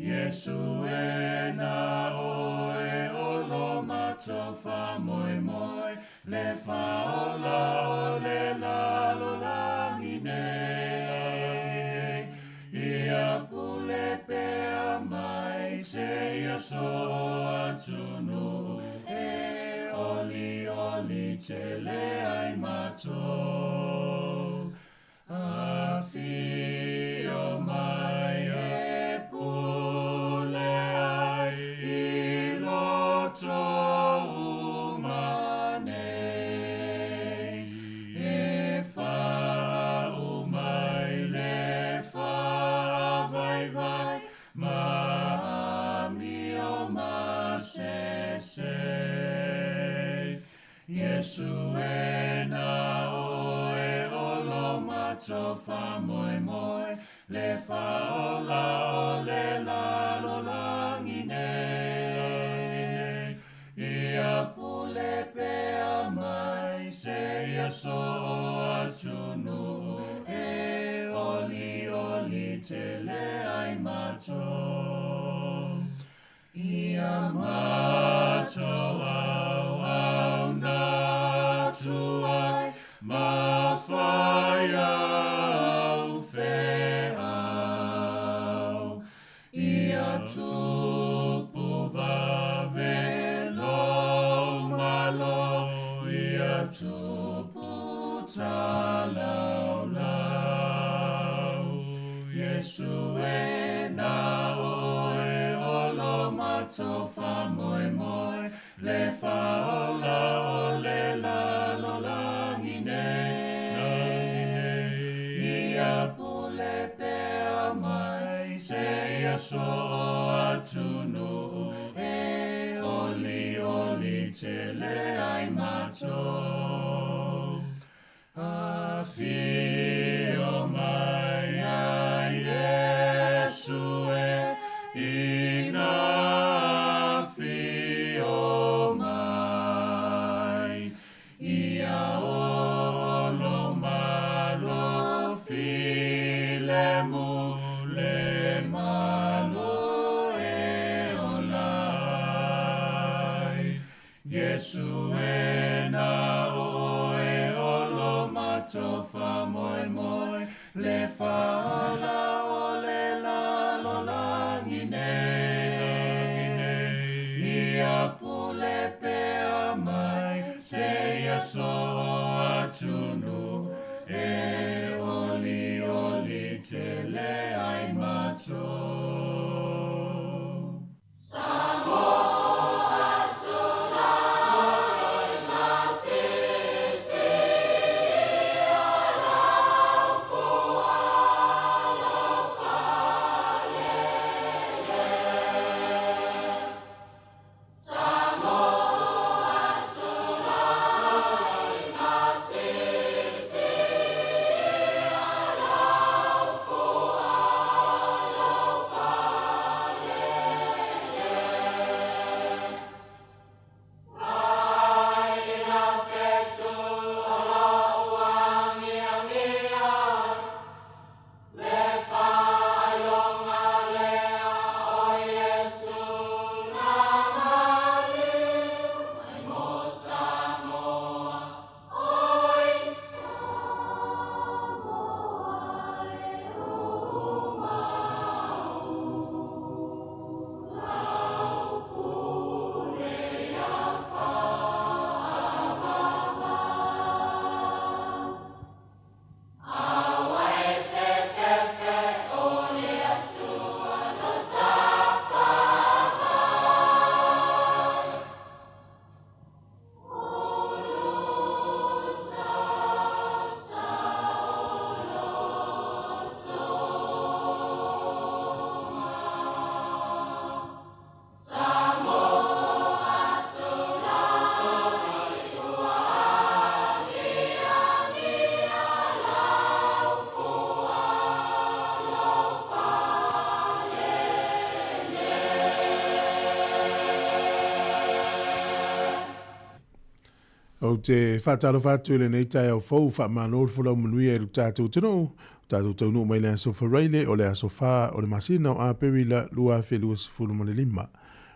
Iesu e na oe o lo matou faamoemoe, le faaola o le lalolagi nei. Ia pule pea mai seia soo atunuu, e olioli tele ai matou. Afio mai e pule ai i loto uma nei, e faauma i le faavaivai ma amio masese. Iesu e na oe o lo matou faamoemoe, le faaola o le lalolagi nei. Ia pule pea mai seia soo atunuu, e olioli tele ai matou. Ia matou auauna atu ai ma fai au feau. Ia tupu vave lou Malo, ia tupu talaulau. Iesu e na oe o lo matou faamoemoe, le faaola o le lalolagi nei. Ia pule pea mai seia soo atunuu, e olioli tele ai matou. Afio mai a Iesu e, ina afio mai. Ia olo malo filemu le malu e ola ai. Iesu e na oe o lo matou faamoemoe, le faaola o le lalolagi nei. Ia pule pea mai seia soo atunuu, e olioli tele ai matou. Ou te faatalofa atu i lenei taeao fou, faamalo le folau manuia i lo tatou atunuu. Tatou taunuu mai le aso Faraile o le aso 4 o le masina o Aperila 2025.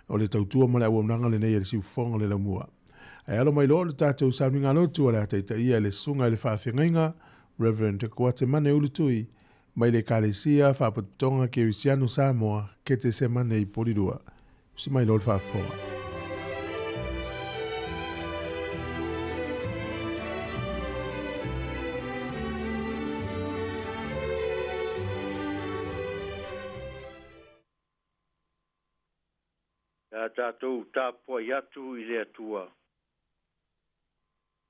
O le tautua ma le auaunaga lenei a le siufofoga o le laumua. Ae alo mai loa le tatou sauniga lotu o le a taitaia e le susuga i le faafeagaiga Reverend Kuatemane Ulutui mai le Ekalesia Faapotopotoga Kerisiano Samoa Ketesemane i Polilua. Usi mai loa le faafofoga. Ia tatou tapuai atu i le Atua.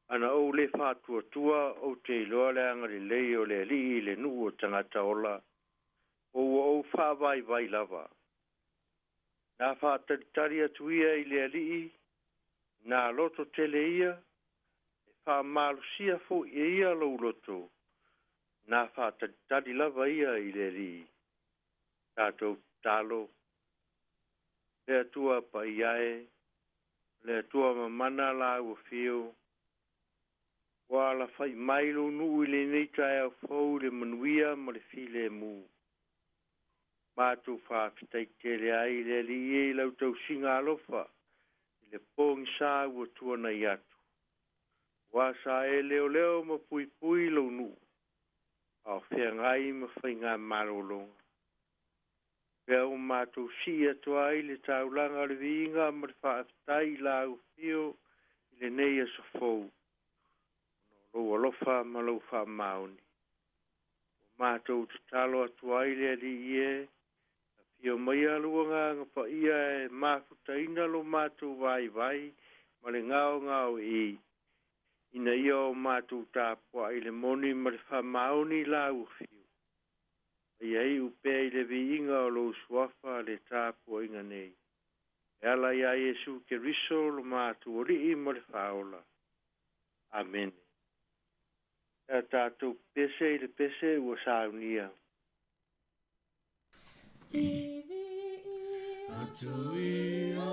Ana ou le faatuatua, ou te iloa le agalelei o le Alii i le nuu o tagata ola, po ua ou faavaivai lava. Na faatalitali atu ia i le Alii, na loto tele ia, e faamalosia foi e ia lou loto, na faatalitali lava ia i le Alii. Tatou tatalo. Le Atua paia e, le Atua mamana la ua fio, ua alafai mai lou nuu i lenei taeao fou i le manuia ma le filemu. Matou faafetai tele ai i le Alii e i lau tausiga alofa i le pogisa ua tuanai atu. Ua sa e leoleo ma puipui lou nuu, a o feagai ma faiga malologa. Pea ua matou sii atu ai le taulaga o le viiga ma le faafetai i lau afio i lenei aso fou, ona o lou alofa ma lou faamaoni. Ua matou tatalo atu ai le Alii e, afio maia lou Agaga Paia e mafutaina lo matou vaivai ma le gaogao i, ina ia o matou tapuai i le moni ma le faamaoni i lau afio. Ia iu pea i le viiga o lou suafa le tapuaiga nei. E ala ia Iesu Keriso lo matou Alii ma le Faaola. Amene. Ia tatou pese i le pese ua saunia. Atu ia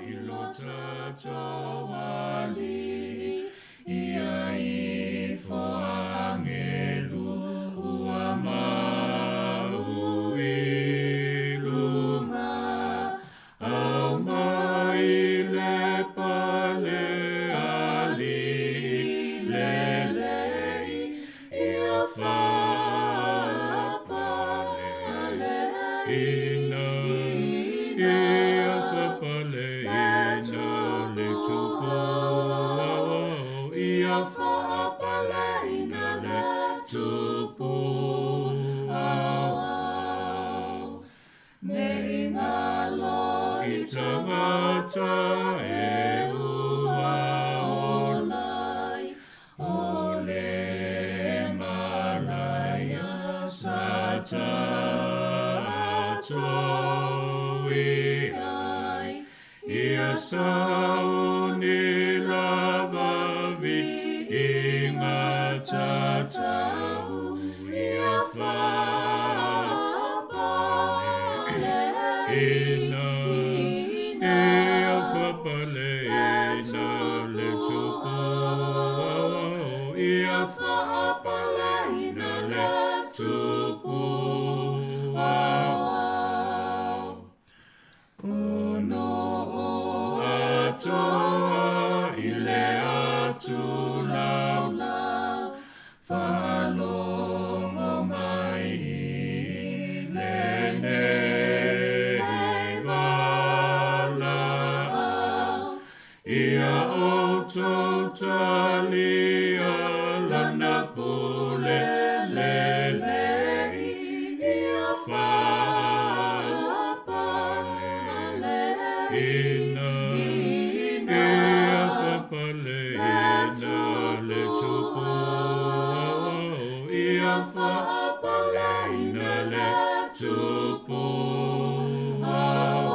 i lo tatou Alii, ia ifo agelu ua mau i luga, au mai le pale alii lelei, ia faapale ina, ia faapale ina le tupu, ia faapale ina le tupu au. Ne i ngalo i tagata e ua olai, o le malaia sa tatou i ai, ia sauni lava viiga tatau, ia faapale ina, ia faapale ina le tupu, ia faapale ina le tupu au. Ono o atoa i le atu laulau, faalogo mai i lenei valaau, ia outou talia lana pule lelei, ia faapale ina, ia faapale ina le tupu, ia faapale ina le tupu au.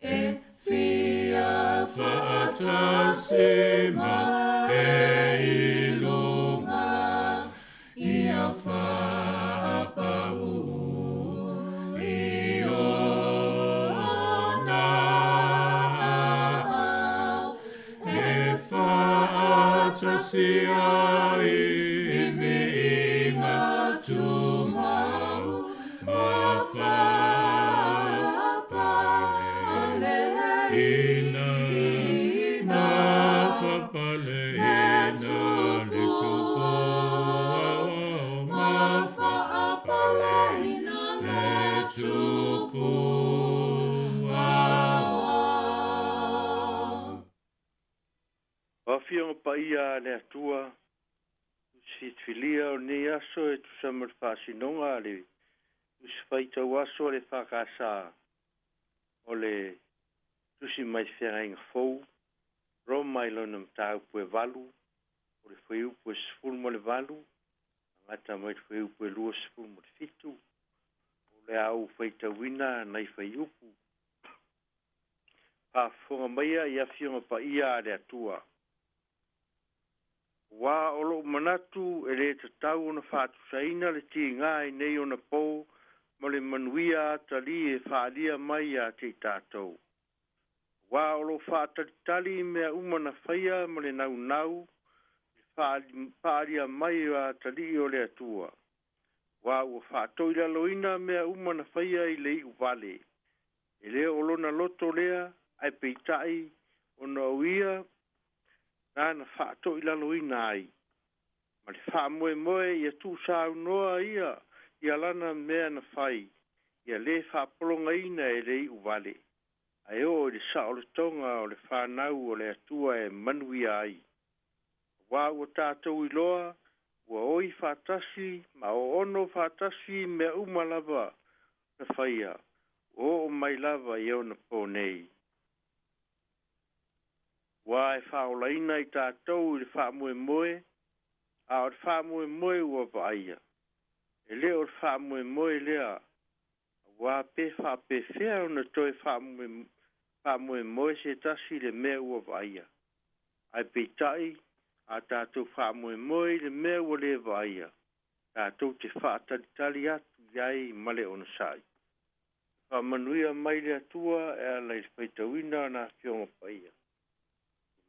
E fia faatasi ma e i luga, ia faapau i ona au, e faatasi ai i viiga. tumau ma faapaleina ina faapaleina le tupu ma faapaleina le tupu O Afioga Paia a le Atua, Tusi filifilia o lenei aso e tusa ma le faasinoga a le Tusi Faitau Aso a le EFKS o le Tusi mai le Feagaiga Fou, Roma i lona mataupu e 8, o le fuaiupu e 18, agata mai le fuaiupu e 27, o le a ou faitauina nai fuaiupu. Faafofoga maia i Afioga Paia a le Atua. Ua o lou manatu e le tatau ona faatusaina le tiga i nei ona po ma le manuia atalii e faaalia mai ia te i tatou. Ua o lou faatalitali i mea uma na faia ma le naunau i faaalia mai o atalii o le Atua. Ua ua faatoilaloina mea uma na faia i le iu vale. E le o lona loto lea, ae peitai ona o ia nana faatoilaloina ai. Ma le faamoemoe ia tuusaunoa ia ia lana mea na fai, ia le faapologaina e le iu vale. Ae oo i le saolotoga o le fanau o le Atua e manuia ai. Ua ua tatou iloa, ua oi faatasi ma oono faatasi mea uma lava na faia, ua oo mai lava i ona po nei. Ua e faaolaina i tatou i le faamoemoe, a o le faamoemoe ua vaaia. E le o le faamoemoe lea, ua pe faapefea ona toe faamoemoe se tasi le mea ua vaaia. Ae peitai, a tatou faamoemoe i le mea ua le vaaia, tatou te faatalitali atu i ai ma le onosai. Faamanuia mai le Atua e ala i le faitauina o na Afioga Paia.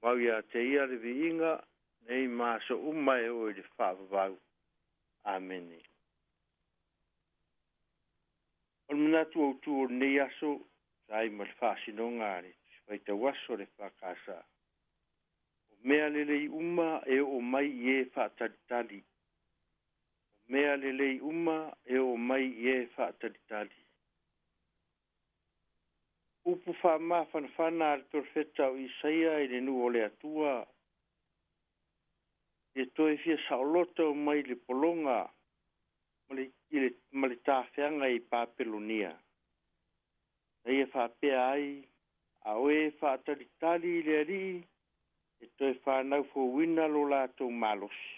Mau ia te ia le viiga, nei ma aso uma e oo i le faavavau. Amene. O le manatu autu o lenei aso, sa ai ma le faasinoga a le Tusi Faitau Aso a le EFKS. O mea lelei uma e oo mai i e faatalitali. O mea lelei uma e oo mai i e faatalitali. Upu faamafanafana a le perofeta o Isaia i le nuu o le Atua, e toe fia saoloto mai le pologa ma le tafeaga i Papelonia. Na ia faapea ai, a oe faatalitali i le Alii, e toe whanau fouina lo latou malosi.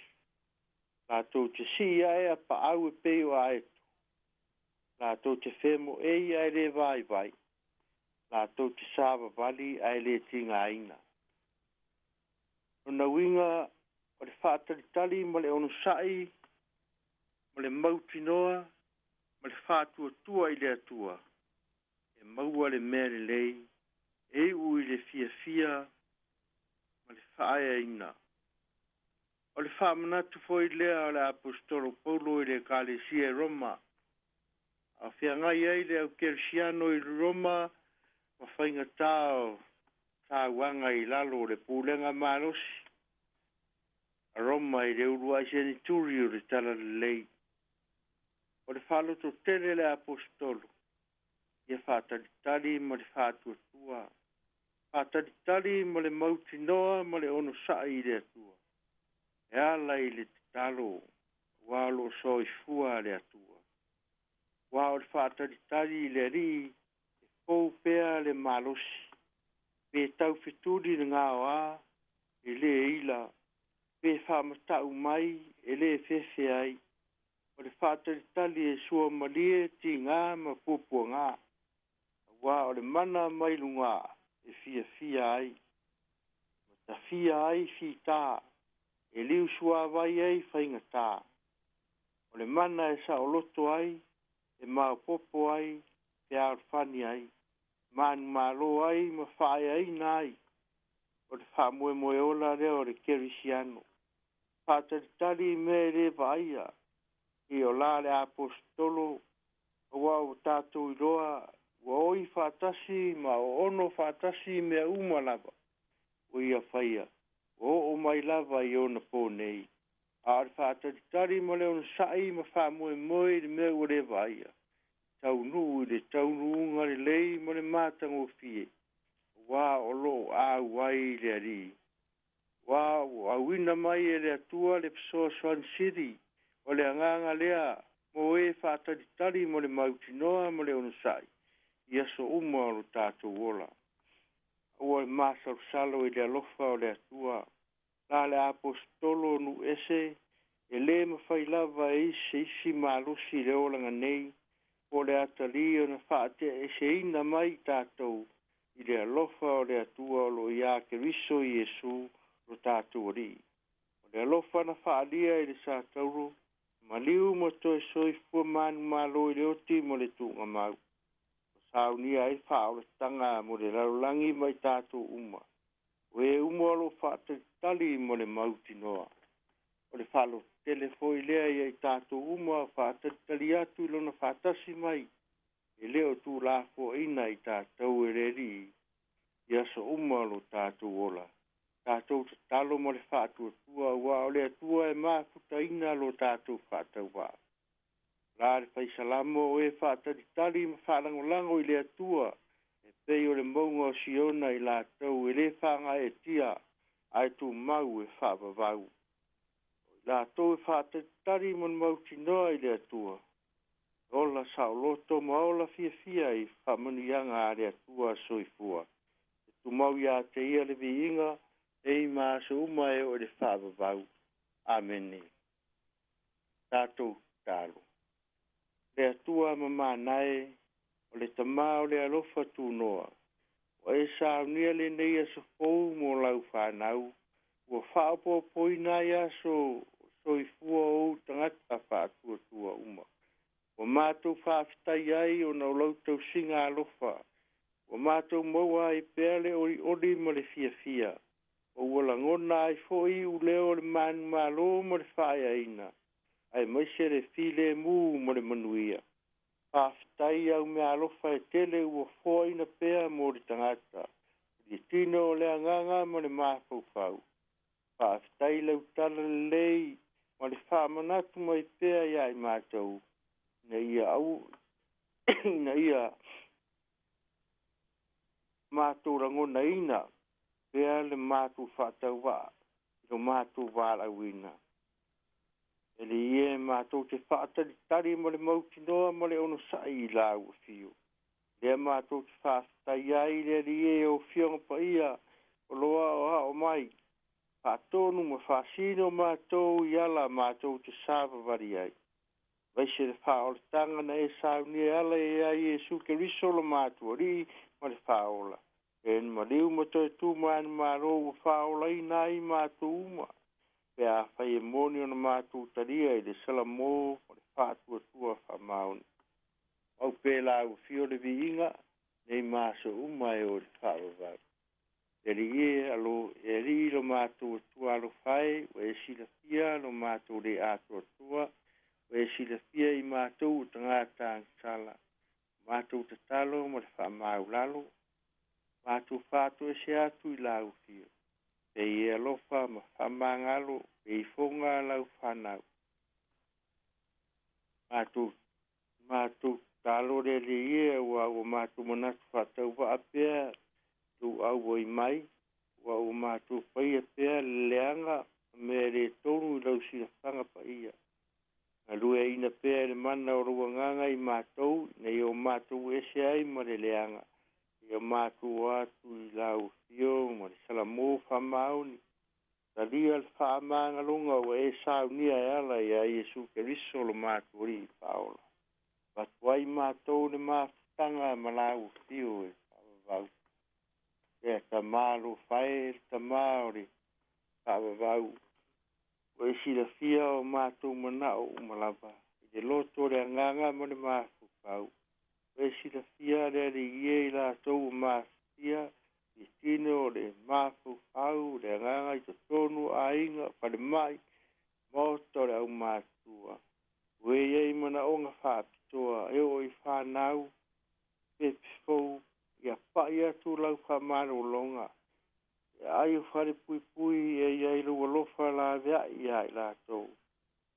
Latou te sii ae a paau e pei o aetu. Latou te whemo ei ae le vai vai. Latou te savavali ae le tigaina. O na uiga o le faatalitali ma le onosai, ma le mautinoa, ma le faatuatua i le Atua. E maua le mea lelei, e iu i le fiafia ma le faaeaina. O le faamanatu foi lea o le apostolo Paulo i le Ekalesia i Roma. A feagai ai le au kerisiano i Roma ma faigata o tauaga i lalo o le pulega malosi a Roma i le uluai senituri o le Talalelei. O le faalototele le apostolo, ia faatalitali ma le faatuatua, faatalitali ma le mautinoa ma le onosai i le Atua. E ala i le tatalo, ua o loo soifua le Atua. Ua o le faatalitali i le Alii, e fou pea le malosi, pe taufetuli le gaoa, e le ila, pe faamatau mai, e le fefe ai. O le faatalitali e suamalie tiga ma puapuaga, ua o le mana mai luga e fiafia ai. Ma tafia ai fita, e liu suavai ai faigata. O le mana e saoloto ai, e maopopo ai, fealofani ai, manumalo ai ma faaeaina ai. O le faamoemoe ola lea o le kerisiano. Faatalitali i mea e le vaaia, I o la le aposetolo auā ua tatou iloa ua oi faatasi ma oono faatasi mea uma lava ua ia faia ua oo mai lava i ona po nei. A o le faatalitali ma le onosa'i ma faamoemoe i le mea ua le vaaia, taunuu i le taunuuga lelei ma le matagofie, auā o lo o auai le Alii. Ua ua auina mai e le Atua le fesoasoani sili o le agaga lea mo e faatalitali mo le mautinoa ma le onosai i aso uma o lo tatou ola. Aua e masalosalo i le alofa o le Atua. La le aposetolo nuu ese e lē mafai lava e isi se isi malosi i le olaga nei po o le atalī ona faate'eseina mai i tatou i le alofa o le Atua o lo o iā Keriso Iesu lo tatou Alii. O le alofa na faaalia i le satauro maliu ma toe soifua manumalo i le oti ma le tuugamau, ua saunia ai faaolataga mo le lalolagi ma i tatou uma, o e uma o lo o faatalitali mo le mautinoa. O le faalototele foi lea ia i tatou uma faatalitali atu i lona faatasi mai e le o tuulafoaina i tatou e le Alii i aso uma o lo tatou ola. Tatou tatalo ma le faatuatua, auā o le Atua e mafutaina lo tatou faatauvaa. La le faisalamo o e faatalitali ma faalagolago i le Atua e pei o le mauga o Siona i latou e lē faagaeetia ae tumau e faavavau. O i latou e faatalitali ma le mautinoa i le Atua, e ola saoloto ma ola fiafia i faamanuiaga a le Atua soifua. E tumau iā te ia le viiga nei ma aso uma e oo i le faavavau. Amene. Tatou tatalo. Le Atua mamānae, o le Tamā o le alofa tunoa, ua e saunia lenei aso fou mo lau fanau, ua faaopoopoina ai aso o soifua o ou tagata faatuatua uma. Ua matou faafetai ai ona o lau tausiga alofa, ua matou maua ai pea le olioli ma le fiafia, ma ua lagona ai foi iuleo o le manumalo ma le faaeaina, aemaise le filemu ma le manuia. Faafetai i au meaalofa e tele ua foaina pea mo le tagata, i le tino o le agaga ma le mafaufau. Faafetai i lau tala lelei ma le faamanatu mai pea iā i matou, ina ia au ina ia matou lagonaina pea le matou faatauvaa i lo matou valaauina. E le ia e matou te faatalitali ma le mautinoa ma le onosa'i i lau afio. Lea matou te faafetai ai i le Alii e o Afioga Paia o lo o aoao mai, faatonu ma faasino matou i ala matou te savavali ai. Vaise le faaolataga na e saunia e ala ia Iesu Keriso lo matou Alii ma le Faaola. E na maliu ma toe tu manumalo ua faaolaina ai matou uma, pe afai e moni ona matou talia i le salamō o le faatuatua faamaoni. Mau pē lau afio le viiga nei ma aso uma e oo i le faavavau. Le Alii e, alo, e Alii lo matou Atua alofa e, ua e silafia lo matou le atoatoa, ua e silafia i matou o tagata agasala. Matou tatalo ma le faamaulalo, matou faatoese atu i lau afio. Pei e alofa ma faamagalo le ifoga a lau fanau. Matou matou tatalo le Alii e, auā ua matou manatu faatauvaa pea lou auai mai, ua ua matou faia pea le leaga ma mea e le tonu i lau silafaga paia. Galueaina pea e le mana o lou agaga i matou, ina ia o matou ese ai ma le leaga, ia matou o atu i lau afio ma le salamō faamaoni, talia le faamagaloga ua e saunia e ala iā Iesu Keriso lo matou Alii Faaola. Avatu ai matou le mafutaga ma lau afio e faavavau. Lea Tamā alofa e, le Tamā o le faavavau, ua e silafia o matou manao uma lava, i le loto o le agaga ma le mafaufau. Ua e silafia le Alii e i latou ua mafatia i tino o le mafaufau, le agaga i totonu o aiga, falemai, maota o le aumatutua. Ua i ai manaoga faapitoa e oo i fanau pepe fou ia pa'i atu lau faamalologa e aai o falepuipui e i ai lou alofa laveai iā i latou.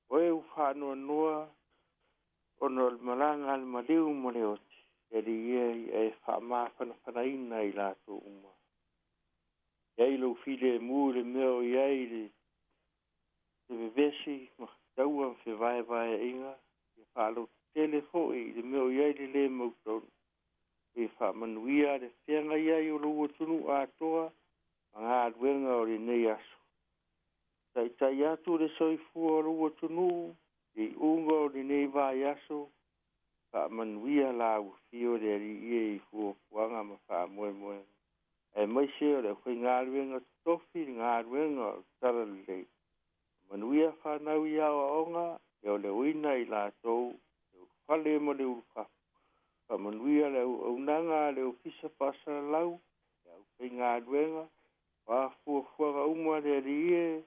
O e ua faanoanoa ona o le malaga a le maliu ma le oti, e alii e ia e faamafanafanaina i latou uma. I ai lou filemu i le mea o i ai le se vevesi ma taua ma fevaevaeaiga, ia faalototele foi i le mea o i ai le lē mautonu. Ia faamanuia le feagai ai o lou atunuu atoa ma galuega o lenei aso. Taitai atu le soifua o lou atunuu i iuga o lenei vaiaso, faamanuia lau afio le Alii e i fuafuaga ma faamoemoega, aemaise o le aufaigaluega totofi i le galuega o le Talalelei. Manuia fanau i aoaoga, leoleoina i latou, le ulufale ma le ulufafo. Faamanuia le auaunaga a le Ofisa Faasalalau, le aufaigaluega, o a fuafuaga uma le Alii e,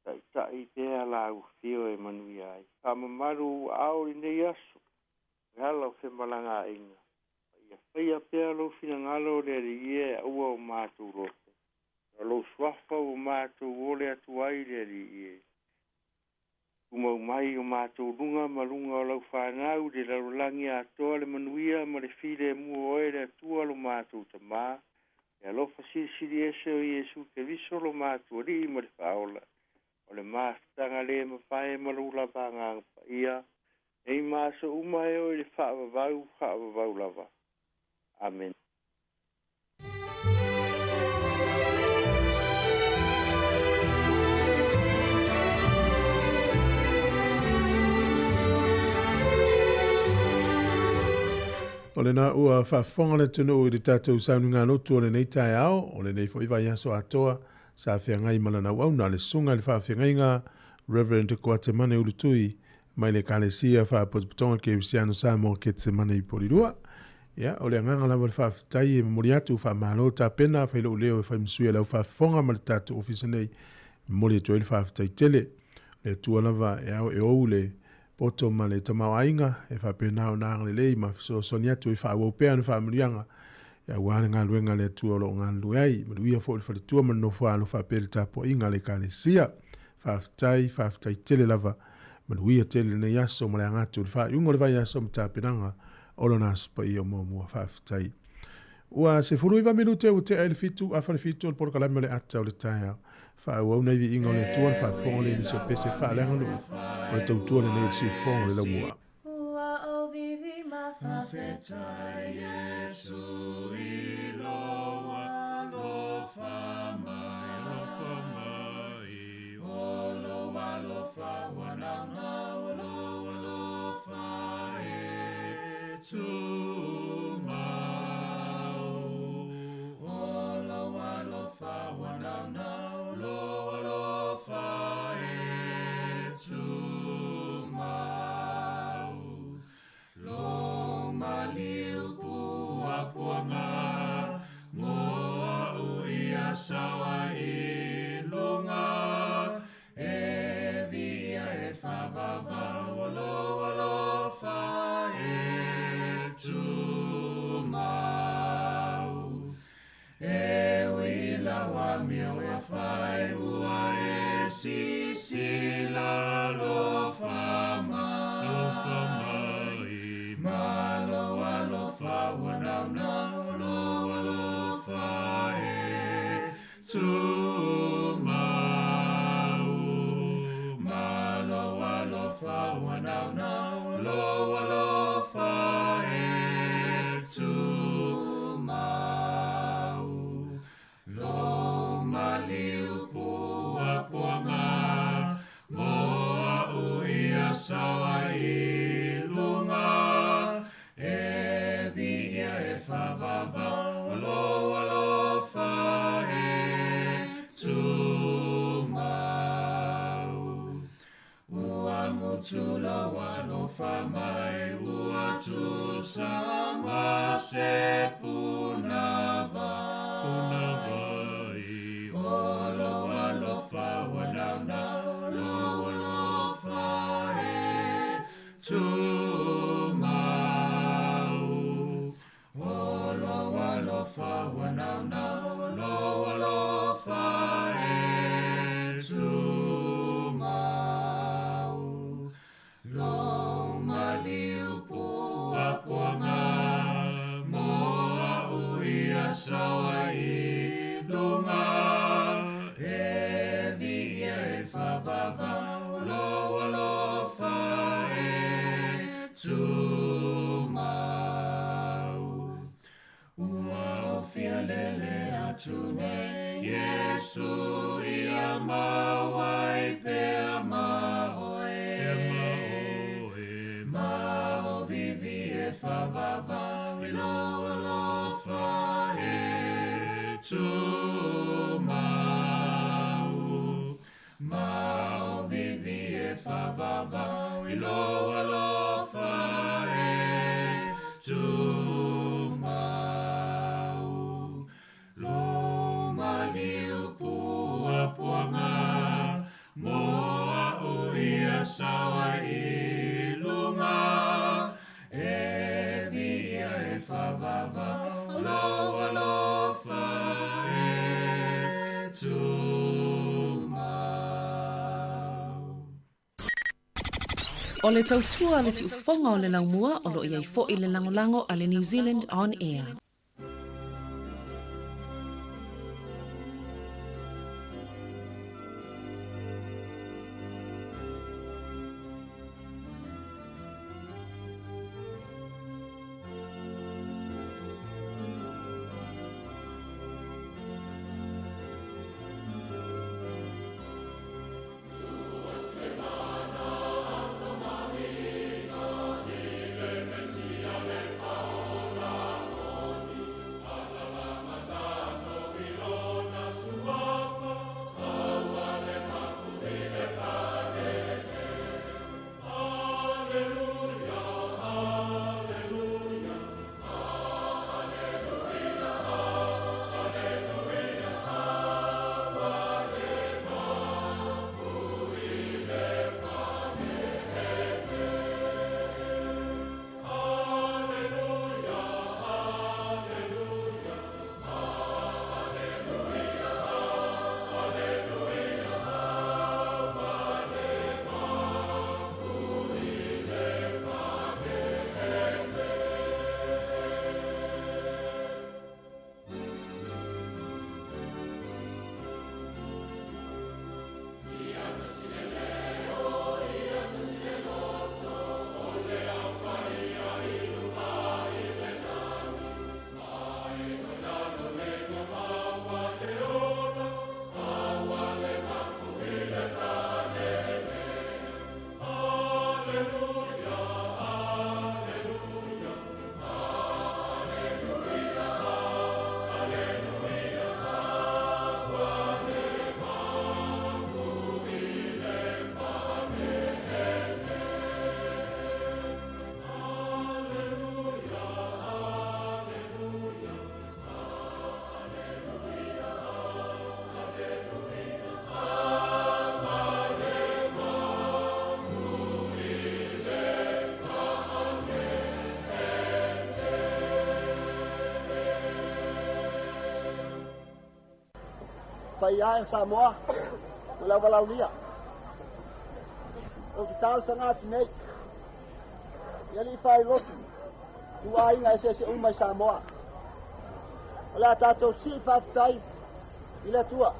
taitai pea lau afio e manuia ai. Faamamalu aao i lenei aso, e ala o femalagaaiga. Ia faia pea lou finagalo le Alii e, aua o matou loto. O lou suafa ua matou ole atu ai le Alii e. Tumau mai o matou luga ma luga o lau fanau le lalolagi atoa le manuia ma le filemu o oe le Atua lo matou Tamā. E alofa silisili ese o Iesu Keriso lo matou Alii ma le Faaola. O le mafutaga le mavae ma lou lava Agaga Paia, nei ma aso uma e oo i le faavavau, faavavau lava. Amene. O lena ua faafofoga le atunuu i le tatou sauniga lotu o lenei taeao, o lenei foi vaiaso atoa, sa feagai ma lana auauna le susuga i le faafeagaiga Reverend Koatemane Ulutui mai le Ekalesia Faapotopotoga Kerisiano Samoa Ketsemane i Polirua. Ia, o le agaga lava o le faafetai e momoli atu, faamalo tapena, fai lou leo e fai ma sui o le au faafofoga ma le tatou ofisa nei, e momoli atu ai le faafetai tele. O le Atua lava e ao e ou le poto ma le tamaoaiga e faapena ona agalelei ma fesoasoani atu e faaauau pea ana faamanuiaga aua le galuega a le Atua o lo o galulue ai. Manuia foi le faletua ma le nofoaalo faapea le tapuaiga a le Ekalesia. Faafetai, faafetai tele lava. Manuia tele lenei aso ma le aga atu i le faaiuga o le vaiaso ma tapenaga o lona Aso Paia o muamua. Faafetai. Ua 19 minute ua tea i le 7 afa le 7 o le polokalame o le ata o le taeao. Faaauau nai viiga o le Atua le faafofoga o le Elise o Pese faaleaganuu o le tautua lenei i le siufofoga o le laumua. Ua auvivi ma faafetai Iesu i lou alofa mai, alofa mai. O lou alofa ua naunau, o lou alofa e tumau. O lou alofa ua naunau, o lou alofa e tumau. Lo maliu puapuaga mo a'u ia sao ai i luga, e viia e faavavau o lou alofa e tumau. E ui lau amio e fai ua e sisila alofa mai, alofa mai. Ma lou alofa ua naunau, o lou alofa e tumau. Ma lou alofa ua naunau, o lou alofa e tumau. Lou maliu puapuaga mo a'u ia sao ai i luga, e viia e faavavau o lou alofa e tumau. Ua mutu lou alofa mai, ua tusa ma se punavai. O lou alofa ua naunau, o lou alofa e tumau. O lou alofa ua naunau, o lou alofa e tumau. Lou maliu puapuaga mo a'u ia sao ai i luga, e viia e faavava o lou alofa e tumau. Ua ofia lele atu nei Iesu ia mau ai pea ma oe, ma o vivi e faavava i lou alofa e tumau. Ma o vivi e faavava i lou alofa e tumau. Lou maliu puapuaga mo a'u ia sao ai i luga, e viia e faavava o lou alofa e tumau. O le tautua le siufofoga o le laumua o loo iai fo'i le lagolago a le New Zealand On Air. Paia e Samoa, o lau valaulia. O te talosaga atu nei, i alii faailotu, tuaiga eseese uma i Samoa. O le a tatou sii faafetai i le Atua,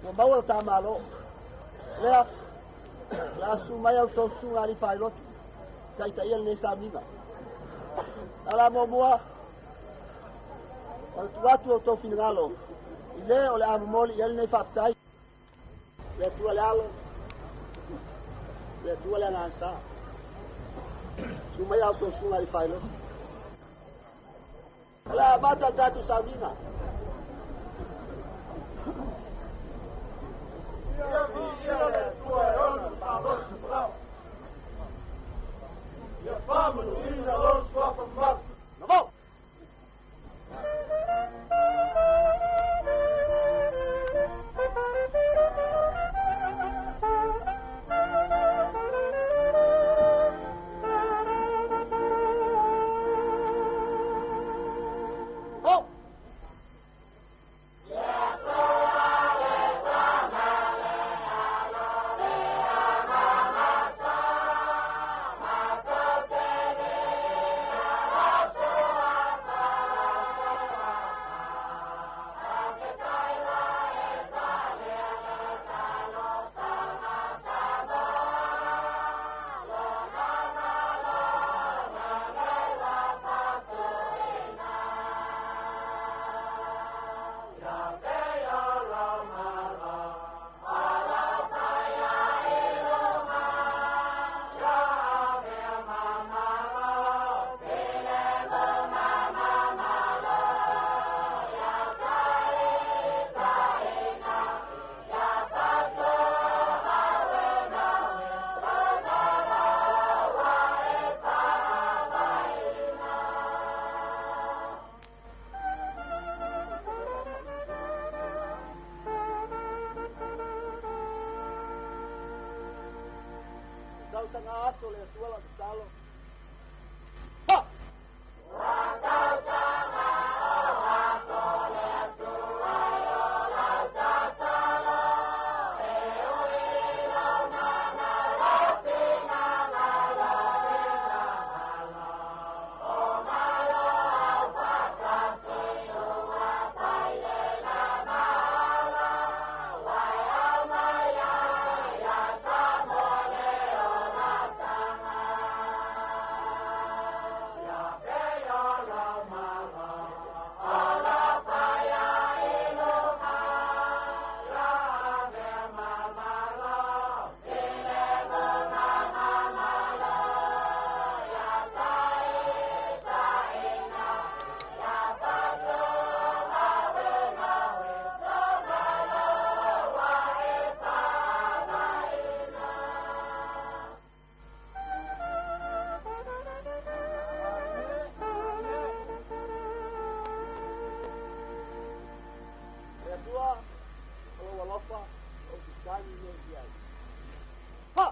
ua maua le tamalo. Lea, o le a susu mai au tou susuga alii faailotu, taitaia lenei sauniga. A la muamua, o le tuu atu o outou finagalo, i le o le a momoli i ai lenei faafetai. Le Atua le Alo, le Atua le Agaga Sa. Susu mai a outou susuga alii faailotu. O le a amata le tatou sauniga. Ia viia le Atua e ona le malosi palau. Ia faamanuina lona suafa mamalu. Navao! tausaga aso le Atua lau tatalo. Ha! Le Atua, o lou alofa ou te tagi nei i ai. Ha!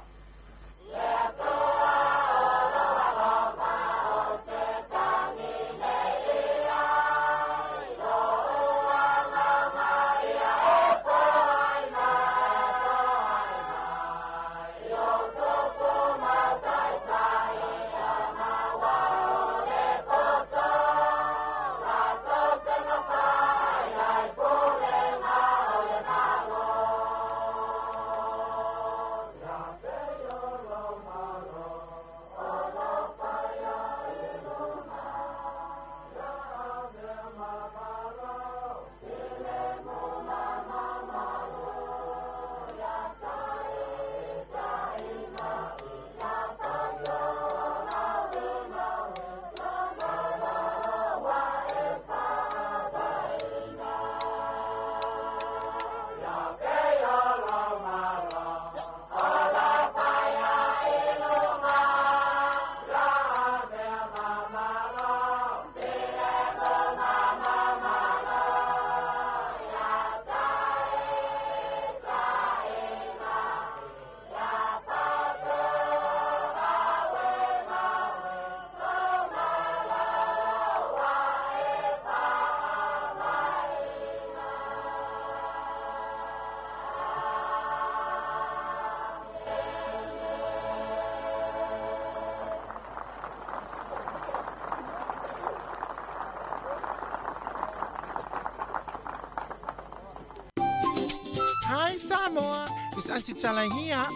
Hi Samoa, it's Auntie Tala here.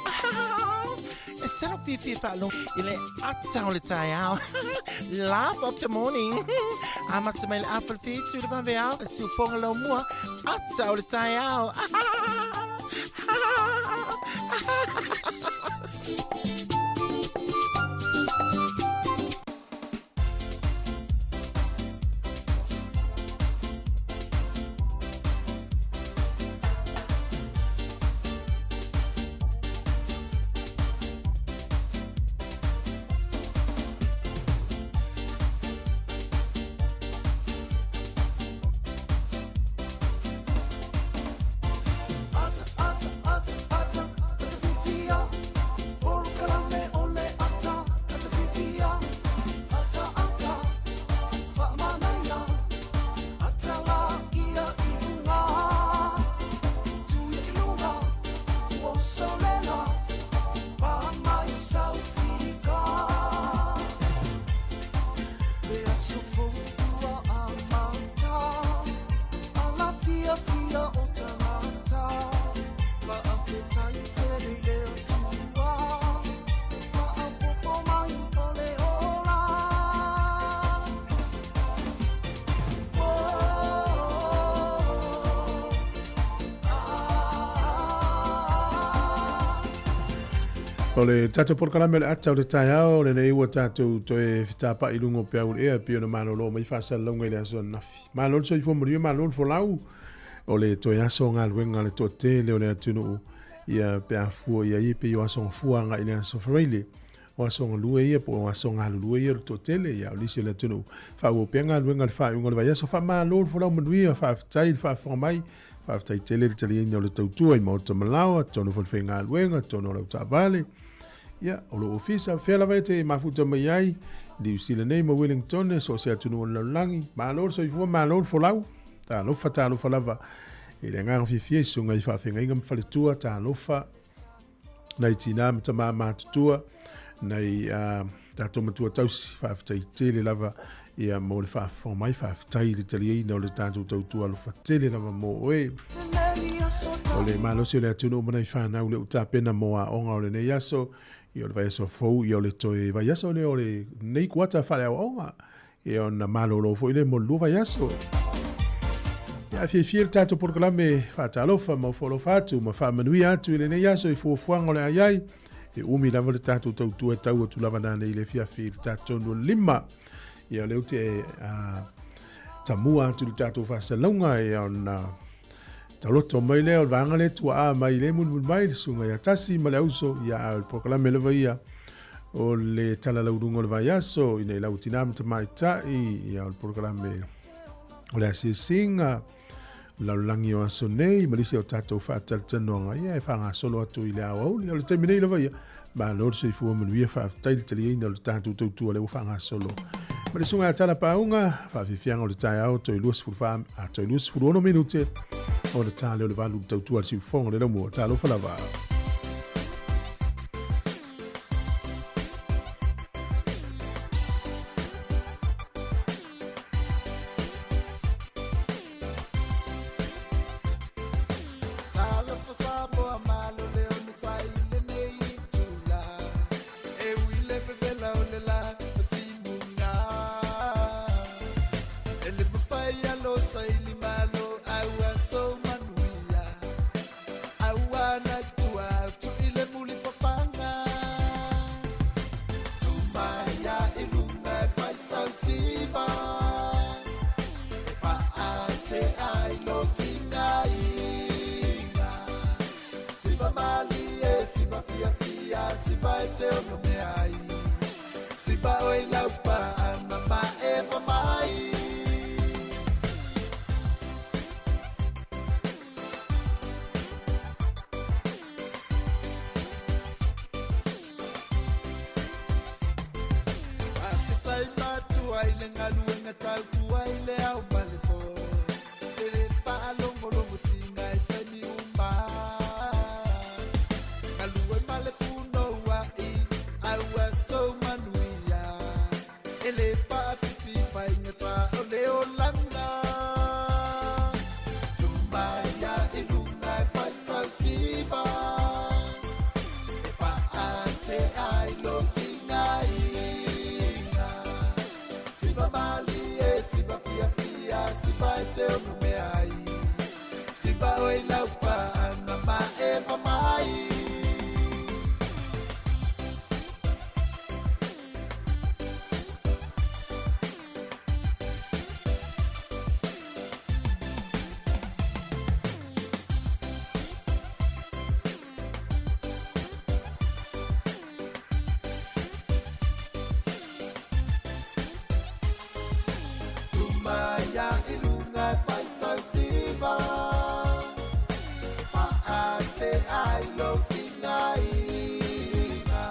E salo fifi whaalong i le ata o le taeao. Laugh of the morning. Amata mai le afa le whitu le vaveao, le siufonga lau mua, ata o le taeao. O le tatou polokalame o le ata o le taeao, lenei ua tatou toe fetapa'i i luga o peau o le ea e pei ona malolo mai faasalalauga i le aso ananafi. Malo le soifua manuia, malo le folau. O le toe aso o galuega a le toatele o le atunuu, ia pe a fua i ai e pei o aso gafua agai i le aso Faraile. O aso galue ia po o aso galulue ia o le toatele, ia o nisi o le atunuu. Faaauau pea galuega i le faaiuga o le vaiaso. Faamalo le folau manuia, faafetai le faafofoga mai. Faafetai tele le taliaina o le tautua i maota ma laoa, totonu o falefaigaluega, totonu o lau taavale. Ia, o lou ofisa, fea lava e te mafuta mai ai, Niu Sila nei ma Wellington, so o se atunuu o le lalolagi. Malo le soifua, malo le folau. Talofa, talofa lava. I le agaga fiafia i susuga i faafeagaiga ma faletua, talofa. Nai tinā ma tamā matutua, nai tatou matua tausi, faafetai tele lava ia mo le faafofoga mai, faafetai i le taliaina o le tatou tautua alofa tele lava mo oe. O le malosi o le atunuu ma nai whanau le utapena mo aoga o lenei aso, ia o le vaiaso fou, ia o le toe vaiaso lea o lenei kuata faaleaoaoga, ia ona malolo foi lea mo le 2 vaiaso. Ia fiafia le tatou polokalame faatalofa ma ofo alofa atu ma faamanuia atu i lenei aso i fuafuaga o le a i ai. E umi lava le tatou tautua e tau atu lava nanei i le afiafi i le tatou 5. Ia o lea ou te tamua atu i le tatou faasalalauga ia ona taloto mai lea o le vaega lea tuaa mai le mulimuli mai le susuga ia Tasi ma le Auso ia a o le polokalame lava ia o le tala lauluga o le vaiaso ina i lau tinā ma tamaitai ia o le polokalame o le asiasiga lalolagi o aso nei ma nisi o tatou faatalatalanoaga ia e faagasolo atu i le aoauli. O le taimi nei lava ia, malo le soifua manuia, faafetai le taliaina o le tatou tautua lea ua faagasolo. Ma le susuga ia Tala Paauga, faafiafiaga o le taeao toe 24 a toe 26 minute o le ta lea o le 8 le tautua a le siufofoga o le laumua. Talofa lava. Talofa Samoa malo le onosai i lenei itula. E ui le vevela o le la ma timuga. E le mafai alo saili malo ai ua so manuia. Ai ua na tua atu i le muli papanga. Tumai i luga e fai sau siva. E faatea ai lo tigaiga. Siva malie, siva fiafia, siva e te ono mea ai. Siva oe laupa ana ma e mai. Faafetai matua i le galuega tautua i le ao ma le po. Tele faalogologotiga i taimi uma. Galue ma le punouai, a ua sou manuia. E le faapiti faigata o le olaga. Tumai i luga e fai sau siva. E faatea ai lo tigaiga. Siva malie, siva fiafia, siva e te ono mea ai. Siva oe laupaanga ma eva mai. Tumai i luga e fai sau siva. E faatea ai lou tigaiga.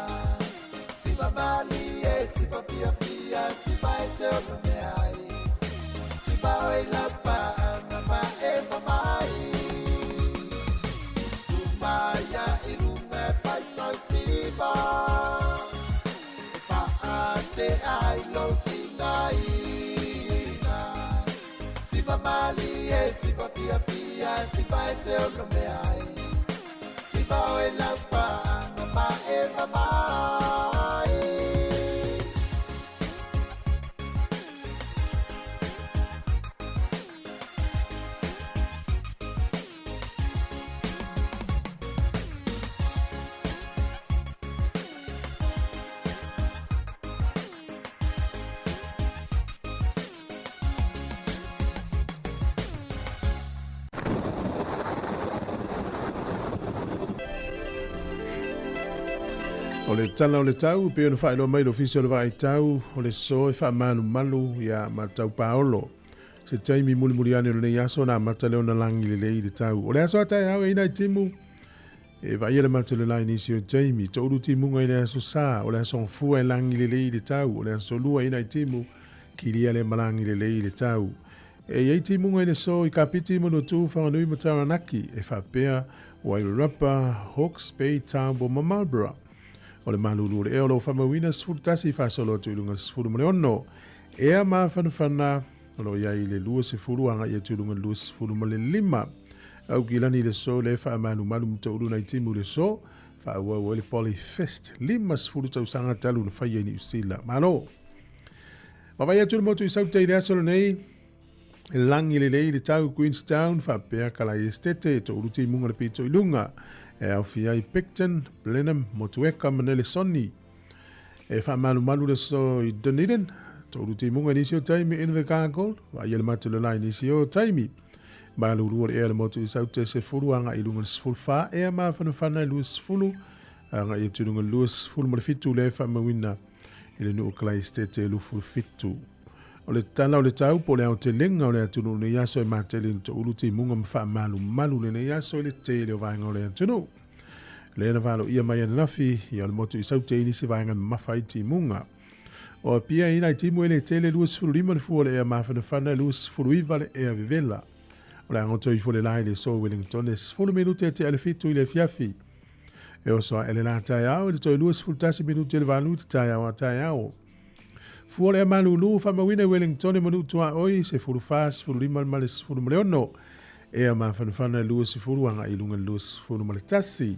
Siva malie, siva fiafia, siva e te ono mea ai. Siva oe laupaanga ma eva mai. Tumai i luga e fai sau siva. E faatea ai lou tigaiga. Siva malie, siva fiafia, siva e te ono mea ai. Siva oe laupaanga ma eva mai. O le tala o le tau, pei ona faailoa mai le Ofisa o le Vaai Tau, o le so e faamalumalu ia ma tau paolo. Se taimi mulimuli ane o lenei aso na amata lea ona lagi lelei le tau. O le aso a taeao e ina i timu, E vaaia le matou le la i nisi o taimi. Toulu timuga i le Aso Sa, o le Aso Gafua e lagi lelei i le tau, o le Aso Lua i nai timu, kilia le malagi lelei i le tau. E i ai timuga i le so i Kapiti, Manuatū, Whanganui ma Taranaki, e faapea Wairarapa, Hawke's Bay, Taupo ma Marlborough. O le malulu o le ea o lo o faamauina 11 faasolo atu i luga 16. Ea mafanafana o lo o i ai i le 20 agai atu i luga 25. Aukilani i le so le faamalumalu ma toulu nai timu i le so, faaauau ai le Polyfest 50 tausaga talu na faia i Niu Sila. Malo! Vaavaai atu le motu i Saute i le aso lenei, e lagi lelei le tau Queenstown faapea Kalai Estate, toulu timuga le pito i luga, e aofia ai Picton, Blenheim, Motueka ma Nelesoni. E faamalumalu le so i Dunedin, toulu timuga i nisi o taimi Invercargill, vaaia le matou le la i nisi o taimi. Malulu o le ea le motu i Saute 10 agai i luga le 14, ea mafanafana i 20 agai atu i luga le 27 le faamauina i le nuu o Kalaistete 27. O le tala o le tau po o le aotelega o le atunuu lenei aso e matele i le toulu timuga ma faamalumalu lenei aso i le tele o vaega o le atunuu. Lea na valoia mai ananafi ia o le motu i Saute i nisi vaega e mamafa ai timuga. O Apia i nai timu e le tele 25 le fua o le ea mafanafana 29 le ea vevela. O le agoto ifo le la i le so Wellington e 10 minute e tea le fitu i le afiafi. E oso ae le la taeao i le toe 21 minute le valu i te taeao a taeao. Fua o le ea malulu faamauina i Wellington e manu tuaoi 14, 15 ma le 16. Ea mafanafana e 20 agai i luga i le 21.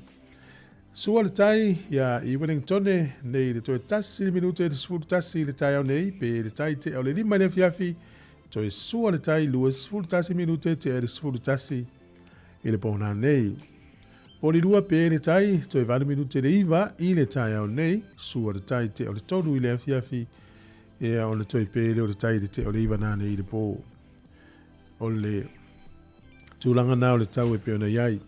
Sua le tai ia i Wellingtone nei i le toe tasi le minute i le 11 i le taeao nei pe le tai tea o le 5 i le afiafi, toe sua le tai 21 minute tea i le 11 i le pōnā nei. Poli lua pe le tai, toe 8 minute le 9 i le taeao nei, sua le tai tea o le 3 i le afiafi, ea o le toe pe le o le tai le tea o le 9 nā nei i le pō. O le tulaga na o le tau e pei ona i ai.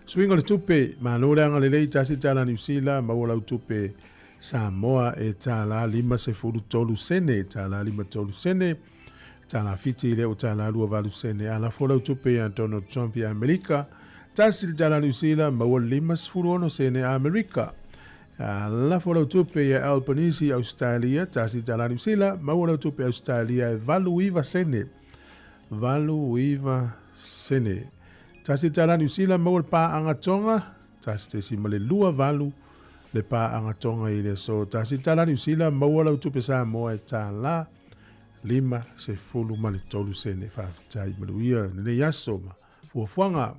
Suiga o le tupe, malo le agalelei tasi tala Niu Sila, maua lau tupe Samoa e tala 53 sene, tala 53 sene, tala Fiti lea ua tala 28 sene. A lafo lau tupe ia Donald Trump i Amerika, tasi le tala Niu Sila, maua 56 sene Amerika. A lafo lau tupe ia Albanese i Australia, tasi tala Niu Sila, maua lau tupe Australia e 89 sene. 89 sene. Tasi tala Niu Sila maua le pāaga Tonga, tasi tesima le lua valu le pāaga Tonga i le aso. Tasi tala Niu Sila maua lau tupe Samoa e tālā 53 sene. Faafetai manuia lenei aso ma fuafuaga.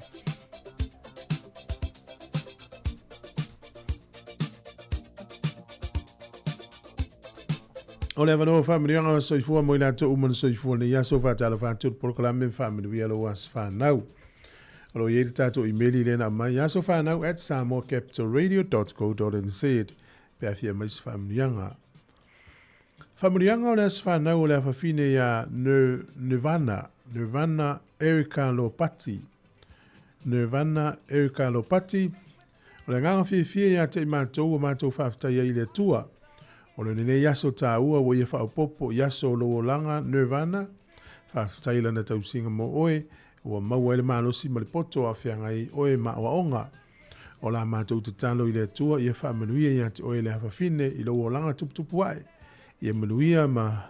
O le avanoa faamanuiaga o soifua mo i latou uma na soifua nei aso faatalofa atu le polokalame ma faamanuia lou aso fanau. O lo o i ai le tatou imeli lea na aumai asofanau@samoacapitalradio.co.nz pe a fia mai se faamanuiaga. Faamanuiaga o le aso fanau o le afafine iā Nirvana, Nirvana Erica Lopati. Nirvana Erica Lopati, O le agaga fiafia ia te i matou ua matou faafetai ai i le Atua. O le lenei aso tāua ua ia faaopoopo i aso o lou olaga Nirvana, faafetai i lana tausiga mo oe, ua maua ai le malosi ma le poto a feagai oe ma aoaoga. O la matou tatalo i le Atua ia faamanuia ia te oe le afafine i lou olaga tuputupu ae. Ia manuia ma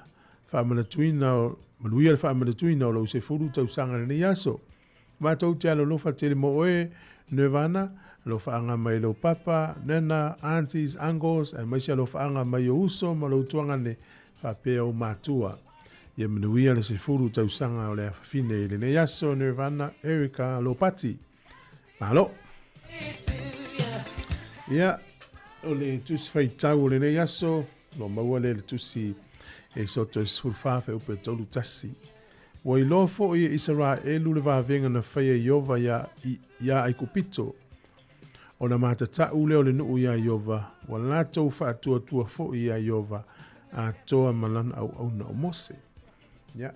faamanatuina manuia le faamanatuina o lou sefulu tausaga i lenei aso. Matou te alolofa tele mo oe, Nirvana, alofaaga mai lou papa, nana, aunties, uncles, aemaise alofaaga mai ou uso ma lou tuagane, faapea ou matua. Ia manuia le sefulu tausaga o le afafine i lenei aso, Nirvana, Erica, Lopati. Malo! Ia, o le tusi faitau o lenei aso, lo maua lea le tusi e soto e 14 feupe 31. Ua iloa foi e Isaraelu le vavega na faia e Ieova iā, iā Aikupito. Ona matatau lea o le nuu iā Ieova, ua latou faatuatua foi iā Ieova, atoa ma lana auauna o Mose. Ia.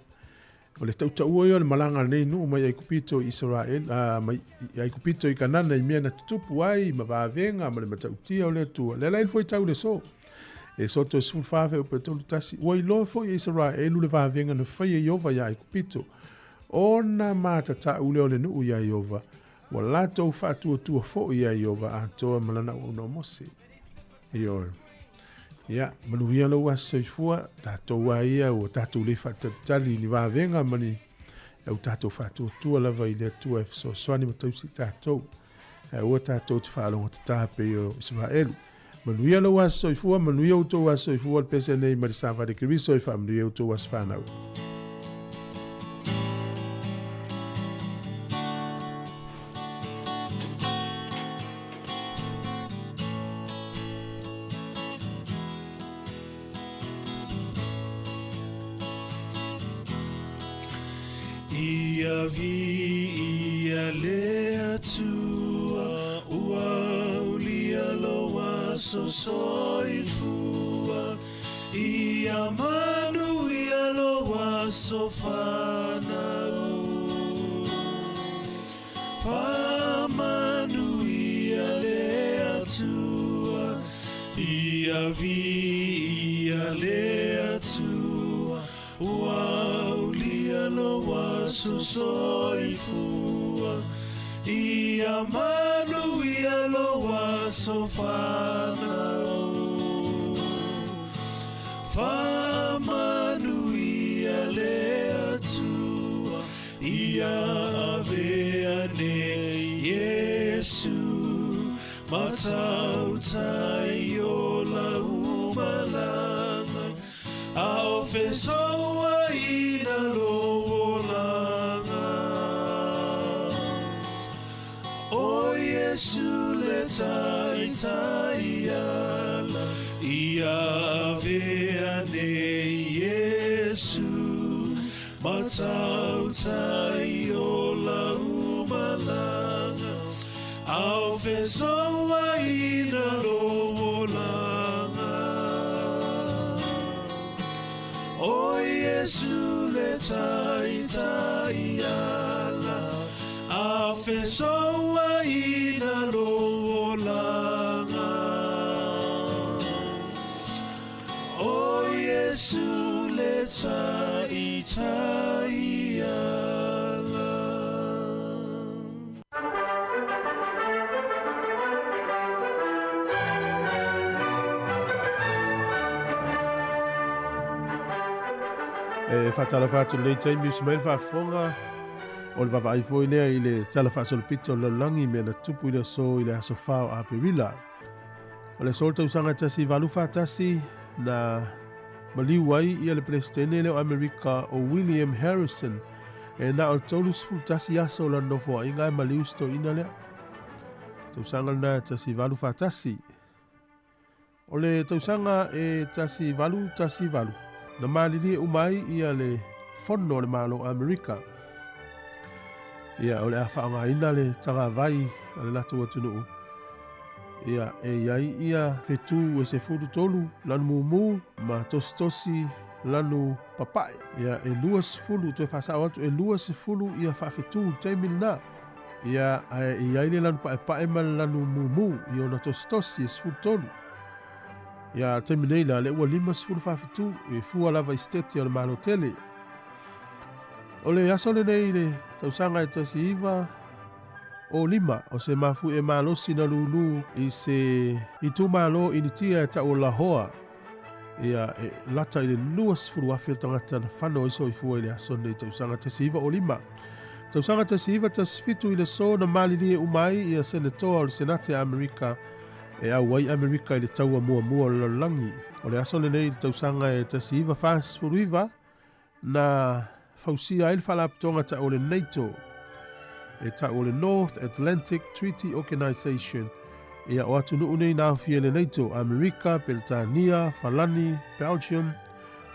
O le tautaua ia o le malaga a lenei nuu mai Aikupito i Isaraelu, mai i Aikupito i Kanana i mea na tutupu ai ma vavega ma le matautia o le Atua. Le ala i le fuaitau le so. E soto e 14 feupe 31, ua iloa foi e Isaraelu le vavega na faia e Ieova iā Aikupito. Ona matatau lea o le nuu iā Ieova, Ua latou faatuatua foi ia Ieova atoa ma lana auauna o Mose. Ioe. Ia, manuia lou aso soifua, tatou a ia ua tatou le faatalitali i ni vavega ma ni au tatou faatuatua lava i le Atua e fesoasoani ma tausi i tatou. Ae aua tatou te faalogo tata pei o Isaraelu. Manuia lou aso soifua, manuia outou aso soifua le pese nei mai le Savali Keriso e faamanuia outou aso fanau. Ia vi ia le Atua ua aulia lou aso soifua Ia manuia lou aso fanau Faamanuia le Atua Ia viia le Atua Ua aulia lou aso soifua Ia manuia lou aso fanau Faamanuia le Atua Ia avea nei Iesu Matautai o lau malaga A o fesouaina lou olaga O Iesu le taitai ala Ia avea nei Iesu Matautai o lau malaga A o fesouaina lou olaga O Iesu le taitai ala A o fesouaina lou olaga O Iesu le taitai ala. E faatalofa atu lenei taimi usi mai le faafofoga o le vaavaai foi lea i le Tala Faasolopito o le Lalolagi mea na tupu i le aso i le aso 4 o Aperila. O le aso o le tausaga 1841 na maliu ai ia le Peresetene lea o Amerika o William Harrison e na o le 31 aso o lana nofoaiga ae maliu si toeaina lea. Tausaga lena 1841. O le tausaga e 1818 na malilie uma ai ia le Fono o le Malo o Amerika. Ia, o le a faaaogaina le tagavai a le latou atunuu. Ia, e i ai ia fetu e 13 lanu mumu ma tositosi lanu papae. Ia, e 20, toe faasao atu, e 20 ia faafetu i le taimi lena. Ia, ae i ai le lanu paepae ma le lanu mumu i ona tositosi e 13. Ia, le taimi nei la, le ua 50 faafetu e fua lava i siteti o le Malo tele. O le aso lenei i le tausaga e 1905, o se mafuie malosi na lūlū i se itumalo Initia e tau o Lahoa. Ia, e lata i le 20,000 o tagata na fano ai soifua i le aso lenei tausaga 1905. Tausaga 1917 i le aso na malilie uma ai ia Senetoa o le Senate a Amerika e auai Amerika i le taua muamua o le lalolagi. O le aso lenei i le tausaga e 1949 na fausia ai le faalapotopotoga tau o le NATO, e tau o le North Atlantic Treaty Organization. Ia, o atunuu nei na aofia i le NATO, Amerika, Peretania, Falani, Belgium,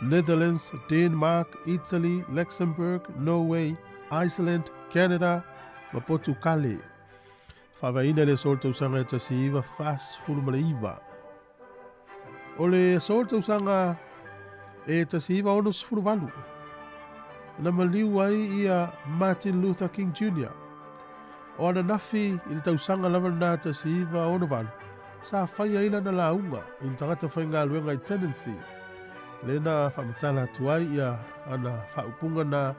Netherlands, Denmark, Italy, Luxembourg, Norway, Iceland, Canada ma Potukale. Faavaeina le aso o le tausaga e 1949. O le aso o le tausaga e 1968, na maliu ai ia Martin Luther King Jr. O ananafi i le tausaga lava lena 1968, sa faia ai lana lauga i ni tagata faigaluega i Tennessee, lea na faamatala atu ai ia ana faaupuga na.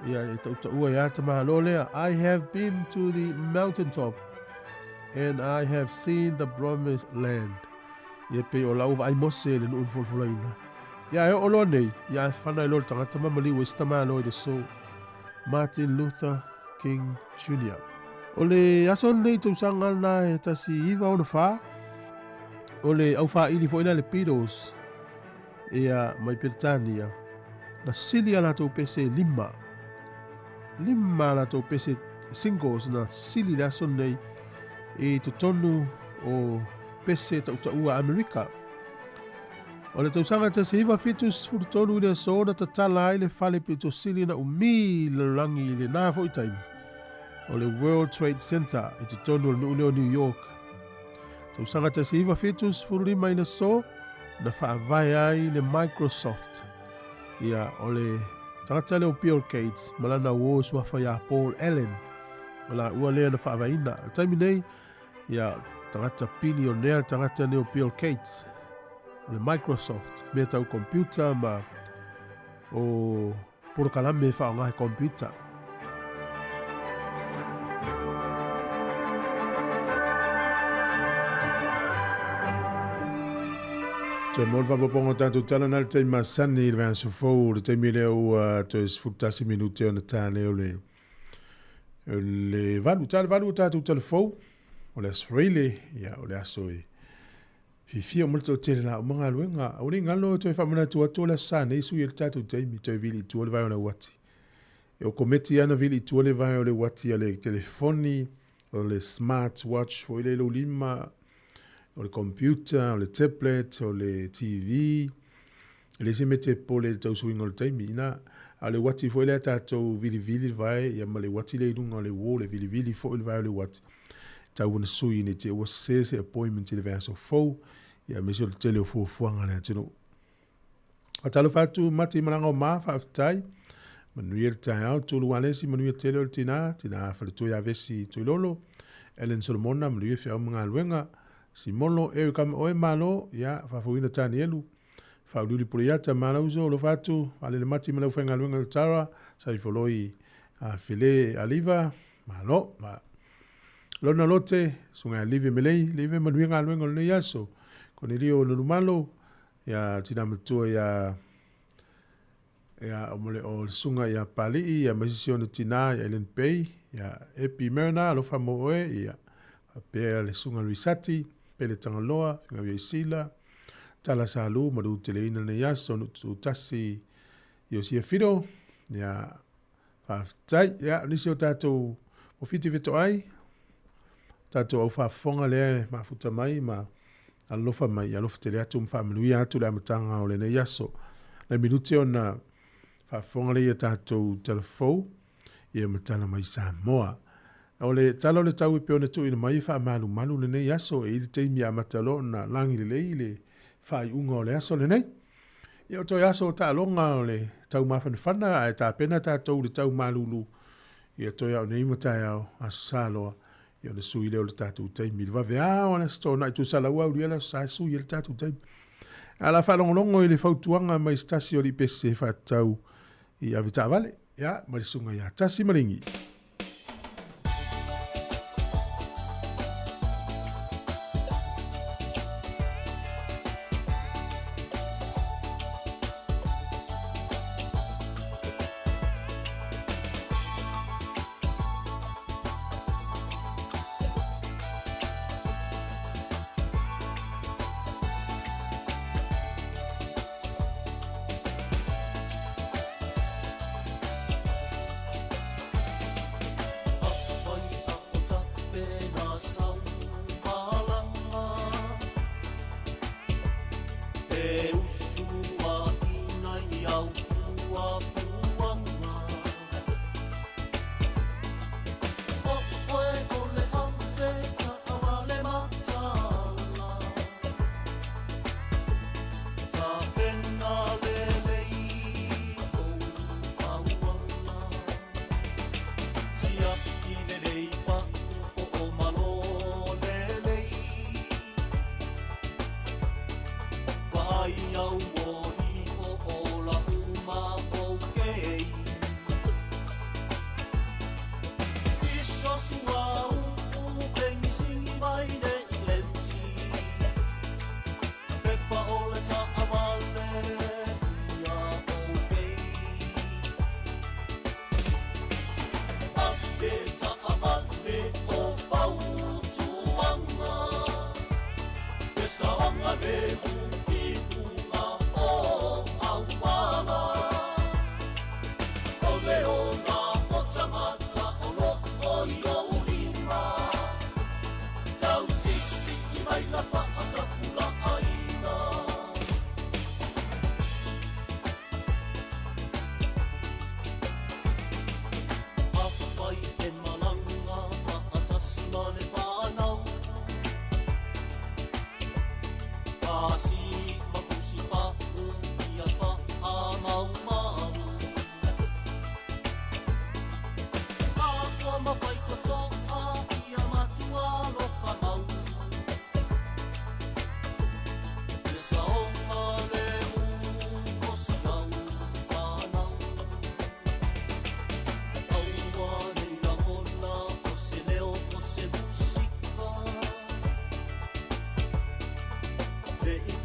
Ia e tautaua ia te malo lea. I have been to the mountaintop and I have seen the promised land. Ia pe o lau vaai Mose le nuu na folafolaina. Ia e oo loa nei, ia e fana ai loa le tagata ma maliu ai se tamāloa i le aso. Martin Luther King Jr. O le aso lenei tausaga lena e 1964, o le aufaili foi lea le Beatles ia mai Peretania, na sili a latou pese e lima. Lima a latou pese singles na sili le aso lenei i totonu o pese tautaua Amerika. O le tausaga 1973 i le aso na tatala ai le fale pito sili na umi lalolagi i lena foi taimi, o le World Trade Center i totonu o le nuu lea o New York. Tausaga 1975 i le aso na faavae ai le Microsoft. Ia, o le tagata lea o Bill Gates ma lana uo suafa ia Paul Allen. O la ua lea na faavaeina. O le taimi nei, ia, tagata bilionea le tagata nei o Bill Gates. O le Microsoft, mea tau computer ma o polokalame e faaaoga he computer. Toe mo le faaopoopoga o tatou tala na le taimi masani i le vaiaso fou, le taimi lea ua toe 11 minute ona ta lea o le le 8, ta le 8 o tatou tala fou, o le aso Faraile, ia o le aso e fiafia uma le toatele la uma galuega. Aua ne i galo e toe faamanatu atu o le aso sa nei sui ai le tatou taimi, toe vili i tua le vae o le uati. E o kometi lava na vili i tua le vae o le uati a le telefoni, o le smart watch foi lea i lou lima, o le computer, o le tablet, o le TV. E leai se mea te popole i le tausuiga o le taimi. Ina, a o le uati foi lea tatou vilivili le vae, ia ma le uati lea i luga o le wall, e vilivili foi le vae o le uati. Tau ona sui nei te ua sese se appointment i le vaiaso fou, ia aemaise o le tele o fuafuaga a le atunuu. Faatalofa atu Mati Malaga o Ma, faafetai. Manuia le taeao, Tulu Alesi, manuia tele o le tina, tina faletua ia Vesi Tuilolo, Ellen Solomona, manuia feau ma galuega, Simolo, Eric ama oe malo, ia, faafouina Tanielu, Faauliuli Puleiata, Malauso, alofa atu, Vaalele Mati ma le aufaigaluega o Tara, Saifoloi, Fele Aliva, malo, ma Lona Lote, Susuga ia Live Melei, Live manuia galuega o lenei aso, Konelio Nonumalo, ia tina matua ia ia o mole o le susuga ia Pali'i ia ma sisi ona tina ia Ellen Pei ia Epi Merna alofa mo oe ia faapea le susuga Luisati Pele Tagaloa Fingau ia Isila Tala Salu malu teleina lenei aso Nu'u Tasi Iosia Fido ia faafetai ia nisi o tatou o fiti fetoai tatou au faafofoga lea e mafuta mai ma alofa mai, alofa tele atu ma faamanuia atu le amataga o lenei aso. Nai minute ona faafofoga lea ia tatou telefou ia ma tala mai Samoa. O le tala o le tau e pei ona tuuina mai e faamalumalu lenei aso e i le taimi e amata loa ona lagi lelei le faaiuga o le aso lenei. Ia o toe aso o taaloga o le tau mafanafana ae tapena tatou i le tau malulu ia toe ao nei ma taeao Aso Sa loa ia ona sui lea o le tatou taimi i le vaveao o le Aso Toonai tusa la ua aulia le Aso Sa e sui ai le tatou taimi. Ae o le a faalogologo i le fautuaga mai se tasi o alii pese faatatau i avetaavale, ia ma le susuga ia Tasi Maligi. Le i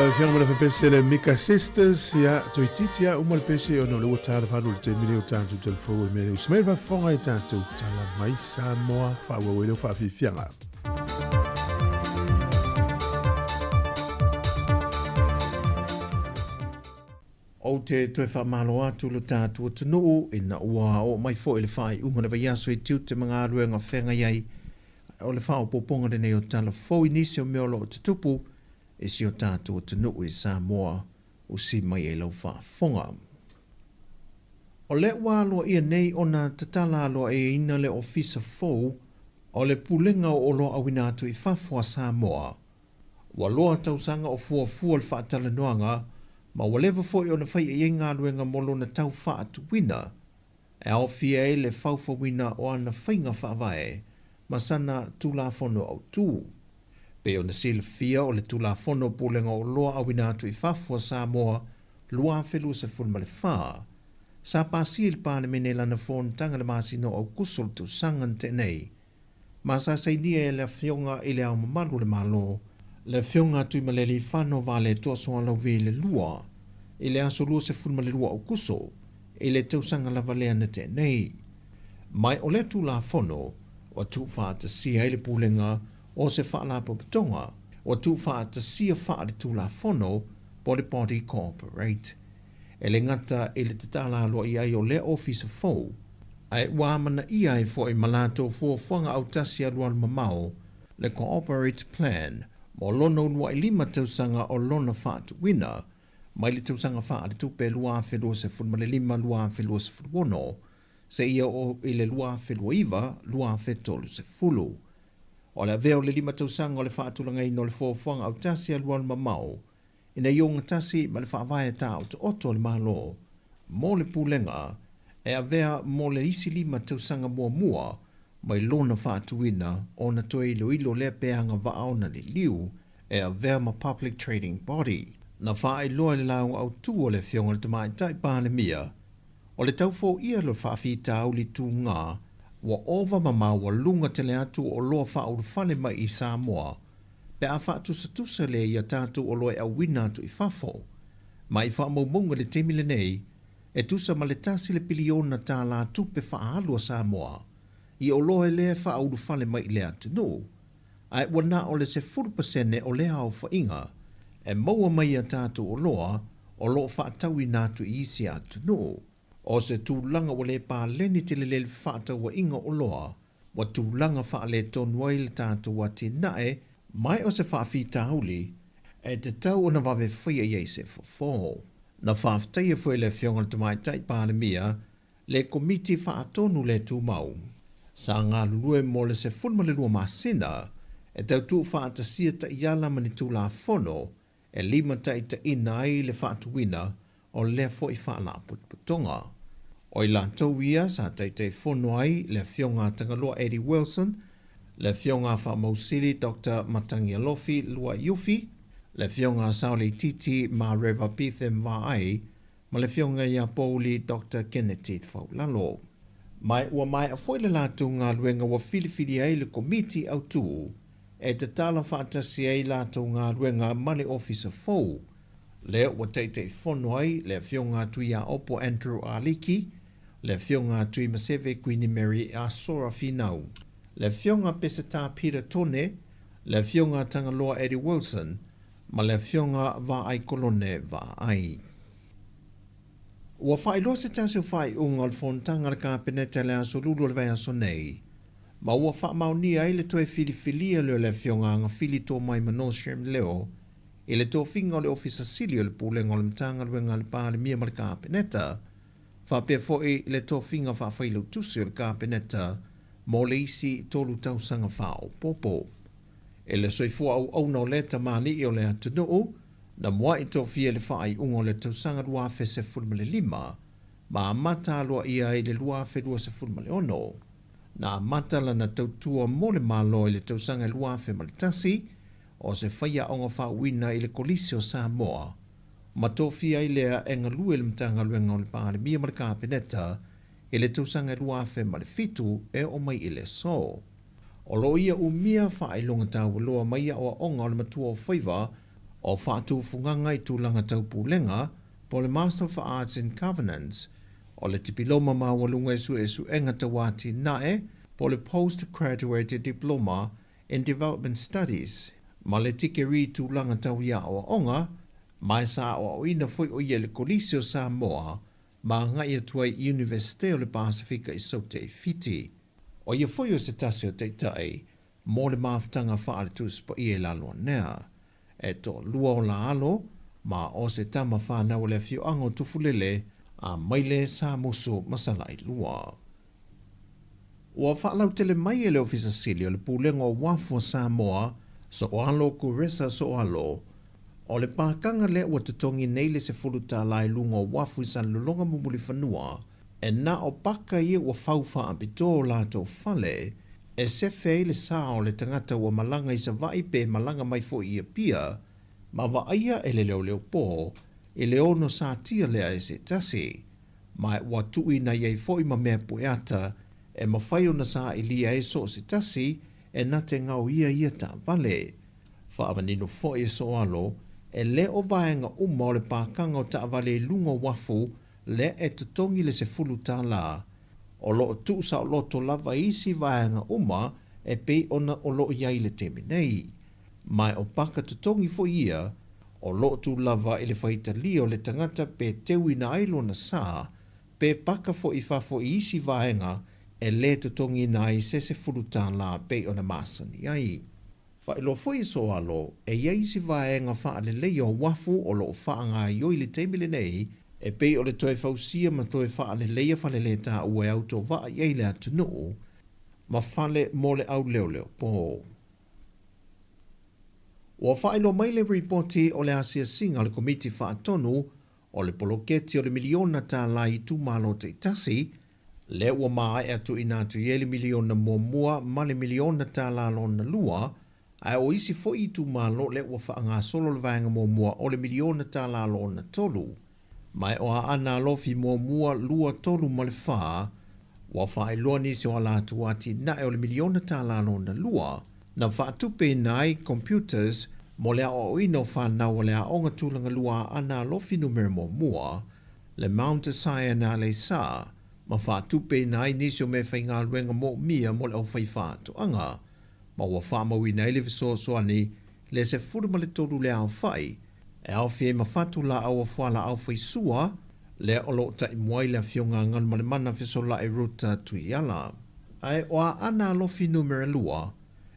Lau Afioga ma le Fapese le Mika Sisters, ia, toeitiiti lava uma le pese ona o lea ua ta le valu i le taimi nei o tatou telefou e mea nei. Usi mai le faafofoga i tatou tala mai Samoa, faaauau ai leo faafiafiaga. Ou te toe faamalo atu lo tatou atunuu ina ua oo mai foi le faaiuga o le vaiaso i tiute ma galuega feagai ai. O le faaopoopoga lenei o tala fou i nisi o mea o lo o tutupu i si o tatou atunuu i Samoa usi mai ai lau faafofoga. O lea ua aloaia nei ona tatala aloaiaina le Ofisa fou o le Pulega o Oloa Auina Atu i Fafo a Samoa. Ua loa tausaga o fuafua le faatalanoaga ma ua leva foi ona faia i ai galuega mo lona tau faatuina e aofia ai le faufauina o ana faiga faavae ma sana Tulafono Autu. Pei ona silafia o le Tulafono Pulega Oloa Auina Atu i Fafo a Samoa 2024, sa pasia i le Palemene i lana fonotaga i le masina o Aokuso o le tausaga na tea nei, ma sa sainia e le Afioga i Le Ao Mamalu o le Malo, le Afioga a Tuimalealiifano Vaaletoa Sualauvi le Lua, i le aso 22 Aokuso i le tausaga lava lea na tea nei. Mai o lea Tulafono ua tuufaatasia ai le Pulega o se Faalapotopotoga ua tuufaatasia faale-Tulafono po o le Body Corporate. E le gata i le tatala aloaia ai o lea ofisa fou, ae ua amanaia ai foi ma latou fuafuaga autasi alualumamao le Cooperate Plan mo lona uluai lima tausaga o lona faatuina mai le tausaga faaletupe 2025/2026 seia oo i le 2029/2030. O le avea o le lima tausaga o le faatulagaina o le fuafuaga autasi alualumamao ina ia ogatasi ma le faavae taotooto a le Malo mo le Pulega e avea mo le isi lima tausaga muamua mai lona faatuina ona toe iloilo lea pe agavaa ona liliu e avea ma Public Trading Body. Na faailoa i le lauga autu a le Afioga i le Tamaitai Palemia, o le tau foia o le faafitauli tuga ua ova ma maualuga tele atu o oloa faaulufale mai i Samoa pe a faatusatusa lea i a tatou oloa e auina atu i fafo. Ma i faamaumauga i le taimi lenei, e tusa ma le tasi le piliona tālā tupe faaalu a Samoa i oloa lea e faaulufale mai i le atunuu, ae ua na o le 10% o lea aofaiga e maua mai i a tatou oloa o lo o faatauina atu i isi atunuu. O se tulaga ua le paleni tele le fefaatauaiga o oloa Ua tulaga faaletonu ai le tatou atinae mai o se faafitauli e tatau ona vave faia i ai se fofo. Na faafetaia foi e le Afioga i le Tamaitai Palemia le Komiti Faatonu le Tumau sa galulue mo le 12 masina e tau tuufaatasia taiala ma ni Tulafono e limataitaiina ai le faatuina o lea foi faalapotopotoga. O i latou ia sa Taitaifono ai le Afioga a Tagaloa Eddie Wilson, le Afioga a Faamausili Doctor Matagialofi Luaiufi, le Afioga a Saoleititi Mareva Betham Vaai ma le Afioga ia Pouli Doctor Keneti Faulalo. Ma ua maea foi le latou galuega ua filifili ai le Komiti Autu e tatala faatasi ai latou galuega ma le Ofisa fou, lea ua Taitaifono ai le Afioga a Tuiaopo Andrew Aliki, le Afioga a Tuimaseve Kuini Mary Asora Finau, le Afioga a Peseta Peter Tone, le Afioga a Tagaloa Eddie Wilson ma le Afioga Vaai Kolone Vaai. Ua faailoa se tasi o faaiuga o le fonotaga a le Kapeneta i le aso Lulu o le vaiaso nei, ma ua faamaonia ai le toe filifilia lea o le Afioga Agafili Tomai Manoj Leo i le tofiga o le Ofisa Sili o le Pulega o le Matagaluega a le Palemia ma le Kapeneta, faapea foi le tofiga faafailautusi o le Kapeneta mo le isi tolu tausaga faaopoopo. I le soifua auauna o lea tamalii o le atunuu, na mua'i tofia i le faaiuga o le tausaga 2015 ma amata aloaia ai i le 2026. Na amata lana tautua mo le Malo i le tausaga 2001, o se faiaoga faauuina i le Kolisi o Samoa, ma tofia ai lea e galue i le Matagaluega o le Palemia ma le Kapeneta i le tausaga 2007 e oo mai i le aso. O lo o ia umia faailoga taualoa mai aoaoga o le matua o faiva. o Faatufugaga i Tulaga Tau Pulega po o le Master of Arts in Governance, o le Tipiloma Maualuga i Suesuega Tau Atinae po o le Post Graduate Diploma in Development Studies, ma le Tikerii Tulaga Tau i Aoaoga, ma e sa aoaoina foi o ia i le Kolisi o Samoa ma agai atu ai i Iunivesite o le Pasefika i Saute i Fiti. ʻO ia foi o se tasi o taitai mo le mafutaga faale-Tusi Paia i Laloanea. E toalua o la alo, ma o se tama whanau o le afioaga o Tufulele, a Maile, Samusu ma Salailua. Ua faalautele mai e le Ofisa Sili o le Pulega o Uafu o Samoa, Soalo Kuresa Soalo, o le pākaga lea ua totogi nei le $10 i luga o uafu i Salelologa ma Mulifanua, e na o paka ia ua fau faapitoa o latou fale e sefe ai le sa o le tagata ua malaga i Savaii pe malaga mai foi i Apia, ma vaaia e le leoleopō i le ono satia lea e se tasi. Ma ua tuuina i ai foi ma mea pueata e mafai ona sailia ai so o se tasi e na te gaoia ia taavale. Faamanino foi e Soalo, e le o vaega uma o le pākaga o taavale i luga o uafu lea e totogi le $10, o lo o tuusaoloto lava i isi vaega uma e pei ona o lo o i ai i le taimi nei. Ma o paka totogi foi ia, o lo o tu lava i le faitalia o le tagata pe teuina ai lona sa, pe paka foi i fafo i isi vaega e lē totogiina ai se $10 pei ona masani ai. Faailoa foi e Soalo, e i ai isi vaega faaleleia o uafu o lo o faagaioi i le taimi lenei, e pei o le toe fausia ma toe faaleleia falelētāua e autovaa i ai le atunuu, ma fale mo le auleoleopō. Ua faailoa mai le ripoti o le asiasiga a le Komiti Faatonu o le poloketi o le miliona tālā i itumalo taitasi, lea ua maea tuuina atu i ai le miliona muamua ma le miliona tālā lona lua, ae o isi foi itumalo lea ua faagasolo le vaega muamua o le miliona tālā lona tolu. Ma e o Aana Alofi muamua, lua, tolu ma le fā, ua faailoa nisi o a latou atinae o le miliona tālā lona lua, na faatupeina ai computers mo le aoaoina o fanau o le Aoga Tulaga Lua Aana Alofi Numera Muamua, le Mount Sion Aleisa, ma faatupeina ai nisi o meafaigaluega moomia mo le aufaifaatoaga, ma ua faamauina ai le fesoasoani le 13 le aofai, e aofia ai ma fatu laau o fualaau faisua, lea o lo o taimua ai le Afioga a Galumalemana Fesola'i Ruta Tuiala. Ae o Aana Alofi Numera lua,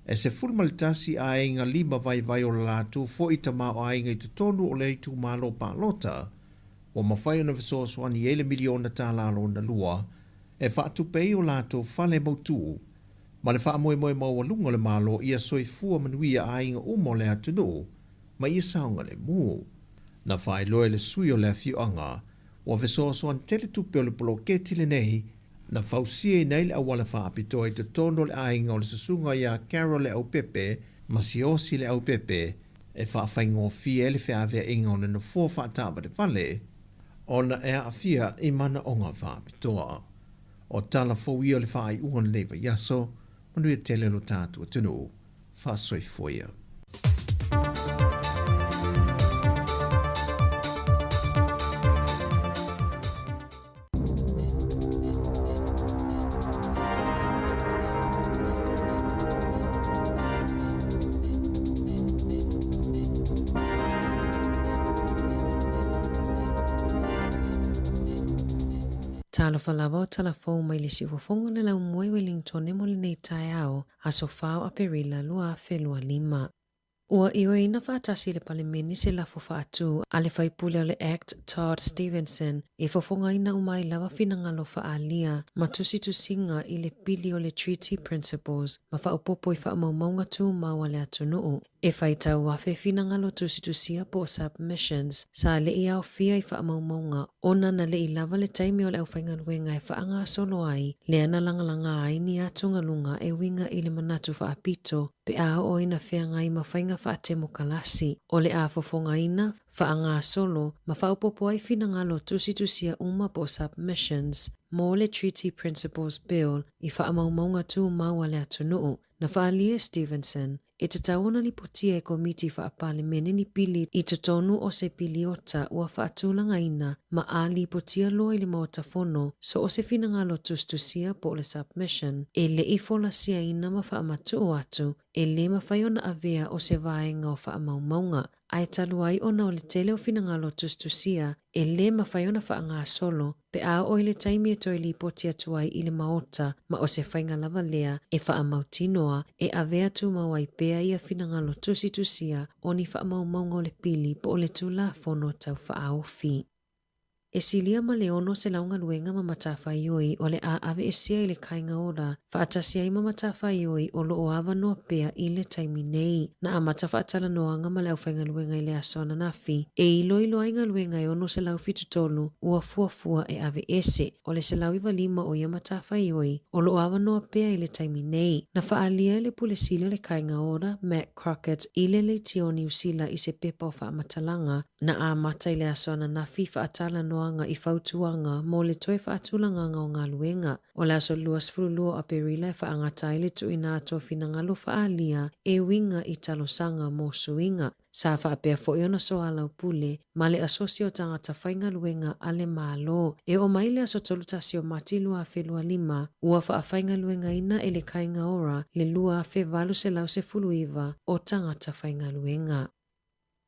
e 11 aiga lima vaivai o la latou foi tamaoaiga i totonu o le itumalo palota, ua mafai ona fesoasoani i ai le miliona tālā lona lua e faatupe ai o latou fale mautū ma le faamoemoe maualuga o le Malo ia soifua manuia aiga uma o le atunuu ma ia saogalemu. Na faailoa e le sui o le afioaga ua fesoasoani tele tupe o le poloketi lenei na fausiaina ai le auala faapitoa i totonu o le aiga o le susuga iā Carol Leaupepe ma Siaosi Leaupepe e faafaigofie ai le feaveaiga o le nofoa faataavalevale ona e aafia i manaoga faapitoa. O tala fou ia o le faaiuga o lenei vaiaso, manuia tele lo tatou atunuu. Faasoifua ia. Talofa lava o tala fou mai le siufofoga o le laumua i Wellingtone mo lenei taeao, aso 4 o Aperila 2025. Ua ioeina faatasi le Palemene se lafo faatu a le faipule o le Act Todd Stevenson e fofogaina uma ai lava finagalo faaalia ma tusitusiga i le pili o le Treaty Principles ma faaopoopo i faamaumauga tumau a le atunuu. E faitau afe finagalo tusitusia po o submissions sa le i aofia i faamaumauga ona na le i lava le taimi o le aufaigaluega e faagasolo ai lea na lagalaga ai ni atugaluga e uiga i le manatu faapito pe a oo ina feagai ma faiga faatemokalasi o le a fofogaina, faagasolo ma faaopoopo ai finagalo tusitusia uma po o submissions mo le Treaty Principles Bill i faamaumauga tumau a le atunuu, na faaalia e Stevenson. E tatau ona lipotia e Komiti Faa-Palemene ni pili i totonu o se piliota ua faatulagaina ma a lipotia loa i le Maota Fono so o se finagalo tusitusia po o le submission e le i folasiaina ma faamatuu atu e le mafai ona avea o se vaega o faamaumauga ae talu ai ona o le tele o finagalo tusitusia e le mafai ona faagasolo pe a oo i le taimi e toe lipoti atu ai i le Maota ma o se faiga lava lea e faamautinoa e avea tumau ai pea ia finagalo tusitusia o ni faamaumauga o le pili po o le Tulafono Tau Faaofi. E silia ma le 600 galuega ma matafaioi o le a aveesea i le Kāinga Ora faatasi ai ma matafaioi o lo o avanoa pea i le taimi nei. Na amata faatalanoaga ma le aufaigaluega i le aso ananafi e iloilo ai galuega e 673 ua fuafua e aveese. O le 195 o ia matafaioi o lo o avanoa pea i le taimi nei. Na faaalia e le Pule Sili o le Kāinga Ora, Matt Crockett, i le Leitio o Niu Sila i se pepa o faamatalaga na amata i le aso ananafi faatalanoaga i fautuaga mo le toe faatulagaga o galuega. O le aso 22 o Aperila e faagata ai le tuuina atu o finagalo faaalia e uiga i talosaga mo suiga. Sa faapea foi ona soalaupule ma le Asosi o Tagata Faigaluega a le Malo. E oo mai le aso 31 o Mati 2025, ua faafaigaluegaina e le Kāinga Ora le 2,819 o tagata faigaluega.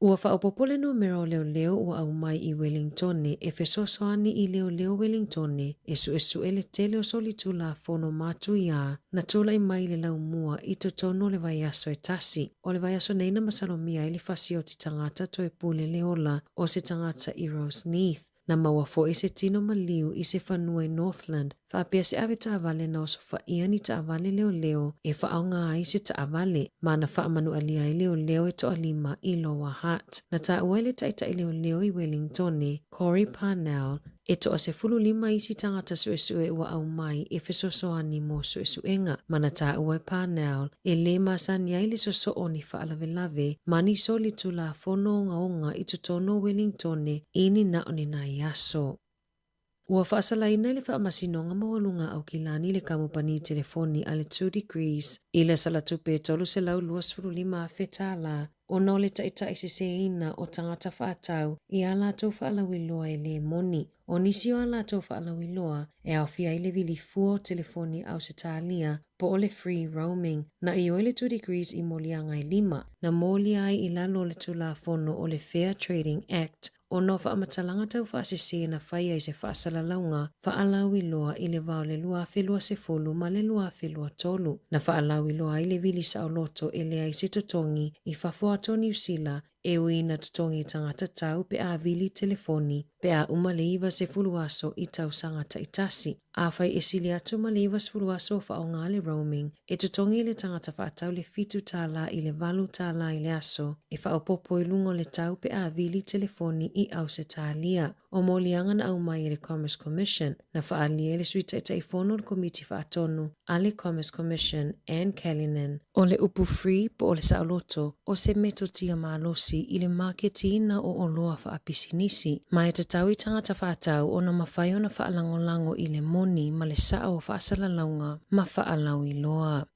Ua faaopoopo le numera o leoleo ua aumai i Welingtone e fesoasoani i leoleo Welingtone e suesue le tele o solitulafono matuia na tulai mai i le laumua i totonu o le vaiaso e tasi. O le vaiaso nei na masalomia ai le fasioti tagata toe pule le ola o se tagata i Roseneath. Na maua foi se tino maliu i se fanua i Northland faapea se ave taavale na osofaia ni taavale leoleo e faaaoga ai se taavale ma na faamanualia ai leoleo e toalima i Lower Hutt. Na taua e le taitai leoleo i Wellingtone, Corey Parnell, e toa 15 isi tagata suesue ua aumai e fesoasoani mo suesuega ma na taua e Parnell e lē masani ai le sosoo o ni faalavelave ma ni solitulafono ogaoga i totonu o Wellingtone i ni na o ni nai aso. Ua faasalaina e le Faamasinoga Maualuga a Aukilani le kamupani telefoni a le Two Degrees i le salatupe e $325,000 tālā ona o le taitaiseseina o tagata faatau i ā latou faalauiloa e lē moni. O nisi o ā latou faalauiloa e aofia ai le vili fua o telefoni Ausetalia po o le free roaming, na ioe le Two Degrees i moliaga e lima, na molia ai i lalo o le Tulafono o le Fair Trading Act ona o faamatalaga taufaasese na fai ai se faasalalauga faalauiloa i le va o le 2020 ma le 2023, na faalauiloa ai le vili saoloto e leai se totogi i fafo atu o Niu Sila e ui ina totogi tagata tau pe a vili telefoni pe a uma le 90 aso i tausaga taitasi. Afai e sili atu ma le 90 aso o faaaoga le roaming, e totogi e le tagata faatau le $7 i le $8 i le aso e faaopoopo i luga o le tau pe a vili telefoni i Ausetalia. O moliaga na aumai e le Commerce Commission, na faaalia e le Sui Taitaifono o le Komiti Faatonu a le Commerce Commission, Anne Callinan, O le upu free po o le saoloto, o se metotia malosi i le maketiina o oloa faapisinisi, ma e tatau i tagata faatau ona mafai ona faalagolago i le moni ma le sao o faasalalauga ma faalauiloa.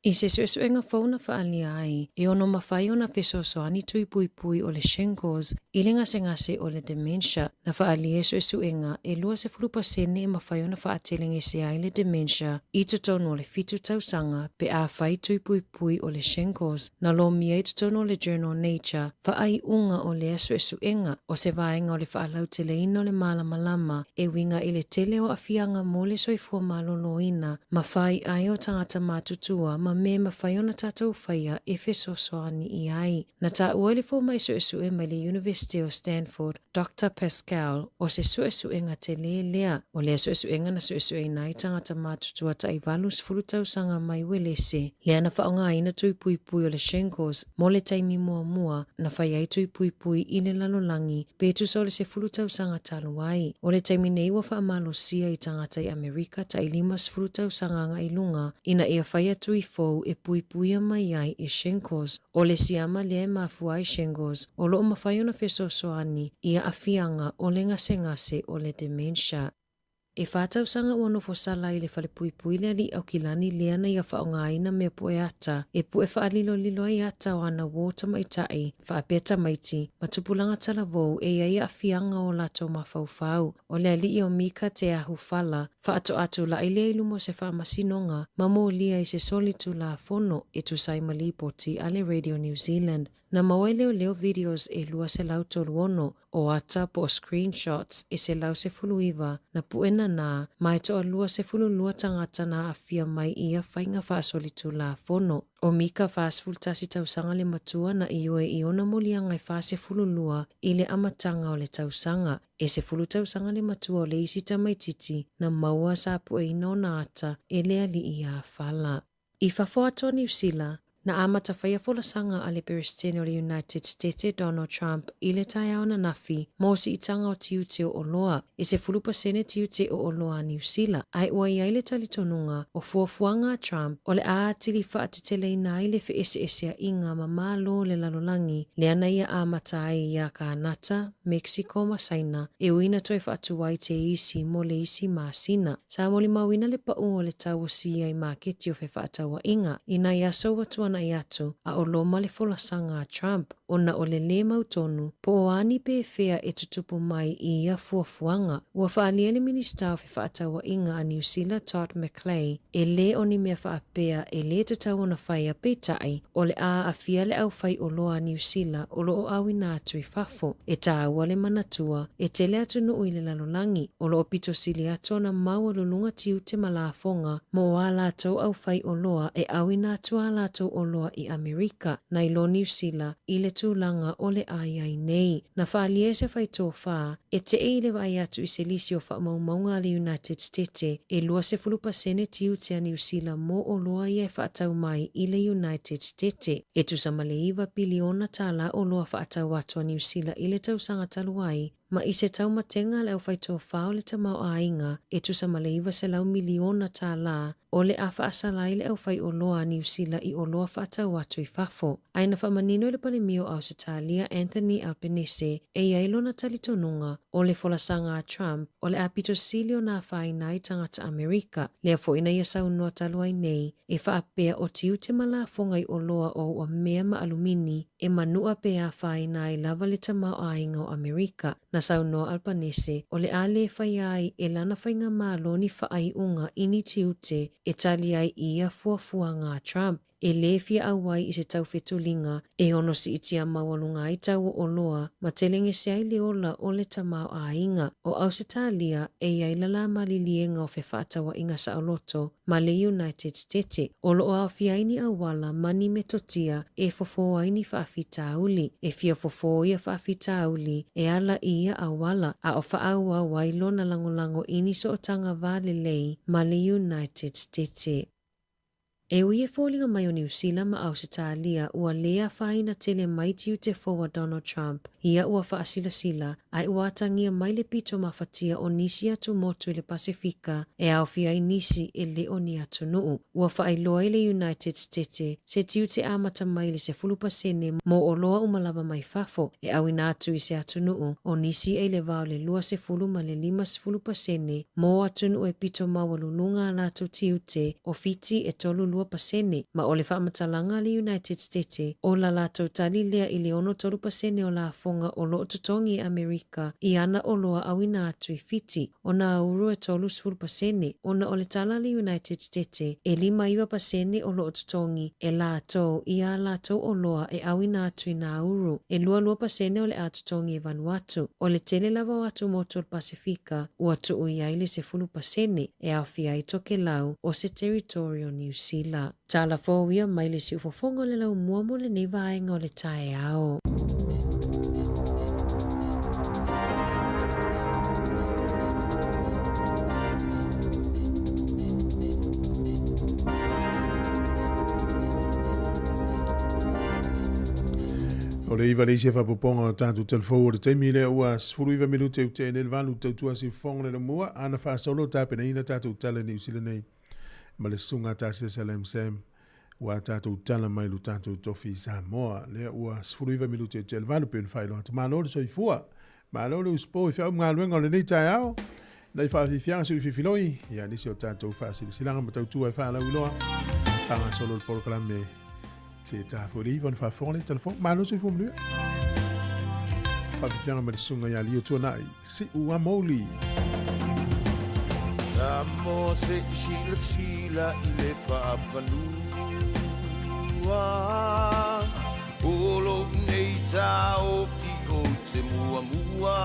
I se suesuega fou na faaalia ai, e ono mafai ona fesoasoani tui puipui o le shingles i le gasegase o le dementia. Na faaalia e suesuega e 20% e mafai ona faatelegese ai le dementia i totonu o le fitu tausaga pe afai tui puipui o le shingles. Na lomia i totonu o le journal Nature faaiuga o lea suesuega o se vaega o le faalauteleina o le malamalama e uiga i le tele o aafiaga mo le soifua maloloina ma faiai o tagata matutua ma mea e mafai ona tatou faia e fesoasoani i ai. Na taua e le fomai suesue mai le Iunivesite o Stanford, Doctor Pascal, o se suesuega telē lea. O lea suesuega na suesueina ai tagata matutua tai 80 tausaga mai Uelese, lea na faaaogaina tui puipui o le shingles mo le taimi muamua na fai ai tui puipui i le lalolagi pe tusa o le 10 tausaga talu ai. O le taimi nei ua faamalosia i tagata i Amerika tai 50 tausaga agai luga ina ia faia tui fou e puipuia mai ai i shingles. O le siama lea e mafua ai shingles o lo o mafai ona fesoasoani i aafiaga o le gasegase o le dementia. E whā tausaga ua nofo sala i le falepuipui le alii Aukilani lea na ia faaaogaina mea pue ata e pue faalilolilo ai ata o ana uō tamaitai, faapea tamaiti, ma tupulaga talavou e i ai aafiaga o latou mafaufau. O le alii o Mika Te Ahu Fala, faatoa tulai lea i luma o se faamasinoga ma molia i se soli tulafono e tusa ai ma lipoti a le Radio New Zealand. Na maua e leoleo videos e 236 o ata po o screenshots e 119 na puʻe nanā ma e toalua 12 tagata na aafia mai i ia faiga faasolitulafono. ʻO Mika 41 tausaga le matua na ioe i ona moliaga e 42 i le amataga o le tausaga. E 10 tausaga le matua o le isi tamaitiiti na maua sa pueina ona ata e le alii iā Fala. I fafo atu o Niu Sila, na amata faia folasaga a le Peresetene o le United Setete Donald Trump i le taeao ananafi mo siitaga o tiute o oloa, e 10% tiute o oloa a Niu Sila, ae ua i ai le talitonuga o fuafuaga a Trump o le a atili faateteleina ai le feeseeseaiga ma malo o le lalolagi lea na ia amata ai iā Kānata, Mexico ma Saina e ui na toe faatuai te isi mo le isi masina. Sa molimauina le paʻu o le tau o siia i maketi o fefaatauaiga i nai aso ua tuanai atu a o loma le folasaga a Trump ona o le lē mautonu po o a ni pefea e tutupu mai i ia fuafuaga. Ua faaalia le Minisita o Fefaatauaiga a Niu Sila Todd McClay e lē o ni mea faapea e lē tatau ona faia peitai o le a aafia le aufaioloa a Niu Sila o lo o auina atu i fafo. E tāua le manatua, e tele atunuu i le lalolagi o lo o pito sili atu ona maualuluga tiute ma lafoga mo ā latou aufaioloa e auina atu ā latou oloa i Amerika nai lo Niu Sila i le tulaga o le a i ai nei. Na faaalia e se faitofā e teʻe i le vaai atu i se lisi o faamaumauga a le United Stete e 20% tiute a Niu Sila mo oloa ia e faatau mai i le United Stete. E tusa ma le iva piliona tālā oloa faatau atu a Niu Sila i le tausaga talu ai, ma i se taumatega a le aufaitofā o le tamaoaiga e tusa ma le 900 miliona tālā o le a faasala ai le aufaioloa a Niu Sila i oloa faatau atu i fafo. Ae na faamanino e le Palemia o Ausetalia Anthony Albanese e i ai lona talitonuga o le folasaga a Trump o le a pito sili ona afaina ai tagata Amerika. Lea foi na ia saunoa talu ai nei e faapea o tiute ma lafoga i oloa o ua mea ma alumini e manua pe afaina ai lava le tamaoaiga o Amerika. Na saunoa Albanese o le a lē faia ai e lana faigamalo ni faaiuga i ni tiute e tali ai i ia fuafuaga a Trump e lē fia auai i se taufetuliga e ono siitia maualuga ai tau o oloa ma telegese ai le ola o le tamaoaiga. O Ausetalia e i ai lalā maliliega o fefaatauaiga saoloto ma le United Stete, o lo o aofia ai ni auala ma ni metotia e fofo ai ni faafitauli. E fia fofo ia faafitauli e ala i ia auala, a o faaauau ai lona lagolago i ni sootaga va lelei ma le United Stete. E ui e foliga mai o Niu Sila ma Ausetalia ua lē afaina tele mai tiute fou a Donald Trump ia ua faasilasila ae ua atagia mai le pito mafatia o nisi atumotu i le Pasefika e aofia ai nisi e le o ni atunuu. Ua faailoa i le United Stete se tiute amata mai i le 10% mo oloa uma lava mai fafo e auina atu i se atunuu o nisi e i le va o le 20 ma le 50% mo atunuu e pito maualuluga a latou tiute o Fiti e 32% ma o le faamatalaga a le United Stete o la latou tali lea i le 63% o lafoga o lo o totogi e Amerika i ana oloa auina atu i Fiti, o Nauru e 30% ona o le tala a le United Stete e 59% o lo o totogi e latou i a latou oloa e auina atu i Nauru, e 22% o le a totogi e Vanuatu. O le tele lava o atumotu o le Pasefika ua tuu i ai le 10% e aofia ai Tokelau o se teritori o Niu Sila. Tala fou ia mai le siufofoga o le laumua mo lenei vaega o le taeao. O le iva le isi e faapopoga o tatou telefou o le taimi lea ua 19 minute u tea nei le valu tautua siufofoga le laumua ana faasolo tapenaina tatou tala i Niu Sila nei ma le susuga Tasia Salam Sam ua tatou tala mai lo tatou tofi i Samoa. Lea ua 19 minute i te valu pe ona faailoa atu. Malo le soifua, malo le usupo i feau ma galuega o lenei taeao. Nai faafiafiaga se ui ia nisi o tatou faasilasilaga ma tautua e faalauiloa faagasolo le polokalame se ta foi le iva ona faafofoga le telefoni. Malo soifua manuia. Faafiafiaga ma le susuga ia Lio Tuanai, Siu a Mouli. Samoa se i silasila i le faafanua O lou nei taofi ou te muamua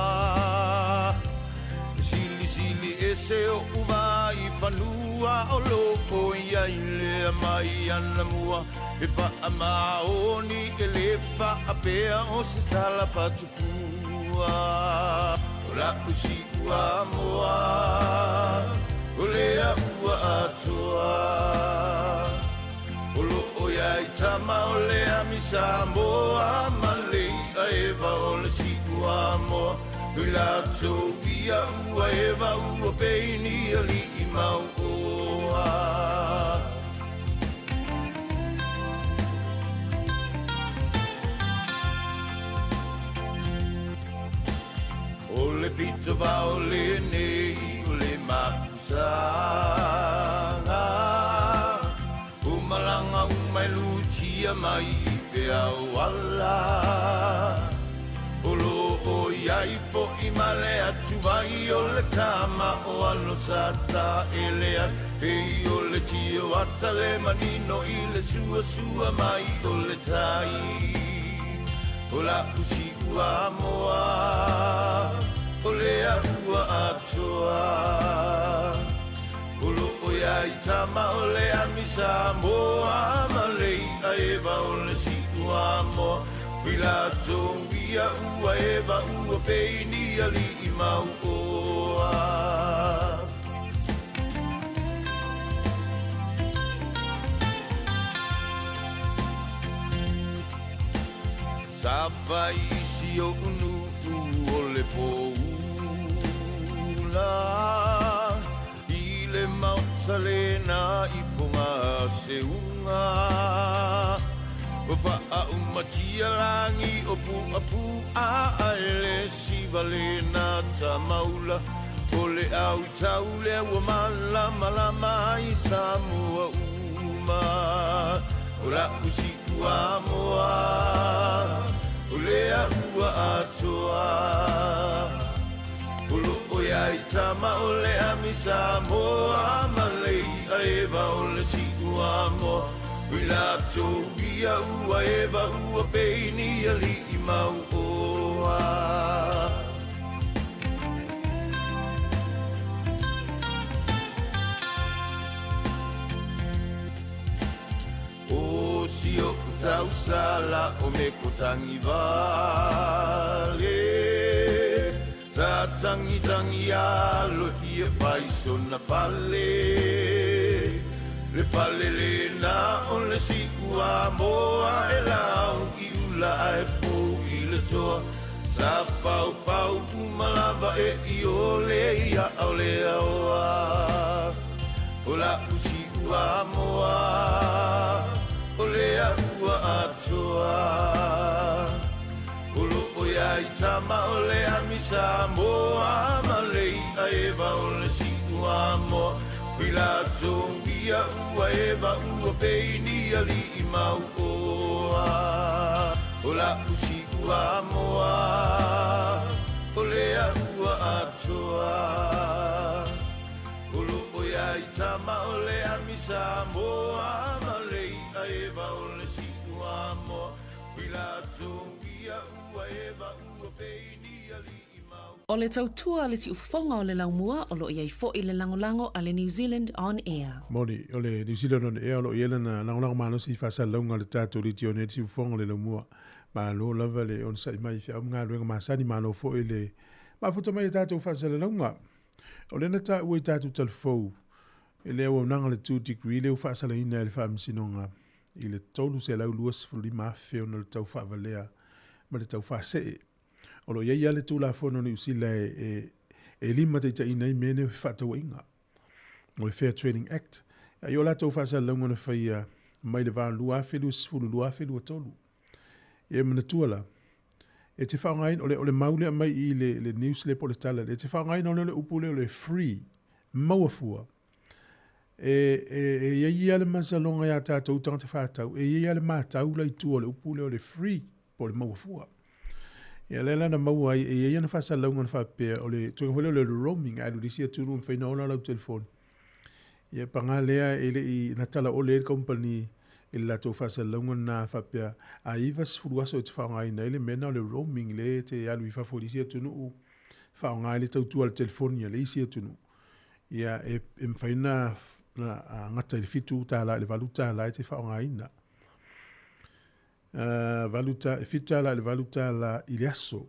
E silisili ese oʻu vā i fanua O lo o i ai lea mai anamua E faamaoni e le faapea o se tala faatufua O la'u siuamoa o lea ua atoa O loo iai tama o le ami Samoa ma le i'a eva o le siuamoa I latou ia ua eva ua peini alii mauoa. O le pito vao lenei o le mapusaga O malaga uma e lutia mai i peau ala O lo o i ai foʻi ma le atuvai o le tama o alo sa taele ai Pei o le tio ata le manino i le suasua mai o le tai O la'u siuamoa o lea ua atoa O loo iai tama o le ami Samoa ma le i'a eva o le siuamoa I latou ia ua eva ua peini alii mauoa. Sa fai i si oʻu nuu o le poula I le maota lena i Fogaseuga Ua faaumatia lagi o Puapu'a Ae le siva lena tamaula O le au i tau lea ua malamalama ai Samoa uma O la'u siuamoa o lea ua atoa O loo iai tama o le ami Samoa ma le i'a eva o le siuamoa I latou ia ua eva ua peini alii mauoa. O si oʻu tausala o me ko tagivale Sa tagitagi alo e fia fai sona fale Le fale lena o le siuamoa E lau i ula ae pou i le toa Sa faufau uma lava e iole ia ao le aoa O la'u siuamoa o lea ua atoa O loo iai tama o le ami Samoa ma le i'a eva o le siuamoa I latou ia ua eva ua peini alii mauoa O la'u siuamoa o lea ua atoa O loo iai tama o le ami Samoa ma le i'a eva o le siuamoa I latou ia ua eva ua peini alii mau. O le tautua a le siufofoga o le laumua o lo o i ai foʻi le lagolago a le New Zealand On Air. Moni, o le New Zealand On Air o lo o i ai lana lagolago malosi i faasalalauga o le tatou leitio nei le siufofoga o le laumua. Malo lava le onosai mai i feau ma galuega masani, malo foi le mafuta mai i tatou faasalalauga. O lea na taua i tatou talafou e le auaunaga le 2 degree lea ua faasalaina e le Faamasinoga i le 325,000 ona o le tau faavalea ma le tau faasee. O lo o i ai lava le Tulafono a Niu Sila e, e, e limataitaiina ai mea nei o fefaatauaiga, o le Fair Trading Act. A i o latou faasalalauga na faia mai le va 2020 2023. E manatua la, E te faaaogaina, o le, o le mau lea mai i le, le news lea po o le tala lea, e te faaaogaina lea o le upu lea o le free, maua fua. E, e, e i ai ia le masaloga iā tatou tagata whātau, e i ai ia le mātau la i tua o le upu lea o le free, po o le maua fua. Ia lea la na maua ai, e i ai ana faasalalauga na faapea, o le tulaga foi lea o le roaming, a alu i le isi atunuu e mafai ona ola lau telefoni. Ia paga lea e le i na tala ole ai le company i le latou faasalalauga lena faapea, a 90 aso e te faaaogaina ai le mea lena o le roaming lea e te alu i fafo i le isi atunuu, faaaoga ai le tautua a le telefoni a le isi atunuu. Ia e, e mafai ona gata i le $7 i le $8 e te faaaogaina. E $7 i le $8 i le aso.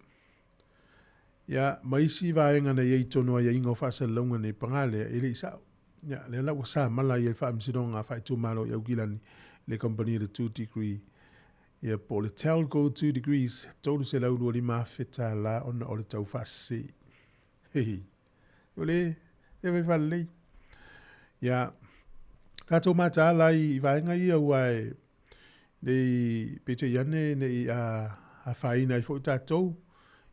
Ia, ma isi vaega na i ai i totonu o aiaiga o faasalalauga nei, paga lea, e le i sao. Ia, lea la ua sa mala ai e le Faamasinoga Faaitumalo i Aukilani le kamupani a le Two Degree, ia po o le Telco Two Degrees, $325,000 ona o le tau faasese. Hehe. O le e fai faalelei. Ia, tatou mataala ai i vaega ia ua e nei peitai ane nei a afaina ai foi tatou.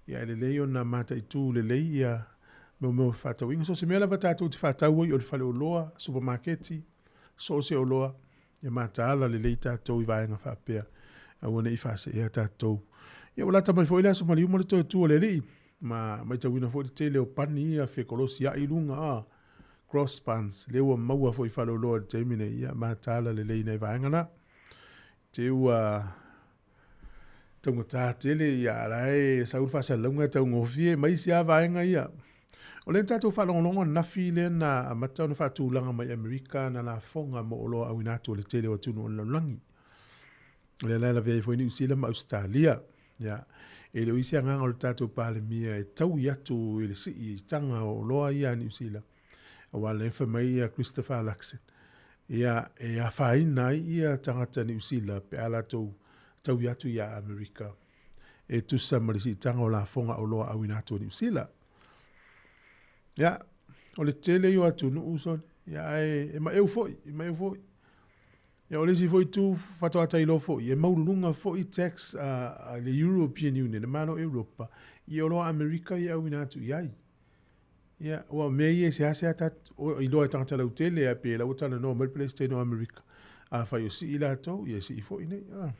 Ia e lelei ona mataitu lelei ia mea o fefaatauaiga. So o se mea lava tatou te faatau ai o le faleoloa, supamaketi, so o se oloa, ia mataala lelei tatou i vaega faapea, aua ne i faaseea tatou. Ia ua lata mai foi le aso maliu ma le toe tu o le Alii, ma matauina foi le tele o pani ia fekolosiai i luga, a, cross buns, lea ua maua foi i faleoloa i le taimi nei, ia mataala lelei nai vaega na. Te ua taugata tele, ia la e sau le faasalalauga e taugofie ma isi lava vaega ia. O lea na tatou faalogologo ananafi lea na amata ona faatulaga mai Amerika na lafoga mo oloa auina atu a le tele o atunuu o le lalolagi. O lea la e lavea ai foi Niu Sila ma Ausetalia. Ia, e le o i ai se agaga o le tatou Palemia e taui atu i le siitaga o oloa ia a Niu Sila, aua lea e fai mai ia Christopher Luxon, ia, e afaina ai ia tagata Niu Sila pe a latou taui atu ia Amerika e tusa ma le siitaga o lafoga oloa auina atu a Niu Sila. Ia, o le tele ia o atunuu sone, ia, ae e maeu foi, e maeu foi. Ia, o le isi foi itu faatoa tailo foi, e maualuluga foi tax a le European Union, le Malo o Europa, i oloa Amerika ia e auina atu i ai. Ia, aua o mea ia e seasea o iloa e tagata lautele, ae pei o la ua talanoa mai le Peresetene o Amerika, afai o sii latou, ia e sii foi nei. Ah.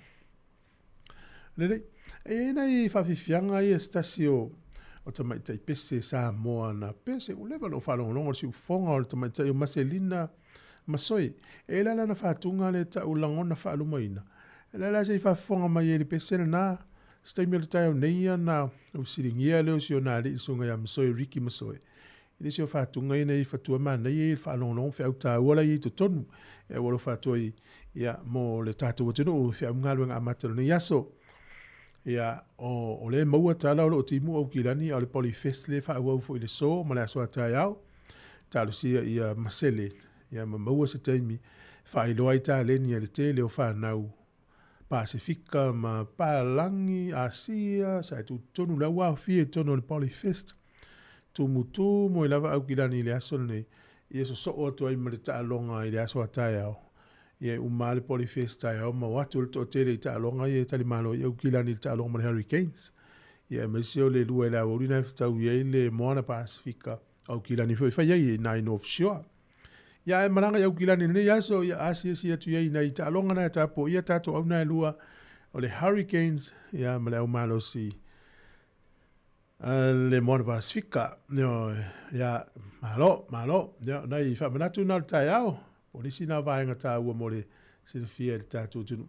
Lelei. E i ai nai faafiafiaga ia se tasi o o tamaitai pese Samoa na pese ua leva ona ou faalogologo i le siufofoga o le tamaitai o Maselina Masoe. E i ai la lana faatuga lea e tau lagona faalumaina. E la la se i faafofoga mai ai i le pese lena. Se taimi o le taeao nei ia na ou fesiligia lea o si ona alii le susuga ia Masoe Ricky Masoe. I nisi o faatuga ia nei fatua manaia ia i le faalogologo feau taua la ia i totonu e ua alofa atu ai ia mo le tatou atunuu i feau ma galuega amata o lenei aso. Ia o, o lea e maua tala o lo o timu Aukilani a o le Polyfest lea e faaauau foi i le so ma le aso a taeao. Talosia ia masele ia ma maua se taimi faailoa ai taleni a le tele o fanau Pasefika ma Palangi, Asia, sa e tutonu la ua aofia i totonu o le Polyfest. Tumutumu ai lava Aukilani i le aso lenei, ia sosoo atu ai ma le taaloga i le aso a taeao. Ia e uma lava le Polyfest taeao ma o atu le toatele i taaloga ia e talimalo ai Aukilani i le taaloga ma le Hurricanes. Ia aemaise o le lua i le aoauli na e fetaui ai le Moana Pasefika, Aukilani foi e fai ai i ina i North Shore. Ia ae malaga i Aukilani i lenei aso, ia asiasi atu i ai i nai taaloga na e tapuaia tatou auna e lua o le Hurricanes ia ma le au malosi a le Moana Pasefika. Ia, malo, malo. Ia, nai faamanatu na o le taeao, o nisi na vaega taua mo le silafia i le tatou atunuu.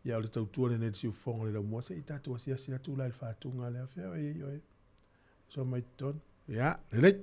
Ia, o le tautua lenei i le siufofoga o le laumua, se i tatou asiasi atu la i le faatuga lea. Fea oe i oe. So mai totonu. Ia, lelei.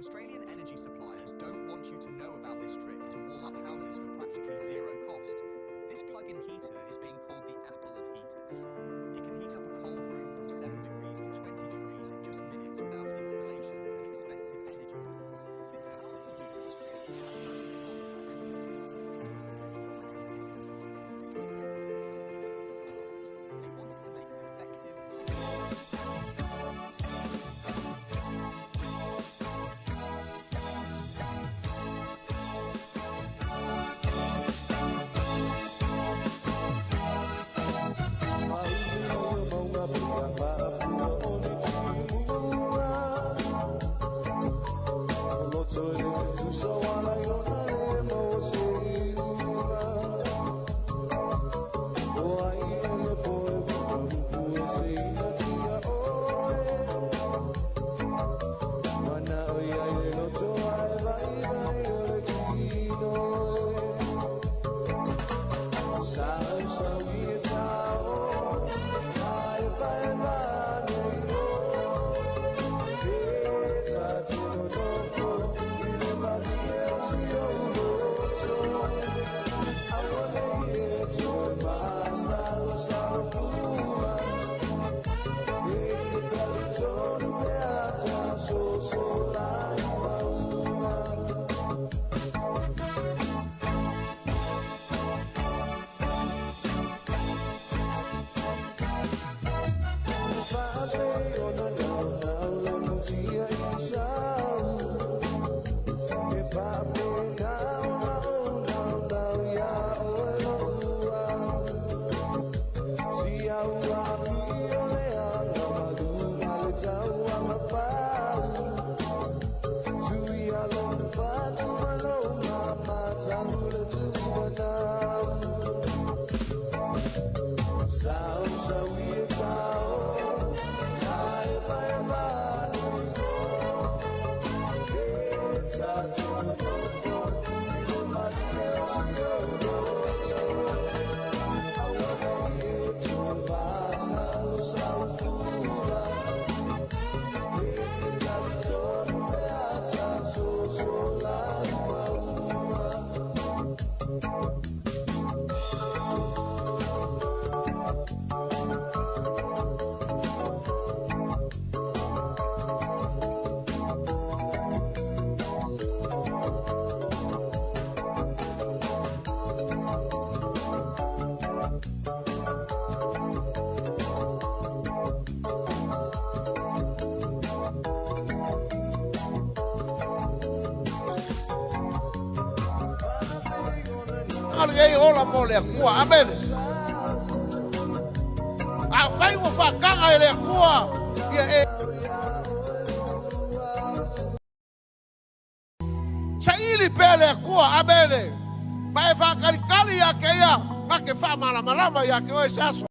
Australian energy suppliers don't want you to know about this trick to warm up houses for practically zero cost. This plug-in heater is being called the Apple of heaters. It can heat up a cold room from 7 degrees to 20 degrees in just minutes without installations and expensive energy bills. This powerful heater was created by They wanted to make an effective, Lenei ola mo le Atua. Amene. Afai ua faagaga e le Atua ia e. Saili pea le Atua. Amene. Ma e faakalikali ia te ia, ma ke faamalamalama ia te oe se aso.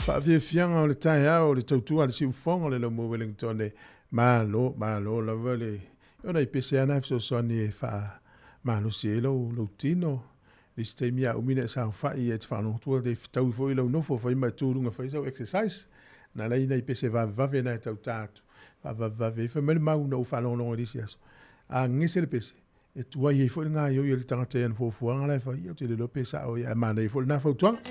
Faafiafiaga o le taeao o le tautua a le siufofoga o le Laumua Wellington e malo, malo lava le ona i pese ana fesoasoani e faamalosi ai lou, lou tino. Le isi taimi a umi ona e saofai e te faalogo atu e fetaui foi lau nofo fai ma e tu i luga fai sau exercise. Na ala ai nai pese vavevave na e tautā atu, faavavevave ai. Fai mai le mau na ou faalogologo i le isi aso, a gese le pese, e tuai ai foi le gaioi a le tagata i ana fuafuaga la e fai, ia ou te le iloa pe sao ia, ae manaia foi lena fautuaga.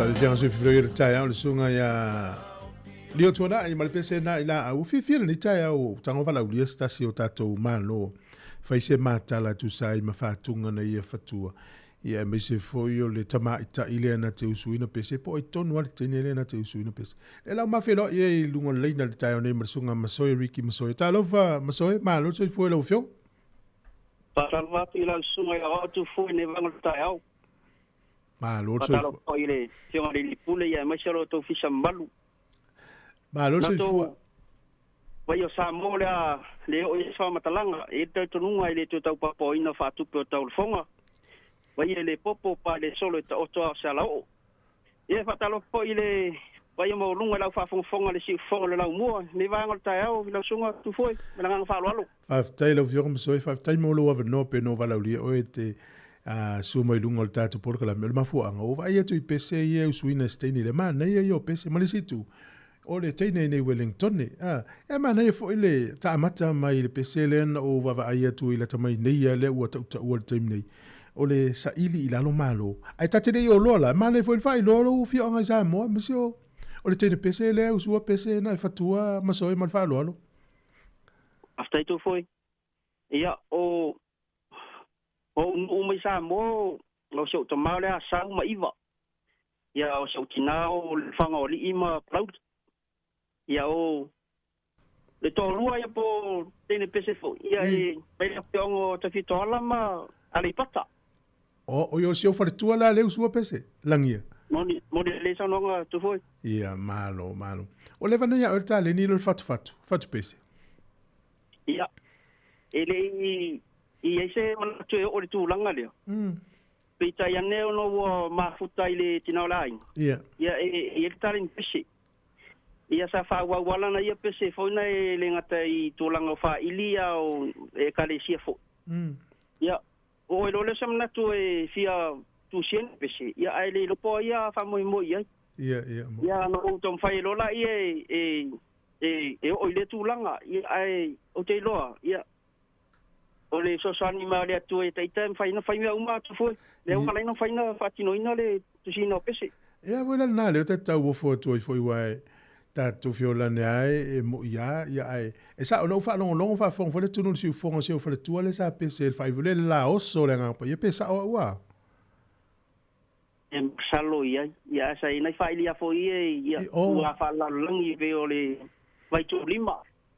Talia se filo le taeao le susuga ia Leo Tuanai ma le pese na i la au fiafia lenei taeao tago valaulia se tasi o tatou Malo fai se matala tusa ai ma faatuga na ia fatua ia aemaise foi o le tamaitai lea na te usuina pese po o ai tonu lava le teine lea na te usuina pese. E lau mafeloai ia i luga o le laina i le taeao nei ma le susuga Masoe Ricky Masoe. Talofa Masoe, malo le soifua i lau afioga. Faatalofa atu i lau susuga i lau atu fua i nei vaega o le taeao. Malo le soifua. Faatalofa foi i le Afioga i le Pule ia aemaise o lo outou ofisa mamalu. Malo le soifua. Vai o Samoa o le a le oo i ai se faamatalaga, e i ai le talitonuga e le toe tau paopaoina faatupe o taulafoga. Vai e le popo pa e le solo e taoto a o se alaoo. Ia e faatalofa foi i le paia maualuga i lau faafogafoga i le siufofoga o le laumua i lenei vaega o le taeao i lau susuga Tufue ma le agaga faaaloalo. Faafetai lau Afioga Masoe, faafetai mo lou avanoa pe no valaaulia oe e te sua mai luga o le tatou polokalame. O le mafuaaga, ua vaai atu i pese ia e usuina e se teine lea, manaia ia o pese. Ma le isi itu, o le teine i nei Wellingtone, a, e manaia foi le taamata mai i le pese lea na ou vaavaai atu i lata mai nei ia lea ua tautaua i le taimi nei. o le saili i lalo malo. Ae ta te le i oloa la, e manaia foi le faailoa lou afioaga i Samoa, aemaise o o le teine pese lea, usua pese na e fatua masoe ma le faaaloalo. Faafetai tou foi. Ia, o o ou nuu mai Samoa, o si ou tama o le Asau ma Iva. Ia, o si ou tina o Lefaga o Alii ma Palauli. Ia, o le toalua ia po o teine pese foi, ia e mai le afioaga o Tafitoala ma Aleipata. O, o i o si ou faletua la le usua pese, lagia. Moni, moni le saunoaga tu foi. Ia, malo, malo. O leva nei a oe le taleni i lo le fatufatu, fatu pese. Ia, e le i i ai se manatu e oo i le tulaga lea. Peitai ane ona ua mafuta i le tina o le aiga. Ia. Ia, e i ai le taleni pese. Ia sa faaauau lana ia pese foi na e le gata i tulaga o faaili a o ekalesia foi. Ia, oo ai loa lea o se manatu e fia tusia ni pese, ia ae le iloa po o ai a faamoemoe i ai. Ia, ia. Ia, na ou taumafai ai loa laia e, e, e oo i lea tulaga, ia, ae ou te iloa, ia, o le fesoasoani mai o le Atua ia ita e mafai ona fai mea uma atu foi. Lea ua ala ai ona mafai ona faatinoina le tusiina o pese. Ia foi la lena lea ta te tauofo atu ai foi aua e tatou feolane a e moi a ia ae e sao na ou faalogologo faafofoga foi le atunuu i le siufofoga o si ou faletua lea sa pese i le faaivu lea le laoso o le Agaga Paia pe sao au a? E masalo i ai. Ia ae sa i ai nai faailia foi ia ia ua faalalalagi pei o le Vaituulima.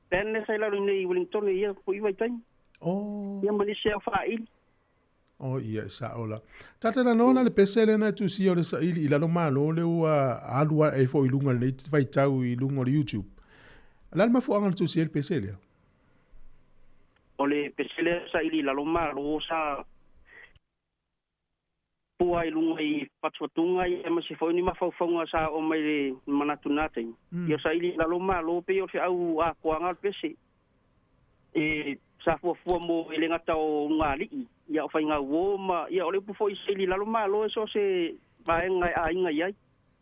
Band lea sa i lalo i nei i Wellington i ia foi vaitaimi. Oh. Ia ma nisi au faaili. Oh ia e sao la. Tata na nona le pese lea na e tusia o le saili i lalo malo le ua alu ai foi i luga lenei vaitau i luga o le YouTube. O le a le mafuaaga na tusia ai le pese lea? O le pese lea saili i lalo malo sa pua i luga i fatufatuga ia aemaise foi ni mafaufauga sa oo mai le manatu i lena taimi. Ia saili i lalo malo pei o le feau atoaga o le pese e sa fuafua mo e le gata o ulugalii ia o faigauo ma ia o le upu foi saili i lalo malo e so o se vaega e aiga i ai.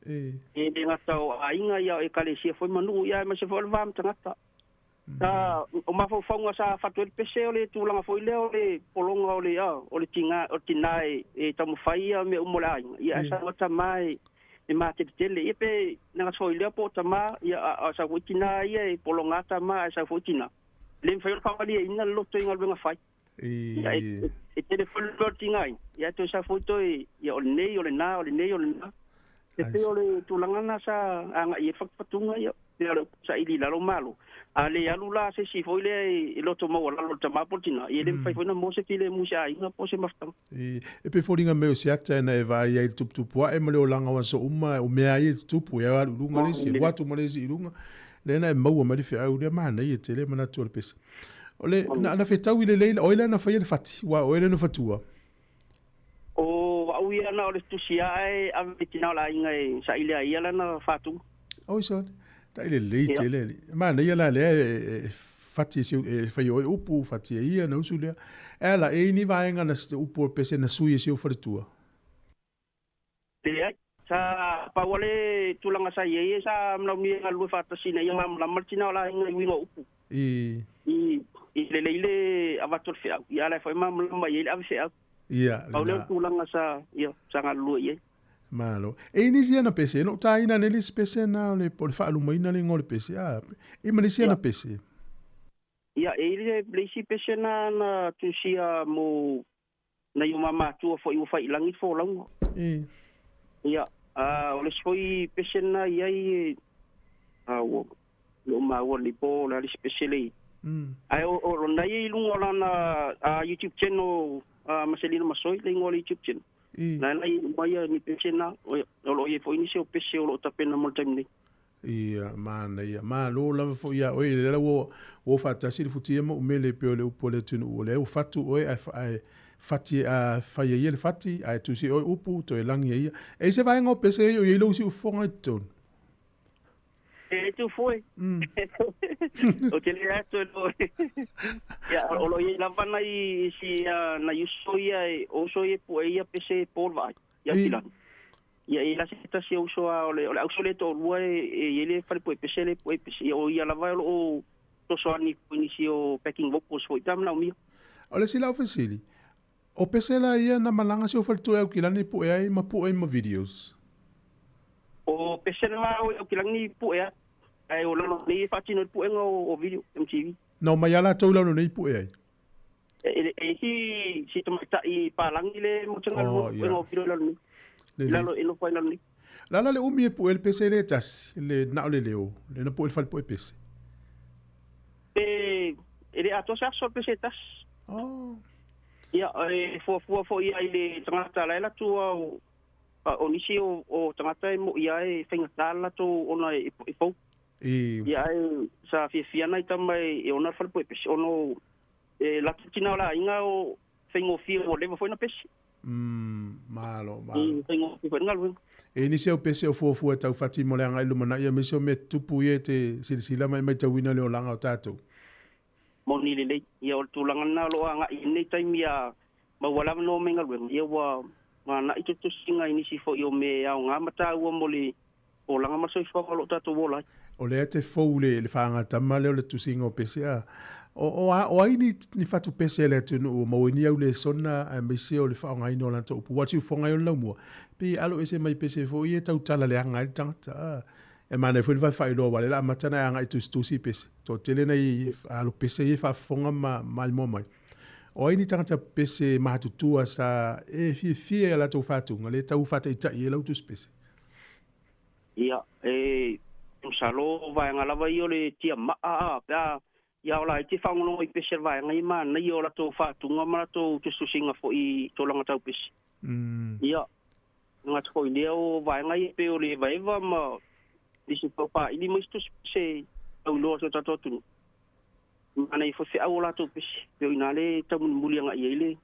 E le gata o aiga ia o ekalesia foi ma nuu ia aemaise foi o le va ma tagata. Sa, o mafaufauga sa fatu ai le pese o le tulaga foi lea o le pologa o le, o le tiga, o le tina e, e taumafai ia mea uma o le aiga, ia ae sau lava tama e, e mateletele. Ia pe le gata foi lea po o tama, ia a, a sau foi tina ia e pologa tama ae sau foi tina. E le mafai ona faamalieina le loto i galuega fai. Ia e, e tele foi le mea o le tigaina, ia ae toe sau foi toe, ia o lenei, o lena, o lenei, o lena. E pei o le tulaga lena sa agai i ai le fatufatuga, ia, pei o le upu saili i lalo malo. A le alu la se isi foi lea i loto maualalo i le tama po o le tina, ia e le mafai foi ona maua se filemu i se aiga po o se mafutaga. E pei foliga mai o se ata na e vaai ai i le tuputupu ae ma le olaga o aso uma, o mea ia e tutupu, e alu i luga le isi, e alu atu ma le isi i luga, lea na e maua mai le feau lea, manaia tele manatu o le pese. O le, na, na fetaui lelei, o ai la na faia le fati, aua o oe lea na fatua. O au ia na o le tusi ae ave i tina o le aiga e saili ai ia lana faatuga. Oi sole, tai lelei tele alii. Manaia la lea e fati e si e fai oe upu, fati e ia na usu lea. E ala e ni vaega na upu o pese na sui e si ou faletua. Leai, sa pau a le tulaga sa i ai sa manaomia e galulue faatasi ina ia malamalama le tina o le aiga i uiga o upu. I. I, i lelei le avatu o le feau, ia a la e foi malamalama i ai le ave feau. Ia, Pau lea o le tulaga sa, ia, sa galulue i ai. Malo. E i nisi ana pese, e loo tāina nei le isi pese na o le, o le faalumaina le igoa o le pese, a, e ma nisi ana pese. Ia, e i le, le isi pese na na tusia mo nai o mamatua foi ua fai i lagi le folauga. E. Ia, a, o le isi foi pese na i ai, e, a, ua, le o maua lenei po o le a le isi pese le i. Ae o, o lona ia i luga o lana a, YouTube channel a, Maselina Masoi, le igoa o le YouTube channel. I. Na la i uma ia ni pese na, o, o lo o i ai foi nisi o pese o lo o tapena mo le taimi nei. Ia, manaia. Malo lava foi iā oe, lea la ua o faatasi le futia ma umele e pei o le upu a le atunuu, o lea ua fatu oe ae, ae fati, a fai e ia le fati, ae tusi e oe upu, toe lagi e ia. E i se vaega o pese e o i ai lou siufofoga i totonu? E tu foi. O te le atu e lo. Ia, o lo i ai lava nai isi, nai uso ia, e, o uso ia e pue ia pese e po le vaai. Ia kilani. Ia e la se tasi o uso a o le o le auso le toalua e e i ai le fale pue pese le pue pese. Ia o ia lava o lo o fesoasoani i nisi o backing vocals foi pe a manaomia. O le isi lau fesili, O pese la ia na malaga si ou faletua e Aukilani pue ai ma pue ai ma videos. O pese la o Aukilani pue ai, ae o lalo nei e faatino i le puega o video MTV. Na omai lava latou i lalo nei pue ai. E e si si tamaitai palagi le motuga Oh, le puega o video i lalo nei. I lalo e nofo ai lalo nei. La la le umi e pue le pese le tasi, le na o le leo, le na pue le fale pue pese. Pe e le atoa se aso le pese e tasi. Oh. Ia, e fuafua foi ia i le tagata la e alu atu o o nisi o o tagata e mo'i lava e faigata le latou ona e e fou. I. Ia ae sa fiafia nai tama e ona le fale puepesi ona o e latou tina o le aiga o faigofie ua leva foi ona pesi. Umm, malo, malo. I faigofie foi le galuega. E nisi au pese o fuafua e taufati mo le agai lumanai aemaise o mea tutupu ia e te silasila ma e maitauina le olaga o tatou. Moni lelei. Ia o le tulaga lena o lo o agai i lenei taimi ia maua lava no mai galuega, ia ua gana'i tusitusiga i nisi foi o mea e aoga ma taua mo le olaga ma le soifuaga o lo o tatou ola ai. O lea te fou le le faagatama lea o le tusiga o pese a o o a o ai ni ni fatu pese a le atunuu o maua ai ni au lesona aemaise o le faaaogaina o latou upu aua siufofoga ai o le laumua pei e alo ese mai pese foi ia e tautala leaga ai le tagata a E manaia foi le vave faailoa aua o lea o le a amata ona e agai tusitusi i pese. Toatele nai alo pese ia e faafofoga ma maimoa mai. O ai ni tagata pese matutua sa e fiafia i a latou faatuga lea e tau faataitai ai lau tusi pese? Ia, e masalo o vaega lava ia o le tiamaa a, pe a ia o laiti e faalogologo i pese a le vaega ia manaia o latou faatuga ma latou tusitusiga foi i tulaga tau pese. Ia, E gata foi i lea o vaega ia pei o le evaeva ma nisi foi o pāili ma isi tusi pese tauiloa o si o tatou atunuu. Manaia foi feau o latou pese, pei o i ina le taumulimuli agai i ai le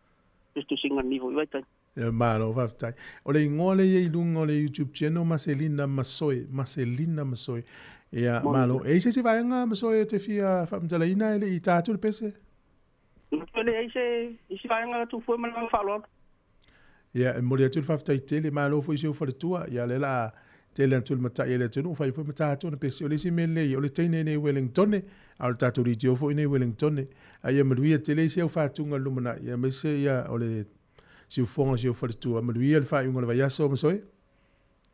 tusitusiga i lenei foi vaitaimi. Ia malo faafetai. O le igoa lea e i ai i luga o le YouTube channel Maselina Masoe, Maselina Masoe. Ia malo. E i ai se isi vaega Masoe e te fia faamatalaina e le i ta atu le pese? Matua leai se isi vaega tufue ma le agaga faaaloalo. Ia, e momoli atu le faafetai tele, malo foi i si ou faletua, ia lea la a tele atu le matai a le atunuu, fai foi ma tatou na pese. O le isi mea lelei, o le teine nei i Wellingtone, a o le tatou leitio foi nei i Wellingtone. A ia manuia tele isi au faatuga i le lumanai, ia aemaise ia o le siufofoga o si ou faletua. Manuia le faaiuga o le vaiaso, Masoe.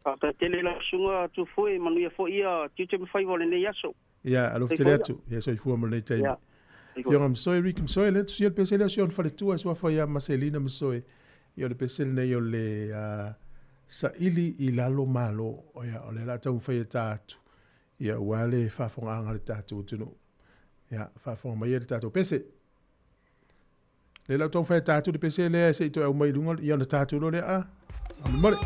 Faafetai tele i lau susuga Tufue, manuia foi ia tiute ma faiva o lenei aso. Ia, alofa tele atu. Ia, soifua ma lenei taimi. Afioga Masoe, Rick Masoe, lea tusia le pese lea o si ona faletua e suafa ia Maselina Masoe. Ia, o le pese lenei o le saili i lalo malo. Ia, o lea la taumafai e ta atu. Ia, ua le faafogaaga le tatou atunuu. Ia, faafofoga mai le tatou pese. Lea la taumafai e ta atu le pese lea se i toe aumai i luga, ia ona ta atu loa lea, ah, mole.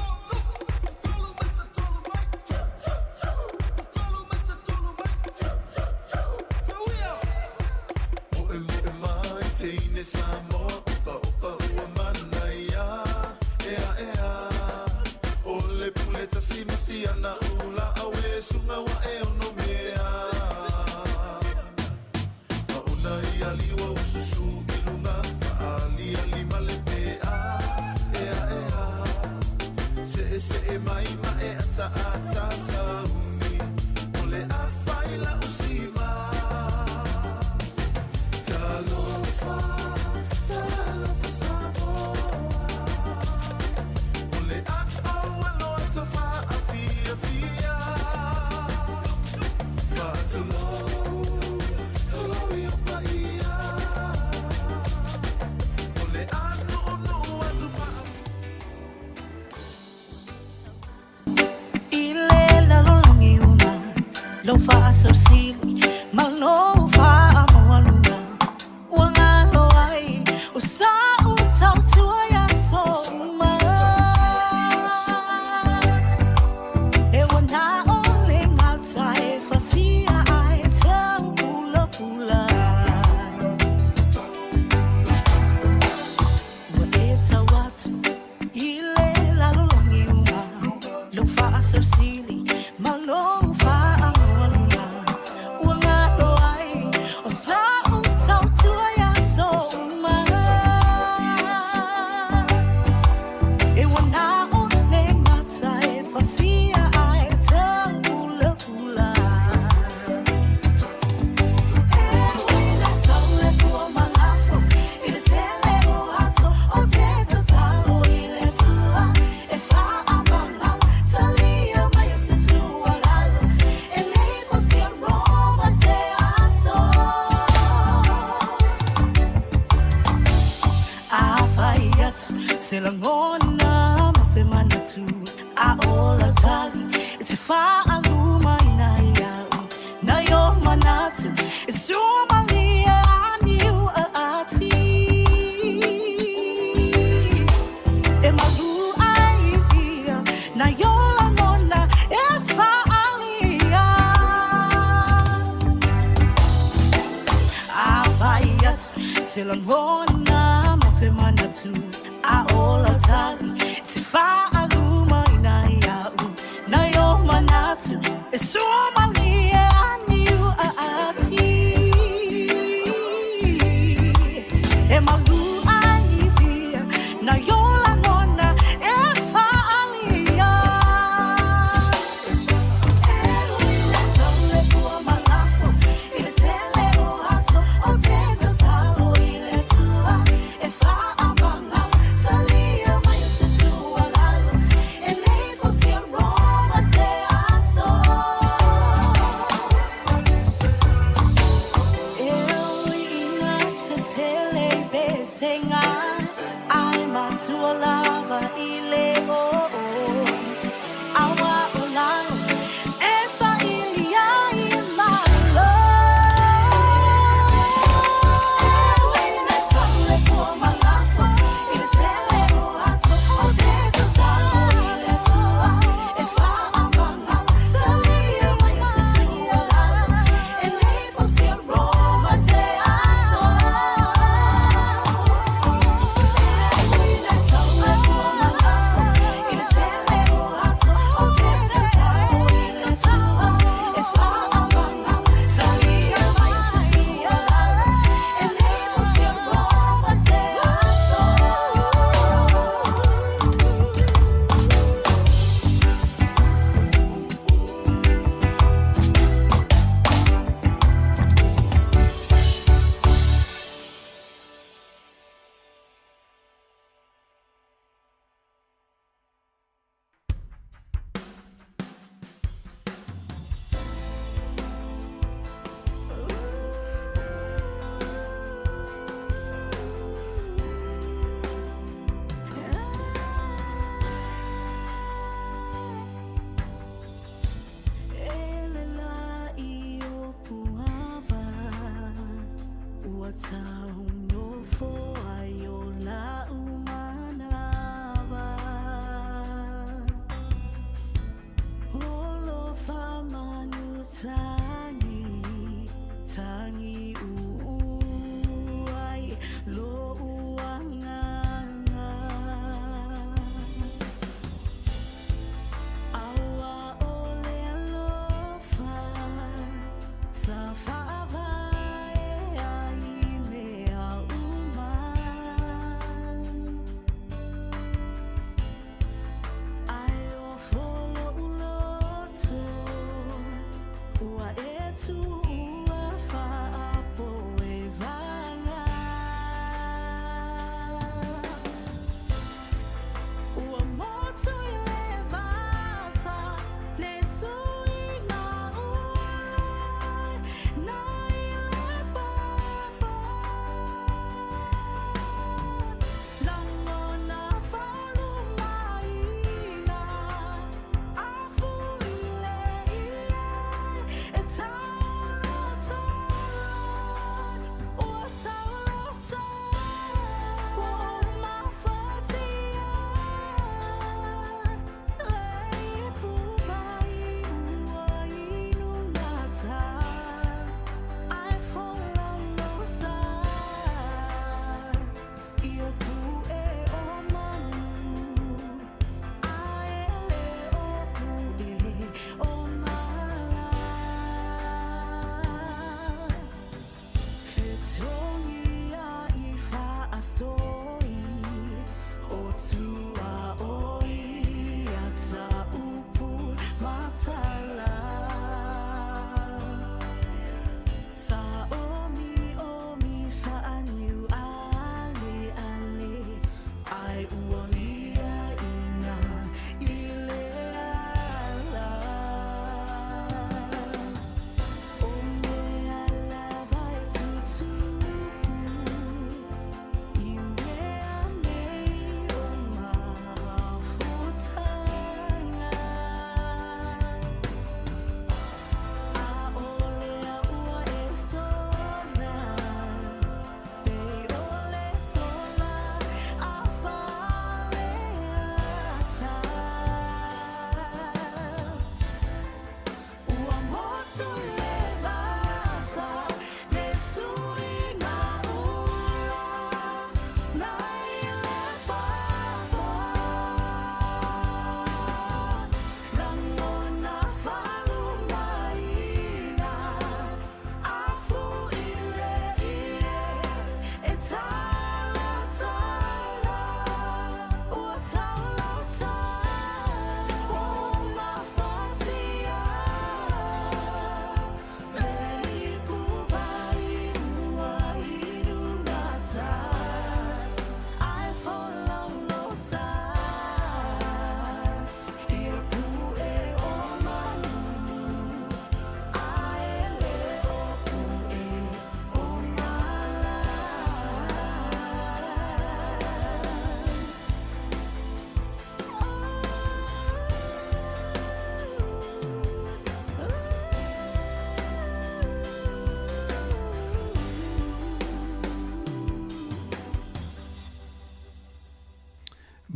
I le lalolagi uma lou faasausili ma lou faamaualuga ua galo ai o sa'u tautua i aso uma. E ua na o le gata e fasia ai taupulapula. Ua e tau atu i le lalolagi uma lou faasausili ma lou faamaualuga ua galo ai o sa'u tautua i aso uma. E ua na o le gata e fasia ai taupulapula. E ui le tau le pua ma lafo i le tele o aso o te se lagona ma se manatu a ola tali e te faaluma ina ia'u nai o manatu e sua malie aniu a ati e malu ai via nai o lagona e faalia. E ui le tau le pua malafo i le tele o aso o te tatalo i le Atua e faamaga talia mai o se tuualalo e le i fausia Roma se aso.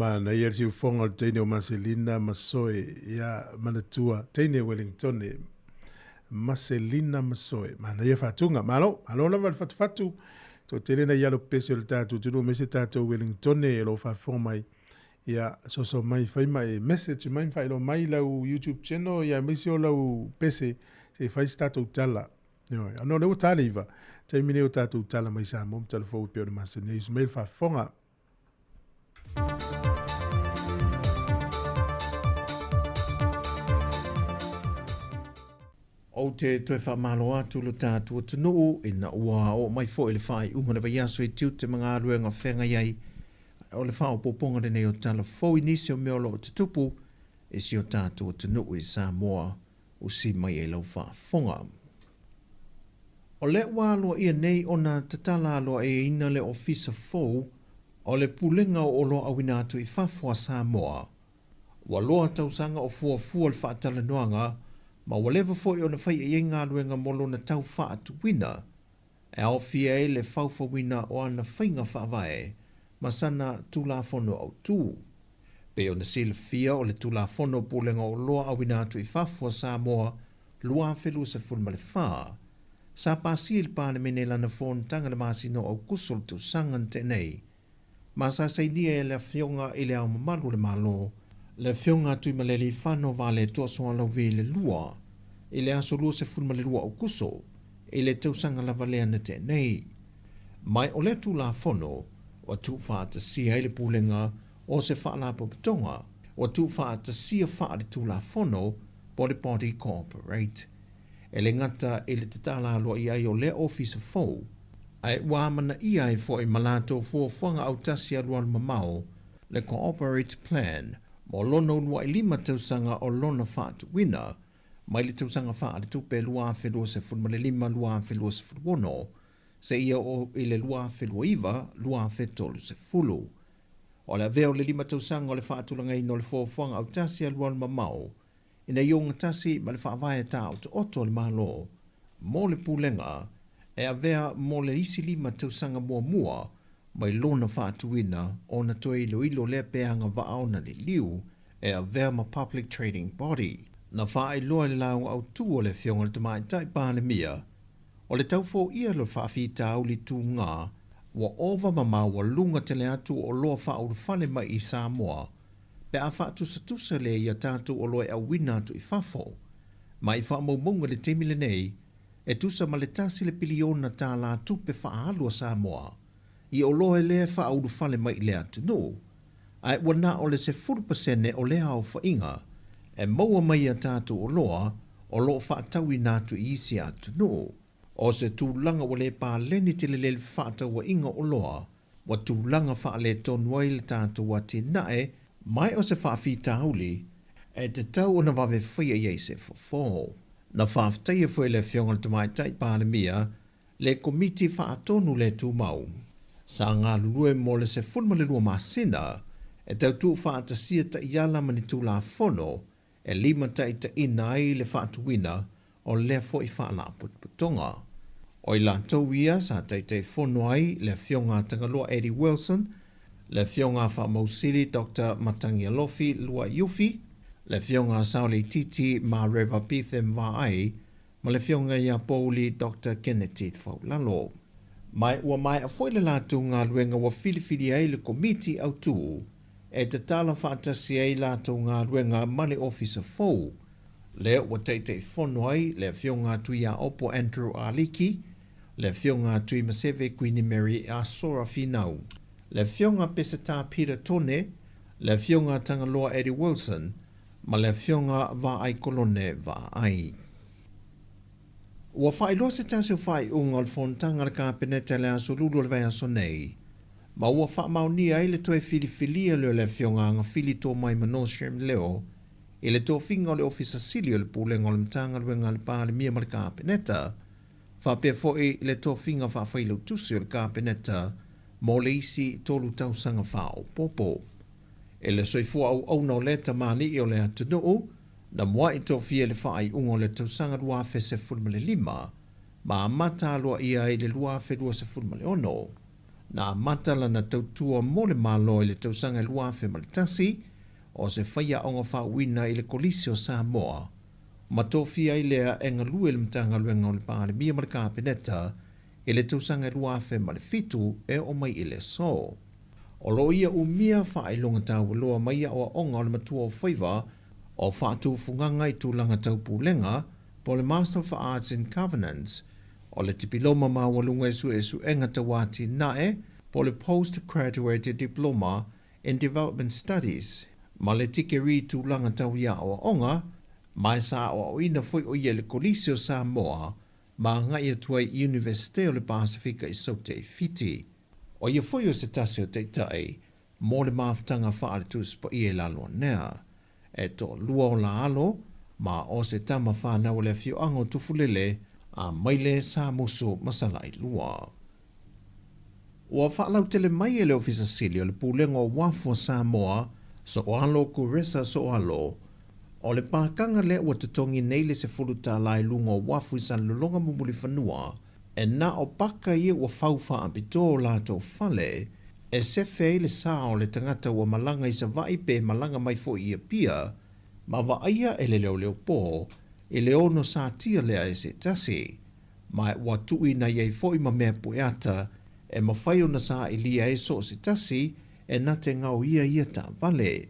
Manaia le siufofoga o le teine o Maselina Masoe, ia manatua, teine Wellingtone, Maselina Masoe. Manaia faatuga. Malo, malo lava le fatufatu. Toatele nai alo pese o le tatou atunuu aemaise tatou Wellingtone o lo o faafofoga mai. Ia, soso mai fai mai message mai ma faailoa mai lau YouTube channel ia aemaise o lau pese se i fai se tatou tala. Ioe. Ona o lea ua ta le 9, taimi nei o tatou tala mai Samoa ma tala fou e pei ona masani ai. Usu mai le faafofoga. Ou te toe faamalo atu lo tatou atunuu ina ua oo mai foi le faaiuga o le vaiaso i tiute ma galuega feagai ai. O le faaopoopoga lenei o tala fou i nisi o mea o lo o tutupu i si o tatou atunuu i Samoa. Usi mai ai lau faafofoga. O lea ua aloaia nei ona tatala aloaiaina le Ofisa fou o le Pulega o Oloa Auina Atu i Fafo a Samoa. Ua loa tausaga o fuafua le faatalanoaga ma ua leva foi ona faia i ai galuega mo lona tau faatuina e aofia ai le faufauina o ana faiga faavae ma sana Tulafono Autu. Pei ona silafia o le Tulafono o Pulega o Oloa Auina Atu i Fafo a Samoa 2024, sa pasia i le Palemene i lana fonotaga i le masina o Aokuso o le tausaga na tea nei, ma sa sainia e le Afioga i Le Ao Mamalu o le Malo, le Afioga a Tuimalealiifano Vaaletoa Sualauvi le Lua, i le aso 22 Aokuso i le tausaga lava lea na tea nei. Mai o lea Tulafono ua tuufaatasia ai le Pulega o se Faalapotopotoga ua tuufaatasia faale-Tulafono po o le Body Corporate. E le gata i le tatala aloaia ai o lea ofisa fou, ae ua amanaia ai foi ma latou fuafuaga autasi alualumamao le Cooperate Plan mo lona uluai 5 tausaga o lona faatuina mai le tausaga faaletupe 2025/2026 seia oo i le 2029/2030. O le avea o le 5 tausaga o le faatulagaina o le fuafuaga autasi alualumamao ina ia ogatasi ma le faavae taotooto a le Malo mo le Pulega e avea mo le isi 5 tausaga muamua mai lona faatuina ona toe iloilo lea pe agavaa ona liliu e avea ma Public Trading Body. Na faailoa i le lauga autu a le Afioga i le Tamaitai Palemia, o le tau foia o le faafitauli tuga ua ova ma maualuga tele atu o oloa faaulufale mai i Samoa pe a faatusatusa lea i a tatou oloa e auina atu i fafo. Ma i faamaumauga i le taimi lenei, e tusa ma le tasi le piliona tālā tupe faaalu a Samoa i oloa lea e faaulufale mai i le atunuu, ae ua na o le 10% o lea aofaiga e maua mai i a tatou oloa o lo o faatauina atu i isi atunuu. O se tulaga ua le paleni tele le fefaatauaiga o oloa, ua tulaga faaletonu ai le tatou atinae mai o se faafitauli e tatau ona vave faia i ai se fofo. Na faafetaia foi e le Afioga i le Tamaitai Palemia le Komiti Faatonu le Tumau. Sa galulue mo le 12 masina e tau tuufaatasia taiala ma ni Tulafono e limataitaiina ai le faatuina o lea foi faalapotopotoga. O i latou ia sa Taitaifono ai le Afioga a Tagaloa Eddie Wilson, le Afioga a Faamausili Doctor Matagialofi Luaiufi, le Afioga a Saoleititi Mareva Betham Vaai ma le Afioga ia Pouli Doctor Keneti Faulalo. Ma ua maea foi le latou galuega ua filifili ai le Komiti Autu e tatala faatasi ai latou galuega ma le Ofisa fou, lea ua Taitaifono ai le Afioga a Tuiaopo Andrew Aliki, le Afioga a Tuimaseve Kuini Mary Asora Finau, le Afioga Peseta Peter Tone, le Afioga Tagaloa Eddie Wilson ma le Afioga Vaai Kolone Vaai. Ua faailoa se tasi o faaiuga o le fonotaga a le Kapeneta i le aso Lulu o le vaiaso nei, ma ua faamaonia ai le toe filifilia lea o le Afioga Agafili Tomai Shem Leo i le tofiga o le Ofisa Sili o le Pulega o le Matagaluega a le Palemia ma le Kapeneta, faapea foi le tofiga faafailautusi o le Kapeneta mo le isi 3 tausaga faaopoopo. E le soifua auauna o lea tamalii o le atunuu, na mua'i tofia i le faaiuga o le tausaga 2015 ma amata aloaia ai i le 2026. Na amata lana tautua mo le Malo i le tausaga e 2001, o se faiaoga faauuina i le Kolisi o Samoa, ma tofia ai lea e galue i le Matagaluega o le Palemia ma le Kapeneta i le tausaga e 2007 e oo mai i le aso. O lo o ia umia faailoga taualoa mai aoaoga o le matua o faiva o faatufugaga i tulaga tau pulega po o le Master of Arts in Governance, o le Tipiloma Maualuga i Suesuega Tau Atinae po o le Post Graduate Diploma in Development Studies, ma le Tikerii Tulaga Tau i Aoaoga, ma e sa aoaoina foi o ia i le Kolisi o Samoa ma agai atu ai i Iunivesite o le Pasefika i Saute i Fiti. ʻO ia foi o se tasi o taitai mo le mafutaga faale Tusi Paia i Laloanea. E toalua o la alo, ma o se tama whanau o le afioaga o Tufulele, a Maile, Samusu ma Salailua. Ua faalautele mai e le Ofisa Sili o le Pulega o Uafu o Samoa, Soalo Kuresa Soalo, o le pākaga lea ua totogi nei le $10 i luga o uafu i Salelologa ma Mulifanua, e na o paka ia ua fau faapitoa o latou fale e sefe ai le sa o le tagata ua malaga i Savaii pe malaga mai foi i Apia, ma vaaia e le leoleopō i le ono satia lea e se tasi. Ma ua tuuina i ai foi ma mea pueata e mafai ona sailia ai so o se tasi e na te gaoia ia taavale.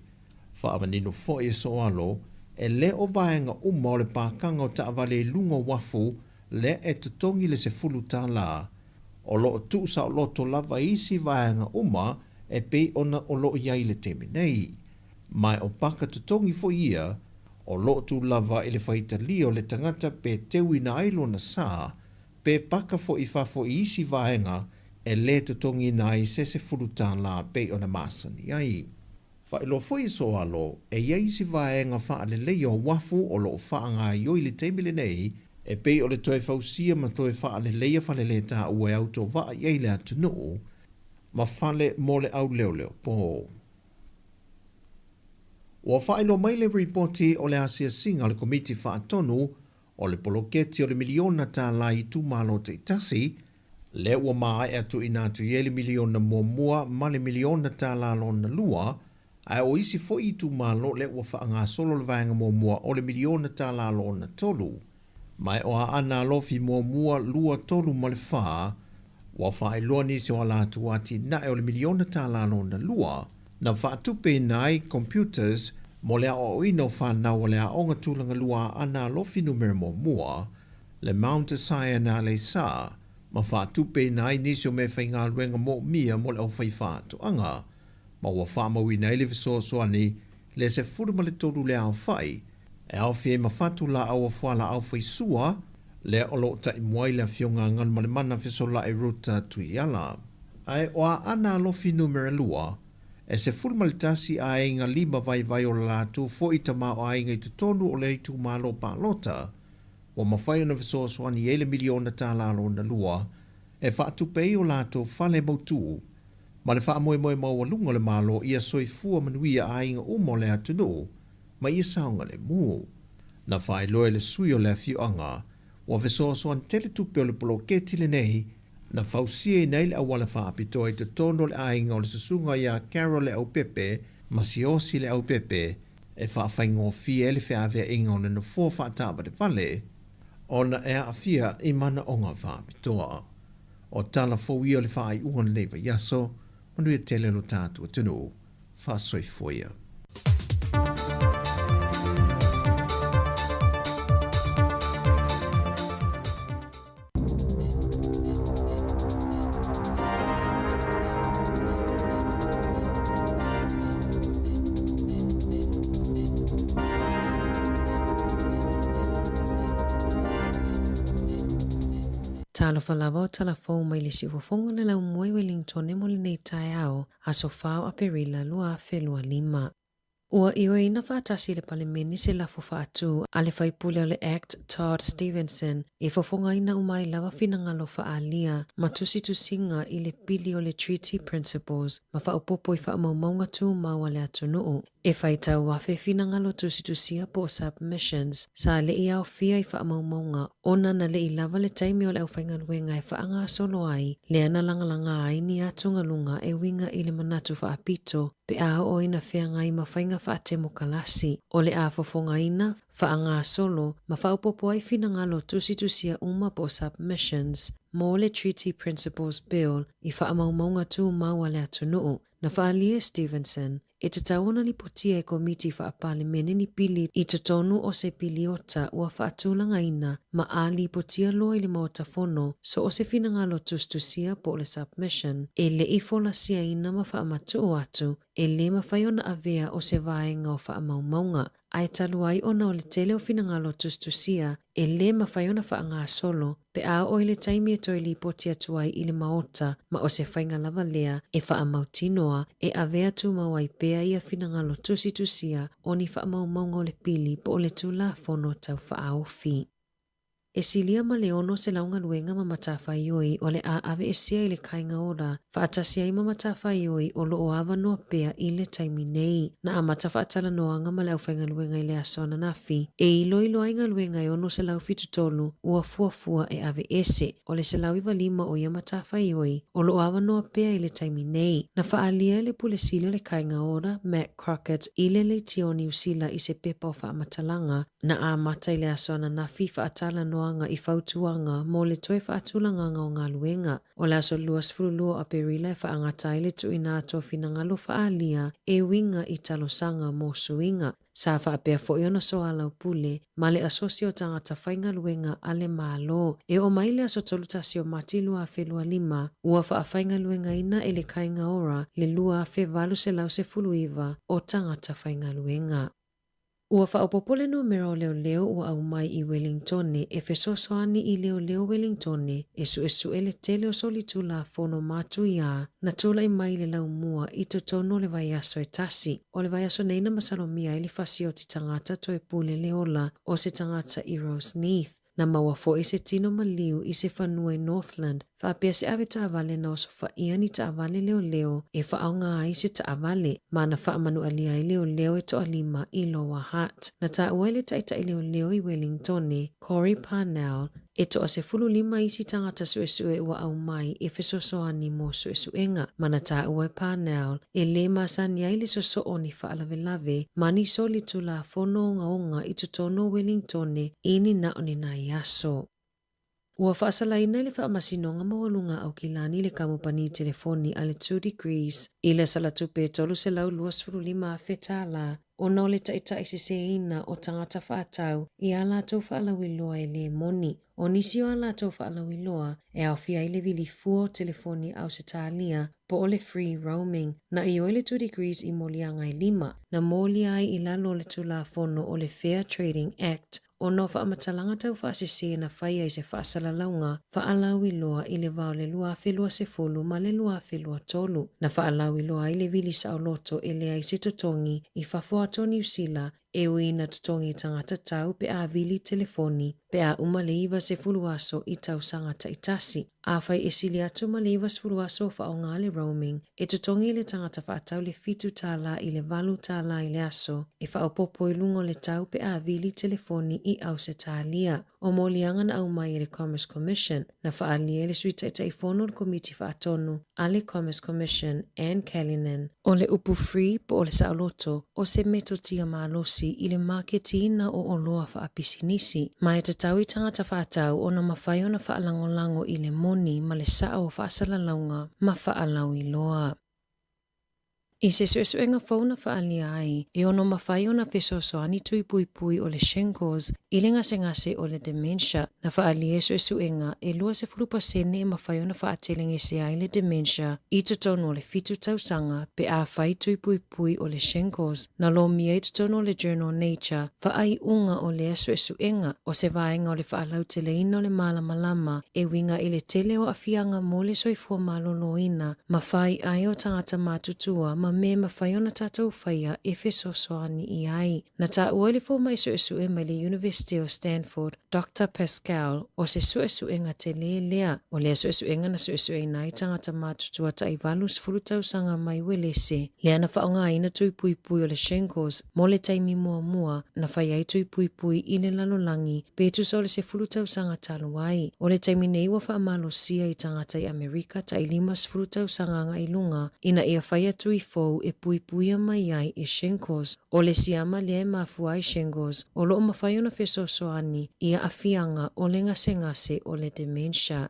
Faamanino foi e Soalo, e le o vaega uma o le pākaga o taavale i luga o uafu lea e totogi le $10, o lo o tuusaoloto lava i isi vaega uma e pei ona o lo o i ai i le taimi nei. Ma o paka totogi foi ia, o lo o tu lava i le faitalia o le tagata pe teuina ai lona sa, pe paka foi i fafo i isi vaega e lē totogiina ai se $10 pei ona masani ai. Faailoa foi e Soalo, e i ai isi vaega faaleleia o uafu o lo o faagaioi i le taimi lenei, e pei o le toe fausia ma toe faaleleia falelētāua e autovaa i ai le atunuu, ma fale mo le auleoleopō. Ua faailoa mai le ripoti o le asiasiga a le Komiti Faatonu o le poloketi o le miliona tālā i itumalo taitasi, lea ua maea tuuina atu i ai le miliona muamua ma le miliona tālā lona lua, ae o isi foi itumalo lea ua faagasolo le vaega muamua o le miliona tālā lona tolu. Ma e o Aana Alofi muamua, lua, tolu ma le fā, ua faailoa nisi o a latou atinae o le miliona tālā lona lua, na faatupeina ai computers mo le aoaoina o fanau o le Aoga Tulaga Lua a Aana Alofi Numera Muamua, le Mount Sion Aleisa, ma faatupeina ai nisi o meafaigaluega moomia mo le aufaifaatoaga, ma ua faamauina ai le fesoasoani le 13 le aofai e aofia ai ma fatu laau o fualaau faisua, lea o lo o taimua ai le Afioga a Galumalemana Fesola'i Ruta Tuiala. Ae o Aana Alofi Numera 2, e 11 aiga lima vaivai o la latou foi tamaoaiga i totonu o le itumalo palota, ua mafai ona fesoasoani ai le miliona tālā lona lua e faatupe ai o latou fale mautū ma le faamoemoe maualuga o le Malo ia soifua manuia aiga uma o le atunuu ma ia saogalemu. Na faailoa e le sui o le afioaga ua fesoasoani tele tupe o le poloketi lenei na fausiaina ai le auala faapitoa i totonu o le aiga o le susuga iā Carol Leaupepe ma Siaosi Leaupepe e faafaigofie ai le feaveaiga o le nofoa faataavalevale ona e aafia i manaoga faapitoa. O tala fou ia o le faaiuga o lenei vaiaso, manuia tele lo tatou atunuu. Faasoifua ia. Talofa lava o tala fou mai le siufofoga o le laumua i Wellingtone mo lenei taeao, aso 4 o Aperila 2025. Ua ioeina faatasi e le Palemene se lafo faatu a le faipule o le Act Todd Stevenson e fofogaina uma ai lava finagalo faaalia ma tusitusiga i le pili o le Treaty Principles ma faaopoopo i faamaumauga tumau a le atunuu. E faitau finagalo tusitusia po o submissions sa le i aofia i faamaumauga ona na le i lava le taimi o le aufaigaluega e faagasolo ai lea na lagalaga ai ni atugaluga e uiga i le manatu faapito pe a oo ina feagai ma faiga faatemokalasi. O le a fofogaina, faagasolo ma faaopoopo ai finagalo tusitusia uma po o submissions mo le Treaty Principles Bill i faamaumauga tumau a le atunuu. Na faaalia e Stevenson, e tatau ona lipotia e Komiti Faa-Palemene ni pili i totonu o se piliota ua faatulagaina ma a lipotia loa i le Maota Fono so o se finagalo tusitusia po o le submission e le i folasiaina ma faamatuu atu e lē mafai ona avea o se vaega o faamaumauga ae talu ai ona o le tele o finagalo tusitusia e lē mafai ona faagasolo pe a oo i le taimi e toe lipoti atu ai i le Maota ma o se faiga lava lea e faamautinoa e avea tumau ai pea ia finagalo tusitusia o ni faamaumauga o le pili po o le Tulafono Tau Faaofi. E silia ma le 600 galuega ma matafaioi o le a aveesea i le Kāinga Ora faatasi ai ma matafaioi o lo o avanoa pea i le taimi nei. Na amata faatalanoaga ma le aufaigaluega i le aso ananafi e iloilo ai galuega e 673 ua fuafua e aveese. O le 195 o ia matafaioi o lo o avanoa pea i le taimi nei. Na faaalia e le Pule Sili o le Kāinga Ora, Matt Crockett, i le Leitio o Niu Sila i se pepa o faamatalaga Na amata i le aso ananafi faatalanoaga i fautuaga mo le toe faatulagaga o galuega. O le aso 22 o Aperila e faagata ai le tuuina atu o finagalo faaalia e uiga i talosaga mo suiga. Sa faapea foi ona soalaupule ma le Asosi o Tagata Faigaluega a le Malo. E oo mai le aso 31 o Mati 2025, ua faafaigaluegaina e le Kāinga Ora le 2,819 o tagata faigaluega. Ua faaopoopo le numera o leoleo ua aumai i Welingtone e fesoasoani i leoleo Welingtone e suesue le tele o solitulafono matuia na tulai mai i le laumua i totonu o le vaiaso e tasi. O le vaiaso nei na masalomia ai le fasioti tagata toe pule le ola o se tagata i Roseneath. Na maua foi se tino maliu i se fanua i Northland faapea se ave taavale na osofaia ni taavale leoleo e faaaoga ai se taavale, ma na faamanualia ai leoleo e toalima i Lower Hutt. Na taua e le taitai leoleo i Wellingtone, Corey Parnell, e toa-15 isi tagata suesue ua aumai e fesoasoani mo suesuega, ma na taua e Parnell e lē masani ai le sosoo o ni faalavelave ma ni solitulafono ogaoga i totonu o Welingtone i ni na o ni nai aso. Ua faasalaina e le Faamasinoga Maualuga a Aukilani le kamupani telefoni a le Two Degrees i le salatupe e $325,000 tālā ona o le taitaiseseina o tagata faatau i ā latou faalauiloa e lē moni. O nisi o ā latou faalauiloa e aofia ai le vili fua o telefoni Ausetalia po o le free roaming. Na ioe le Two Degrees i moliaga e lima, na molia ai i lalo o le Tulafono o le Fair Trading Act ona o faamatalaga tau faasese na faia i se faasalalauga faalauiloa i le va o le 2020 ma le 2023. Na faalauiloa ai le vili saoloto e leai se totogi i fafo atu o Niu Sila e ui ina totogi tagata tau pe a vili telefoni pe a uma le 90 aso i tausaga taitasi. Afai e sili atu ma le 90 aso o faaaoga le roaming, e totogi le tagata faatau le $7 i le $8 i le aso e faaopoopo i luga o le tau pe a vili telefoni i Ausetalia. O moliaga na aumai e le Commerce Commission, na faaalia e le Sui Taitaifono o le Komiti Faatonu a le Commerce Commission, Anne Callinan, O le upu free po o le saoloto, o se metotia malosi i le maketiina o oloa faapisinisi, ma e tatau i tagata faatau ona mafai ona faalagolago i le moni ma le sao o faasalalauga ma faalauiloa. I se suesuega fou na faaalia ai, e ono mafai ona fesoasoani tui puipui o le shingles i le gasegase o le dementia. Na faaalia e suesuega, e 20% e mafai ona faatelegese ai le dementia i totonu o le fitu tausaga pe afai tui puipui o le shingles. Na lomia i totonu o le journal Nature faaiuga o lea suesuega, o se vaega o le faalauteleina o le malamalama e uiga i le tele o aafiaga mo le soifua maloloina ma faiai o tagata matutua ma ma mea e mafai ona tatou faia e fesoasoani i ai. Na taua i le fomai suesue mai le Iunivesite o Stanford, Doctor Pascal, o se suesuega telē lea. O lea suesuega na suesueina ai tagata matutua tai 80 tausaga mai Uelese, lea na faaaogaina tui puipui o le shingles mo le taimi muamua na fai ai tui puipui i le lalolagi pe tusa o le 10 tausaga talu ai. O le taimi nei ua faamalosia i tagata i Amerika tai 50 tausaga agai i luga ina ia faia tui fou e puipuia mai ai i shingles. O le siama lea e mafua ai shingles o lo o mafai ona fesoasoani i aafiaga o le gasegase o le dementia.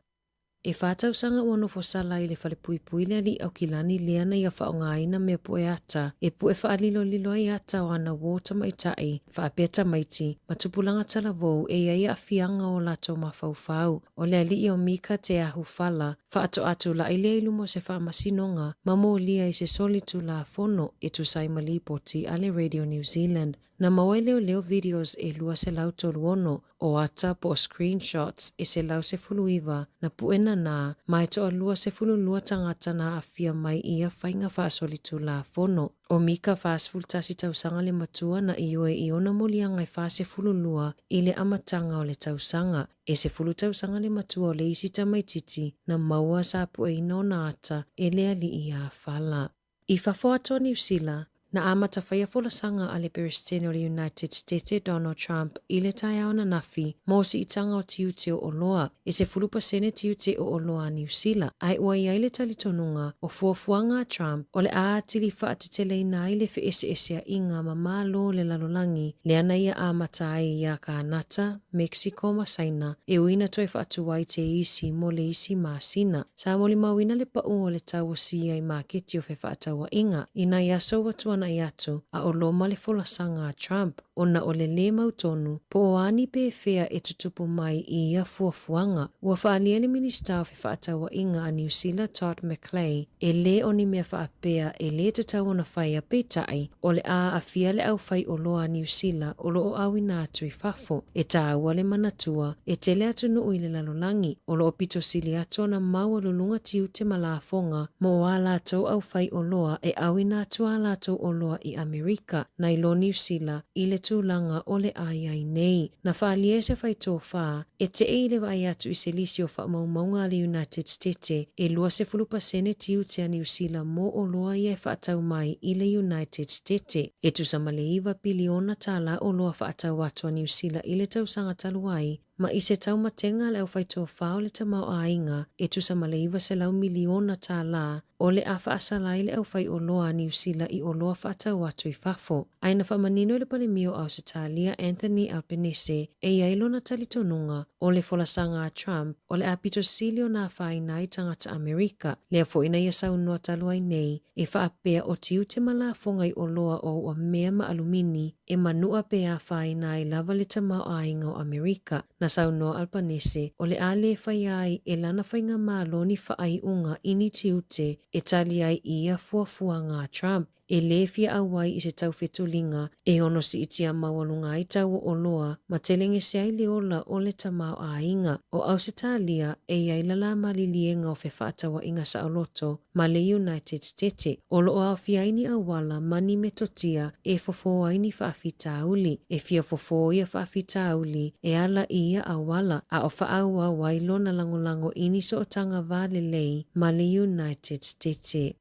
E fā tausaga ua nofo sala i le falepuipui le alii Aukilani lea na ia faaaogaina mea pue ata e pue faalilolilo ai ata o ana uō tamaitai, faapea tamaiti, ma tupulaga talavou e i ai aafiaga o latou mafaufau. O le alii o Mika Te Ahu Fala, faatoa tulai lea i luma o se faamasinoga ma molia i se soli tulafono e tusa ai ma lipoti a le Radio New Zealand. Na maua e leoleo videos e 236 o ata po o screenshots e 119 na pue nanā ma e toalua 12 tagata na aafia mai i ia faiga faasolitulafono. O Mika 41 tausaga le matua na ioe i ona moliaga e 42 i le amataga o le tausaga. E 10 tausaga le matua o le isi tamaitiiti na maua sa pueina ona ata e le alii ia Fala. I fafo atu o Niu Sila, na amata faia folasaga a le Peresetene o le United Setete Donald Trump i le taeao ananafi mo siitaga o tiute o oloa, e 10% tiute o oloa a Niu Sila, ae ua i ai le talitonuga o fuafuaga a Trump o le a atili faateteleina ai le feeseeseaiga ma malo o le lalolagi lea na ia amata ai iā Kānata, Mexico ma Saina, e ui na toe faatuai te isi mo le isi masina. Sa molimauina le paʻu o le tau o siia i maketi o fefaatauaiga i nai aso ua tuanai atu a o loma le folasaga a Trump ona o le lē mautonu po o a ni pefea e tutupu mai i ia fuafuaga. Ua faaalia le Minisita o Fefaatauaiga a Niu Sila Todd McClay e lē o ni mea faapea e lē tatau ona faia peitai o le a aafia le aufaioloa a Niu Sila o lo o auina atu i fafo. E tāua le manatua, e tele atunuu i le lalolagi o lo o pito sili atu ona maualuluga tiute ma lafoga mo ā latou aufaioloa e auina atu ā latou oloa i Amerika nai lo Niu Sila i le tulaga o le a i ai nei. Na faaalia e se faitofā, e teʻe i le vaai atu i se lisi o faamaumauga a le United Stete e 20% tiute a Niu Sila mo oloa ia e faatau mai i le United Stete. E tusa ma le iva piliona tālā oloa faatau atu a Niu Sila i le tausaga talu ai, ma i se taumatenga a le aufaitofā o le tamaoaiga e tusa ma le 900 miliona tālā o le a faasala ai le aufaioloa a Niu Sila i oloa faatau atu i fafo. Ae na faamanino e le Palemia o Ausetalia Anthony Albanese e i ai lona talitonuga o le folasaga a Trump o le a pito sili ona afaina ai tagata Amerika, lea foi na ia saunoa talu ai nei e faapea o tiute ma lafoga i oloa o ua mea ma alumini e manua pe afaina ai lava le tamaoaiga o Amerika. Na saunoa Albanese o le a lē faia ai e lana faigamalo ni faaiuga i ni tiute e tali ai i ia fuafuaga a Trump e lē fia ʻauai i se taufetuliga e ono siitia maualuga ai tau o oloa ma telegese ai le ola o le tamaoaiga. O Ausetalia e i ai lalā maliliega o fefaatauaiga saoloto ma le United Stete, o lo o aofia ai ni auala ma ni metotia e fofo ai ni faafitauli. E fia fofo ia faafitauli e ala i ia auala, a o faaauau ai lona lagolago i ni sootaga va lelei ma le United Stete.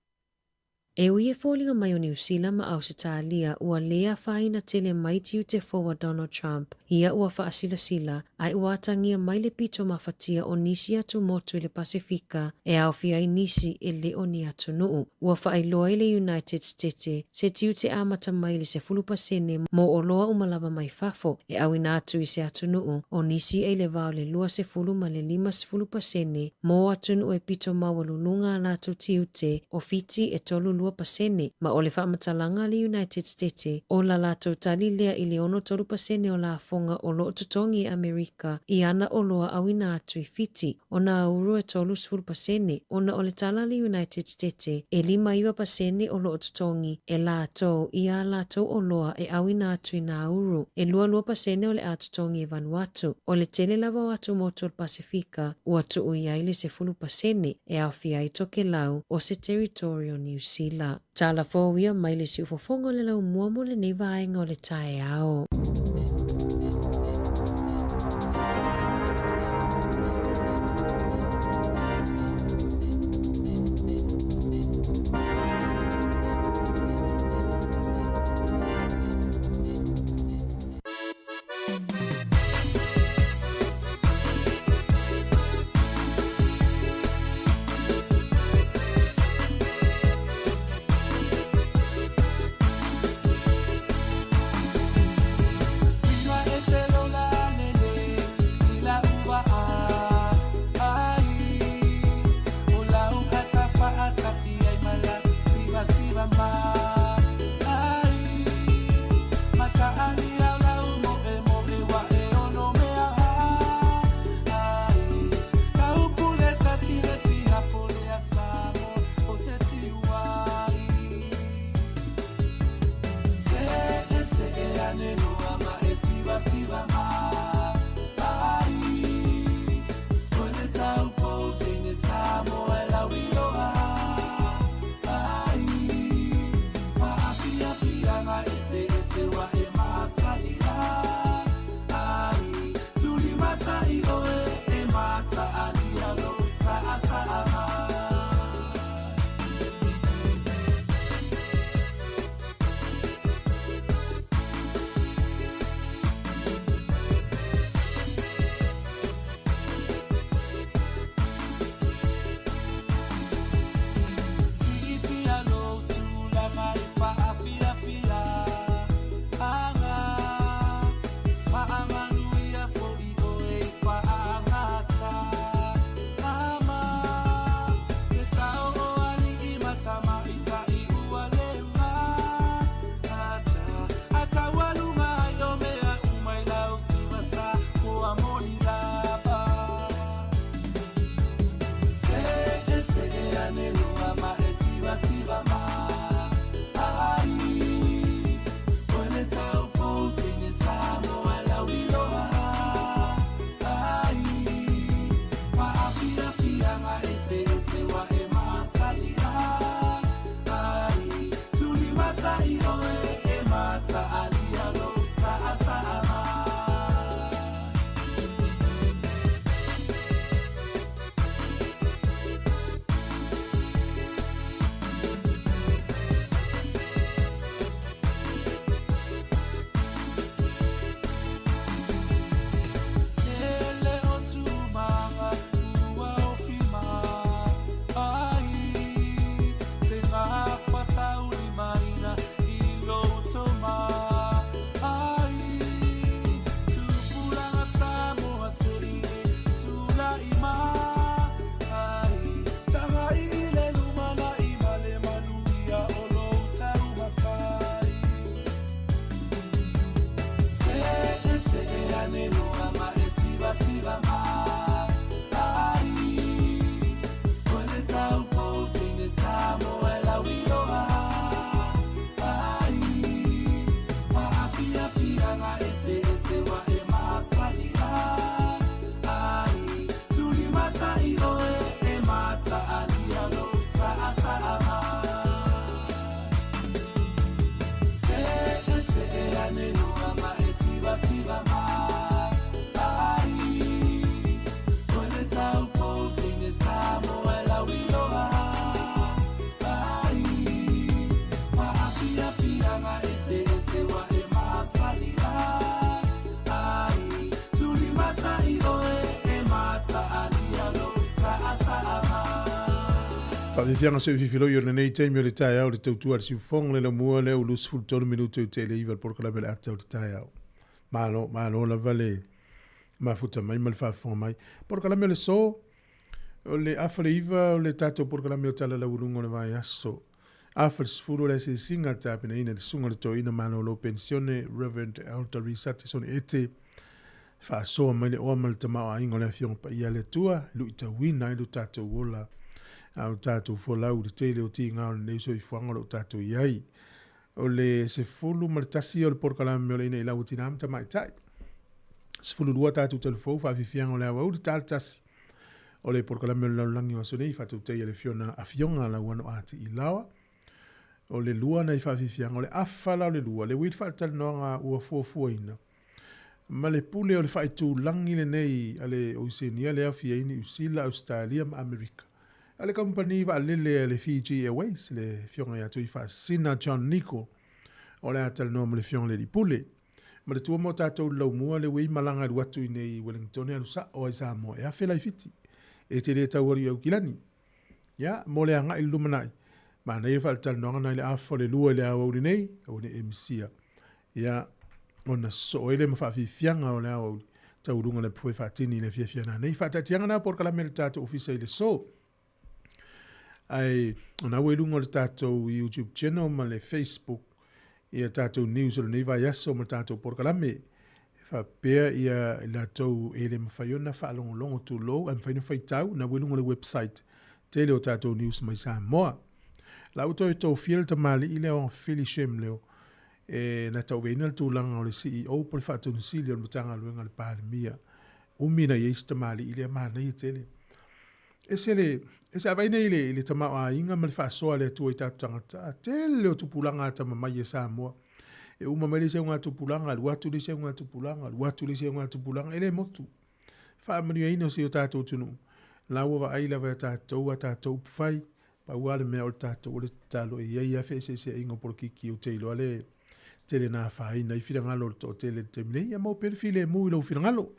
E ui e foliga mai o Niu Sila ma Ausetalia ua lē afaina tele mai tiute fou a Donald Trump ia ua faasilasila ae ua atagia mai le pito mafatia o nisi atumotu i le Pasefika e aofia ai nisi e le o ni atunuu. Ua faailoa i le United Stete se tiute amata mai i le 10% mo oloa uma lava mai fafo e auina atu i se atunuu o nisi e i le va o le 20 ma le 50% mo atunuu e pito maualuluga a latou tiute o Fiti e 32% ma o le faamatalaga a le United Stete o la latou tali lea i le 63% o lafoga o lo o totogi e Amerika i ana oloa auina atu i Fiti, o Nauru e 30% ona o le tala a le United Stete e 59% o lo o totogi e latou i a latou oloa e auina atu i Nauru, e 22% o le a totogi e Vanuatu. O le tele lava o atumotu o le Pasefika ua tuu i ai le 10% e aofia ai Tokelau o se territory o Niu Sila. Aperila. Tala fou ia mai le siufofoga o le laumua mo lenei vaega o le taeao. Faafiafiaga seu fifiloi o lenei taimi o le taeao le tautua a le siufofoga le laumua lea ua 23 minute i te le iva le polokalame le ata o le taeao. Malo, malo lava le mafuta mai ma le faafofoga mai. Polokalame o le so, o le afa le iva o le tatou polokalame o tala lauuluga o le vaiaso. Afa le sefulu o le asiasiga tapenaina le susuga le toeaina malolo penisione Reverend Elder Risate Sone Ete faasoa mai le oa ma le tamaoaiga o le Afioga Paia a le Atua e luitauina ai lo tatou ola a o tatou folau i le tele o tiga o lenei soifuaga o lo o tatou i ai. O le 11 o le polokalame o le Ina i Lau Tina ma Tamaitai. 12 tatou talufou faafiafiaga o le aoauli tala tasi o le polokalame o le lalolagi o aso nei faatautaia le Afioga Lauano Ati i Laoa. O le lua nai faafiafiaga, o le afa la o le lua, le ui i le faalatalanoaga ua fuafuaina, ma le pule o le faaitulagi lenei a le Oceania lea e aofia ai Niu Sila, Ausetalia ma Amerika, a le kamupani vaalele a le Fiji Airways, le Afioga ia Tuifaasisina John Nichol, o le a talanoa ma le Afioga i le Alii Pule. Ma le tua mo tatou i le laumua le ui malaga alu atu i nei i Wellington e alu sao ai i Samoa e afe laifiti, e te le tau alu i Aukilani. Ia, mo le agai i le lumanai, manaia faalatalanoaga na i le afa o le lua i le aoauli nei, aua ne i e misia. Ia, ona sosoo ai lea ma faafiafiaga o le aoauli, tauuluga le poe faatini i le afiafi a nanei. Faataatiaga na polokalame a le tatou ofisa i le so. Ae, ona ua i luga o le tatou YouTube channel ma le Facebook, ia tatou news o lenei vaiaso ma tatou polokalame. E faapea ia i latou e le mafai ona faalogologo tulou, ae mafai ona faitau, na ua i luga o le website tele o tatou news mai Samoa. La ua toe tofia le tamalii lea o Philly Shemleo e na tauveina le tulaga o le CEO po le Faatonusili o le Matagaluega a le Palemia. Umi na i ai si tamalii lea, manaia tele. Ese le, ese a vaai nei i le, i le tamaoaiga ma le faasoa a le Atua i tatou tagata, a tele o tupulaga atamamai e Samoa. E uma mai le isi augatupulaga, alu atu le isi augatupulaga, alu atu le isi augatupulaga, e le motu. Faamanuiaina o si o tatou atunuu, la ua vaai lava e tatou a tatou upufai, pau lava le mea o le tatou o le tatalo e i ai lava feeseeseaiga o polokiki ou te iloa le tele na afaina ai finagalo o le toatele i le taimi nei, ia maua pea le filemu i lou finagalo.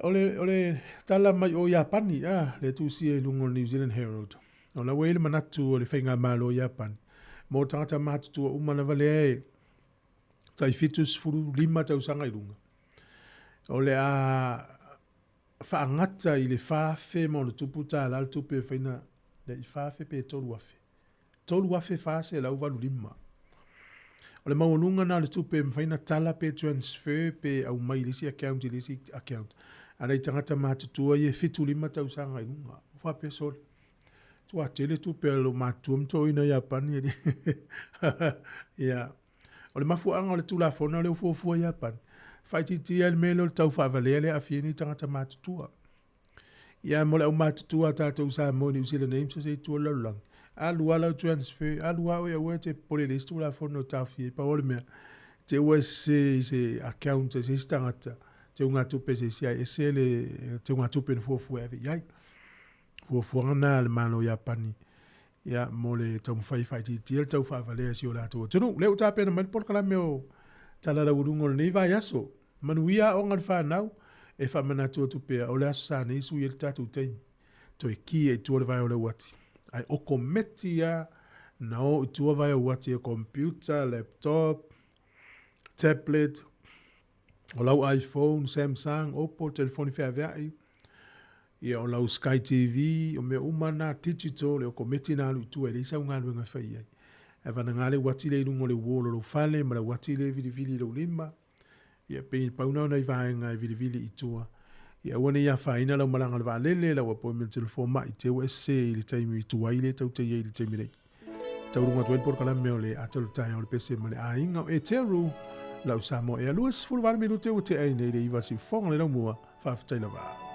O le, o le tala mai o Iapani, a, le tusia i luga o le New Zealand Herald. O la ua i ai le manatu o le faigamalo o Iapani, mo tagata matutua uma lava lea e tai 75 tausaga i luga, o le a faagata i le 4,000 ma ona tupu tala le tupe e faina le i 4,000 pe 3,000. 3,485. O le maualuga na o le tupe e mafai ona tala pe transfer pe aumai i le isi account i le isi account a nai tagata matutua ia e 75 tausaga i luga. Ua faapea sole. Tua tele tupe a lou matutua ma toeaina Iapani e Ia. O le mafuaaga o le Tulafono lea ua fuafua i Iapani, faaitiitia ai le mea lea o le tau faavalea lea e aafia ai nei tagata matutua. Ia mo le aumatutua a tatou i Samoa i Niu Sila nei ma so o se itu o le lalolagi, alu lava lau transfer, alu lava oe aua e te popole i le isi Tulafono e taofia ai. Pau o le mea, te ua e sese i se account a se isi tagata, teugatupe a se isi ae ese le teugatupe na fuafua e ave i ai. Fuafuaga na a le Malo o Iapani ia, mo le taumafai e faaitiitia le tau faavalea i si o latou atunuu. Lea ua tapena mai le polokalame o Tala Laualuga o lenei vaiaso. Manuia aoga a le fanau, e faamanatu atu pea, o le Aso Sa nei sui ai le tatou taimi. Toe ki ai i tua le vae o le uati. Ae okometi lava na o i tua vae o uati e computer, laptop, tablet, o lau iPhone, Samsung, Oppo, telefoni feaveai, ia o lau Sky TV, o mea uma na digital, le okometi na alu i tua e leai sau galuega e fai ai. Ae vanaga le uati lea i luga o le wall o lou fale ma le uati lea e vilivili i lou lima, ia pei pau na o nai vaega e vilivili i tua. Ia aua ne i afaina lau malaga o le vaalele, lau appointment i le fomai, te ua e sese i le taimi tuai lea tou te i ai i le taimi nei. Tauluga atu ai le polokalame o le Ata o le Taeao o le Pese ma le Aiga o Eteru, lau Samoa Ea 28 minute ua tea ai nei le iva siufoga le laumua, faafetai lava.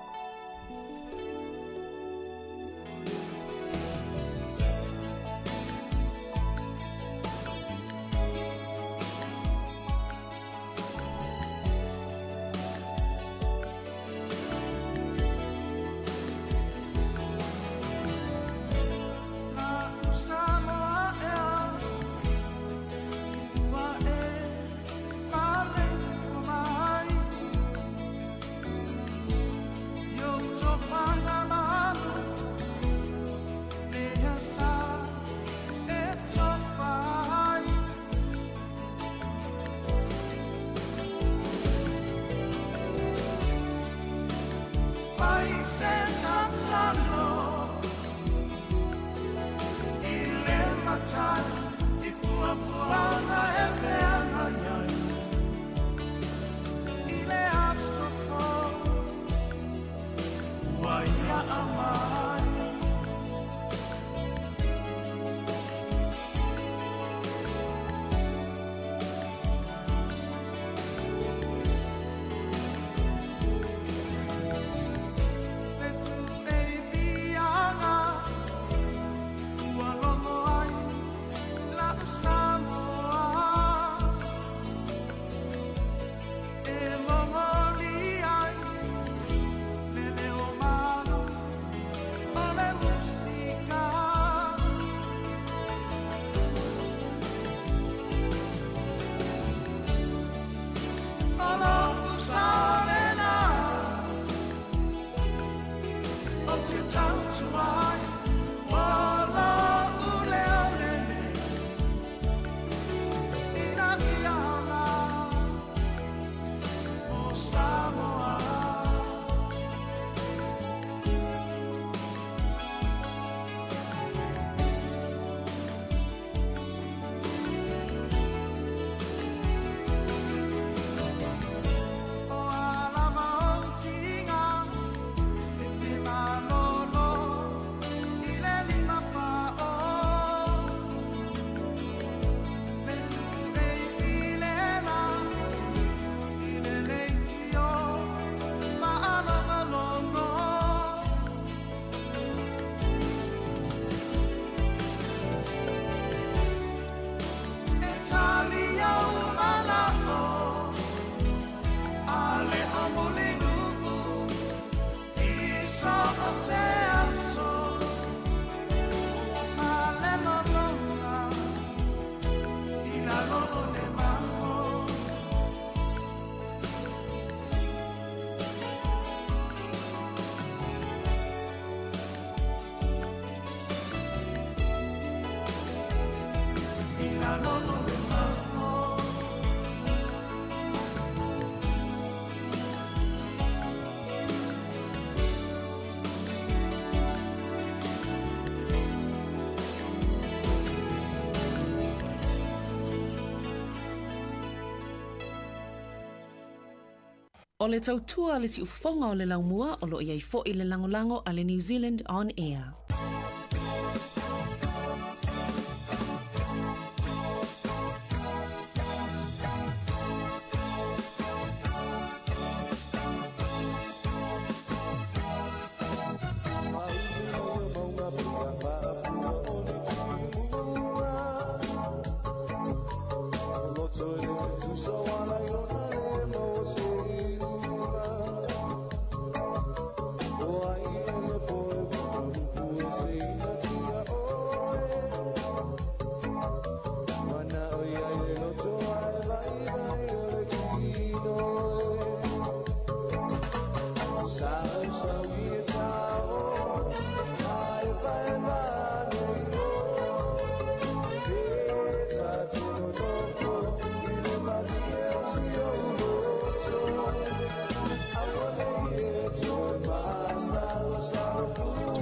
tuai o lo'u leo lenei ina ia ola mo Samoa. O a lava ou tiga e te malolo i le lima fa'o le tu'e i pilela i le leitio ma'alogologo. E tali au mana'o a le o mulinu'u i so o se aso ua sa le lologa i lalo o le mago. I lalo o le mago. O le tautua a le siufofoga o le laumua o lo o i ai foi le lagolago a le New Zealand On Air.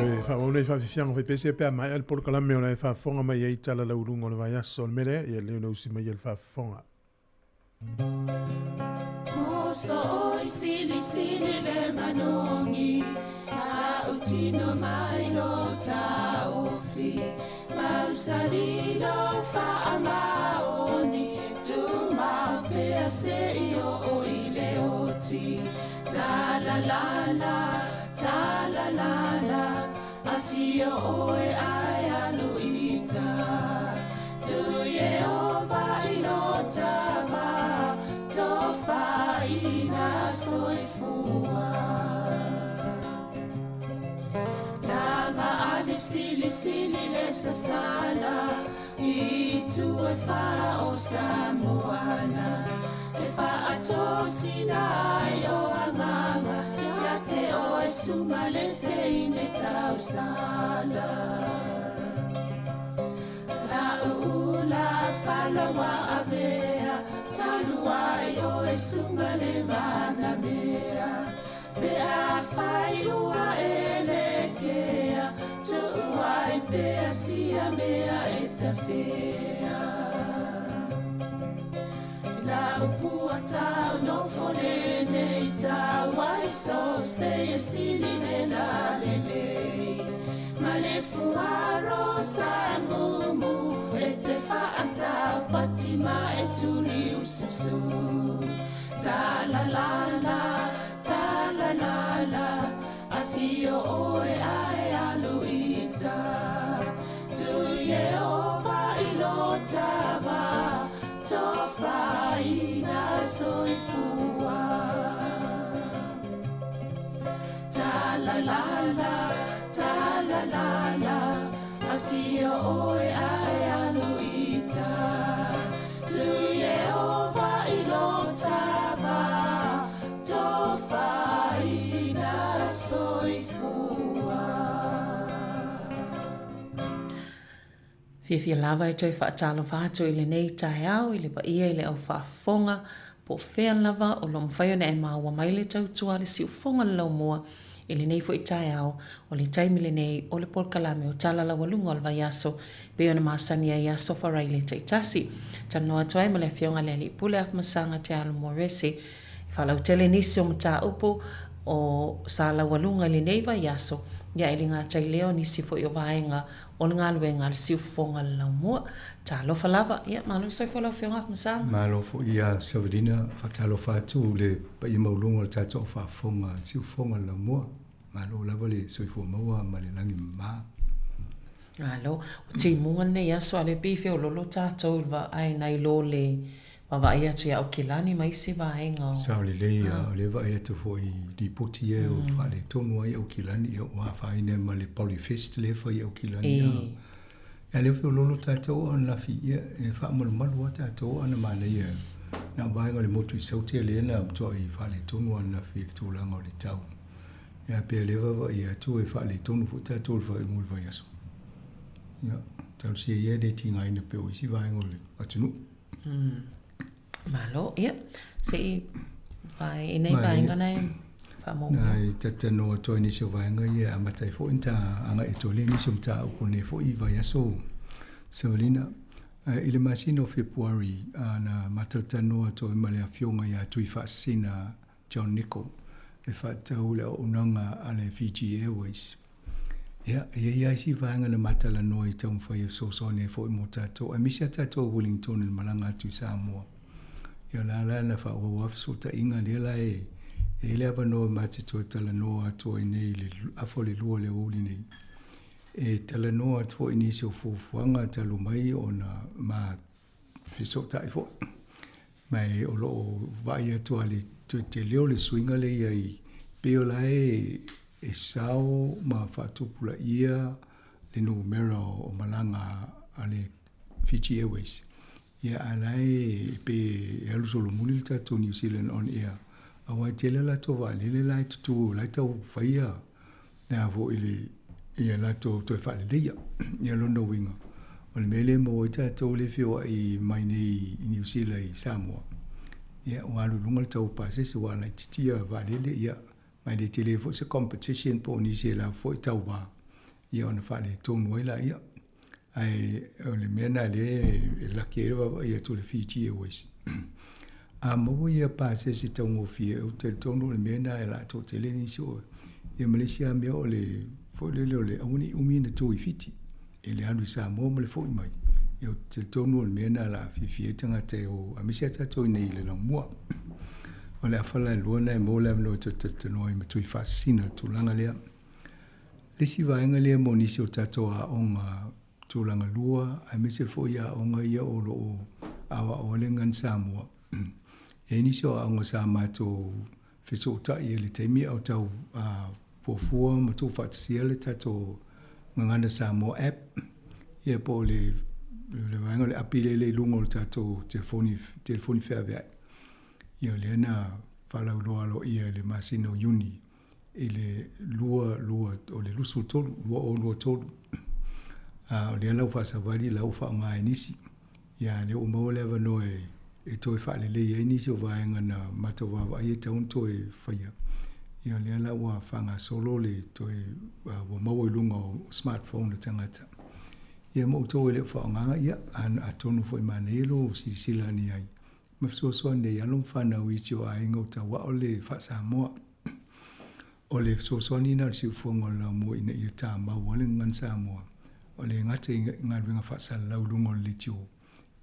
Toe faaauau nei faafiafiaga faipese pe a maea le polokalame o la e faafofoga mai ai tala lauuluga o le vaiaso o le mea lea, ia lea ona usi mai ai le faafofoga. Moso oi sili sili le manogi Ta'utino mai lo ta'ofi Mausali lo fa'amaoni Tumau pea se'i o'o i le oti Ta la la la, ta la la la Afio oe ae alu ita Tu Iehova i lo tama Tofaina soifua Laga ali sili sili le sasala I tu e fa o Samoana E fa'atosina ai o agaga Ia te oe suga le teine tausala La'u'ula falaua avea Talu ai oe suga le manamea Pe afai ua e lekea Tu'u ai pea sia mea e tafea La upua tau no fole nei tau ai so se e sili le la le le Ma le fuaro sa mumu e te fa'atau pati ma e tuli ususu Ta la la la, ta la la la Afio oe ae alu ita Tu Iehova i lo tava Tofaina soifua Ta la la la, ta la la la Afio oe ae alu ita Tu Iehova i lo tava Tofaina soifua. Fiafia lava e toe faatalofa atu i lenei taeao i le paia i le au faafofoga po o fea lava o lo o mafai ona e maua mai le tautua a le siufofoga o le laumua i lenei foi taeao. O le taimi lenei o le polokalame o Tala Laualuga o le Vaiaso e pei ona masani ai i aso Faraile taitasi. Talanoa atu ai ma le Afioga i le Alii Pule Afamasaga Te Alo Morese e faalautele nisi o mataupu o sa laualuga i lenei vaiaso, ia e le gata i lea o nisi foi o vaega o le galuega a le siufofoga o le laumua. Talofa lava. Ia, malo le soifua lau Afioga Afamasaga. Malo foi ia Savelina, faatalofa atu i le paia maualuga o le tatou faafofoga siufofoga o le laumua. Malo lava le soifua maua ma le lagi mama. Malo. O timuga lenei aso, a o lea e pei e feololo tatou i le vaai nai lo le vaavaai atu ia Aukilani ma isi vaega o. Sao lelei, o lea e vaai atu foi i lipoti ia o faaletonu ai Aukilani, ia ua afaina ai ma le Polyfest lea e fai i Aukilani. Ia lea feololo tatou a o ananafi, ia e faamalumalu lava tatou a na manaia na o vaega o le motu i Saute lea na matuai faaletonu ananafi i le tulaga o le tau. Ia pei o lea e vaavaai atu e faaletonu foi tatou i le faaiuga o le vaiaso. Ia, talosia ia e le tigaina pei o isi vaega o le atunuu. Malo, ia, se i vae i nei vaega na e faamaumau. Na e talatalanoa atu ai nisi o vaega ia e amata ai foi ona ta agai atu ai lea i nisi o mataupu o lenei foi vaiaso Savalina. I le masina o Fepuari na ma talatalanoa atu ai ma le Afioga ia Tuifaasisina John Nichol e faatatau i le auaunaga a le Fiji Airways. Ia, e i ai lava isi vaega na ma talanoa i taumafai e fesoasoani ai foi mo tatou, aemaise lava tatou i Wellington i le malaga atu i Samoa. Ia, o la la na faaauau lava fesootaiga lea la e i ai le avanoa ma te toe talanoa atu ai nei i le afa o le lua o le aoauli nei. E talanoa atu foi i nisi o fuafuaga talu mai ona ma fesootai foi. Ma e o lo o vaai atu lava i le tele o le suiga lea e i ai, pei o la e e sao ma faatupulaia le numera o malaga a le Fiji Airways. Ia a la e pei e alu solomuli le tatou New Zealand on Air, aua e tele a latou vaalele la e tutu, la e tau faia le a foi le ia latou toe faaleleia. Ia lona uiga, o le mea lea e maua ai tatou lea e feoai mai nei i Niu Sila i Samoa, ia ua alu i luga le tau o pasese ua laitiiti ia vaalele, ia ma e le tele foi se competition po o nisi e lafo foi tauva, ia ona faaletonu ai laia. Ae o le mea lena lea e laki ai le vaavaai atu a le Fiji Airways. A maua ia pasese taugofie, ou te talitonu o le mea lena e la toatele nisi o ia ma le isi lava mea o le foi lele o le aua ne i umi ona tu i Fiti i le alu i Samoa ma le foi mai. Ia ou te talitonu o le mea lena o le a fiafia ai tagata e o, aemaise lava tatou i inei i le laumua. O le afa la e lua lena e maua le avanoa e toe talatalanoa ai ma Tuifaasisina i le tulaga lea. Le isi vaega lea mo nisi o tatou aoga tulaga lua aemaise foi aoga ia o lo o aoao ai le Gagana Samoa. E i ai nisi o aoga sa matou fesootai i le taimi a o tau fuafua ma tuufaatasia le tatou Gagana Samoa app, ia po o le vaega o le api lea i luga o le tatou telefoni, telefoni feaveai. Ia lea na faalauiloa aloaia i le masina o Iuni i le 2, 2, o le 23, 2023. A o lea la ua faasavali la ua faaaoga e nisi. Ia lea ua maua le avanoa e, e toe faalelei ai nisi o vaega na matou vaavaai e tatau ona toe faia. Ia lea la ua faagasolo le toe ua maua i luga o smartphone a tagata. Ia ma outou e le o faaaogaina, ia atonu foi e manaia lou silasila ane i ai ma fesoasoani ai alo ma fanau i isi o aiga o tauao le faa-Samoa. O le fesoasoani lena o le siufofoga o le laumua ina ia tamau ai le gagana Samoa, o le gata i galuega faasalalau i luga o le leitio,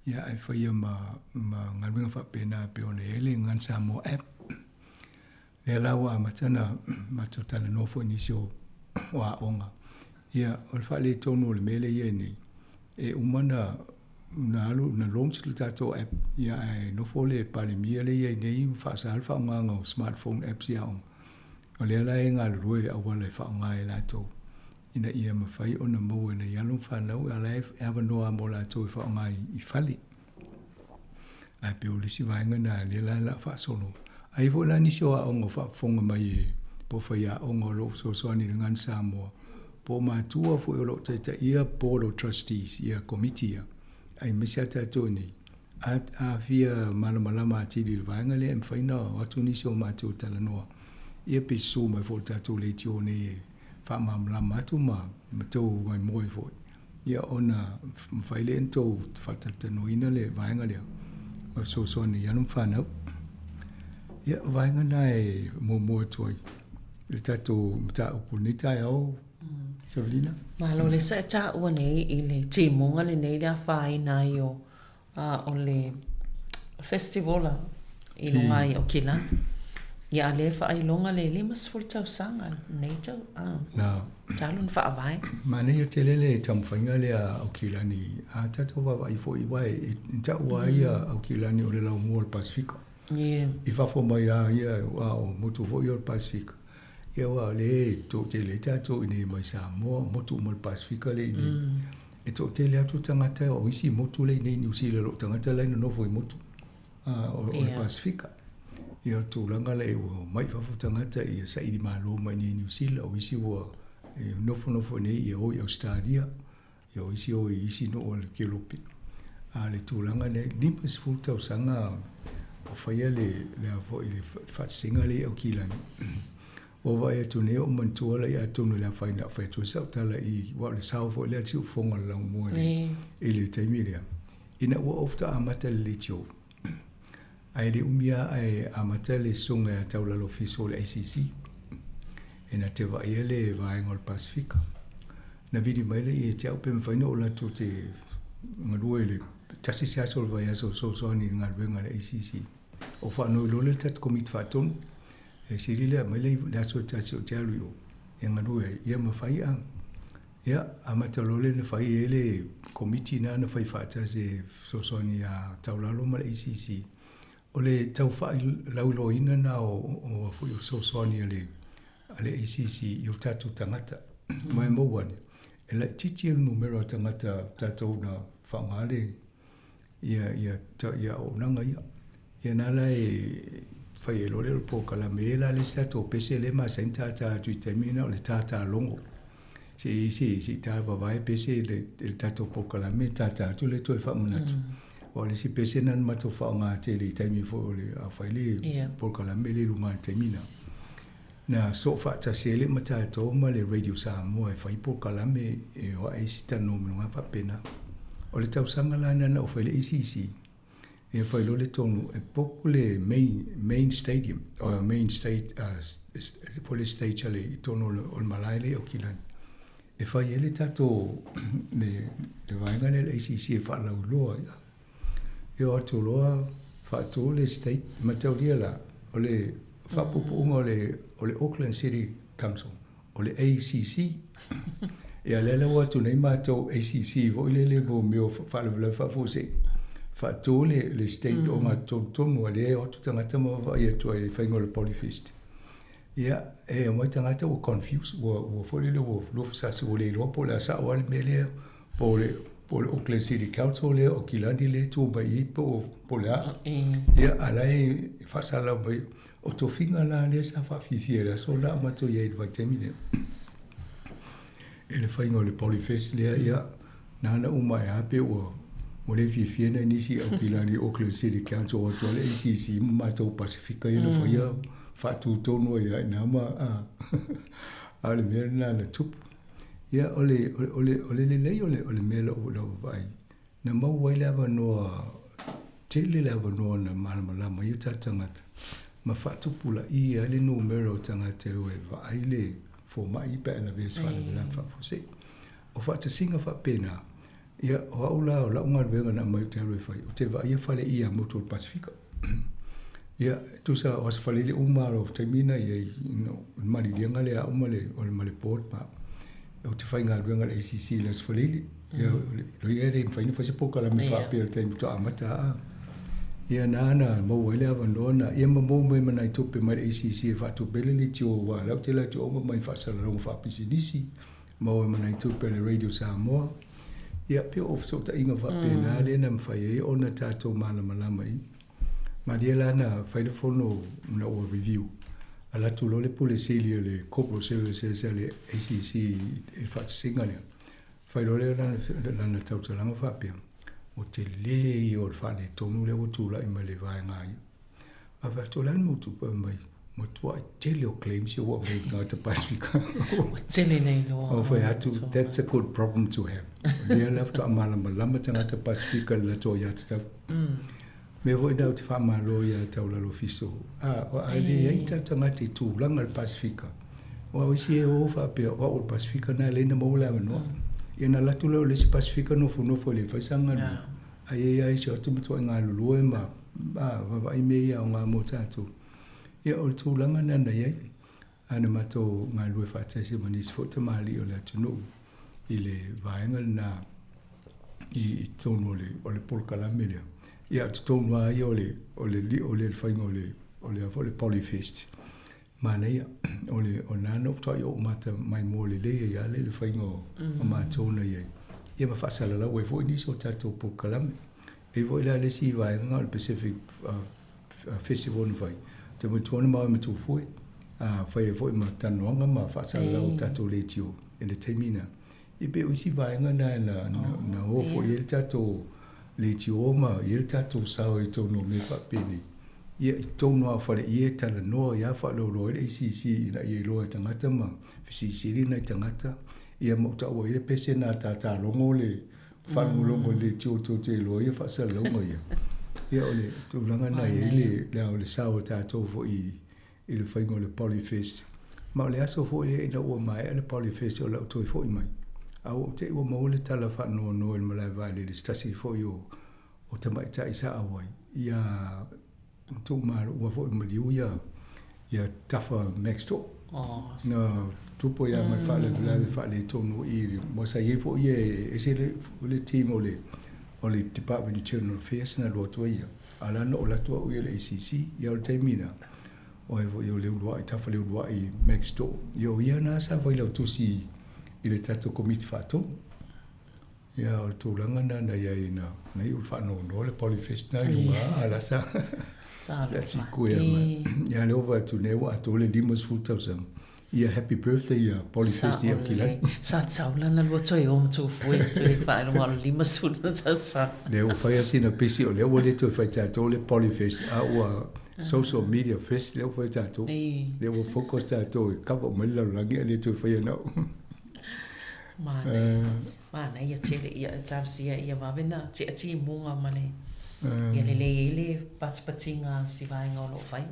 ia ae faia ma, ma galuega faapena e pei ona i ai le Gagana Samoa app. Lea la ua amata ona matou talanoa foi i nisi o, o aoga. Ia, o le faaletonu o le mea lea e i ai nei, e uma na na alu na launch le tatou app ia ae nofo le Palemia lea e i ai nei ma faasa le faaaogaina o smartphone apps i aoga. O lea la e galulue i le auala e faaaoga ai e latou ina ia mafai ona maua e nai alo ma fanau a la e avanoa mo latou e faaaoga i fale. Ae pei o le isi vaega lena lea la o le a faasolo. Ae i ai foi la nisi o aoga o faafofoga mai e po o faiaoga o lo o fesoasoani i le Gagana Samoa. Po o matua foi o lo o taitaia Board of Trustees, ia Komiti ia, aemaise lava tatou i inei, a, a fia malamalama atili i le vaega lea e mafai ona o atu nisi o matou e talanoa, ia pe susu mai foi i le tatou leitio nei e faamalamalama atu ma ma tou maimoe foi, ia ona mafai lea ona tou faatalatalanoaina le vaega lea ma fesoasoani i alo ma fanau. Ia, o vaega na e muamua atu ai i le tatou mataupu i lenei taeao, Savelina. Malo le sa e taua nei i le timuga lenei le afaina ai o a o le festival i luga ai o Kilani. Ia a lea faailoga le 50 tausaga lenei tau a Na. talu ona faavae. Manaia tele le taumafaiga lea a Aukilani, a tatou vaavaai foi aua e taua ai a Aukilani o le laumua o le Pasefika. Yeah. I fafo mai a ia a o motu foi o le Pasefika. Ia aua o lea e toatele ai tatou i inei mai Samoa, o motu uma o le Pasefika lea i inei. E toatele atu tagata o isi motu lea i inei i Niu Sila i lo tagata la e nonofo i motu o le Pasefika. Ia o le tulaga lea ua omai i fafo tagata ia saili malo mai i inei i Niu Sila, o isi ua nofonofo i inei ia o i Ausetalia, ia o isi o i isi nuu o le Kelope. A o le tulaga lea, 50 tausaga o faia le, le a foi, le faatasiga lea i Aukilani. Ua vaai atu nei ou manatua la i atonu i le afaina o fai atu ai sau tala i, aua o le sao foi lea a le siufofoga o le laumua i le, i le taimi lea, ina ua ou faatoa amata le leitio. Ae le umi lava ae amata le susuga ia Taulalo Fiso o le ACC e na te vaaia le vaega o le Pasefika. Na vili mai lea ia te au pe mafai ona ou alu atu ou te galue i le tasi se aso o le vaiaso e fesoasoani i le galuega a le ACC. Ou faanoi loa lea i le tatou Komiti Faatonu, e sili le aumai le aso e tasi ou te alu i o e galue ai, ia mafai a. Ia, amata loa lea na fai ai le Komiti na na fai faatasi e fesoasoani ia Taulalo ma le ACC. O le tau faalauiloaina na o, o, o fesoasoani a le, a le ACC i o tatou tagata. Ma e maua ane, e laitiiti le numera o tagata tatou na faaaoga le, ia, ia, ia auaunaga ia. Ia na la e fai ai loa lea o le polokalame. E i ai la le isi tatou pese lea e masani ona tata atu i le taimi lena o le tata logo. Se i se se i ta vavae pese i le, i le tatou polokalame tata atu lea toe faamanatu. Aua o le isi pese lena na matou faaaoga tele i taimi foi o le a fai le yeah. polokalame lea i luga i le taimi lena. Na soo faatasi ai le ma tatou ma le Radio Samoa e fai polokalame e o ae isi talanoa ma luga faapena. O le tausaga la lena na ou fai le ACC, ia fai loa le tonu e book le main, main stadium, o main state, foi le stage a le i tonu o le malae lea i Aukilani. E fai ai le tatou, le, le vaega lea le ACC e faalauiloa ai. E o atu loa faatu le state, mataulia la, o le faapuupuuga o le, o le Auckland City Council, o le ACC. Ia lea la ua atu nei matou ACC foi lele mo mea o faalavelave faafuasei. Faatu le, le state o gatotonu a lea e o atu tagata ma vaavaai atu ai i le faiga o le Polyfest. Ia, e omai tagata ua confuse, ua, ua foi lele ua luafasasi, ua le iloa po o le a sao lava le mea lea, po o le, po o le Auckland City Council lea, o Kilani lea e tu mai i i, po o, po o le a. Ia, a o la e faasalalau mai, o tofiga la lea sa faafiafia i le aso la a matou i ai i le vaitaimi lea. I le faiga o le Polyfest lea, ia, na ana uma ae lava pei ua, ua le fiafia nai nisi Aukilani Auckland City Council o atu lava le ACC ma matou Pasefika ia na faia faatu tonu ai lava i ina ma, a, a o le mea lena na tupu. Ia, o le, o le, o le lelei o le, o le mea lau, lau vaavaai, na maua ai le avanoa, tele le avanoa na malamalama ai o tatou tagata ma faatupulaia ai le numera o tagata e o e vaai le fomai pe a na avea i se faalavelave faafuasei. O faatasiga faapena, ia, o au la, o lau galuega na aumai ou te alu e fai, ou te vaaia faleie a motu o le Pasefika. Ia, tusa o aso faleie uma lava o taimi na i ai, no, le maliliega lea a au ma le, o le, ma le board ma ou te faigaluega i le ACC i le aso Faleile. Ia, loia e le mafai ona fai se polokalame faapea i le taimi faatoa amata a. Ia, na na maua ai le avanoa na, ia ma maua mai ma nai tupe mai le ACC e faatupe ai le leitio aua o la ou te alu atu uma mai faasalalauga faapisinisi. Maua ma nai tupe a le Radio Samoa. Ia, pei o fesootaiga faapena lea na mafai ai ona tatou malamalama i. Malie la na fai le fono na ua review. Alu atu loa le Pule Sili o le Corporate Services a le ACC i le faatasiga lea, fai loa lea o lana tautalaga faapea, Ua tele ia o le faaletonu lea ua tulai mai le vaega ia. Ae fai atu, o le a le mea ua tupu? Fai mai, matuai tele o claims ia ua aumai e tagata Pasefika. Ua tele nei loa. Ou fai atu, that's a good problem to have. O lea la faatoa malamalama tagata Pasefika i le latou aiatatau. Mea foi lena ou te faamalo ia Taulalo Fiso, a, a leai ni tatou tagata i tulaga o le Pasefika, aua o isi e o faapea o au o le Pasefika na ala ai ona maua le avanoa. Ia ona alu atu lea o le isi Pasefika nofonofo e le fai sana galuega, ae i ai lava isi o atu matuai galulue ma vaavaai mea ia aoga mo tatou. Ia o le tulaga lena na i ai, a na matou galulue faatasi ma nisi foi tamalii o le atunuu i le vaega lena i totonu o le polokalame lea. Ia, o totonu lava ia o le o le lio lea i le faiga o le o le a foi le Polyfest. Manaia, o le o lena na ou faatoa ou mata maimoa lelei ai lava i le faiga o matou na i ai. Ia ma faasalalau ai foi nisi o tatou polokalame. E i ai foi la le isi vaega o le Pacific Festival na fai, ou te manatua na maua ai ma Tufue, a fai ai foi ma talanoaga ma faasalalau i tatou leitio i le taimi lena. E pei o isi vaega na na o foi i ai le tatou leitio ma i ai le tatou sao i totonu o mea faapenei. Ia, i totonu lava o faleie e talanoa ai lava faaloalo ai le ACC ina ia iloa e tagata ma fesilisili nai tagata. Ia ma ou taua ai le pese na tatalogo le faalogologo i le leitio tou te iloa ia faasalalauga ia. Ia o le tulaga lena e i ai le, le, o le sao o tatou foi i le faiga o le Polyfest. Ma o le aso foi lea ina ua maea le Polyfest o lau toe foi mai, a ua ou te i ua maua le tala faanoanoa i le malae vaalele se tasi foi o, o tamaitai sa auai, ia Tuumalo, ua foi maliu ia, ia Tafa Max To'o. Oh, Na tupu ai lava ma le faalavelave faaletonu i le, ma sa i ai foi ia e ese le, le team o le, o le Department of Internal Affairs na alu atu ai ia. A la na ou alu atu au ia i le ACC, ia o le taimi lena, o ai foi o Leuluai, Tafa Leuluai Max To'o, ia o ia lena sa failautusi i le tatou Komiti Faatonu. Ia o le tulaga lena na i ai na na iu i le faanoanoa le Polyfest na i luga a la sa sa sikuea mai. Ia lea ua vaai atu nei ua atoa le 50 tausaga. Ia happy birthday ia Polyfest i Aukilani. Sa tatau la ona lua toe o ma Tufue toe faailoga o le 50 tausaga. Lea ua fai lava sina pisi o lea ua le toe fai tatou le Polyfest a ua social media fest lea ua fai tatou. Lea ua focus tatou e cover uma ai le lalolagi ae le toe faia na au. Manaia. Manaia tele ia e talosia ia vave na tea timuga ma le ia lelei ai le patipatiga a si vaega o lo o fai.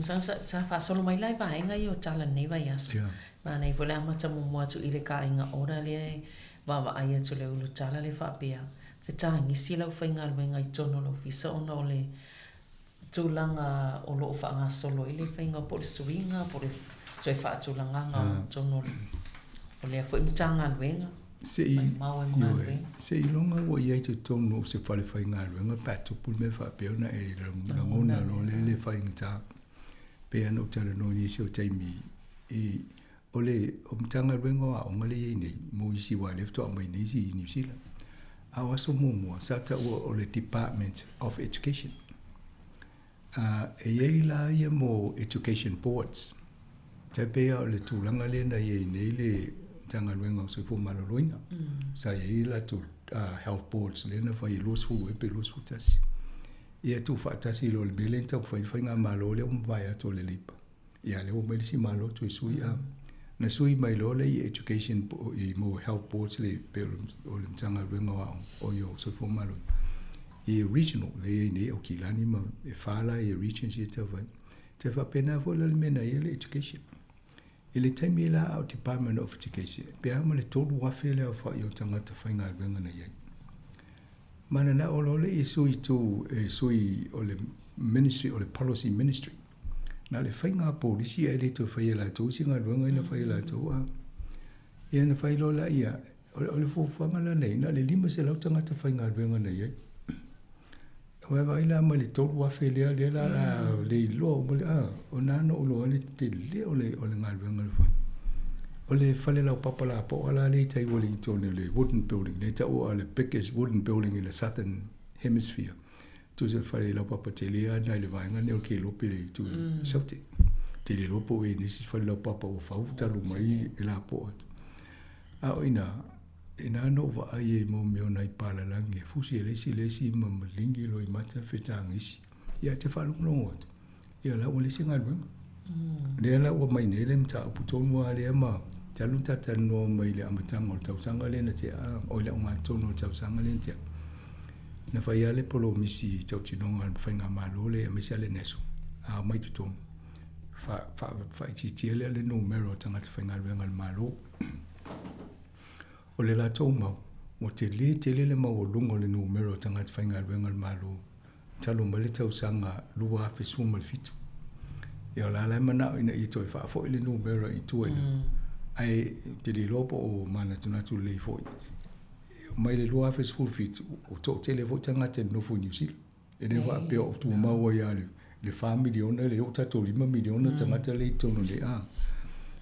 Sa, sa, sa faasolo mai la i vaega ia o tala lenei vaiaso. Yeah. Manaia foi le amata muamua atu i le kaaiga order lea e vaavaai atu le ulu tala lea faapea, fetagisi lau faigaluega i totonu o le ofisa ona o le tulaga o lo o faagasolo ai le faiga po o le suiga po o le toe faatulagaga o totonu o lea foi Matagaluega. Maumau ai ma galuega. Seiloga ua i ai i totonu o se fale faigaluega pe a tupu le mea faapea ona e lagona loa lea le faigata. Pei lava ona ou talanoa i nisi o taimi i o le Matagaluega o Aoga lea e i ai nei mo isi aua o lea faatoa aumai nei isi i Niu Sila. A o aso muamua sa taua o le Department of Education. E i ai la ia mo Education Boards. Tai pei lava o le tulaga lea na i ai nei le Matagaluega o Soifua Maloloina. Sa i ai latou Health Boards lea na fai e 20 ea pe 21. Ia tuufaatasi loa i le mea lea na taumafai ai le faigamalo lea ua mavae atu o le Labour. Ia lea ua omai le isi Malo toe sui a. Na sui mai loa lea i Education i mo Health Boards le pei o le Matagaluega o Aoga oi o Soifua Maloloina i regional lea i ai nei Aukilani ma e fa la ia regions ia tau fai. Tai faapena foi la le mea na i ai le education. I le taimi la a o Department of Education, pe a ma le 3,000 le aofai o tagata faigaluega na i ai. Ma na o loa le i sui tu e sui o le ministry o le policy ministry. Na o le faiga polisi ae le toe faia e latou isi galuega ia na fai e latou a. Ia na fai loa laia, o le fuafuaga la na i ai, na o le 500 tagata faigaluega na i ai. Ua vaai la mai le 3,000 lea, lea la la le iloa uma le, a, o na na ou iloa ai le tele o le, o le galuega na fai. O le fale laupapa lapoa la lea i tai Wellington, o le wooden building, lea e taua o le biggest wooden building in the southern hemisphere. Tusa o le fale laupapa tele lava lena i le vaega lea o le kelope i le itu i Saute. Te le iloa po o i ai nisi fale laupapa ua fau talu mai e lapoa atu. A o ina, ina na ou vaai ai mo mea o nai palalagi e fusi e le isi le isi ma maligi loa i mata le fetagisi. Ia te faalogologo atu, ia la ua leai se galuega. Lea la ua mai nei le mataupu tonu lava lea ma talu ona talatalanoa mai le amataga o le tausaga lea na tea, oi le ogatotonu o le tausaga lea na tea. Na fai lava le polomisi i tautinoga a le faigamalo lea aemaise lava le NASO, a omai i totonu, faaitiitia lea le numera o tagata faigaluega a le Malo. O le latou mau, ua tele tele le maualuga o le numera o tagata faigaluega a le Malo talu mai le tausaga 2017. Ia o la la e manao ina ia toe faafoi le numera i tua i ina, ae ou te le iloa po o manatunatu lelei foi. Mai le 2017, ua toatele foi tagata e nonofo i Niu Sila. E le faapea o tumau ai lava le 4 miliona, lea ua tatou 5 miliona tagata lea i totonu nei. A,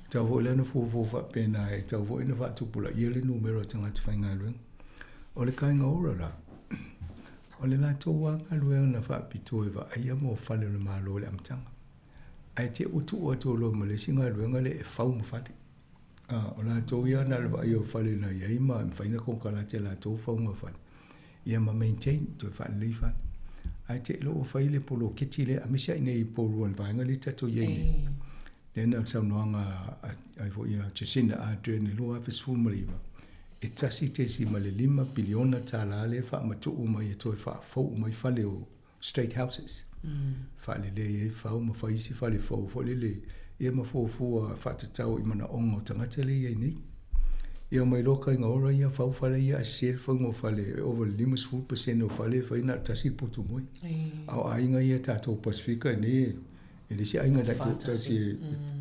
tatau foi la ona fuafua faapena, e tatau foi ona faatupulaia le numera o tagata faigaluega. O le Kāinga Ora la, o le latou lava galuega na faapitoa e vaaia mo fale o le Malo i le amataga. Ae te i ua tuu atu loa ma le isi galuega lea e fau ma fale. A, o latou ia na o le vaaia o fale na i ai ma mafai ona konekarate a latou fauga o fale, ia ma maintain, toe faalelei fale. Ae te i loa ua fai le poloketi lea, aemaise lava i inei i Porirua i le vaega lea tatou i ai nei. Lea na o le saunoaga a foi a Jacinda Ardern i le 2019, e $1.5 piliona tala lea e faamatuu mai e toe faafou mai fale o state houses. Faalelei ai fau ma fai isi fale fou foi lele, ia ma fuafua faatatau i manaoga o tagata lea e i ai nei. Ia omai loa Kāinga Ora ia fau fale ia ae sese le fauga o fale e ova i le 50% o fale e fai na o le tasi le potu moe. A o aiga ia tatou Pasifika nei e le isi aiga taitasi e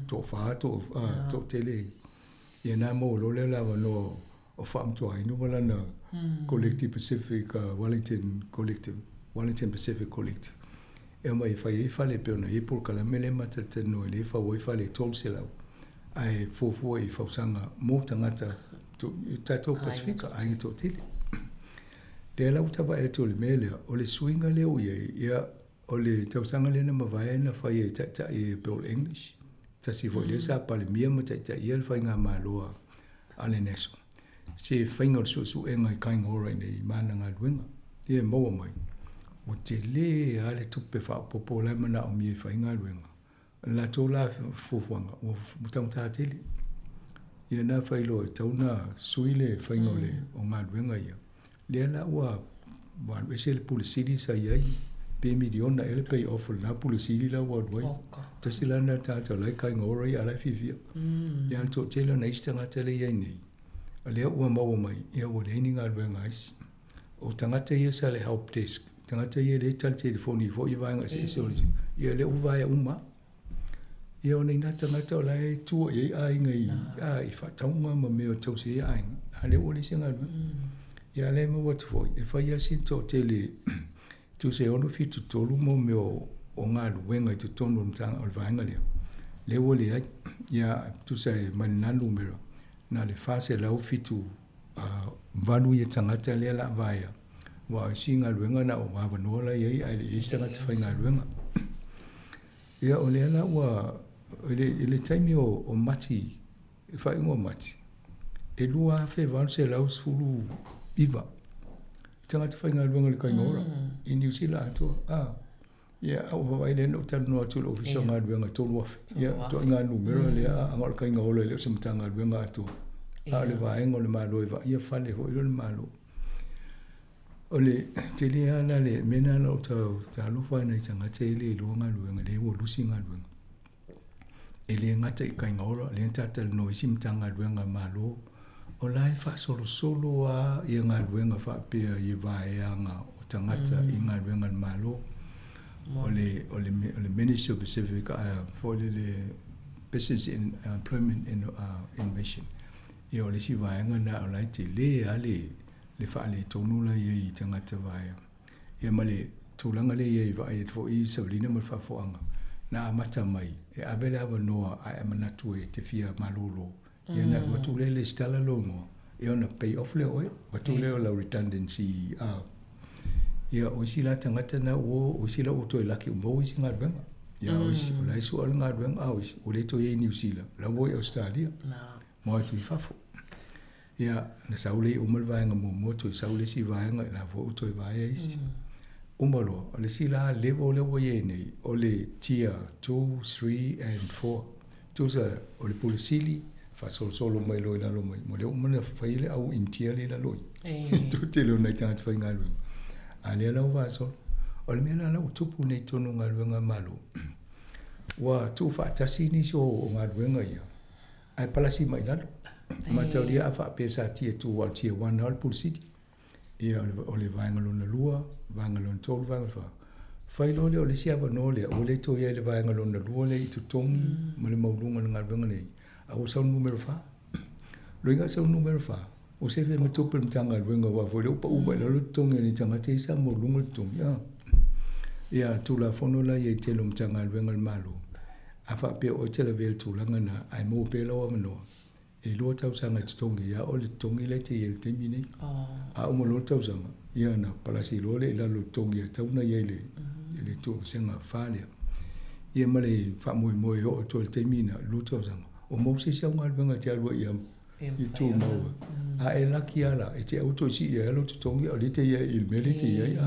toafa toatele ia na maua loa lea le avanoa o Faamutuainu ma lana Collective Pacific Wellington Collective, Wellington Pacific Collective. E omai e fai ai fale e pei ona i ai polokalame lea ma talatalanoa ai lea e fau ai fale e 300 ae fuafua i fausaga mo tagata tatou Pasifika, aiga toatele. Lea la ua tavae atu o le mea lea, o le suiga lea ua i ai, ia o le tausaga lea na mavae na fai ai taitai e Bill English, tasi foi lea sa Palemia ma taitaia le faigamalo a le NASO. Se faiga o le suesuega i Kāinga Ora i nei ma ana galuega. Ia e maua mai, ua tele lava le tupe faaopoopo la e manaomia e fai galuega. O le latou la fuafuaga, ua taugata tele. Ia na fai loa e tatau ona sui le faiga o le o galuega ia. Lea la ua alu ese le Pule Sili sa i ai, pe miliona ea le pay off o lena Pule Sili la ua alu ai. Tasi la lena tagata o la e Kāinga Ora ia a o la e fiafia. Ia a o le toatele o nai isi tagata lea e i ai nei, o lea ua maua mai, ia ua leai ni galuega a isi. O tagata ia sa le help desk, tagata ia lea e tali telefoni foi i vaega eseese o le, ia lea ua vaea uma. Ia o nai tagata o la e tua i ai aiga i, a, i faatauga ma mea o tausi ai aiga, a lea ua leai se galuega. Ia a lea e maua atu foi, e fai lava sina toatele, tusa e 6 7 3 mo mea o galuega i totonu o le vaega lea, lea ua leai. Ia tusa e mai lena numera, na o le 407 8 ia tagata lea la vaea, aua o isi galuega na o avanoa la i ai ae le i ai se tagata faigaluega. Ia o lea la ua i le, i le taimi o, o Mati, le faaiuga o Mati, e 2,819 tagata faigaluega i le Kāinga Ora i Niu Sila atoa. Ah, ia, a ua vaavaai lea na ou talanoa atu i le Ofisa o Galuega 3,000. Ia, ituaiga numera lea, a o le Kāinga Ora e le o se Matagaluega atoa. A o le vaega o le Malo e vaaia fale foi lea o le Malo. O le tele lava la le mea lena na ou talofa ai nai tagata ia e le iloa galuega, lea ua lusi galuega. E le gata i Kāinga Ora, lea na talatalanoa i isi Matagaluega a le Malo, o la e faasolosolo lava ia galuega faapea i vaeaga o tagata i galuega a le Malo. O le, o le, o le Ministry of Pacific foi lele Business and Employment Innovation. Ia o le isi vaega lena o la e tele lava le le faaletonu la i ai i tagata vaea. Ia ma le tulaga lea i ai vaai atu foi i Savalina ma le faafofoga, na amata mai e ave le avanoa ae a manatu e te fia malolo, ia ona alu atu lea lesitala lou igoa, ia ona pay off lea o oe, avatu lea o lau redundancy a. Ia o isi la tagata na ua o isi la ua toe laki ua maua isi galuega. Ia o isi, o la e sua le galuega, a o isi, ua le toe i ai i Niu Sila, o la ua i Ausetalia, ma o atu i fafo. Ia, na sau lea uma le vaega muamua, toe sau le isi vaega, la foi ua toe vaea isi. Uma loa, o le isi la level lea ua i ai nei, o le tier 2, 3 and 4. Tusa, o le Pule Sili, faasolosolo mai loa i lalo mai, ma o lea ua uma ona fai le au Initia lea i lalo i i. Toatele o nai tagata faigaluega, a lea la ua faasolo. O le mea la la ua tupu nei i totonu o galuega a Malo, ua tuufaatasi nisi o galuega ia, ae palasi mai i lalo. Mataulia a faapea sa tier 2 aua o le tier 1 lava o le Pule Sili. Ia, o le vaega lona lua, vaega lona tolu, vaega lona fa. Fai loa lea o le isi avanoa lea, ua le toe i ai le vaega lona lua lea i totogi ma le maualuga o le galuega nei, a ua sau le numera fa. Loiga sau le numera fa, ua sefe ma tupe le Matagaluega aua foi lea ua pau mai i lalo le totogi a ni tagata ia sa maualuga le totogi. A. Ia, Tulafono la ia i tele o Matagaluega a le Malo, a faapea oe e te lavea i le tulaga lena, ae maua pea lau avanoa, E 2 tausaga e totogi ia oe le totogi lea e te i ai i le taimi nei. A uma loa le tausaga, ia ona palasi loa lea i lalo o le totogi e tatau ona i ai i le vasega 4 lea. Ia ma le faamoemoe e oo atu ai i le taimi lena, 2 tausaga, o maua se isi au galuega e te alu ai i tumau ai. A e laki lava la, e te aua toe sii ai lou totogi a o lea e te i ai i le mea lea e te i ai.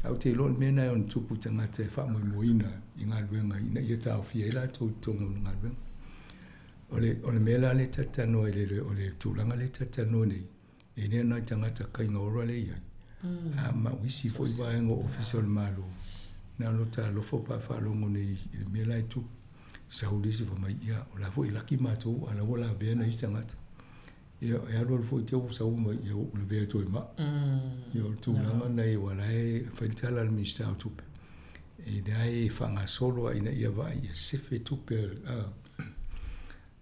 Ae ou te iloa o le mea lena e ono tupu i tagata e faamoemoeina i galuega ina ia taofia ai latou i totonu o le galuega. O le, o le mea la lea e talatalanoa i le, o le tulaga lea e talatalanoa nei, e le o nai tagata kaigaora lea e i ai, a ma o isi foi vaega o Ofisa o le Malo, na o lo talofa pe a faalogo nei i le mea la e tupu. Sau le isi fai mai, ia, o la foi e laki matou, a o la ua lavea nai isi tagata. Ia, e alu alu foi te ua sau mai, ia ua lavea atu ai ma au. Ia, o le tulaga lena aua o la e fai le tala a le Minisita o Tupe, e leai e faagasolo lava ina ia vaai ia sefe tupe a,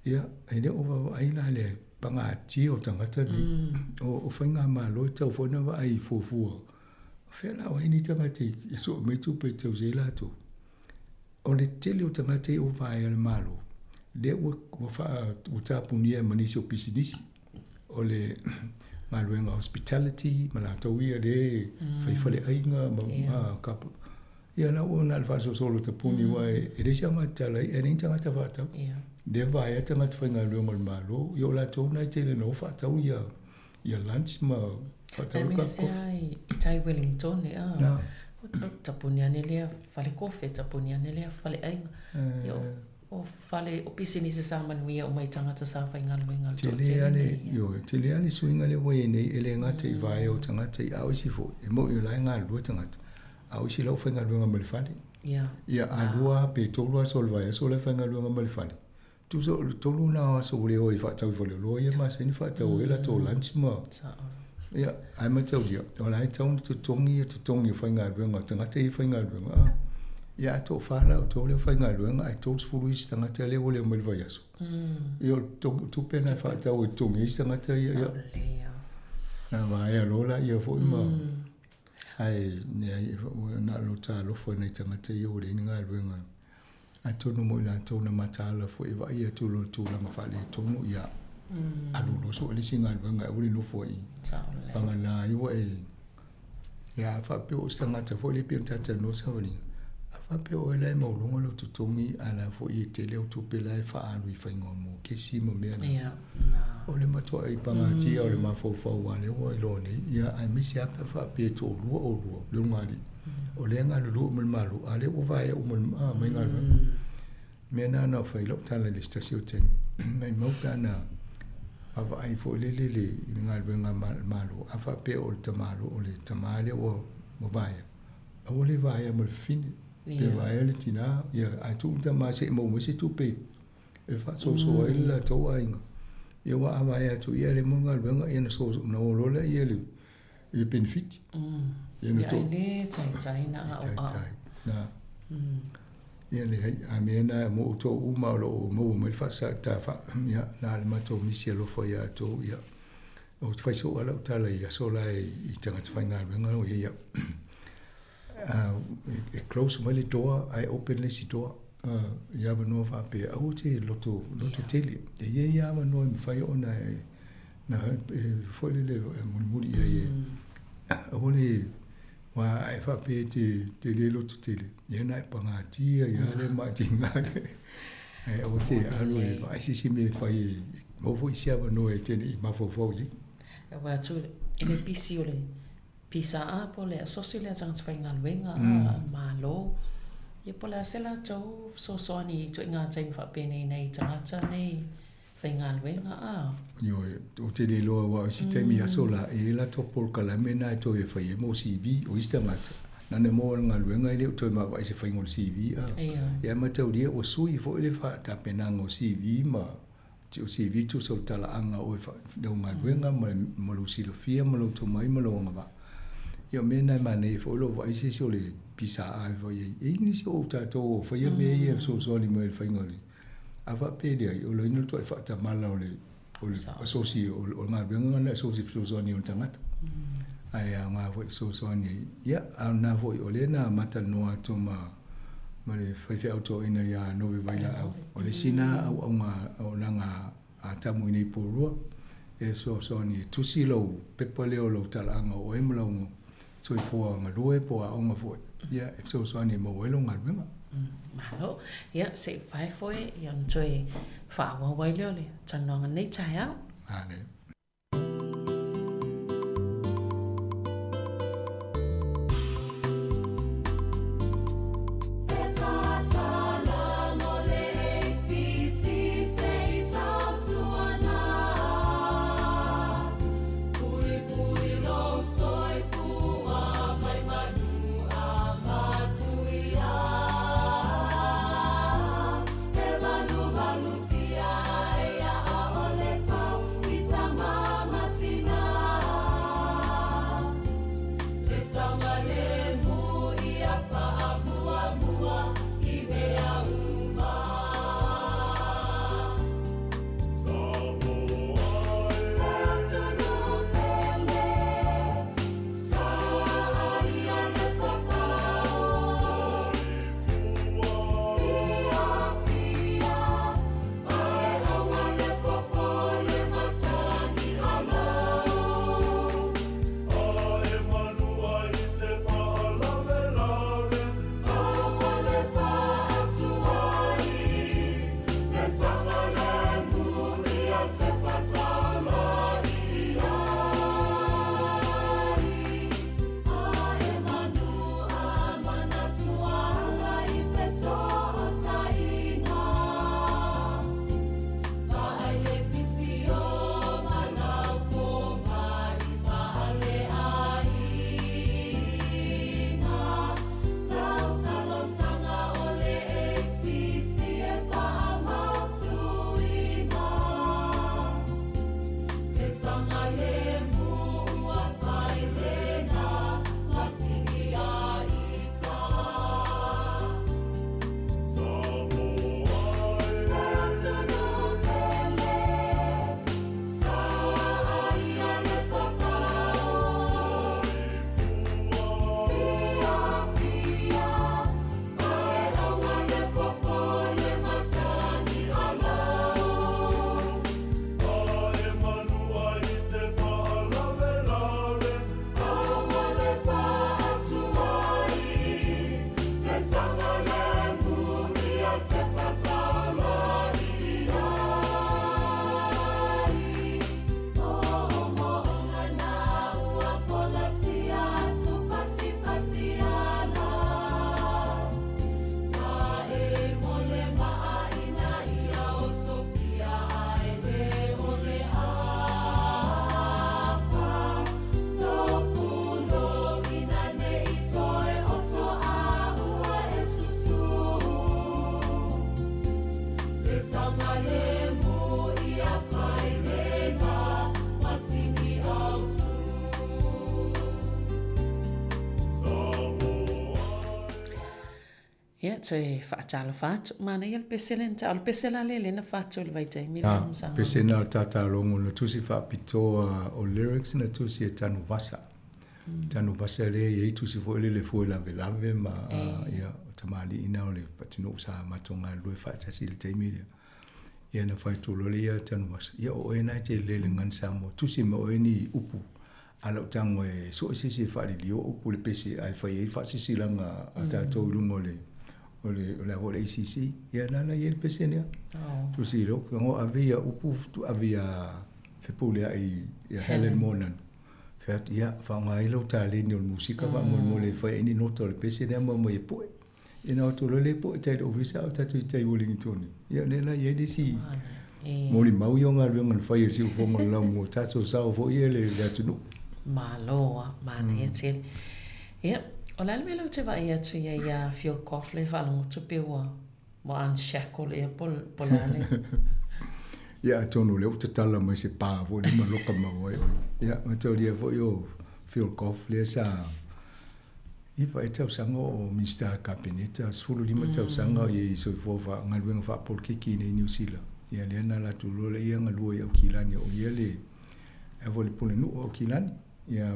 Ia, e le o vaavaai la le pagatia o tagata nei. O faigamalo e tatau foi ona vaai fuafua. O fea la o ai nei tagata e sue mai tupe e tausi ai latou. O le tele o tagata ia ua vaea le Malo, lea ua, ua, faa, ua tapunia ma nisi o pisinisi. O le galuega hospitality ma latou ia lea fai faleaiga ma, ma kapa. Ia la ua na o le faasolosolo tapuni aua e leai se aoga tatala ai, e leai ni tagata faatau. Lea vaea tagata faigaluega o le Malo, ia o latou na e tele na o faatau ia ia lunch ma faatau le cup coffee. Aemaise i tai Wellington e a, tapuni ane lea fale kofe, tapuni ane lea fale aiga. Ia o fale, o pisinisi sa manuia uma i tagata sa faigaluega le toatele nei. Ioe, tele lava le suiga lea ua i ai nei, e le gata i vaea o tagata i a o isi foi, e moni o la e galulue tagata, A o isi la ua faigaluega mai le fale. Ia, a 2 pe 3 aso o le vaiaso la e faigaluega mai le fale. Tusa o le 3 na o aso ua le o ai e faatau i faleoloa ia masani faatau ai latou lunch ma... Ia, ae mataulia, o la e tatau ona totogi ia totogi o faigaluega, o tagata ia e faigaluega. A, ia a toafa la outou lea e faigaluega ae 30 isi tagata lea ua le omai i le vaiaso. Ia o le tupe lena e faatau ai e totogi ai isi tagata ia. Ia, na vaea loa laia foi ma... Ae leai, na o lou talofa i nai tagata ia ua leai ni galuega. Atonu mo i latou na mataala foi e vaai atu loa i le tulaga faaletonu, ia alu loa sue le isi galuega e aua le nofo ai i. Vagana ai ua e, ia a faapea o se tagata foi lea pei ona talatalanoa savaliga, a faapea o oe la e maualuga lou totogi a o la foi e tele au tupe la e faaalu i faiga o mokesi ma mea na. O le matuai pagatia o le mafaufau aua lea ua iloa nei, ia aemaise lava pe a faapea e toalua oulua le ulugalii, o lea e galulue uma i le Malo, a o lea ua vaea uma mai galuega. O mea na na fai lau tala i le se tasi o taimi, maumau pe ana vaavaai foi lele i le galuega a le Malo, a faapea o le tamalo, o le tama lea ua vaea, aua le vaea ma le fafine, pe vaea le tina, ia ae tuu le tama se i maua mai se tupe e faasoasoa ai le latou aiga. Ia aua a vaea atu ia e le mo le galuega ia ona o loa lea i le penefiti. Ia na to. Ia e le taitai na au au. Taitai. Na. Ia leai, a mea na mo outou uma o lo o maua mai le faasaata fa, ia na le matou misi alofa ia outou, ia. Ou te fai soo lava lau tala i aso la i tagata faigaluega o ia. E close mai le door ae open le isi door i avanoa faapea aua te loto loto tele. E i ai avanoa e mafai ona e na e foi lele e mulimuli i ai e aua le. Aua a e faapea e te, te le loto tele, ia na e pagatia ai lava lea ma e tiga Ae aua te alu e vaai se isi mea e fai e maua foi se avanoa e te le i mafaufau i ai. Aua atu i le pisi o le PSA po o le asosi lea a tagata faigaluega a le Malo, ia po o le a se latou fesoasoani i ituaiga taimi faapenei nei i tagata nei faigaluega a. Ioe, ou te le iloa aua o isi taimi i aso la, e i ai latou polokalame na e toe fai ai mo CV. O isi tagata, na ona maua o le galuega e le o toe vaavaai i se faiga o le CV a. Ia ae mataulia ua sui foi le tapenaga o CV ma o CV tusa o le talaaga o oe i lau galuega ma lou silafia ma lou tomai ma lou agavaa. Ia o mea na e manaia foi lou vaai se isi o le PSA e fai ai. E i ai nisi o tatou o faia mea ia e fesoasoani mai i le faiga o le A faapea e leai, o loina le tuai faatamala o le o le asosi o le galuega lena e asosi fesoasoani o le tagata. Ae aoga foi fesoasoani ai. Ia, a o lena foi, o lea na matalanoa atu ma ma le faifeau toeaina ia Nove Vailaau, o le isi lena auauna auaunaga a Tamu i nei Purua, e fesoasoani e tusi lou pepa lea o lou talaaga o oe ma lau soifua galue po o aoga foi, ia, e fesoasoani e maua ai lou galuega. Malo. Ia, se i pae foi, ia ona toe faaauau ai lea o le talanoaga nei taeao. Malo. Ia, toe faatalofa atu. Manaia le pese lea na tau. O le pese la lea lea na fatu i le vaitaimi lea ma Samoa. Pese na o le tatalogo na tusi faapitoa o lyrics na tusi e Tanuvasa. Tanuvasa lea e i ai tusi foi lele fue lavelave ma ia o tamalii na o le atunuu sa matou galulue faatasi i le taimi lea. Ia na fai atu loa lea ia Tanuvasa, ia o oe na e te lele gani Samoa, tusi me oe ni upu. A lau tago e sue se isi e faalilio upu i le pese ae fai ai faasilasilaga a tatou i luga o le o le o le a foi o le ACC. Ia la la i ai le pese lea. Tusi i lou tago ave ia upu ave ia Fepuleai ia Helen Monan. Fai atu, ia, faaaoga ai lau taleni o le musika faamolemole e fai ai ni nota o le pese lea ma aumai e pue. Ia na o atu loa lea pue tai i le ofisa a o tatou i tai i Wellington. Ia lea la e i ai le isi molimau ia o galuega na fai e le siufofoga o le laumua, tatou sao foi ia le atunuu. Malo a, manaia tele. Ia, o le a le mea lea ou te vaai atu i ai ia Fiolkoff lea e faalogo atu pei ua ua unshackle ea po o le a le. Ia atonu o lea ua tatala mai se pa foi lea ma loka mau ai oe. Ia, mataulia foi o Fiolkoff lea sa 9 ea tausaga o Minisita Kapeneta, 15 tausaga o i soifua fa, galuega faapolokiki i inei i Niu Sila. Ia lea na alu atu loa lea ia galue i Aukilani, o ia le, a foi le Pulenuu o Aukilani. Ia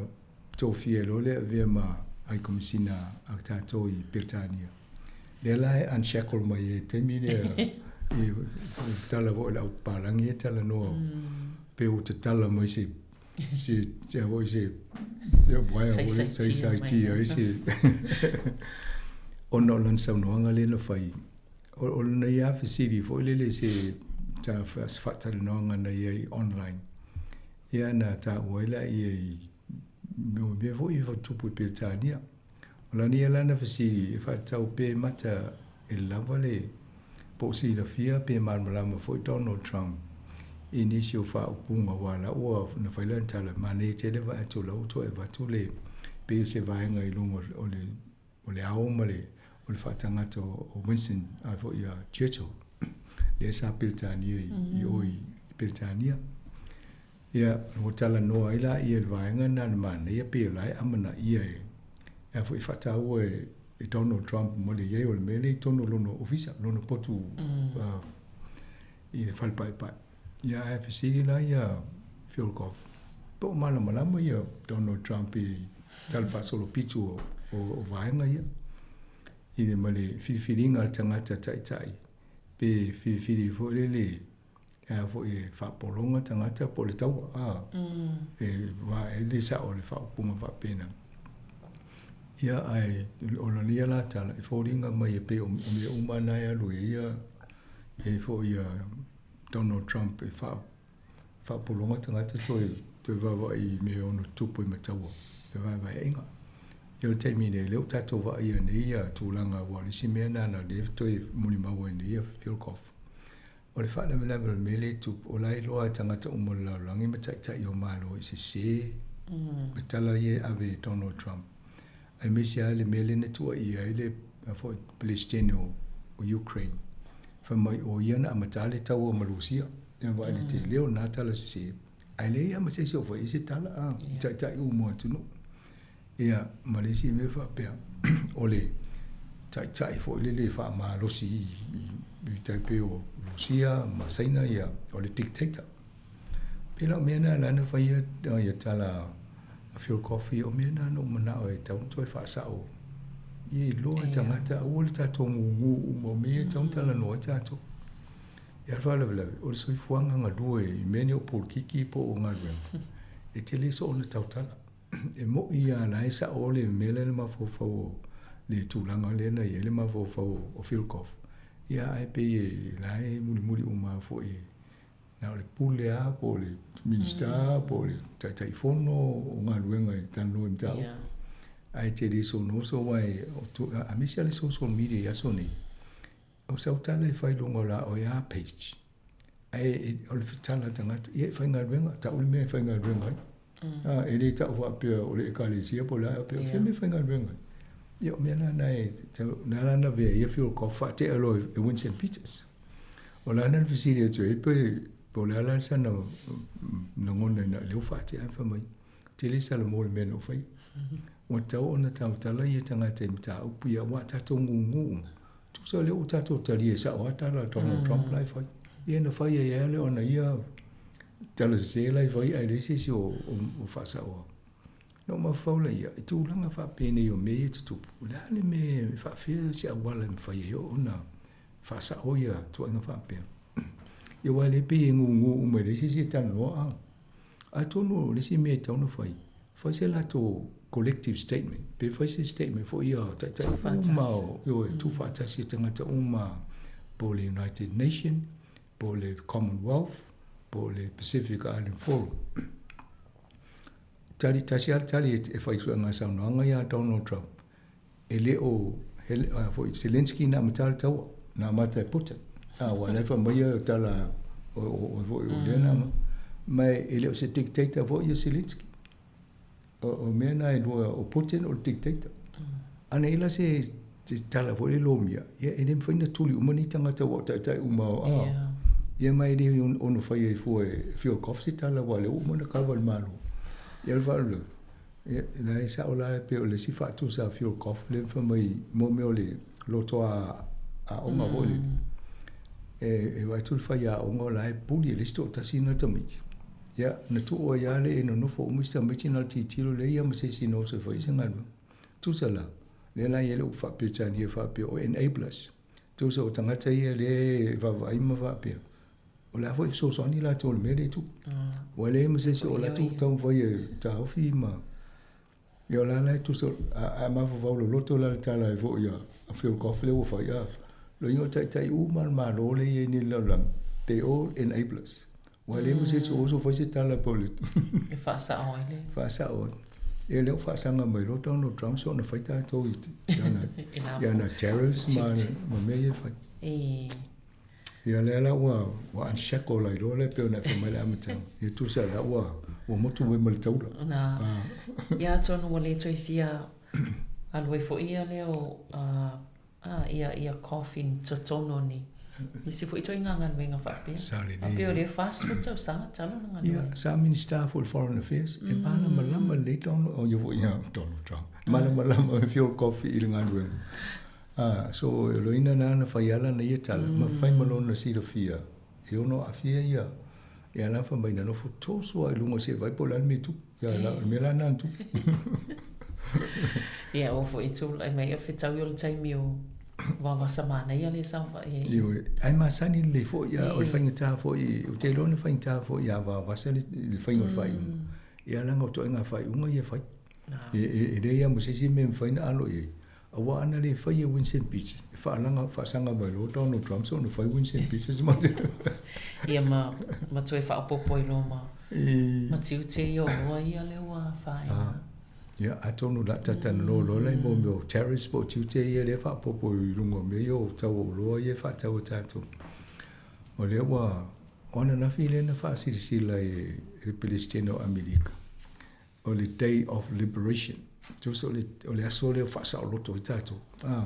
tofia loa lea avea ma High Komisina a tatou i Peretania. Lea la e unshackle mai ai i le taimi lea i tala foi o le au papalagi ia e talanoa pe ua tatala mai se se se foi se se uaea foi saisaitia ai se ona o lana saunoaga lea na fai. O lana ia fesili foi lele se se faatalanoaga na i ai online. Ia na taua ai laia i mea foi i tupu i Peretania. O lana ia lana fesili e faatatau pe mata e lava le po o silafia pe malamalama foi Donald Trump i nisi o faaupuga aua la ua na fai lana tala manaia tele vaai atu la ua toe avatu le pei o se vaega i luga o le o le ao ma le o le faatagata o Winston a foi ia Churchill lea sa Peretania i o i Peretania. Ia, ua talanoa ai la ia le vaega lena na manaia pei o la e amanaia e a foi faataua e e Donald Trump ma le i ai o le mea lea i totonu o lona ofisa, lona potu i le fale paepae. Ia ae fesili la ia Fiolkoff, po o malamalama ia Donald Trump i tala faasolopito o vaega ia i le ma le filifiliga a le tagata taitai pe filifili foi lele e a foi e faapologa tagata po o le taua a e wa e le sao le faaupuga faapena. Ia ae o lana ia la tala e foliga mai e pei o mea uma na e alu ai ia e foi ia Donald Trump e faapologa tagata toe toe vaavaai i mea e ono tupu i mataua fevaevaeaiga. Ia o le taimi nei lea ua tatou vaaia nei ia tulaga aua o le isi mea na na lea toe molimau ai nei ia Fiolkoff. O le faalavelave o le mea lea e tupu, o la e iloa e tagata uma o le lalolagi ma taitai o Malo i sese ma tala ia e ave e Donald Trump. Aemaise lava le mea lea na tuuaia ai le foi Peresetene o Ukraine, fai mai o ia na amata le taua ma Rusia. Ia vaai le tele o na tala sese, ae leai lava ma se isi o fai i se tala a, i taitai uma o atunuu. Ia, ma le isi mea faapea, o le taitai foi lele e faamalosi i tai pei o Rusia ma Saina, ia, o le dictator. Pei la o mea na la na faia ia tala a Phil Coffey, o mea na na ou manao e tatau ona toe faasao. Ia iloa e tagata, aua le tatou gugu uma, o mea ia e tatau ona talanoa ai tatou. Ia le faalavelave, o le soifuaga galue i mea nei o polokiki po o galuega, e te le soona tautala. E moʻi lava la e sao le mea lea na mafaufau o le tulaga lea na i ai le mafaufau o Philcoff. Ia ae pei e la e mulimuli uma lava foi na o le pule lava po o le Minisita po o le Taitaifono o galuega e talanoa i mataupu. Ae te le sonoso aua e aemaise lava le social media i aso nei, O sau tala e fai i luga o la oe a page. Ae o le tala a le tagata, ia e faigaluega, tau le mea e faigaluega ai. A, e le tau faapea o le ekalesia po o le a faapea, o fea mea e faigaluega ai. Ia o mea la na e, na ala na avea ia Fiolkoff faatea loa e Winston Peters. O lana le fesili atu ai pe po o le a la sana lagona ina lea ua faatea fai mai, tele Salamo le mea na ou faia. Ua tatau ona tautala ia tagata i mataupu ia, aua a tatou gugu uma, Tusa o lea ua tatou talia e sao lava tala a Donald Trump la e fai. Ia na fai ai lava lea ona ia tala sese la e fai ae leai se isi o faasaoa. Na ou mafaufau laia, i tulaga faapenei o mea ia e tutupu, o le a le mea e faafefea se auala e mafai ai ona faasao ia tuuaiga faapea. Ia aua o lea e pei e gugu uma e leai se isi e talanoa. Atonu o le isi mea e tatau ona fai, Fai se latou collective statement, pe fai se statement foi ia o taitai uma o, ioe, tuufaatasi e tagata uma po o le United Nation, po o le Commonwealth, po o le Pacific Island Forum. Tali tasi lava le tali e fai suega saunoaga ia a Donald Trump, e le o hele, a foi Zelensky na amata le taua, na amata e Putin. A ua la e fai mai ia tala o, o, o foi o lea na ama. Ma e le o se dictator foi ia Zelensky. O, o mea na e lua, o Putin o le dictator. Ana ila se, se tala foi le lomia, ia e le mafai na tuli uma ni tagata ua o taitai uma o, a. Yeah. Ia ma e le ono fai ai fua e Fialkoff se tala ua le uma na kava le Malo. Ia le faalavelave. Ia, la e sao la e pei o le isi faatusa a Fialkoff lea na fai mai mo mea o le loto a aoga foi lele. E, e vaai atu le faiaoga o la e puli e le isi toatasi na tamaiti. Ia, na tuu ai lava le e nonofo uma isi tamaiti na o le tilotilo lea ia ma se isi nofo e fai ai se galuega. Tusa la, lea la e i ai le upu faa-Peretania faapea o enablers. Tusa o tagata ia lea e vaavaai ma faapea, o le a foi fesoasoani latou i le mea lea e tupu. Ua leai ma se isi o latou taumafai e taofi ma... Ia o la la e tusa, a, a mafaufau loloto la le tala ai foi a, a Phil Goff lea ua fai, a, loiga o taitai uma le Malo lea e i ai nei i le lalolagi, they all enablers. Ua leai ma se isi o oso fai se tala po o le... E faasao ai le... Faasao ai. Ia lea ua faasaga mai loa Donald Trump so na fai tatou i, i ana, i ana tariffs ma, ma mea ia e fai. E. Ia lea la ua, ua unshackle ai loa lea pei ona e fai mai le amataga. Ia tusa la ua, ua motu mai ma le taula. Na. Ah. Ia atonu ua le toe fia alu ai foi ia lea o uh, ah, ia, ia coffin totonu o ni nisi foi ituaiga galuega faapea. Sa lelei. A pei o lea 40 tausaga talu ona galue. Ia, sa Minista foi le Foreign Affairs, e malamalama lelei Donald, oh, ia foi ia Donald Trump. Malamalama Phil Coffey i le galuega. A, so e loina na na fai ala na ia tala, ma fai ma lona silafia, e ono aafia ia, e ala fai mai na nofo toso ai lunga se vai po le a le mea e tupu. Ia, la, o le mea la na na tupu. Ia, ua foi tulai mai o fetaui o le taimi o vavasa manaia le saofai ai. Ioe, ae masani lelei foi, ia, o le faigata foi, ou te iloa na faigata foi ia vavasa le, le faiga o le faaiuga. Ia, leaga o ituaiga faaiuga ia e fai. E, e, e leai lava ma se isi mea e mafai ona alo i ai. Aua ana le fai e Winston Peters, e faalaga, faasaga mai loa Donald Trump so ona fai Winston Peters ma te... Ia ma, ma toe faaopoopo ai loa ma, ma tiute ia o loa ia lea ua afaina. Ah, ia, atonu la talanoa loa la i mo mea o tariffs po o tiute ia lea e faaopoopo i luga o mea ia o tau o oloa ia e faatau e tatou. O lea ua, o ananafi lea na faasilasila e le Peresetene o Amerika. O le Day of Liberation. Tusa o le, o le aso lea o faasaoloto ai tatou. Ah.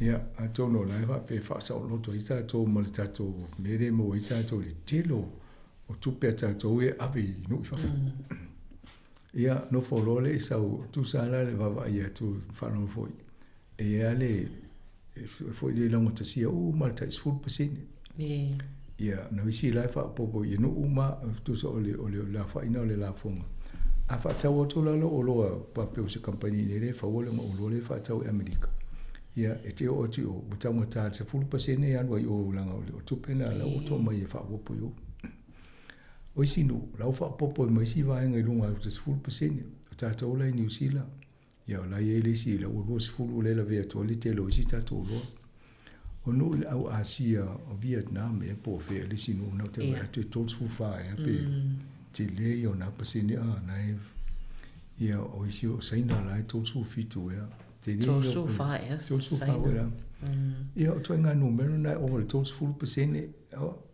Ia, atonu o la e faapea e faasaoloto ai tatou ma le tatou mea lea e maua ai tatou i le tele o, o tupe a tatou e ave i nuu i fafo. Ia, nofo loa lea i sau, tusa la le vaavaai atu faalogo foi. E i ai le, e foi le laugatasia uma le tai 10%. E. Ia, na isi la e faaopoopo i nuu uma, tusa o le, o le, le afaina o le lafoga. A faatau atu la lou oloa faapea o se kamupani nei lea e faua lona oloa lea e faatau i Amerika, ia, e te oo atu i o, ua taugata i le 10% e alu ai i o leaga o le tupe lena la ua toa mai e faaopoopo i o. O isi nuu, la ua faaopoopo ai ma isi vaega i luga atu i le 10%. O tatou la i Niu Sila, Ia, o la e i ai le isi, la ua 20 lea e lavea atu ai le tele o isi tatou oloa. O nuu i le au Asia, o Vietnam ea po o fea le isi nuu na ou te vaai atu e 34 ea pe tele ia o na pasene a na e ia o isi o Saina la e 37 ea. Tele ia o 34 ea 34 foi la. Ia o ituaiga numera na e ova i le 30%,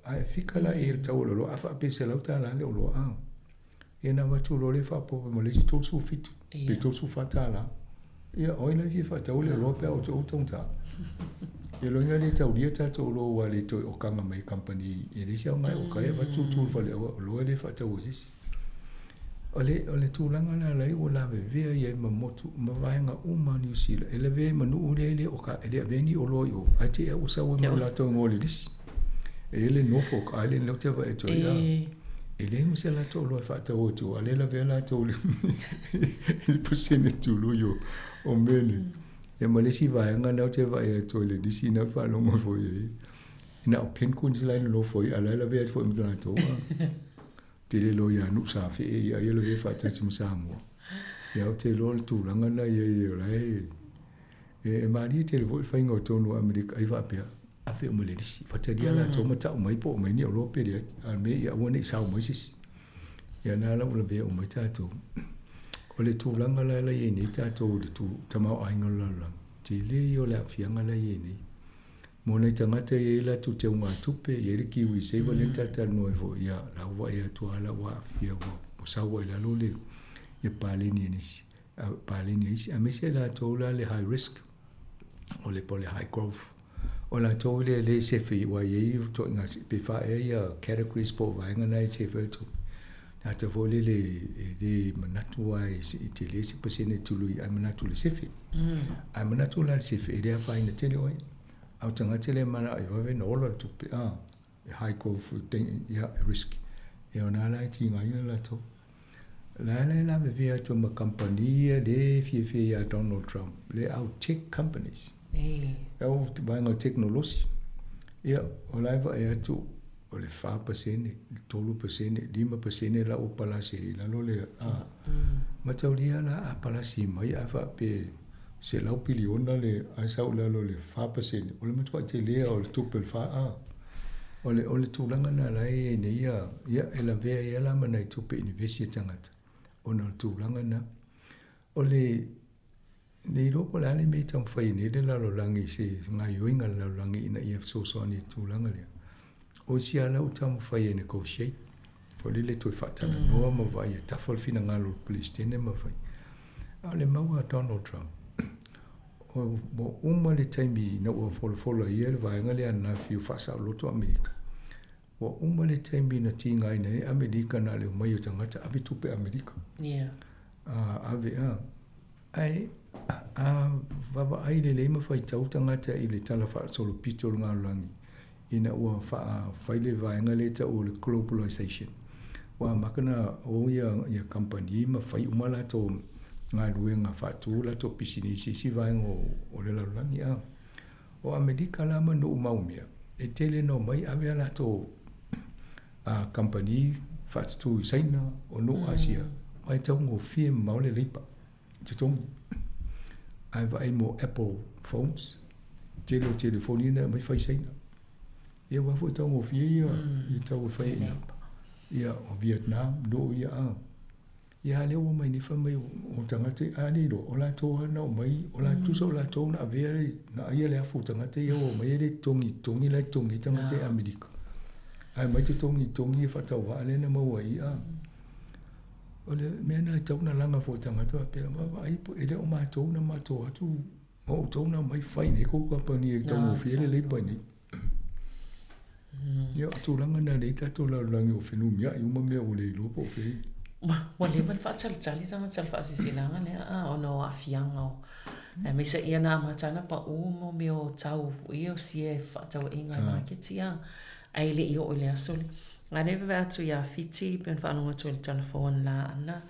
ae fika la i le tau o le oloa, a faapea e $100 le oloa a. Ia na avatu loa lea faaopoopo ma le isi 37 pe $34. Ia o ai la e fia faatau le oloa pe a o taugata. Ia loiga le taulia tatou oloa ua le toe okaga mai e kamupani e leai se aoga e oka ai avatu tu le fale oloa e le faatau e se isi. O le, o le tulaga la la ua lavevea ai ma motu ma vaega uma o Niu Sila e lavea ai ma nuu lea e le oka e le avea ni oloa i o ae te i ua sau ai ma lo latou igoa o le lisi. E i ai le Norfolk Island lea ou te vaai atu ai a. E leai ma se latou oloa e faatau atu, a o lea e lavea latou i le pasene tului o mea nei. Ia ma le isi vaega lena ou te vaai atu ai i le lisi lena ou te faalogo foi i ai, na o penguins la e nonofo ai, a o la e lavea atu foi ma latou. Tele loa ia Nuusafee ia ai e lavea faatasi ma Samoa. Ia ou te iloa o le tulaga lena ia i o la e e malie tele foi le faiga o tonu o Amerika ai faapea ave uma i le lisi. Faatalia latou ma tau mai po o aumai ni oloa pe leai. A o le mea ia aua ne i sao mai se isi. Ia na la ua lavea uma ai tatou. O le tulaga la la i ai nei tatou i le tamaoaiga o le lalolagi, tele ia o le aafiaga la e i ai nei. Mo nai tagata e i ai latou teugatupe, e i ai le Kiwi Saver lea na talatalanoa ai foi, ia, la ua vaai atu lava la ua aafia, ua sau ai i lalo le ia paleni a nisi, paleni a isi, aemaise latou la le high risk, o le po o le high growth. O latou lea lea e sefe aua e i ai ituaiga pe fa ea ia categories po o vaega na e sefe ai le tupe. Tagata foi lele e le manatu lava e tele se pasene tului ae manatu i le sefe. Ae manatu la i le sefe e le afaina tele oe. A o tagata lea e manao e vave ona ola le tupe, a, e high growth, ia, e risk. Ia o na la e tigaina latou. La la e lavevea atu ma kamupani ia le fiafia ia Donald Trump, le au tech companies. Le au vaega o tekonolosi. Ia, o la e vaai atu o le 4%, le 3%, 5% la ua palasi ai i lalo le, a. Mataulia la a palasi mai a faapea 100 piliona le ae sau i lalo o le 4%, o le matuai telē lava o le tupe o le fa, a. O le, o le tulaga lena la e i ai nei ia, ia e lavea ai lava la ma nai tupe inivesi a tagata ona o le tulaga lena. O le, le iloa po o le a le mea e taumafai ai nei le lalolagi i se gaoioiga a le lalolagi ina ia fesoasoani i le tulaga lea. O isi lava la ua taumafai e negotiate, foi lele toe faatalanoa ma vaai e tafa le finagalo o le Peresetene ma fai. A o le mau a Donald Trump, ua uma le taimi ina ua folafola e ia le vaega lea ananafi o faasaoloto Amerika. Ua uma le taimi na tigaina ai Amerika na o le omai o tagata ave tupe Amerika. Yeah. Ave a. Ae a vaavaai lelei ma faitau tagata i le tala faasolopito o le lalolagi ina ua faafai le vaega lea e tau o le globalization, ua amata ona o ia kamupani ma fai uma latou galuega faatu latou pisinisi i isi vaega o le lalolagi. A o Amerika la ma nuu mau mea, e tele ina omai ave a latou kamupani faatutū i Saina, o nuu Asia, aua e taugofie mamao le leipa. Totogi. Ae vaai mo Apple phones, tele o telefoni na e aumai fai Saina. Ia aua foi e taugofie ia i tau e fai ai ina. Ia o Vietnam, nuu ia a. Ia a lea ua omai nei fai mai o tagata a le iloa, o latou lava na omai, o latou tusa o latou na avea na aia le afu o tagata ia ua omai e le totogi totogi la e totogi ai tagata i Amerika. Ae omai totogi totogi ia faatauvaa lea na maua ai a. O le mea lena e tatau ona laga foi e tagata faapea, vaavaai po e le o matou na matou atu, o outou na omai fai nei kou kamupani e taugofie le leipa nei. Ia, o tulaga na lea i tatou lalolagi o fenumiai uma mea ua le iloa po o fea. Ua leva ona faatalitali tagata i le faasilasilaga lea a ona o aafiaga o aemaise ia na amata ana pau mo mea o tau foi ia o sia fefaatauaiga i maketi a ae le i oo i le aso lea. A lea e vaavaai atu ia Fiti, pei ona faalogo atu ai i le tala fou analaana,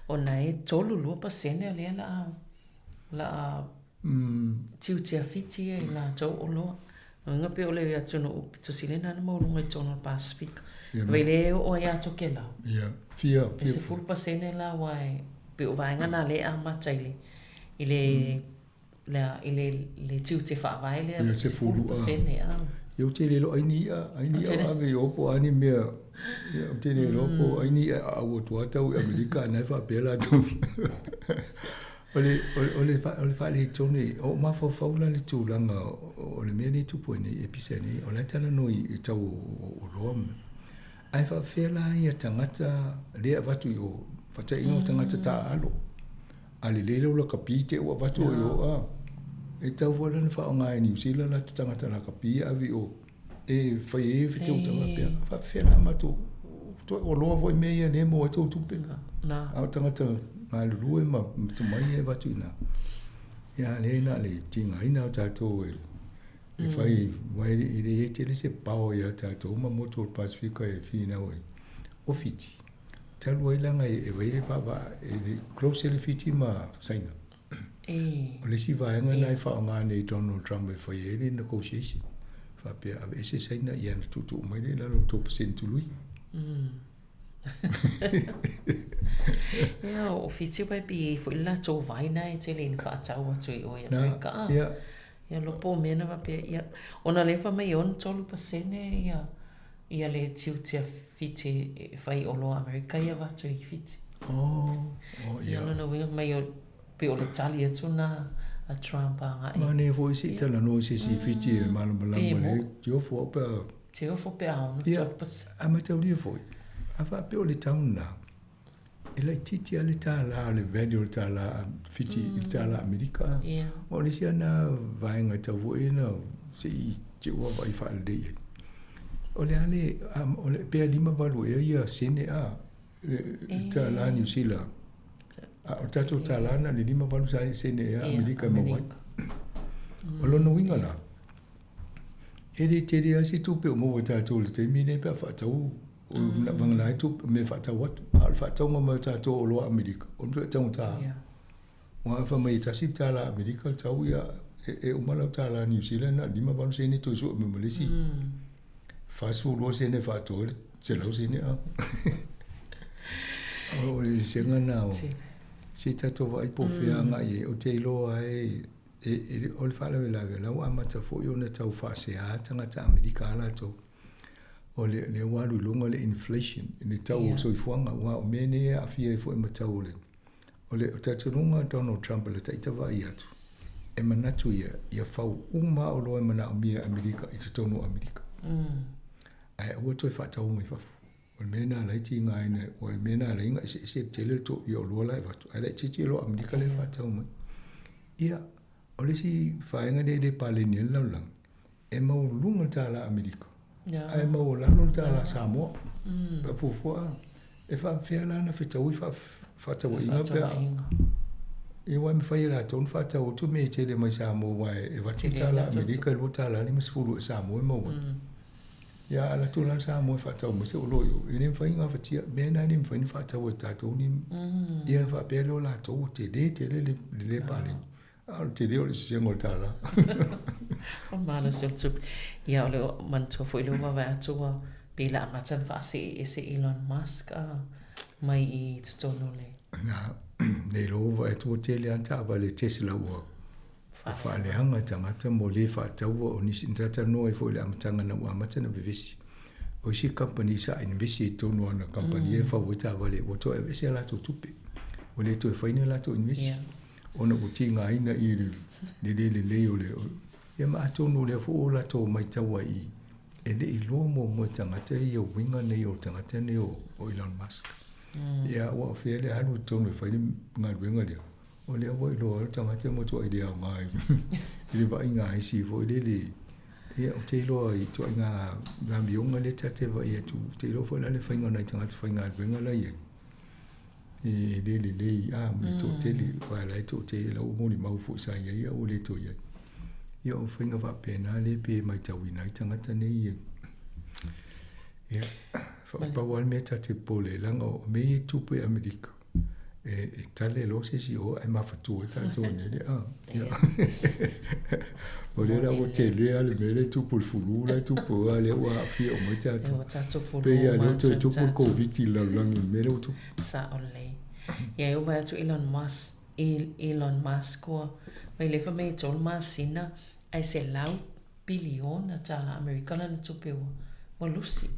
ona e 32% o lea la a tiutea Fiti ia i latou oloa. Lona uiga pei o le atunuu pito sili lena ona maualuga i totonu o le Pasefika. Vaai lea e oo ai ia Tokelau. E 10% la aua e pei o vaega na lea e amata i le i le le i le le tiute faavae lea e 10%. A. Ia ou te le iloa ai ni i'a, ai ni i'a o ave i o po o a ni mea. Ia ou te le iloa po o ai ni i'a a ua atu lava tau i Amerika a na e faapea latou. O le, o le, o le faaletonu, o mafaufau la le tulaga o le mea lea e tupu ai nei, e pisa ai nei, o la e talanoa i tau o oloa ma mea. Ae faapefea la ia tagata lea e avatu i o, faataitaiga o tagata taaalo. A lelei lau lakapi te ua avatu i o a. E tatau foi la ona faaaoga e Niu Sila latou tagata lakapi e ave i o e fai ai feteutauga pea. Faapefea la matou toe oloa foi mea ia lea e maua ai tou tupe. A o tagata galulue ma tomai ia e avatu i ina. Ia a lea na o le tigaina o tatou e e fai aua e le i ai tele se power ia tatou ma motu o le Pasefika e finau ai. O Fiti, talu ai leaga e vai le vaavaa e le close le Fiti ma Saina. O le isi vaega lena e faaaoga nei e Donald Trump e fai ai le negotiation. Faapea aveese Saina ia ona tuutuu mai lea i lalo o tou pasene tului. Ia, o Fiti uae pei e i ai foi le latou vai na e tele ina faatau atu i o i Amerika. A, ia. Ia lopo o mea na faapea, ia, ona lea fai mai e 63% ia, ia le tiute a Fiti e fai i oloa Amerika ia avatu i Fiti. Oh, oh, ia. Ia, lona uiga fai mai o, pei o le tali atu na a Trump agai. Manaia foi se i talanoa i se isi Fiti e malamalama lelei, te ofo au pe a Te ofo pe a 63%. A mataulia foi, a faapea o le tau lena, e laitiiti lava le tālā, le value o le tālā a Fiti i le tālā Amerika. Aua o le isi lava lena vaega e tatau foi ona se i te i ua vaai faalelei i ai. O le a le, o le, pe 58 ea ia sene a, le tālā Niu Sila. A o le tatou tālā na o le 58 sene ea Amerika e maua ai. O lona uiga la, E le tele lava se tupe o maua e tatou i le taimi lenei pe a faatau vagana ai tupe mea e faatau atu. A o le faatauga mai o tatou o oloa Amerika, o le mea taugata. Aua a fai mai e tasi le tālā Amerika le tau, ia, e uma lau tālā Niu Sila na o le 58 sene toe sue mai ma le isi 42 sene e faatoa ai le 100 sene. O le eseesega lena o se tatou vaai po o fea agai i ai. Ou te iloa ai E, e, o le faalavelave, o la ua amata foi ona tau faasea tagata Amerika a latou. O le, lea ua alu i luga le inflation, le tau o le soifuaga, aua o mea nei e aafia ai foi ma tau o le, o le talitonuga o Donald Trump i le ita vaai atu, e manatu ia, ia fau uma oloa e manaomia e Amerika i totonu o Amerika. Ae aua toe faatau mai fafo. O le mea lena la e tiga ai na, o le mea lena la e eseese tele le toalia o oloa la e avatu, ae laitiiti loa Amerika lea e faatau mai. Ia, o le isi vaega lea e le paleni ai le lalolagi, e maualuluga le tālā Amerika, ae maualalo le tālā Samoa. Pe a fuafua, e faapefea la ona fetaui faatauaiga pe a... Ia aua e mafai e latou ona faatau atu mea e tele mai Samoa aua e avatu le tālā Amerika e $2.50 e Samoa e maua ai. Ia a alu atu la le Samoa e faatau mai se oloa i o, e le mafai ona gafatia. Mea na e le mafai ona faatau e tatou ni. Ia ona faapea lea o latou ua tele tele le le paleni. A o le tele o le eseesega o le tālā. O le malosi o le tupe. Ia o le manatua foi lea ua vaavaai atu ua pei o le a amata ona faasee ese Elon Musk a mai i totonu o le. Na, nei loa ua vaai atu ua tele lava taavale Tesla ua Ua faaleaga tagata mo le faataua o nisi na talatalanoa ai foi i le amataga ina ua amata ona vevesi. O isi kamupani sa invesi i totonu o ana kamupani e fau ai taavale ua toe aveese a latou tupe. Ua le toe fai ni a latou invesi ona ua tigaina i le le le lelei o le ia ma atonu o lea foi ua latou matau ai i e le i iloa muamua e tagata ia uiga nei o le tagata nei o Elon Musk. Ia ua afea le alu i totonu e fai le galuega lea. O lea ua iloa le tagata e matuai le aoga i le vaaiga a isi foi lele. Ia, ou te iloa i ituaiga amioga lea ta te vaai atu, ou te iloa foi la le faiga o nai tagata faigaluega la e i ai, e le lelei, a, ma le toatele, aua o la e toatele, la ua molimau foi sa i ai a ua le toe i ai. Ia, o faiga faapena lea pei e matauina ai tagata nei. Ia, pau lava le mea ta te popole ai, leaga o mea ia e tupu i Amerika, e tale loa se isi o ae mafatua ai tatou i nei a. O lea la ua tele lava le mea lea e tupu i le fulu la e tupu a lea ua aafia uma ai tatou. Ua tatou fulu Pei lava lea ua toe tupu le Koviti i le lalolagi i le mea lea ua tupu. Sao lelei. Ia e ova atu Elon Musk, Elon Musk ua mai lea fai mai e 3 masina ae 100 piliona tālā Amerika lana tupe ua lusi.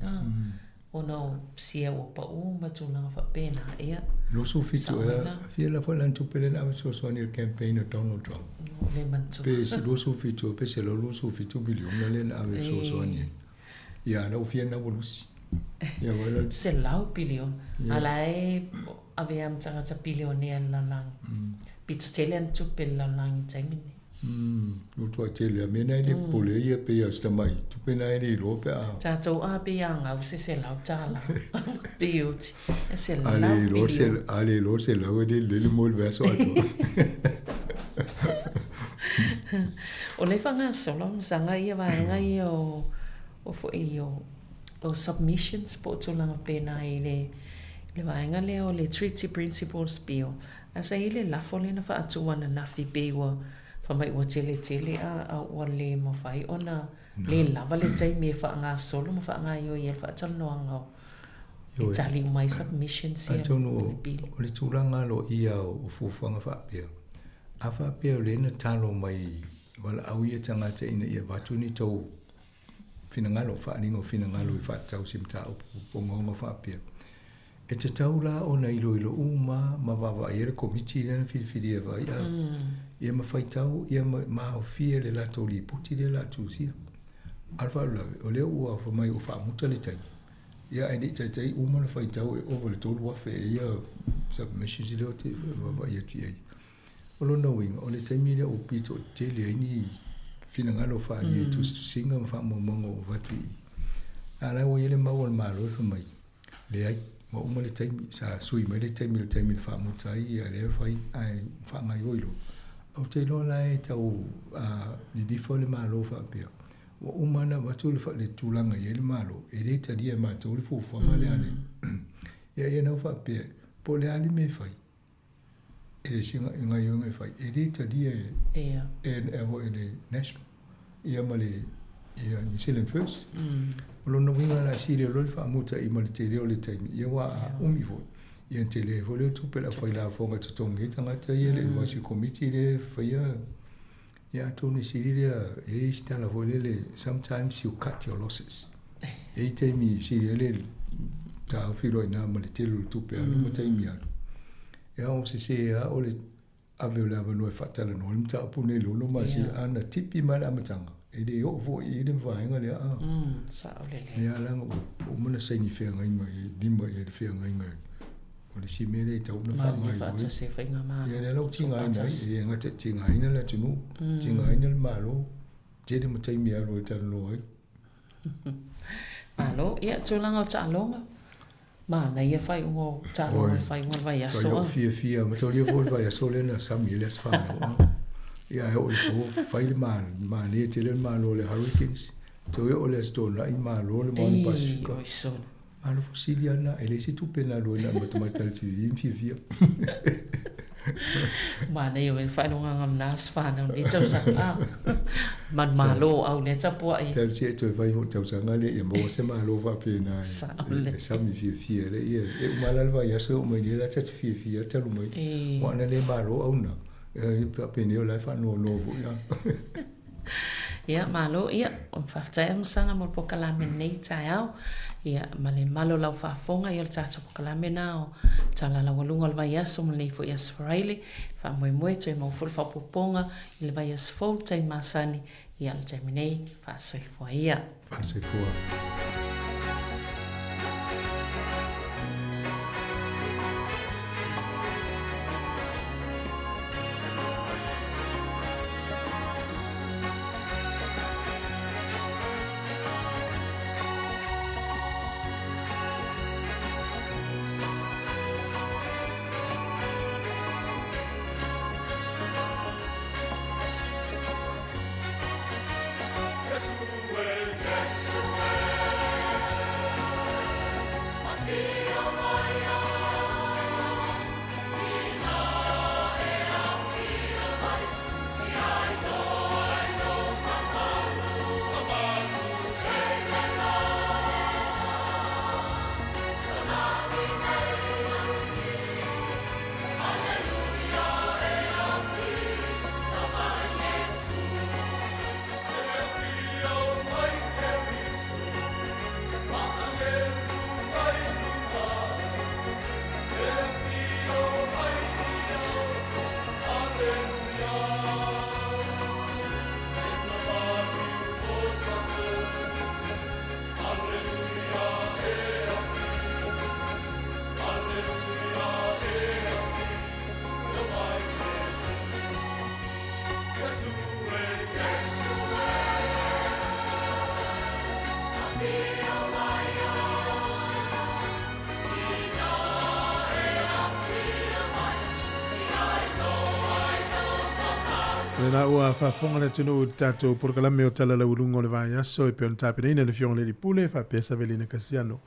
Ona o sia ua paʻu ma tulaga faapena, ia. 27 ea, fia la foi lana tupe lea na ave fesoasoani i le campaign a Donald Trump. O le manatua. Pe 27 ea pe 127 miliona lea na ave fesoasoani ai. Ia, la ua fia na ua lusi. Ia, wai la. Selau piliona. A la e avea ma tagata pilionea i le lalolagi. Pito tele ana tupe i le lalolagi i le taimi lenei. Ua tuai tele a mea na e le popole ai ia pei a o si tamai tupe na e le iloa pe a. Tatou a pei a gau se $100 pei oti e selau piliona. A le iloa selau e le lele mo le vaiaso atoa. O lea e faagasolo masaga ia vaega ia o o foi o o submissions po o tulaga pena i le le vaega lea o le Treaty Principles Bill. A sa i ai le lafo lea na faatu ananafi pei ua fai mai ua tele tele a a ua le mafai ona le lava le taimi e faagasolo ma faagaoioi ai le faatalanoaga o. E tali uma ai submissions ia. Atonu o le tulaga aloaia o fuafuaga faapea, a faapea o lea na talo mai valaau ia tagata ina ia avatu ni tou finagalo, faaaliga o finagalo e faatatau se mataupu ogaoga faapea, e tatau la ona iloilo uma ma vaavaai ai le Komiti lea na filifilia e vaai a ia ma faitau ia ma aofia i le latou lipoti lea o le a tusia. A o le faalavelave, o lea ua fai mai ua faamuta le taimi, ia ae le i taitai uma ona faitau e ova i le 3,000 ea ia submissions lea ou te vaavaai atu i ai. O lona uiga, o le taimi lea ua pito tele ai ni finagalo faaalia i tusitusiga ma faamaumauga ua avatu i i. A o la ua i ai le mau a le Malo e fai mai, leai, ua uma le taimi, sa sui mai le taimi i le taimi na faamuta ai, ia lea e fai ae faagaoioi loa. Ou te iloa la e tau lilifa le Malo faapea, ua uma ona avatu le tulaga e i ai le Malo, e le talia e matou le fuafuaga lea a le. Ia, ia na ou faapea, po o le a le mea e fai, e le se gaoioiga e fai, e le talia e, e, e, e le National, ia ma le ia New Zealand First. O lona uiga la e sili loa le faamuta'i ma le tele o le taimi, ia ua umi foi. Ia na tele ai foi lea o tupe a le aufailafoga e totogi ai tagata ia i le Advisory Committee lea e faia. Ia atonu e sili lea, e i ai isi tala foi lele, sometimes you cut your losses. E i ai taimi e sili ai le taofi loa i ina ma le tele o le tupe alu ma taimi alu. Ia o sese lava o le ave o le avanoa e faatalanoa ai le mataupu nei i le 6 masina, a na tipi mai le amataga, e le oo foi i ai le vaega lea. A. Sao lelei. Ia leaga ua uma ona saini feagaiga e lima i ai le feagaiga o le isi mea lea e tatau ona faagaoioi. Faatasi e faigamalo. Ia lea la ua tigaina ai, e le gata i tigaina le atunuu, tigaina le Malo, tele ma taimi e alu ai e talanoa ai. Malo, ia tulaga o taaloga. Manaia faaiuga o taaloga i faaiuga o le vaiaso. Oi, fiafia, mataulia foi le vaiaso lea na sami ai le aso fanau. Ia ae oo i le po, fai le malie tele le malo o le Hurricanes. Toe oo le Aso Toonai malo le Moana Pasifika. Oi sole. Malo fesili ana, e leai se tupe na alu ai na matamata i le TV ma fiafia. Manaia foi le faailogaga o lena aso fanau i lenei tausaga. A, manumalo au lea tapuai. Talosia e toe fai foi le tausaga lea ia maua se malo faapena e sami fiafia ai lea. E uma la le vaiaso e oo mai nei la ta te fiafia talu mai. Ua ana le malo auna. Faapenei o la e faanoanoa foi a. Ia, malo, ia, faafetai Amusaga mo le polokalame lenei taeao. Ia, ma le mamalu o lau faafofoga, ia o le tatou polokalame lena o Tala Laualuga o le Vaiaso ma lenei foi Aso Faraile. Faamoemoe toe maua foi le faaopoopoga i le vaiaso fou i le taimi masani. Ia, o le taimi nei, faasoifua ia. Faasoifua. Lena ua faafofoga le atunuu i le tatou polokalame o Tala Laualuga o le Vaiaso e pei ona tapenaina e le Afioga i le Alii Pule faapea Savelina Kasiano.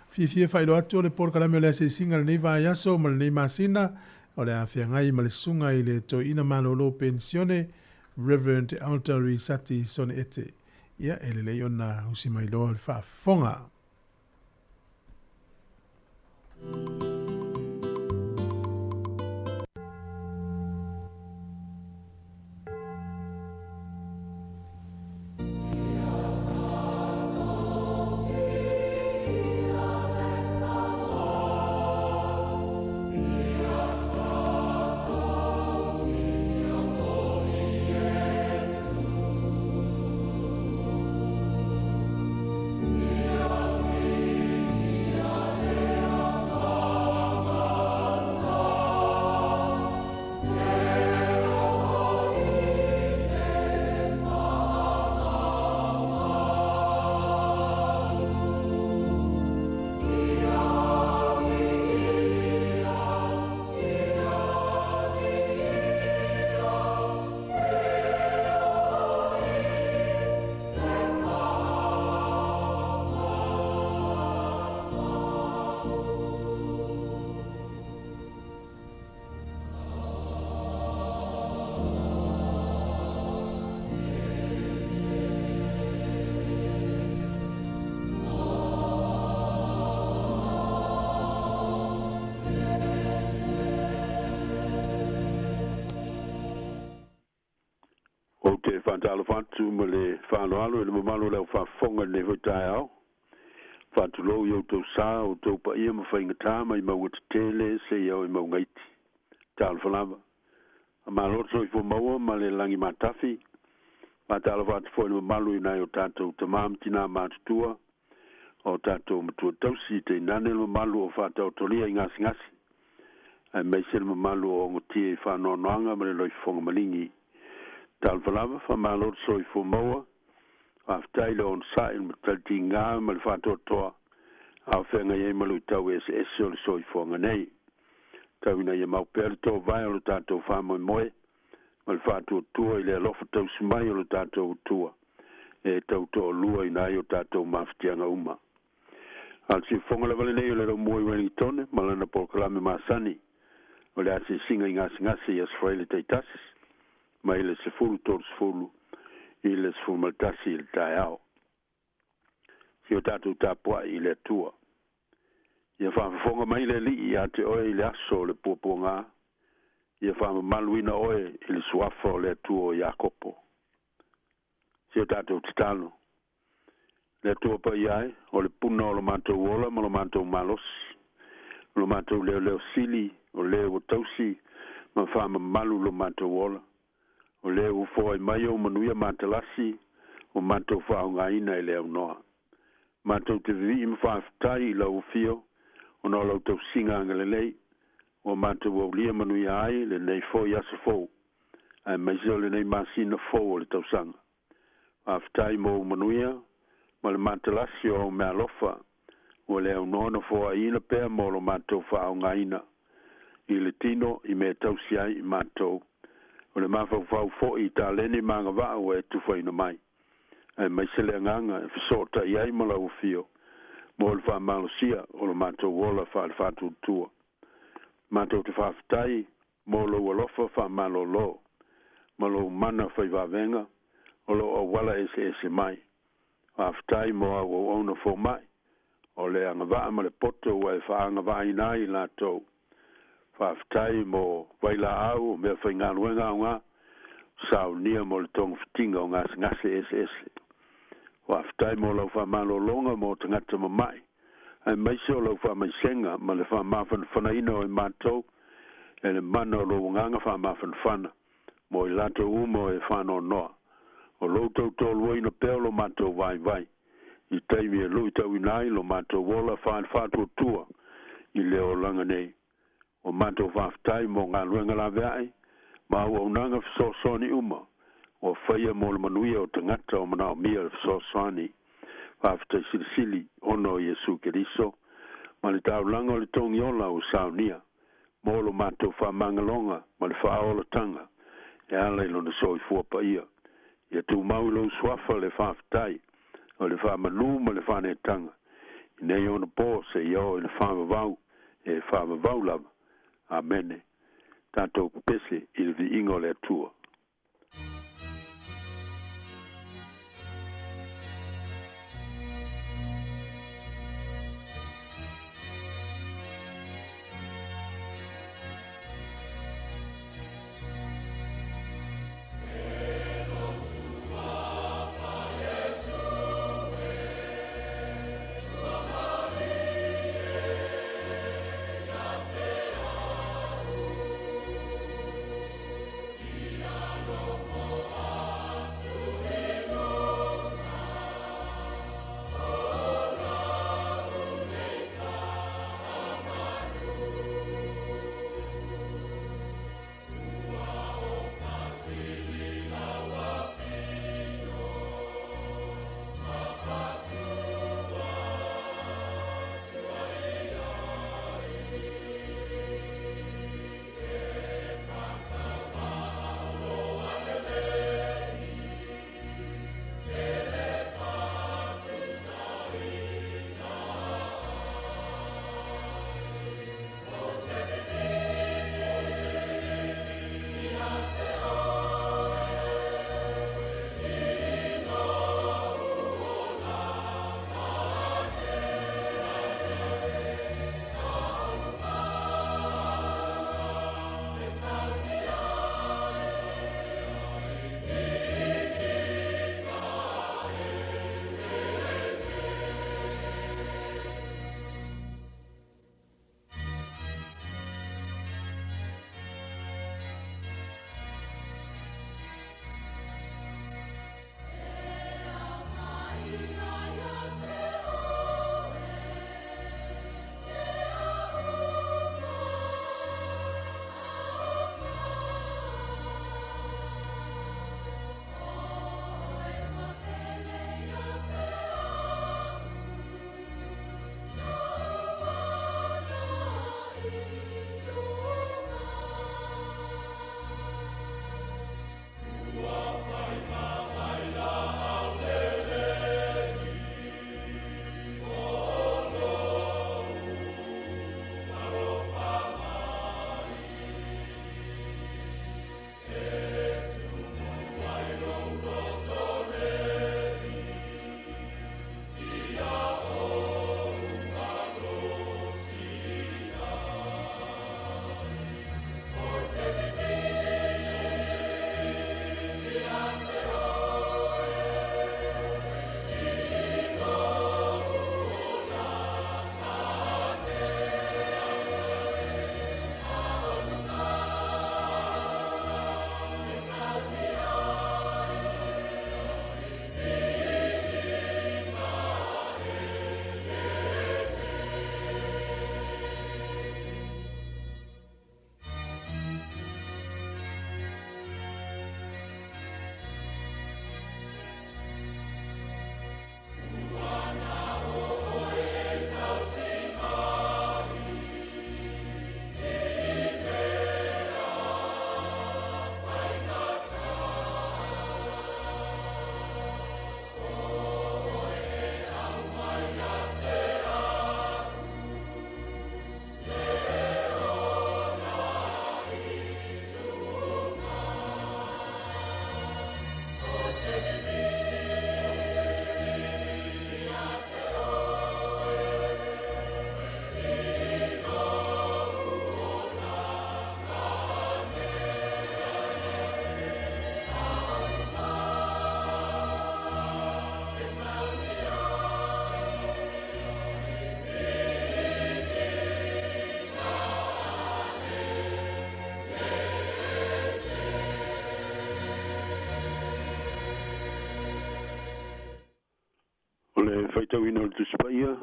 Fiafia e faailoa atu o le polokalame o le asiasiga i lenei vaiaso ma lenei masina o le a feagai ma le susuga i le Toeaina Malolo Penisione Reverend Elder Risati Sone Ete. Ia, e lelei ona usi mai loa le faafofoga. Faatalofa atu ma le faaaloalo i le mamalu o le aufaafofoga i lenei foi taeao. Faatulou i outou sa, outou paia ma faigatā mai mauga tetele seia oo i mauga iti. Talofa lava. Faamalo le soifua maua ma le lagi matafi. Faatalofa atu foi i le mamalu i nai o tatou tama ma tinā matutua, o tatou matua tausi, tainane le mamalu o faataotolia i gasegase, aemaise le mamalu o ogotia i faanoanoaga ma le loifofoga maligi. Talofa lava, faamalo le soifua maua, faafetai le onosai, le matalitiga ma le faatoatoa a o feagai ai ma luitau eseese o le soifuaga nei. Tau ina ia mau pea le toovae o lo tatou faamoemoe ma le faatuatua i le alofa tausi mai o lo tatou Atua e tau toalua ina ai o tatou mafatiaga uma. A o le siufofoga lava lenei o le Laumua i Wellingtone ma lana polokalame masani o le asiasiga i gasegase i Aso Faraile taitasi mai le 10:30 i le 11 i le taeao. Si o tatou tapuai i le Atua. Ia faafofoga mai le Alii ia te oe i le aso o le puapuaga, ia faamamaluina oe i le suafa o le Atua o Iakopo. Si o tatou tatalo. Le Atua paia e, o le puna o lo matou ola ma lo matou malosi, o lo matou leoleo sili, o le ua tausi ma faamamalu lo matou ola, o le ua foai mai ou manuia matalasi ua matou faaaogaina e le aunoa. Matou te vivii ma faafetai i lau afio ona o lau tausiga agalelei, ua matou aulia manuia ai lenei foi aso fou, aemaise o lenei masina fou o le tausaga. Faafetai mo ou manuia ma le matalasi o au meaalofa ua le aunoa ona foaiina pea mo lo matou faaaogaina i le tino i mea e tausi ai i matou. O le mafaufau foi i taleni ma agavaa ua e tufaina mai, aemaise le agaga e fesootai ai ma lau afio mo le faamalosia o lo matou ola faale-faatuatua. Matou te faafetai mo lou alofa faamalolo ma lou mana faivavega o lo o auala eseese mai. Faafetai mo au auauna fomai, o le agavaa ma le poto ua e faaagavaaina ai i latou. Faafetai mo vailaau o meafaigaluega aoga saunia mo le togafitiga o gasegase eseese. Faafetai mo lau faamalologa mo tagata mama'i, aemaise o lau faamaisega ma le faamafanafanaina o i matou e le mana o lou agaga faamafanafana mo i latou uma o e faanoanoa. O lou tautoaluaina pea o lo matou vaivai i taimi e luitauina ai lo matou ola faale-faatuatua i le olaga nei. Ua matou faafetai mo galuega laveai ma auaunaga fesoasoani uma ua faia mo le manuia o tagata o manaomia le fesoasoani. Faafetai silisili ona o Iesu Keriso ma le taulaga o le togiola ua saunia mo lo matou faamagaloga ma le faaolataga e ala i lona soifua paia. Ia tumau i lou suafa le faafetai o le faamanu ma le faaneetaga i nei ona po seia oo i le faavavau e faavavau lava. Amene. Tatou pepese i le viiga o le Atua. Faitauina o le Tusi Paia,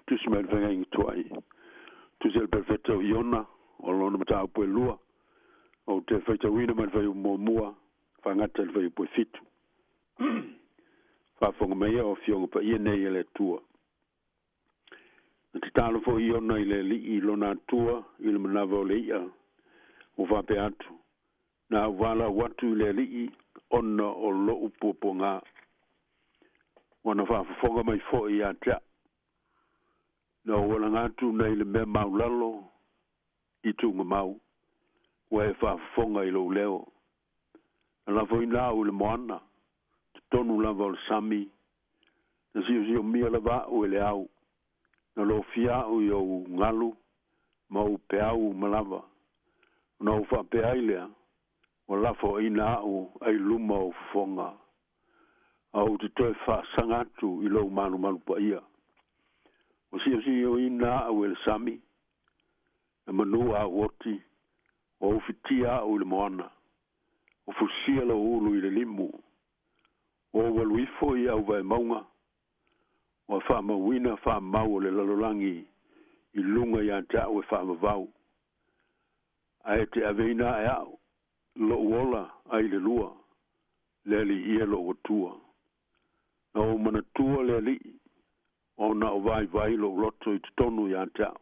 Tusi mai le Feagaiga Tuai, Tusi a le Perofeta o Iona, o lona mataupu e lua, ou te faitauina mai le fuaiupu muamua faagata i le fuaiupu e fitu. Faafofoga mai ia o Afioga Paia nei a le Atua. Na tatalo foi Iona i le Alii i lona Atua i le manava o le i'a, ua faapea atu, Na au valaau atu i le Alii ona o lo'u puapuagā. Ua na faafofoga mai foi ia te a'u. Na ou alaga atu nei le mea maulalo i tuugamau, ua e faafofoga i lou leo. Na lafoina a'u i le moana, totonu lava o le sami, na siosiomia lava a'u e le au, na lofia a'u i ou galu ma ou peau uma lava. Ona ou faapea ai lea, Ua lafoaina a'u ai luma o ou fofoga, a ou te toe faasaga atu i lou malumalu paia. Ua siosioina a'u e le sami, na manu āu oti, ua ufitia a'u i le moana, ua fusia lou ulu i le limu. Ua ou alu ifo i auvaemauga, ua faamauina faamau o le lalolagi i luga ia te a'u e faavavau. Ae te aveina ae a'u lo'u ola ai le lua, le Alii e lo'u Atua. Na ou manatua le Alii, ona o vaivai lo'u loto i totonu ia te a'u.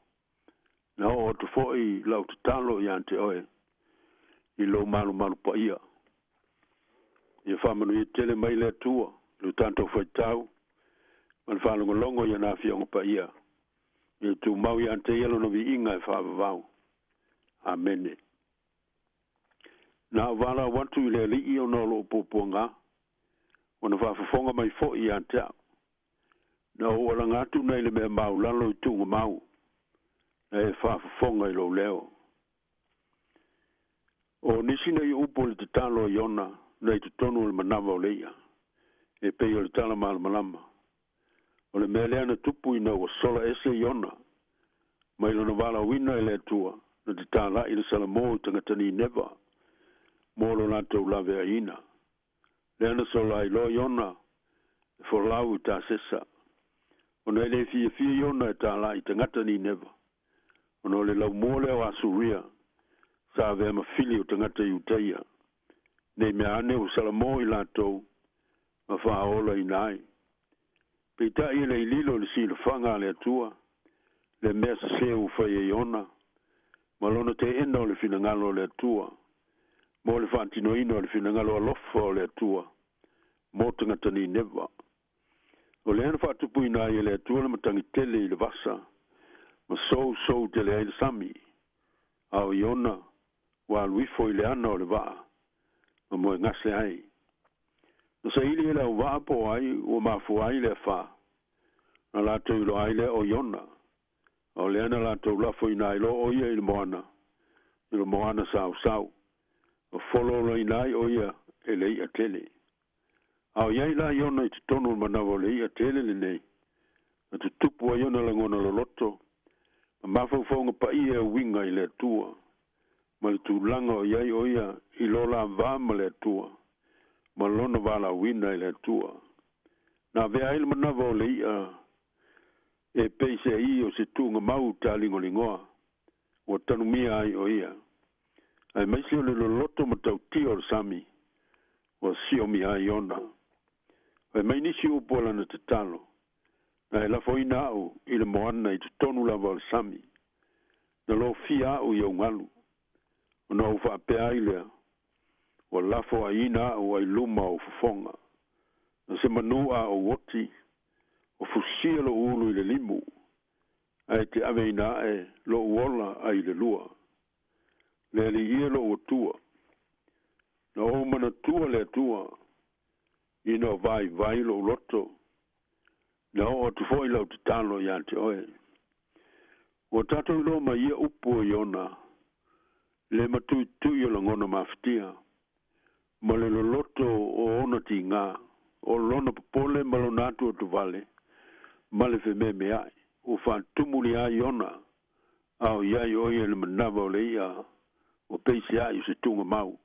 Na oo atu foi la'u tatalo ia te oe, i lou malumalu paia. Ia faamanuia tele mai le Atua i lo tatou faitau ma le faalogologo i ana Afioga Paia. Ia tumau ia te ia lona viiga e faavavau. Amene. Na ou valaau atu i le Alii ona o lou puapuagā, ua na faafofoga mai foi ia te a'u. Na ou alaga atu nai le mea maulalo i tuugamau, na e faafofoga i lou leo. O nisi nei upu o le tatalo a Iona na i totonu o le manava o le i'a, e pei o le tala malamalama. O le mea lea na tupu ina ua sola ese Iona mai lona valaauina e le Atua na tatala'i le Salamo i tagata Nineva mo lo latou laveaiina. Lea na sola ai loa Iona e folau i Tasesa, ona e le fiafia Iona e tālā i tagata Nineva, ona o le laumua lea o Asuria sa avea ma fili o tagata Iutaia, nei mea ane ua salamo i latou ma faaolaina ai. Peitai e le i lilo i le silafaga a le Atua le mea sesē ua fai e Iona, ma lona teena o le finagalo o le Atua mo le faatinoina o le finagalo alofa o le Atua mo tagata Nineva. O lea na faatupuina ai e le Atua le matagi tele i le vasa, ma sousou tele ai le sami, a o Iona ua alu ifo i le ana o le vaa ma moegase ai. Na saili e le auvaa po o ai ua mafua ai le afā, na latou iloa ai lea o Iona, a o lea na latou lafoina ai loa o ia i le moana, i le moana sausau, ma fololaina ai o ia e le i'a tele. A o i ai la Iona i totonu o le manawa o le i'a tele lenei, na tutupu ai ona lagona loloto ma mafaufauga paia e uiga i le Atua, ma le tulaga o i ai o ia i lo la va ma le Atua, ma lona valaauina i le Atua. Na avea ai le manava o le i'a e peiseai o se tuugamau taaligoligoa, ua tanumia ai o ia, aemaise o le loloto matautia o le sami ua siomia ai ona. Fai mai nisi upu o lana tatalo, Na e lafoina a'u i le moana i totonu lava o le sami, na lofia a'u i ou galu, ona ou faapea ai lea, Ua lafoaiina a'u ai luma o ou fofoga. Na se manu a ou oti, ua fusia lo'u ulu i le limu, ae te aveina a'e lo'u ola ai le lua. Le Alii e lo'u Atua. Na ou manatua le Atua, ina o vaivai lo'u loto, na oo atu foi lau tatalo ia te oe. Ua tatou iloa mai ia upu o Iona, le matuitui o lagona mafatia, ma le loloto o ona tigā, o lona popole ma lona atuatuvale, ma le fememeai, ua faatumu ai Iona, a o i ai o ia i le manava o le i'a ua peiseai o se tuugamau.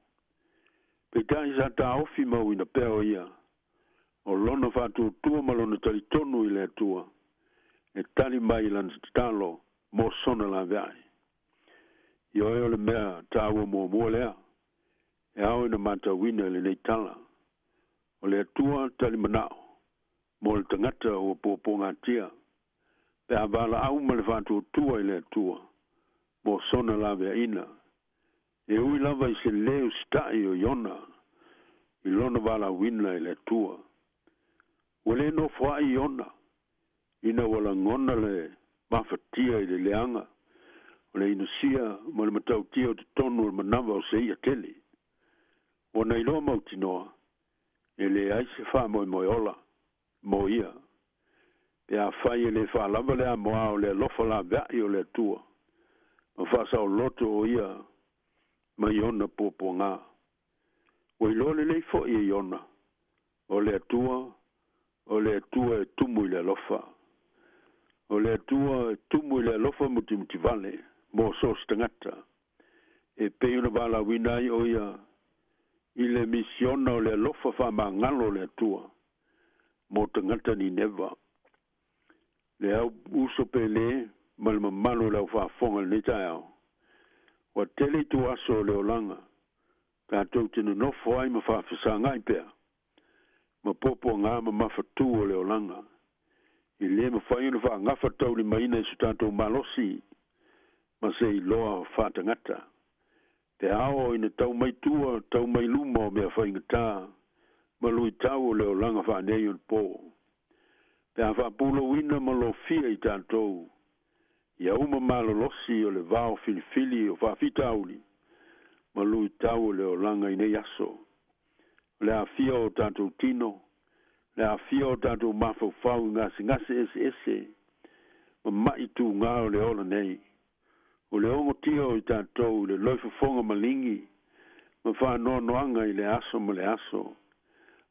Peitai sa taofi mauina pea o ia, O lona faatuatua ma lona talitonu i le Atua e tali mai i lana tatalo mo sona laveai. Ioe o le mea taua muamua lea e ao ina matauina i lenei tala. O le Atua tali manao mo le tagata ua puapuagatia pe a valaau ma le faatuatua i le Atua mo sona laveaiina. E ui lava i se lē usitaʻi o Iona i lona valaauina i le Atua. Ua lē nofoaʻi Iona ina ua lagona le mafatia i le leaga o le inosia ma le matautia o totonu o le manava o se iʻa tele. Ua na iloa mautinoa e leai se faamoemoe ola mo ia pe afai e lē faalava le amoā o le alofa laveaʻi o le Atua ma faasaoloto o ia mai ona puapuagā. Ua iloa lelei foʻi e Iona o le Atua o le Atua e tumu i le alofa. O le Atua e tumu i le alofa mutimutivale mo so o se tagata e pei ona valaauina ai o ia i le misiona o le alofa faamagalo o le Atua mo tagata Nineva. Le au uso pele ma le mamalu o le aufaafofoga i lenei taeao, ua tele ituaso o le olaga tatou te nonofo ai ma faafesagai pea ma puapuagā ma mafatū o le olaga. E lē mafai ona faagafa taulimaina i so tatou malosi ma se iloa faatagata. Pe a oo ina tau mai tua, tau mai luma o mea faigatā ma luitau o le olaga faaneionapo. Pe a faapulouina ma lofia i tatou ia uma malolosi o le vao filifili o faafitauli ma luitau o le olaga i nei aso. O le aafia o tatou tino, le aafia o tatou mafaufau i gasegase eseese ma maʻi tugā o le ola nei. O le ogotia o i tatou i le loifofoga maligi ma faanoanoaga i le aso ma le aso,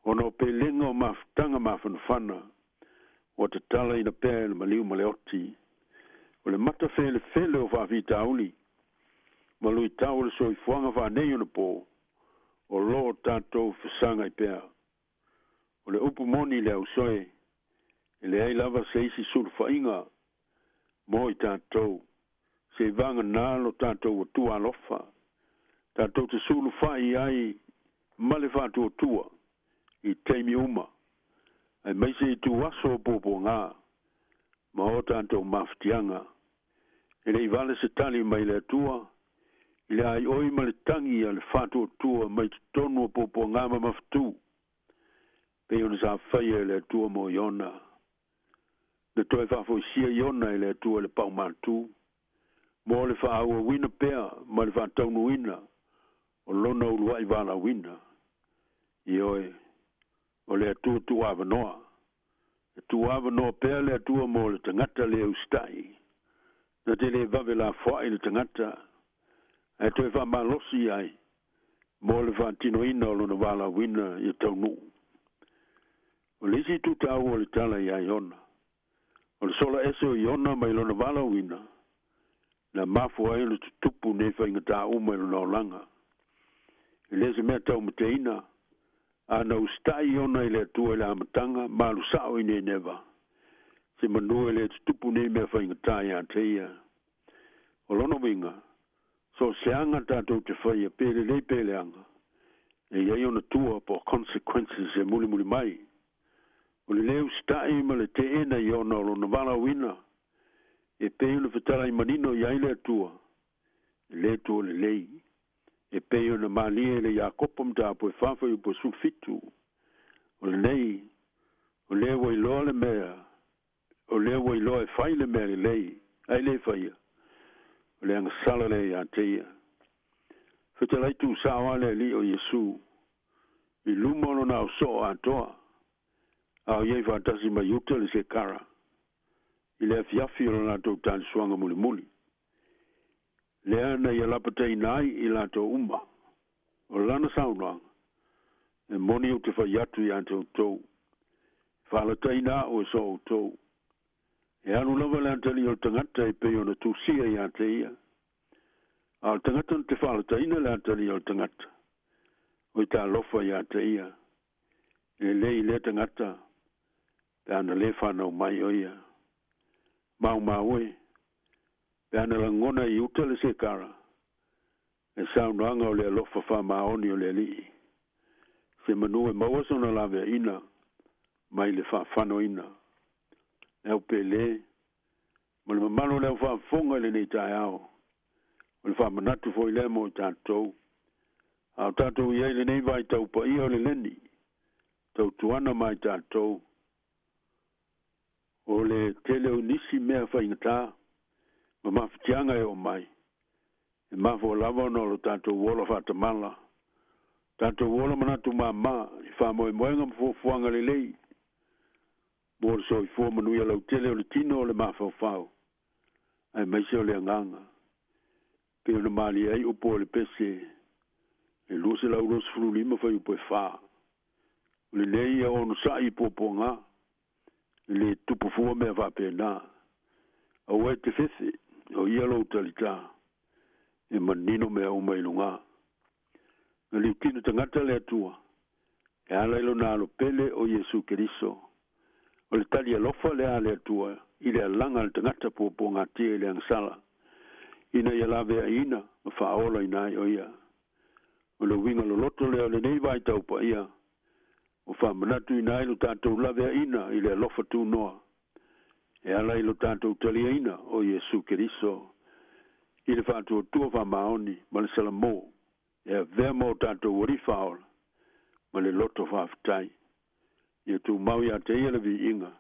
ona o pelega o mafutaga mafanafana ua tatalaina pea e le maliu ma le oti. O le matafelefele o faafitauli ma luitau o le soifuaga faaneionapo o loo tatou fesagai pea. O le upu moni le ausoe, e leai lava se isi sulufaiga mo i tatou, seivaganā lo tatou Atua alofa, tatou te sulufaʻi ai ma le faatuatua i taimi uma, aemaise ituaso o puapuagā ma o tatou mafatiaga. E le i vale se tali mai le Atua i le aioi ma le tagi a le faatuatua mai totonu o puapuagā ma mafatū, pei ona sa faia e le Atua mo Iona. Na toe faafoisia Iona e le Atua i le paumatū, mo le faaauauina pea ma le faataunuuina o lona uluaʻi valaauina. Ioe, o le Atua tuuavanoa. E tuuavanoa pea le Atua mo le tagata lē usitaʻi. Na te lē vave lafoaʻi le tagata, ae toe faamalosi ai mo le faatinoina o lona valaauina ia taunuu. O le isi itu taua o le tala iā Iona, o le sola ese o Iona mai lona valaauina, na mafua ai ona tutupu nei faigatā uma i lona olaga. E le o se mea taumateina, a na usitaʻi Iona i le Atua i le amataga ma alu saʻo i Nineva, semanu e lē tutupu nei mea faigatā iā te ia. O lona uiga, so o se aga tatou te faia, pe lelei pe leaga, e i ai ona tua po o consequences e mulimuli mai. O le lē usitaʻi ma le teena i ona o lona valaauina, e pei ona fetalai manino i ai le Atua, e lē tua lelei, e pei ona malie i le Iakopo mataupu e 4 fuaiupu e 17. O lenei, o lē ua iloa le mea, o lē ua iloa e fai le mea lelei, ae lē faia, o le agasala lea iā te ia. Fetalai tuusao a le Alii o Iesu i luma o lona ausoo atoa, a o i ai faatasi ma Iuta le Sekara, i le afiafi o le latou talisuaga mulimuli, lea na ia lapataina ai i latou uma. O lana saunoaga, E moni ou te fai atu iā te outou, e faalataina aʻu e so outou. E alu lava le atalii o le tagata e pei ona tusia iā te ia, a o le tagata na te faalataina le atalii o le tagata, oi talofa iā te ia. Lelei lea tagata pe ana lē fanau mai o ia. Maumau e, pe ana lagona i uta le sekara, e saunoaga o le alofa faamaoni o le Alii, se manu e maua sona laveaina mai le faafanoina. Le au pele, ma le mamalu o le aufaafofoga i lenei taeao, o le faamanatu foi lea mo i tatou. A o tatou i ai i lenei vaitau paia o le leni, tautuana ma i tatou, o le tele o nisi mea faigata ma mafatiaga e oo mai, e mafua lava ona o lo tatou ola faatamala, tatou ola manatu mama i faamoemoega ma fuafuaga lelei mo le soifua manuia lautele o le tino o le mafaufau, aemaise o le agaga, pei ona malie ai upu o le pese e 225 fuaiupu e 4. O lenei ia onosai i puapuaga, e lē tupu fua mea faapena. Aua e te fefe, o ia lou talitā, e manino mea uma i lugā. Na liutino tagata le Atua, e ala i lona Alo pele o Iesu Keriso. O le tali alofa lea a le Atua i le alaga a le tagata puapuagatia i le agasala, ina ia laveaiina ma faaolaina ai o ia. O le uiga loloto lea o lenei vaitau paia, ua faamanatuina ai lo tatou laveaiina i le alofa tunoa, e ala i lo tatou taliaina o Iesu Keriso i le faatuatua faamaoni ma le salamo e avea ma o tatou Alii Faaola ma le loto faafetai. Ia tumau ia te Ia le viiga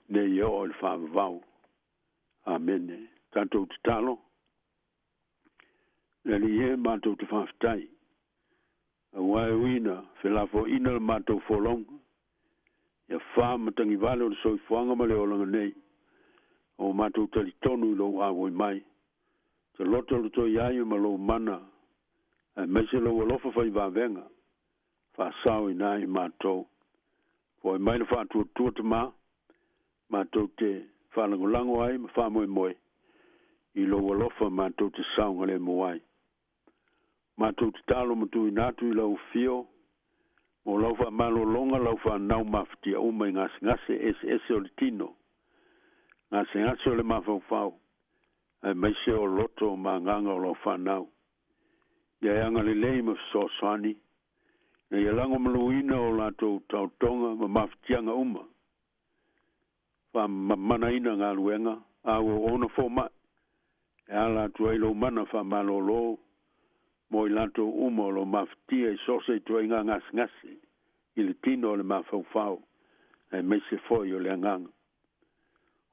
nei e oo i le faavavau. Amene. Tatou tatalo. Le Alii e, matou te faafetai, auā e ui ina felafoaiina le matou folauga, ia fa ma tagivale o le soifuaga ma le olaga nei, a ua matou talitonu i lou auoi mai, te lotoloto i ai ma lou mana, aemaise lou alofa fai vavega, faasaoina ai i matou. Foai mai le faatuatua Tamā, matou te faalagolago ai ma faamoemoe i lou alofa matou te saogalemu ai. Matou tatalo ma tuuina atu i lau afio mo lau faamalologa lau fanau mafatia uma i gasegase eseese o le tino, gasegase o le mafaufau, aemaise o loto ma agaga o lau fanau. Ia e agalelei ma fesoasoani, ina ia lagomaluina o latou taotoga ma mafatiaga uma. Faamamanaina galuega a ua ona fomai, e ala atu ai lou mana faamalolo mo i latou uma o lo o mafatia i so o se ituaiga gasegase i le tino o le mafaufau aemaise foi o le agaga.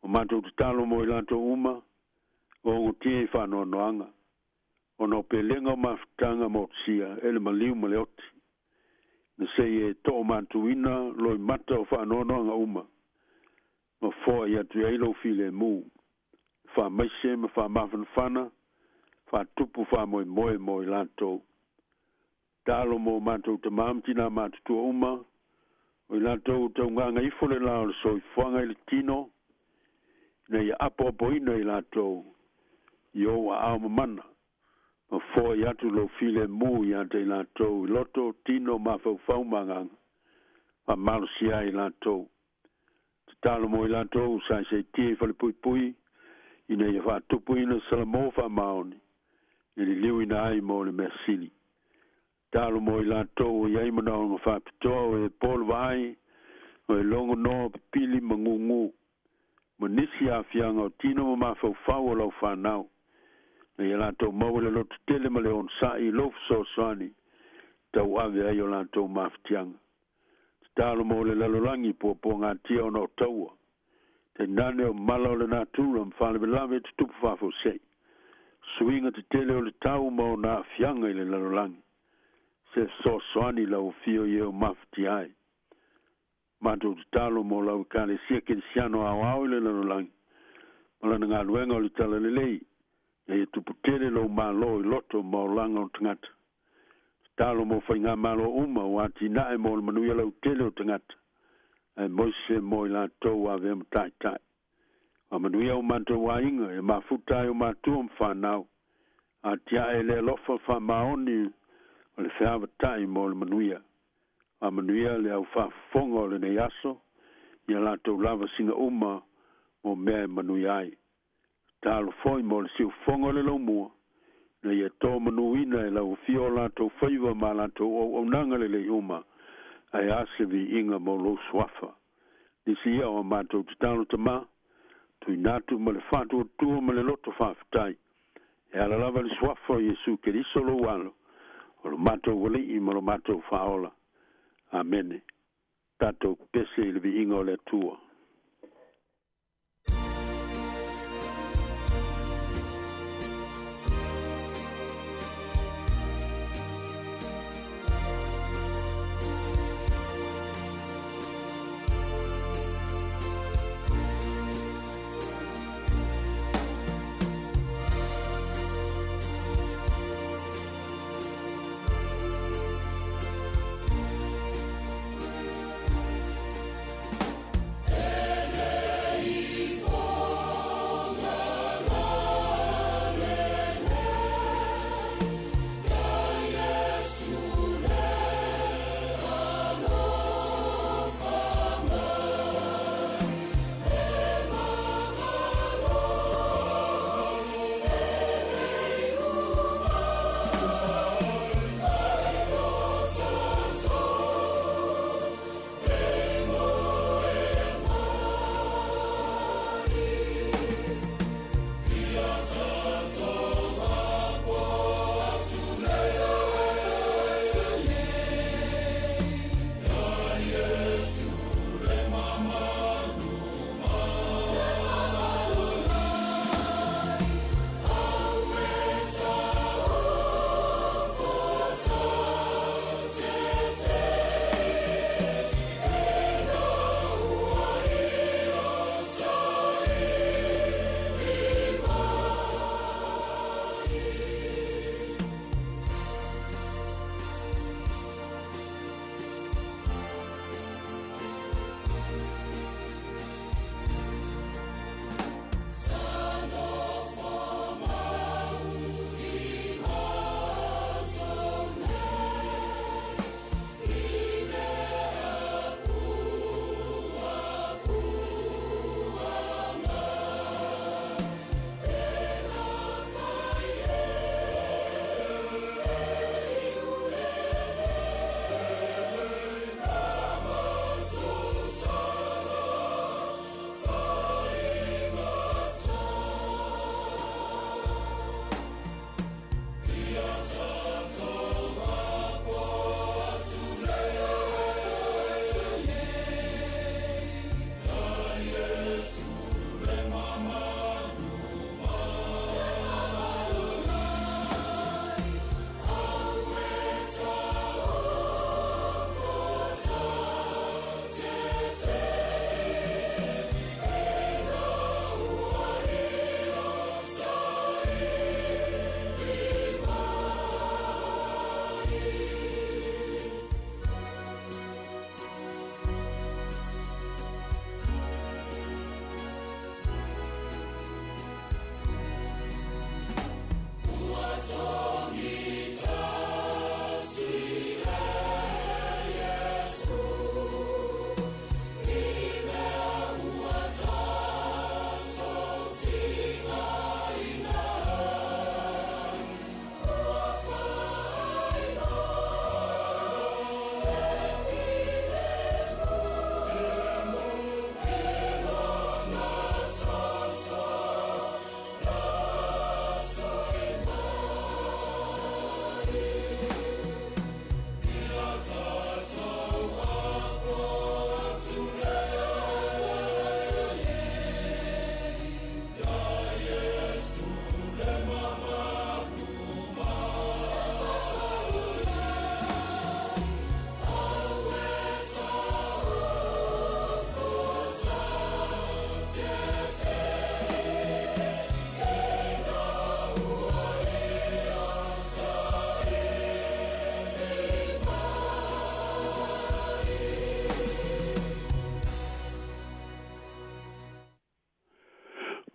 O matou tatalo mo i latou uma o ogotia i faanoanoaga ona o pelega o mafutaga motusia e le maliu ma le oti, na sei e toomatuina loimata o faanoanoaga uma ma foai atu ai lou filemu, faamaise ma faamafanafana, faatupu faamoemoe mo i latou. Tatalo mo matou tamā ma tinā matutua uma, o i latou ua taugaga ifo le lā o le soifuaga i le tino, ina ia apoapoina i latou i ou aao mamana, ma foai atu lou filemu ia te i latou i loto, tino, mafaufau ma agaga, faamalosia ai i latou. Tatalo mo i latou sa saisaitia i falepuipui, ina ia faatupuina salamo faamaoni e liliuina ai mo le mea sili. Tatalo mo i latou o i ai manaoga faapitoa o e po le vaai, o e logo noa pipili ma gūgū, ma nisi aafiaga o tino ma mafaufau o lau fanau, ina ia latou maua le lototele ma le onosai i lou fesoasoani tauave ai o latou mafatiaga. Tatalo mo le lalolagi puapuagatia ona o taua, tainane o mala o le natura ma faalavelave e tutupu faafuasei, suiga tetele o le tau ma ona aafiaga i le lalolagi, se fesoasoani lau afio i e o mafatia ai. Matou tatalo mo lau Ekalesia Kerisiano aoao i le lalolagi ma lana galuega o le talalelei, ina ia tupu tele lou Malo i loto ma olaga o tagata. Tatalo mo faigamalo uma ua atinae mo le manuia lautele o tagata, aemaise mo i latou ua avea ma taitai. Faamanuia o matou aiga e mafuta ai o matua ma fanau, atiae le alofa faamaoni o le feavatai mo le manuia. Faamanuia le au faafofoga o lenei aso, ia latou lava siga uma mo mea e manuia ai. Tatalo foi mo le siufofoga o le laumua, ina ia to manuina e lau afio o latou faiva ma latou auaunaga lelei uma, ae a se viiga mo lou suafa. Nisi ia o a matou tatalo Tamā, tuuina atu ma le faatuatua ma le loto faafetai, e ala lava i le suafa o Iesu Keriso lou Alo, o lo matou Alii ma lo matou Faaola. Amene. Tatou pese i le viiga o le Atua.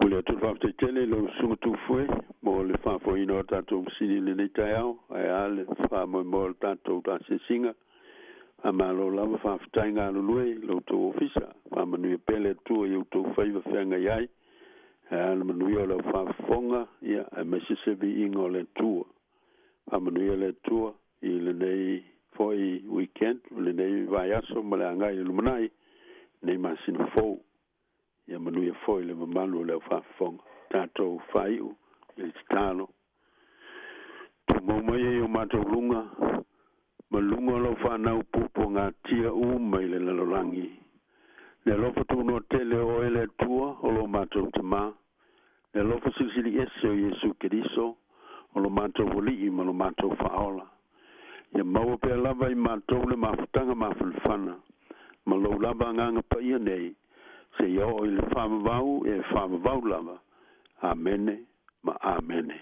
Momoli atu le faafetai tele i lau Susuga Tufoe mo le faafoeina o a tatou masini i lenei taeao, ae a le faamoemoe o le tatou asiasiga. Faamalo lava, faafetai galulue i lo outou ofisa. Faamanuia pea le Atua i outou faiva feagai ai, ae a le manuia o le aufaafofoga, ia, aemaise se viiga o le Atua. Faamanuia le Atua i lenei foi weekend, lenei vaiaso ma le agai i le lumanai, lenei masina fou. Ia manuia foi le mamalu o le aufaafofoga. Tatou faaiu i le tatalo. Tumau mai e i o matou luga, ma luga o lau fanau puapuagatia uma i le lalolagi. Le alofa tunoa tele o oe le Atua o lo matou Tamā, le alofa silisili ese o Iesu Keriso, o lo matou Alii ma lo matou Faaola. Ia maua pea lava i matou le mafutaga mafanafana, ma lou lava Agaga Paia nei, seia oo i le faavavau e faavavau lava. Amene ma Amene.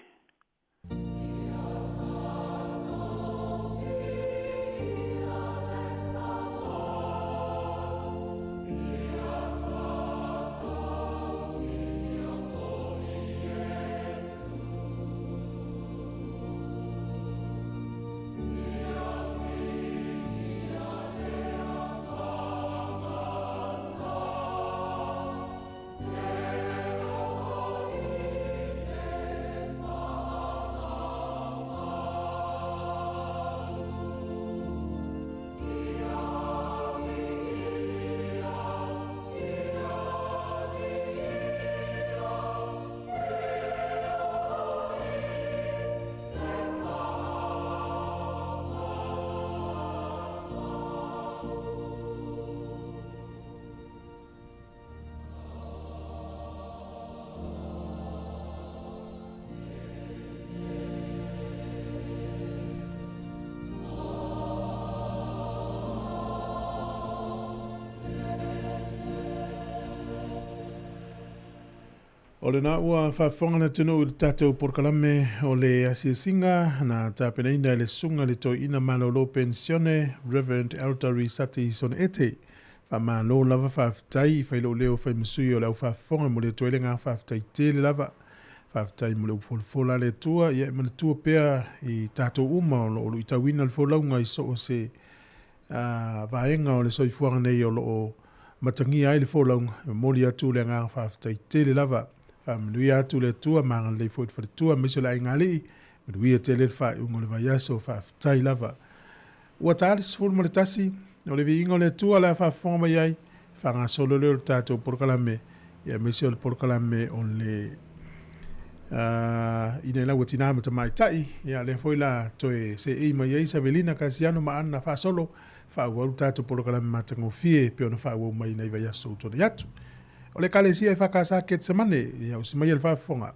O lena ua faafofoga le atunuu i le tatou polokalame o le asiasiga na tapenaina e le Susuga i le Toeaina Malolo Penisione Rev. Elder Risati Soneete. Faamalo lava faafetai i failouleo faimasui o le au faafofoga e momoli atu ai le agaga faafetai tele lava. Faafetai mo le upu folafola a le Atua, ia e manatua pea i tatou uma o lo o luitauina le folauga i so o se vaega o le soifuaga nei o lo o matagia ai le folauga, e momoli atu le agaga faafetai tele lava. Faamanuia atu le Atua ma agalelei foi i le faletua aemaise o le aigaalii, manuia tele le faaiuga o le vaiaso, faafetai lava. Ua ta le 11, o le viiga o le Atua o le a faafofoga mai ai, faagasolo lea o le tatou polokalame, ia aemaise o le polokalame o le ina lau tina ma tamaitai, ia lea foi la toe seei mai ai Savelina Kasiano ma Anna faasolo, faaauau le tatou polokalame matagofie pei ona faaauau mai nai vaiaso ua tuanai atu. O le Ekalesia EFKS Ketsemane, ia usi maia le faafofoga.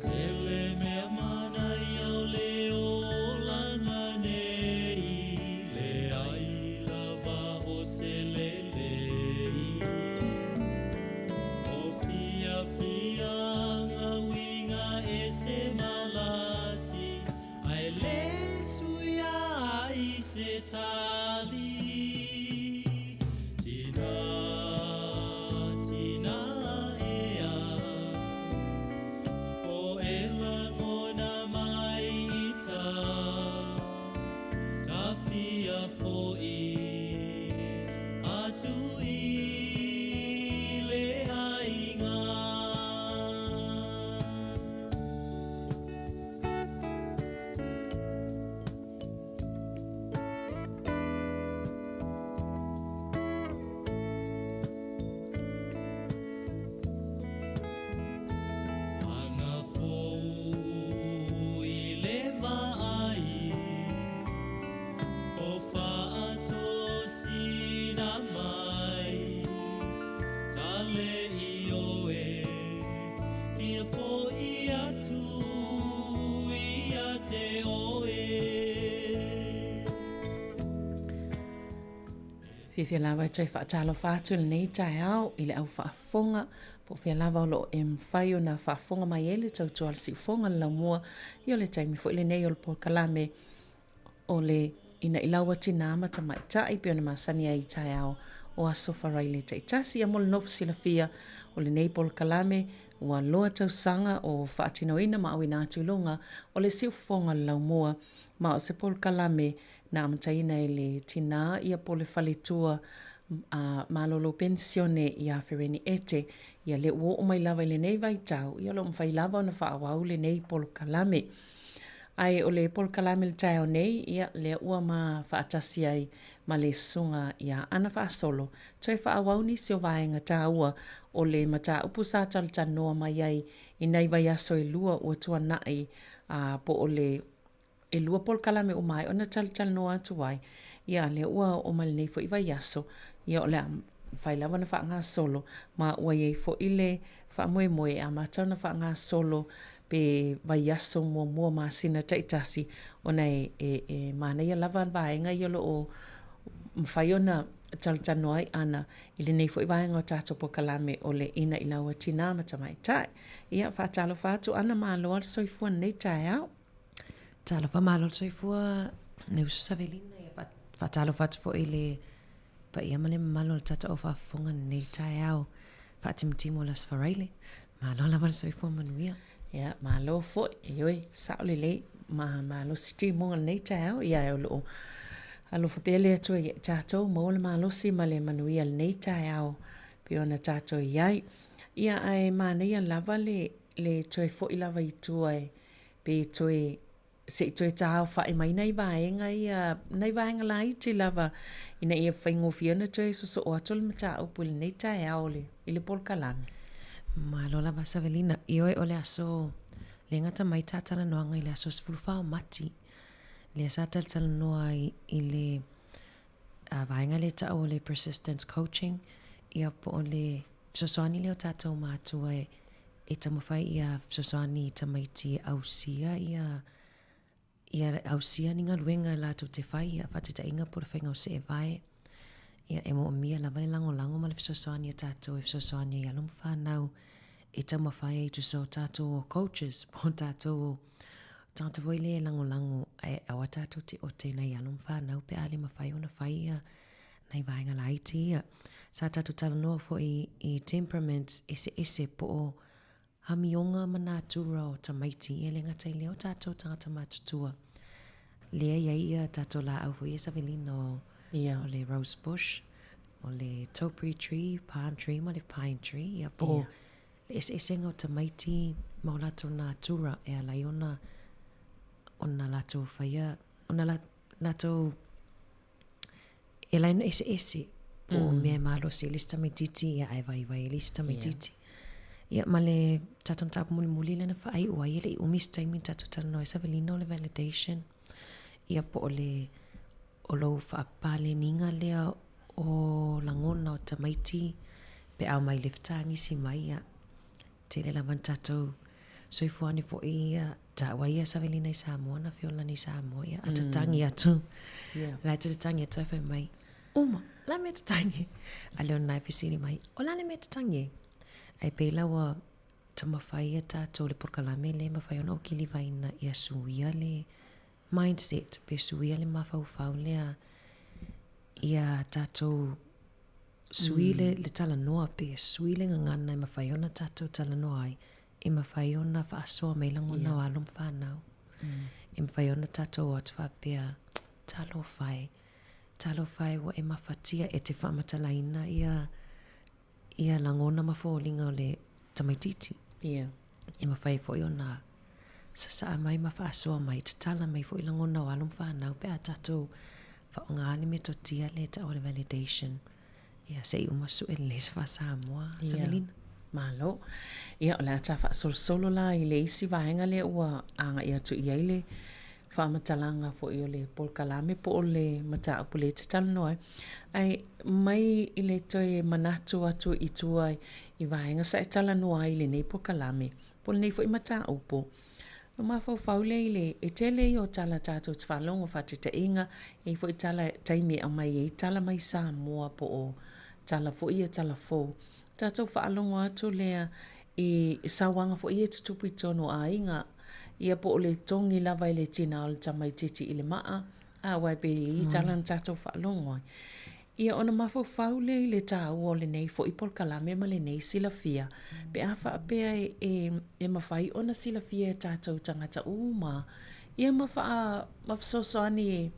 Te Fiafia lava e toe faatalofa atu i lenei taeao i le au faafofoga, po o fea lava o lo o e mafai ona faafofoga mai ai le tautua a le siufofoga le laumua, ia o le taimi foi lenei o le polokalame o le Ina'ilau a Tinā ma Tamaitai pei ona masani ai i taeao o Aso Faraile taitasi. Ia mo le nofo silafia o lenei polokalame ua loa tausaga o faatinoina ma auina atu i luga o le siufofoga o le laumua ma o se polokalame na amataina e le tinā ia po o le faletua a malolo penisione ia Fereni Ete ia lea ua oo mai lava i lenei vaitau ia o lo o mafai lava ona faaauau lenei polokalame. Ae o le polokalame i le taeao nei, ia lea ua ma faatasi ai ma le Susuga ia Ana Faasolo, toe faaauau nisi o vaega taua o le mataupu sa talatalanoa mai ai i nai vaiaso e lua ua tuanai, a, po o le ʻelua polokalame ua maea ona talatalanoa atu ai, ia lea ua oo mai lenei foi vaiaso, ia o le a mafai lava ona faagasolo, ma ua i ai foi le faamoemoe e amata ona faagasolo pe vaiaso muamua masina taitasi, ona e, e, e manaia lava le vaega ia o lo o mafai ona talatalanoa ai Ana i lenei foi vaega o tatou polokalame o le Ina'ilau a Tinā ma Tamaitai. Ia, faatalofa atu Ana, malo lava le soifua i lenei taeao. Talofa malo le soifua le uso Savelina. Ia faatalofa atu foi i le paia ma le mamalu o le tatou au faafofoga i lenei taeao faatimutimu o le Aso Faraile. Malo lava le soifua manuia. Ia, malo foi. Ioe, sao lelei. Ma malosi timuga i lenei taeao. Ia, o lo o alofa pea le Atua ia i tatou, maua le malosi ma le manuia i lenei taeao pei ona tatou i ai. Ia, ae manaia lava le, le toe foi lava i tua e pe toe se i toe taaofai mai nai vaega ia, nai vaega laiti lava ina ia faigofie ona toe sosoo atu le mataupu i lenei taeao i le polokalame. Malo lava Savelina. Ioe o le aso le gata mai ta talanoaga i le aso 14 o Mati, lea sa talatalanoa ai i le vaega lea e tau o le persistence coaching, ia po o le fesoasoani lea o tatou matua e e taumafai ia fesoasoani i tamaiti e ausia ia ia ausia ni galuega latou te fai, ia faataitaiga po o le faiga o seevae. Ia e moomia lava le lagolago ma le fesoasoani a tatou e fesoasoani ai i alo ma fanau e taumafai ai tusa o tatou o coaches po o tatou o tagata foi lea e lagolago ae aua tatou te ote i nai alo ma fanau pe a le mafai ona fai ia nai vaega laiti ia. Sa tatou talanoa foi i temperaments eseese po o amioga ma natura o tamaiti, e le gata i lea o tatou tagata matutua. Lea e i ai ia tatou laau foi ia Savelina o, yeah. o le rose bush, o le topiary tree, palm tree ma le pine tree, ia po o yeah. le eseesega o tamaiti ma o latou natura e ala ai ona ona latou faia, ona la, latou e ala ai ona eseese po o mea e malosi ai le isi tamaitiiti ia ae vaivai ai le isi tamaitiiti. Ia ma le tatou mataupu mulimuli lea na faaiu ai e le i umi se taimi na tatou talanoa ai Savelina o le validation. Ia po o le o lou faapaleniga lea o lagona o tamaiti pe a omai i le fetagisi mai ia Tele lava na tatou soifua ane foi ia taua ia Savelina i Samoa na feolani i Samoa ia a tatangi atu. Yeah. La e te tatangi atu ai fai mai, uma, la mea tatangi. A leo nai fesili mai, o la le mea tatangi e? Ai pei la ua taumafai ia tatou le polokalame le mafai ona okilivaina ia suia le mindset pe suia le mafaufau lea ia tatou Sui le, le talanoa pe sui le gagana e mafai ona tatou talanoa ai, e mafai ona faasoa mai lagona yeah. o alo ma fanau. E mafai ona tatou o atu faapea, talofa e, talofa e ua e mafatia e te faamatalaina ia, ia lagona ma foliga o le tamaitiiti. Yeah. E mafai foi ona sasaa mai ma faasoa mai, tatala mai foi lagona o alo ma fanau pe a tatou faaaoga le metotia lea e tau o le validation. Ia, se i uma sue lelei se faa-Samoa, Savelina. Ia, malo. Ia, o le a ta faasolosolo la i le isi vaega lea ua agai atu i ai le faamatalaga foi o le polokalame po o le mataupu lea e te talanoa ai. Ae mai i le toe manatu atu i tua i vaega sa e talanoa ai i lenei polokalame, po o lenei foi mataupu. Ona mafaufau lea i le, e tele ia o tala tatou te faalogo faataitaiga, e i ai foi tala, taimi e aumai ai tala mai Samoa po o tala foi ia tala fou. Tatou faalogo atu lea i sauaga foi ia e tutupu i totonu o aiga, ia po o le togi lava e le tina o le tamaitiiti i le maa, a aua e pei e i ai tala na tatou faalogo ai. Ia ona mafaufau lea i le taua o lenei foi polokalame ma lenei silafia, pe a faapea e, e mafai ona silafia e tatou tagata uma, ia ma faa, ma fesoasoani e,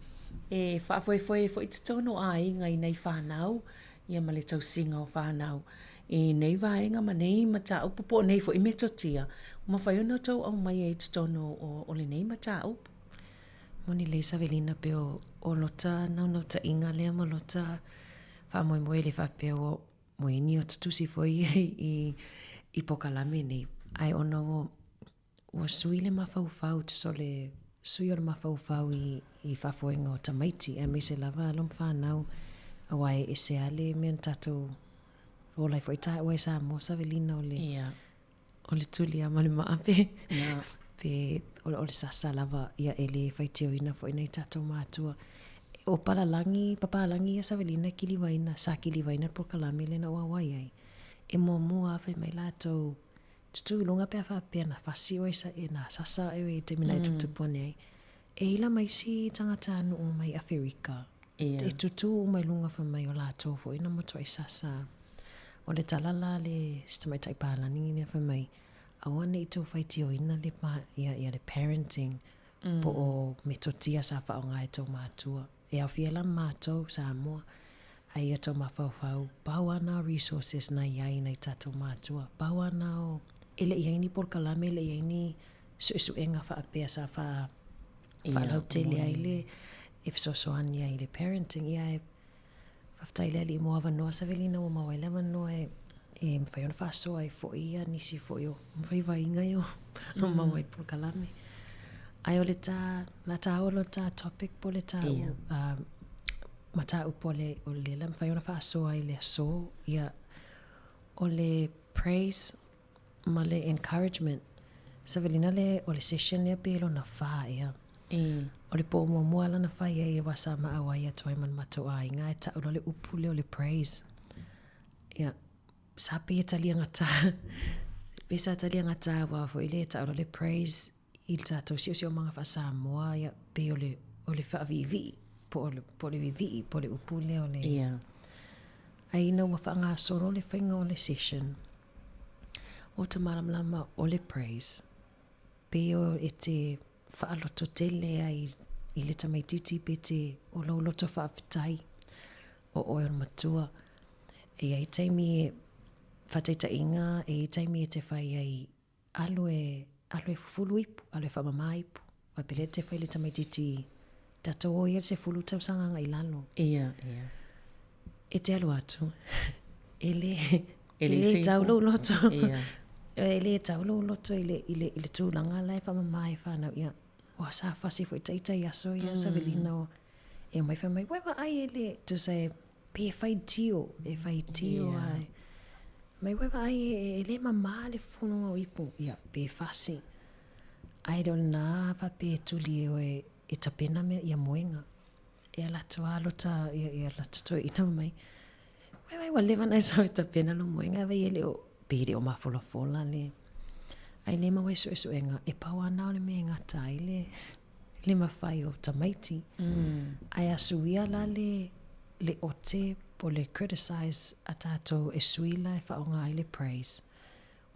e faafoefoe ai foi totonu o aiga i nai fanau, ia ma le tausiga o fanau i nei vaega ma nei mataupu po o nei foi metotia ua mafai ona outou aumaia i totonu o, o lenei mataupu. Moni lelei Savelina pei o, o lota naunautaiga lea ma lota faamoemoe le faapea ua ua i ai ni ota tusi foi ia i, i pokalame nei. Ae ona ua, ua sui le mafaufau, tusa o le sui o le mafaufau i, i faafoega o tamaiti, aemaise lava alo ma fanau, aua e ese lava le mea na tatou ola ai foi taua i Samoa, Savelina, o le, yeah. o le tuli lava ma le maa pe, yeah. pe o, o le sasa lava, ia e le faitioina foi nai tatou matua. O palalagi, papalagi ia Savelina e kilivaina, sa kilivaina le polokalame lea na ou auai ai. E muamua lava fai mai latou, tutū i luga pe a faapea na fasi oe sa, e na sasa oe i taimi na e tuputupu ane ai. E i la ma isi tagatanuu mai Aferika. Ia. E tutū uma i luga fai mai o latou foi na matuai sasa. O le tala la a le si tamaitai palani lea fai mai, aua ne i tou faitioina le pa, ia, ia le parenting po o metotia sa faaaoga e tou matua. E aofia la ma matou, Samoa, ae ia tou mafaufau, pau lava na o resources na i ai nai tatou matua, pau lava na o, e le i i ai ni polokalame, e le i i ai ni suesuega faapea sa faa, faalautele ai le, e fesoasoani ai i le parenting. Ia e faafetai i le Alii mo avanoa Savelina ua maua ai le avanoa e, e mafai ona faasoa ai foi ia nisi foi o vaivaiga ia o maua i polokalame. Ae o le tā, la tāua lo tā topic po le tā yeah. mataupu o le, o le la mafai ona faasoa i le aso, ia, o le praise ma le encouragement. Savelina le, o le session lea pe lona whā ea. O le pō muamua lana whai ai aua sa maau ai atu ai ma le matou aiga ae tau loa le upu lea o le praise. Ia, sa pei e taliagatā, pei sa taliagatā aua foi lea e tau loa le praise i le tatou siosiomaga faa-Samoa, ia, pei o le, o le faaviivii, po o le, po o le vivii, po o le upu lea o le... Ia. Ae ina ua faagasolo le faiga o le session, ua ta malamalama o le praise, pei o e te faalototele ai i le tamaitiiti pe te o lou loto faafetai o oe o le matua. E i ai taimi e, faataitaiga, e i ai taimi e te fai ai alu e, alu e fufulu ipu, alu e faamama ipu. Aua pe lea te fai le tamaitiiti tatou o ia le 10 tausaga agai i lalo. Ia, ia. E te alu atu, e le, e le tau lou loto. Ia. E le tau lou loto i le, i le, i le tulaga la e faamama ai fanau. Ia, ua sa fasi foi taitai aso ia mm. Savelina o e mai fai mai, wai vaai e le, tusa e, pe e fai tio, e fai tio yeah. ai. Mai wai vaai e, e le mama le funuga o ipu, ia, pe fasi. Ae le o lena faapea e tuli e oe e tapena mea ia moega. E ala atu lava lota, ia, ia lata toeaina mai. Wai wai ua leva ona e sau e tapena lou moega vai e le o, pe le o mafolafola le. Ae le maua ai suesuega, e pau lava na o le mea e gata ai le, le mafai o tamaiti. Ae a suia la le, le ote po le criticize a tatou e sui la e faaaoga ai le praise.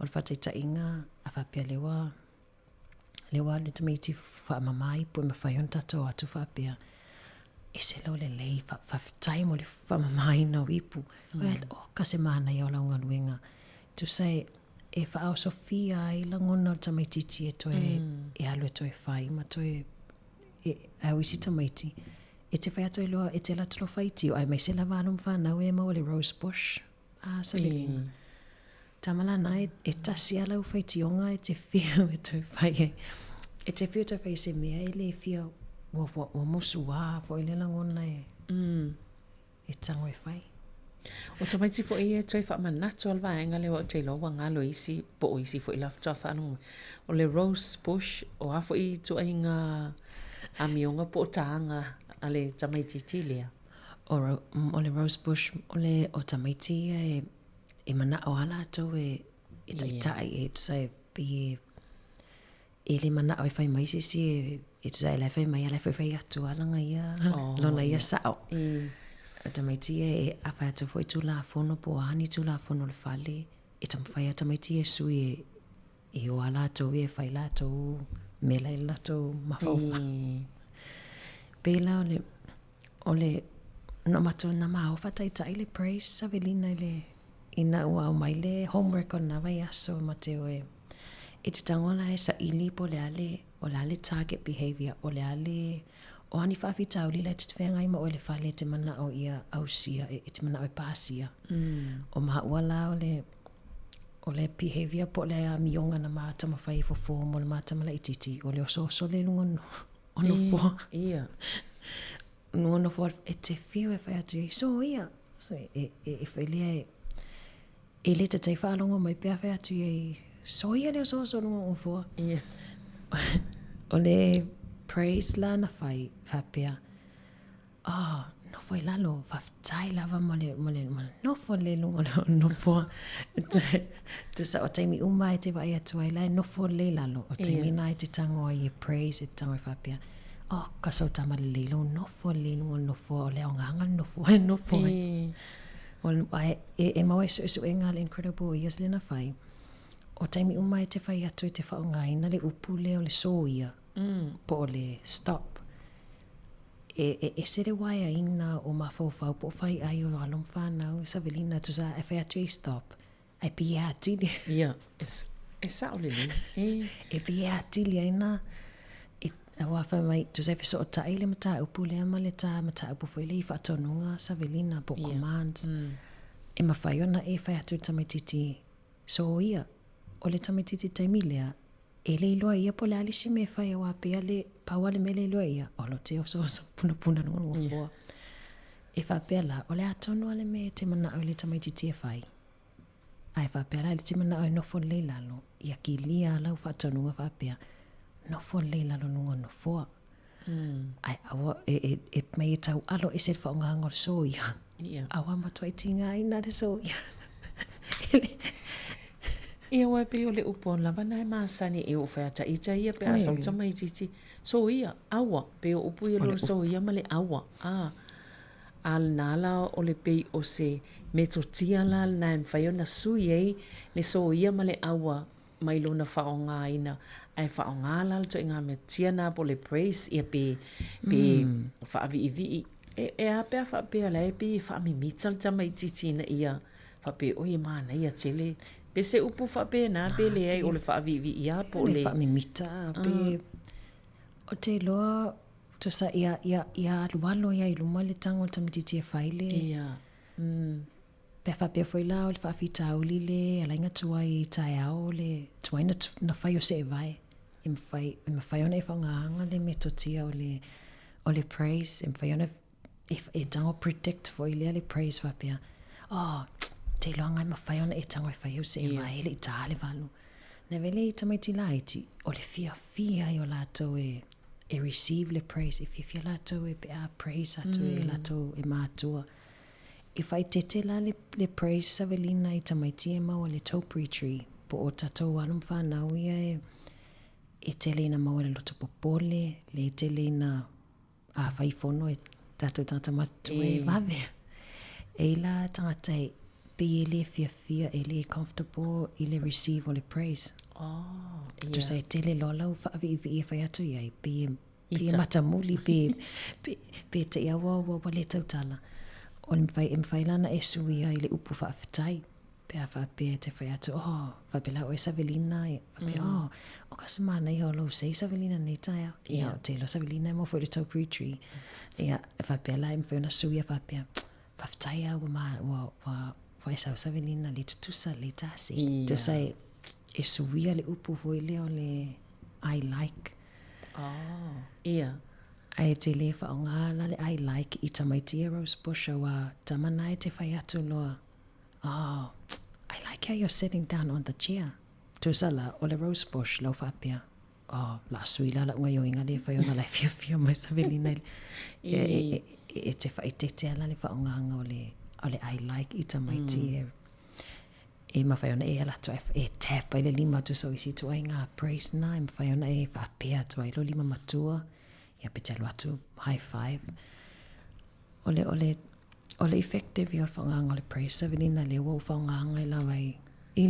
O le faataitaiga, a faapea lea ua, lea ua alu le tamaiti faamama ipu e mafai ona tatou o atu faapea, ese lou lelei, faafetai mo le faamamaina o ipu. Oka se manaia o lau galuega. Tusa e, e faaosofia ai lagona o le tamaitiiti e toe, e alu e toe fai ma toe, e, ae o isi tamaiti, e te fai atu ai loa, e te alu atu loa faitio, aemaise lava alo ma fanau e maua le rose bush. A Savelina. Tama lana e, e tasi a lau faitioga e te whiu e toe whai ai. E te whiu toe whai se mea e le fia ua, ua, ua musu a foi le lagona e, e tango e whai. O tamaiti foi ia e toe faamanatu a le vaega lea aua ou te iloa ua galo e isi po o isi foi la faatoa faalogo mai. O le rose bush, o a foi ituaiga amioga po o taga a le tamaitiiti lea? O, o le rose bush, o le, o tamaiti ia e, e manao lava latou e, e taitai, e tusa e pei e, e le manao e fai mai se isi e, e tusa e la e fai mai, a la e faifai atu lava lana ia, oh, lona ia sao. O tamaiti ia e, a fai atu foi Tulafono po o a ni Tulafono o le fale, e taumafai lava tamaiti ia e sui e, e o lava latou ia e fai latou mea la i le latou mafaufau. Pei la o le, o le, na matou na maua faataitai le praise Savelina i le, ina ua aumai le homework o lena vaiaso ma te o e, e te tago la e saili po o le a le, o le a le target behaviour, o le a le, o a ni faafitauli la e te feagai ma oe i le fale e te manao ia ausia, e te manao e pasia. O maua la o le, o le behaviour po o le amioga na ma taumafai e fofo mo le ma tama laitiiti, o le osooso lea i luga o nofoa. Ia. Luga o nofoa e te fiu e fai atu i ai, soia! E, e, e fai lea e, e le tatai faalogo mai pe a fai atu i ai, soia le osooso luga o nofoa. Ia. O le praise la na fai, faapea, Oh, nofo i lalo, faafetai lava mo le, mo le, mo le nofo lelei i luga o le nofoa. Tusa o taimi uma e te vaai atu ai la e nofo lelei i lalo. O taimi na e te tago ai e praise, e te tago ai faapea, oh, ka sau tama lelei lou nofo lelei i luga o le nofoa, o le aogaga le nofoa e nofo ai. O le, ae e, e maua ai suesuega a le Incredible Years lea na fai, o taimi uma e te fai atu e te faaaogaina le upu lea o le soia, po o le stop. E, e ese le waeaina o mafaufau po o faiai o alo ma fanau, Savelina, tusa e fai atu e stop, ae pei e atili. Ia, e, e sao lelei. E, e pei e atili ai na, e, aua fai mai, tusa e fesootai le mataupu lea ma le ta mataupu foi lea i faatonuga, Savelina, po o commands. E mafai ona e fai atu i le tamaitiiti, soia, o le tamaitiiti taimi lea, E le iloa e ia po o le a le isi mea e fai aua pei a le, pau lava le mea lea e iloa e ia, o lo te osooso punapuna luga o le nofoa. E faapea la, o le a tonu lava le mea e te manao i le tamaitiiti e fai, a e faapea la i le te manao e nofo lelei i lalo, ia kilia lau faatonuga faapea, nofo lelei i lalo luga o le nofoa. Ae aua, e, e, e mai e taualo ese le faaaogaina o le soia. Aua matuai tigaina le soia. Ia aua e pei o le upu lava na e masani e oo fai ata ita ia pe a sau tamaitiiti soia, aua, pei o upu ia lo soia ma le aua, a. A lena la o le pei o se metotia la lena e mafai ona sui ai le soia ma le aua mai lona faaaogaina ae faaaoga la le ituaiga metotia na po o le praise ia pe pe faaviivii e e a pe a faapea la e pei e faamimita le tamaitiiti ina ia faapea oi e manaia tele pe se upu faapena pe leai o le faaviivii a po o le faamimita pe o te iloa tusa ia ia ia alualu ai i luma le tago o le tamaitiiti e fai le ia Pe a faapea foi la o le faafitauli le alaiga tuai i taeao le tuai na, na fai o seevae, e mafai, e mafai ona e faaaogaina le metotia o le, o le praise, e mafai ona e, e tago predict foi lea le praise faapea, oh, te iloa e mafai ona e tago e fai au seevae, e le i tā le valu. Na vele i tamaiti laiti, o le fiafia ai o latou e, e receive le praise, e fiafia latou e pe a praise atu e latou e matua. E faaeteete la le, le praise Savelina i tamaiti e maua le topiary tree, po o tatou alo ma fanau ia e, e tele ina maua le loto popole, le e tele ina a fai fono e tatou tagata matutua e vave. E i la tagata e pei e le fiafia, e le comfortable i le receive o le praise. Oh, yeah. Tusa e tele loa lau faaviivii e fai atu i ai, pei e Pe matamuli, pe, pe, pe te i aua ua, ua le tautala. O le mafai, e mafai la ona e suia i le upu faafetai. Pe a faapea e te fai atu, oh, faapea la oe Savelina, faapea, oh, o ka se manaia o lou sei Savelina nei taeao. Ia, o te iloa Savelina e maua foi i le topiary tree. Ia, e faapea la e mafai ona suia faapea, faafetai a ua, ma, ua, ua, ua e sau Savelina le tutusa, le tasi. Tusa e, e suia le upu foi lea o le I like. Oh, ia. Ae te lē faaaogā la le I like i tamaiti ia Rose Bush auā tama na e te whai atu loa Oh, I like how you're sitting down on the chair. Tusa la, o le Rose Bush lau faapea Oh, la sui la la'u gaioiga lē fai ona la e fiafia mai Savelina i le e, e, e, e te faaeteete a la le faaaogāga o le, o le I like i tamaiti e e mafai ona e ala atu ai e tap ai le lima tusa o isi ituaiga praise na e mafai ona e faapea atu ai lou lima matua ia pe te alu atu high five. O le, o le, o le effective ia o le faaaogaga o le praise Savelina lea ua ou faaaogaina ai lava i, i,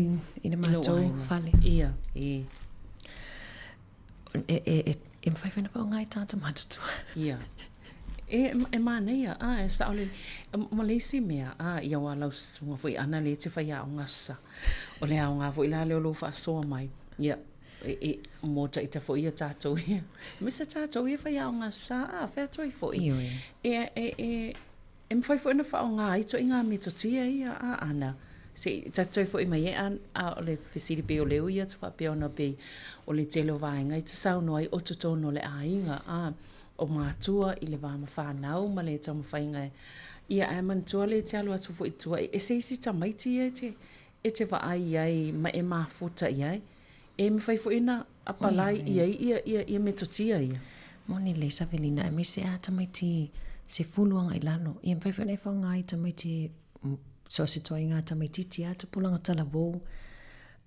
i le matou fale. Ia, i. E, e, e, e mafai foi ona faaaoga i tagata matutua. Ia. E, e manaia, a, e sao lelei. Ma le isi mea, a, ia aua lau susuga foi Ana lea e te faiaoga sa. O le aoga foi la lea o lou faasoa mai. Ia, e, e, mo taita foi ia tatou ia. Aemaise tatou ia faiaoga sa, a, fea atu ai foi. Ioe. E, e, e, e mafai foi ona faaaoga ai ituaiga metotia ia, a, Ana. Se i ta toe foi mai e, a, a o le fesili pei o le ui atu faapea ona pei o le tele o vaega i te saunoa ai o totonu o le aiga, a, o matua i le va ma fanau ma le taumafaiga e, ia ae manatua le te alu atu foi i tua e ese isi tamaiti ia e te, e te vaai i ai ma e mafuta i ai. E mafai foi ona apalai i ai ia, ia, ia metotia ia. Moni lelei Savelina, aemaise a tamaiti 10 agai lalo. Ia mafai foi ona e faaaoga ai tamaiti so o se ituaiga tamaititi a tupulaga talavou.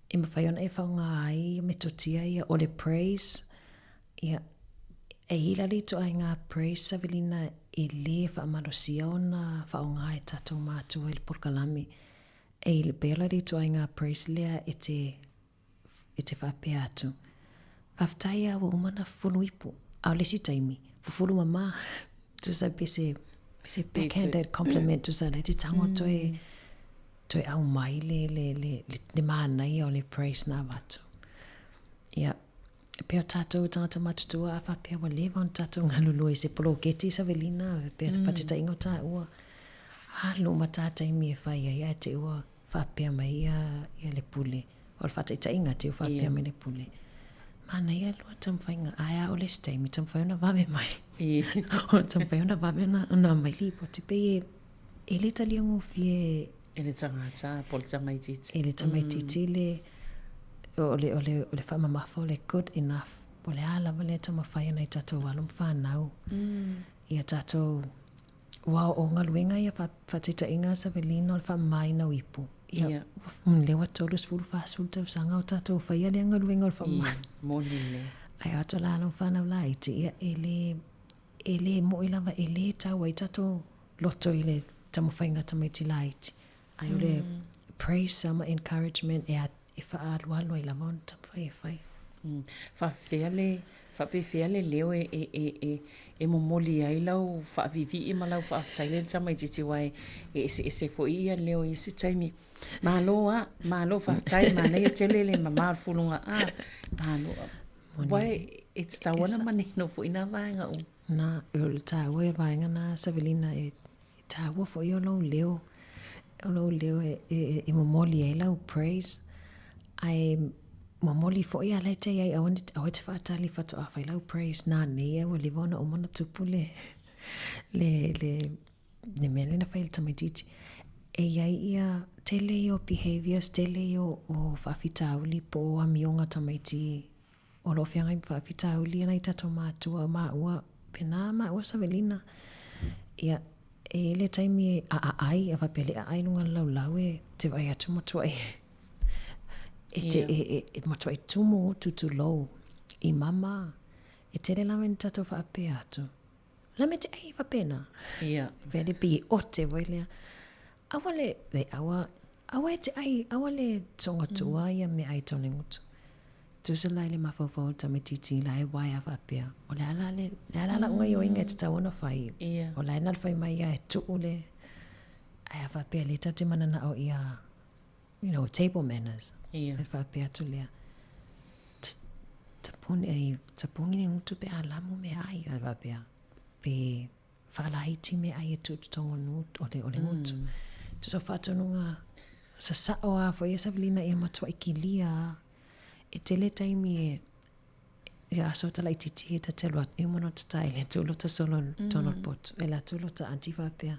E mafai ona e faaaoga ai metotia ia o le praise, Ia, e i la le ituaiga praise Savelina e lē faamalosia ona faaaoga e tatou matua i le polokalame. E i pea la le ituaiga praise lea e te, e te faapea atu, Faafetai a ua uma ona fufulu ipu, a o le isi taimi, fufulu mamā. Tusa pe se, pe se backhanded compliment tusa la e te tago toe, toe aumai le, le, le, le, le manaia o le praise na avatu. Ia, E pei o tatou tagata matutua a faapea ua leva ona tatou galulue i se poloketi Savelina pea mm. faataitaiga o taua alu uma tā taimi e fai ai ae te ua faapea mai ia, ia le pule o le faataitaiga te ua faapea yeah. mai le pule manaia loa taumafaiga ae a o le isi taimi taumafai ona vave mai o taumafai ona vave ona, ona aumai lipoti pei e, e le talia gofie E le tagata po o le tamaitiiti. E le tamaitiiti mm. le, o le, o le, o le faamamafa o le good enough. O le a lava lea taumafai ana i tatou alo ma fanau. Mm. Ia tatou, ua o galuega ia faataitaiga Savelina o le faamamaina o ipu. Ia, yeah. lea ua 30, 40 tausaga o tatou faia lea galuega o le faamamaina. Yeah, moni lea. Ae o atu la alo ma fanau laiti, ia e le, e le mo'i lava, e le tau ai tatou loto i le taumafaiga a tamaiti laiti, ae o le praise ma encouragement e, e faaalualu ai lava ona taumafai e fai. Faafefea le, faapefea le leo e, e, e, e, e momoli ai lau faaviivii ma lau faafetai i le tamaitiiti aua e, e eseese foi ia leo i isi taimi. Malo a, malo faafetai, manaia tele le mama o le fuluga a, malo. Aua e, e tatau ona manino foi nā vaega uma. Na, o le taua ia vaega na Savelina e taua foi o lou leo, o lou leo e, e, e momoli ai lau praise, ae momoli foi a la e te iai aua ne, aua e te faatali faatoa fai lau praise nanei ia ua leva ona uma ona tupu le, le, le, le mea lea na fai e le tamaitiiti. E iai ia tele ia o behaviours, tele ia o, o faafitauli po o amioga tamaiti O lo o feagai ma faafitauli ana i tatou matua o maua, pena maua Savelina. Ia, e i ai le taimi e aaai, a faapea le aai i luga o le laulau e te vaai atu matuai e te, e, e, e matuai tumu gutu tulou i mama. E tele lava ina tatou faapea atu. La me te ai faapena. Ia. Pea le pei e ote foi lea. Aua le, le aua, aua e te ai, aua le togatua mm. ia meaai tau le gutu. Tusa la i le mafaufau o le tamaitiiti la e waea faapea, o le a la le, le a la la'u gaioiga e tatau ona fai? Ia. O la e na fai mai ia e tuu le, ae a faapea lea tatou te mananao ia, you know, table manners. Ia. E faapea atu lea, tapuni, ai, tapuni le gutu pe a lamo meaai, a faapea, pe faalaiti meaai e tuu i totonu o le gutu, o le, o le gutu. Mm. Tusa o faatonuga sasao a foi ia Savelina ia matuai kilia a. E tele taimi e, Ia aso talaitiiti e ta te alu atu, e uma ona tatae i le atu lota solo i totonu o le potu. E alu atu lota aunty faapea,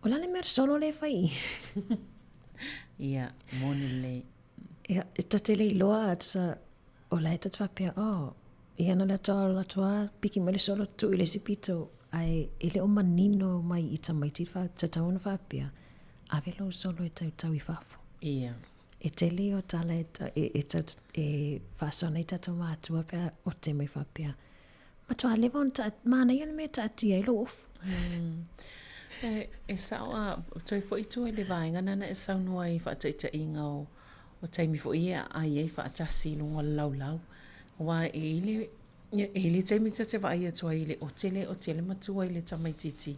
O le a le mea o le solo lea e fai i i? Ia, moni lelei. Ia, e ta te le iloa, tusa, o la e ta te faapea, oh, ia na o le atu lava piki mai le solo tuu i le isi pito, ae e le o manino mai i tamaiti tatau ona faapea, ave lou solo e tautau i fafo. Ia. E tele ia o tala e, e, e, tau, e faasoa nei tatou matua pe a ote mai faapea. Matua leva ona ta, manaia le mea e taatia ai lou ofu. E, e sao a, toe foi tua i le vaega nana e saunoa ai i faataitaiga o, o taimi foi e aai ai faatasi i luga o le laulau. Aua e i le, e i le taimi ta te vaai atu ai i le ote le ote le matua i le tamaitiiti.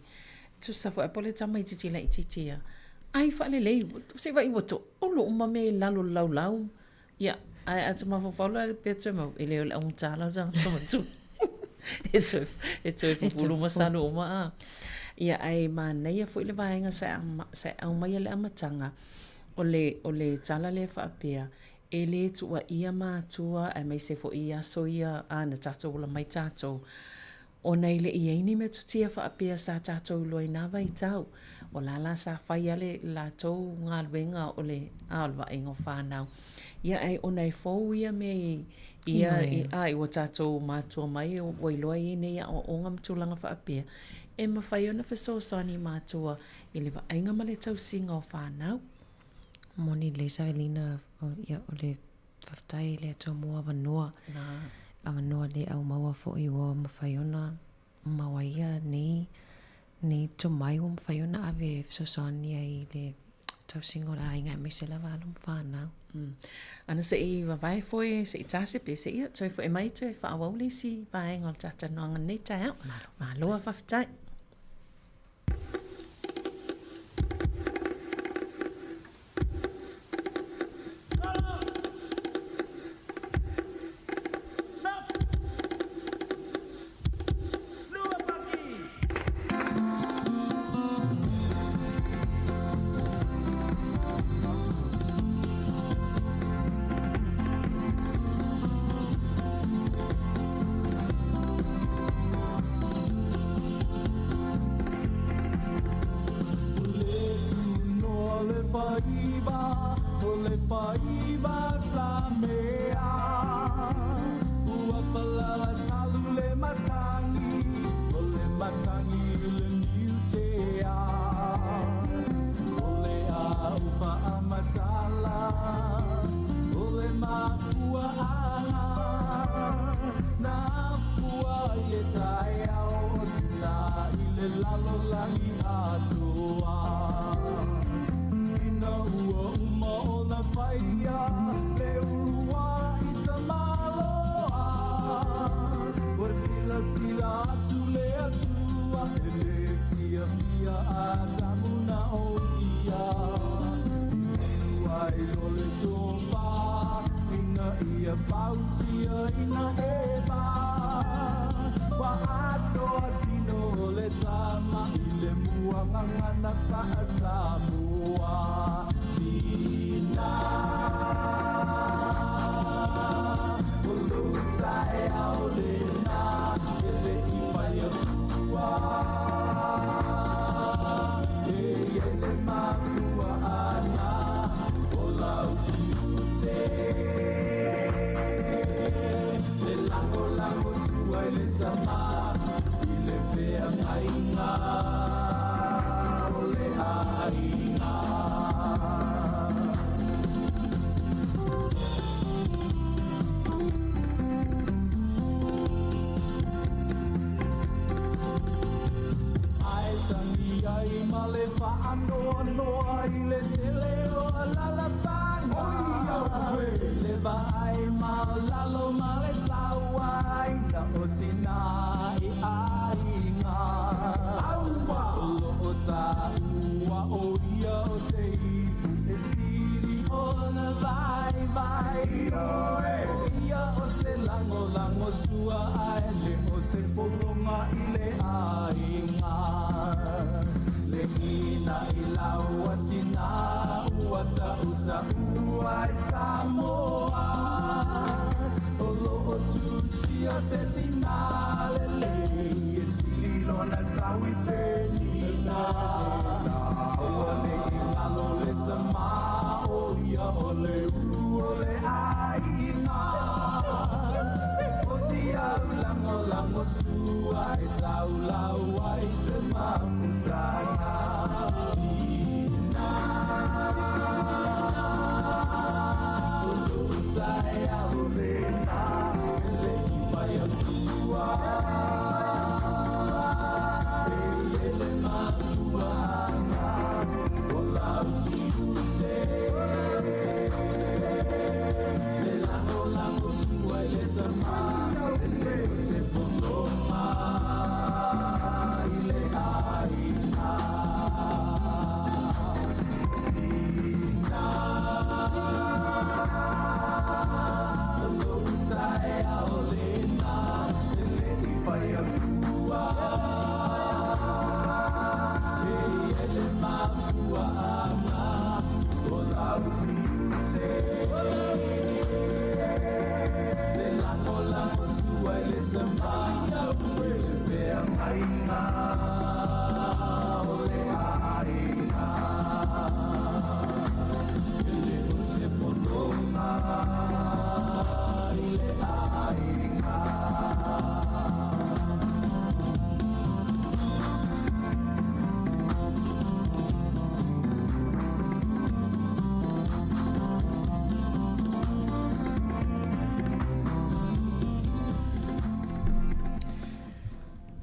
Tusa foi po o le tamaitiiti laitiiti ia, ai faalelei, se vaai ua toolo uma mea i lalo o le laulau. Ia, ae a te mafaufau la pe toe mau, e le o le augata la o le tagata matua. E toe, e toe pupulu ma salu uma a. Ia, ae manaia foi le vaega sa sa aumaia i le amataga, o le, o le tala lea faapea, e le tuuaia matua aemaise foi i aso ia a na tatou ola mai tatou, Ona e le i ai ni metotia faapea sa tatou iloa i nā vaitau. O la la sa fai a le latou galuega o le, a o le vaaiga o fanau. Ia ae ona e fou ia mea i, ia, i, a i ua tatou matua mai ua iloa i ai nei aoaoga ma tulaga faapea, e mafai ona fesoasoani matua i le vaaiga ma le tausiga o fanau. Moni lelei Savelina, ia o le Faafetai i le Atua mo avanoa. Avanoa le au maua foi ua mafai ona maua ia nei, nei tomai ua mafai ona ave e fesoasoani ai i le tausiga o le aiga aemaise lava alo ma fanau. Ana se i vavae foe, se i tase pe se ia toe foe mai toe faaauau le isi vaega o le talatalanoaga i lenei taeao. Malo faafetai.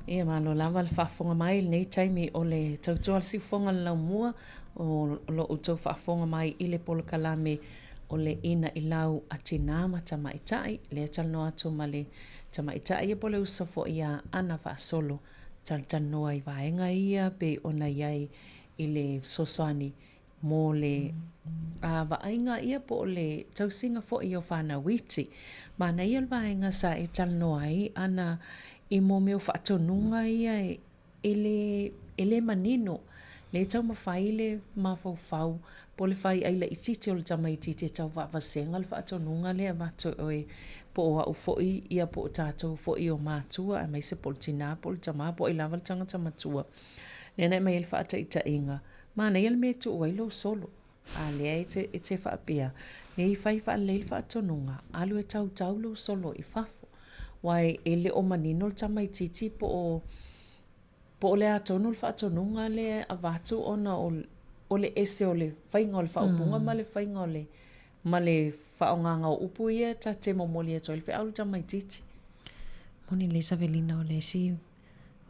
Ia, malo lava le faafofoga mai i lenei taimi o le tautua a le siufofoga o le laumua o lo outou faafofoga mai i le polokalame o le Ina i Lau a Tinā ma Tamaitai. Lea e talanoa atu ma le tamaitai ia po o le uso foi ia Ana Faasolo talatalanoa i vaega ia pei ona i ai i le fesoasoani mo le vaaiga ia po o le tausiga foi o fanau iti. Manaia le vaega sa e talanoa ai ana i mō mea o faatonuga ia e le, e le manino, le taumafai le mafaufau po o le fai ai laitiiti o le tamaitiiti e tau vaavasega le faatonuga lea e avatu e oe po o au foi ia po o tatou foi o matua aemaise po o le tinā po o le tamā po o ai lava le tagata matua. Lea na e aumai ai le faataitaiga, Manaia le mea e tuu ai lou solo. A lea e te, e te faapea, nei fai faalelei le faatonuga, alu e tautau lou solo i fafo. Aua e le o manino le tamaitiiti po o, po o le a tonu le faatonuga lea e avatu ona o, o le ese o le faiga o le faaupuga ma le faiga o le, ma le faaaogaga o upu ia ta te momoli atu ai le feau i le tamaitiiti. Moni lelei Savelina o le isi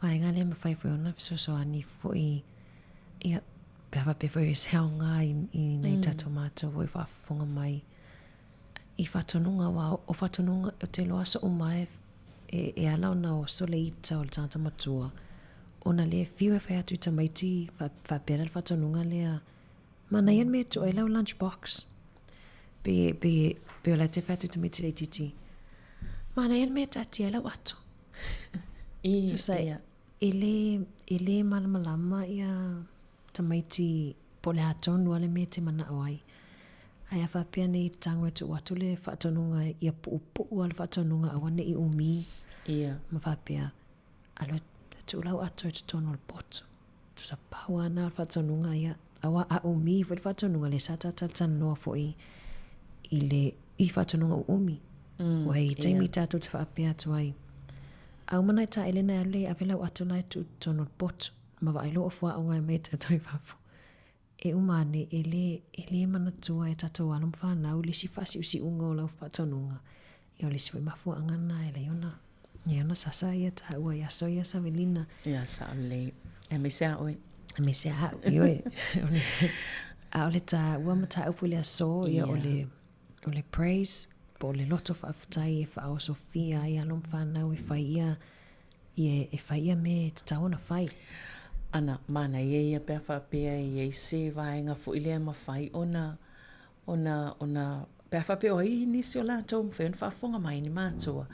vaega lea e mafai foi ona fesoasoani foi ia pe a faapea foi o se aoga i, i nai mm. tatou matou foi faafofoga mai i faatonuga aua o faatonuga ou te iloa aso uma e, e, e ala ona oso le ita o le tagata matua ona lea e fiu e fai atu i tamaiti faapea la le faatonuga lea manaia le mea e tuu ai lau lunch box pe, pe, pe o la te fai atu i tamaiti laitiiti manaia le mea e taatia ai lau ato I, Tusa, ia. e lē, e lē malamalama ia tamaiti po o le a tonu lava le mea e te manao ai. Ae a faapea nei tago e tuu atu le faatonuga ia puupuu lava le faatonuga aua ne i umi. Ia. Ma faapea, alu e tuu lau ato i totonu o le poto. Tusa pau lava na o le faatonuga ia. Aua a umi foi le faatonuga lea sa ta talatalanoa foi i le i faatonuga uumi. Mm, Ua i taimi yeah. tatou te faapea atu ai. A uma nai taele na e alu lea e ave lau ato la e tuu i totonu o le poto. Ma vaai loa o fuaʻoga e aumai e tatou i fafo. E uma ane, e lē, e lē manatua e tatou alo ma fanau le isi faasiusiuga o lau faatonuga. Ia o le isi foi mafuaaga lena e alai ona, ia ona sasa ia taua i aso ia Savelina. Ia sao lelei. Aemaise a oe. Aemaise a au, ioe. O le, a o le taua mataupu i le aso, ia o le, o le praise, po o le loto faafetai e faaosofia ai alo ma fanau e fai ia Ia e fai ia mea e tatau ona fai. Ana, manaia ia pe a faapea e i ai se vaega foi lea e mafai ona, ona, ona, pe a faapea o ai nisi o latou e mafai ona faafofoga mai, ni matua,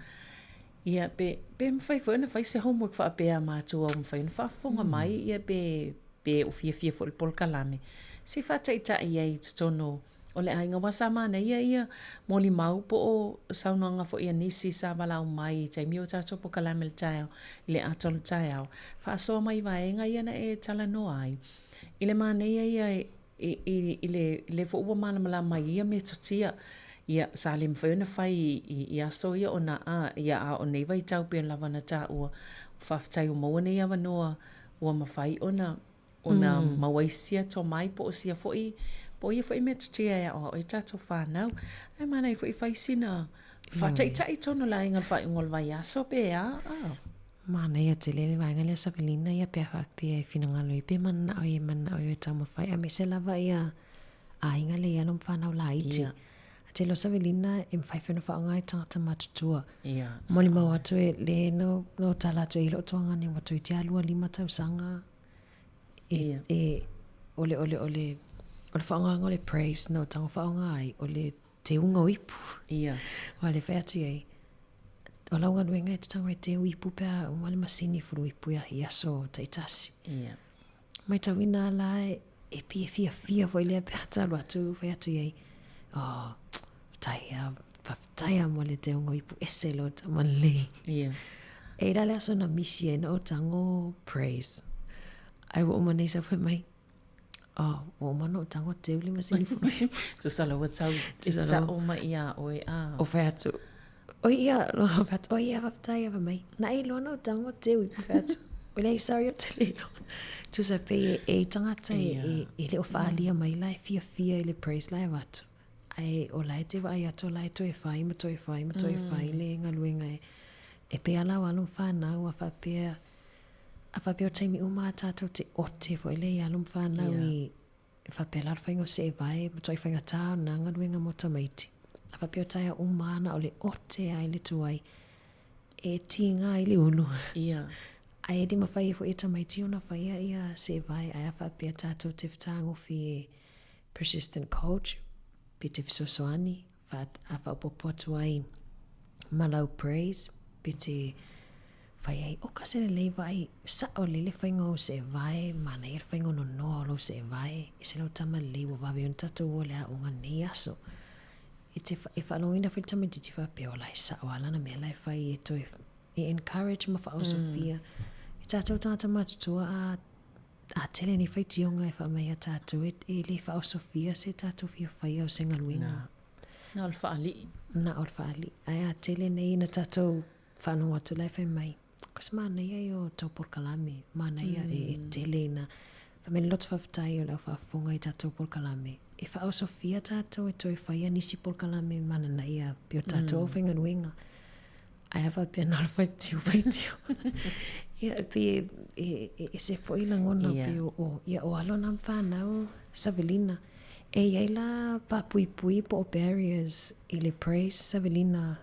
ia pe, pe mafai foi ona fai se homework faapea a matua ua mafai ona faafofoga mai, ia pe, pe ua fiafia foi i le polokalame, se i faataitai ai i totonu o le aiga. Aua sa manaia ia molimau po o saunoaga foi a nisi sa valaau mai i taimi o tatou polokalame i le taeao, i le ata o le taeao, faasoa mai i vaega ia na e talanoa ai. I le manaia ia i, i, i le, lea foi ua malamalama i ia metotia, ia, sa le mafai ona fai i, i, i aso ia ona, a, ia, a o nei vaitau pei lava ona taua, faafetai ua maua nei avanoa ua mafai ona ona mm. maua ai sia tomai po o sia foi po o ia foi metotia e aoao ai tatou fanau. Ae manaia foi fai sina faataitai tonu le aiga i le faaiuga o le vaiaso pe a. Ah. Manaia tele le vaega lea Savelina ia pe a faapea e finagalo ai pe mananao ai e mananao ai e taumafai aemaise lava ia aiga lea i alo ma fanau laiti. Yeah. A tele o Savelina e mafai foi ona faaaoga e tagata matutua. Yeah, Molimau atu e le no, no tala atu e i loo tuagane ua toeitiiti lava 25 tausaga e, yeah. e, o le, o le, o le, o le faaaogaina o le praise na o tago faaaoga ai, o le teuga o ipu. Yeah. Aua le fai atu i ai, o lau galuega e te tago e teu ipu pe a uma le masini e fulu ipu ia i aso taitasi. Yeah. Maitauina la e, e pei e fiafia foi lea pe a ta alu atu fai atu i ai, oh, faafetai a, faafetai a mo le teuga o ipu ese lo tama lelei. Yeah. E i la le aso na misi ai na o tago praise. Ai ua uma nei sau fai mai, oh, ua uma ona ou tago teu le masini fulu ipu. Tusa la ua tau Tusa la tau mai iā oe, a. O fai atu, oi ia, fai atu, oi ia, faafetai a, fai mai, na e iloa na ou tago teu ipu fai atu. O leai, sorry ou te le iloa. Tusa pei e, e i tagata e, e, e le o faaalia mai la e fiafia i le praise la e avatu. Ae o la e te vaai atu o la e toe fai ma toe fai ma toe fai le galuega e, e pei lava alo ma fanau a faapea. A faapea o taimi uma a tatou te ote foi lea i alo ma fanau i e faapea la le faiga o seevae matuai faigata ona galuega mo tamaiti. A faapea o taeao uma a na o le ote a i le tuai e tiga ai le ulu. Ae le mafai ai foi e tamaiti ona faia ia seevae ae a faapea tatou te fetagofi e persistent coach pe te fesoasoani fa, a faaopoopo atu ai ma lau praise pe te fai ai, oka se lelei vaai sa'o lelei le faiga o ou seevae, manaia le faiga o nonoa o lou seevae, e se lau tama lelei ua vave ai ona tatou o i le aoga i lenei aso. E te e faalogoina foi le tamaitiiti faapea o la e sa'o lava lana mea la e fai e toe e encourage ma faaosofia. E tatou tagata matutua a a tele nei faitioga e faamai ia tatou e, e le faaosofia se tatou fia faia o se galuega. Na o le faalii. Na o le faalii. Ae a tele nei ina tatou faalogo atu la e fai mai, ko se manaia ia o tau polokalame, manaia e, e tele ina fai mai le loto faafetai o le au faafofoga i tatou polokalame. E faaosofia tatou e toe faia nisi polokalame mananaia pei o tatou mm. aufaigaluega. Ae a faapea na o le faitio faitio. Ia, e pei e, e, e ese foi lagona yeah. pei o, o, ia, o alo na ma whanau Savelina. E iai la papuipui po o barriers i le praise Savelina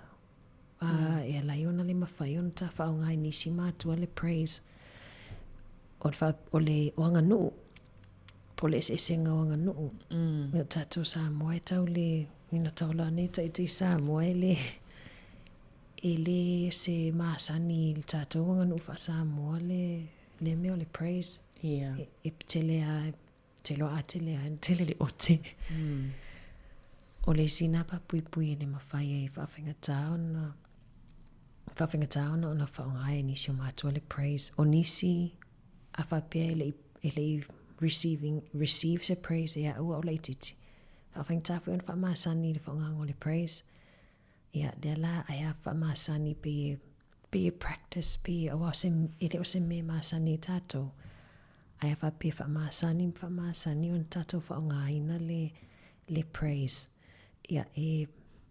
a mm. e ala ai ona le mafai ona ta faaaoga i nisi matua le praise. O le, fa, o le o aganuu, po o le eseesega o aganuu. Mm. O tatou Samoa e tau le, ina taola nei taitai Samoa e le, e le se masani i le tatou aganuu faa-Samoa le, le mea o le praise. Yeah. E, e tele a, te loa a tele a, tele le ote. Mm. O le isi nā papuipui e le mafai ai faafaigata ona faafaigata ona ona faaaoga e nisi o matua le praise. O nisi a faapea e le i, e le i receiving, receive se praise e a'u a o laitiiti. Faafaigata foi ona faamasani i le faaaogaina o le praise. Ia, lea la ae a faamasani pei e, pei e practice, pei e, aua o se, e le o se mea masani i tatou. Ae a faapea e faamasani ma faamasani ona tatou faaaogaina le, le praise. Ia, e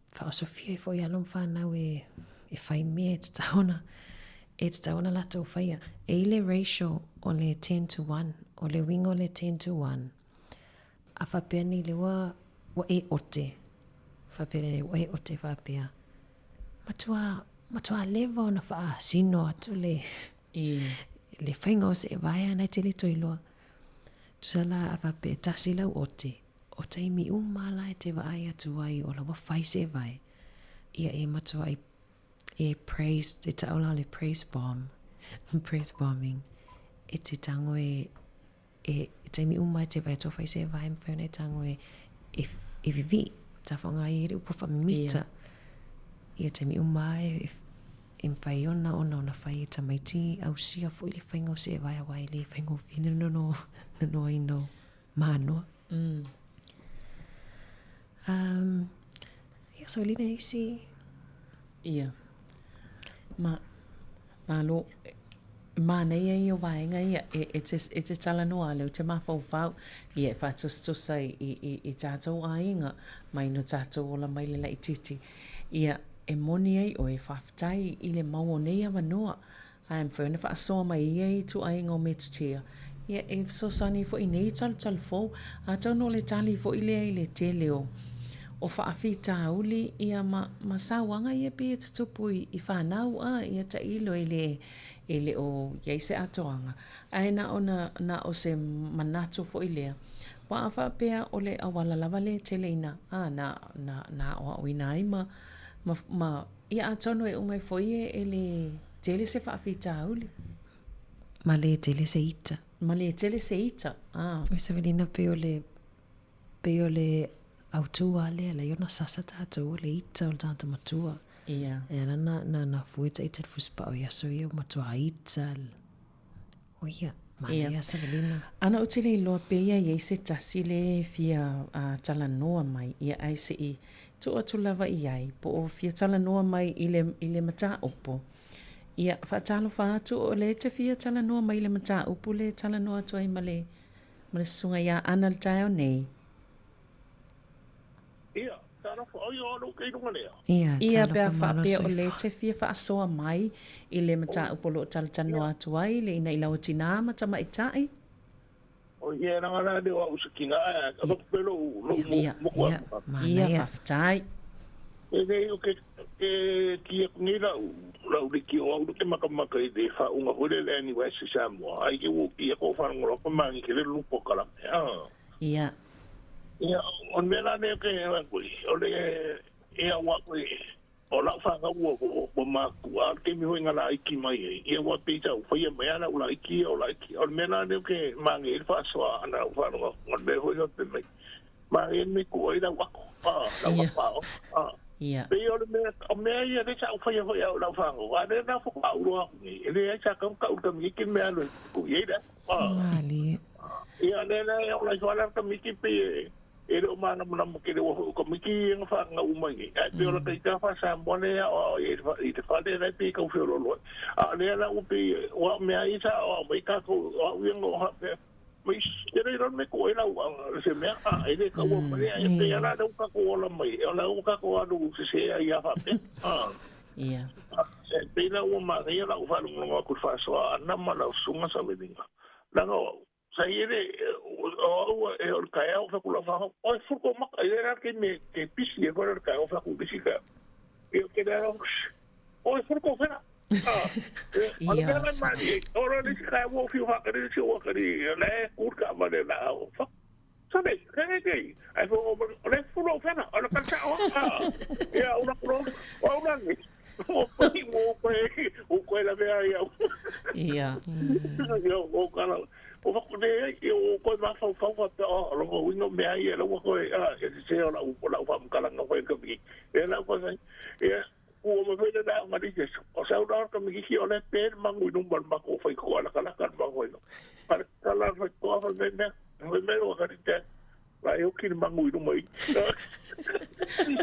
faaosofia ai foi alo ma fanau e, e fai mea e tatau ona, e tatau ona latou faia. E i le ratio o le 10 to 1, o le uiga o le 10 to 1, a faapea nei le ua, ua e ote, faapea nei ua e ote faapea, matua, matua leva ona faasino atu le, le faiga o seevae ana e te le toe iloa. Tusa la a faapea e tasi lau ote, o taimi uma la e te vaai atu ai o la ua fai seevae, ia e matuai e praise, e tau la o le praise bomb, praise bombing, e te tango e, e taimi uma e te vaai atu o fai seevae, mafai ona e tango e, e, e vivii, tafaoga ai e le upu faamimita. Ia taimi uma e, e mafai ona ona ona fai e tamaiti ausia foi le faiga o seevae aua e le faigofie le nono nonoaina o manoa. Mm. Um, ia, Saulina isi. Ia. Ma, malo, manaia ia o vaega ia, e, e te, e te talanoa lea ou te mafaufau, ia e faatusatusa i, i, i, i tātou aiga, mai no tātou ola mai le laitiiti. Ia, e moni ai ʻoe, faafetai i le mau o nei avanoa, Ae mafai ona faasoa mai ia ituaiga o metotia, ia e fesoasoani foi i nei talutalu fou. Atonu o le tali foi lea i le tele o o faafitauli ia ma ma sauaga ia pei e tutupu i i fanau a ia tailo e le e le o i ai se atoaga. Ae na ona na o se manatu foi lea, aua a faapea o le auala lava lea e tele ina a na na na aoaoina ai ma ma ma Ia atonu e uma ifo ia e le tele se faafitauli. Ma le tele se ita. Ma le tele se ita, ah. Oi Savelina pei o le pei o le autū lava lea la ona sasa tatou o le ita o le tagata matua. Ia. E ala na na na fue ta ita le fusipao i aso ia ua matua ita o ia. Manaia Ia. Savelina. Ana ou te le iloa pe ia i ai se tasi le fia talanoa mai ia ae se i tuu atu lava i ai po o fia talanoa mai i le i le mataupu. Ia, faatalofa atu o lea e te fia talanoa mai i le mataupu lea e talanoa atu ai ma le ma le susuga ia Ana i le taeao nei. Ia. Talofa, oi o lou ke i luga lea. Ia, Ia, pe a talofa malo faapea o soifua. lē te fia faasoa mai i le mataupu o lo o talatalanoa atu ai le inaʻilau o tinā ma tamaitai. O ia langa la le o au se tina ae avatu pea lou lou Ia, moku Ia, atu. ia, manaia. faafetai. E lei o ke ke ki aku nei lau lau liki o au ke makamaka i le faauga foi le le NUS i Samoa ai ke ua ki aku faalogologo atu ma ke le lupo kala. Ah. Ia. Ia, o le mea la lea ke o le ia ua koe o lau fanau ua ua makua, a o le taimi foi na laiti mai ai, ia ua pei sa ou faia mai lava lau laiti ia o laiti. O le mea la lea ou te manaia ai le faasoa ana lau faalogo atu, o le mea foi lea fai mai, manaia le mea e tuu ai lau ato, a, lau ato aoga, a. Pei o le mea, o mea ia lea sa ou faia foi au i lau fanau, a o lea la faatoa ou iloa atu nei, e leai sa tatau ona tau i le tamaitiiti le mea alu e tuu i ai le ato, a. Malie. Ia, lea la e ola ifo lava le tamaitiiti pei e E le o malamalama tele ua foi o tamaiti ia na fanau uma i nei. Ae pei o lata ita faa-Samoa lea e aoao ai i le fale la e pei e tau feoloolo ai. A o lea la ua pei ua mea ai sa aoao mai tatou, o au ia na ou faapea, mai te le iloa le mea e tuu ai lau se mea, a e le taua ma lea. E pei lava la lea ua tatou ola mai, o la ua tatou alu sese ai lava faapea. Ia. E pei la ua manaia lau faalogologo atu i le faasoa ʻana ma lau susuga Savelina, leaga o au, Sa i le o au e o le taeao fai atu lau fanau, oi fulu kou maka, i le la taimi e pisi ai foi le taeao fai atu i le isi taeao. Ia ou te le alo, oi fulu kou fena. O le mea la malie, o le isi taeao ua ou fiu faatali le isi ou atalii, o la e tu le taavale o le a o fak. Sole, kei kei, ai fo o le fulu ou fena, o le kala sao a. Ia ou laku loa, o au la nei. Ua pai, ua koe, ua koe lawe ai au. Ia. Ia, o kala, o whaku nei ai, ia o koe mafaufau whapea, o, longa uinga mea ai, e laua koe, a, e te se o lau, o lau whamkalanga whai ka miki. E lau koe sai, ia, ua ma whai na nga ni jesu. O sau na ka miki ki o le pe mangu i numba mako whai ko ala kala kala mangu i no. Kala kala whai ko whai me mea, whai me o ka te La e oki le mangu i luma i.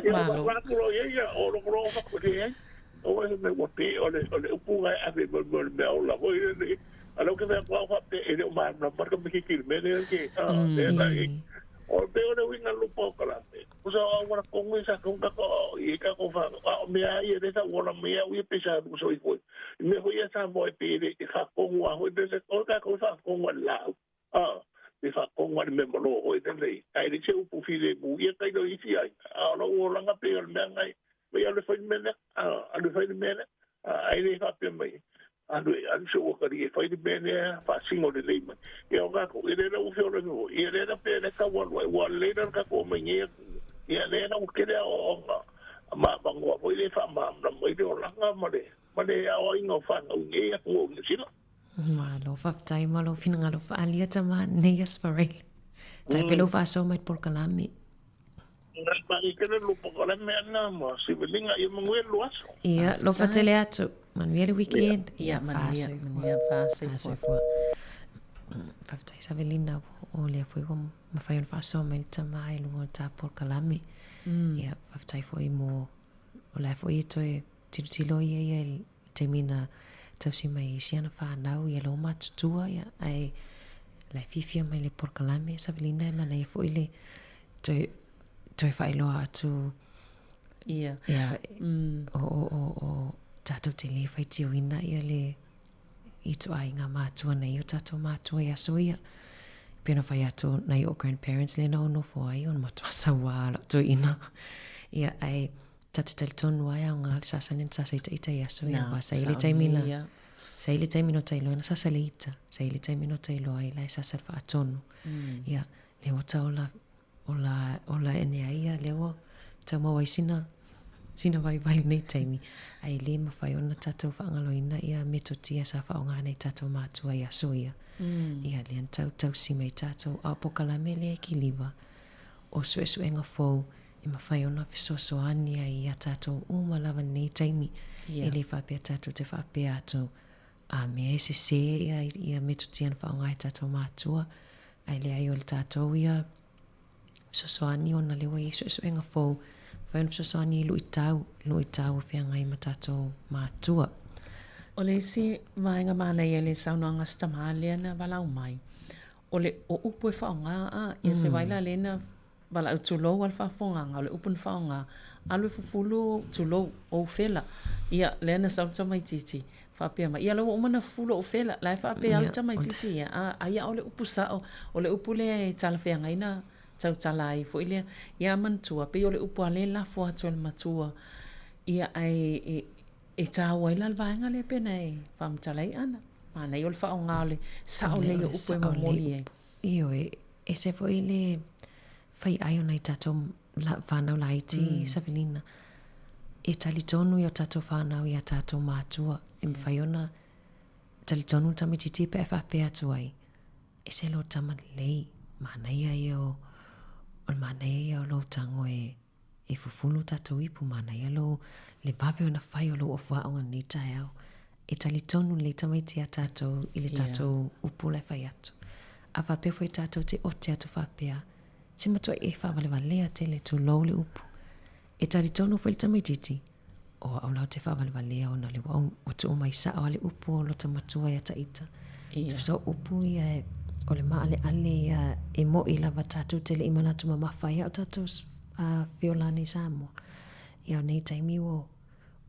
Ia Malo. wa kulo ia ia o lo kulo fa ko te ai. O e me wa pe o le o le upu ngai ave mo mo le mea o la hoi le. A lo ke mea kua fa pe e le o ma na mar ka miki ki me le ke a le la e. O pe o le winga lupa o kala pe. O sa o wala kongo i sa konga ko i ka ko fa a o mea ia le sa wala mea ui pe sa so i hoi. Me hoi e sa mo e pe le e fa kongo a hoi pe se o ka ko fa kongo la. A, me whaakonga le mea malo oe tenei. Ae le se upu filemu ia kai no isi ai. A o lou olaga pei o le mea ngai, mai alu e fai le mea lea, a, alu e fai le mea lea, a, ae le faapea mai, alu e, alu se uakali e fai le mea lea, faasino lelei mai. Ia o kākou, ia lea la ua feola nei foi, ia lea la pea lea tau alu ai, ua lelei la le kākou omai nei atu, ia lea la ua tele aoaoga ma avanoa foi lea e faamalamalama ai le olaga ma le, ma le aoaiga o fanau i nei atunuu o Niu Sila. Malo, faafetai ma lou finagalo faaalia tama nei aso Farele. Tai pe lou faasoa mai le polokalame. Ia, lofa tele atu. Manuia le weekend. Ia, manuia, manuia, faasoifua. Faafetai Savelina o lea foi ua mafai ona faasoa mai le tama i luga o le ta polokalame. Ia, faafetai foi mo o la foi e toe tilotilo ia ia i taimi na tausi mai ai si ana whanau ia lou matutua ia ae la e fiafia mai le polokalame Savelina e manaia foi le toe toe faailoa atu Ia. ia o o o o tatou te le faitioina ia le ituaiga matua nei o tatou matua i aso ia. Pei ona fai atu nai o grandparents lea na ou nofo ai ona matua saua lau toeaina. Ia ae ta te talitonu ai aoga le sasa lea na sasa itaita i aso ia aua sa i ai le taimi na sa i ai le taimi na ota iloa ai na sasa le ita sa i ai le taimi na ota iloa ai la e sasa le faatonu. Ia lea ua tau ola ola ola ene ai ia lea ua tau maua ai sina sina vaivai i lenei taimi ae le mafai ona tatou faagaloina ia metotia sa faaaoga nei tatou matua i aso ia. Ia lea na tau tausi mai tatou a o polokalame lea e kiliva o suesuega fou e mafai ona fesoasoani ai iā tatou uma lava lenei taimi. E le faapea tatou te faapea atu a mea e sesē ia ia metotia na faaaoga e tatou matua, ae leai o le tatou ia fesoasoani ona lea ua i ai suesuega fou, mafai ona fesoasoani i luitau, luitau o feagai ma tatou matua. O le isi vaega manaia i le saunoaga a si tamā lea na valaau mai, o le o upu e faaaoga a, ia se vai la lea na. Valaau tulou a le faafofogaaga, o le upu na faaaoga, alu e fufulu, tulou, ou fela. Ia, lea na sau le tamaitiiti, faapea mai, ia la ua uma ona fufulu ou fela. La e faapea lava le tamaitiiti ia, a, ai a o le upu sao, o le upu lea e talafeagai na tautala ai foi lea. Ia manatua, pei o le upu lava lea e lafo atu e le matua, ia ae e, e taua ai la le vaega lea pei ona e faamatala ai Ana. Manaia o le faaaoga o le sao lelei o upu e momoli ai. Ioe, ese foi le faiai o nai tatou whanau laiti, mm. Savelina. E talitonu i o tatou whanau i a tatou mātua. E mawhai ona talitonu tamaitiiti pe e whapea atu ai. Ese lo tama lelei, manaia ia o, o le manaia ia o lou tago e, e fufulu tatou ipu, manaia lou, le vave ona fai o lou ofuaʻoga lenei taeao. E talitonu lelei tamaiti iā tatou i le tatou yeah. upu la e fai atu. A faapea foi tatou te ote atu faapea, se matuai e faavalevalea tele, tulou le upu. E talitonu foi le tamaitiiti, o au la ou te faavalevalea ona le ua ua tuu mai sao a le upu o lota matua ia taita. Yeah. Tusa o upu ia e, o le maaleale ia e mo'i lava tatou te le i manatu mamafa ai a o tatou uh, feola nei Samoa. Ia o nei taimi ua,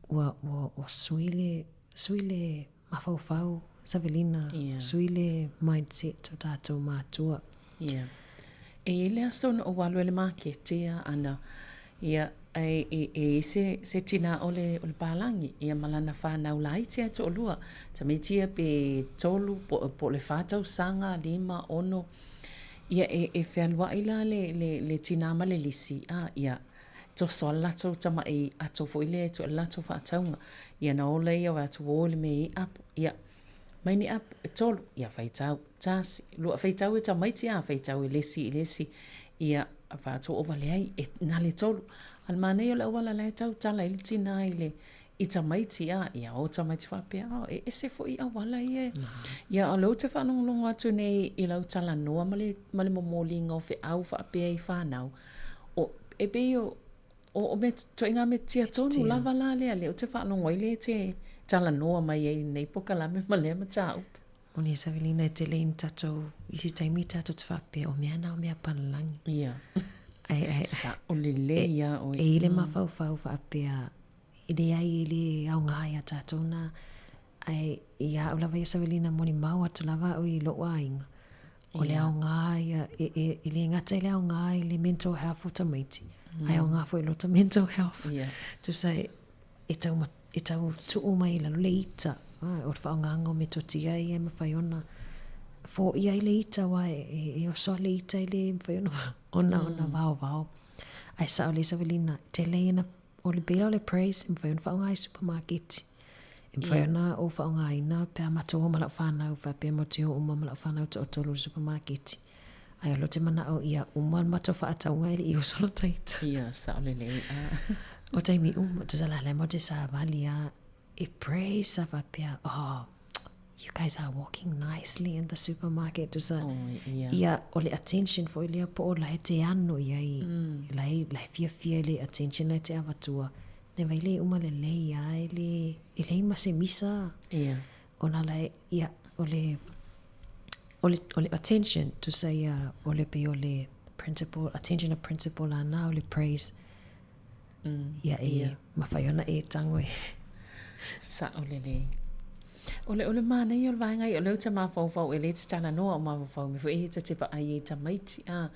ua, ua, ua sui le, sui le mafaufau Savelina, yeah. sui le mindset o tatou matua. Yeah. E i ai le aso na ou alu ai i le maketi a ana, ia, e, e, e i se, se tinā o le, o le palagi, ia ma lana whanau laiti a e toʻalua. Tamaiti ia pe tolu, po, po o le whā tausaga, lima, ono. Ia, e, e fealuaʻi la le, le, le tinā ma le lisi, a, ia, toso a le latou tamaʻi ato foi lea e tua i le latou faatauga. Ia na ola ia o atu o i le mea i apo, ia, Mai ni apo, e tolu, ia faitau, tasi, lua, faitau e tamaiti a, faitau e le isi i le isi, ia, faatu ova leai, e na le tolu. A le manaia o le auala la e tautala ai le tinā i le, i tamaiti a, ia o tamaiti faapea, oh, e ese foi auala ia. Ia, o lea ou te faalogologo atu nei i lau talanoa ma le, ma le momoliga o feau faapea i whanau. O, e pei o, O, o mea, toaiga mea tonu lava la lea, lea ou te faalogo ai lea e te talanoa mai ai i lenei pokalame ma lea mataupu. Moni e Savelina e tele ina tatou, i se taimi tatou te faapea, o mea na o mea palalagi. Ia. Ai, ai, Sa'o lelei ia oe. E i le mafaufau faapea, e leai e le aoga ia tatou na, ae ia au lava ia Savelina molimau atu lava au i lou aiga. O le aoga ia, e, e, e le gata i le aoga i le mental health o tamaiti, mm. ae aoga foi lota mental health. Yeah. Tusa e, e tau, e tau tuu mai i lalo le ita, ah, o le faaaogaga o metotia ia e mafai ona foia ai le ita aua e, e, e oso le ita e le mafai ona ona, mm. ona vaovao. Ae sao lelei Savelina, tele ia na O le pela o le praise, e mafai ona faaaoga i supamaketi. E mafai yeah. ona ou faaaogaina pe a matou o ma lau whanau, faapea matou te o uma ma lau whanau toatolu i le supamaketi. Ae o lea ou te manao ia uma le matou faatauga e le i oso lota ita. Ia, sao lelei. Ah. O taimi uma, tusa la lea matou te savali a, e praise a faapea, oh, you guys are walking nicely in the supermarket. Tusa, oh, yeah. ia, o le attention foi lea po o la e te ano i ai, mm. la e, la e fiafia i le attention la e te avatua. Ne vai le uma lelei a e le, e leai ma se misa. Yeah. Ona la e, ia, o le, o le, o le attention, tusa ia, o le pei o le principle, attention a principle ana o le praise. Mm, ia e yeah. mafai ona e tago e. Sa'o lelei. O le, o le manaia o le vaega ia, o lea ou te mafaufau e le te talanoa o mafaufau me foi e ta te vaai ai tamaiti, a,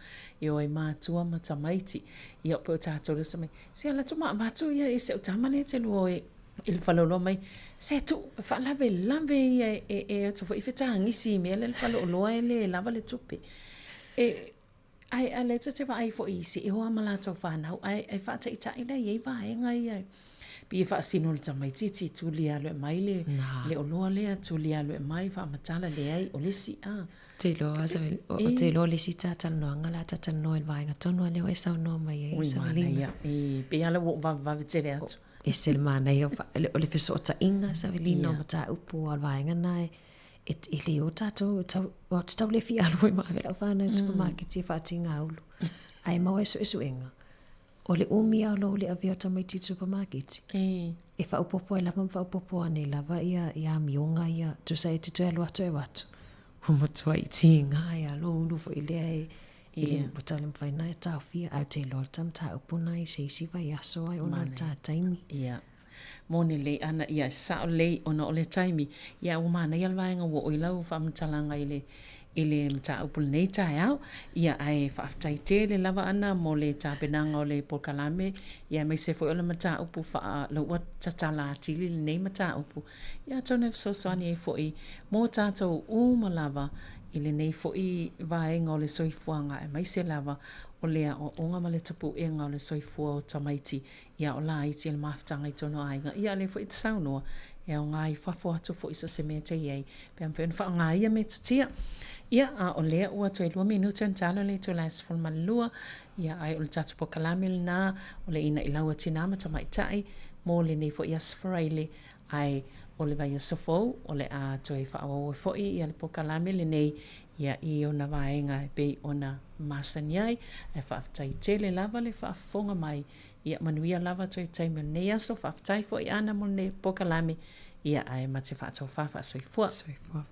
e o ai mātua ma tamaiti. Ia pe o tātou le mai, se ala tu ma avatu ia e se o tama le te lua e, i le faleoloa mai, se tu, whaalave lave ia e, e, e atu foi fetagisi i mea le le faleoloa e le lava le tupe. E, Ae a lea tou te vaai foi i isi e o a ma latou fanau ae e faataitaʻi la i ai vaega ia pei e faasino i le tamaititi tuli alu e aumai le le oloa lea tuli alu e aumai faamatala leai o le isi a Te iloa o te iloa le isi talatalanoaga la talatalanoa i le vaega tonu a lea ua e saunoa mai ai Ui manaia e pei a lea ua ou vavevave tele atu. Ese le manaia o le fesootaiga Savelina o mataupu a o le vaega lena e e, e le o tātou, tau, o te tau le fia alu ma ave lau whānau mm. supermarket e whaatinga ulu. Ae maua e suesuenga. O le umi a lo le avea o tamaiti i supermarket. E. E whaopopo ai lava ma whaopopo ane lava ia, ia amionga ia. Tusa e te toe alu atu e watu. O matua i tīnga e a lo ulu fo i lea e, I le ua tau le mafai ona e taofia ae ou te iloa le ta mataupu lena i se isi vaiaso ai ona o le ta taimi. Ia. Moni lelei ana ia e sao lelei ona o le taimi, ia ua manaia le vaega ua oo i lau faamatalaga i le i le mataupu i lenei taeao. Ia ae faafetai tele lava Ana mo le tapenaga o le polokalame, ia aemaise foi o le mataupu faa lou ua tatala atili lenei mataupu. Ia atonu e fesoasoani ai foi mo tatou uma lava i lenei foi vaega o le soifuaga aemaise lava o le aoaoga ma le tapuega o le soifua o tamaiti ia o laiti i le mafutaga i totonu o aiga. Ia a o lea foi e te saunoa, e aoga i fafo atu foi so o se mea e te i ai, pe a mafai ona faaaoga ia metotia. Ia, a o lea ua toe 2 minute ona talo le itula e 12, ia ae o le tatou polokalame lena o le Ina'i Lau a Tina ma Tamaitai mo lenei foi Aso Faraile, ae o le vaiaso fou o le a toe faaauau ai foi ia le polokalame lenei ia i ona vaega e pei ona masani ai. Ae faafetai tele lava le faafofoga mai. Ia manuia lava toe taimi o lenei aso. Faafetai foi Ana mo lenei polokalame. Ia ae ma te faatofa faasoifua. Soifua.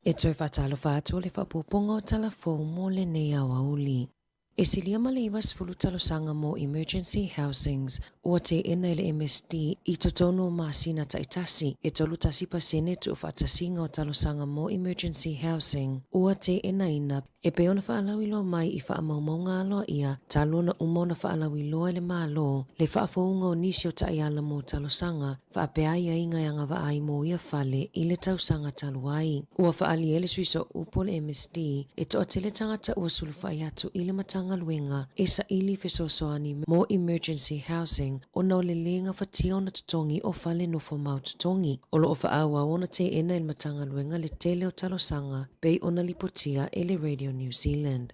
E toe faatalofa atu o le faaopoopoga o tala fou mo lenei aoauli. E silia ma le 90 talosaga mo Emergency Housings ua teena e le MSD i totonu o masina taitasi, e 31 pasene tuufaatasiga o talosaga mo Emergency Housing ua teenaina e pei ona faalauiloa mai i faamaumauga aloaia talu ona uma ona faalauiloa e le Malo le faafouga o nisi o taiala mo talosaga faapea aiaiga e agavaa ai mo ia fale i le tausaga talu ai. Ua faaali ai le sui sooupu o le MSD e toatele tagata ua sulufai atu i le Matagaluega e saili fesoasoani mo emergency housing ona o le lē gafatia ona totogi o fale nofo mau totogi. O lo o faaauau ona teena e le Matagaluega le tele o talosaga pei ona lipotia e le Radio New Zealand.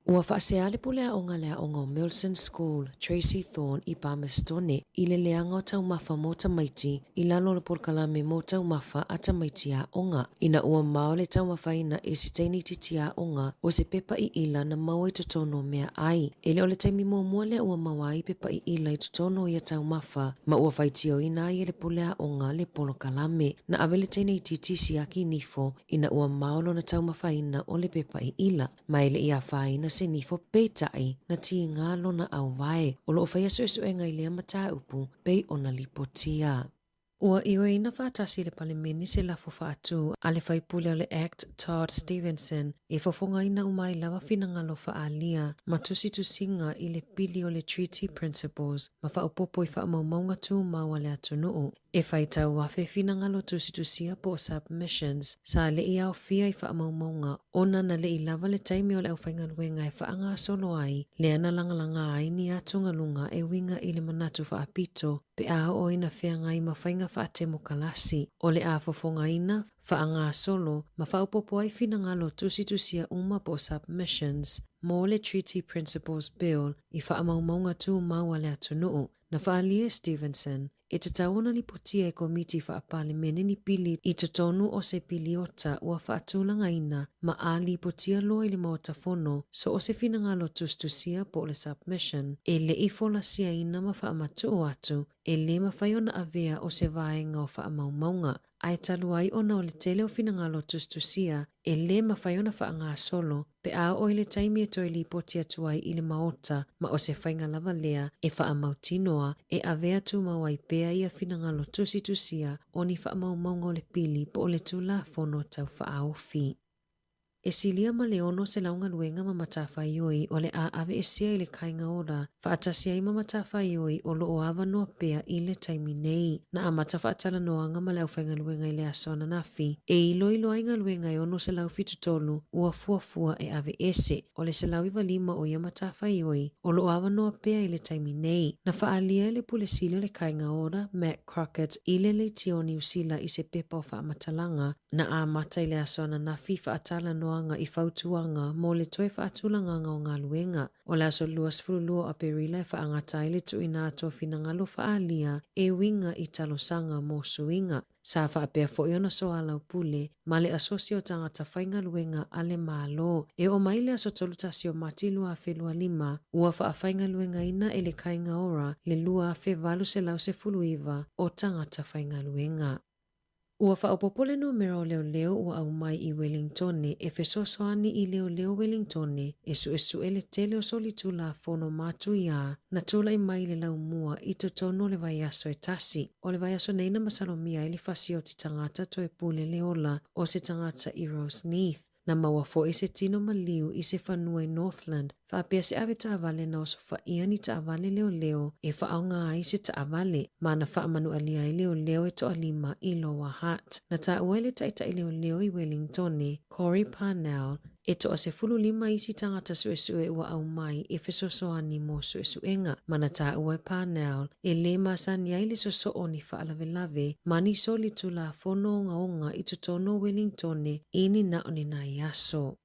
Ua faasea le pule aoga le aoga o Milson School, Tracey Thorn i Palmerston i le leaga o taumafa mo tamaiti i lalo o le polokalame mo taumafa a tamaiti aoga. Ina ua mao le taumafaina e se teine itiiti aoga o se pepa iila na maua i totonu o meaai. E le o le taimi muamua lea ua maua ai pepa iila i totonu o ia taumafa ma ua faitioina ai e le pule aoga le polokalame. Na ave le teine itiiti i siaki nifo ina ua mao lona taumafaina o le pepa iila. Ma e le i afaina se nifo, peitai, na tiga lona auwae. O lo o faia suesuega i lea mataupu pei ona lipotia. Ua ioeina faatasi e le Palemene se lafo faatu a le faipule o le Act Todd Stevenson e fofogaina uma ai lava finagalo faaalia ma tusitusiga i le pili o le Treaty Principles ma faaopoopo i faamaumauga tumau a le atunuu. E faitau afe finagalo tusitusia po o submissions sa le i aofia i faamaumauga ona na le i lava le taimi o le aufaigaluega e faagasolo ai lea na lagalaga ai ni atugaluga e uiga i le manatu faapito pe a oo ina feagai ma faiga faatemokalasi o le a fofogaina, faagasolo ma faaopoopo ai finagalo tusitusia uma po o submissions mo le Treaty Principles Bill i faamaumauga tumau a le atunuu. Na faaalia e Stevenson, e tatau ona lipotia e Komiti Faa-Palemene ni pili i totonu o se piliota ua faatulagaina ma a lipotia loa i le Maota Fono so o se finagalo tusitusia po o le submission e le i folasiaina ma faamatuu atu e le mafai ona avea o se vaega o faamaumauga ae talu ai ona o le tele o finagalo tusitusia e lē mafai ona faagasolo pe a oo i le taimi e toe lipoti atu ai i le Maota ma o se faiga lava lea e faamautinoa e avea tumau ai pea ia finagalo tusitusia o ni faamaumauga o le pili po o le Tulafono Tau Faaofi. E silia ma le 600 galuega ma matafaioi o le a aveesea i le Kāinga Ora faatasi ai ma matafaioi o lo o avanoa pea i le taimi nei. Na amata faatalanoaga ma le aufaigaluega i le aso ananafi e iloilo ai galuega e 673 ua fuafua e aveese. O le 195 o ia matafaioi o lo o avanoa pea i le taimi nei. Na faaalia e le Pule Sili o le Kāinga Ora, Matt Crockett, i le Leitio o Niu Sila i se pepa o faamatalaga Na amata i le aso ananafi faatalanoaga i fautuaga mo le toe faatulagaga o galuega. O le aso 22 o Aperila e faagata ai le tuuina atu o finagalo faaalia e uiga i talosaga mo suiga. Sa faapea foi ona soalaupule ma le Asosi o Tagata Faigaluega a le Malo. E oo mai le aso 31 o Mati 2025, ua faafaigaluegaina e le Kāinga Ora le 2,819 o tagata faigaluega. Ua faaopoopo le numera o leoleo ua aumai i Welingtone e fesoasoani i leoleo Welingtone e suesue le tele o solitulafono matuia na tulai mai i le laumua i totonu o le vaiaso e tasi. O le vaiaso nei na masalomia ai le fasioti tagata toe pule le ola o se tagata i Roseneath. Na maua foi se tino maliu i se fanua i Northland, faapea se ave taavale na osofaia ni taavale leoleo e faaaoga ai se taavale, ma na faamanualia ai leoleo e toalima i Lower Hutt. Na taua e le taitai leoleo i Wellingtone, Corey Parnell, e toa 15 isi tagata suesue ua aumai e fesoasoani mo suesuega, ma na taua e Parnell e lē masani ai le sosoo o ni faalavelave ma ni solitulafono ogaoga i totonu o Welingtone i ni na o ni nai aso.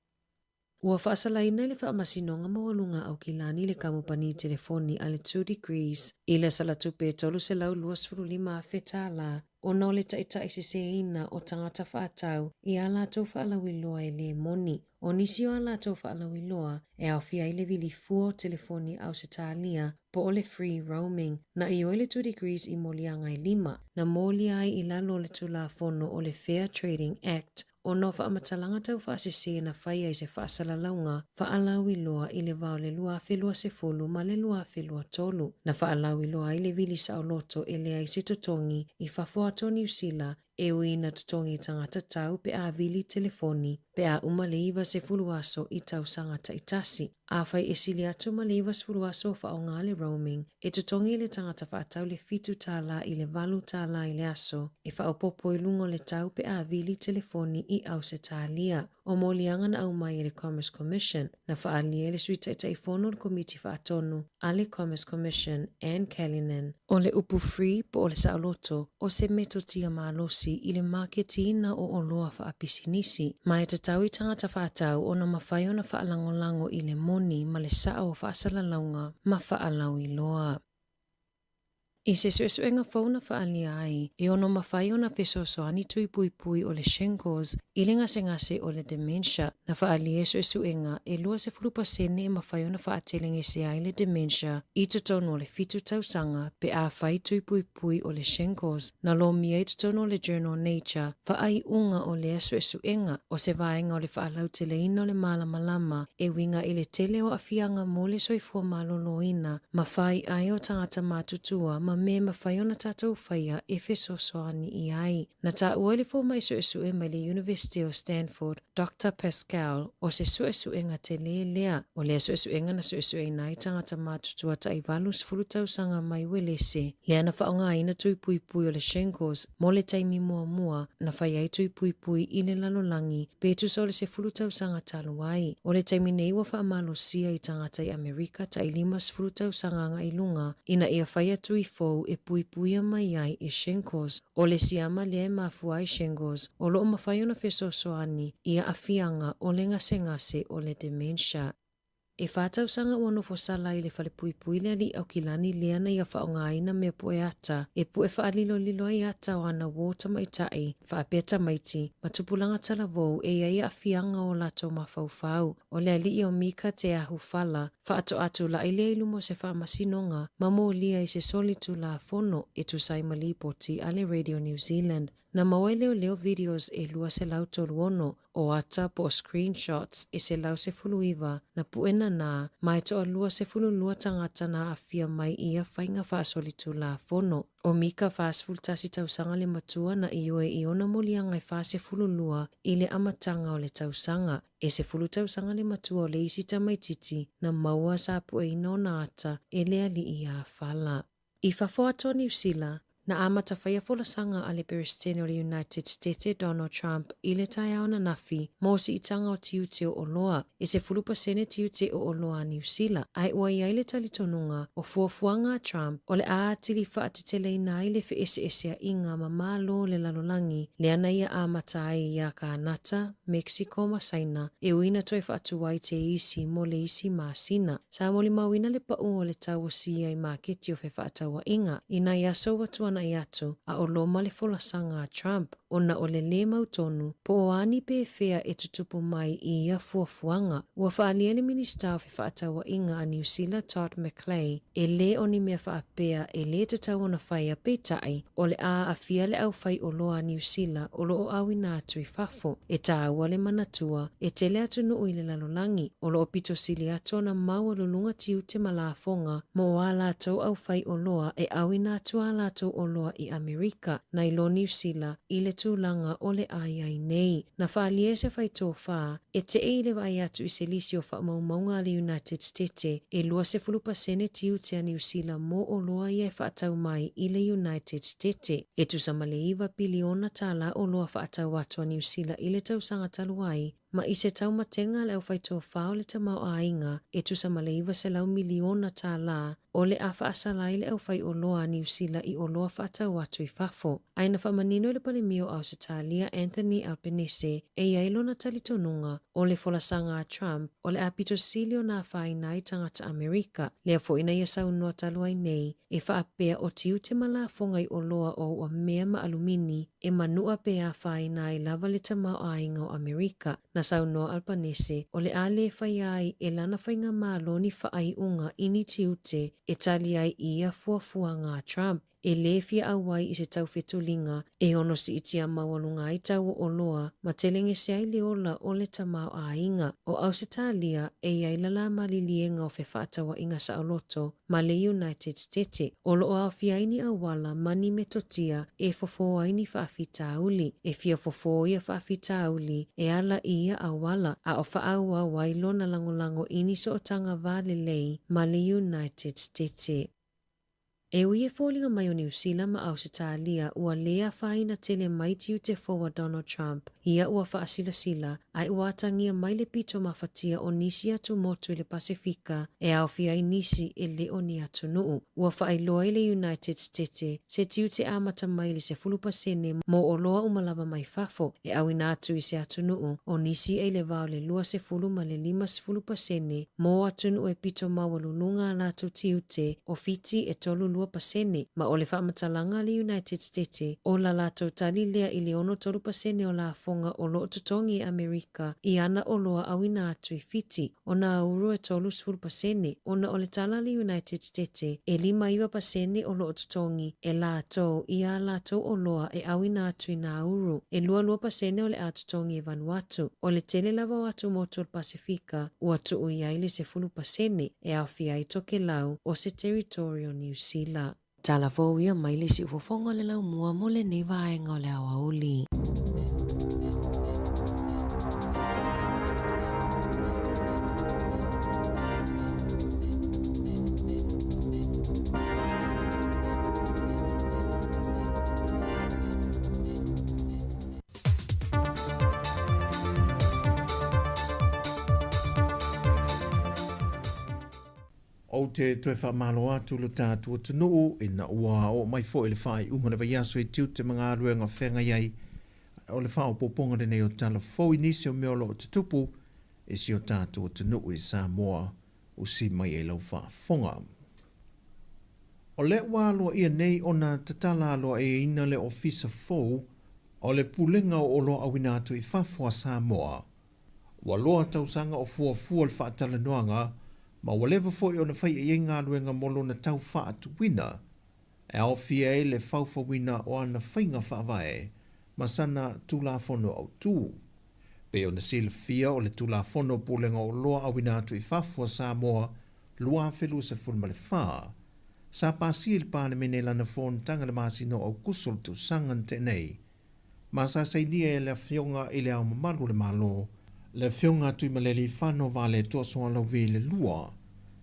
Ua faasalaina e le Faamasinoga Maualuga a Aukilani le kamupani telefoni a le Two Degrees i le salatupe e $325,000 tālā ona o le taitaiseseina o tagata faatau i ā latou faalauiloa e lē moni. O nisi o a latou faalauiloa e aofia ai le vili fua o telefoni Ausetalia po o le free roaming, na ioe le Two Degrees i moliaga e lima, na molia ai i lalo o le Tulafono o le Fair Trading Act ona o faamatalaga taufaasese na faia i se faasalalauga faalauiloa i le va o le 2020 ma le 2023, na faalauiloa ai le vili saoloto e leai se totogi i fafo atu o Niu Sila E ui ina totogi tagata tau pe a vili telefoni pe a uma le 90 aso i tausaga taitasi. Afai e sili atu ma le 90 aso o faaaoga le roaming, e totogi le tagata faatau le $7 i le $8 i le aso e faaopoopo i luga o le tau pe a vili telefoni i Ausetalia. O moliaga na aumai e le Commerce Commission, na faaalia e le Sui Taitaifono o le Komiti Faatonu a le Commerce Commission, Anne Callinan, O le upu free po o le saoloto, o se metotia malosi i le maketiina o oloa faapisinisi, ma e tatau i tagata faatau ona mafai ona faalagolago i le moni ma le sao o faasalalauga ma faalauiloa. I se suesuega fou na faaalia ai, e ono mafai ona fesoasoani tui puipui o le shingles i le gasegase o le dementia. Na faaalia e suesuega, e 20% e mafai ona faatelegese ai le dementia i totonu o le fitu tausaga pe a fai tui puipui o le shingles. Na lomia i totonu o le journal Nature faaiuga o lea suesuega, o se vaega o le faalauteleina o le malamalama e uiga i le tele o aafiaga mo le soifua maloloina ma faiai o tagata matutua ma ma mea e mafai ona tatou faia e fesoasoani i ai. Na taua e le fomai suesue mai le Iunivesite o Stanford, Doctor Pascal, o se suesuega telē lea. O lea suesuega na suesueina ai tagata matutua tai 80 tausaga mai Uelese, lea na faaaogaina tui puipui o le shingles mo le taimi muamua na fai ai tui puipui i le lalolagi pe tusa o le 10 tausaga talu ai. O le taimi nei ua faamalosia i tagata i Amerika tai 50 tausaga agai i luga ina ia faia tui fou e puipuia mai ai i shingles. O le siama lea e mafua ai shingles o lo o mafai ona fesoasoani i aafiaga o le gasegase o le dementia. E whā tausaga ua nofo sala i le falepuipui le aliʻi Aukilani lea na ia faaaogaina mea pue ata e pue faalilolilo ai ata o ana uō tamaitai, faapea tamaiti, ma tupulaga talavou e i ai aafiaga o latou mafaufau. O le aliʻi o Mika Te Ahu Fala, faatoa tulaʻi lea i luma o se faamasinoga ma molia i se soli tulafono e tusa ai ma lipoti a le Radio New Zealand. Na maua e leoleo videos e 236 o ata po o screenshots e 119 na puʻe nanā ma e toalua 12 tagata na aafia mai i ia faiga faasolitulafono. ʻO Mika 41 tausaga le matua na ioe i ona moliaga e 42 i le amataga o le tausaga. E 10 tausaga le matua o le isi tamaitiiti na maua sa puʻeina ona ata e le aliʻi iā Fala. I fafo atu o Niu Sila, na amata faia folasaga a le Peresetene o le United Setete Donald Trump i le taeao ananafi mo siitaga o tiute o oloa, e 10% tiute o oloa a Niu Sila, ae ua i ai le talitonuga o fuafuaga a Trump o le a atili faateteleina ai le feeseeseaiga ma malo o le lalolagi lea na ia amata ai iā Kānata, Mexico ma Saina, e ui na toe faatu ai te isi mo le isi masina. Sa molimauina le paʻu o le tau o siia i maketi o fefaatauaiga i nai aso ua tuanaʻi atu a o loma le folasaga a Trump ona o le lē mautonu po o a ni pefea e tutupu mai i ia fuafuaga. Ua faaalia le Minisita o Fefaatauaiga a Niu Sila Todd McClay e lē o ni mea faapea e lē tatau ona faia peitai o le a aafia le aufaioloa a Niu Sila o lo o ʻauina atu i fafo. E tāua le manatua, e tele atunuu i le lalolagi, o lo o pito sili atu ona maualuluga tiute ma lafoga mo ā latou aufaioloa e ʻauina atu ā latou oloa i ʻAmerika nai lo Niu Sila i le tulaga o le a i ai nei. Na faaalia e se faitofā, e teʻe i le vaai atu i se lisi o faamaumauga a le United Stete e 20% tiute a Niu Sila mo oloa ia e faatau mai i le United Stete. E tusa ma le iva piliona tālā oloa faatau atu a Niu Sila i le tausaga talu ai, ma i se taumatega a le aufaitofā o le tamaoaiga e tusa ma le 900 miliona tālā o le a faasala ai le aufaioloa a Niu Sila i oloa faatau atu i fafo. Ae na faamanino e le Palemia o Ausetalia Anthony Albanese e i ai lona talitonuga o le folasaga a Trump o le a pito sili ona afaina ai tagata Amerika, lea foi na ia saunoa talu ai nei e faapea o tiute ma lafoga i oloa o ua mea ma alumini e manua pe afaina ai lava le tamaoaiga o Amerika. Na saunoa Albanese o le a lē faia ai e lana faigamalo ni faaiuga i ni tiute e tali ai i ia fuafuaga a Trump e lē fia ʻauai i se taufetuliga e ono siitia maualuga ai tau o oloa ma telegese ai le ola o le tamaoaiga. O Ausetalia e i ai lalā maliliega o fefaatauaiga saoloto ma le United Stete, o lo o aofia ai ni auala ma ni metotia e fofō ai ni faafitauli. E fia fofō ia faafitauli e ala i ia auala, a o faaauau ai lona lagolago i ni sootaga va lelei ma le United Stete. E ui e foliga mai o Niu Sila ma Ausetalia ua lē afaina tele mai tiute fou a Donald Trump ia ua faasilasila ae ua atagia mai le pito mafatia o nisi atumotu i le Pasefika e aofia ai nisi e le o ni atunuu. Ua faailoa i le United Stete se tiute amata mai i le 10% mo oloa uma lava mai fafo e ʻauina atu i se atunuu o nisi e i le va o le 20 ma le 50% mo atunuu e pito maualuluga a latou tiute o Fiti e 32% ma o le faamatalaga a le United Stete o la latou tali lea i le 63% o lafoga o lo o totogi e Amerika i ana oloa ʻauina atu i Fiti, o Nauru e 30% ona o le tala a le United Stete e 59% o lo o totogi e latou i ā latou oloa e ʻauina atu i Nauru, e 22% o le a totogi e Vanuatu. O le tele lava o atumotu o le Pasefika ua tuu i ai le 10% e aofia ai Tokelau o se teritori o Niu Sila. Tala fou ia mai le siufofoga o le laumua mo lenei vaega o le aoauli. Ou te toe faamalo atu lo tatou atunuu ina ua oo mai foi le faaiuga o le vaiaso i tiute ma galuega feagai ai o le faaopoopoga lenei o tala fou i nisi o mea o lo o tutupu i si o tatou atunuu i Samoa usi mai ai lau faafofoga. O lea ua aloaia nei ona tatala aloaiaina le Ofisa fou o le Pulega o Oloa Auina Atu i Fafo a Samoa. Ua loa tausaga o fuafua le faatalanoaga ma ua leva foi ona faia i ai galuega mo lona tau faatuina, e aofia ai le faufauina o ana faiga faavae ma sana Tulafono Autu. Pei ona silafia o le Tulafono o Pulega o Oloa Auina Atu i Fafo a Samoa 2024, sa pasia i le Palemene i lana fonotaga i le masina o Aokuso o le tausaga na tea nei, ma sa sainia e le Afioga i Le Ao Mamalu o le Malo, le Afioga a Tuimalealiifano Vaaletoa Sualauvi le Lua,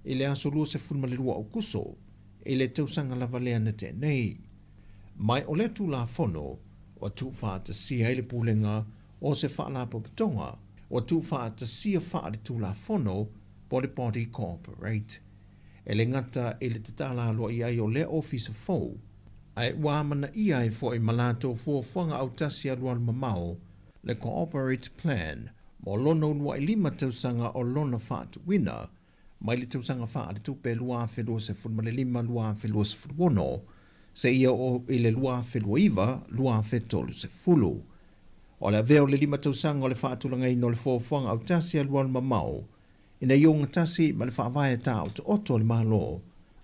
i le aso 22 Aokuso i le tausaga lava lea na tea nei. Mai o lea Tulafono ua tuufaatasia ai le Pulega o se Faalapotopotoga ua tuufaatasia faale-Tulafono po o le Body Corporate. E le gata i le tatala aloaia ai o lea ofisa fou, ae ua amanaia ai foi ma latou fuafuaga autasi alualumamao le Cooperate Plan mo lona uluai lima tausaga o lona faatuina mai le tausaga faaletupe 2025/2026 seia oo i le 2029/2030. O le avea o le lima tausaga o le faatulagaina o le fuafuaga autasi alualumamao ina ia ogatasi ma le faavae taotooto a le Malo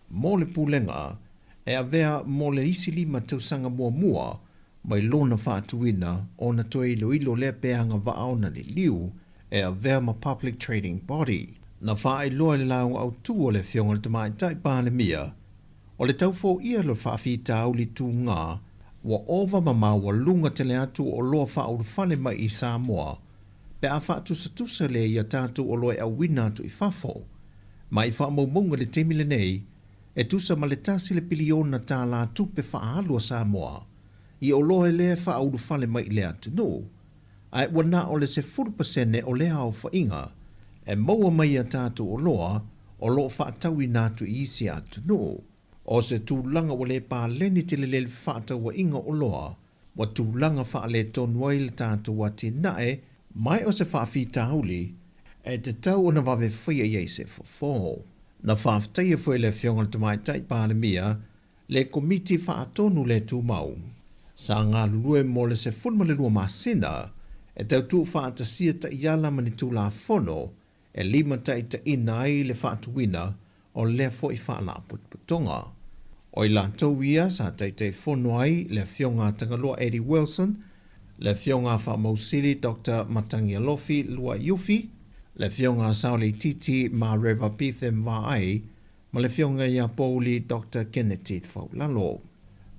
mo le Pulega e avea mo le isi lima tausaga muamua mai lona faatuina ona toe iloilo lea pe agavaa ona liliu e avea ma Public Trading Body. Na faailoa i le lauga autu a le Afioga i le Tamaitai Palemia, o le tau foia le faafitauli tuga ua ova ma maualuga tele atu o oloa faaulufale mai i Samoa pe a faatusatusa lea i a tatou oloa e auina atu i fafo. Ma i faamaumauga i le taimi lenei, e tusa ma le tasi le piliona tālā tupe faaalu a Samoa i oloa lea e faaulufale mai i le atunuu, ae ua na o le 10% o lea aofaiga e maua mai i a tatou oloa o lo o faatauina atu i isi atunuu. O se tulaga ua le paleni tele le fefaatauaiga o oloa Ua tulaga faaletonu ai le tatou atinae mai o se faafitauli e tatau ona vave faia i ai se fofo. Na faafetaia foi e le Afioga i le Tamaitai Palemia le Komiti Faatonu le Tumau sa galulue mo le 12 masina e tau tuufaatasia taiala ma ni Tulafono e limataitaiina ai le faatuina o lea foi faalapotopotoga. O i latou ia sa Taitaifono ai le Afioga a Tagaloa Eddie Wilson, le Afioga a Faamausili Doctor Matagialofi Luaiufi, le Afioga a Saoleititi Mareva Betham Vaai ma le Afioga ia Pouli Doctor Keneti Faulalo.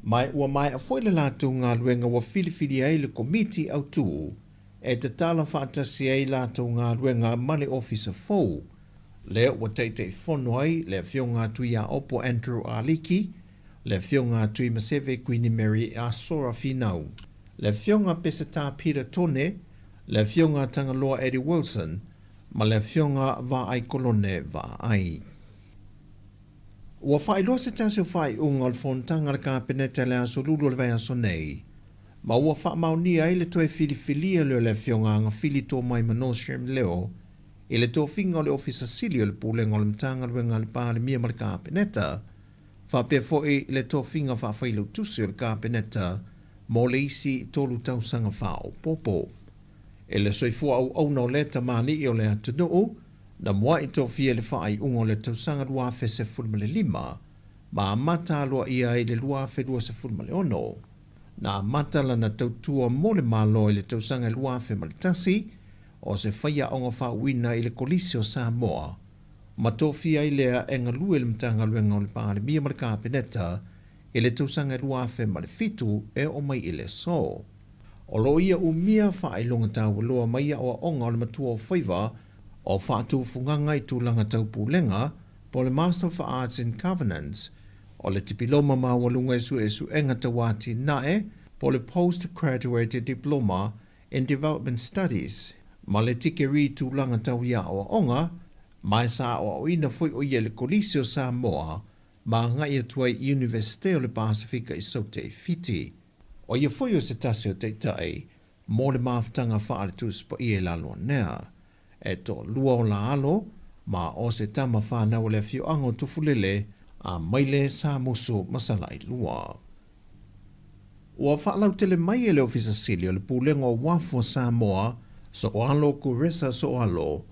Ma ua maea foi le latou galuega ua filifili ai le Komiti Autu e tatala faatasi ai latou galuega ma le Ofisa fou, lea ua Taitaifono ai le Afioga a Tuiaopo Andrew Aliki, le Afioga a Tuimaseve Kuini Mary Asora Finau, le Afioga Peseta Peter Tone, le Afioga a Tagaloa Eddie Wilson ma le Afioga Vaai Kolone Vaai. Ua faailoa se tasi o faaiuga o le fonotaga a le Kapeneta i le aso Lulu o le vaiaso nei, ma ua faamaonia ai le toe filifilia lea o le Afioga Agafili Tomai Manoj Leo i le tofiga o le Ofisa Sili o le Pulega o le Matagaluega a le Palemia ma le Kapeneta, faapea foi le tofiga faafailautusi o le Kapeneta mo le isi tolu tausaga faaopoopo. I le soifua auauna o lea tamalii o le atunuu, na mua'i tofia i le faaiuga o le tausaga 2015 ma amata aloaia ai i le 2026. Na amata lana tautua mo le Malo i le tausaga 2001, o se faiaoga faauuina i le Kolisi o Samoa, ma tofia ai lea e galue i le Matagaluega o le Palemia ma le Kapeneta. i le tausaga e 2007 e oo mai i le aso. O lo o ia umia faailoga taualoa mai aoaoga o le matua o faiva o faatufugaga i tulaga tau pulega po o le Master of Arts in Governance, o le Tipiloma Maualuga i Suesuega Tau Atinae po o le Post Graduate Diploma in Development Studies, ma le Tikerii Tulaga Tau i Aoaoga, ma e sa aoaoina foi o ia i le Kolisi o Samoa ma agai atu ai i Iunivesite o le Pasefika i Saute i Fiti. ʻO ia foi o se tasi o taitai mo le mafutaga faale Tusi Paia i Laloanea. E toalua o la alo, ma o se tama whanau o le afioaga o Tufulele, a Maile, Samusu ma Salailua. Ua faalautele mai e le Ofisa Sili o le Pulega o Uafu o Samoa, Soalo Kuresa Soalo,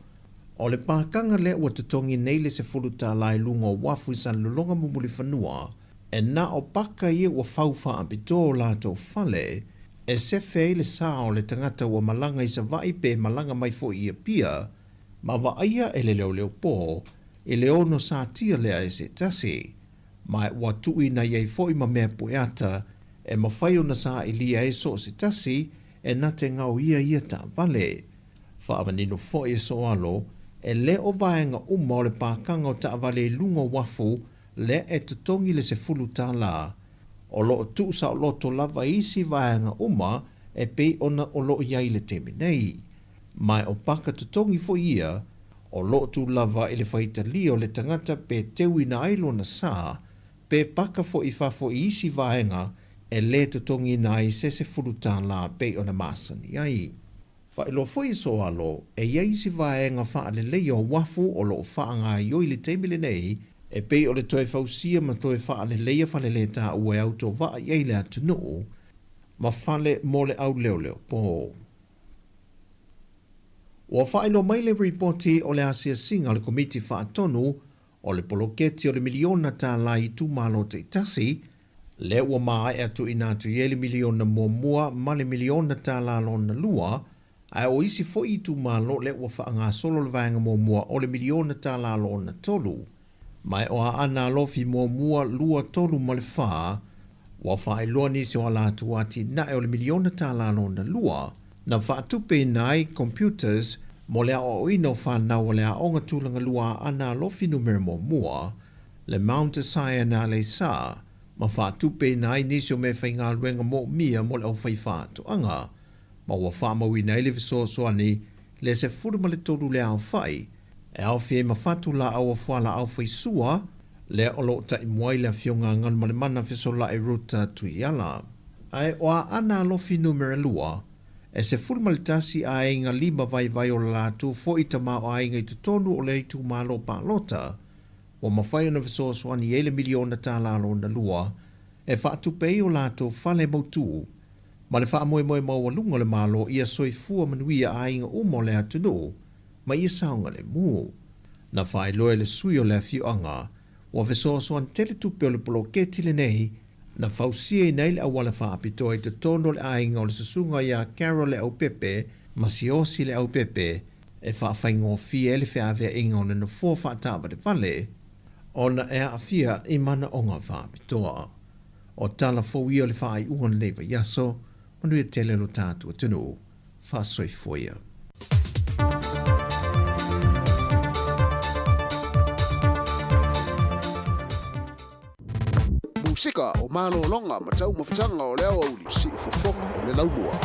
o le pākaga lea ua totogi nei le $10 i luga o uafu i Salelologa ma Mulifanua, e na o paka ia ua fau faapitoa o latou fale e sefe ai le sa o le tagata ua malaga i Savaii pe malaga mai foi i Apia, ma vaaia e le leoleopō i le ono satia lea e se tasi. Ma ua tuuina i ai foi ma mea pueata e mafai ona sailia ai so o se tasi e na te gaoia ia taavale. Faamanino foi e Soalo, e le o vaega uma o le pākaga o taavale i luga o uafu lea e totogi le $10, o lo o tuusaoloto lava i isi vaega uma e pei ona o lo o i ai i le taimi nei. Ma o paka totogi foi ia, o lo o tū lava i le faitalia o le tagata pe teuina ai lona sa, pe paka foi i fafo i isi vaega e lē totogiina ai se $10 pei ona masani ai. Faailoa foi e Soalo, e i ai isi vaega faaleleia o uafu o lo o faagaioi i le taimi lenei, e pei o le toe fausia ma toe faaleleia falelētāua e autovaa i ai le atunuu, ma fale mo le auleoleopō. Ua faailoa mai le ripoti o le asiasiga a le Komiti Faatonu o le poloketi o le miliona tālā i itumalo taitasi, lea ua maea tuuina atu i ai le miliona muamua ma le miliona tālā lona lua, ae o isi foi itumalo lea ua faagasolo le vaega muamua o le miliona tālā lona tolu. Ma e o Aana Alofi muamua, lua, tolu ma le fā, ua faailoa nisi o a latou atinae o le miliona tālā lona lua, na faatupeina ai computers mo le aoaoina o fanau o le Aoga Tulaga Lua a Aana Alofi Numera Muamua, le Mount Sion Aleisa, ma faatupeina ai nisi o mea faigaluega moomia mo le aufai faatoaga, ma ua faamauina ai le fesoasoani le 13 le aofai, e aofia ai ma fatu laau o fualaau faisua, lea o lo o taimua ai le Afioga a Galumalemana Fesola'i Ruta Tuiala. Ae o Aana Alofi Numera lua, e 11 aiga lima vaivai o la latou foi tamaoaiga i totonu o le itumalo palota, ua mafai ona fesoasoani ai le miliona tālā lona lua e faatupe ai o latou fale mautū ma le faamoemoe maualuga o le Malo ia soifua manuia aiga uma o le atunuu ma ia saogalemu. Na faailoa e le sui o le afioaga ua fesoasoani tele tupe o le poloketi lenei na fausiaina ai le auala faapitoa i totonu o le aiga o le susuga iā Carol Leaupepe ma Siaosi Leaupepe e faafaigofie ai le feaveaiga o le nofoa faataavalevale ona e aafia i manaoga faapitoa. O tala fou ia o le faaiuga o lenei vaiaso, manuia tele lo tatou atunuu. Faasoifua ia. Musika o malologa ma taumafataga o le aoauli, siufofoga o le laumua.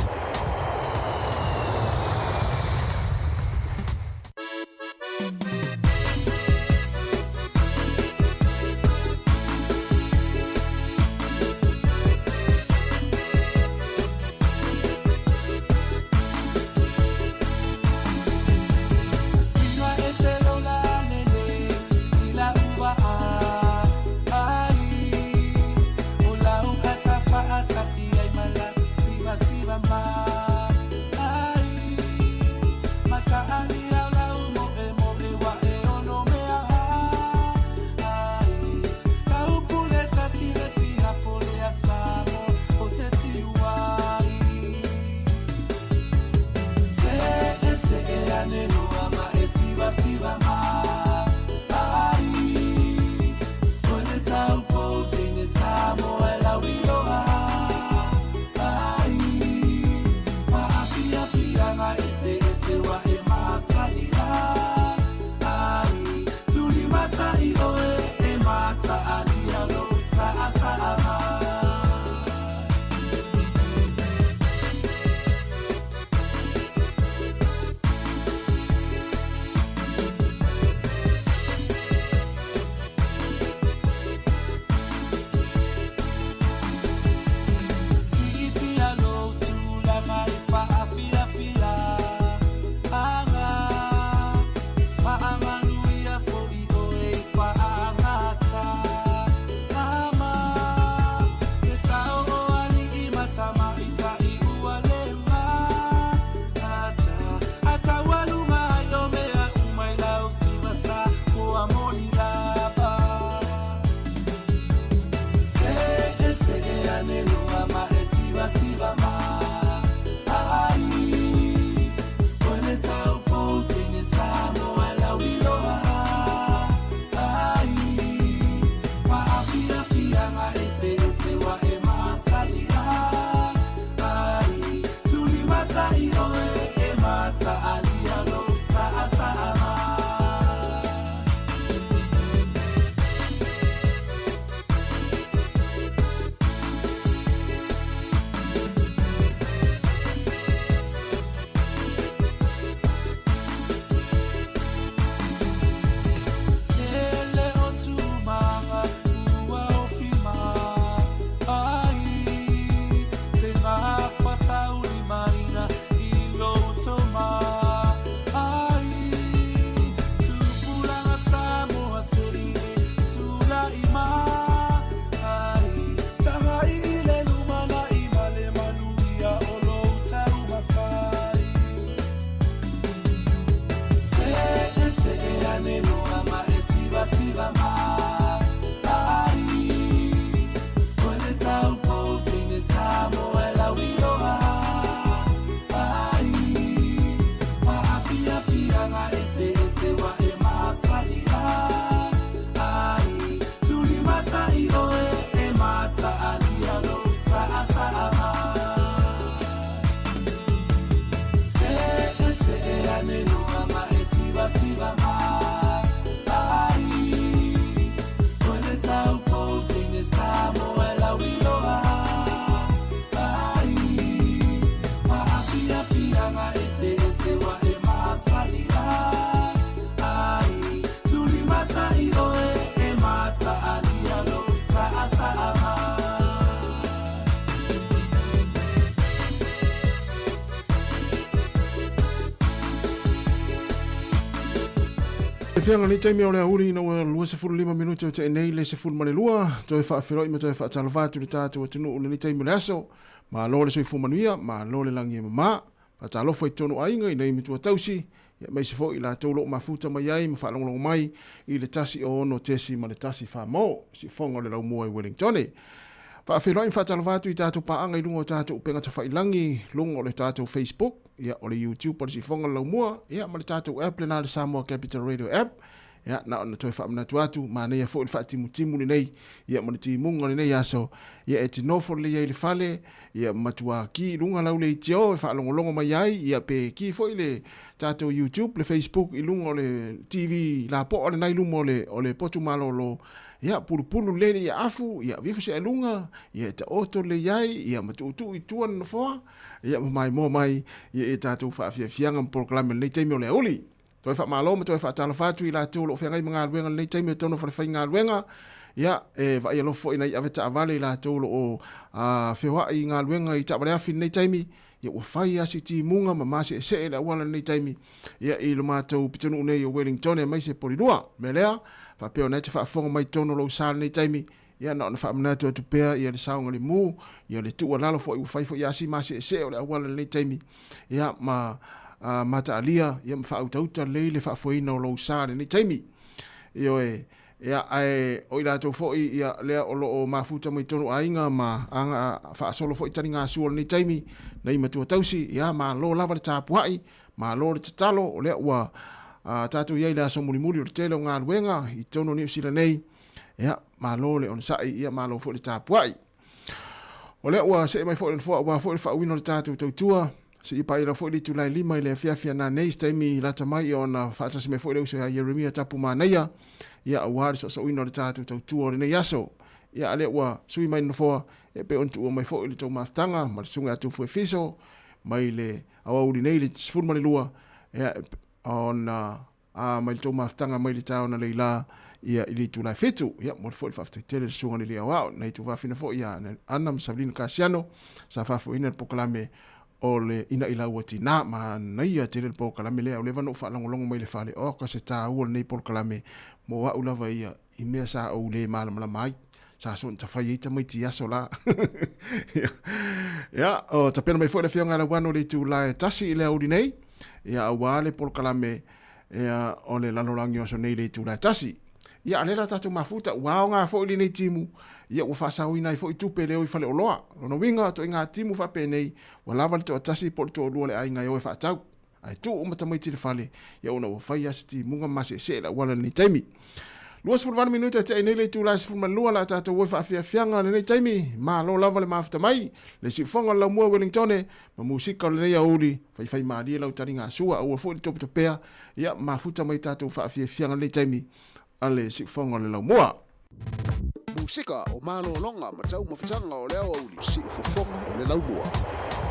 Fiaga nei taimi o le auli ina ua 25 minute o te nei le 12 toe faafeloai ma toe faatalofa atu le tatou atunuu lenei taimi o le aso. Malo le soifua manuia, malo le lagi e mamā. Faatalofa i totonu o aiga ina ia matua tausi, aemaise foi i latou o lo o mafuta mai ai ma faalogologo mai i le 106 ma le 1 mo siufofoga o le laumua i Wellingtone. Faafeiloai ma faatalofa atu i tatou paaga i luga o tatou upega tafailangi, luga o le tatou Facebook, ia, o le YouTube o le siufofoga o le laumua, ia, ma le tatou app lena le Samoa Capital Radio App. Ia, na ona toe faamanatu atu, manaia foi le faatimutimu lenei, ia, ma le timuga o lenei aso, ia, e te nofo lelei ai i le fale, ia, matua ki i luga lau leitio e faalogologo mai ai, ia, pe ki foi le tatou YouTube, le Facebook i luga o le TV lapoa lena i luma o le, o le potu malolo, ia, pulupulu lelei le ia afu, ia, aveifo se aluga, ia, e taoto lelei ai, ia, ma tuutuu i tua le nofoa, ia, ma maimoa mai, ia, i tatou faafiafiaga ma polokalame o lenei taimi o le aoauli. Toe faamalo ma toe faatalofa atu i latou o lo o feagai ma galuega i lenei taimi o totonu o falefaigaluega. Ia, e vaai alofa foi nai avetaavale i latou o lo o feoai i galuega i taavaleafi i lenei taimi. Ia, ua fai lava si timuga ma maseesee le auala i lenei taimi, ia, i lo matou pitonuu nei o Wellington aemaise Polilua. O le mea lea, faapea ona e te faafofoga mai i totonu o lou sa i lenei taimi, ia, na ona faamanatu atu pea ia le saogalemu, ia le tuualalo foi ua fai foi lava si maseesee o le auala i lenei taimi, ia, ma mataalia, ia, ma faautauta lelei le faafoeina o lou sa i lenei taimi. Ioe, ia, ae o i latou foi, ia, lea o lo o mafuta mai totonu o aiga ma aga faasolo foi taligasua o lenei taimi, nai matua tausi, ia, malo lava le tapuai, malo le tatalo, o lea ua tatou i ai i le aso mulimuli o le tele o galuega i totonu o Niu Sila nei, ia, malo le onosai, ia, malo foi le tapuai. O lea ua see mai foi le nofoa aua foi le faauiina o le tatou tautua, seia paia lau foi le itula e 5 i le afiafi a nanei, se taimi lata mai ona faatasi mai foi le uso ia Ieremia Tapu Manaia, ia aua le soosooina o le tatou tautua o lenei aso. Ia a lea ua sui mai le nofoa, e pei ona tuua mai foi le tou mafutaga ma le susuga ia Tufu Efiso mai le aoauli nei le 12, ia, ona Ā, mai le tou mafutaga mai le taona leilā, ia, i le itula e fitu. Ia, momoli foi le faafetai tele i le Susuga i le Alii Aoao, nai tuafafine foi ia Ana ma Savelina Kasiano, sa faafoeina le polokalame o le Ina'i Laua Tinā. Manaia tele le polokalame lea, ua leva ona ou faalogologo mai i le fale, oka se taua o lenei polokalame mo au lava ia i mea sa ou le malamalama ai. Sa soona tafai ai tamaiti i aso la. Ia, o tapena mai foi le Afioga ia Lauano i le itula e 1 i le aoauli nei. Ia, aua le polokalame ia, o le lalolagi o aso nei i le itula e 1. Ia, a lea la tatou mafuta, ua aoga foi lenei timu, ia ua faasaoina ai foi tupe leo i faleoloa. Lona uiga, ituaiga timu faapenei, ua lava le toatasi po o le toalua o le aiga e o e faatau. Ae tuu uma tamaiti i le fale, ia ona ua fai lava se timuga ma maseesee le auala i lenei taimi. 28 minute e tea nei le itula e 12 la tatou o i faafiafiaga lenei taimi. Malo lava le mafuta mai, le siufoga o le laumua Wellingtone, ma musika o lenei aoauli, faifaimalie lau taligasua, aua foi le topetopea, ia mafuta mai tatou faafiafiaga lenei taimi a le siufoga o le laumua. Musika o malologa ma taumafataga o le aoauli, siufofoga o le laumua.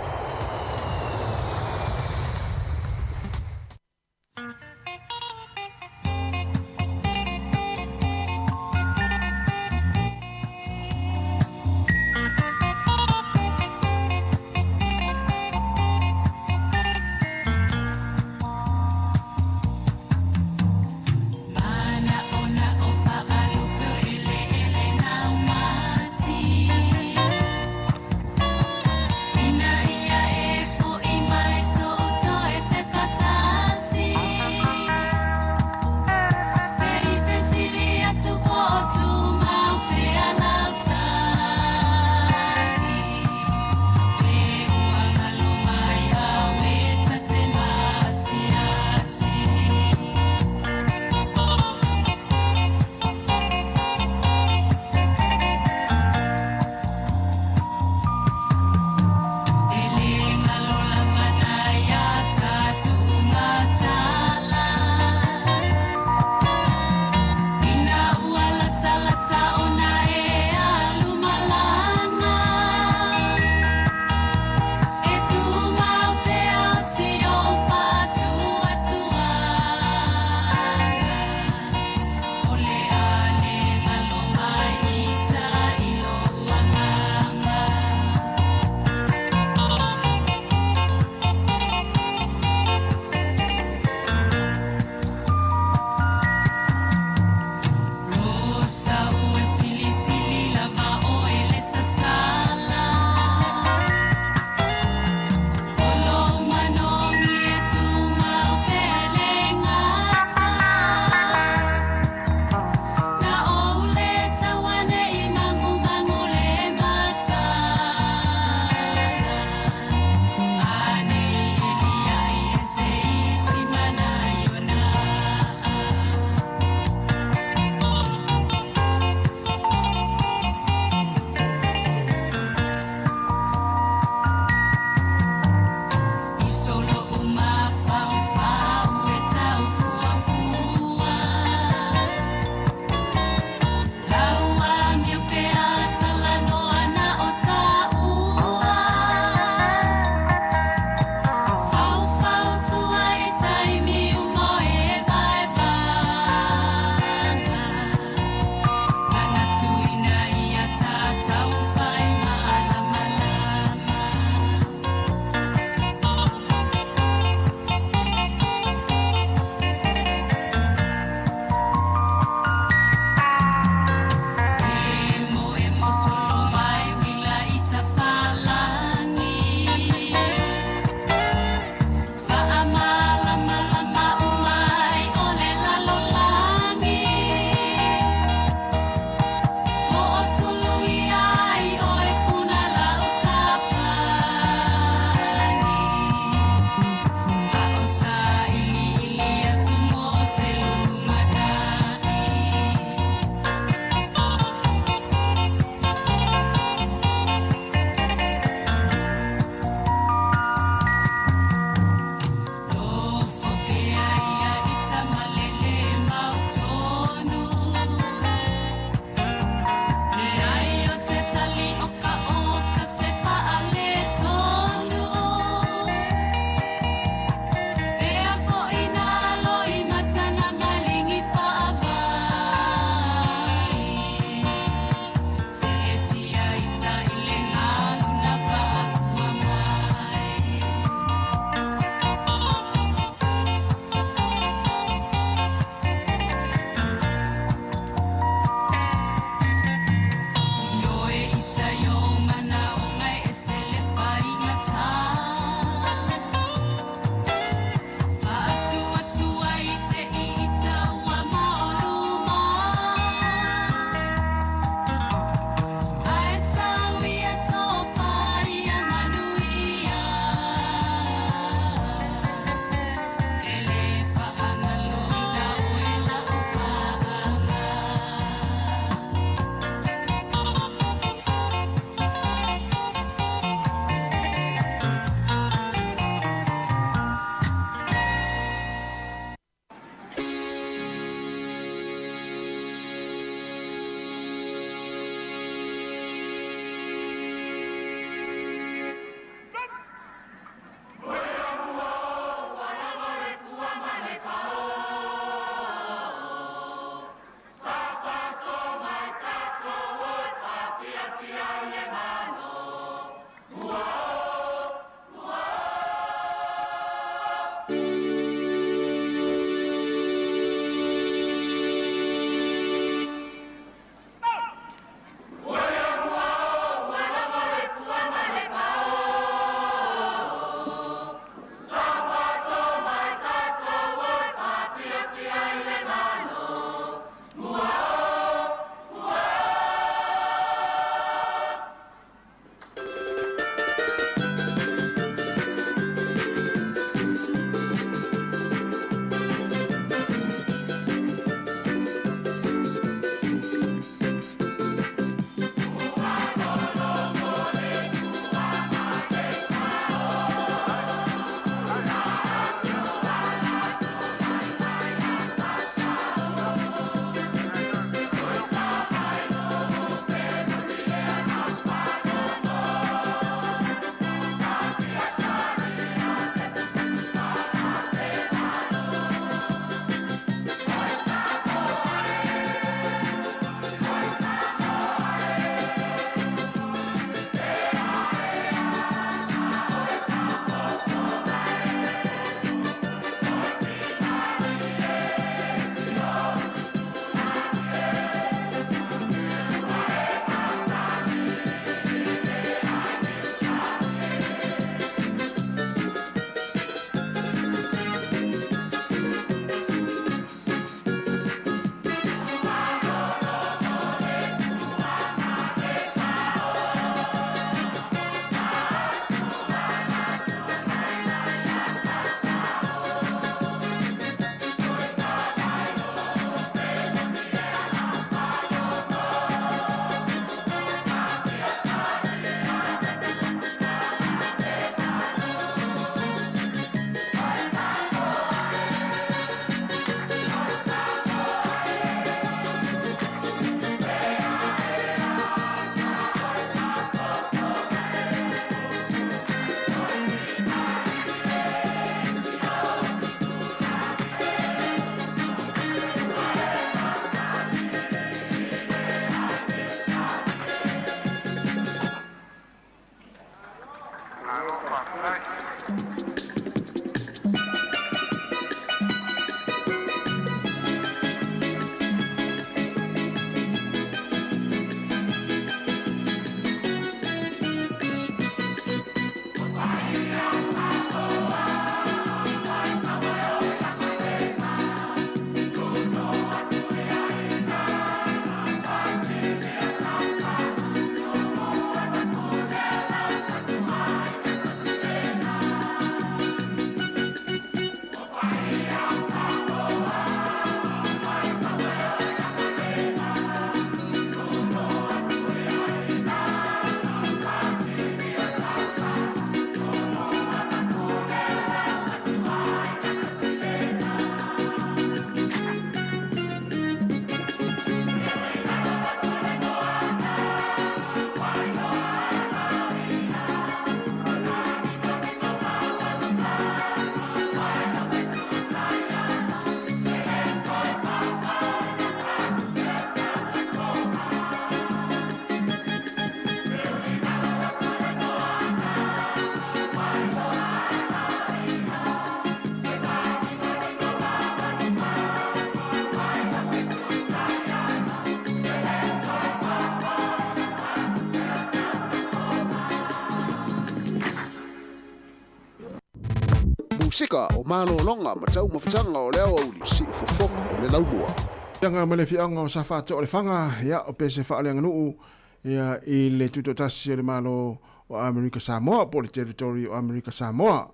Musika o malologa ma taumafataga o le aoauli siufofoga o le laumua. Aga ma le afioaga o Safaatoa o Lefaga, ia, o pese faaleaganuu, ia, i le tutoatasi o le Malo o Amerika Samoa, po o le Territory o Amerika Samoa.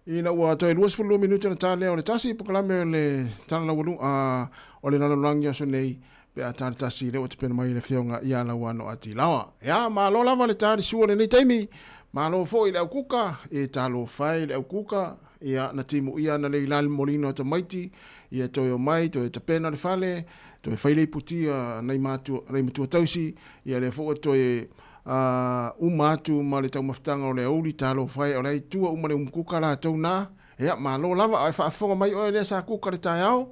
Ina ua toe 22 minute ona ta lea o le tasi, polokalame o le Tala Laualuga, a, o le Lalolagi aso nei, pe a ta le tasi, lea ua tapena mai le afioga ia Lauano Atilaoa. Ia, malo lava le ta le sua lenei taimi, malo foi i le aukuka, e talofa e i le aukuka, ia, na timuia ana lei la le molina o tamaiti, ia toe omai, toe tapena le fale, toe fai le iputia nai matua, nai matua tausi, ia lea foi ua toe a uma atu ma le taumafataga o le aoauli, talofa e, o la e i tua uma le umukuka latou na, ia, malo lava, a e faafofoga mai oe lea sa kuka le taeao,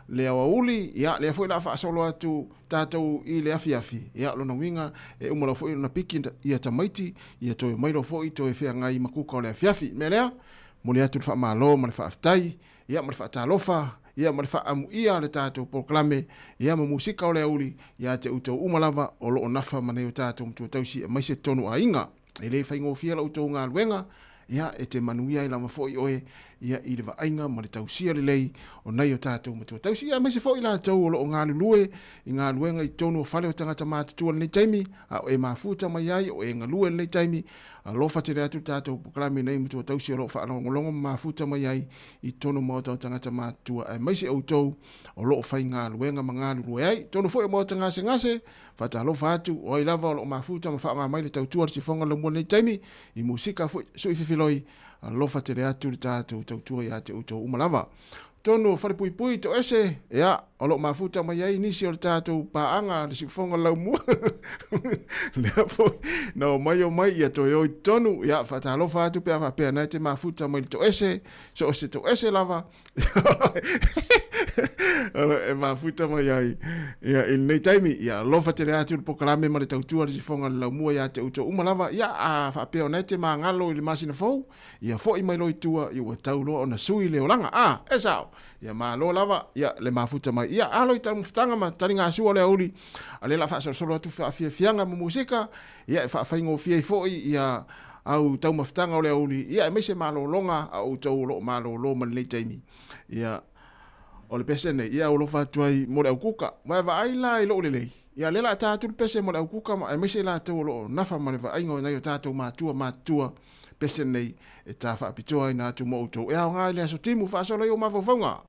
le aoauli, ia, lea foi la faasolo atu tatou i le afiafi, ia, lona uiga, e uma loa foi ona piki ia tamaiti, ia toe omai loa foi toe feagai ma kuka o le afiafi. O le mea lea, momoli atu le faamalo ma le faafetai, ia ma le faatalofa, ia ma le faaamuia le tatou polokalame, ia ma musika o le aoauli, ia te outou uma lava o lo o nafa ma nei o tatou matua tausi aemaise totonu aiga. E le faigofie la outou galuega, ia e te manuia ai lava foi oe ia i le vaaiga ma le tausia lelei o nai o tatou matua tausi, ia aemaise foi latou o lo o galulue i galuega i totonu o fale o tagata matutua i lenei taimi, a o e mafuta mai ai, o e galue i lenei taimi, alofa tele atu le tatou polokalame i nai matua tausi o lo o faalogologo ma mafuta mai ai i totonu o maota o tagata matutua, aemaise outou o lo o faigaluega ma galulue ai. Totonu foi o maota gasegase, faatalofa atu, o ai lava o lo o mafuta ma faaaoga mai le tautua a le sifoga laumua i lenei taimi, i musika foi sui fefiloi, alofa tele atu le tatou tautua ia te outou uma lava. Totonu o falepuipui toese, ia, o lo o mafuta mai ai nisi o le tatou paaga le siufoga laumua. Lea foi, na omai omai ia toe o i totonu, ia, faatalofa atu pe a faapea na e te mafuta mai le toese, so o se toese lava, e mafuta mai ai ia, i lenei taimi. Ia, alofa tele atu le polokalame ma le tautua le sifoga le laumua ia te outou uma lava. Ia, a faapea ona e te magalo i le masina fou, ia foi mai loa i tua, ia ua tau loa ona sui le olaga. A, e sao. Ia malo lava, ia le mafuta mai. Ia, alo i taumafataga ma taligasua o le aoauli, a lea la faasolosolo atu faafiafiaga ma musika, ia e faafaigofie ai foi ia au taumafataga o le aoauli, ia aemaise malologa a outou o lo o malolo ma lenei taimi. Ia, o le pese nei, ia alofa atu ai mo le aukuka. Ua e vaai la i lou lelei, ia lea la a ta atu le pese mo le aukuka ma aemaise i latou o lo o nafa ma le vaaiga o nai o tatou matua matutua pese nei e ta faapitoa ina atu mo outou. E aoga i le aso timu faasolo ai ou mafaufauga.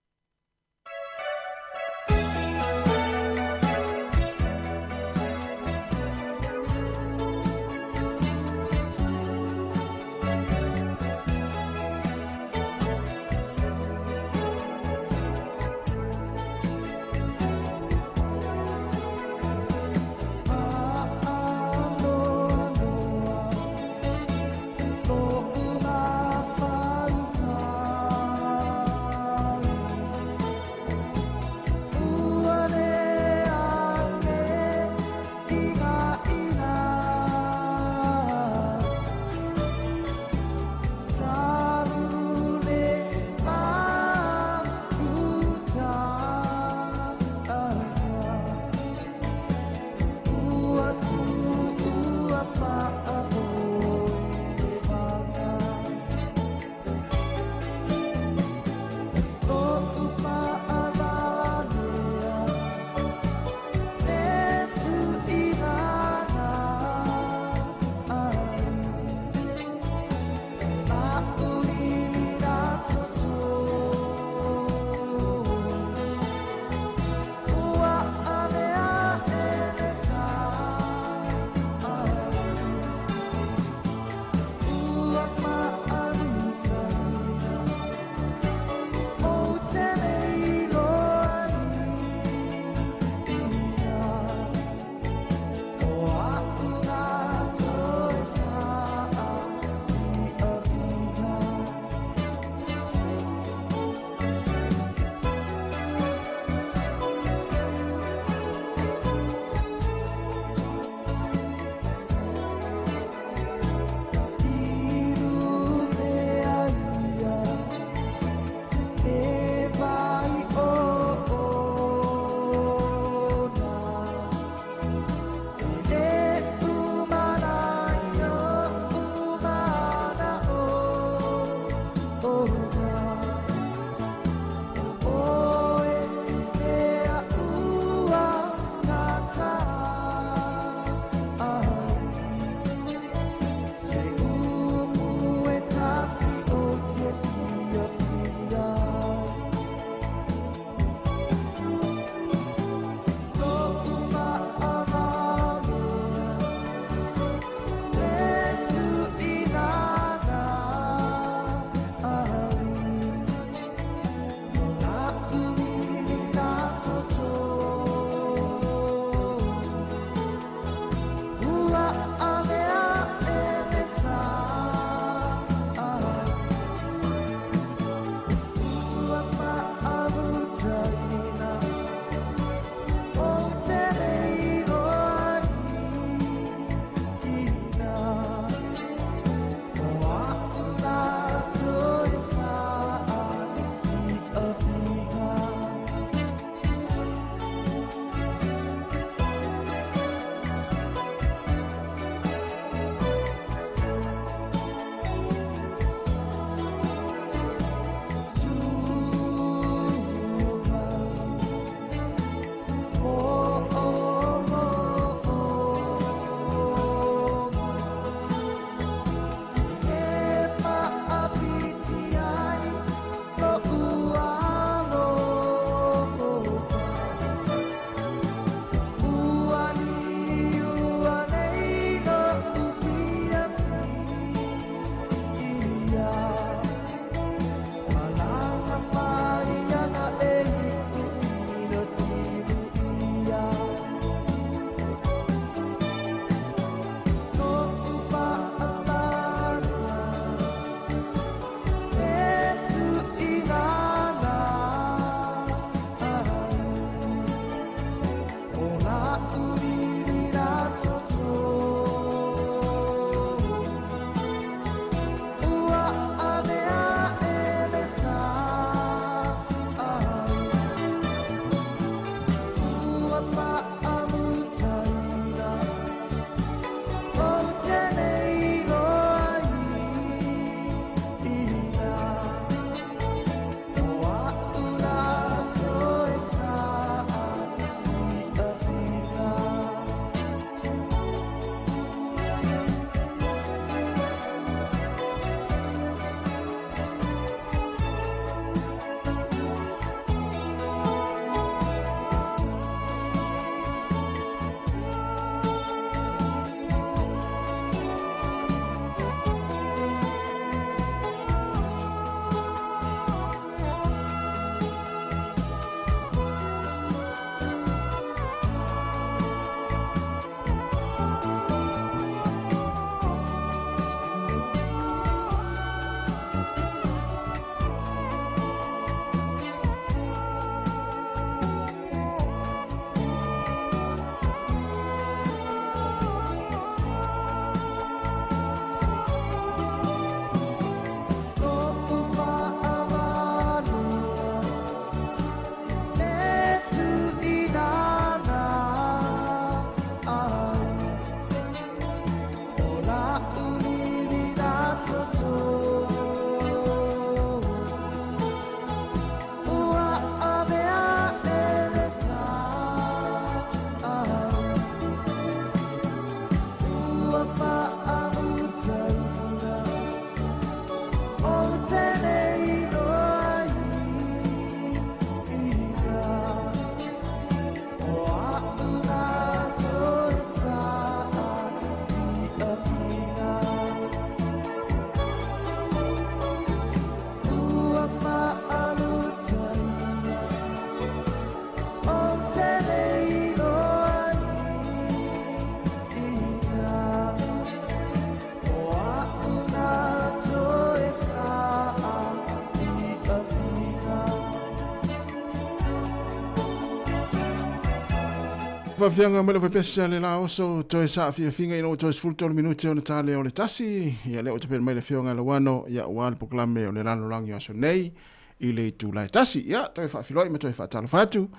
Faafiaga mai lau faipesa le la oso toe saafiafiga ina ua toe 13 minute ona ta lea o le tasi. Ia lea ua tapena mai le afioga ia Lauano ia aua le polokalame o le lalolagi o aso nei i le itula e tasi. Ia toe faafiloai ma toe faatalofa atu.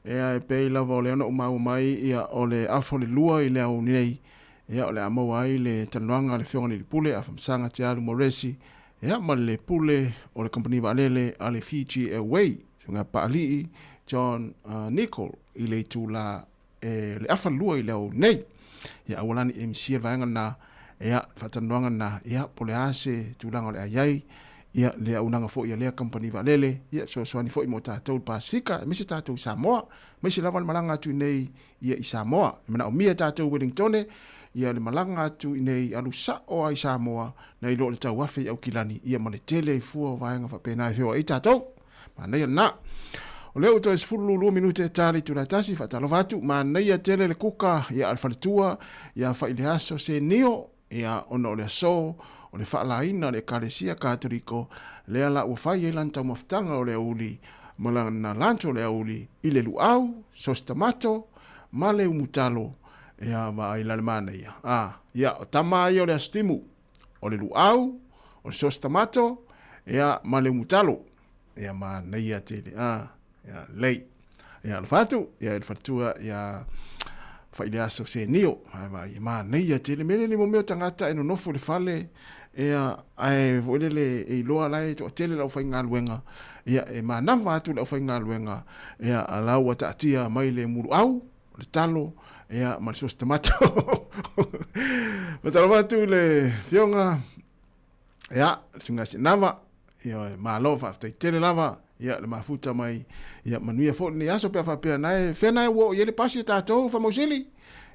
Ia e pei lava o lea na ou maua mai ia o le afa o le lua i le ao nei. Ia o le a maua ai le talanoaga a le afioga i le Pule a Famasaga Te Alu Moresi ia ma le Pule o le Kamupani Vaalele a le Fiji Airway, Susuga Paalii John Nicol i le itula e le afa lua i le ao nei. Ia aua la ne i e misia le vaega lena, ia le faatalanoaga lena, ia po o le a se tulaga o le a i ai, ia le auaunaga foi a lea kamupani vaalele, ia fesoasoani foi mo tatou i le Pasefika, aemaise tatou i Samoa, aemaise lava le malaga atu i inei ia i Samoa. E manaomia e tatou Wellingtone ia le malaga atu i inei alu sao lava i Samoa nai lo le tauafe i Aukilani ia ma le tele ai fua o vaega faapena e feoai ai tatou. Manaia lena. O lea ua toe 12 minute ta le itula e tasi, faatalofa atu, manaia tele le kuka ia a le faletua ia Faileaso Senio ia ona o le aso o le faalaina o le Ekalesia Katoliko lea la ua fai ai lana taumafataga o le aoauli ma lana lanto o le aoauli i le luau, sosi tamato ma le umutalo ia vaai la le manaia. A, ia o tama ia o le Aso Timu, o le luau, o le sosi tamato ia ma le umutalo. Ia manaia tele. A, ia lei. Ia alofa atu, ia i le faletua, ia Faileaso Senio. Ae vaai, e manaia tele. Mea lenei mo mea o tagata e nonofo i le fale, ia, ae foi lele e iloa la e toatele le aufaigaluega, ia, e manava atu le aufaigaluega, ia, a la ua taatia mai le muluau, o le talo, ia, ma le sosi tamato. Faatalofa atu i le Afioga, Ia, le Susuga Sinava, ia, malo faafetai tele lava, ia, le mafuta mai, ia, manuia foi lenei aso pe a faapea na e, fea na e ua oo i ai le pasi a tatou, Faamausili?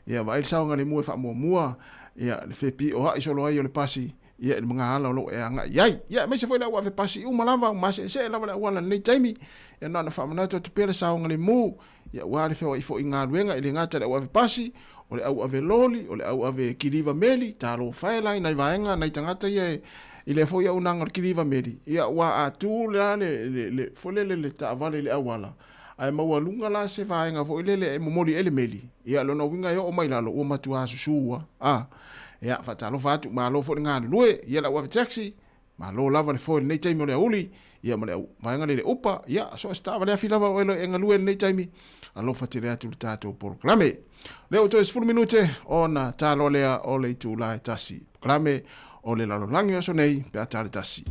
Ia, vaai le saogalemu e faamuamua, ia, le fepioai solo ai o le pasi, ia, i le magaala o lo o e agai i ai. Ia, aemaise foi le au ave pasi uma lava, ua maseesee lava le auala i lenei taimi, ia, na ona faamanatu atu pea le saogalemu, Ia aua le feoai foi i galuega, e le gata i le auave pasi, o le auave loli, o le auave kiliva meli, talofa e la i nai vaega, nai tagata ia e, i lea foi auaunaga o le kiliva meli, ia aua a tu la le, le, le, foi lele le taavale i le auala, ae maualuga la se vaega foi lele e momoli ai le meli, ia lona uiga e oo mai lalo, ua matua susu lava. A, ia, faatalofa atu, malo foi le galulue, ia le auave taxi, Malo lava le foe i lenei taimi o le aoauli, ia ma le au vaega lea i le upa, ia so o se taavale afi lava o e galue i lenei taimi, alofa tele atu i le tatou polokalame. O lea ua toe 10 minute ona ta loa lea o le itula e tasi. Polokalame o le lalolagi o aso nei pe a ta le tasi.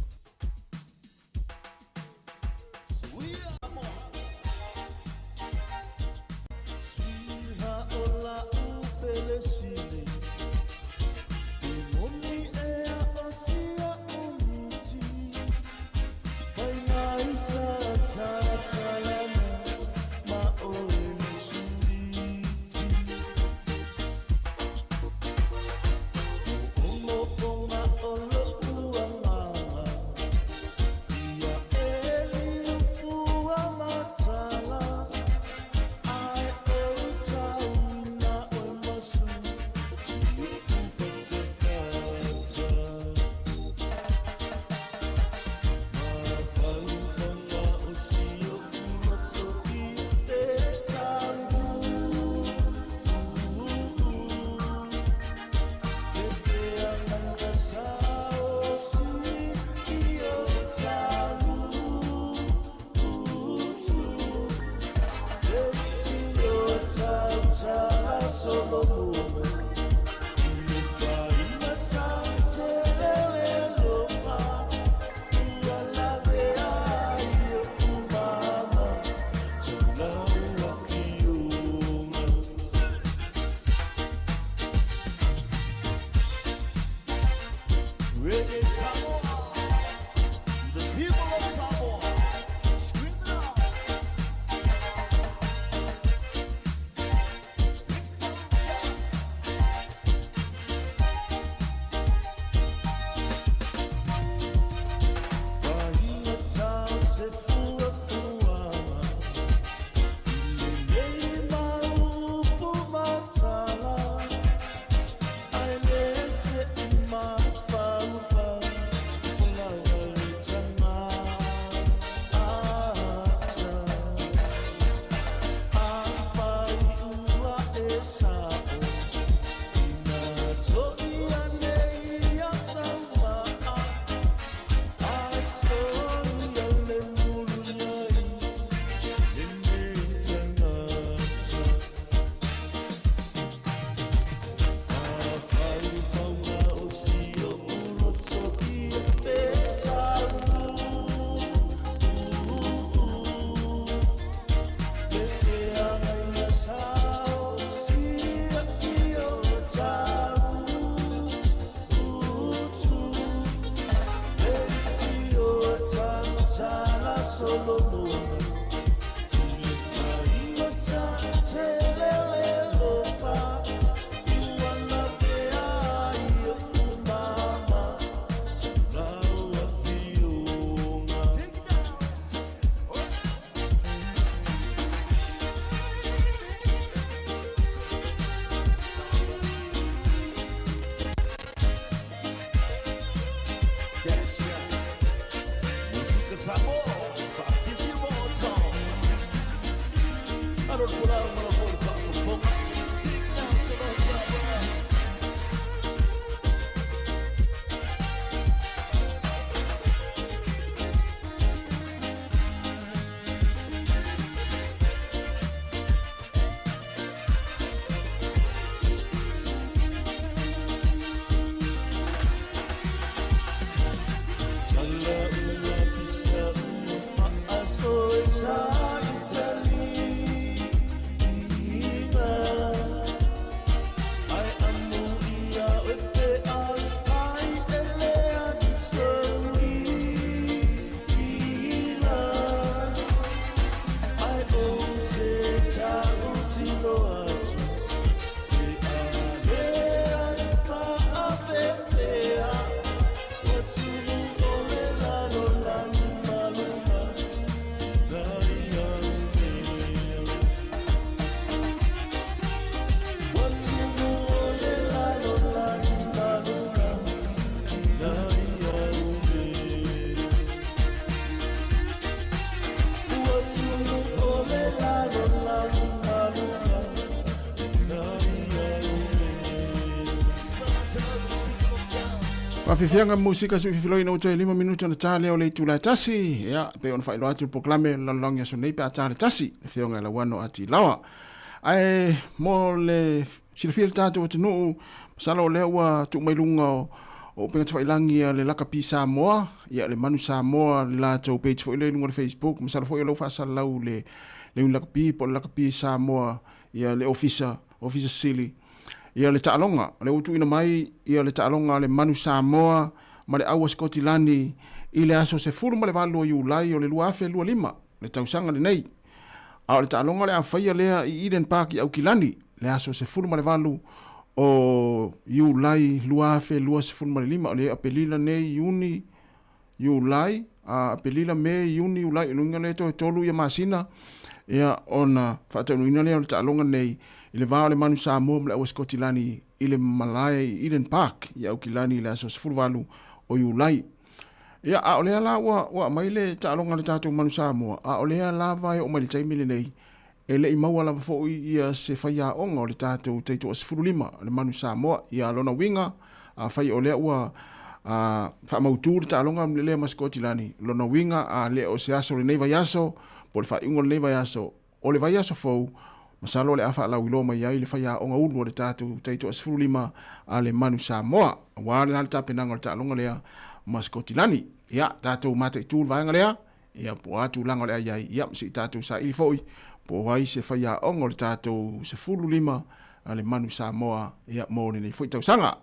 Samoa, whaapipi mo o tau. Alo le folau ma la foi whaafofoga. Faafiafiaga musika suʻififiloina ua toe 5 minuti ona ta lea o le itula e tasi. Ia, pei ona faailoa atu le polokalame lalolagi aso nei pe a ta le tasi, le Afioga i Lauano Atilaoa. Ae mo le silafia le tatou atunuu, masalo o lea ua tuu mai luga o o upega tafailagi a le Lakapi Samoa, ia le Manu Samoa, le latou page foi lea i luga o le Facebook, masalo foi o lea ua faasalalau le le Lakapi po o le Lakapi Samoa, ia le Ofisa, Ofisa Sili. Ia le taaloga, o lea ua tuuina mai ia le taaloga a le Manu Samoa ma le Aua Sikotilani i le aso 18 o Iulai o le 2025, le tausaga lenei. A o le taaloga o le a faia lea i Eden Park i Aukilani, le aso 18 o Iulai 2025, o le Apelila nei, Iuni, Iulai, a Apelila, Me, Iuni, Iulai, o luga lea toe tolu ia masina, ia ona faataunuina lea o le taaloga nei i le va o le Manu Samoa ma le Aua Sikotilani i le malae i Eden Park i Aukilani i le aso 18 o Iulai. Ia, a o lea la ua, ua aumai le taaloga a le tatou Manu Samoa, a o lea lava e oo mai le taimi lenei, e le i maua lava foi ia se faiaoga o le tatou taitoa 15, le Manu Samoa. Ia lona uiga, afai o lea ua a, faamautu le taaloga lea ma Sikotilani, lona uiga a le o se aso o lenei vaiaso, po o le faaiuga o lenei vaiaso, o le vaiaso fou, masalo o le a faalauiloa mai ai le faiaoga ulu o le tatou taitoa 15 a le Manu Samoa, aua le la le tapenaga o le taaloga lea ma Sikotilani. Ia, tatou mataitu le vaega lea, ia po o a tulaga o le a i ai, ia, se i tatou saili foi po o ai se faiaoga o le tatou 15 a le Manu Samoa, ia, mo lenei foi tausaga.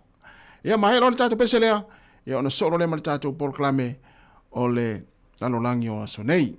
Ia, maea loa le tatou pese lea, ia, ona soo loa lea ma le tatou polokalame o le lalolagi o aso nei.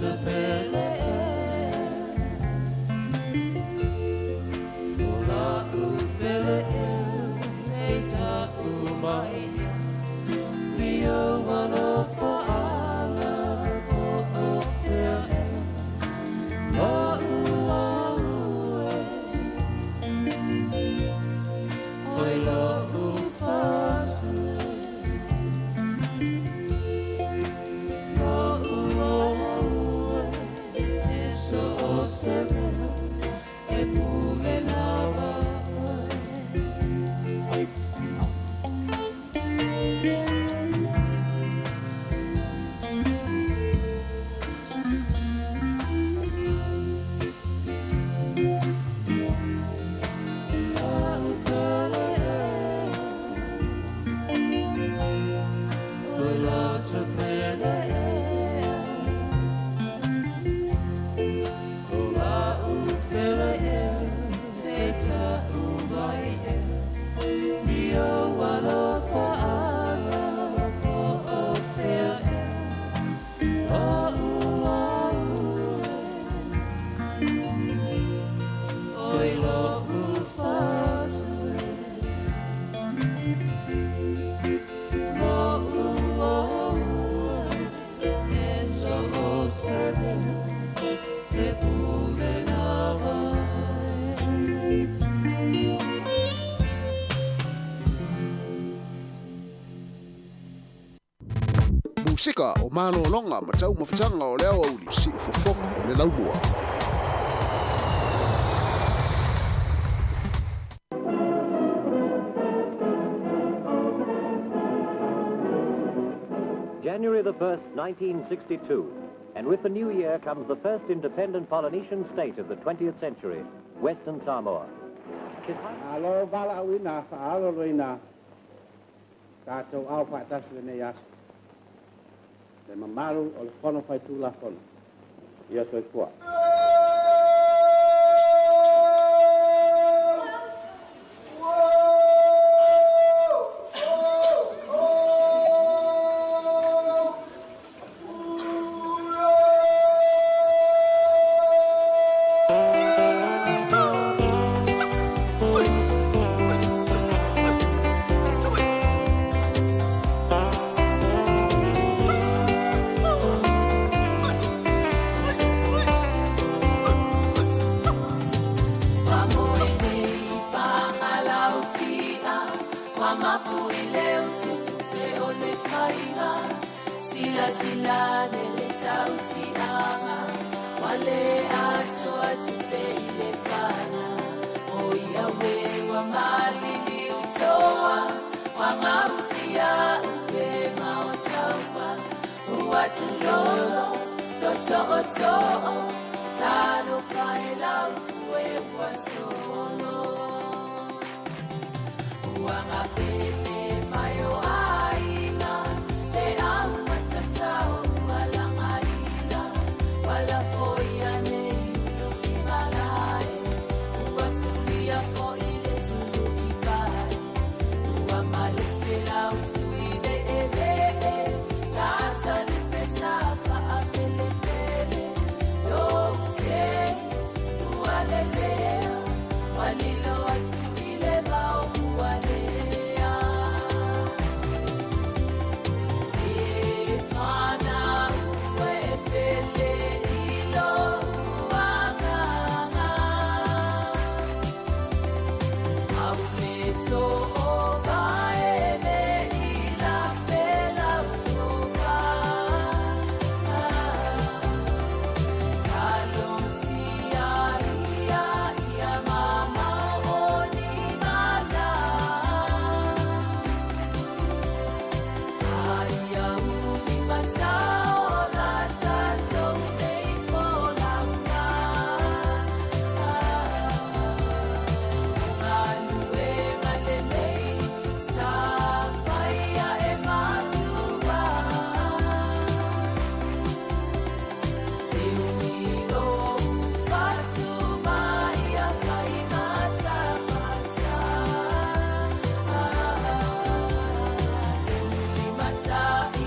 Pele O la upele e se ta umai Ia walofa anga po o fea e La ua ue Oi lo ufatu Lo ua ue E so o se mea E pule lava oe. Oi lo ufatu Lo ua ua e so o se mea e pule lava Musika o malōloga ma taumafataga o le aoauli siufofoga o le laumua. January the 1st, 1962. And with the new year comes the first independent Polynesian state of the 20th century, Western Samoa. Malo valaauina faaloloina tatou ao faatasi lenei aso. Le mamalu o le Fono Faitulafono. Ia soifua. Ta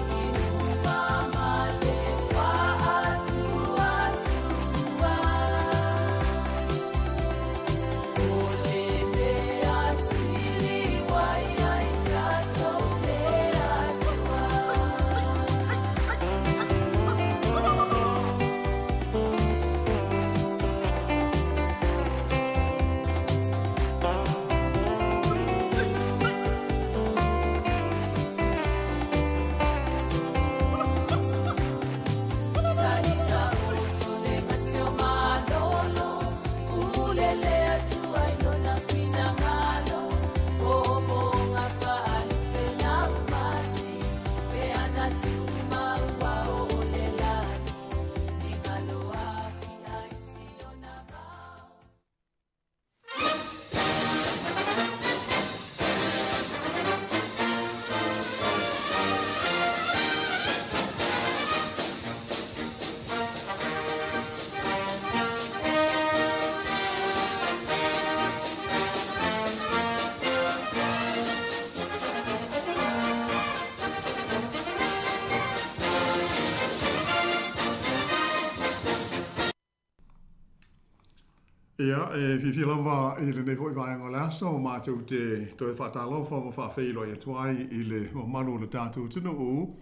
Ia, e fiafia lava i lenei foi vaega o le aso, matou te toe faatalofa ma faafeiloai atu ai i le mamalu o le tatou atunuu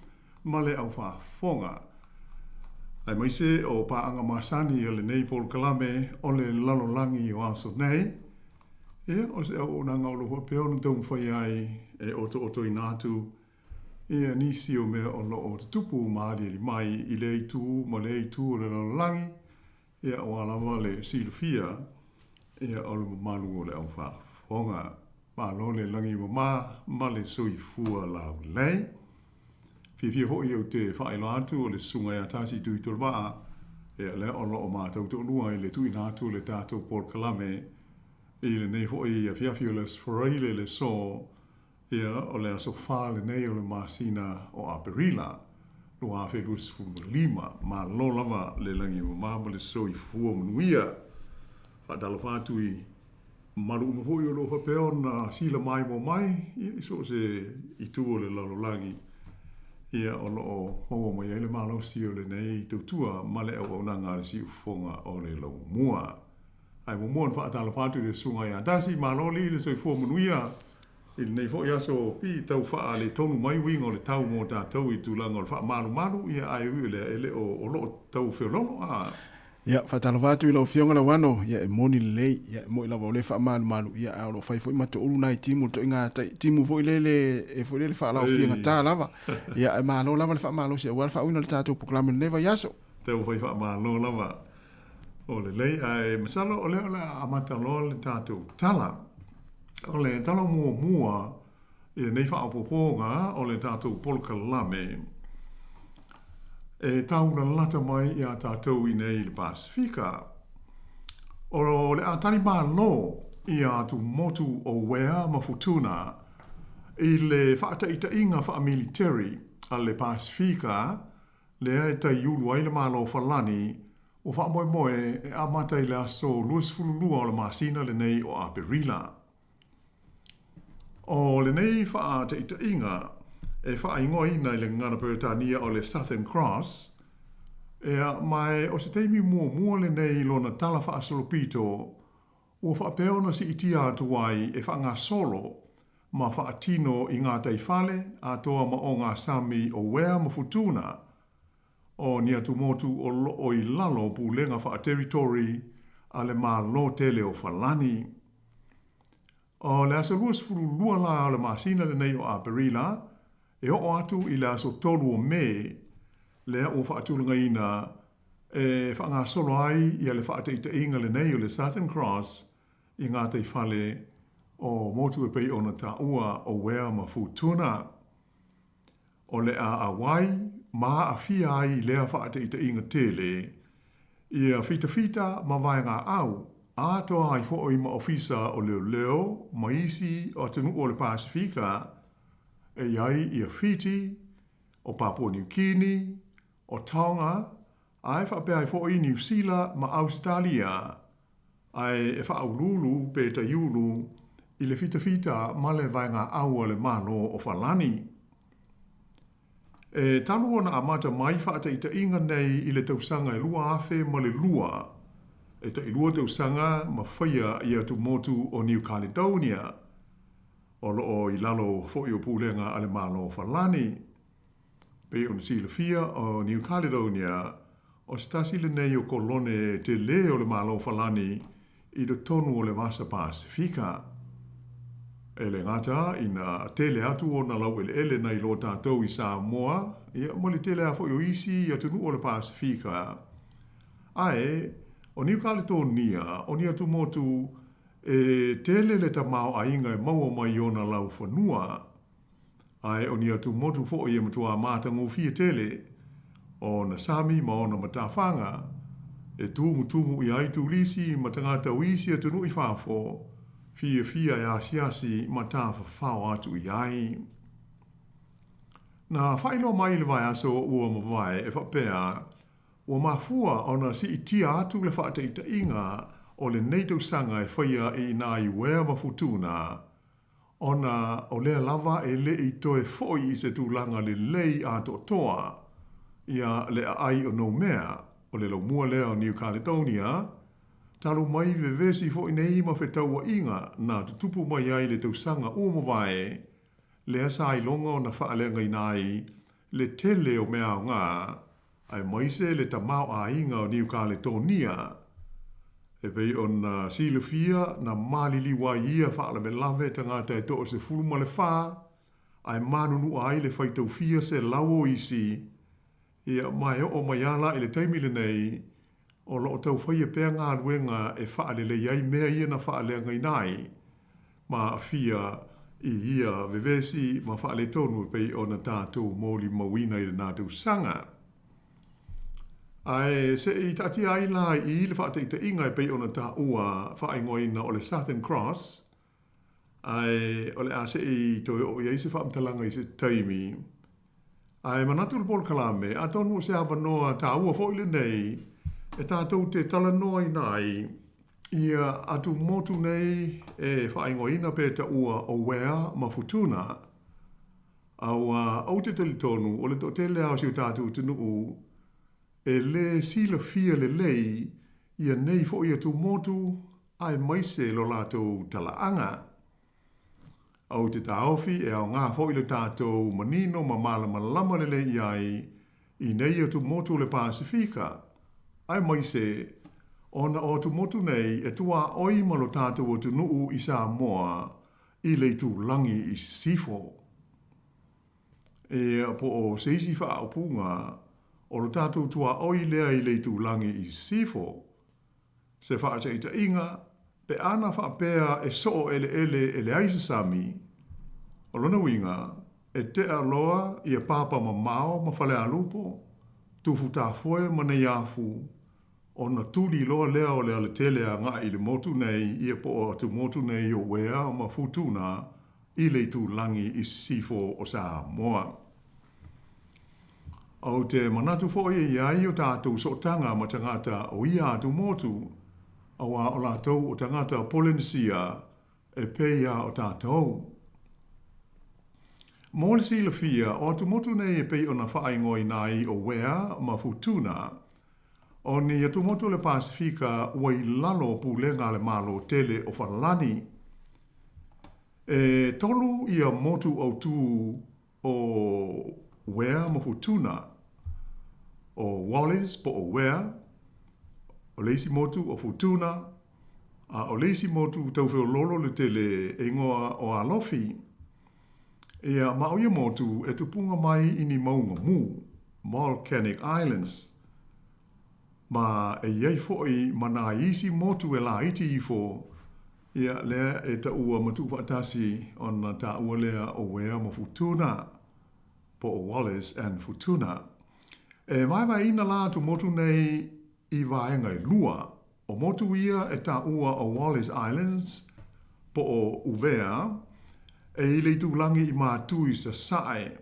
ma le aufaafofoga. Aemaise o paaga masani a lenei polokalame o le lalolagi o aso nei. Ia, o se auaunaga o lo o faapea ona taumafai ai e otootoina atu ia nisi o mea o lo o tutupu ma aliali mai i lea itu ma lea itu o le lalolagi, Ia, aua lava le silafia, ia, o le mamalu o le aufaafofoga. Malo le lagi mama ma le soifua laulelei. Fiafia foi ou te faailoa atu o le Susuga ia Tasi Tuitolevaa, ia, lea o lo o matou toalua i le tuuina atu o le tatou polokalame i lenei foi afiafi o le Aso Faraile le aso, Ia, o le aso 4 lenei o le masina o Aperila, 2025. Malo lava le lagi e mama ma le soifua manuia. Faatalofa atu i mamalu uma foi o lo o faapea ona silamaimoa mai, ia, i so o se itu o le lalolagi, ia, o lo o maua mai ai le malosi o lenei tautua ma le auaunaga a le Siufofoga o le Laumua. Ae muamua ona faatalofa atu i le Susuga ia Tasi, malo alii le soifua manuia i lenei foi aso pi tau faaletonu mai uiga o le tau mo tatou i tulaga o le faamalumalu, ia ae ui o lea e le o o lo o tau feoloolo a. Ia, faatalofa atu i lau Afioga Lauano, ia e moni lelei, ia e moi lava o lea e faamalumalu, ia ae o lo o fai foi ma toulu nai timu, le toaiga tai, timu foi lele, e foi lele faalaofiagata lava, ia ae malo lava le faamalosi aua le faauiina o le tatou polokalame i lenei vaiaso. Tau fai faamalo lava. O lelei, ae masalo o lea o le a amata loa le tatou tala. O le tala muamua i lenei faaopoopoga o le tatou polokalame e taulalata mai iā tatou i inei i le Pasefika. O le a tali malo ia atumotu o Uea ma Futuna i le faataitaiga faamiliteri a le Pasefika lea e taiulu ai le Malo o Falani, ua faamoemoe e amata i le aso 22 o le masina lenei o Aperila. O lenei faataitaiga e faaigoaina i le gagana Peretania o le Southern Cross, ea, ma o se taimi muamua lenei lona tala faasolopito ua faapea ona siitia atu ai e faagasolo ma faatino i gataifale atoa ma ogasami o Uea ma Futuna, o ni atumotu o lo o i lalo o pulega faateritori a le Malo tele o Falani. O le aso 22 la o le masina lenei o Aperila, e oo atu i le aso 3 o Me, lea ua faatulagaina e faagasolo ai ia le faataitaiga lenei o le Southern Cross i gataifale o motu e pei ona taua o Uea ma Futuna. O le a auai ma aafia ai i lea faataitaiga tele ia fitafita ma vaegaau atoa ai foi ma ofisa o leoleo ma isi atunuu o le Pasefika e i ai ia Fiti, o Papua Niu Kini, o Tonga, ae faapea ai foi Niu Sila ma Ausetalia, ae e faauluulu pe taiulu i le fitafita ma le vaegaau a le Malo o Falani. E talu ona amata mai faataitaiga nei i le tausaga e 2002, e tailua tausaga ma faia i atumotu o New Caledonia, o lo o i lalo foi o pulega a le Malo o Falani. Pei ona silafia, o New Caledonia, o se tasi lenei o kolone tele o le Malo o Falani i totonu o le Vasa Pasefika. E le gata ina tele atu ona laueleele nai lo tatou i Samoa, ia, ma le tele lava foi o isi atunuu o le Pasefika. Ae, o New Caledonia, o ni atumotu e tele le tamaoaiga e maua mai i ona laufanua, Ae o ni atumotu foi e matuā matagofie tele ona sami ma ona matafaga e tumutumu i ai turisi ma tagata o isi atunuu i fafo, fiafia e asiasi ma tafafao atu i ai. Na faailoa mai i le vaiaso ua mavae e faapea, ua mafua ona siitia atu le faataitaiga o lenei tausaga e faia i inā i Uea ma Futuna, ona o lea lava e le i toe foi i se tulaga lelei atoatoa ia le aai o Noumea, o le laumua lea o New Caledonia, talu mai vevesi foi nei ma fetauaiga na tutupu mai ai le tausaga ua mavae, lea sa iloga ona faaleagaina ai le tele o mea aoga, aemaise le tamaoaiga o Niu Kaletonia. E pei ona silafia na maliliu ai ia faalavelave tagata e 14, ae manunua ai le faitaufia selau o isi, ia, ma e oo mai lava la i le taimi lenei, o lo o tau faia pea galuega e faalelei ai mea ia na faaleagaina ai ma aafia i ia vevesi ma faaletonu e pei ona tatou molimauina i lena tausaga. Ae se i taatia ai la i i le faataitaiga e pei ona taua faaigoaina o le Southern Cross, Ae o le a se i toe oo i ai se faamatalaga i se taimi. Ae manatu le polokalame, atonu o se avanoa taua foi lenei e tatou te talanoaina ai ia atumotu nei e faaigoaina pe taua o Wea ma Futuna. Aua ou te talitonu o le toatele lava o si o tatou atunuu e lē silafia lelei ia nei foi atumotu aemaise lo latou talaaga. Ou te taofi e aoga foi lo tatou manino ma malamalama lelei i ai i nei atumotu o le Pasefika, aemaise ona o atumotu nei e tuaoi ma lo tatou atunuu i Samoa i le itulagi i sisifo. Ia, po o se isi faaupuga, o lo tatou tuaoi lea i le itulagi i sisifo. Se faataitaiga, pe ana faapea e soo eleele e leai se sami, o lona uiga, e tea loa ia papa mamao ma Falealupo, Tufutafoe ma Neiafu, ona tuli loa lea o le alatele agai i le motu nei ia po o atumotu nei o Uea ma Futuna i le itulagi i sisifo o Samoa. Ou te manatu foi e i ai o tatou sootaga ma tagata o ia atumotu, auā o latou o tagata Polenesia e pei a o tatou. Mo le silafia, o atumotu nei e pei ona faaigoaina ai o Wea ma Futuna, o ni atumotu o le Pasefika ua i lalo o pulega a le Malo tele o Falani. E tolu ia motu autū o Wea ma Futuna, ʻo Wallis po ʻo Wea, ʻo le isi motu ʻo Futuna, a ʻo le isi motu tau feololo le tele e igoa ʻo Alofi. Ia, ma o ia motu e tupuga mai i ni mauga mū, Volcanic Islands, ma e i ai foi ma nā isi motu e laiti ifo, ia, lea e taua ma tuufaatasi ona taua lea o Wea ma Futuna, po o Wallis and Futuna. E vaevaeina la atumotu nei i vaega e lua, o motu ia e taua o Wallis Islands, po o Uvea, e i le itulagi i Matu i Sasae,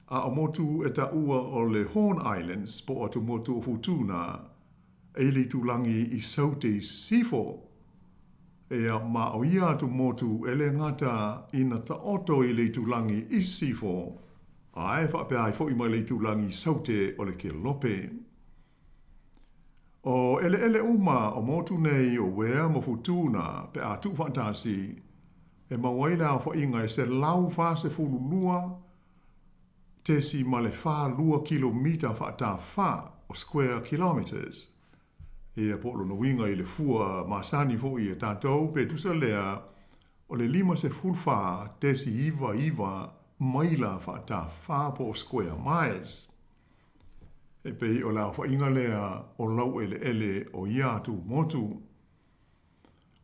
a o motu e taua o le Horn Islands, po o atumotu o Futuna, e i le itulagi i Saute i Sisifo. Ea, ma o ia atumotu e le gata ina taoto i le itulagi i Sisifo, ae faapea ai foi ma le itulagi i Saute o le Kelope. O eleele uma o motu nei o Wea ma Futuna pe a tuufaatasi, e maua ai le aofaiga e 142.42 kilomita faatafā, o square kilometres. Ia, po o lona uiga i le fua masani foi a tatou, pe tusa lea o le 54.99 maila faatafā po o square miles. E pei o le aofaiga lea o laueleele o ia atumotu.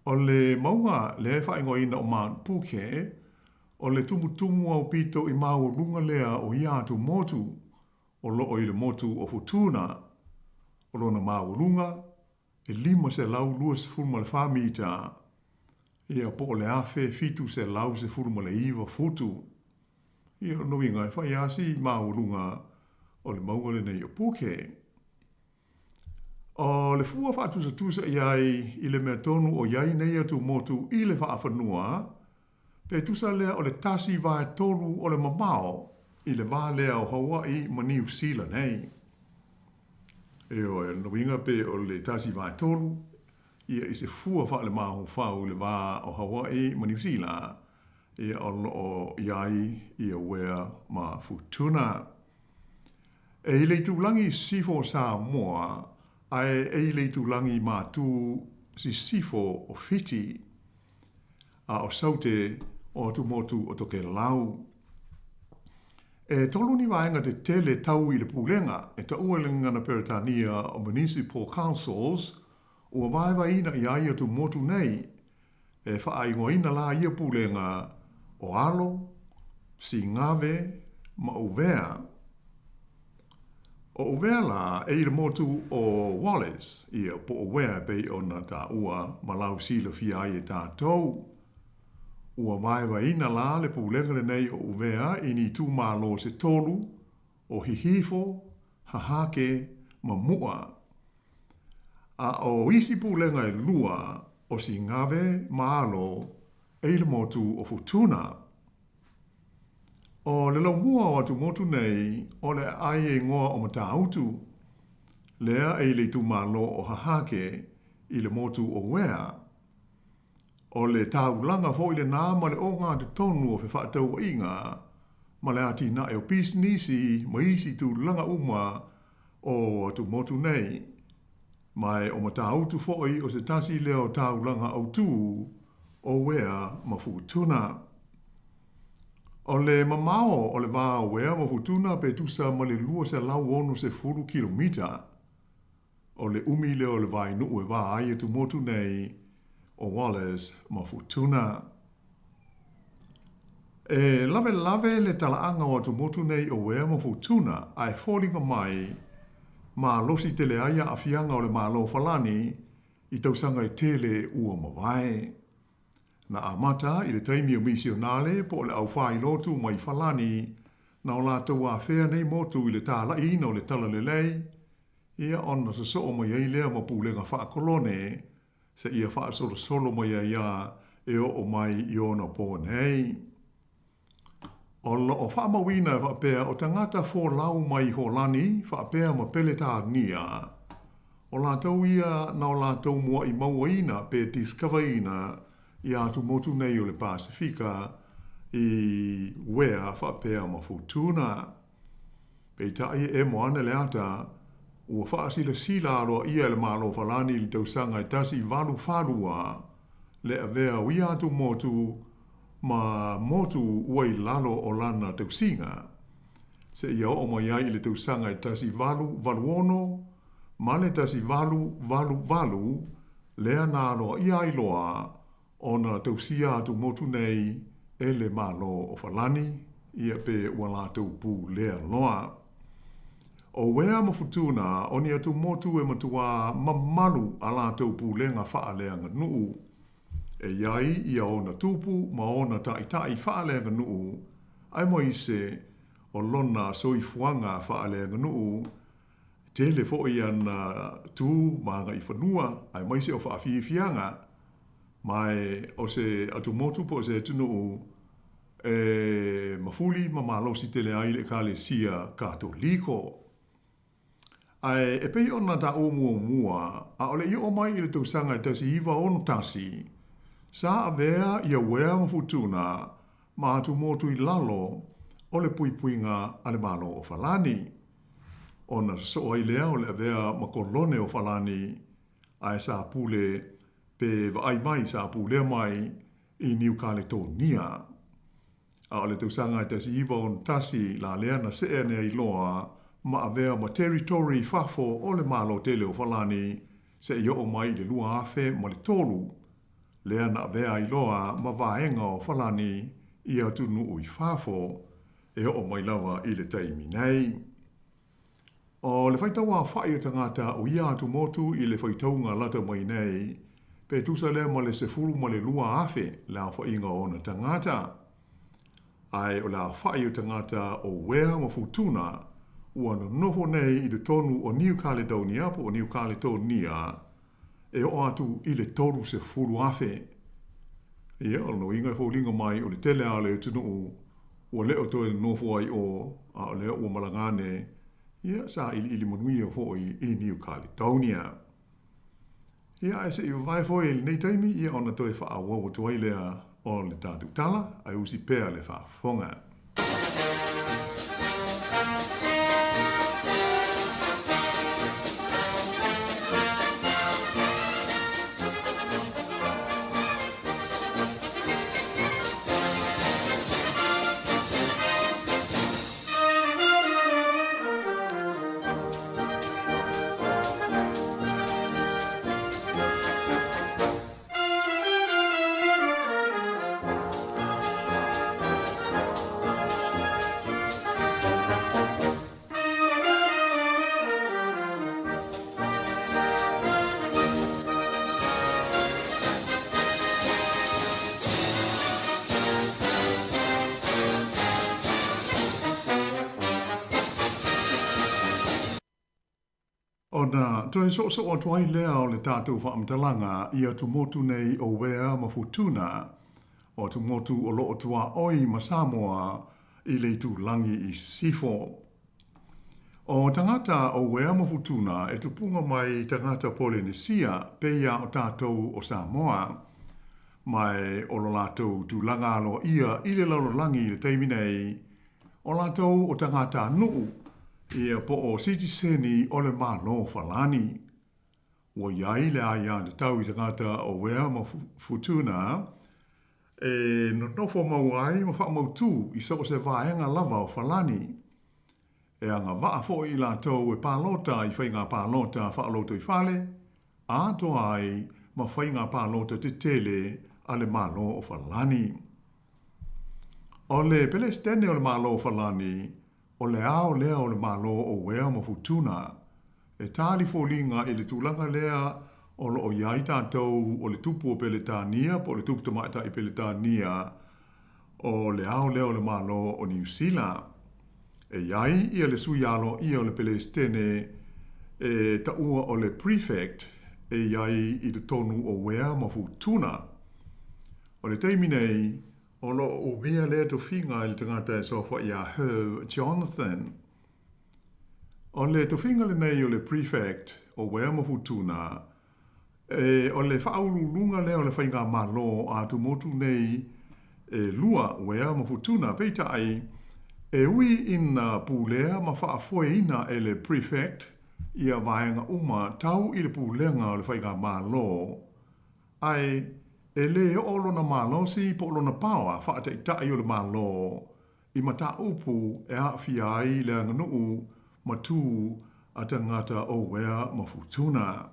O le mauga lea e faaigoaina o Mount Puke, o le tumutumu aupito i maualuga lea o ia atumotu o loo i le motu o Futuna. O lona maualuga e 524 mita, ia po o le 1719 futu. Ia, o lona uiga, e fai lava si maualuga o le mauga lenei o Puke. O le fua faatusatusa i ai i le mea tonu o i ai nei atumotu i le faafanua, pe tusa lea o le 1/3 o le mamao i le va lea o Hawaii ma Niu Sila nei. Ioe, o lona uiga pe o le 1/3. ia i se fua faalemafaufau i le va o Hawaii ma Niu Sila, ia o lo o i ai ia Uea ma Futuna. E i le itulagi i sisifo o Samoa, ae e i le itulagi matu sisifo o Fiti, a o Saute o atumotu o Tokelau. E tolu ni vaega tetele tau i le pulega e taua i le gagana Peretania o Municipal Councils ua vaevaeina i ai atumotu nei, e faaigoaina la ia pulega o Alo, Sigave ma Uvea. O Uvea la e i le motu o Wallis, ia po o Uea e pei ona taua ma lausilafia ai e tatou. Ua vaevaeina la le pulega lenei o Uvea i ni itumalo se tolu, o Hihifo, Hahake ma Muʻa. A o isi pulega e lua, o Sigave ma Alo e i le motu o Futuna. O le laumua o atumotu nei, o le aai e igoa o Matautu, lea e i le itumalo o Hahake i le motu o Uea. O le taulaga foi lenā ma le ogatotonu o fefaatauaiga ma le atinae o pisinisi ma isi tulaga uma o atumotu nei. Ma e o Matautu foi o se tasi lea o taulaga autū o Uea ma Futuna. O le mamao o le va o Uea ma Futuna pe tusa ma le 260 kilomita. O le umi lea o le vaenuʻu e va ai atumotu nei o Wallis ma Futuna. E lawelawe le talaaga o atumotu nei o Uea ma Futuna ae foliga mai malosi tele ai aafiaga o le Malo o Falani i tausaga e tele ua mavae. Na amata i le taimi o misionale po o le aufailotu mai Falani na o latou afea nei motu i le talaiina o le talalelei, ia ona sosoo mai ai lea ma pulega faakolone seia faasolosolo mai ai a e oo mai i ona po nei. O lo o faamauina e faapea o tagata folau mai Holani faapea ma Peletania, o latou ia na o latou muaʻi mauaina pe discover-ina ia atumotu nei o le Pasefika i Uea faapea ma Futuna. Peitai e emo ana le ata, ua faasilasila aloaia e le Malo Falani i le tausaga e 1842 le avea o ia atumotu ma motu ua i lalo o lana tausiga, seia oo mai ai i le tausaga e 1886 ma le 1888 lea na aloaia ai loa ona tausia atumotu nei e le Malo o Falani, ia pe ua latou pulea loa. O Uea ma Futuna o ni atumotu e matuā mamalu a latou pulega faaleaganuu. E i ai ia ona tupu ma ona ta'ita'i faaleaganuu, aemaise o lona soifuaga faaleaganuu, e tele fo'i ana tu ma agaifanua, aemaise o faafiafiaga, ma e o se atumotu po o se atunuu e mafuli ma malosi tele ai le Ekalesia Katoliko. Ae e pei ona taua muamua, ʻaʻole i oo mai i le tausaga e 1961, sa avea ia Uea ma Futuna ma atumotu i lalo o le puipuiga a le Malo o Falani. Ona sosoo ai lea o le avea ma kolone o Falani, ae sa pule pe vaai mai, sa pulea mai i Niu Kaletonia. A o le tausaga e 1961 la lea na see ane ai loa ma avea ma territory i fafo o le Malo tele o Falani seia oo mai i le 2003, lea na avea ai loa ma vaega o Falani i atunuu i fafo e oo mai lava i le taimi nei. O le faitau aofaʻi o tagata o ia atumotu i le faitauga lata mai nei, pe tusa lea ma le 12,000 le aofaʻiga o ona tagata. Ae o le aofaʻi o tagata o Uea ma Futuna ua nonofo nei i totonu o New Caledonia po o Niu Kaletonia e oo atu i le 30,000. Ia, o lona uiga e foliga mai o le tele a o le atunuu ua le o toe nonofo ai ʻo, a o lea ua malaga ane, ia, sailiili manuia foi i Niu Kaledonia. Ia, ae se i vavae foi i lenei taimi, ia ona toe faaauau atu ai lea o le tatou tala, ae usi pea le faafofoga. Ona toe soosoo atu ai lea o le tatou faamatalaga i atumotu nei o Uea ma Futuna, o atumotu o lo o tuaoi ma Samoa i le itulagi i sisifo. O tagata o Uea ma Futuna e tupuga mai tagata Polenesia peia o tatou o Samoa, ma o lo latou tulaga aloaia i le lalolagi i le taimi nei, o latou o tagata nuu, ia po o sitiseni o le Malo Falani. Ua i ai le aiatatau i tagata o Uea ma Futuna e nonofo mau ai ma faamautū i so o se vaega lava o Falani. E agavaa foi i latou e palota i faiga palota faalotoifale, atoa ai ma faiga palota tetele a le Malo o Falani. O le Pelesitene o le Malo o Falani, o le ao lea o le Malo o Uea ma Futuna, e tali foliga i le tulaga lea o lo o i ai tatou o le Tupu o Peletania po o le Tupu Tamaitai Peletania o le ao lea o le Malo o Niu Sila. E i ai ia le sui aloaia o le Pelesitene e taua o le Prefect e i ai i totonu o Uea ma Futuna. O le taimi nei, o lo o umia lea tofiga e le tagata e saofai ia Herve Jonathan. O le tofiga lenei o le Prefect o Uea ma Futuna, e o le faauluuluga lea o le faigamalo a atumotu nei e lua, Uea ma Futuna, peitai, e ui ina pulea ma faafoeina e le Prefect ia vaega uma tau i le pulega o le faigamalo, ae e lē oo lona malosi po o lona paoa faataitai o le Malo i mataupu e aafia ai le aganuu ma tu a tagata o Uea ma Futuna.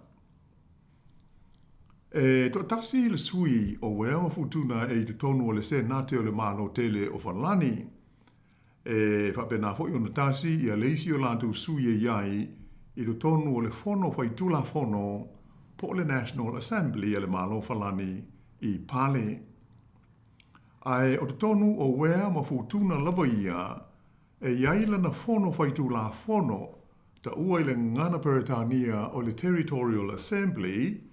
E toatasi le sui o Uea ma Futuna e i totonu o le Senate o le Malo tele o Falani. E faapena foi ona tasi ia le isi o latou sui e i ai i totonu o le Fono Faitulafono po o le National Assembly a le Malo Falani i Pale. Ae o totonu o Uea ma Futuna lava ia e i ai lana Fono Faitulafono taua i le gagana Peretania o le Territorial Assembly,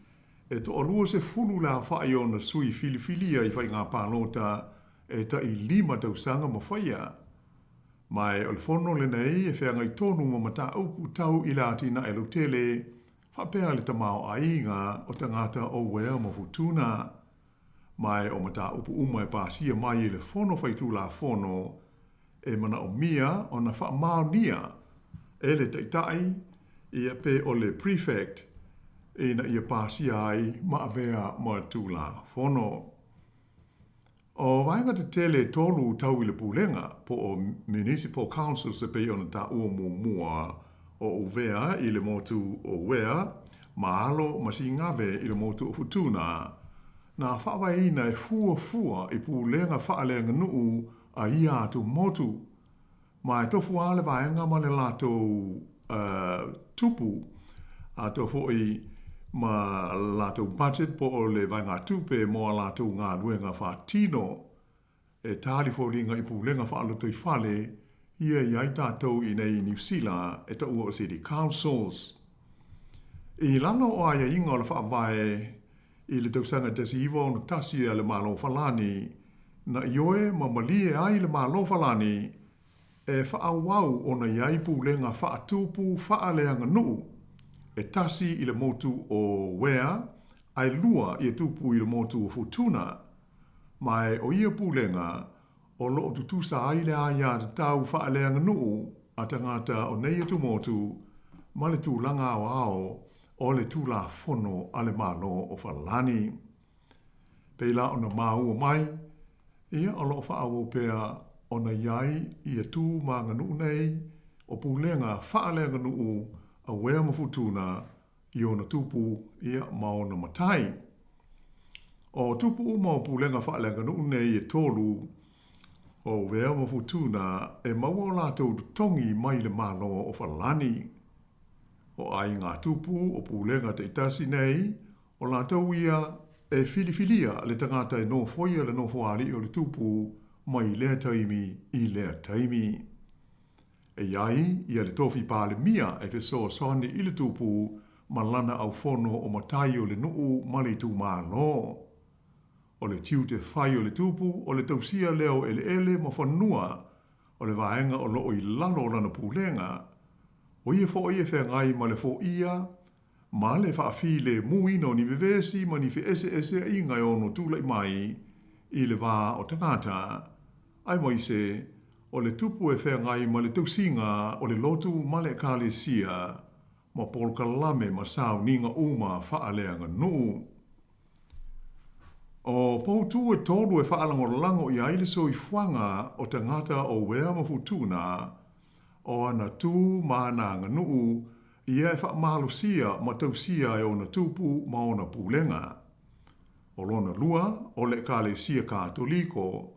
e toalua sefulu le aofai ona sui filifilia i faiga palota e tai lima tausaga ma faia. Ma o le fono lenei e feagai tonu ma mataupu tau i le atinae lautele, faapea le tamaoaiga o tagata o Uea ma Futuna. Ma o mataupu uma e pasia mai i le Fono Faitulafono e manaomia ona faamaonia e le taitai ia pe o le Prefect ina ia pasia ai ma avea ma Tulafono. O vaega tetele e tolu tau i le pulega, po o Municipal Councils e pei ona taua muamua, o Uvea i le motu o Uea, ma Alo ma Sigave i le motu o Futuna, na faavaeina e fuafua i pulega faaleaganuu a ia atu motu. Ma e tofu lava le vaega ma le latou tupu, atoa foi ma latou budget po o le vaegatupe mo a latou galuega faatino e tali foliga i pulega faalotoifale ia i ai tatou i inei i Niu Sila e taua o City Councils. I lalo o aiaiga o le Faavae i le tausaga 1961 a le Malo Falani, na ioe ma malie ai le Malo Falani e faaauau ona i ai pulega faatupu faaleaganuu e tasi i le motu o Uea Ae lua ia tupu i le motu o Futuna, ma e o ia pulega o loo tutusa ai le aiatatau faaleaganuu a tagata o nei atumotu ma le tulaga aoao o le Tulafono a le Malo o Falani. Pei la ona maua mai, ia o loo faaauau pea ona i ai ia tu ma aganuu nei o pulega faaleaganuu a Uea ma Futuna i ona tupu, ia, ma ona matai. O tupu uma o pulega faaleaganuu nei e tolu, o Uea ma Futuna, e maua o latou totogi mai le Malo o Falani. O aiga tupu o pulega taitasi nei, o latou ia e filifilia le tagata e nofoia le nofoalii o le tupu mai lea taimi i lea taimi. E i ai ia le tofi Palemia e fesoasoani i le tupu ma lana aufono o matai o le nuu ma le itumalo. O le tiute fai o le tupu o le tausia lea o eleele ma fanua o le vaega o loo i lalo o lana pulega. O ia foi e feagai ma le foia ma le faafilemuina o ni vevesi ma ni feeseeseaiga e ono tulai mai i le va o tagata, aemaise o le tupu e feagai ma le tausiga o le lotu ma le Ekalesia ma polokalame ma sauniga uma faaleaganuu. O poutū e tolu e faalagolago i ai le soifuaga o tagata o Uea ma Futuna, o ana tu ma ana aganuu, ia e faamalosia ma tausia e ona tupu ma ona pulega. O lona lua, o le Ekalesia Katoliko,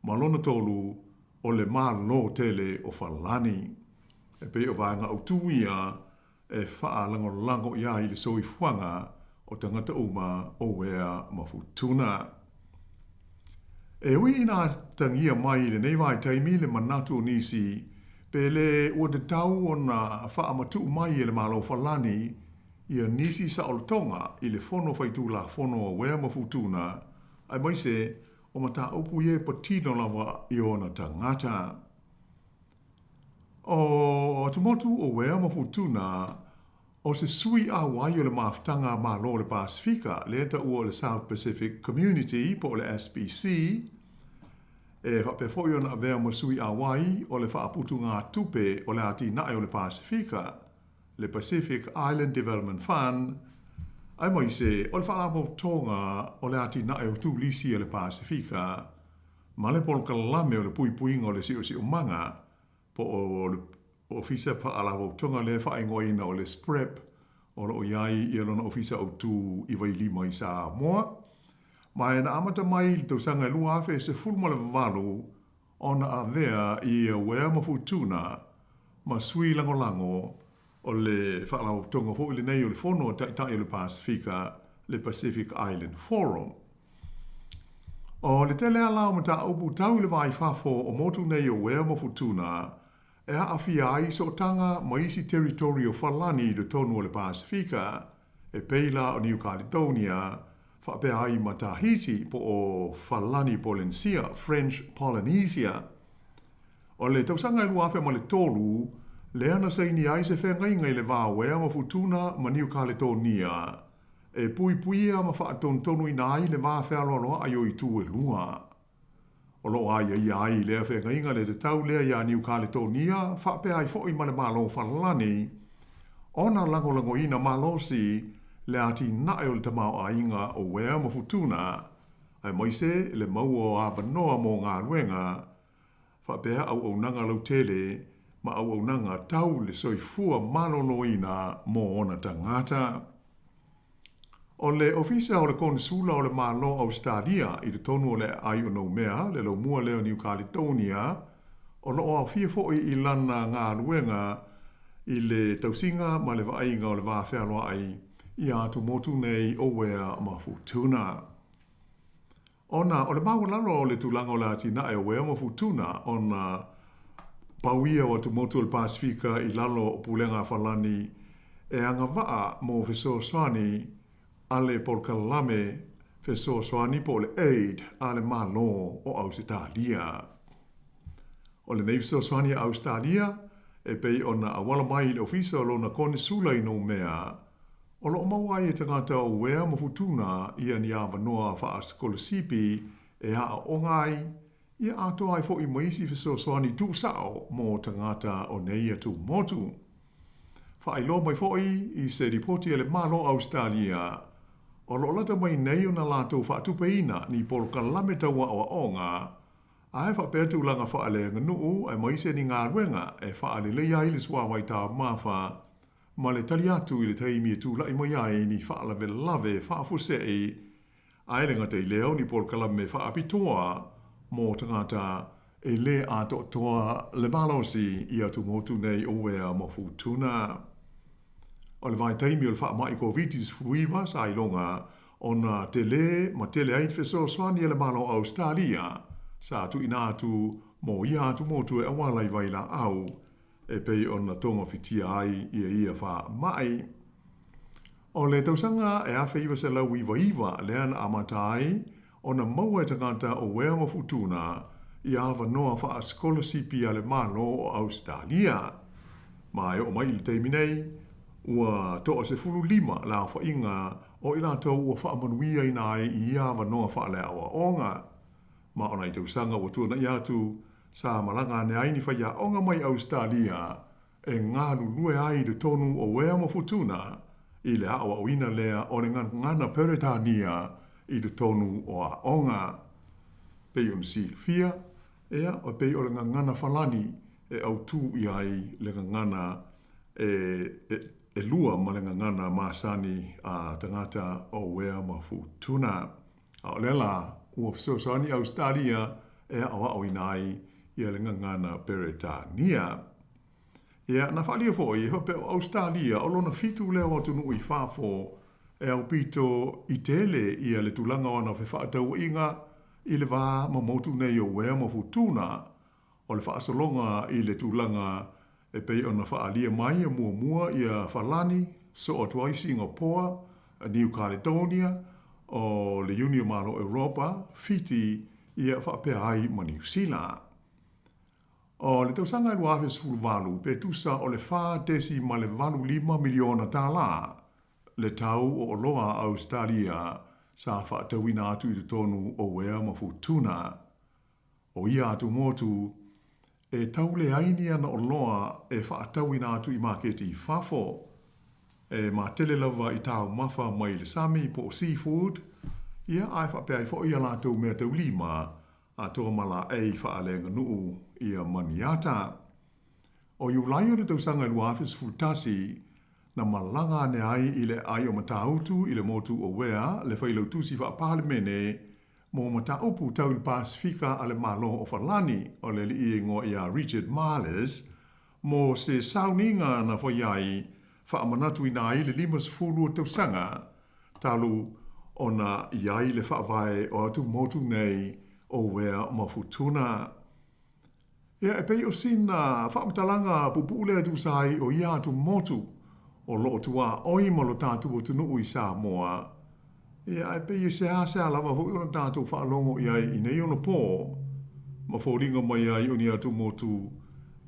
ma lona tolu, o le Malo tele o Falani. E pei o vaega autū ia e faalagolago i ai le soifuaga o tagata uma o Uea ma Futuna. E ui ina atagia mai i lenei vaitaimi le manatu o nisi pe le ua tatau ona faamatuu mai e le Malo Falani ia nisi saolotoga i le Fono Faitulafono a Uea ma Futuna, aemaise o mataupu ia e patino lava i ona tagata. O atumotu o Uea ma Futuna, o se sui auai o le Mafutaga a Malo o le Pasefika, lea taua o le South Pacific Community po o le SPC, e faapea foi ona avea ma sui auai o le Faaputugatupe o le Atinae o le Pasefika, le Pacific Island Development Fund, aemaise o le Faalapotopotoga o le Atinae o Turisi a le Pasefika, ma le Polokalame o le Puipuiga o le Siosiomaga, po o le Ofisa Faalapotopotoga lea e faaigoaina o le SPREP, o lo o i ai ia lona ofisa autū i Vailima i Samoa. Ma e na amata mai i le tausaga e 2018 ona avea ia Uea ma Futuna ma sui lagolago o le Faalapotopotoga foi lenei o le Fono a Taitai o le Pasefika, le Pacific Island Forum. O le tele ala o mataupu tau i le va i fafo o motu nei o Uea ma Futuna e aafia ai sootaga ma isi teritori o Falani i totonu o le Pasefika, e pei la o Niu Kaledonia, faapea ai ma Tahiti po o Falani Polenisia, French Polynesia. O le tausaga e 2003, lea na saini ai se feagaiga i le va o Uea ma Futuna ma Niu Kaletonia, e puipuia ma faatonutonuina ai le va fealoaloai o itu e lua. O lo o aiaia ai i lea feagaiga le tatau lea iā Niu Kaletonia faapea ai foi ma le Malo Falani ona lagolagoina malosi le atinae o le tamaoaiga o Uea ma Futuna, aemaise le maua o avanoa mo galuega faapea auaunaga lautele ma auaunaga tau le soifua maloloina mo ona tagata. O le Ofisa o le Konesula o le Malo o Ausetalia i totonu o le aai o Noumea, le laumua lea o Niu Kaletonia, o lo o aofia foi i lana galuega i le tausiga ma le vaaiga o le va fealoai i atumotu nei o Uea ma Futuna. Ona o le maualalo o le tulaga o le atinae o Uea ma Futuna ona pau ia o atumotu o le Pasefika i lalo o pulega a Falani e agavaa mo fesoasoani a le polokalame fesoasoani po o le aid a le Malo o Ausetalia. O lenei fesoasoani a Ausetalia e pei ona auala mai i le ofisa o lona konesula i Noumea. O lo o maua ai e tagata o Uea ma Futuna ia ni avanoa faasikolasipi e aoaoga ai, ia atoa ai foi ma isi fesoasoani tuusao mo tagata o nei atumotu. Faailoa mai foi i se lipoti a le Malo o Ausetalia, o lo o lata mai nei ona latou faatupeina ni polokalame tau aoaoga ae faapea tulaga faaleaganuu aemaise ni galuega e faaleleia ai le suavai taumafa ma le tali atu i le taimi e tulai mai ai ni faalavelave faafuasei, ae le gata i lea o ni polokalame faapitoa mo tagata e lē atoatoa le malosi i atumotu nei o Uea ma Futuna. O le vaitaimi o le faamai Koviti-19 sa iloga ona telē ma tele ai le fesoasoani a le Malo o Ausetalia sa tuuina atu mo ia atumotu e auala i vailaau e pei ona togafitia ai ia ia faamai. O le tausaga e 1999 lea na amata ai ona maua e tagata o Uea ma Futuna ia avanoa faasikolasipi a le Malo o Ausetalia. Ma e oo mai i le taimi nei, ua toa 15 le aofaiga o i latou ua faamanuiaina ai i ia avanoa faaleaoaoga. Ma o nai tausaga ua tuanai atu, sa malaga ane ai ni faiaoga mai Ausetalia e galulue ai i totonu o Uea ma Futuna i le aʻoaʻoina lea o le gagana Peretania i totonu o aoga. Pei ona silafia, ea, e pei o le gagana Falani e autū i ai le gagana e, e, e lua ma le gagana masani a tagata o Uea ma Futuna. A o lea la, ua fesoasoani Ausetalia e aʻoaʻoina ai ia le gagana Peretania. Ia, na faaalia foi, e faapea o Ausetalia o lona fitu lea o atunuu i fafo e aupito i tele ia le tulaga o ana fefaatauaiga i le va ma motu nei o Uea ma Futuna. O le faasologa i le tulaga e pei ona faaalia mai e muamua ia Falani, soo atu ai Singapoa, Niu Kaledonia, o le Iuni o Malo Europa, Fiti, ia faapea ai ma Niu Sila. O le tausaga e 2018, pe tusa o le 4.85 miliona tālā le tau o oloa a Ausetalia sa faatauina atu i totonu o Uea ma Futuna. O ia atumotu, e tau leai ni ana oloa e faatauina atu i maketi i fafo. E matele lava i taumafa mai le sami po o seafood, ia ae faapea ai foi a latou mea taulima atoa ma laei faaleaganuu ia maniata. O Iulai o le tausaga e 2011, na malaga ane ai i le aai o Matautu i le motu o Uea le Failautusi Faa-Palemene mo mataupu tau i le Pasefika a le Malo o Falani, o le alii e igoa ia Richard Marles, mo se sauniga na fai ai, faamanatuina ai le 50 o tausaga talu ona i ai le faavae o atumotu nei o Uea ma Futuna. Ia, e pei o sina faamatalaga puupuu lea e tusa ai o ia atumotu o lo o tuaoi ma lo tatou atunuu i Samoa. Ia, ae pei e seasea lava foi ona tatou faalogo i ai i nei ono pō, ma foliga mai ai o ni atumotu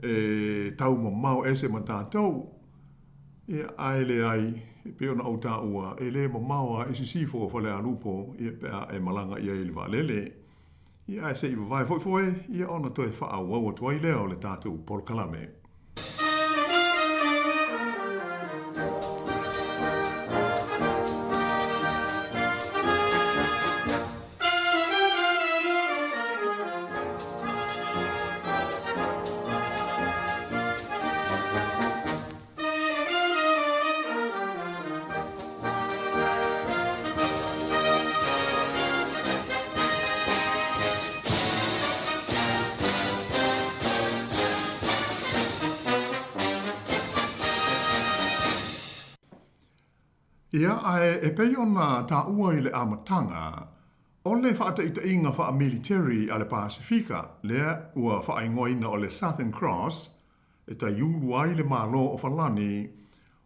e taumamao ese ma tatou. Ia, ae leai, e pei ona ou taua, e le mamao lava i sisifo o Falealupo, ia, pe a e malaga i ai i le vaalele. Ia, ae se i vavae foi foe, ia ona toe faaauau atu ai lea o le tatou polokalame. Ia, ae e pei ona taua i le amataga, o le faataitaiga faamiliteri a le Pasefika, lea ua faaigoaina o le Southern Cross, e taiulu ai le Malo o Falani,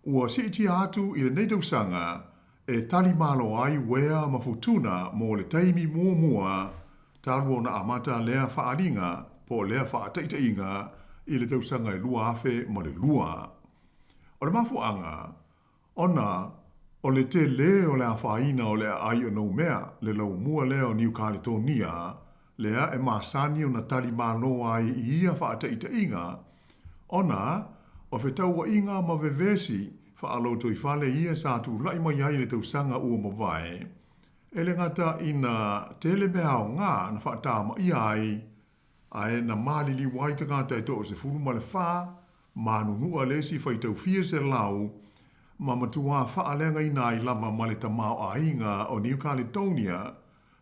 ua siitia atu i lenei tausaga e tali malo ai Uea ma Futuna mo le taimi muamua talu ona amata lea faaaliga po o lea faataitaiga i le tausaga e 2002. O le mafuaaga, ona. O le tele o le afaina o le aai o Noumea, le laumua lea o Niu Kaletonia, lea e masani ona tali malo ai i ia faataitaiga, ona o fetauaiga ma vevesi faalotoifale ia sa tulai mai ai i le tausaga ua mavae, e le gata ina tele mea aoga na faatamaia ai, ae na maliliu ai tagata e 14, manunua le isi faitau fia selau, ma matuā faaleagaina ai lava ma le tamaoaiga o New Caledonia,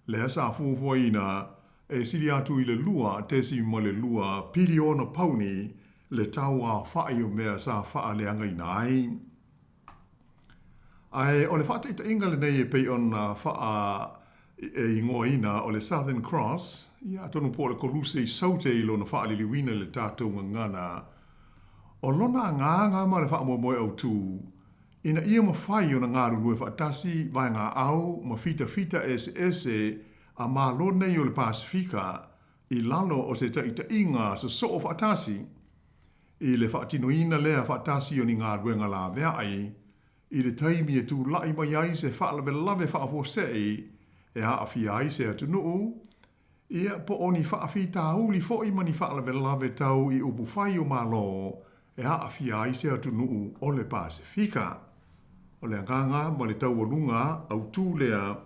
lea sa fuafuaina e sili atu i le 2.2 piliona pauni le tau aofai o mea sa faaleagaina ai. Ae o le faataitaiga lenei e pei ona faaigoaina o le Southern Cross, ia atonu po o le Koluse i Saute i lona faaliliuina i le tatou gagana, o lona agaga ma le faamoemoe autu, ina ia mafai ona galulue faatasi vaegaau ma fitafita eseese a Malo nei o le Pasefika i lalo o se taitaiga sosoo faatasi. I le faatinoina lea faatasi o ni galuega laveai, i le taimi e tulai mai ai se faalavelave faafuasei e aafia ai se atunuu, ia, po o ni faafitauli foi ma ni faalavelave tau i upufai o Malo e aafia ai se atunuu o le Pasefika. O le agaga ma le taualuga autu lea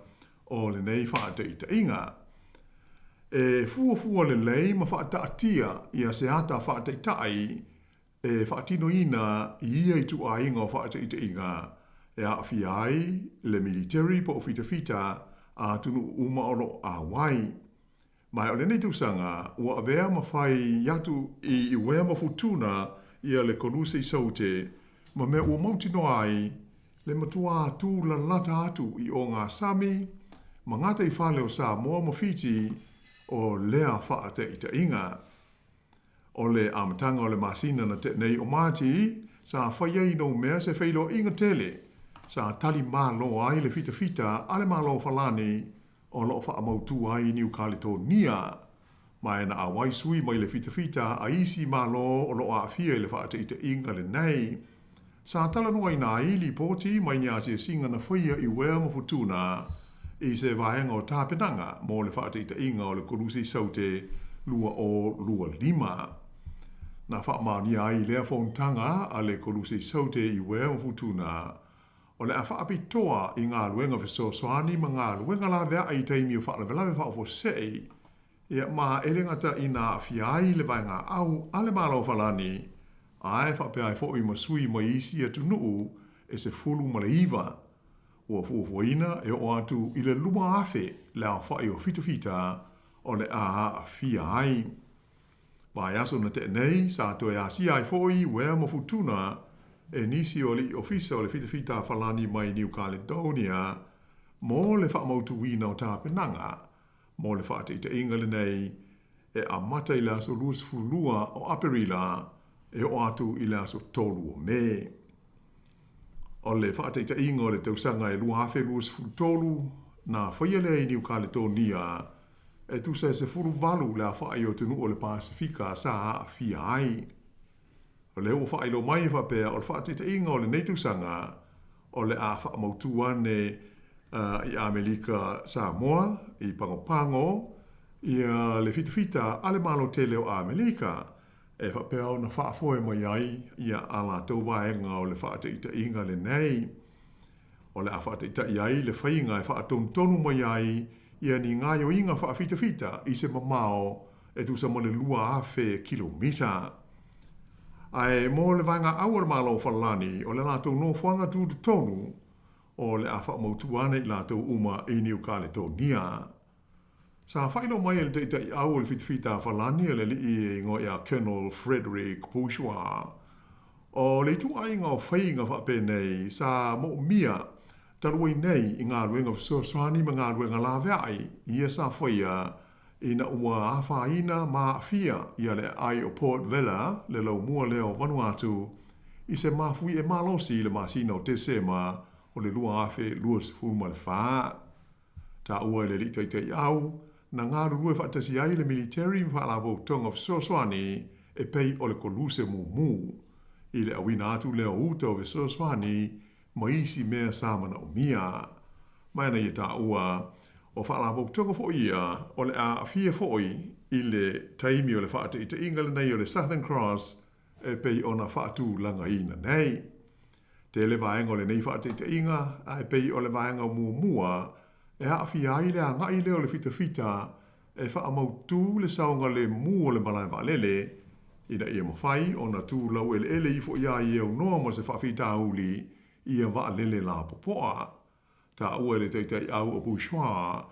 o lenei faataitaiga. E fuafua lelei ma faataatia ia se ata faataitai e faatinoina i ia ituaiga o faataitaiga e aafia ai le militeri po o fitafita a atunuu uma o lo o auai. Ma o lenei tausaga ua avea ma fai atu i Uea ma Futuna ia le Koluse i Saute ma mea ua mautinoa ai le matuā tūlalata atu i o ngā sami ma gataifale o Samoa ma Fiti o lea faataitaiga. O le amataga o le masina na tea nei o Mati, sa fai ai i Noumea se feiloaiga tele sa tali malo ai le fitafita a le Malo o Falani o lo o faamautu ai i Niu Kaletonia, ma e na auai sui mai le fitafita a isi Malo o lo o aafia i le faataitaiga lenei. Sa talanoaina ai lipoti mai ni asiasiga na faia i Uea ma Futuna i se vaega o tapenaga mo le faataitaiga o le Koluse Saute 2025. Na faamaonia ai lea fonotaga a le Koluse Saute i Uea ma Futuna, o le a faapitoa i galuega fesoasoani ma galuega laveai i taimi o faalavelave faafuasei, Ia, ma e le gata ina aafia ai le vaegaau a le Malo o Falani, ae faapea ai foi ma sui mai isi atunuu e 19. Ua fuafuaina e oo atu i le 2,000 le aofai o fitafita o le a aafia ai. Vaiaso na tea nei, sa toe asia ai foi Uea ma Futuna e nisi o alii ofisa o le fitafita a Falani mai New Caledonia mo le faamautuina o tapenaga Mo le faataitaiga lenei, e amata i le aso 22 o Aperila e oo atu i le aso 3 o Me. O le faataitaiga o le tausaga e 2023, na faia lea i Niu Kaletonia, e tusa e 18 le aofai o atunuu o le Pasefika sa aafia ai. O lea ua faailoa mai e faapea o le faataitaiga o lenei tausaga o le a faamautu ane i Amelika Samoa i Pagopago ia le fitafita a le Malo tele o Amelika e faapea ona faafoe mai ai ia a latou vaega o le faataitaiga lenei. O le a faataitai ai le faiga e faatonutonu mai ai ia ni gaoioiga faafitafita i se mamao e tusa ma le 2,000 kilomita. Ae mo le vaegaau a le Malo o Falani, o le latou nofoaga tutotonu o le a faamautu ane i latou uma i Niu Kaletonia. Sa faailoa mai e le taitaiau o le fitafita a Falani o le alii e igoa ia Colonel Frederick Bourgeois, o le ituaiga o faiga faapenei sa moomia talu ai nei i galuega fesoasoani ma galuega laveai ia sa faia ina ua afaina ma aafia ia le aai o Port Vila, le laumua lea o Vanuatu, i se mafuie malosi i le masina o Tesema o le 2024. Taua e le alii taitaiau, na galulue faatasi ai le militeri ma faalapotopotoga fesoasoani e pei o le Koluse Mumu, i le auina atu lea o uta o fesoasoani ma isi mea sa manaʻomia. Ma e na ia taʻua, o faalapotopotoga foʻi ia o le a aafia foʻi i le taimi o le faataʻitaʻiga lenei o le Southern Cross e pei ona faatulagaina nei. Tele vaega o lenei faataʻitaʻiga a e pei o le vaega muamua e aafia ai le agaʻi lea o le fitafita e faamautū le saogalemu o le malae vaalele ina ia mafai ona tu laueleele ifo iā ia e aunoa ma se faafitauli ia vaalele lapopoa. Taua e le taitaiau o Bourgeois,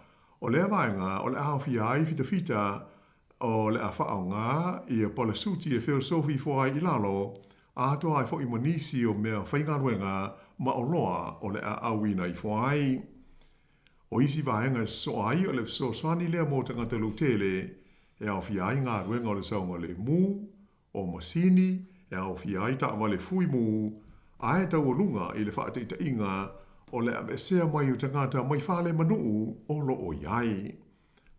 o lea vaega o le a aofia ai fitafita o le a faaaoga ia palasuti e feosofi ifo ai i lalo, atoa ai foʻi ma nisi o mea faigaluega ma oloa o le a auina ifo ai. O isi vaega e sosoa ai o le fesoasoani lea mo tagata lautele e aofia ai galuega o le saogalemu, o masini e aofia ai taavale fuimu, ae taualuga i le faataitaiga o le aveesea mai o tagata mai fale ma nuu o lo o i ai.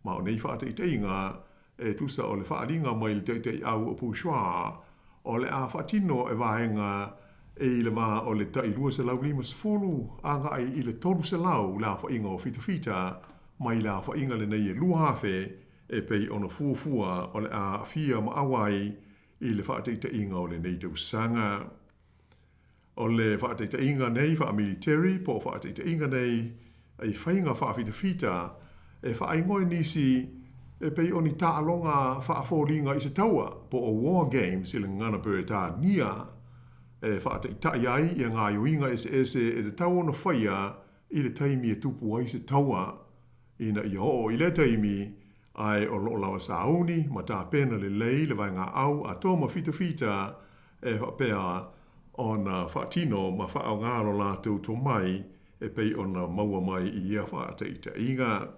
Ma o nei faataitaiga e tusa o le faaaliga mai le taitaiau o Bourgeois, o le a faatino e vaega e i le va o le tai 250 agai i le 300 le aofaiga o fitafita mai le aofaiga lenei e 2,000 e pei ona fuafua o le a aafia ma auai i le faataitaiga o lenei tausaga. O le faataitaiga nei faamiliteri po o faataitaiga nei i faiga faafitafita e faaigoa e nisi e pei o ni taaloga faafoliga i se taua po o war games i le gagana Peretania e faataitai ai ia gaoioiga eseese e tatau ona faia i le taimi e tupu ai se taua ina ia oo i lea taimi ae o loo lava sauni ma tapena lelei le vaegaau atoa ma fitafita e faapea ona faatino ma faaaoga lo latou tomai e pei ona maua mai i ia faataitaiga.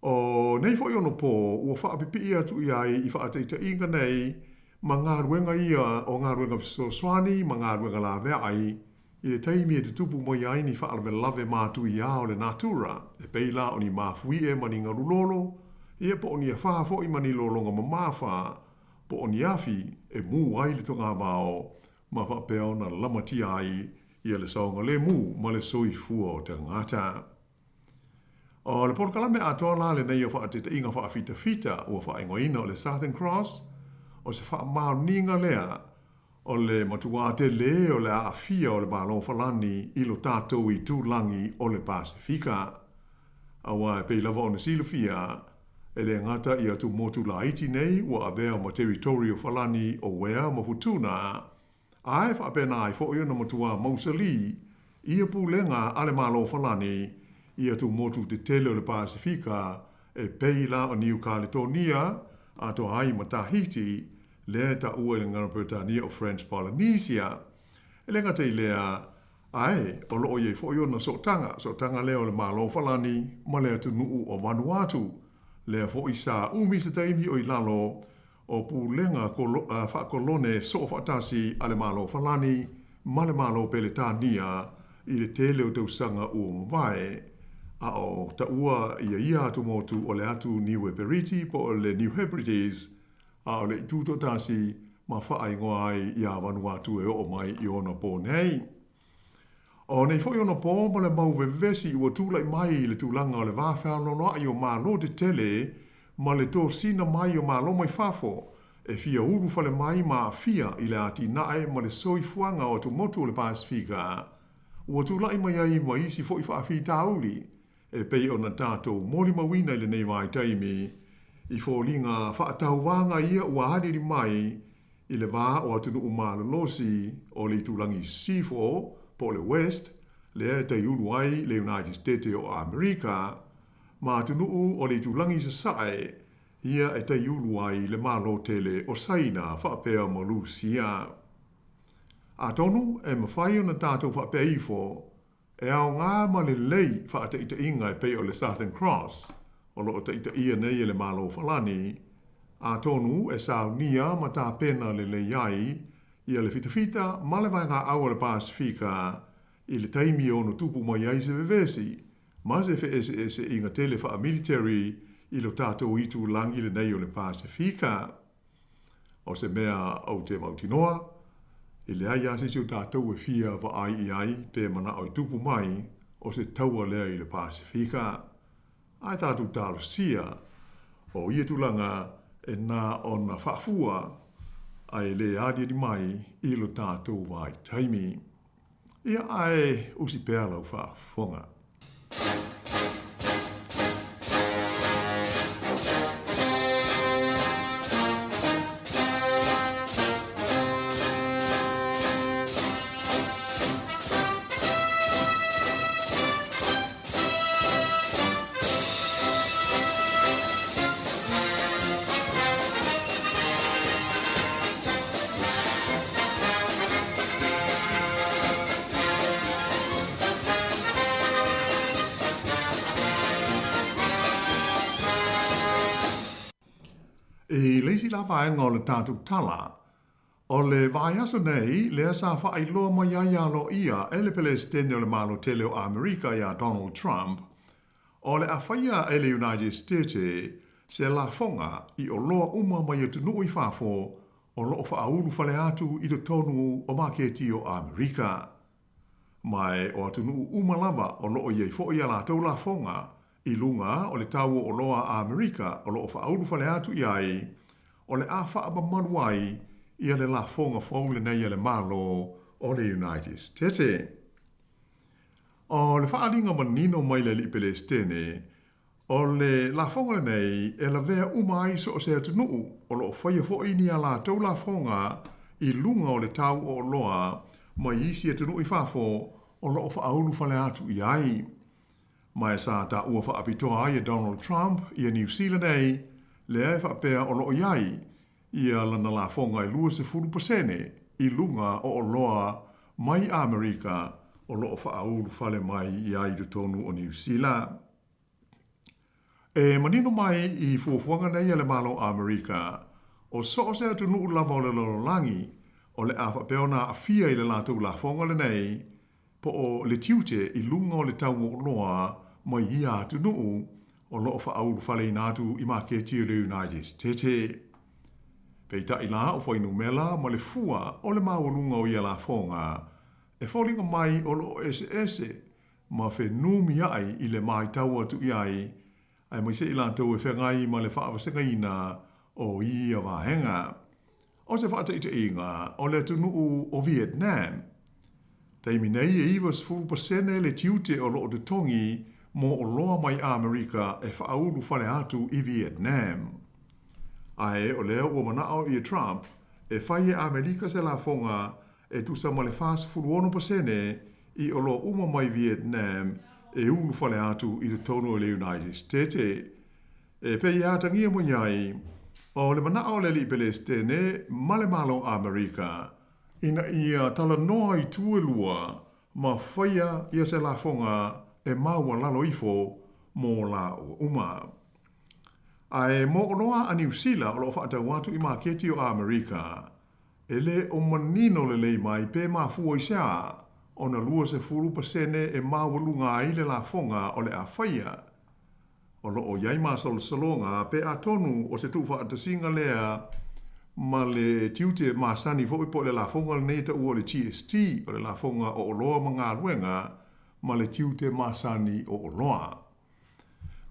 O nei foʻi onopō ua faapipii atu i ai i faataitaiga nei ma galuega ia o galuega fesoasoani ma galuega laveai i le taimi e tutupu mai ai ni faalavelave matuiā o le natura, e pei la o ni mafuie ma ni galu lolo, ia po o ni afā foʻi ma ni lologa mamafa, po o ni afi e mū ai le togavao ma faapea ona lamatia ai ia le saogalemu ma le soifua o tagata. O le polokalame atoa la lenei o faataitaiga faafitafita ua faaigoaina o le Southern Cross, o se faamaoniga lea o le matuā tele o le aafia o le Malo Falani i lo tatou itulagi o le Pasefika. Aua e pei lava ona silafia, e le gata i atumotu laiti nei ua avea ma territory o Falani o Uea ma Futuna, Ae faapena ai foʻi ona matuā mausalī ia pulega a le Malo Falani i atumotu tetele o le Pasefika e pei la o Niu Kaletonia atoa ai ma Tahiti, lea e taua i le gagana Peretania o French Polynesia. E le gata i lea, ae o loo i ai foʻi ona sootaga, sootaga lea o le Malo Falani ma le atunuu o Vanuatu, lea foʻi sa umi se taimi o i lalo o pulega faakolone soofaatasi a le Malo Falani ma le Malo Peretania i le tele o tausaga ua mavae, a o taua ia ia atumotu o le atu Niu Eperiti po o le New Hebrides, a o le itu toatasi ma faaigoa ai iā Vanuatu e oo mai i ona pō nei. O nei foʻi onopō ma le mau vevesi ua tulai mai i le tulaga o le va fealoaloaʻi o Malo tetele ma le tosina mai o Malo mai fafo e fia ulufale mai ma aafia i le atinae ma le soifuaga o atumotu o le Pasefika ua tulai mai ai ma isi foʻi faafitauli e pei ona tatou molimauina i lenei vaitaimi i foliga faatauvaga ia ua aliali mai i le va o atunuu malolosi o le itulagi sisifo po o le West lea e taiulu ai le United State o Amerika ma atunuu o le itulagi sasae ia e taiulu ai le Malo tele o Saina faapea ma Lusia. Atonu e mafai ona tatou faapea ifo E aoga ma lelei faataitaiga e pei o le Southern Cross o lo o taitaia nei e le Malo Falani, atonu e saunia ma tapena lelei ai ia le fitafita ma le vaegaau o le Pasefika i le taimi e ono tupu mai ai se vevesi ma se feeseeseaiga tele faamiliteri i lo tatou itulagi lenei o le Pasefika. O se mea ou te mautinoa, E leai lava se isi o tatou e fia vaai i ai pe manao e tupu mai o se taua lea i le Pasefika. Ae tatou talosia o ia tulaga e na ona faafua ae le aliali mai i lo tatou vaitaimi. Ia ae usi pea lau faafofoga. I le isi la vaega o le tatou tala, o le vaiaso nei lea sa faailoa mai ai aloaia e le Peresetene o le Malo Tele o Amerika iā Donald Trump, o le a faia e le United States se lafoga i oloa uma mai atunuu i fafo o lo o faaulu fale atu i totonu o maketi o Amerika. Ma o atunuu uma lava o lo o i ai foi a latou lafoga i luga o le tau o oloa a Amerika o lo o faaulu fale atu i ai, o le a faamamalu ai ia le lafoga fou lenei a le Malo o le United States. O le faaaliga manino mai le Alii Peresetene, o le lafoga lenei e lavea uma ai so o se atunuu o lo o faia foi ni a latou lafoga i luga o le tau o oloa mai isi atunuu i fafo o lo o faaulu fale atu i ai. Ma e sa taua faapitoa ai e Donald Trump ia Niu Sila nei, lea e faapea o lo o i ai ia lana lafoga e 20% i luga o oloa mai Amerika o lo o faaulu fale mai i ai i totonu o Niu Sila. E manino mai i fuafuaga nei a le Malo o Amerika, o so o se atunuu lava o le lalolagi o le a faapea ona aafia i le latou lafoga lenei, po o le tiute i luga o le tau o oloa mai ia atunuu o lo o faaulufaleina atu i maketi o le United States. Peitai la o fuainumera ma le fua o le maualuga o ia lafoga e foliga mai o lo o eseese ma fenumiai i le matau atu i ai, aemaise i latou e feagai ma le faavasegaina o ia vaega. O se faataitaiga, o le atunuu o Vietnam. Taimi nei e 90% le tiute o lo o totogi mo oloa mai Amerika e faaulu fale atu i Vietnam. Ae o lea ua manao ia Trump e fai e Amerika se lafoga e tusa ma le 46% i oloa uma mai Vietnam e ulu fale atu i totonu o le United States. E pei e atagia mai ai, o le manao o le Alii Peresetene ma le Malo o Amerika, ina ia talanoa itu e lua ma faia ia se lafoga e maualalo ifo mo lāua uma. Ae mo oloa a Niu Sila o lo o faatau atu i maketi o Amerika, e le o manino lelei mai pe mafua i se a ona 20% e maualuga ai le lafoga o le a faia. O lo o i ai masalosaloga pe atonu o se tuufaatasiga lea ma le tiute masani foi po o le lafoga lenei e taua o le GST, o le lafoga o oloa ma galuega ma le tiute masani o oloa.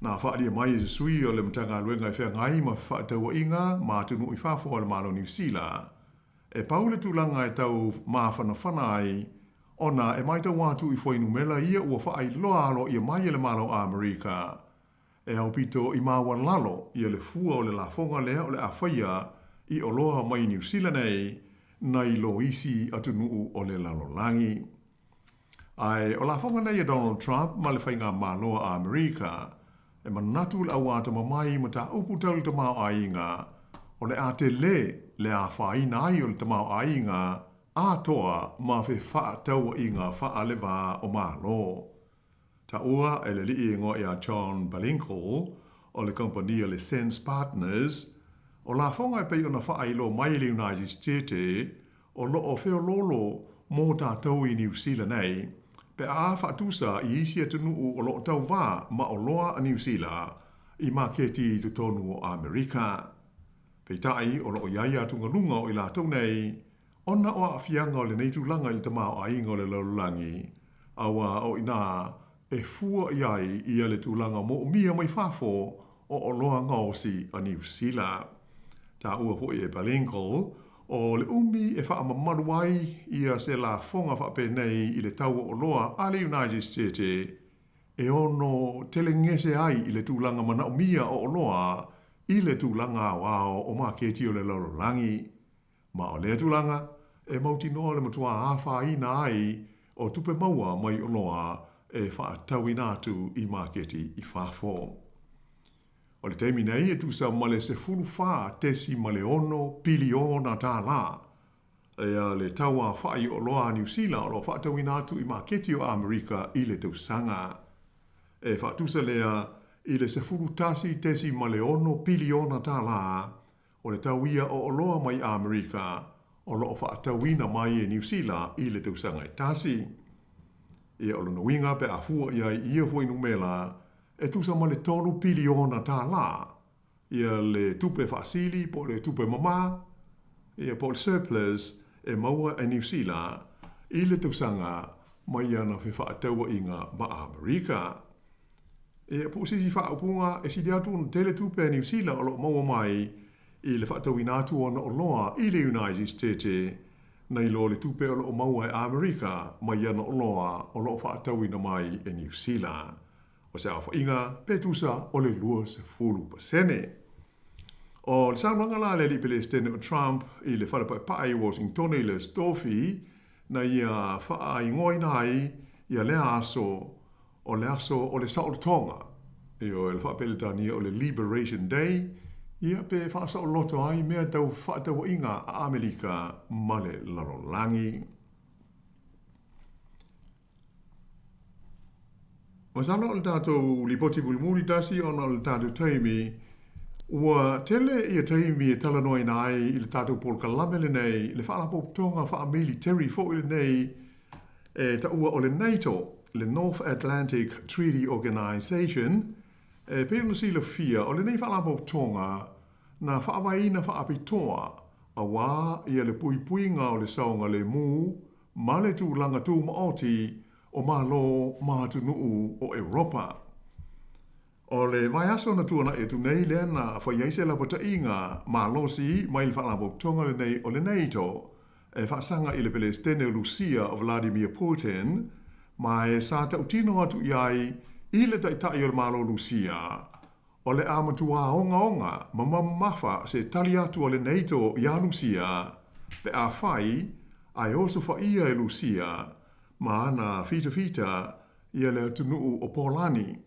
Na faaalia mai e se sui o le Matagaluega e feagai ma fefaatauaiga ma atunuu i fafo a le Malo o Niu Sila, e pau le tulaga e tau mafanafana ai ona e matau atu i fuainumera ia ua faailoa aloaia mai e le Malo o Amerika e aupito i maualalo ia le fua o le lafoga lea o le a faia i oloa mai Niu Sila nei nai lo isi atunuu o le lalolagi. Ae o lafoga nei a Donald Trump ma le Faigamalo a Amerika, e manatu le auatamamai mataupu tau le tamaoaiga, o le a tele le afaina ai o le tamaoaiga atoa ma fefaatauaiga faale-va o Malo. Taua e le alii igoa ia John Balinkle o le kamupani a le Sense Partners, o lafoga e pei ona faailoa mai e le United States o lo o feoloolo mō tātou i Niu Sila nei, pe a faatusa i isi atunuu o lo o tauvā ma oloa a Niu Sila i maketi i totonu o Amerika. Peitai, o lo o i ai atugaluga o i latou nei, Ona o aafiaga o lenei tulaga i le tamaoaiga o le lalolagi, auā o inā e fua i ai ia le tulaga moomia mai fafo o oloa gaosi a Niu Sila. Taua foi e Ballingall, o le umi e faamamalu ai ia se lafoga faapenei i le tau o oloa a le United States e ono telegese ai i le tulaga manaomia o oloa i le tulaga aoao o maketi o le lalolagi. Ma o lea tulaga, e mautinoa le matua afaina ai o tupe maua mai oloa e faatauina atu i maketi i fafo. O le taimi nei e tusa ma le 14.6 piliona tālā ea le tau aofai o oloa a Niu Sila o lo o faatauina atu i maketi o Amerika i le tausaga. E faatusa lea i le 11.6 piliona tālā O le tau ia o oloa mai Amerika o lo o faatauina mai e Niu Sila i le tausaga e tasi. Ia o lona uiga pe a fua i ai ia fuainumera e tusa ma le $3 piliona ia le tupe faasili po o le tupe mamā ia po o le surplus e maua e Niu Sila i le tausaga mai ana fefaatauaiga ma Amerika. Ia, po o se isi faaupuga, e sili atu ona tele tupe a Niu Sila o lo o maua mai i le faatauina atu o ona oloa i le United States nai lo le tupe o lo o maua e Amerika mai ana oloa o lo o faatauina mai e Niu Sila. O se aofaiga pe tusa o le 20%. O le saunoaga la a le Alii Pelesitene o Trump i le Fale Paepae i Washingtone i le Aso Tofi, na ia faaigoaina ai ia lea aso o le aso o le saolotoga, ioe, le faa-Peretania o le Liberation Day, ia pe faasaoloto ai mea tau fefaatauaiga a Amerika ma le lalolagi. Masalo o le tatou lipoti mulimuli tasi ona o le tatou taimi, ua tele ia taimi e talanoaina ai i le tatou polokalame lenei le faalapotopotoga faa-military foi lenei e taua o le NATO, le North Atlantic Treaty Organization, e pei ona silafia, o lenei faalapotopotoga na faavaeina faapitoa auā ia le puipuiga o le saogalemu ma le tulaga tumaoti o Malo ma atunuu o Europa. O le vaiaso na tuanai atu nei lea na fai ai se lapataiga malosi mai le Faalapotopotoga lenei o le NATO e faasaga i le Pelesitene o Lusia o Vladimir Putin ma e sa tautino atu i ai i le Taitai o le Malo Lusia o le a matuā ogaoga ma mamafa se tali atu a le NATO iā Lusia pe afai ae osofaia e Lusia ma ana fitafita ia le atunuu o Polani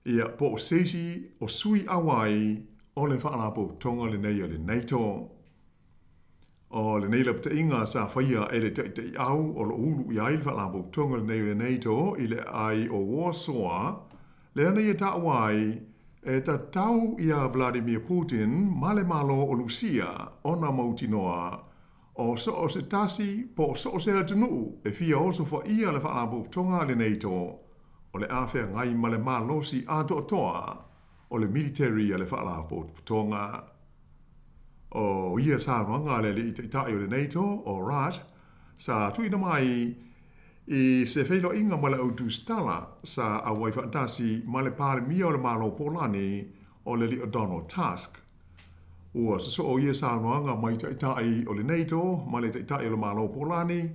ia po o se isi o sui auai o le Faalapotopotoga lenei a le NATO. O lenei lapataiga sa faia e le taitaiau o lo o ulu i ai le Faalapotopotoga lenei o le NATO i le aai o Warsaw, lea na ia taua ai e tatau iā Vladimir Putin ma le Malo o Lusia ona mautinoa o so o se tasi po o so o se atunuu e fia osofaia le Faalapotopotoga a le NATO o le a feagai ma le malosi atoatoa o le military a le Faalapotopotoga. O ia saunoaga a le Alii Taitai o le NATO, o Rudd, sa tuuina mai i se feiloaiga ma le au tusitala sa auai faatasi ma le Palemia o le Malo Polani o le Alii o Donald Tusk. Ua sosoo ia saunoaga mai Taitai o le NATO ma le Taitai o le Malo Polani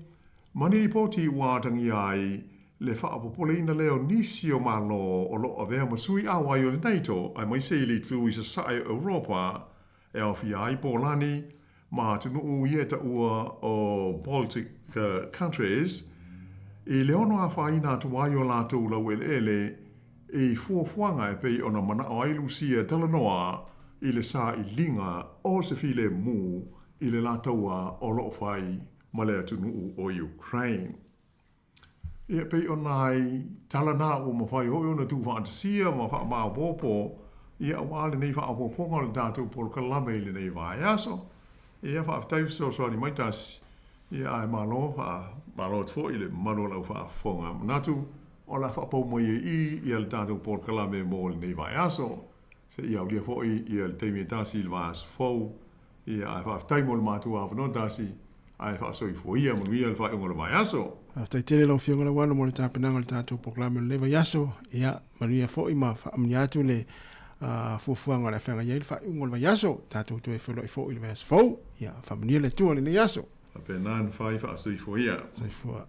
ma ni lipoti ua atagia ai le faapopoleina lea o nisi o Malo o lo o avea ma sui auai o le NATO aemaise i le itu i sasae o Europa e aofia ai Polani ma atunuu ia e taua o Baltic Countries i le ono afaina atu ai o latou laueleele i fuafuaga e pei ona manao ai Lusia e talanoa i le sailiga o se filemu i le la taua o lo o fai ma le atunuu o Ukraine. Ia, pei o nai tala na ua mafai hoʻi ona tuufaatasia ma faamaopoopo, ia, auā lenei faaopoopoga o le tatou polokalame i lenei vaiaso. Ia, faafetai fesoasoani mai tasi, ia, ae malo, faamalo atu foi i le mamalu o lau faafofoga. Manatu o le a faapau mai ai i i ia le tatou polokalame mo lenei vaiaso, seia aulia foi ia le taimi e tasi i le vaiaso fou. Ia, ae faafetai mo le matou avanoa tasi. Ae faasoifua ia, manuia le faaiuga o le vaiaso. Faafetai tele lau Afioga Lauano mo le tapenaga o le tatou polokalame o lenei vaiaso. Ia, manuia foi ma faamanuia atu le fuafuaga o le a feagai ai le faaiuga o le vaiaso. Tatou toe feiloai foi i le vaiaso fou. Ia, faamanuia le Atua i lenei aso. Faapena ona fai, faasoifua ia. Soifua.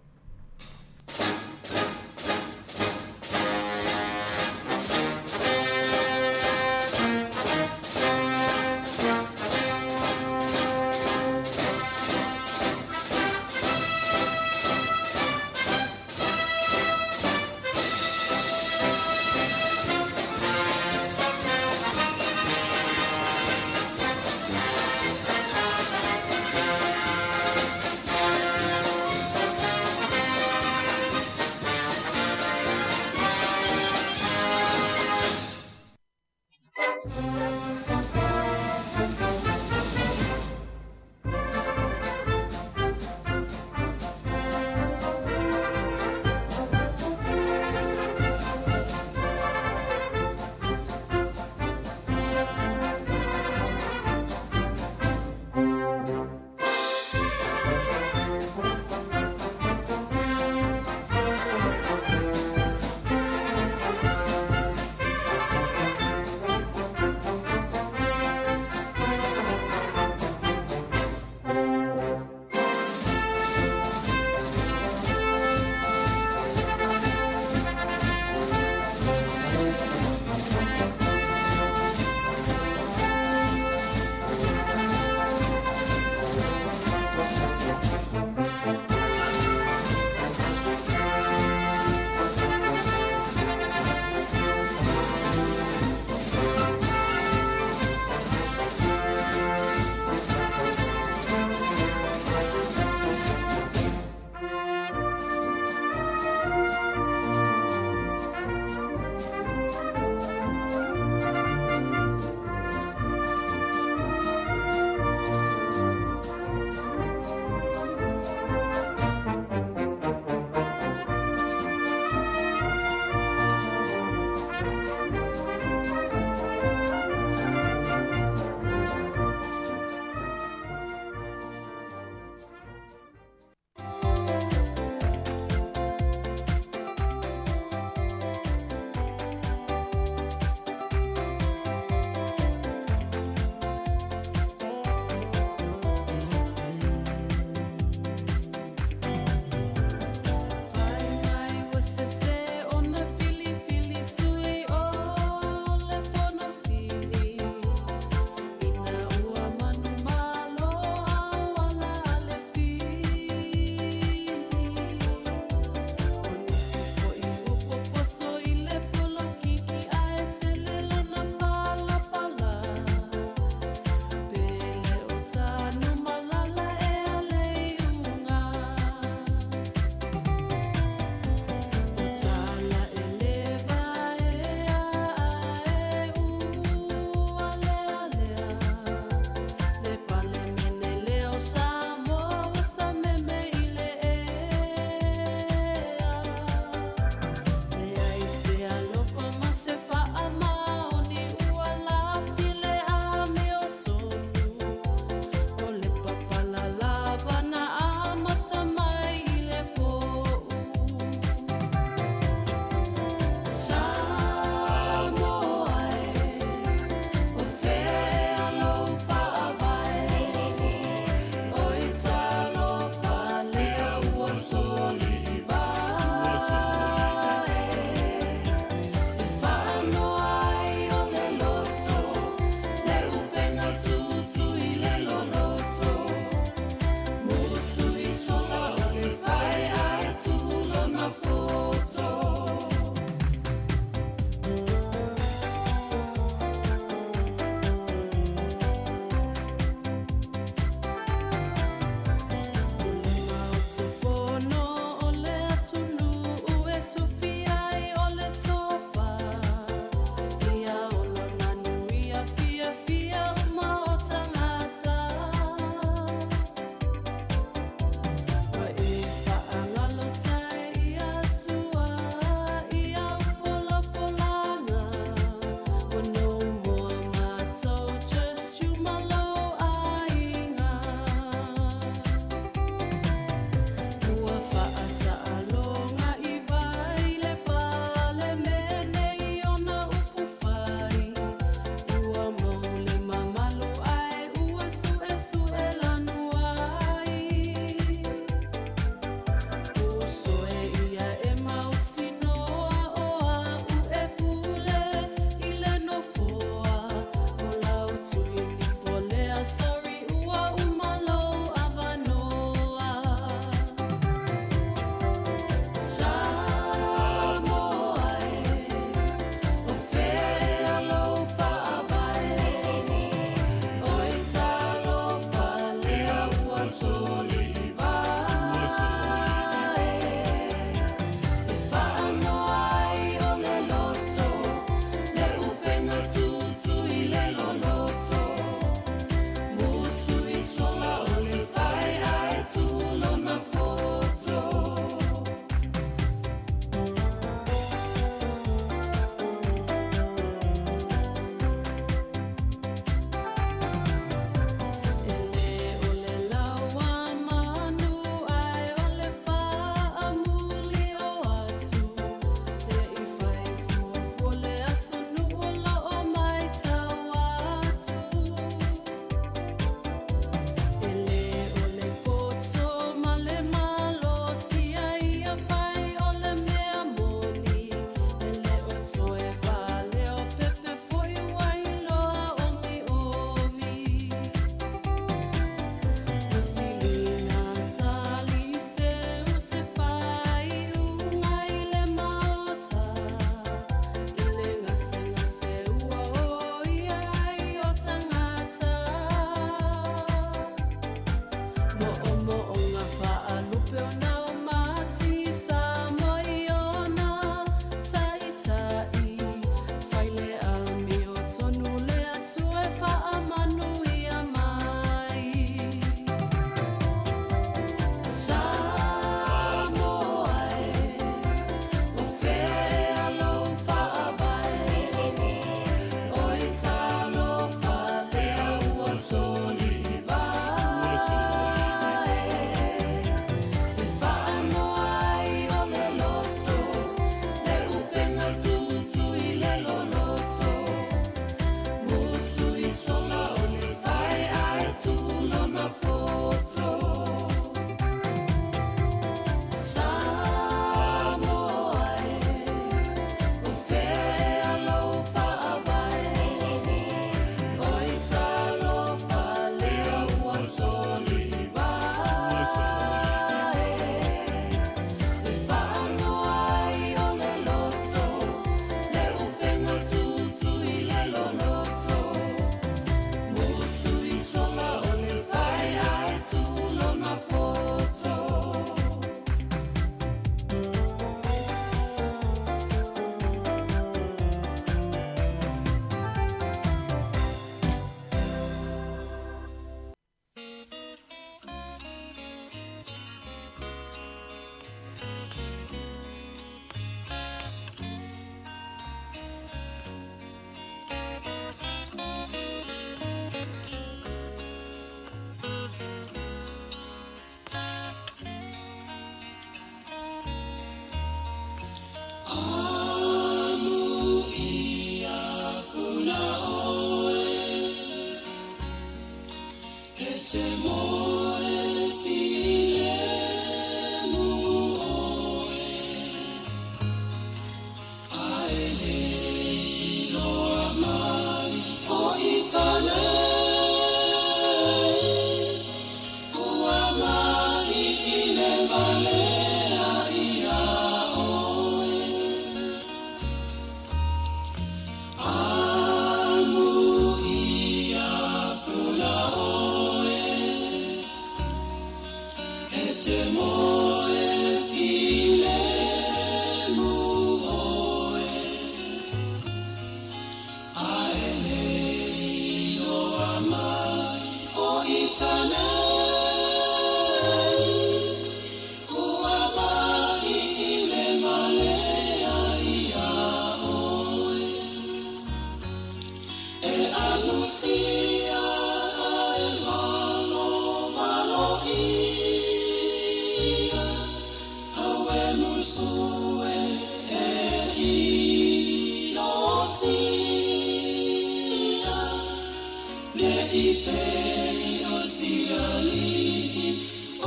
i pei o si aliʻi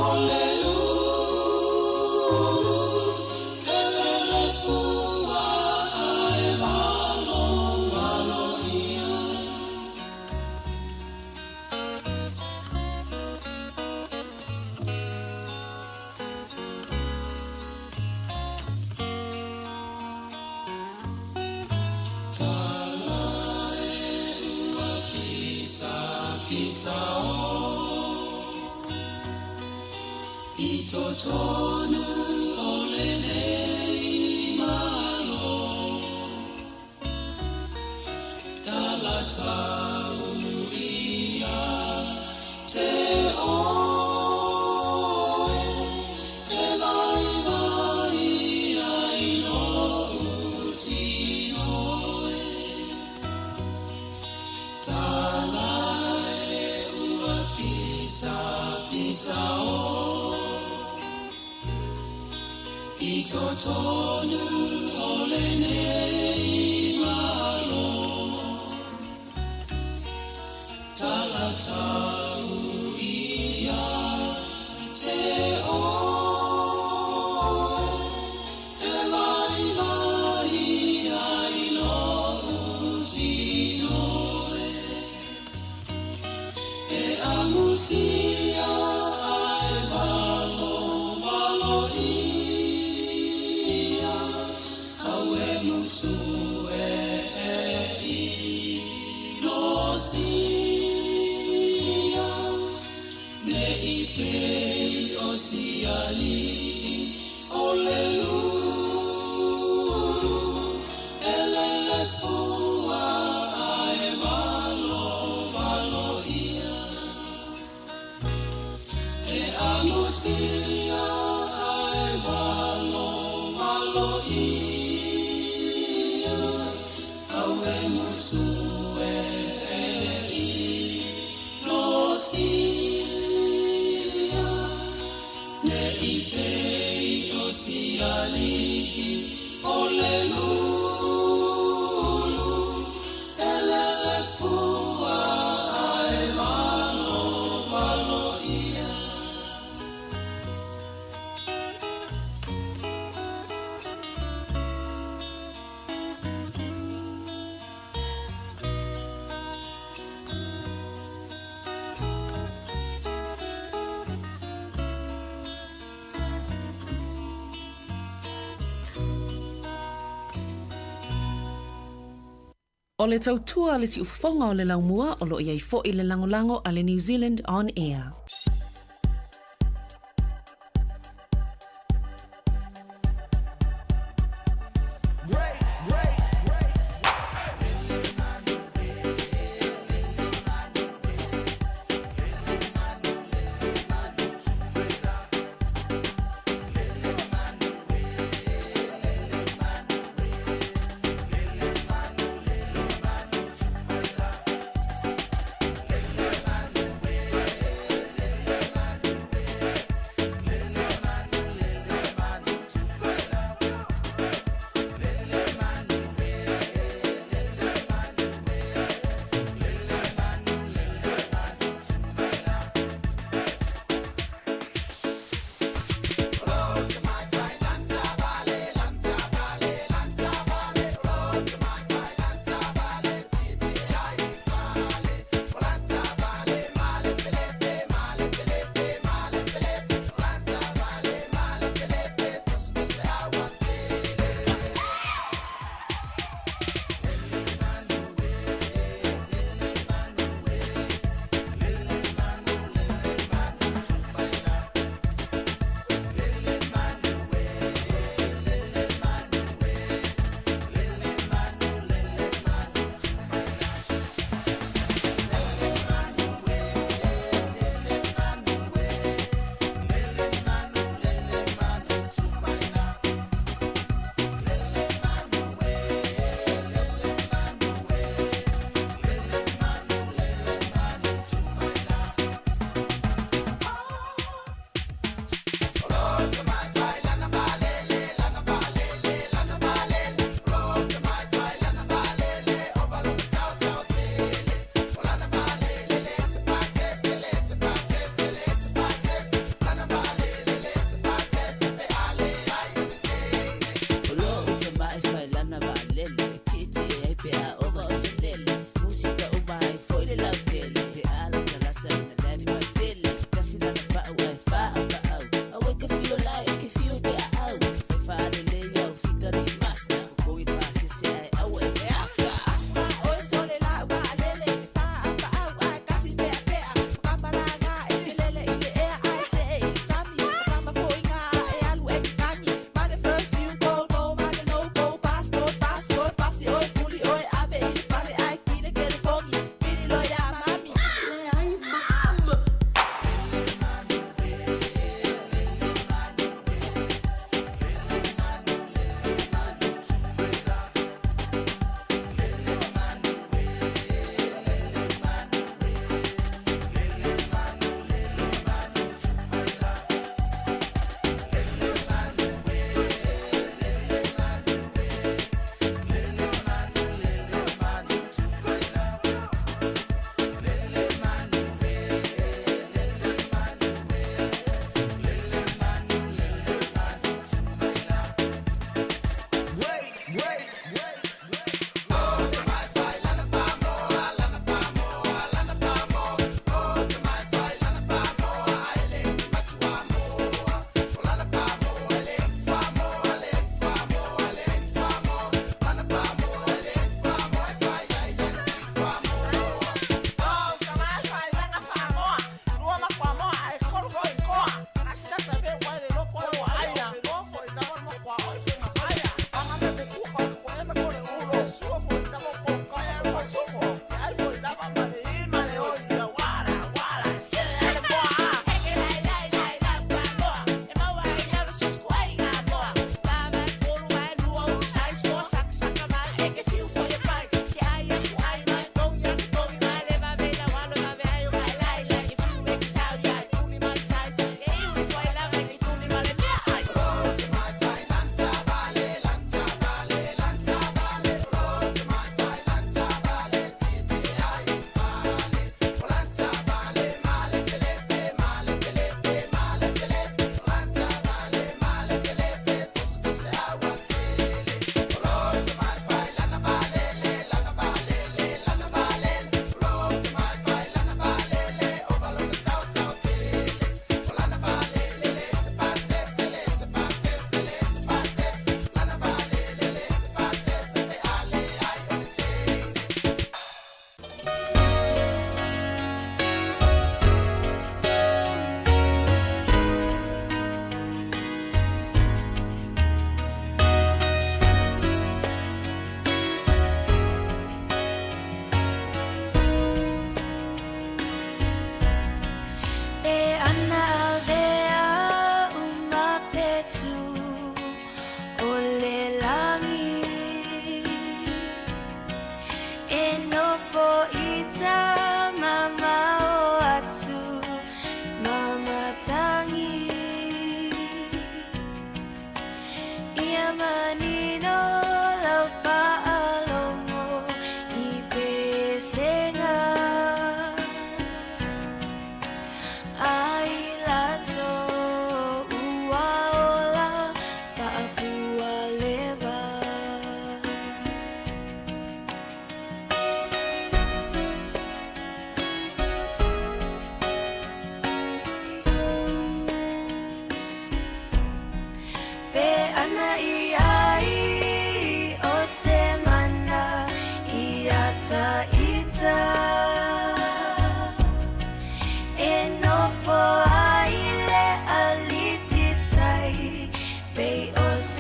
o le lulu e lele fua ae walowalo ia. Tala e ua pisa pisa o i totonu o lenei malo. Tala tau ia te oe e vaivai ai lo'u tino e. Tala e ua pisa pisa o i totonu o lenei malo. Tala tau ia te oe e vaivai ai lo'u tino e. E amusia ae walowalo ia, au e musu e e i losia. Ne i pei o si aliʻi o le lulu e lele fua ae walowalo ia. E amusia ae walowalo ia, au e musu e e i losia. Ne i pei o si aliʻi o le lulu e lele fua ae walowalo ia. O le tautua a le siufofoga o le laumua o lo o i ai foi le lagolago a le New Zealand On Air.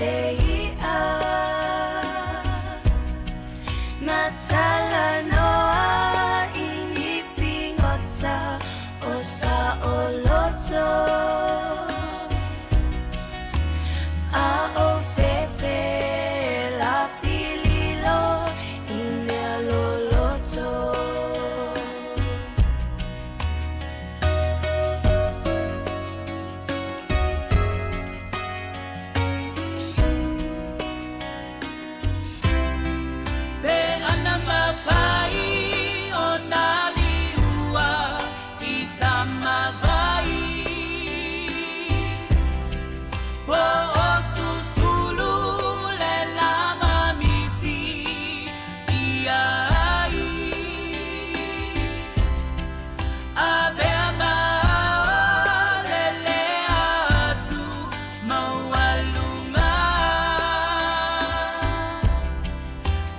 se i'a Na talanoa i ni figota o saoloto A o fefe la fililo i mea loloto. Pe ana mafai ona liua i tamawai Po o susulu le lama miti ia ai Avea ma lele atu maualuga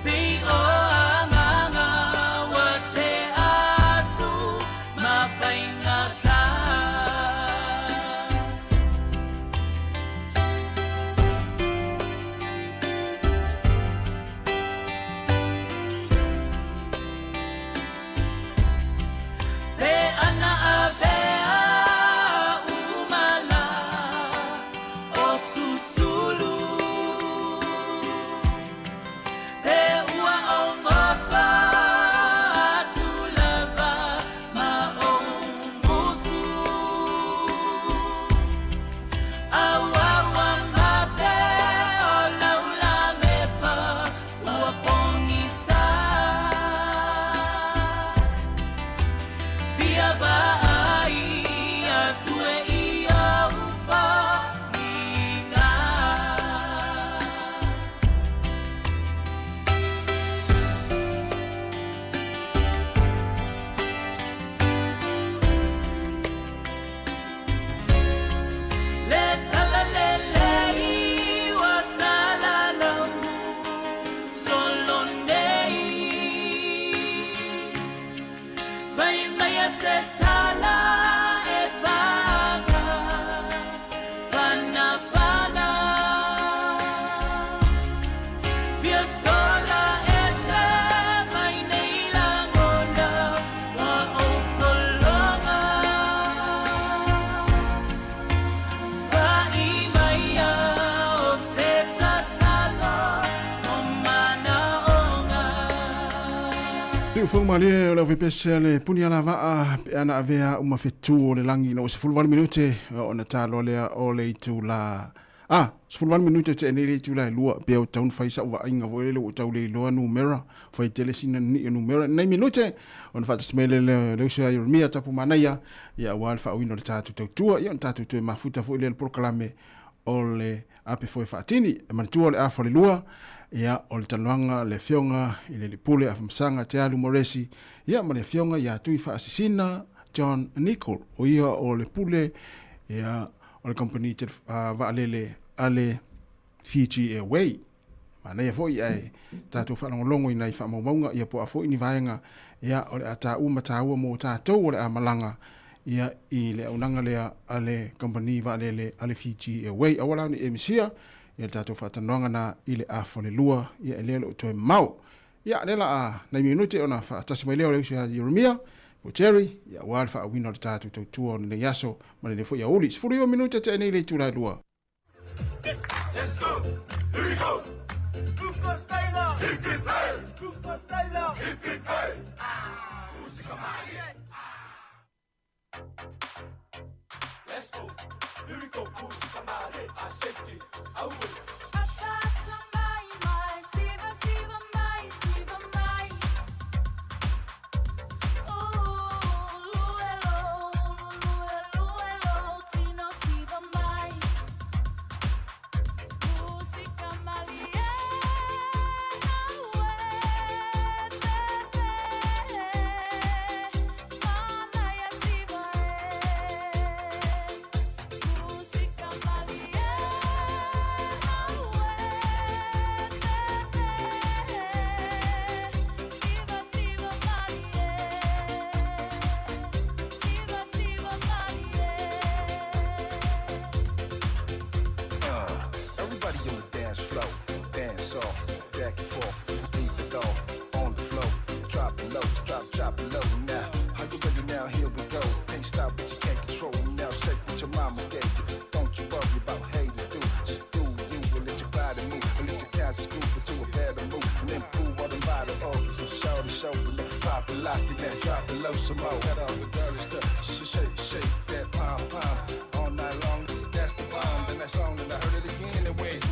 Pei o agaga ua tea atu ma faigata. Pe ana avea umala o susulu Pe ua ogota atu lava ma ou musu Auau mate o laulamepa ua pogisa Fia vaai atu e i ou foliga. Le talalelei ua salalau solo nei Fai mai se tala e faaga fanafana Fia sola ese mai nei lagona ua ou pologa Pa'i mai o se tatalo mo manaoga. Siufofoga malie o le auvepese a le Punialavaa pe ana avea uma fetu o le lagi ina ua 18 minute ona taloa lea o le itula a 18 minute tea nei le itula e lua pea ua tatau ona fai sau vaaiga foi lele ua tau le iloa numera fai tele sina nii o numera nei minute ona faatasi mai lea le uso ia Jeremia Tapu Manaia ia aua le faauiina o le tatou tautua ia ona tatou toe mafuta foi lea i le polokalame o le ape foe faatini. E manatua o le afa o le lua, ia, o le talanoaga le Afioga i le Alii Pule Afamasaga Tealu Moresi, ia, ma le Afioga ia Tui Faasisina John Nicol, o ia o le Pule, ia, o le Kamupani Vaalele a le Fiji Airway. Manaia foi ae tatou faalogologo i nai faamaumauga ia po o a foi ni vaega ia o le a taua ma taua mo tatou o le a malaga ia i le auaunaga lea a le kamupani vaalele a le Fiji Airway. Aua la ne i e misia ia le tatou faatalanoaga na i le afa o le lua ia e lea o lo o toe mamao. Ia lea la a nai minute ona faatasi mai lea o le uso ia Jeremia po o Jerry ia aua le faauiina o le tatou tautua o lenei aso ma lenei foi aoauli. 19 minute tea nei le itula e lua. Let's go! Here we go! Hip hip hey! Hip hip hey! Let's go! Here we go! Musika malie, I shake it, auwe. Ataata mai mai, siva siva mai, siva mai. Ooh, luelo, luelo, luelo, tino siva mai. Musika malie, auwe, fefe. Manaia siva e. Musika malie, auwe. it, lock it, now drop it low some more. Got all the girls to shake, shake that pom pom all night long. That's the bomb. Then that's on, and I heard it again and went.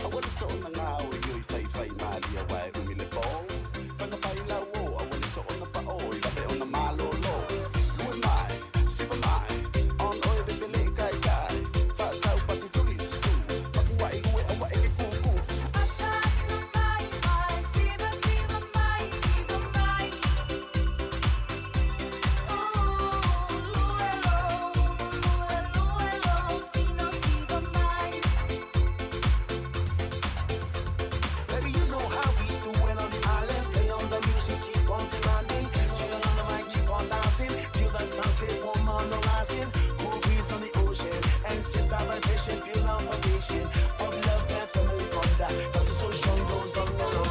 Aua le soona gao i oi faifai malie aua e umi le po. Fana fai lau o, aua le soona pa'o i vave ona malōlō. Lue mai, siva mai, on oe pepele i kaikai. Fa'atau pati tuli susu, pakua'i ue aua e ke kūkū. Baby, you know how we do it on the island. Play on the music, keep on demanding. Chillin' on the mic, keep on dancing. Till the sunset, warm on the rising. Cool breeze on the ocean. And sip that vibration, feel our foundation of love and family bond. Cause the social goes on and on.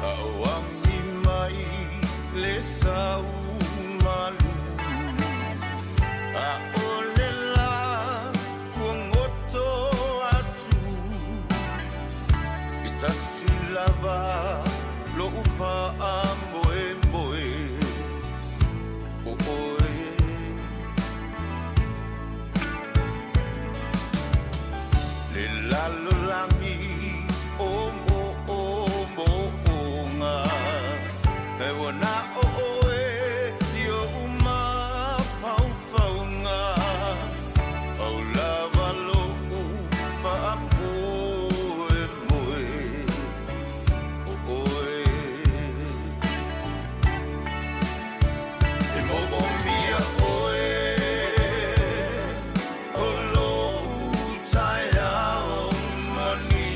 Auangi mai le sau malu A o le la kuagoto atu I tasi lava lo'u fa'amoemoe o oe Le lalolagi o mo o mo onga E wana o oe i o mafaufauga Pau lava lo'u fa'amoemoe o oe E mo'omia oe o lo'u taeao mani.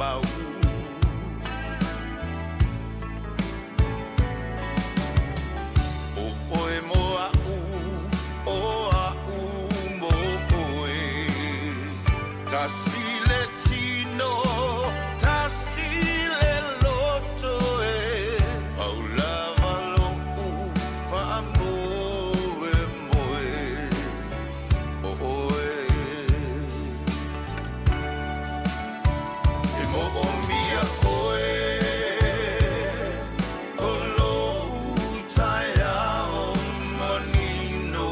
mau. ʻO ʻoe mo aʻu, ʻo aʻu mo ʻoe. Tasi le tino, tasi le loto e. Pau lava loʻu faamoemoe. ʻO ʻoe. E moʻomia ʻoe, ʻo lou taeao manino.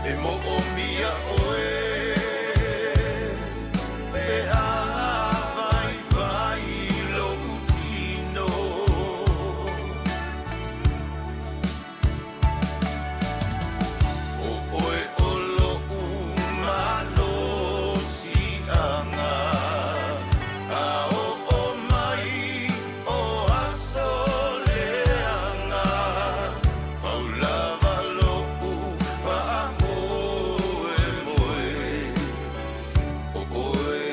E moʻomia ʻoe, pe aha waiwai loʻu tino. ʻO ʻoe ʻo loʻu malosiʻaga, A oʻo mai o aso leaga, Pau lava loʻu faamoemoe, ʻO ʻoe.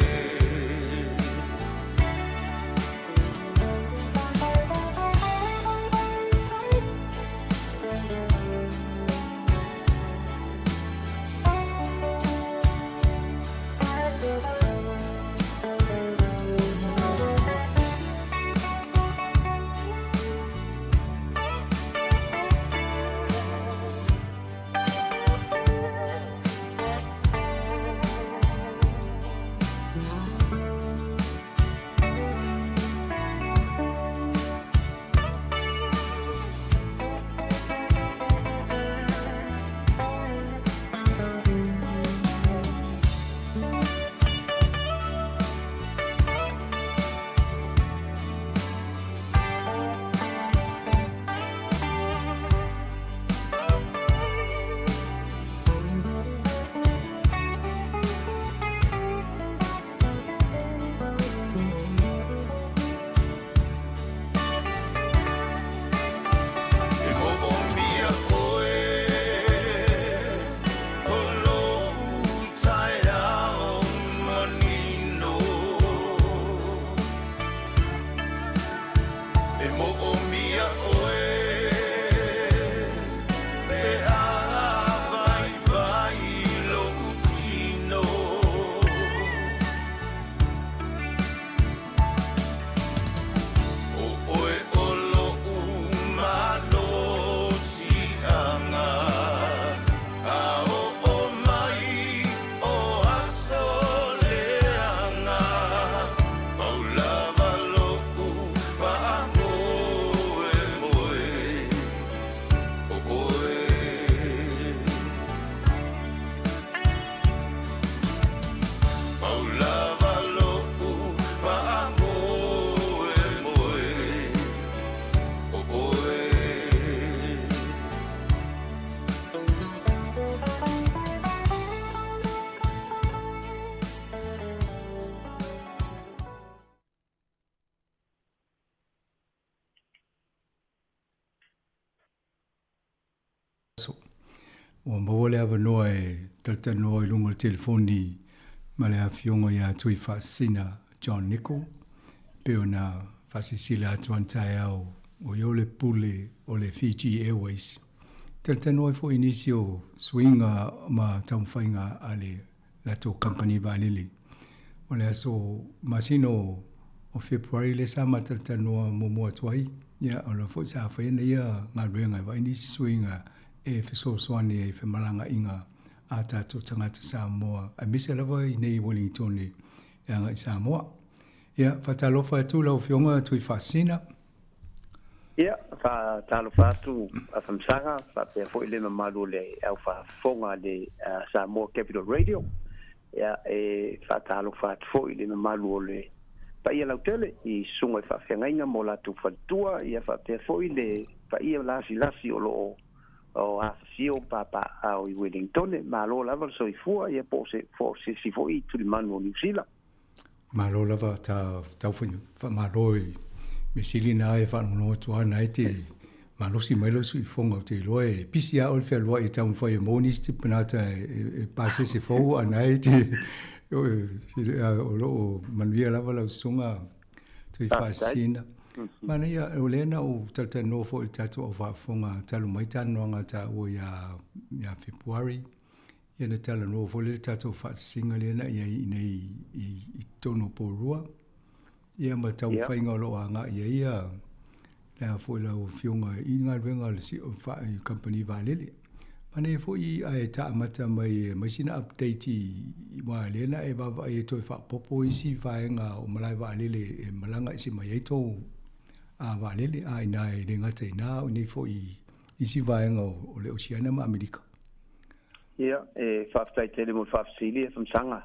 E moʻomia ʻoe, ʻo lou taeao manino. E moʻomia ʻoe, pe aha waiwai loʻu tino. ʻO ʻoe ʻo loʻu malosiʻaga, A oʻo mai o aso leaga, Pau lava loʻu faamoemoe, ʻO ʻoe. Pau lava loʻu faamoemoe, ʻO ʻoe. Ua maua le avanoa e talatalanoa i luga o le telefoni ma le Afioga iā Tuifaasisina John Nichol, e pei ona faasilasila atu ana taeao o ia o le pule o le Fiji Airways. Talatalanoa ai foi i nisi o suiga ma taumafaiga a le latou kamupani vaalele. O le aso masina o February lea sa matalatalanoa muamua atu ai, ia o la foi sa faia nei ia galuega e vaai nisi suiga e fesoasoani ai i femalagaaiga a tatou tagata Samoa aemaise lava i nei Wellingtone e agai i Samoa. Ia, faatalofa atu lau Afioga Tuifaasisina. Ia, faatalofa atu a Famasaga, faapea foi le mamalu o le au faafofoga a le Samoa Capital Radio. Ia, e faatalofa atu foi i le mamalu o le paia lautele i susuga i faafeagaiga ma o latou faletua, ia faapea foi le paia lasilasi o lo o o afifio ma papaaao i Wellingtone. Malo lava le soifua, ia po o se, po o se isi foi tulimanu o Niu Sila. Malo lava ta tau faamalo i mea sili na e faalogologo atu a na e te malosi mai lou suifoga ou te iloa e pisi a oe le fealuai e taumafai e maua nisi tipanata e pasese fou a na e te O loo manuia lava lau susuga Tuifaasisina. Manaia, o lea na ou talatalanoa foi i le tatou au faafofoga talu mai talanoaga taua ia ia Fepuari, ia na talanoa foi lea le tatou faasisiga lea na i ai i nei i, i totonu o Porirua, ia ma le taumafaiga o lo o agai ai ia le a foi lau afioga i galuega a le kamupani vaalele. Manaia foi ae taamata mai mai sina update i aua lea na e vaavaai e toe faaopoopo isi vaega o malae vaalele e malaga ese mai ai tou a vaalele a inā e le gata i ina o inei foi i isi vaega o le Oceania ma Amerika. Ia, e faafetai tele mo le faafesili e Famasaga.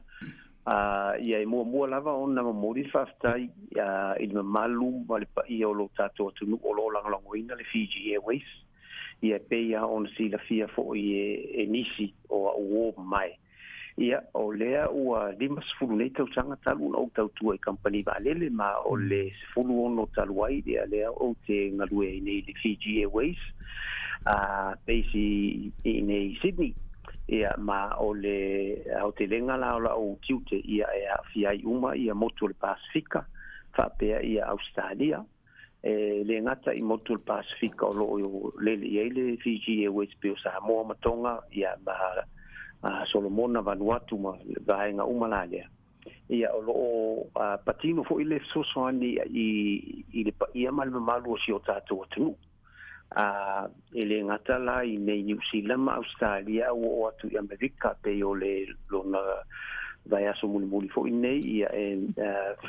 Ia e muamua lava ona momoli le faafetai i le mamalu ma le paia o lo tatou atunuu o lo o lagolagoina le Fiji Airways. Ia e pei lava ona silafia foi e nisi o au uo mamae. Ia, o lea ua 50 nei tausaga talu ona ou tautua i kamupani vaalele, ma o le 16 talu ai ia lea ou te galue ai nei i le Fiji Airways, a base i inei i Sydney. Ia, ma o le aotelega la o lau tiute, ia e aafia ai uma ia motu o le Pasefika, faapea ia Ausetalia. E le gata i motu o le Pasefika o lo o lele i ai le Fiji Airways pei o Samoa ma Tonga, ia ma Solomona, Vanuatu ma vaega uma la lea. Ia o lo o patino foi le fesoasoani i le paia ma le mamalu o si o tatou atunuu. E le gata la i nei Niu Sila ma Ausetalia a ua oo atu i Amerika pei o le lona vaiaso mulimuli foi nei ia e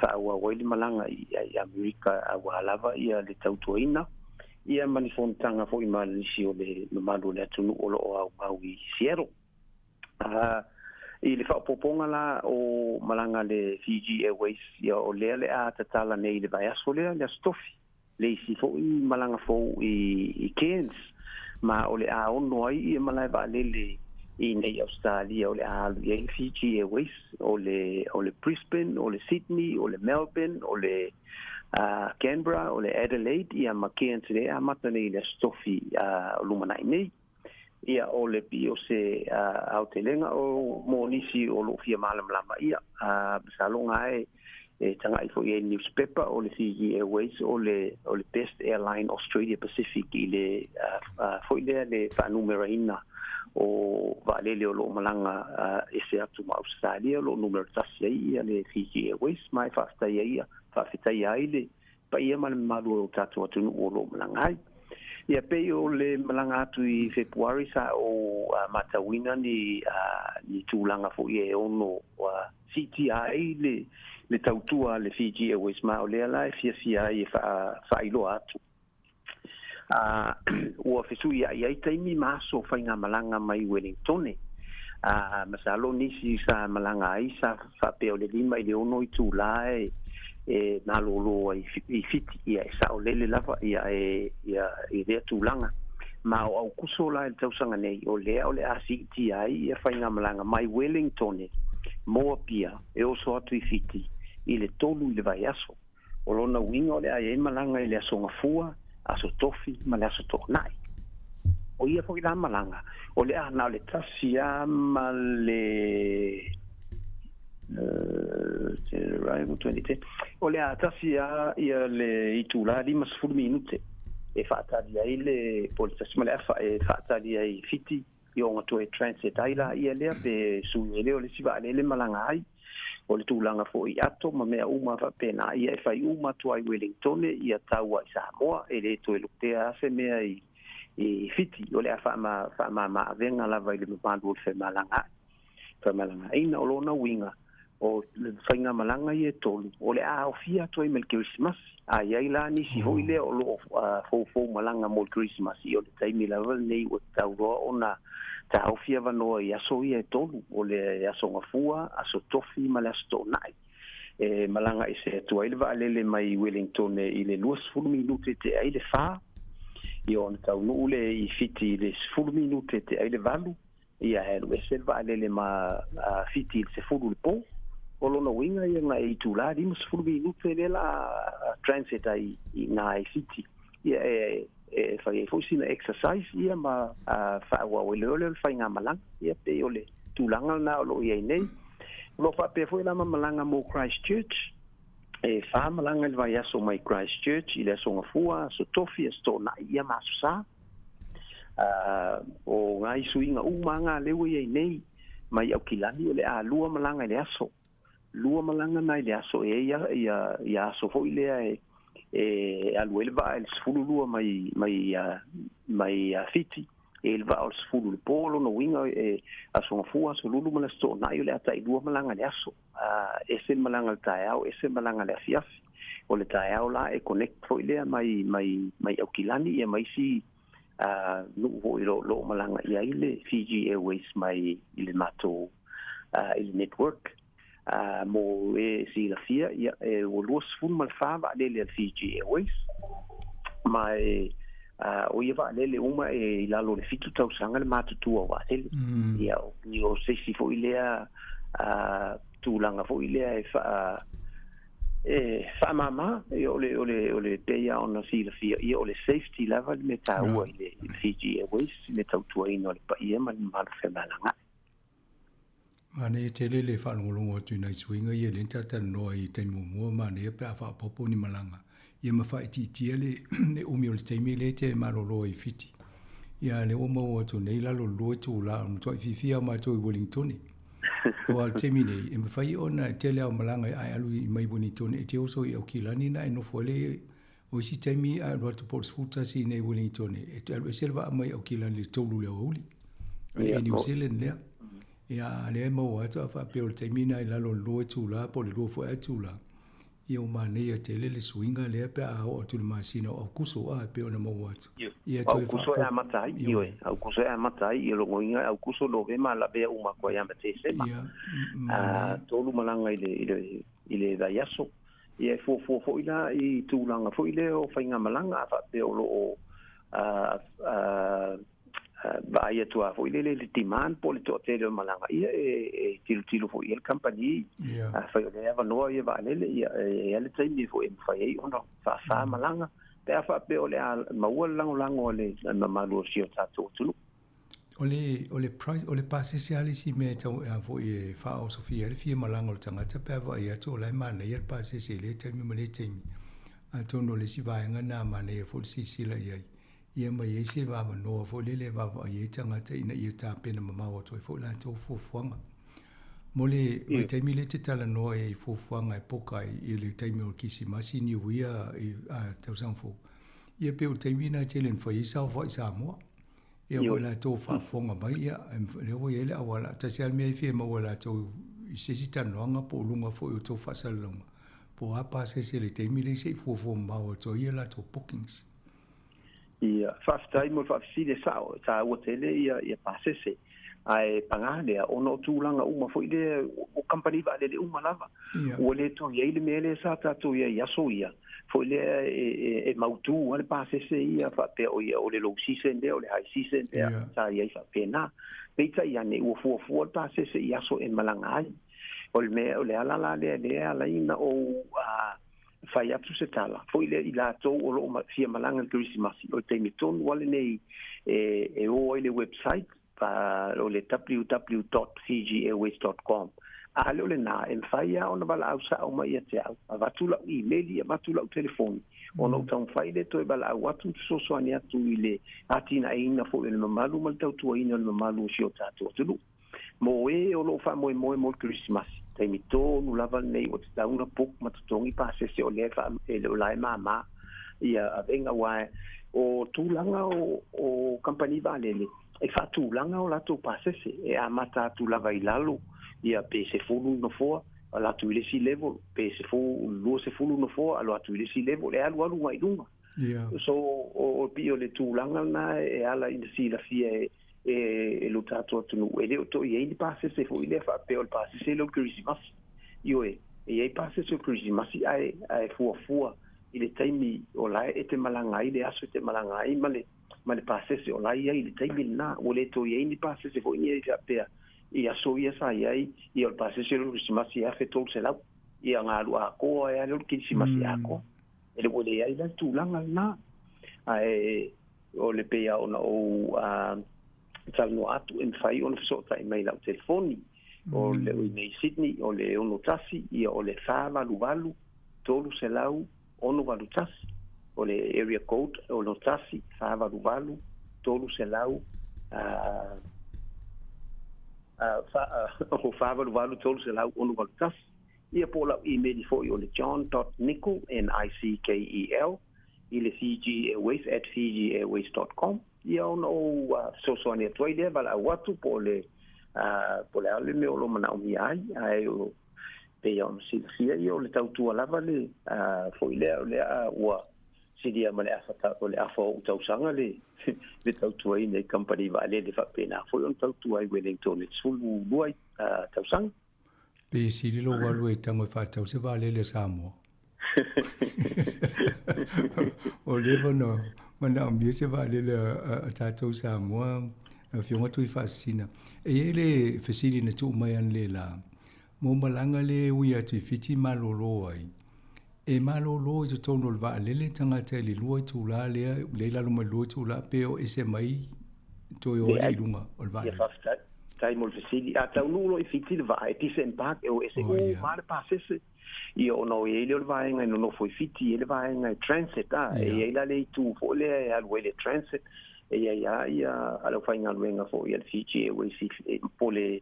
faaauau ai le malaga i Amerika aua lava ia le tautuaina ia ma ni fonotaga foi ma nisi o le mamalu o le atunuu o lo o aumau i Seattle. I le faaopoopoga la o malaga a le Fiji Airways ia o lea le a tatala nei i le vaiaso lea le Aso Tofi le isi foi malaga fou i Cairns, ma o le a ono ai ia malae vaalele i nei Ausetalia o le a alu i ai le Fiji Airways, o le, o le Brisbane, o le Sydney, o le Melbourne, o le Canberra, o le Adelaide, ia ma Cairns lea e amata nei i le Aso Tofi o lumanai nei. Ia, o le pei o se aotelega o mo nisi o lo o fia malamalama ia. Masalo ga e e taga'i foi ai newspaper o le Fiji Airways o le o le best airline Australia Pacific i le foi lea le faanumeraina o vaalele o lo o malaga ese atu ma Ausetalia o lo o numera tasi ai ia le Fiji Airways ma e faafetai ai faafetaia ai le paia ma le mamalu o tatou atunuu o lo o malaga ai. Ia pei o le malaga atu i Fepuari sa ou matauina ni ni tulaga foi e ono siitia ai le le tautua a le Fiji Airways ma o lea la e fiafia ai e faailoa atu. Ua fesuiai ai taimi ma aso o faigamalaga mai Welingtone. Masalo nisi sa malaga ai sa faapea o le 5 i le 6 itulā e malōlō ai i Fiti, ia e saolele lava ia e ia i lea tulaga. Ma o Aukuso la i le tausaga nei, o lea o le a siitia ai ia faigamalaga mai Welingtone mo Apia e oso atu i Fiti i le 3 i le vaiaso. O lona uiga o le a i ai malaga i le Aso Gafua, Aso Tofi ma le Aso Toonai. O ia foi la malaga, o le a na o le tasi lava ma le arrival 2010, o le a tasi lava ia le itulā 50 minute e faatali ai le, po o le tasi ma le afa e faatali ai i Fiti, i ona toe transit ai la ia lea pe sui ai lea o le isi vaalele malaga ai. O le tulaga foi i ato ma mea uma faapena, ia e fai uma atu ai Welingtone ia tau ai Samoa, e le toe lotea lava se mea i i Fiti, o le a faamama avega lava i le mamalu o le femalagaai. Femalagaaina o lona uiga, o faigamalaga ia e tolu, o le a aofia atu ai ma le Kerisimasi. A i ai la nisi foi lea o lo o foufou malaga mo le Kerisimasi, o le taimi lava lenei ua tatau loa ona taofi avanoa i aso ia e tolu, o le Aso Gafua, Aso Tofi ma le Aso Toonai. E malaga ese atu ai le vaalele mai Welingtone i le 20 minute te ai le 4, ia ona taunuu lea i Fiti i le 10 minute te ai le 8, Ia e alu ese le vaalele ma Fiti i le 10 i le po. O lona uiga ia na e itulā 50 minute lea la transit ai i ina i Fiti. Ia e e fai ai foi sina exercise ia ma faaauau ai loa lea o le faigamalaga. Ia pei o le tulaga lena o lo o i ai nei. O lo o faapea foi la ma malaga mo Christchurch, e fa malaga i le vaiaso mai Christchurch i le Aso Gafua, Aso Tofi, Aso Toonai ia ma Aso Sa. O nai suiga uma lava lea ua i ai nei mai Aukilani o le a lua malaga i le aso. Lua malaga na i le aso e i ai ia ia aso foi lea e e alu ai le vaa i le 12 mai mai mai Fiti e i le vaa o le 10 i le po. O lona uiga e Aso Gafua, Aso Lulu ma le Aso Toonai o le a tailua malaga i le aso. Ese le malaga i le taeao, ese le malaga i le afiafi. O le taeao la e connect foi lea mai mai mai Aukilani ia ma isi nuu foi o lo o malaga i ai le Fiji Airways mai i le matou i le network. Mo e silafia, ia, e ua 24 vaalele a le Fiji Airways, ma e o ia vaalele uma e i lalo o le 7 tausaga le matutua o vaalele. Ia, o se isi foi lea tulaga foi lea e faa e faamama, ia, o le pei lava ona silafia, ia, o le safety lava le mea taua i le Fiji Airways i le tautuaina o le paia ma le mamalu femalagaai. Manaia tele le faalogologo atu i nai suiga ia lea na talatalanoa i taimi muamua. Manaia pe a faaopoopo ni malaga ia ma faaitiitia le umi o le taimi lea e te malolo ai i Fiti. Ia lea ua maua atu nei lalo o le 2 itula, o le matuai fiafia lava matou i Wellingtone. Aua o le taimi nei, e mafai ona e tele lava o malaga ae alu mai Wellingtone e te oso i Aukilani na e nofo ai le o isi taimi ae alu atu po o le 11 i inei i Wellingtone e toe alu ese le vaa mai Aukilani i le 3 i le aoauli. O le Air New Zealand lea. Ia a lea e maua atu a faapea o le taimi lena i lalo o le 2 itula po o le 2 foi lava itula, ia ua manaia tele le suiga lea pe a oo atu i le masina o Aokuso a e pei ona maua atu. Ia toe Aukuso e amata ai, ioe, Aukuso e amata ai, ia logoina Aukuso, Novema, lavea uma atu ai ia ma Tesema. Tolu malaga i le vaiaso. Ia e fuafua foi la i tulaga foi lea o faigamalaga a faapea o lo o vaai atu lava foi lele i le demand po o le toatele o malaga, ia e tilotilo foi i ai le kamupani. Afai o lea e avanoa ia vaalele, ia e i ai le taimi foi e mafai ai ona faafa malaga pe a faapea o le a maua le lagolago a le mamalu o si o tatou atunuu. O le price, o le pasese lava le isi mea e tau a foi e faaosofia ai le fia malaga o le tagata pe a vaai atu o la e manaia le pasese i lea taimi ma lea taimi. Atonu o le isi vaega lena manaia foi le silasila i ai. Ia ma i ai se avanoa foi lele e vaavaai ai tagata ina ia tapena mamao atu ai foi latou fuafuaga. Mo le vaitaimi lea e te talanoa ai i fuafuaga e poka ai i le taimi o le Kerisimasi, Niu Ia i tausaga fou, ia pei o le taimi lena e tele ina fai ai saofai Samoa. Ia ua latou faafofoga mai, ia, lea ua i ai le auala. Tasi lava le mea e fia maua e latou i se isi talanoaga po o luga foi o tou faasalalauga, po o a pasese i le taimi lea se i fuafua mamao atu ai ia latou bookings. Ia, faafetai mo le faafesili, e sao, e taua tele ia ia pasese. Ae pagā lea, ona o tulaga uma foi lea o kamupani vaalele uma lava. Ua le toe i ai le mea lea sa tatou i ai i aso ia, foi lea e mautū lava le pasese ia faapea o ia o le low season lea, o le high season lea, sa i ai faapena. Peitai ane, ua fuafua le pasese i aso e malaga ai. O le mea, o le ala la lea lea e ala ai ona ou fai atu se tala, foi lea i latou o lo o fia malaga i le Kerisimasi, o le taimi tonu lava lenei e o ai le website, o le www.fijiairways.com. A le o lena, e mafai lava ona valaau sao mai ia te au, avatu lau email, avatu lau telefoni, ona ou taumafai lea toe valaau atu fesoasoani atu i le atinaeina foi o le mamalu ma le tautuaina o le mamalu o si o tatou atunuu. Mo e o lo o faamoemoe mo le Kerisimasi, taimi tonu lava lenei ua tatau ona book ma totogi pasese o lea e le o la e māmā ia avega aua o tulaga o kamupani vaalele e faatulaga o latou pasese e amata atu lava i lalo ia pe 10 nofoa alo atu i le isi level, pe 10, 20 nofoa alo atu i le isi level, e alualu agai i luga. So o pei o le tulaga lena e ala ina silafia e lo tatou atunuu e le o toe i ai ni pasese foi lea faapea o le pasese lea o le Kerisimasi. Ioe, e i ai pasese o le Kerisimasi ae fuafua i le taimi o la e te malaga ai, le aso e te malaga ai ma le pasese o la e i ai i le taimi lena. Ua le toe i ai ni pasese foi nei faapea i aso ia sa i ai, ia o le pasese o le Kerisimasi e 1300 ia galu atoa e ale o le Kerisimasi atoa. E le ua leai la le tulaga lena. Ae o le pei lava ona ou talanoa atu e mafai ona fesootai mai i lau telefoni. O le i nei Sydney o le 61 ia o le 488 300 681. O le area code 61 488 300 o 488 300 681. Ia po o lau email foi o le john.nickel, N-I-C-K-E-L, i le Fiji Airways at fijiairways.com. Ia ona ou fesoasoani atu ai lea valaau atu po o le po o le a le mea o lo o manaomia ai, ae o pei ona silafia ia o le tautua lava le foi lea o lea ua silia ma le afa o le afa o tausaga le le tautuaina i kamupani vaalele faapena foi ona tautua ai Wellington i le 12 tausaga. Pe e sili lou alu e tago e faatau se vaalele a Samoa. Ua leva ona manaomia se vaalele a tatou Samoa, lau Afioga Tuifaasisina. E i ai le fesili na tuu mai analeila, mo malaga lea e ui atu i Fiti malolo ai, e malolo i totonu o le vaalele tagata i le lua itula lea, lea i lalo mai le lua itula, pe o ese mai toe o ai i luga o le vaalele? Ia faafetai. Faafetai mo le fesili. A taunuu loa i Fiti le vaa, e disembark, e o ese uma lava le pasese. Ia ona o i ai lea o le vaega e nonofo i Fiti, e i ai le vaega e transit, a, e i ai la le itu foi lea e alu ai le transit, e i ai lava ia le aufaigaluega foi a le Fiji Airways i po o le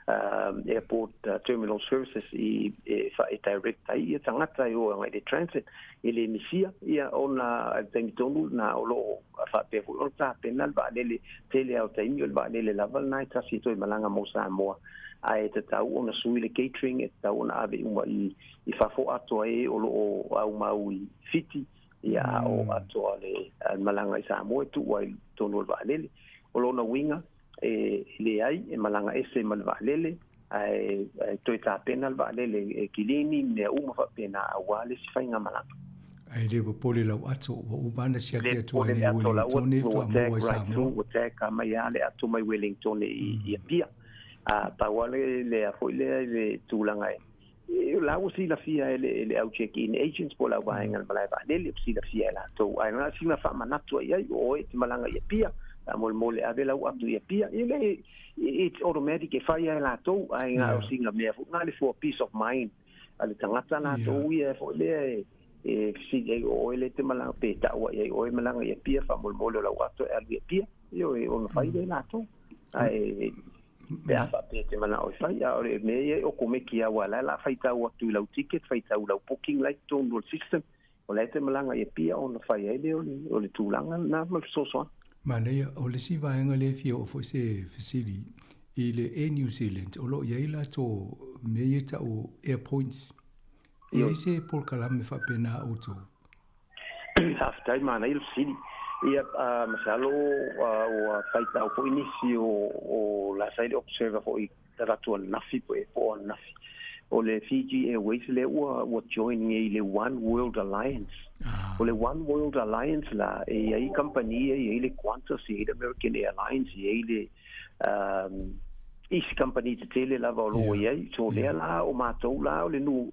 Airport Terminal Services i e e direct ai ia tagata e o agai i le transit, e le misia ia ona i le taimi tonu lena o lo o faapea foi ona tapena le vaalele. Tele lava o taimi o le vaalele lava lena e tasi e toe malaga mo Samoa, ae tatau ona sui le catering, e tatau ona ave uma i i fafo atoa e o lo o aumau i Fiti, ia a o atoa le malaga i Samoa e tuu ai i totonu o le vaalele. O lona uiga e leai e malaga ese ma le vaalele, ae toe tapena le vaalele e kilini mea uma faapena aua le isi faigamalaga. Ae le popole lau ato, ua uma ona siaki atu ai nei Wellingtone faatoa maua i Samoa. Ua tag mai lava le ato mai Wellingtone i Apia. Pau lava lea foi lea i le tulaga e la ua silafia e le au check-in agents po o le au vaega o le malae vaalele, ua silafia e latou. Ae na o sina faamanatu i ai, o oe e te malaga i Apia, faamolemole ave lau atu i Apia. E le, it's automatic e fai lava e latou, ae na o sina mea foi na le for peace of mind a le tagata latou ia foi lea e fesili ai o oe lea e te malaga, pe taua i ai o oe malaga i Apia, faamolemole o lau ato e alu i Apia. Ioe, ona fai lea e latou. Ae pe a faapea e te manao e fai, a o le mea ia e okomeki lava, aua o la e o le a faitau atu i lau ticket, faitau i lau booking la i totonu o le system, o la e te malaga i Apia ona fai ai lea o le tulaga lena ma le fesoasoani. Manaia, o le isi vaega lea e fia oo foi se fesili i le Air New Zealand, o lo o i ai latou mea ia e tau o Air Points. E i ai se polokalame faapena a outou? Faafetai, manaia le fesili. Ia, masalo ua faitau foi nisi o la sa i le observer foi avatu ananafi po o ananafi. O le Fiji Airways lea ua join nei i le One World Alliance. O le One World Alliance la, e i ai kamupani ia, e i ai le Qantas, e i ai le American Airlines, e i ai le isi kamupani tetele lava o lo o i ai. So lea la o matou la o le nu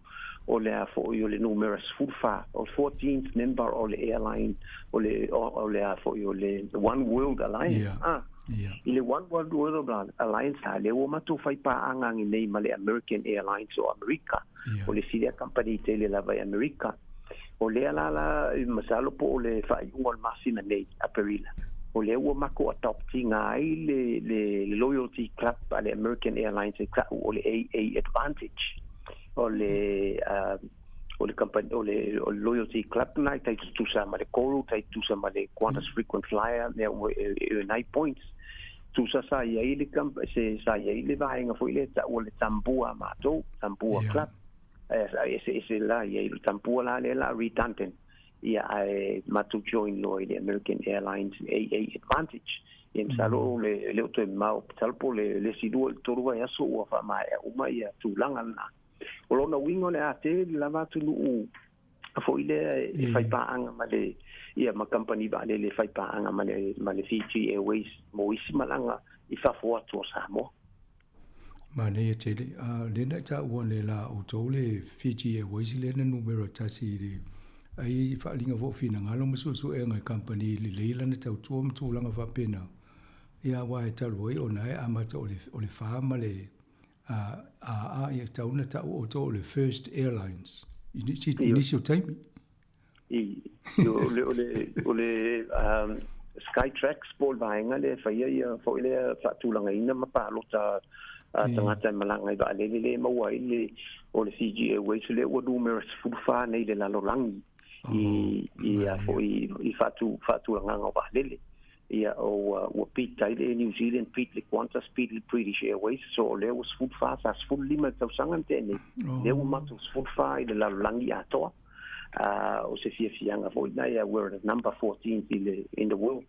o le a foi o le numera 14, o 14th member o le airline o le o le a foi o le One World Alliance. Ah. I le One World World Alliance la, lea ua matou fai paaga agi nei ma le American Airlines o Amerika. O le isi lea kamupani tele lava i Amerika. O lea la la, masalo po o le faaiuga o le masina nei, Aperila, o lea ua matou adopt ina ai le, le loyalty club a le American Airlines e tau o le AA Advantage. O le, o le company, o le, o le loyalty club lena e tai tutusa ma le Coral, tai tutusa ma le Qantas Frequent Flyer, mea uma e earn ai points. Tusa sa i ai le, se, sa i ai le vaega foi lea e tau o le Tambua a matou, Tambua Club. Ae eseese la i ai le Tambua la lea la redundant. Ia ae matou join loa i le American Airlines AA Advantage. Ia masalo o le le o toe mamao, masalo po o le le isi lua i le tolu vaiaso ua faamaea uma ia tulaga lena. O lona uiga o le a tele lava atunuu foi lea e fai paaga ma le ia ma kamupani vaalele e fai paaga ma le ma le Fiji Airways mo isi malaga i fafo atu o Samoa. Manaia tele. A lea na taua nei la outou le Fiji Airways lea na numera tasi i le ai faaaliga foi o finagalo ma suesuega i kamupani lelei lana tautua ma tulaga faapena. Ia aua e talu ai ona e amata o le o le fa ma le AA, ia tatau ona ta'u outou o le First Airlines i nisi, i nisi o taimi. I, o le, o le, o le um, Skytrax po o le vaega lea e faia ia foi lea faatulagaina ma palota a tagata e malaga i vaalele lea e maua ai le o le Fiji Airways lea ua numera 14 nei i le lalolagi i i a foi i faatu faatulagaga o vaalele. Ia o ua ua beat ai le Air New Zealand, beat le Qantas, beat le British Airways, so o lea ua 14, sa 15 i le tausaga na tea nei. Lea ua matou 14 i le lalolagi atoa. Uh, o se fiafiaga foi lena, ia we're the number 14th in the, in the world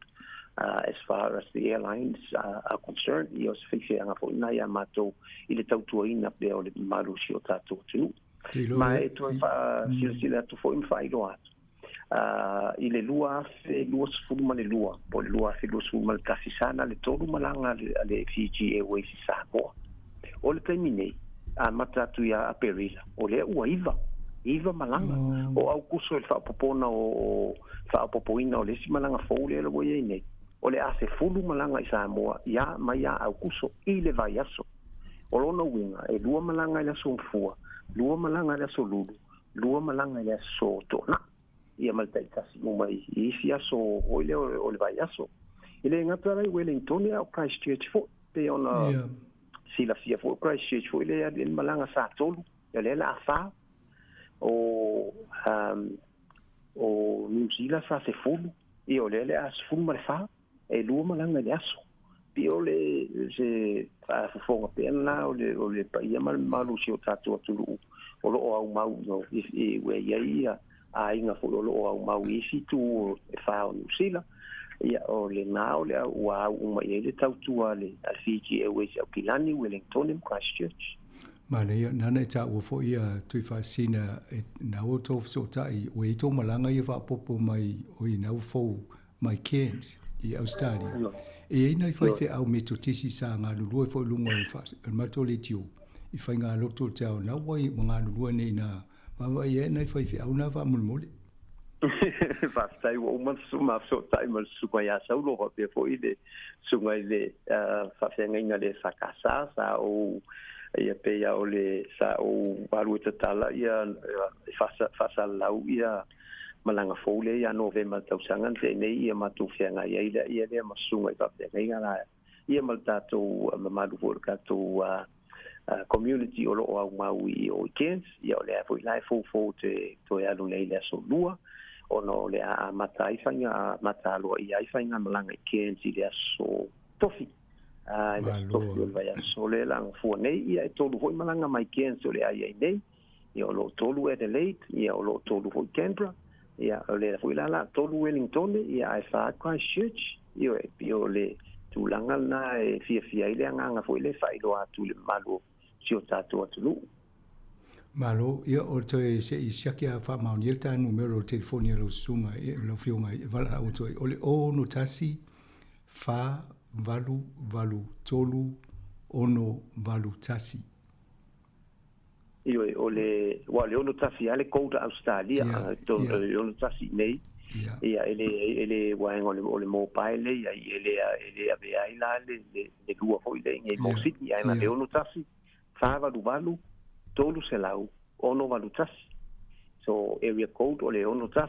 as far as the airlines are concerned. Ia o se fiafiaga foi lena ia matou i le tautuaina pea o le mamalu o si o tatou atunuu. Ma e toe faasilasila atu foi ma faailoa atu. Uh, i le 2022 po o le 2021 sa na le tolu malaga a le, a le Fiji Airways i Samoa. O le taimi nei, amata atu ia Aperila, o lea ua iva, iva malaga. O Aukuso i le faaopopona o, o faaopopoina o le isi malaga fou lea ua i ai nei, o le a sefulu malaga i Samoa ia mai ia Aukuso i le vaiaso. O lona uiga, e lua malaga i le aso Gafua, lua malaga i le aso Lulu, lua malaga i le aso Toonai, ia ma le taitasi uma i isi aso foi lea o le vaiaso. E le gata la i Wellington a o Christchurch foi, pei ona silafia foi o Christchurch foi lea e alu i ai le malaga sa tolu, ia lea o le a fa. O, um, o Niu Sila sa sefulu, ia o lea o le a sefulu ma le fa, e lua malaga i le aso. Pei o le se faafofoga pea lena o le, o le paia ma le mamalu o si o tatou atunuu o lo o aumau no, i, i, ua i ai ia aiga foi o lo o aumau i isi itu e fa o Niu Sila. Ia, o lena o le ua au uma i ai le tautua a le, a le Fiji Airways i Aukilani, Wellingtone ma Christchurch. Manaia, nāna e tāua foi ia Tuifaasisina e nā ua tō fesootai, ua i tō malaga ia faapopo mai o i nā ua fou mai Cairns i Australia. E i ai nai faifeau Metotisi sa galulue foi i luga o le o le matou leitio i faigalotu o le te ao na ua ua galulue nei ina vaavaai ai nai faifeau na faamolemole. Faafetai ua uma ma fesootai ma le susuga ia Saulo faapea foi le susuga i le faafeagaiga le FKS sa ou ia pei lava o le sa ou alu e tatala ia e faasalalau ia malaga fou lea ia Novema le tausaga na tea nei ia matou feagai ai lea ia lea ma susuga i faafeagaiga la ia ma le tatou mamalu foi o le tatou community o lo o aumau i o i Cairns ia o lea foi la e foufou te toe alu nei i le aso Lua ona o le a amata ai faiga amata aloaia ai faiga malaga i Cairns i le aso Tofi. A i le aso Tofi o le vaiaso lea la gafua nei ia e tolu foi malaga mai Cairns o le a i ai nei. Ia o lo o tolu Adelaide, ia o lo o tolu foi Canberra, ia o lea foi la la tolu Wellingtone, ia ae fa Christchurch, ioe, e pei o le tulaga lena e fiafia ai le agaga foi lea e faailoa atu i le mamalu o si o tatou atunuu. Malo, ia o le toe se i siaki a faamaonia le ta numera o le telefoni a lau susuga, lau Afioga e valaau atu ai, o le 61 4 8 8 3 6 8 1. Ioe, o le, ua o le 61 lava le code a Ausetalia, yeah, yeah. e 61 nei, yeah. Ia, e le, e le vaega o le, o le mobile ia, e le, e le avea ai la le, le, le lua foi le i mo Sydney, ae na le 61, 488, 300, 681. So, area code o le 61,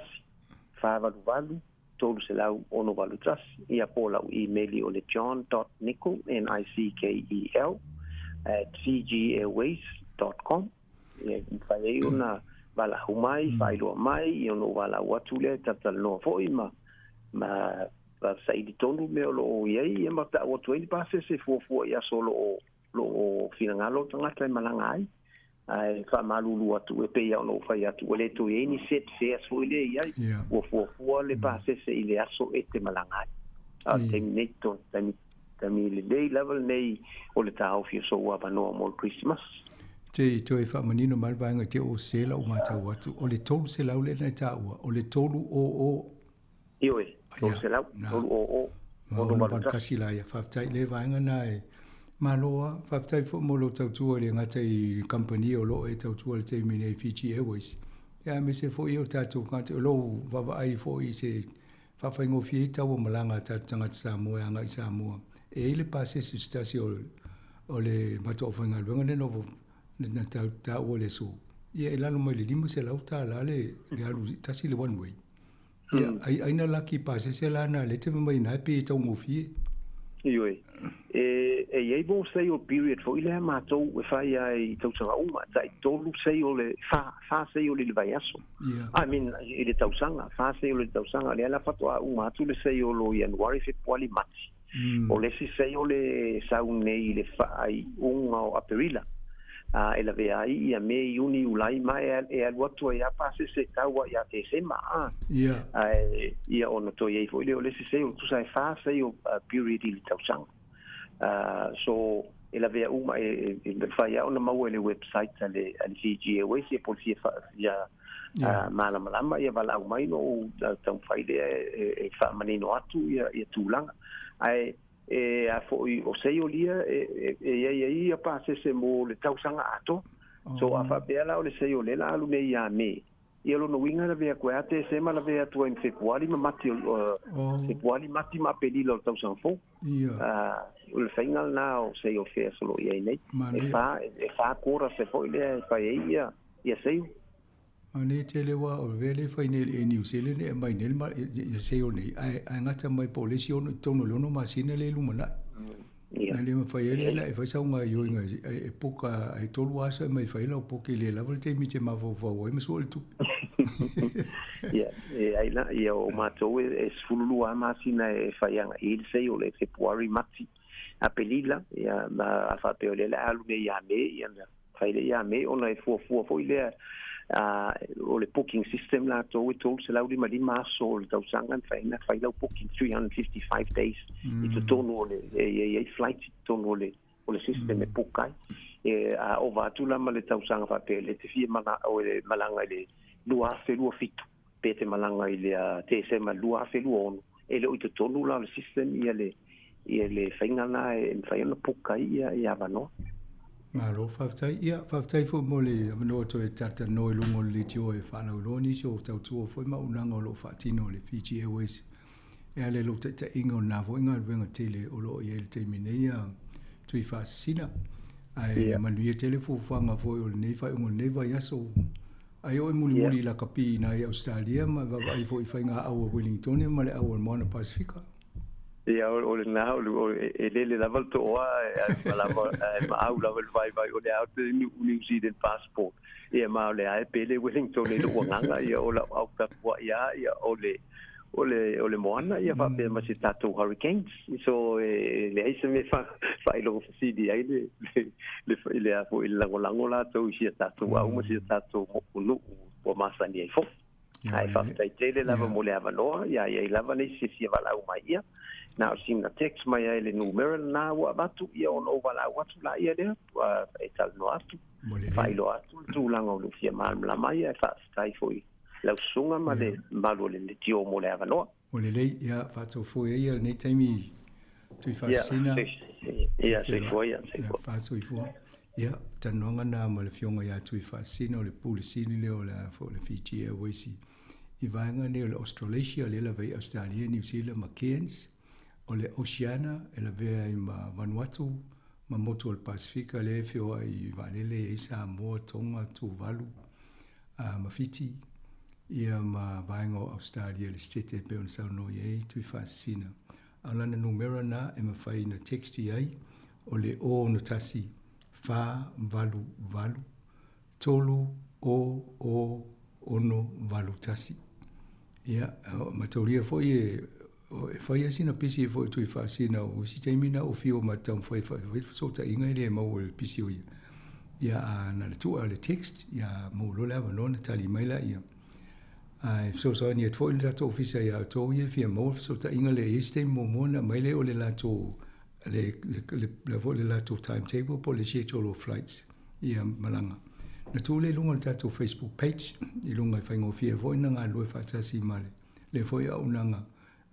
488, 300, 681. Ia, po o lau email o le john.nickel, N-I-C-K-E-L, at fjiairways.com. Ia, e mafai ai ona valaau mai, faailoa mai, ia ona ou valaau atu lea, talatalanoa foi ma, ma saili tonu mea o lo o i ai, ia ma ta'u atu ai ni pasese e fuafua i aso o lo o, lo o finagalo le tagata e malaga ai. Ae faamalulu atu e pei lava ona ou fai atu, ua le toe i ai ni set fares foi lea i ai, ua fuafua le pasese i le aso e te malaga ai. A o le taimi nei, to, taimi, taimi lelei lava lenei o le taofi o sou avanoa mo le Kerisimasi. Te i toe faamanino mai le vaega i te o se lau matau atu, o le 300 lea na e taua, o le 300. Ioe, 300, 300, 681 la ia. Faafetai le vaega na e malo a. Faafetai foi mo lou tautua i le gata i kamupani o lo o e tautua i le taimi nei Fiji Airways. Ia aemaise foi o tatou tagata o lou vaavaai foi i se faafaigofie ai tau o malaga a tatou tagata Samoa e agai i Samoa. E i ai le pasese se tasi o o le matou aufaigaluega lea na na taua i le aso, ia e lalo mai le $500 le le alu tasi le one way. Ia, ai, ai na laki pasese la na le te mai na pe taugofie. Ioe. E, e i ai mo sale period foi lea matou e fai ai i tausaga uma, tai tolu sale le, fa, fa sale i le vaiaso. Yeah. I mean, i le tausaga, fa sale i le tausaga, lea la faatoa uma atu le sale o Ianuari, Fepuari, Mati. O le isi sale le sau nei i le faaiuga o Aperila. A, e lavea ai ia Me, Iuni, Iulai, ma e, e alu atu ai a pasese e tau ai ia Tesema. A. Yeah. Ae, ia ona toe i ai foi lea o le isi sale, tusa e fa sale period i le tausaga. So, e lavea uma, e, e, e mafai lava ona maua i le website a le, a le Fiji Airways, ia po o le fia, fia malamalama, ia valaau mai ona ou taumafai lea e, e faamanino atu ia, ia tulaga. Ae, e a foi o sale ia, e, e, e i ai ai ia pasese mo le tausaga atoa. So, a faapea la o le sale lea la alu nei ia Me, ia lona uiga lavea atu ai a Tesema lavea atu ai ma Fepuari ma Mati o Fepuari, Mati ma Aperila o le tausaga fou. Ia. O le faiga lena o sale fares o lo o i ai nei. E fa, e fa quarters foi lea e fai ai ia, ia sale. Manaia tele aua o le mea lea e fai nei e le Air New Zealand e aumai nei le ia sale nei, ae, ae gata mai po o le isi ono i totonu o le ono masina lea e lumanai. Ia. Na le mafai ai lea na e fai sau gaoioiga e, e puka ai tolu aso e mai fai lau poke le lava le taimi e te mafaufau ai ma sua le tupe. Ia, e ai la, ia o matou e, e 12 lava masina e fai agai i le sale o le Fepuari, Mati, Aperila, ia, ma a faapea o lea o le a alu nei ia Me, ia na fai lea ia Me ona e fuafua foi lea o le booking system latou e 355 aso o le tausaga e mafai ai ona fai lau booking 355 days i totonu o le e i ai flight i totonu o le o le system e book ai. E a ova atu la ma le tausaga faapea le te fia mana o le malaga i le 2027 pe te malaga i le Tesema 2026 e le o i totonu la o le system ia le ia le faiga la e mafai ona book ai ia ia avanoa. Malo faafetai. Ia, faafetai foi mo le avanoa toe talatalanoa i luga o le leitio e faalauiloa nisi o tautua foi ma auaunaga o lo o faatino e le Fiji Airways e ala i lou taitaiga o lena foi galuega tele o lo o i ai i le taimi nei a Tuifaasisina. Ae Ia. manuia tele fuafuaga foi o lenei faaiuga o lenei vaiaso. Ai oe mulimuli i lakapi i nai Ausetalia ma vaavaai foi i faigaau a Wellingtone ma le au o le Moana Pasifika. Ia, o lena, o e lele lava le toa, e malama, e maau lava le vaivai o le ao te New Zealand passport. Ia, ma o le a e pele Wellington i lou agaga, ia, o lau au tapuai lava, ia, o le, o le, o le moana, ia, faapea ma se tatou hurricanes. So, e leai se mea faailoga fesili ai le, le, le, le, a foi, le lagolago latou i si a tatou au ma si a tatou mokunuu ua masani ai foi. Ae faafetai tele lava mo le avanoa, ia i ai lava nisi e fia valaau mai ia. Na o sina text mai ai le numera lena ua avatu, ia ona ou valaau atu laia lea, e talanoa atu, faailoa atu le tulaga o lou fia malamalama ai, ae faafetai foi lau susuga ma le mamalu o le leitio mo le avanoa. Ua lelei, ia faatofoi ai ia lenei taimi Tuifaasisina. Ia, soifua ia, soifua. Ia, faasoifua. Ia, talanoaga na ma le Afioga ia Tuifaasisina o le Pule Sili lea o le foi o le Fiji Airways i vaega nei o le Australasia lea e lavea i Ausetalia, Niu Sila ma Cairns. O le Oceania e lavea ai ma Vanuatu ma motu o le Pasifika lea e feoai i vaalele e i ai Samoa, Tonga, Tuvalu, ma Fiti, ia ma vaega o Ausetalia le Setete e pei ona saunoa i ai Tuifaasisina. A o lana numera na e mafai ona text i ai, o le 0 6 4 8 8 3 0 0 6 8 1. Ia, mataulia foi e e fai lava sina pisi foi Tuifaasisina o isi taimi na ou fiu ma taumafai e fai le fesootaiga e le maua i le pisi o ia. Ia a na le tuu o le text, ia maua loa le avanoa ona tali mai laia. Ae fesoasoani atu foi le tatou ofisa ia outou ia e fia maua le fesootaiga lea e i ai se taimi muamua ona aumai lea o le latou le, le, le, foi le latou timetable po o le schedule of flights ia malaga. Na tuu lea i luga o le tatou Facebook page i luga e faigofie ai foi ona galulue faatasi ma le lea foi auaunaga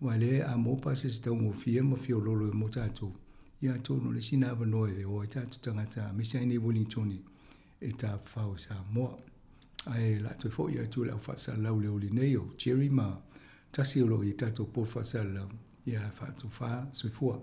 aua lea a maua pasese taugofie ma fiololo e mo tatou, ia atonu o le isi na avanoa e o ai tatou tagata aemaise ai nei Wellington e tafafao i Samoa. Ae o le a toe foi atu i le au faasalalau i le aoauli nei o Jerry ma Tasi o lo o i tatou board faasalalau, ia faatofa soifua.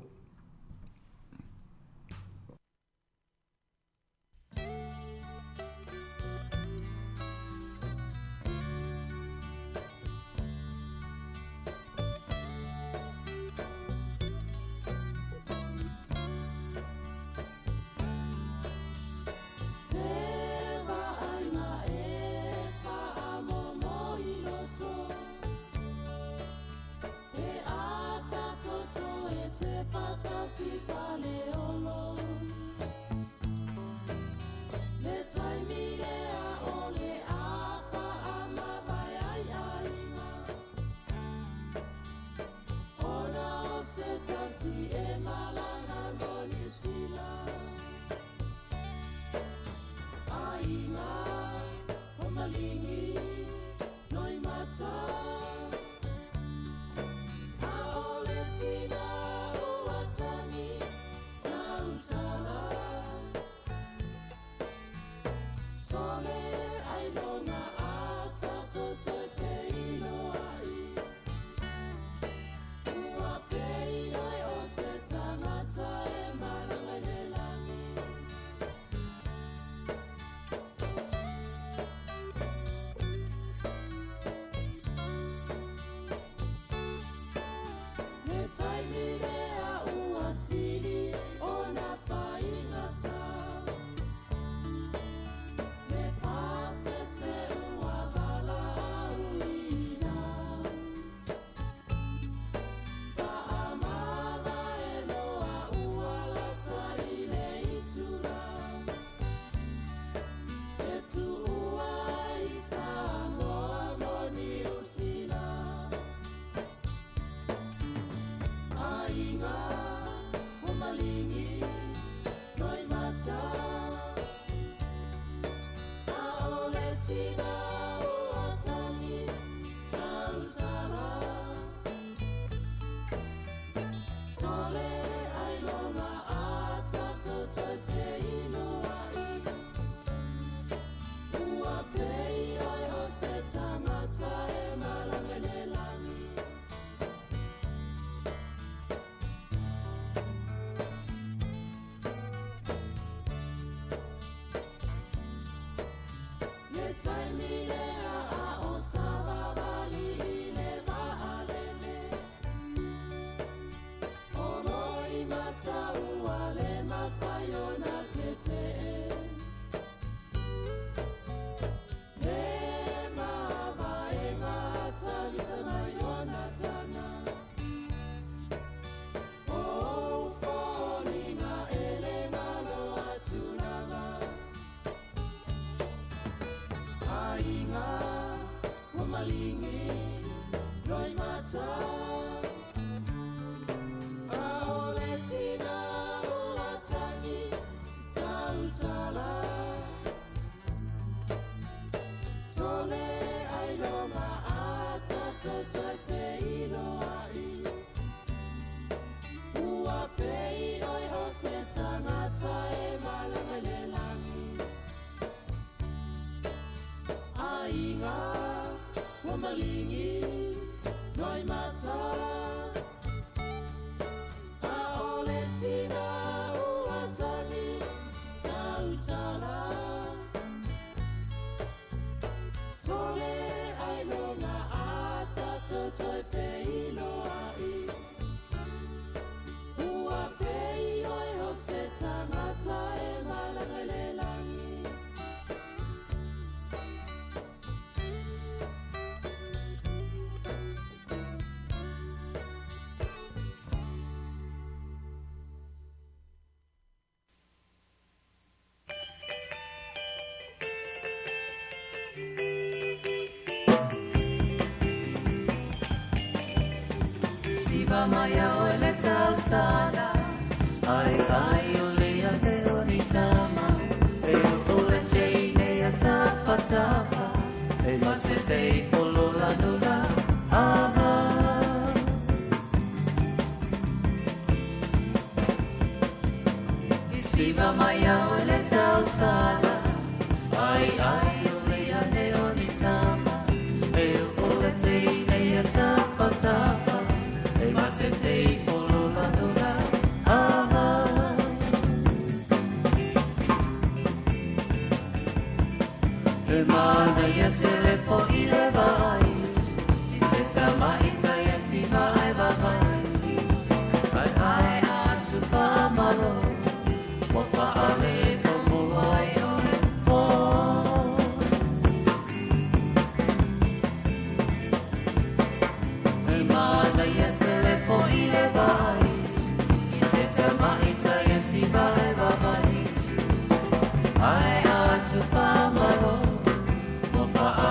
Ai a tu whamalo, mo wha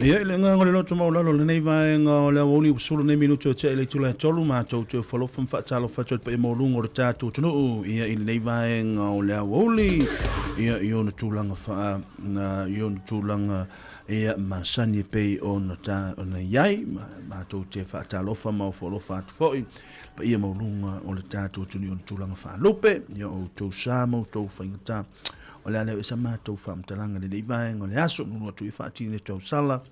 Ia, i le agaga o le loto maualalo o lenei vaega o le aoauli ua sulu nei minuti o tea i le itula e tolu, matou te ofo alofa ma faatalofa atu ai i le paia maualuga o le tatou atunuu, ia, i lenei vaega o le aoauli, ia, i ona tulaga faa, i ona tulaga, ia, masani e pei ona ta, ona i ai, ma, matou te faatalofa ma ofo alofa atu foi i le paia maualuga o le tatou atunuu i ona tulaga faalupe, ia, o outou sa ma outou faigata. O le a leo i sa matou faamatalaga i lenei vaega o le aso, nunu atu i faatini le tausala,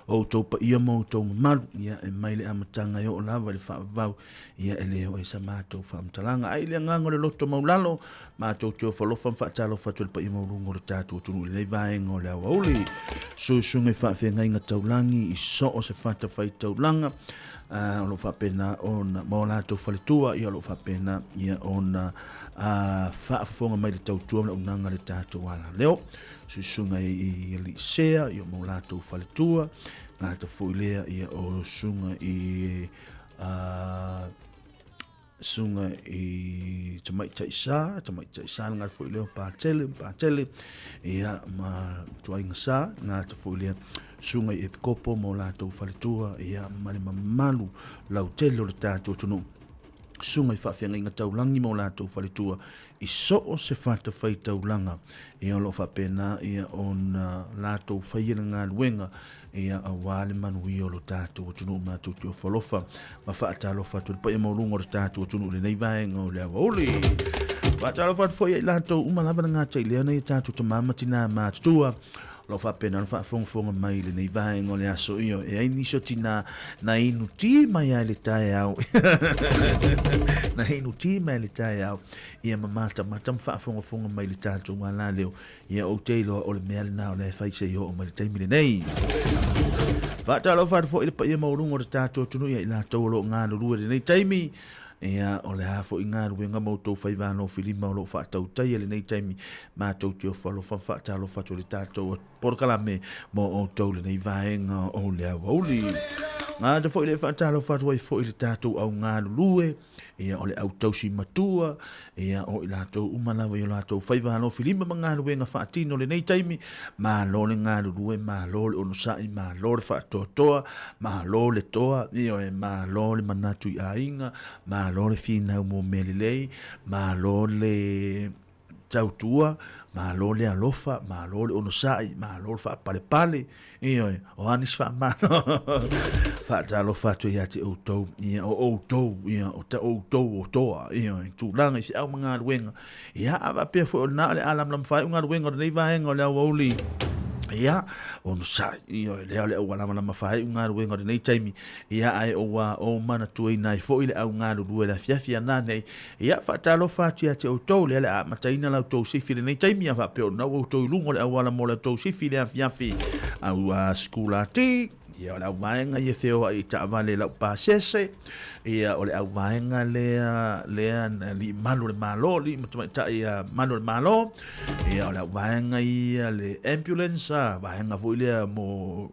o outou paia ma outou mamalu, ia e mai le amataga e oo lava i le faavavau, ia e le oo ai sa matou faamatalaga. Ai le agaga o le loto maulalo, matou te ofo alofa ma faatalofa atu i le paia maualuga o le tatou atunuu i lenei vaega o le aoauli. Susuga i faafeagaiga taulagi i so o se fatafaitaulaga, o lo o faapena ona, ma o latou faletua, ia o lo o faapena ia ona faafofoga mai le tautua ma le auaunaga a le tatou alaleo. Susuga i Aliisea, ia ma o latou faletua, gata foi lea ia o susuga i susuga i Tamaitai Sa, Tamaitai Sa le gata foi lea o Patele, Patele, ia ma Tuaiga Sa, gata foi lea susuga i Epikopo ma o latou faletua, ia ma le mamalu lautele o le tatou atunuu. Susuga i faafeagaiga taulagi ma o latou faletua i so o se fatafaitaulaga, ia o lo o faapena ia ona latou faia le galuega ia aua le manuia o lo tatou atunuu. Matou te ofo alofa ma faatalofa atu i le paia maualuga o le tatou atunuu i lenei vaega o le aoauli. Faatalofa atu foi ia i latou uma lava le gata i lea nai a tatou tama ma tinā matutua o lo o faapena ona faafogafoga mai i lenei vaega o le aso. Io, e ai nisi o tinā na inu tī mai ai le taeao na inu tī mai le taeao ia ma matamata ma faafogafoga mai i le tatou alaleo. Ia ou te iloa o le mea lena o lea e fai se i oo mai le taimi lenei. Faatalofa atu foi i le paia maualuga o le tatou atunuu ia i latou o lo o galulue i lenei taimi. Ia, o le a foi galuega ma outou faiva alofilima o lo o faatautaia i lenei taimi, matou te ofo alofa ma faatalofa atu i le tatou polokalame mo outou i lenei vaega o le aoauli. Gata foi le faatalofa atu ai foi i le tatou au galulue, ia o le au tausi matua, ia o i latou uma lava i o latou faiva alofilima ma galuega faatino i lenei taimi, malo le galulue, malo le onosai, malo le faatoatoa, malo le toa, ioe, malo le manatu i aiga, malo le finau mo mea lelei, malo le tautua, malo le alofa, malo le onosai, malo le faapalepale, ioe, o a nisi faamalo. Faatalofa atu ia te outou, ia, o outou, ia, o ta outou o toa, ioe, tulaga i feau ma galuega. Ia, a faapea foi o lena o le a lamalama faaiu galuega o lenei vaega o le aoauli, ia, onosai, ioe, lea o le ua lamalama faaiu galuega o lenei taimi, ia, ae ua ou manatuaina ai foi le au galulue i le afiafi ana nei. Ia, faatalofa atu ia te outou, lea o le a amataina la outou sifi i lenei taimi, a faapea o lena ua outou i luga o le auala mo la outou sifi i le afiafi, au sikulati, ia o le auvaega ia feoai i taavale laupasese, ia o le auvaega lea, lea na alii malu o le Malo, alii ma tamaitai malu o le Malo, ia o le auvaega ia le ambulance, a, vaega foi lea mo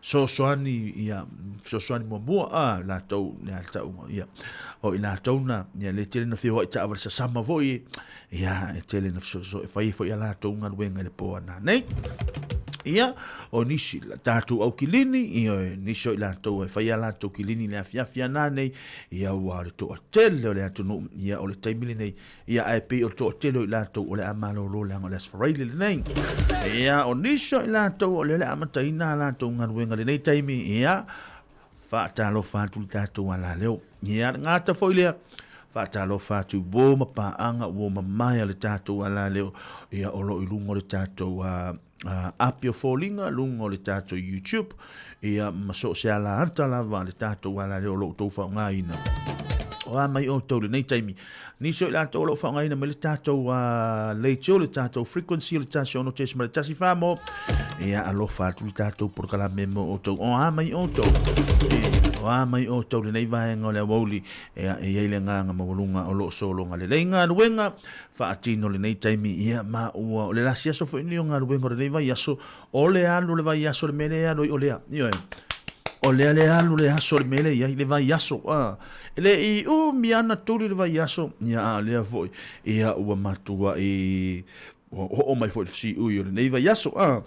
fesoasoani, ia, fesoasoani muamua, a, latou, le tauga, ia, o i latou na, ia, le tele na feoai taavale sasama foi, ia, e tele na fesoasoani, e fai foi a latou galuega i le po ana nei. Ia, o nisi, la tatou au kilini, ia, nisi o i latou e fai a latou kilini le afiafi ana nei, ia, ua o le toatele o le atunuu, ia, o le taimi lenei, Ia, ae pei o le toatele o i latou o le a malolo leaga o le Aso Faraile lenei. Ia, o nisi o i latou o lea o le a amataina a latou galuega i lenei taimi, ia, faatalofa atu i le tatou alaleo. Ia, le gata foi lea, faatalofa atu i uo ma paaga, uo mamae a le tatou alaleo, ia, o lo o i luga o le tatou api o foliga, luga o le tatou YouTube, ia, ma so o se ala ata lava a le tatou alaleo o lo o outou faaaogaina. O a mai outou i lenei taimi. Nisi o i latou o lo o faaaogaina mai le tatou leitio, le tatou frequency o le 106.1 mo, ia, alofa atu le tatou polokalame mo outou. O a mai outou. O a mai outou i lenei vaega o le aoauli, ia, e i ai le agaga maualuga o lo o sologa lelei galuega faatino lenei taimi, ia, ma ua, o le lasi aso foi lenei o galuega o lenei vaiaso, o le alu o le vaiaso le mea lea e alu ai o lea, ioe, o lea le alu le aso le mea lea e i ai, le vaiaso, a, e le i umi lava ona tuli le vaiaso, ia, a o lea foi, ia, ua matuai oo mai foi le siui o lenei vaiaso, a.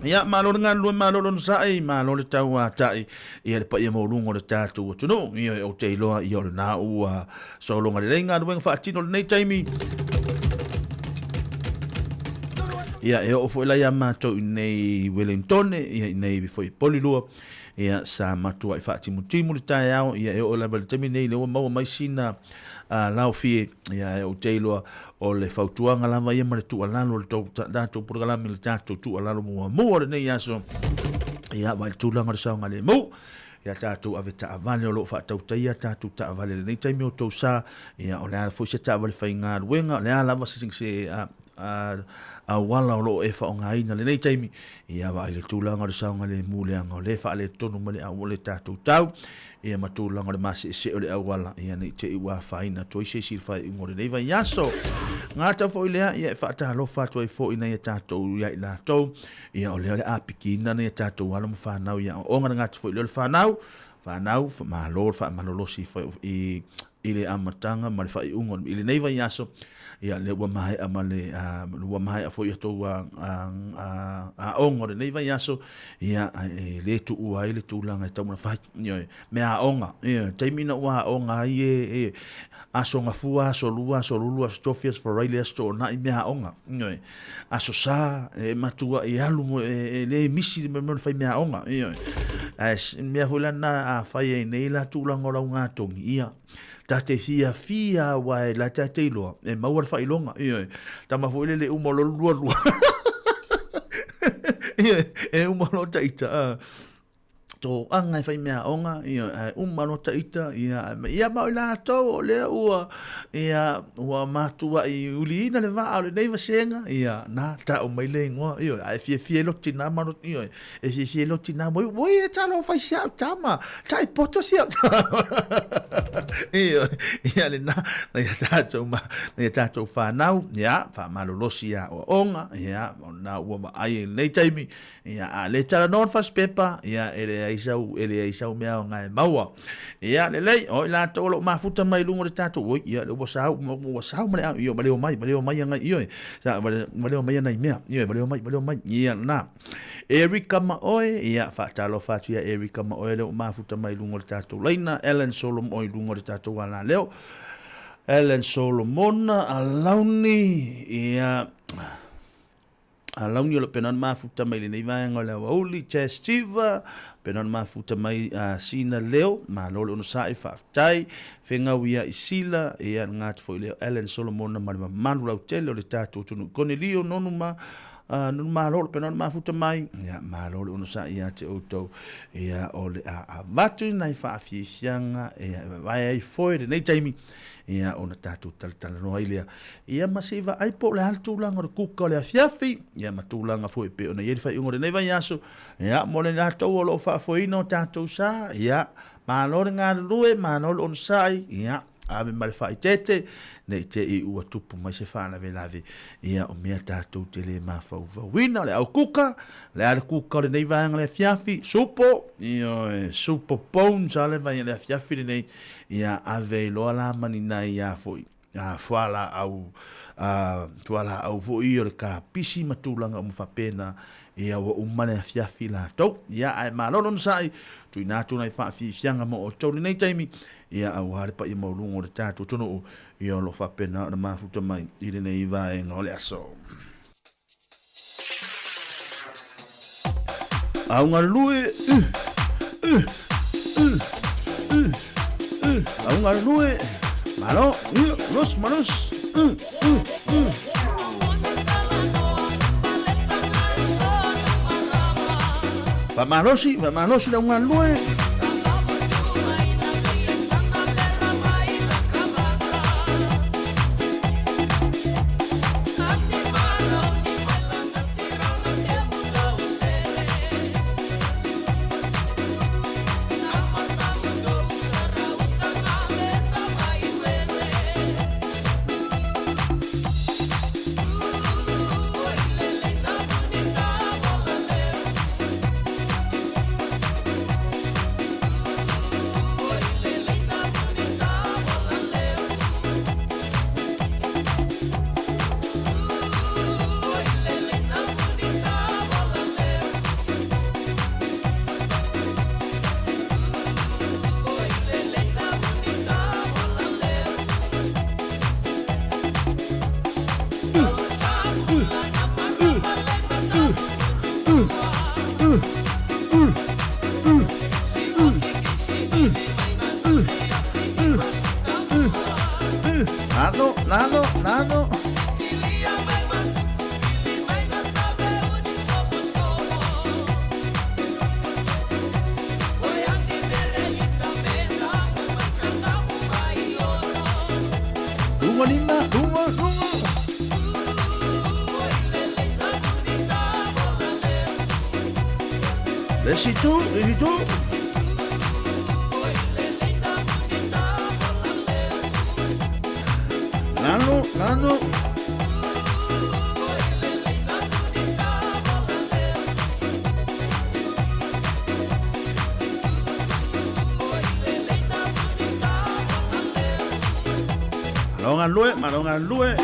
Ia, malo le galulue, malo le onosai, malo le tauatai, ia le paia maualuga o le tatou atunuu. Ia, ou te iloa, ia, o lena ua Sologa lelei galuega faatino i lenei taimi. Ia, e oo foi la ia matou i nei Wellingtone, ia i nei foi i Polilua, ia sa matuai faatimutimu le taeao, ia e oo lava i le taimi nei lea ua maua mai sina laofie, ia e ou te iloa o le fautuaga lava ia ma le tuualalo o le tatou polokalame le tatou tuualalo muamua o lenei aso, ia vaai le tulaga o le saogalemu. Ia tatou ave taavale o lo o faatautaia tatou taavale i lenei taimi o tou sa, ia o le a foi se taavale faigaluega, o le a lava se, se a, a, auala o lo o e faaaogaina i lenei taimi, ia vaai le tulaga o le saogalemu leaga o lea e faaletonu mai le au o le tatou tau, ia ma tulaga o le maseesee o le auala, ia ne i te i ua afaina atu ai se isi i le faaiuga o lenei vaiaso. Gata foi lea, ia e faatalofa atu ai foi nai a tatou ia i latou, Ia, o lea o le a pikiina nai a tatou alo ma fanau i aoaoga, le gata foi lea o le fanau, fanau, malo le faamalolosi i, i le amataga ma le faaiuga i lenei vaiaso, ia, lea ua maea ma le, ua maea foi a outou aoga o lenei vaiaso, ia, e le tuua ai le tulaga e tatau ona fai, ioe, mea aoga, ioe, taimi na ua aoga ai e, e, aso gafua, aso lua, aso lulu, aso tofi, aso faraile, aso toonai, mea aoga, ioe. Aso Sa, e matua i alu mo e, e le misi le mea o le fai meaaoga. Ioe. Ae mea foi la na a fai ai nei la tulaga o lau gatogi, ia, ta te fiafia aua e la ta te iloa, e maua le faailoga. Ioe. Tama foi lele uma o lo lua lua. Ioe, e uma o lo taita. Toaga e fai meaaoga, ia, ae uma loa taita, ia, ia ma o i latou o lea ua, ia, ua matuai uliina le vaa o lenei vasega, ia, na, tau mai le igoa, ioe, ae fiafia ai lou tina ma lou, ioe, e fiafia ai lou tina, oi, oi, e talofa i si au tama, tai poto si au tama, ioe, ia lena, na ia tatou ma, na ia tatou whanau, ia, whamalolosi ia oaoga, ia, ona ua vaai i lenei taimi, Ia, a le talanoa le fasipepa, ia, e leai sau, e leai sau mea aoga e maua. Ia, lelei, o i latou o lo o mafuta mai i luga o le tatou, oi, ia, le ua sau, ua sau ma le au, ia, valeo mai, valeo mai agai, ioe, sa, valeo mai anai mea, ioe, valeo mai, valeo mai, ia, na. Erika ma oe, ia, faatalofa atu ia Erika ma oe le ua mafuta mai i luga o le tatou laina, Ellen Solomon i luga o le tatou alaleo, Ellen Solomon, Alauni, ia, A launi o lo pena mafuta mai lenei vaega o le aoauli, Chas Tiva, pena mafuta mai a Sina Leo, malo le onosai, faafetai, fegau ia i Sila, ia le ngati foi leo Alan Solomona ma le mamalu lautele o le tatou atunuu. Konelio nonu ma nonu malo le pena mafuta mai, ia malo le onosai ia te outou, ia o le a avatu nai faafiafiaga, ia e vaevae ai foi lenei taimi, ia ona tatou talatalanoa ai lea. Ia ma se i vaai po o le a le tulaga o le kuka o le afiafi, ia ma tulaga foi e pei ona i ai le faaiuga o lenei vaiaso, ia mo le latou o lo o faafoeina o tatou sa, ia malo le galulue, malo le onosai, ia ave ma le faaeteete, ne i te i ua tupu mai se faalavelave, ia o mea tatou te le mafaufauina. O le au kuka, le a le kuka o lenei vaega o le afiafi, supo, ioe, supo bones a le vai o le afiafi lenei, ia ave ai loa la ma ni nai a foi a fualaau a fualaau foi o le kapisi ma tulaga uma faapena, ia ua uma le afiafi latou. Ia ae malo le onosai, tuuina atu nai faafiafiaga mo outou lenei taimi, ia aua le paia maualuga o le tatou atunuu, ia o lo o faapena ona mafuta mai i lenei vaega o le aso. Augalue, Augalue, malo, los malos, Faamalosi, faamalosi le augalue. Le isi itu, le isi itu. Lalo, lalo. Malo galue, malo galue.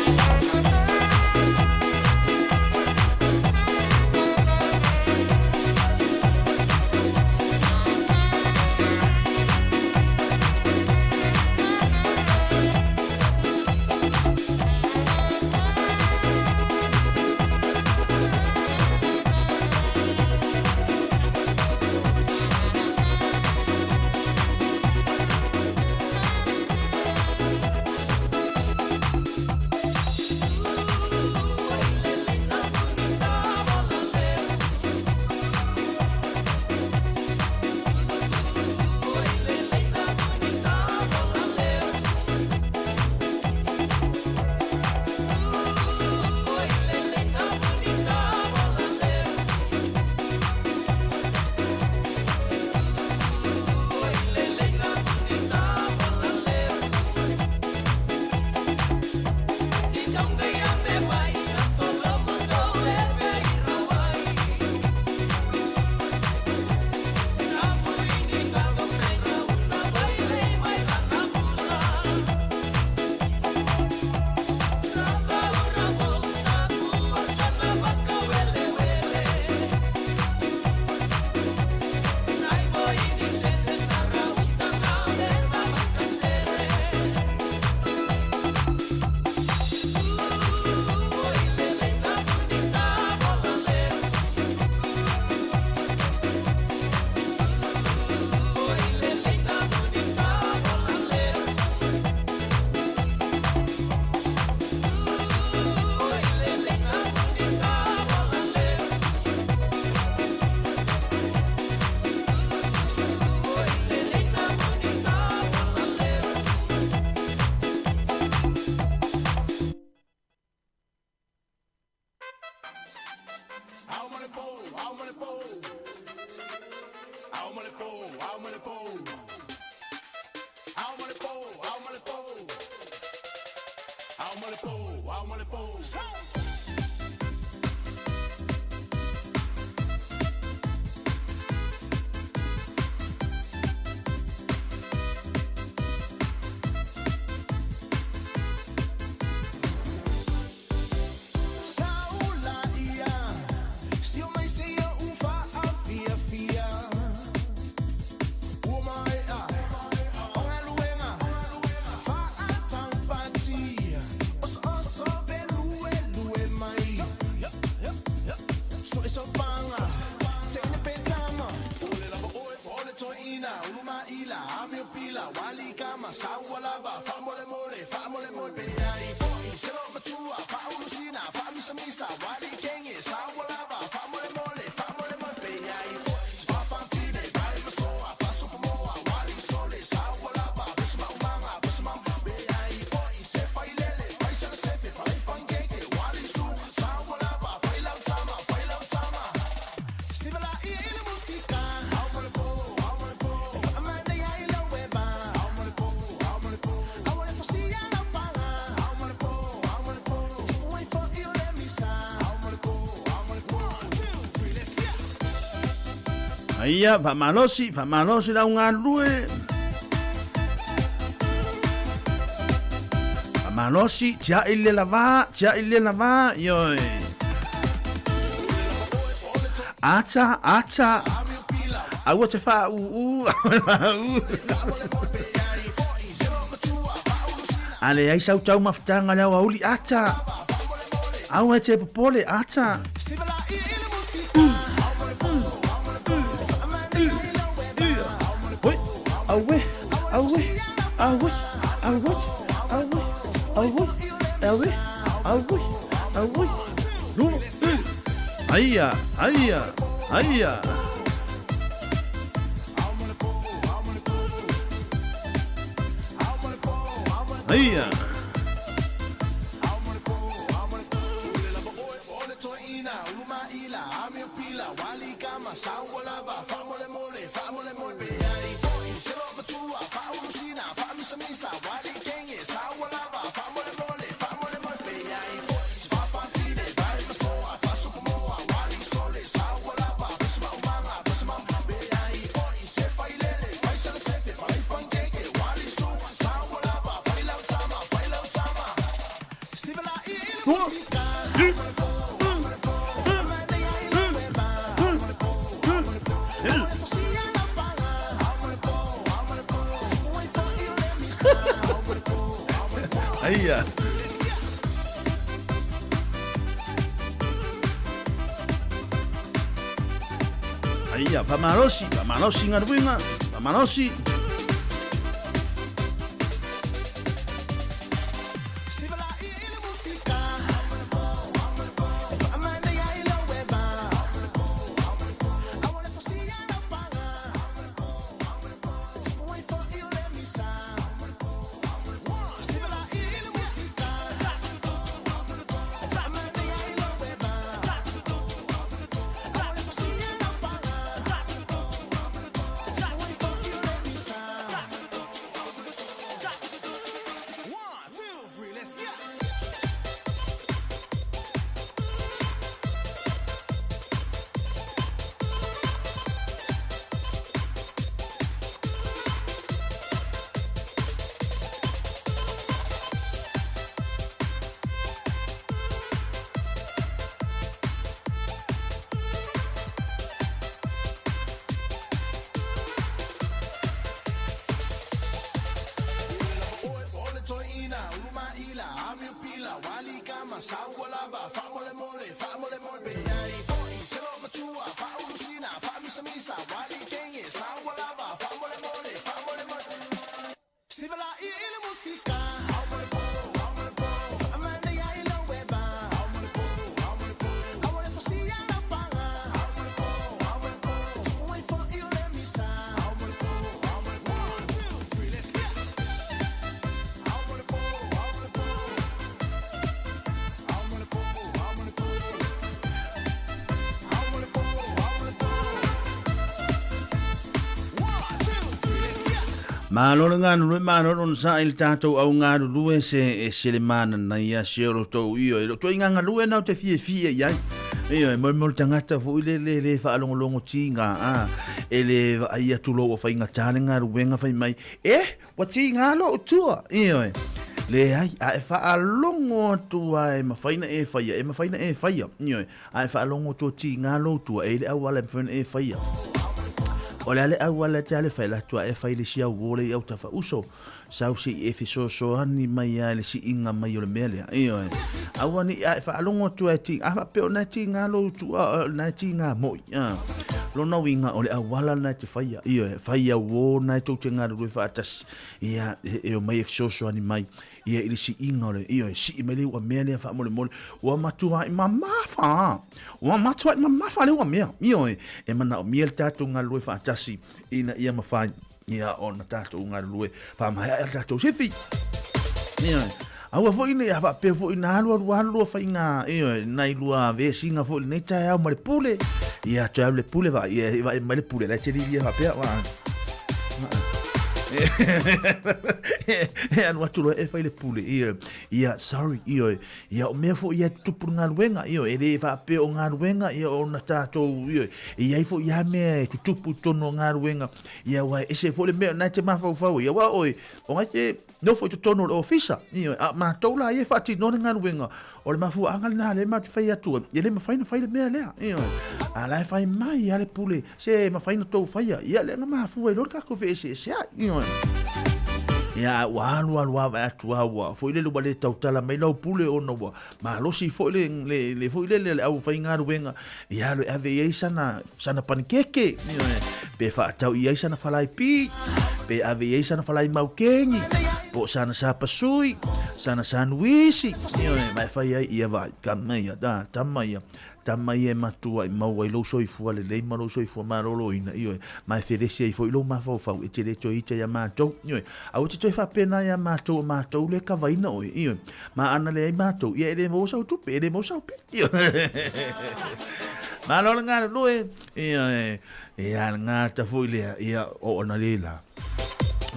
Aia, faamalosi, faamalosi lau galulue. Faamalosi, tia'i le lavā, tia'i le lavā, ioe. Ata, ata. Aua te faaūū, aua te faaūū. A leai sau taumafataga i le aoauli, ata. Aua e te popole, ata. Oi, aue, aue, aue, aue, aue, aue, aue, aue, aue, lua, Aia, aia, aia. Aia. Aia. Aia, pamalosi, pamalosi galuega, pamalosi. Malo le galulue, malo le onosai i le tatou au galulue se ese le mananaia se o lo tou ioe. Lo ituaiga galue na o te fiafia i ai. Ioe, molemole tagata foi le le le faalogologo tiga a e le vaai atu loa ua faigata le galuega fai mai, eh, ua tiga lou tua. Ioe, leai, a e faalogo atu lava e mafai ona e faia, e mafai ona e faia. Ioe, A e faalogo atu o tiga lou tua, e i le auala e mafai ona e faia. O le a le auala e te alu e fai, alu atu a e fai le isi auo le i autafa uso. Sau se i e fesoasoani mai a i le siiga mai o le mea lea. Ioe. Aua ne i a e faalogo atu a e tiga, a faapea o lena e tiga lou tua, o lena e tiga moi. A. Lona uiga o le auala lena e te faia. Ioe, fai auo lena e tou te galulue faatasi. Ia, e omai e fesoasoani mai. Ia i le siiga o le, ioe, sii mai le uamea lea faamolemole, ua matuai mamafa, ua matuai mamafa le uamea, ioe, e manaomia le tatou galulue faatasi ina ia mafai, ia, ona tatou galulue faamaeaea le tatou sifi. Ioe, aua foi ne i a faapea foi na alu alu alu lua faiga, ioe, nai lua vesiga foi i lenei taeao ma le pule, ia, toe alu le pule, vaai, ia, vaai mai le pule, la e te lilia faapea, vaai. E alu atu loa e fai le pule, ioe, ia, sorry, ioe, ia, o mea foi ia e tutupu i le galuega, ioe, e le faapea o galuega, ia, ona tatou, ioe, e i ai foi lava mea e tutupu i totonu o galuega, ia, aua e ese foi le mea o lena e te mafaufau ai, aua oe, o lena e te nofo i totonu o le ofisa, ioe, a o matou la ia e faatinoa le galuega, o le mafuaaga lena lea matou te fai atu ai, e le mafai ona fai le mea lea, ioe, a o la e fai mai lava le pule, se mafai ona tou faia, ia lea na mafua ai loa le tatou feeseeseai, ioe. Ia, a ua alu alu lava vaai atu lava ua foi lele ua le tautala mai lau pule ona ua malosi foi le, le, le foi lele le aufaigaluega, ia alu e ave i ai sana, sana panikeke, ioe, pe faatau i ai sana falaipi. Pe ave i ai sana falai maukeni, po o sana sapasui, sana sanuisi, ioe, ma e fai ai ia vaai, tama ia, da, tama ia, tama ia e matua i maua i lou soifua lelei ma lou soifua malōlōina, ioe, ma e felesi ai foi lou mafaufau e te le toe ita iā matou, ioe, aua e te toe faapena iā matou o matou lea e kavaina oe, ioe, ma ana leai matou, ia e le maua sau tupe, e le maua sau piki, ioe. Malo le galulue, ioe, ia le gata foi lea, ia, o ona le la.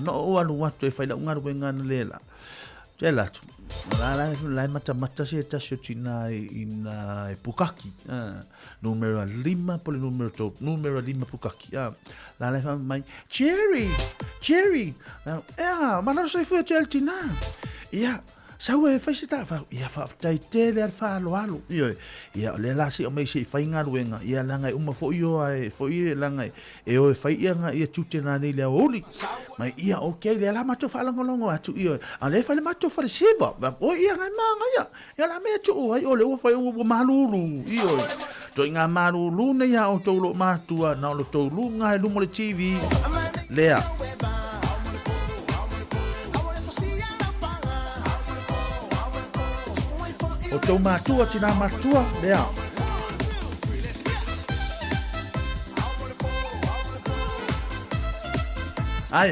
Na ou alu atu e fai lau galuega ana le la. Te ala atu, la la la e matamata se tasi o tina i na e pukaki. Ah, numero 5 po le numero 3, numero 5 pukaki. Ah, la la e wha mai, Jerry, Jerry, ah, ea, mana soifua te al tina. Ia, Sau e fai se tā whau, ia whaafetai tele ar whaaloalo. Ioe, ia o lea la se o mei se i whai galuega, ia langa e uma foi o ai, foi e langa e o e whai ia nga ia tute nā nei lea oli. Mai ia, ok, lea la matou whaalongolongo atu, ioe, a lea whai le matou whare seva, o ia ngai maanga ia, ia la mea tu o ai o le ua whai ua malulu, ioe. Toi ngā malulu nei a o tau lo mātua, na o lo tau lu ngā e lumo le TV, lea. O tou matua, tinā matua, lea. Ai,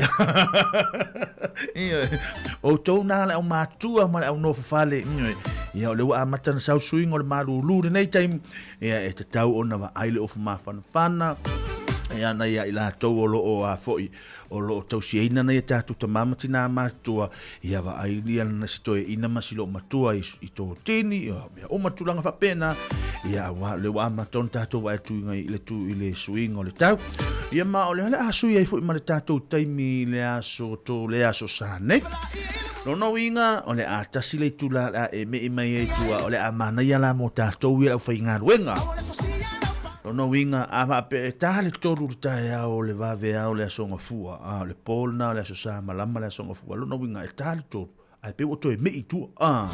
ioe, o tou nā le au matua ma le au nofo fale, ioe, ia o le ua amata na sau suiga o le malūlū lenei taimi, ia e tatau ona vaai le ofu mafanafana, ia na ia i latou o lo o a foi, o lo o tausiaina nai a tātou tamā ma tinā mātua, ia vaai ia na si toeaina ma si loomatua i, i tō tini, ia mea uma tulaga faapena, ia auā le ua amata ona tātou vaai atu i ngai i le tū i le suiga o le tau. Ia ma o le a sui ai foi ma le tātou taimi i le aso tō le aso sa nei. Lona uiga, o le a tasi le itula le a e me'i mai ai tua, o le a manaia la mō tātou ia le aufaigaluega. Lona uiga, a faapea e tā le tolu le taeao o le vaveao le Aso Gafua, a o le pō lena o le Aso Sa malama le Aso Gafua, lona uiga e tā le tolu, ae pei ua toe me'i i tua, a.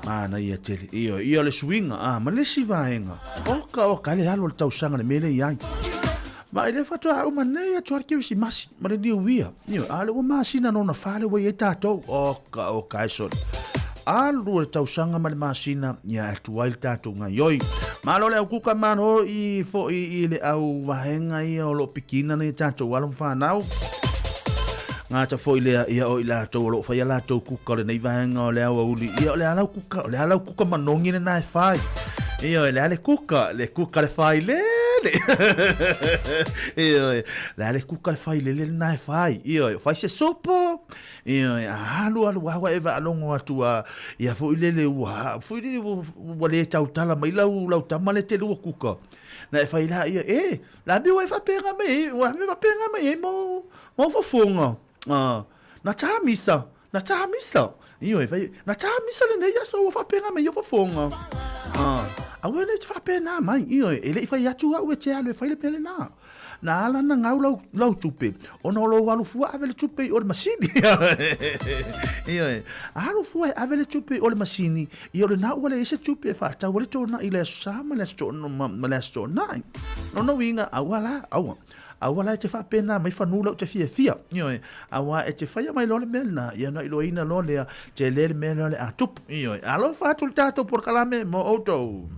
Manaia tele. Ioe, ia o le suiga, a, ma le isi vaega, oka oka, le alu o le tausaga le mea lea i ai. Ma e le faatoa uma nei atu a le Kerisimasi, ma le Niuia. Ioe, a o lea ua masina lona fa lea ua i ai tātou, oka oka e sole. Alu o le tausaga ma le masina, ia e atu ai le tātou gaioi. Malo le au kuka, malo i foi i le au vaega ia o lo o pikiina nei tātou alo ma whanau. Ngata foi lea ia o i latou o lo o whai a latou kuka o lenei vaega o le aoauli. Ia o le alau kuka, o le alau kuka manogi lena e whai. Ia o le ale kuka, le kuka le whai lele. Ia le ale kuka le whai lele lena e whai. Ia o whai se sopo. Ioe, a alu alu aua e faalogo atu a ia foi lele ua foi lele ua, ua le tautala mai lau lau tama le tele ua kuka. Na e fai la ia, e, la me ua e faapega mai, ua me faapega mai e mau mau fofoga. Ah, na tāmisa, na tāmisa. Ioe, fai, na tāmisa lenei aso ua faapega mai o fofoga. Ah, aua nei te faapena mai, ioe, e le i fai atu au e te alu e fai le mea lenā. Na ala na ngau lau, lau tupe, ona o lou alu fua ave le tupe i o le masini. Ioe, alu fua e ave le tupe i o le masini, i o le nā ua le ese tupe e whaatau le tōna i le aso sa ma le aso tōna, ma, ma le aso tōna. Lona uiga, aua la, aua. Aua la e te whaapena mai whanu lau te fia fia. Ioe, aua e te whaia mai loa le mea lena, ia na iloaina loa lea, te le le mea lea le a tupu. Ioe, alofa atu le tātou porokalame mo outou.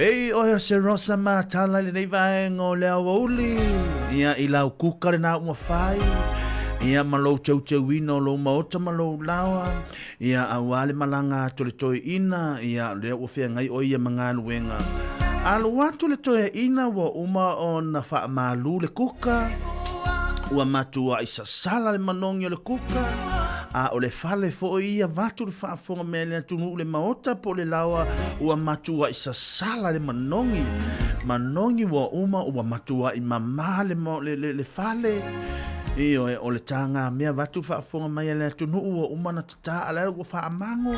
Pei oe o se rosa matala i lenei vaega o le aoauli, ia i lau kuka lena ua fai, ia ma lou teuteuina o lou maota ma lou laoa, ia auā le malaga atu a le toeaina, ia lea ua feagai oe ia ma galuega. Alu atu le toeaina ua uma ona faamalu le kuka, ua matuai sasala le manogi o le kuka, a o le fale foi ia vaeatu le faafofoga mai a le atunuu le maota po o le laoa ua matuai sasala le manogi manogi ua uma ua matuai mamā le, le, le, le fale Ioe, o le tagamea vaeatu le faafofoga mai a le atunuu ua uma ona tatā a la ua faamago.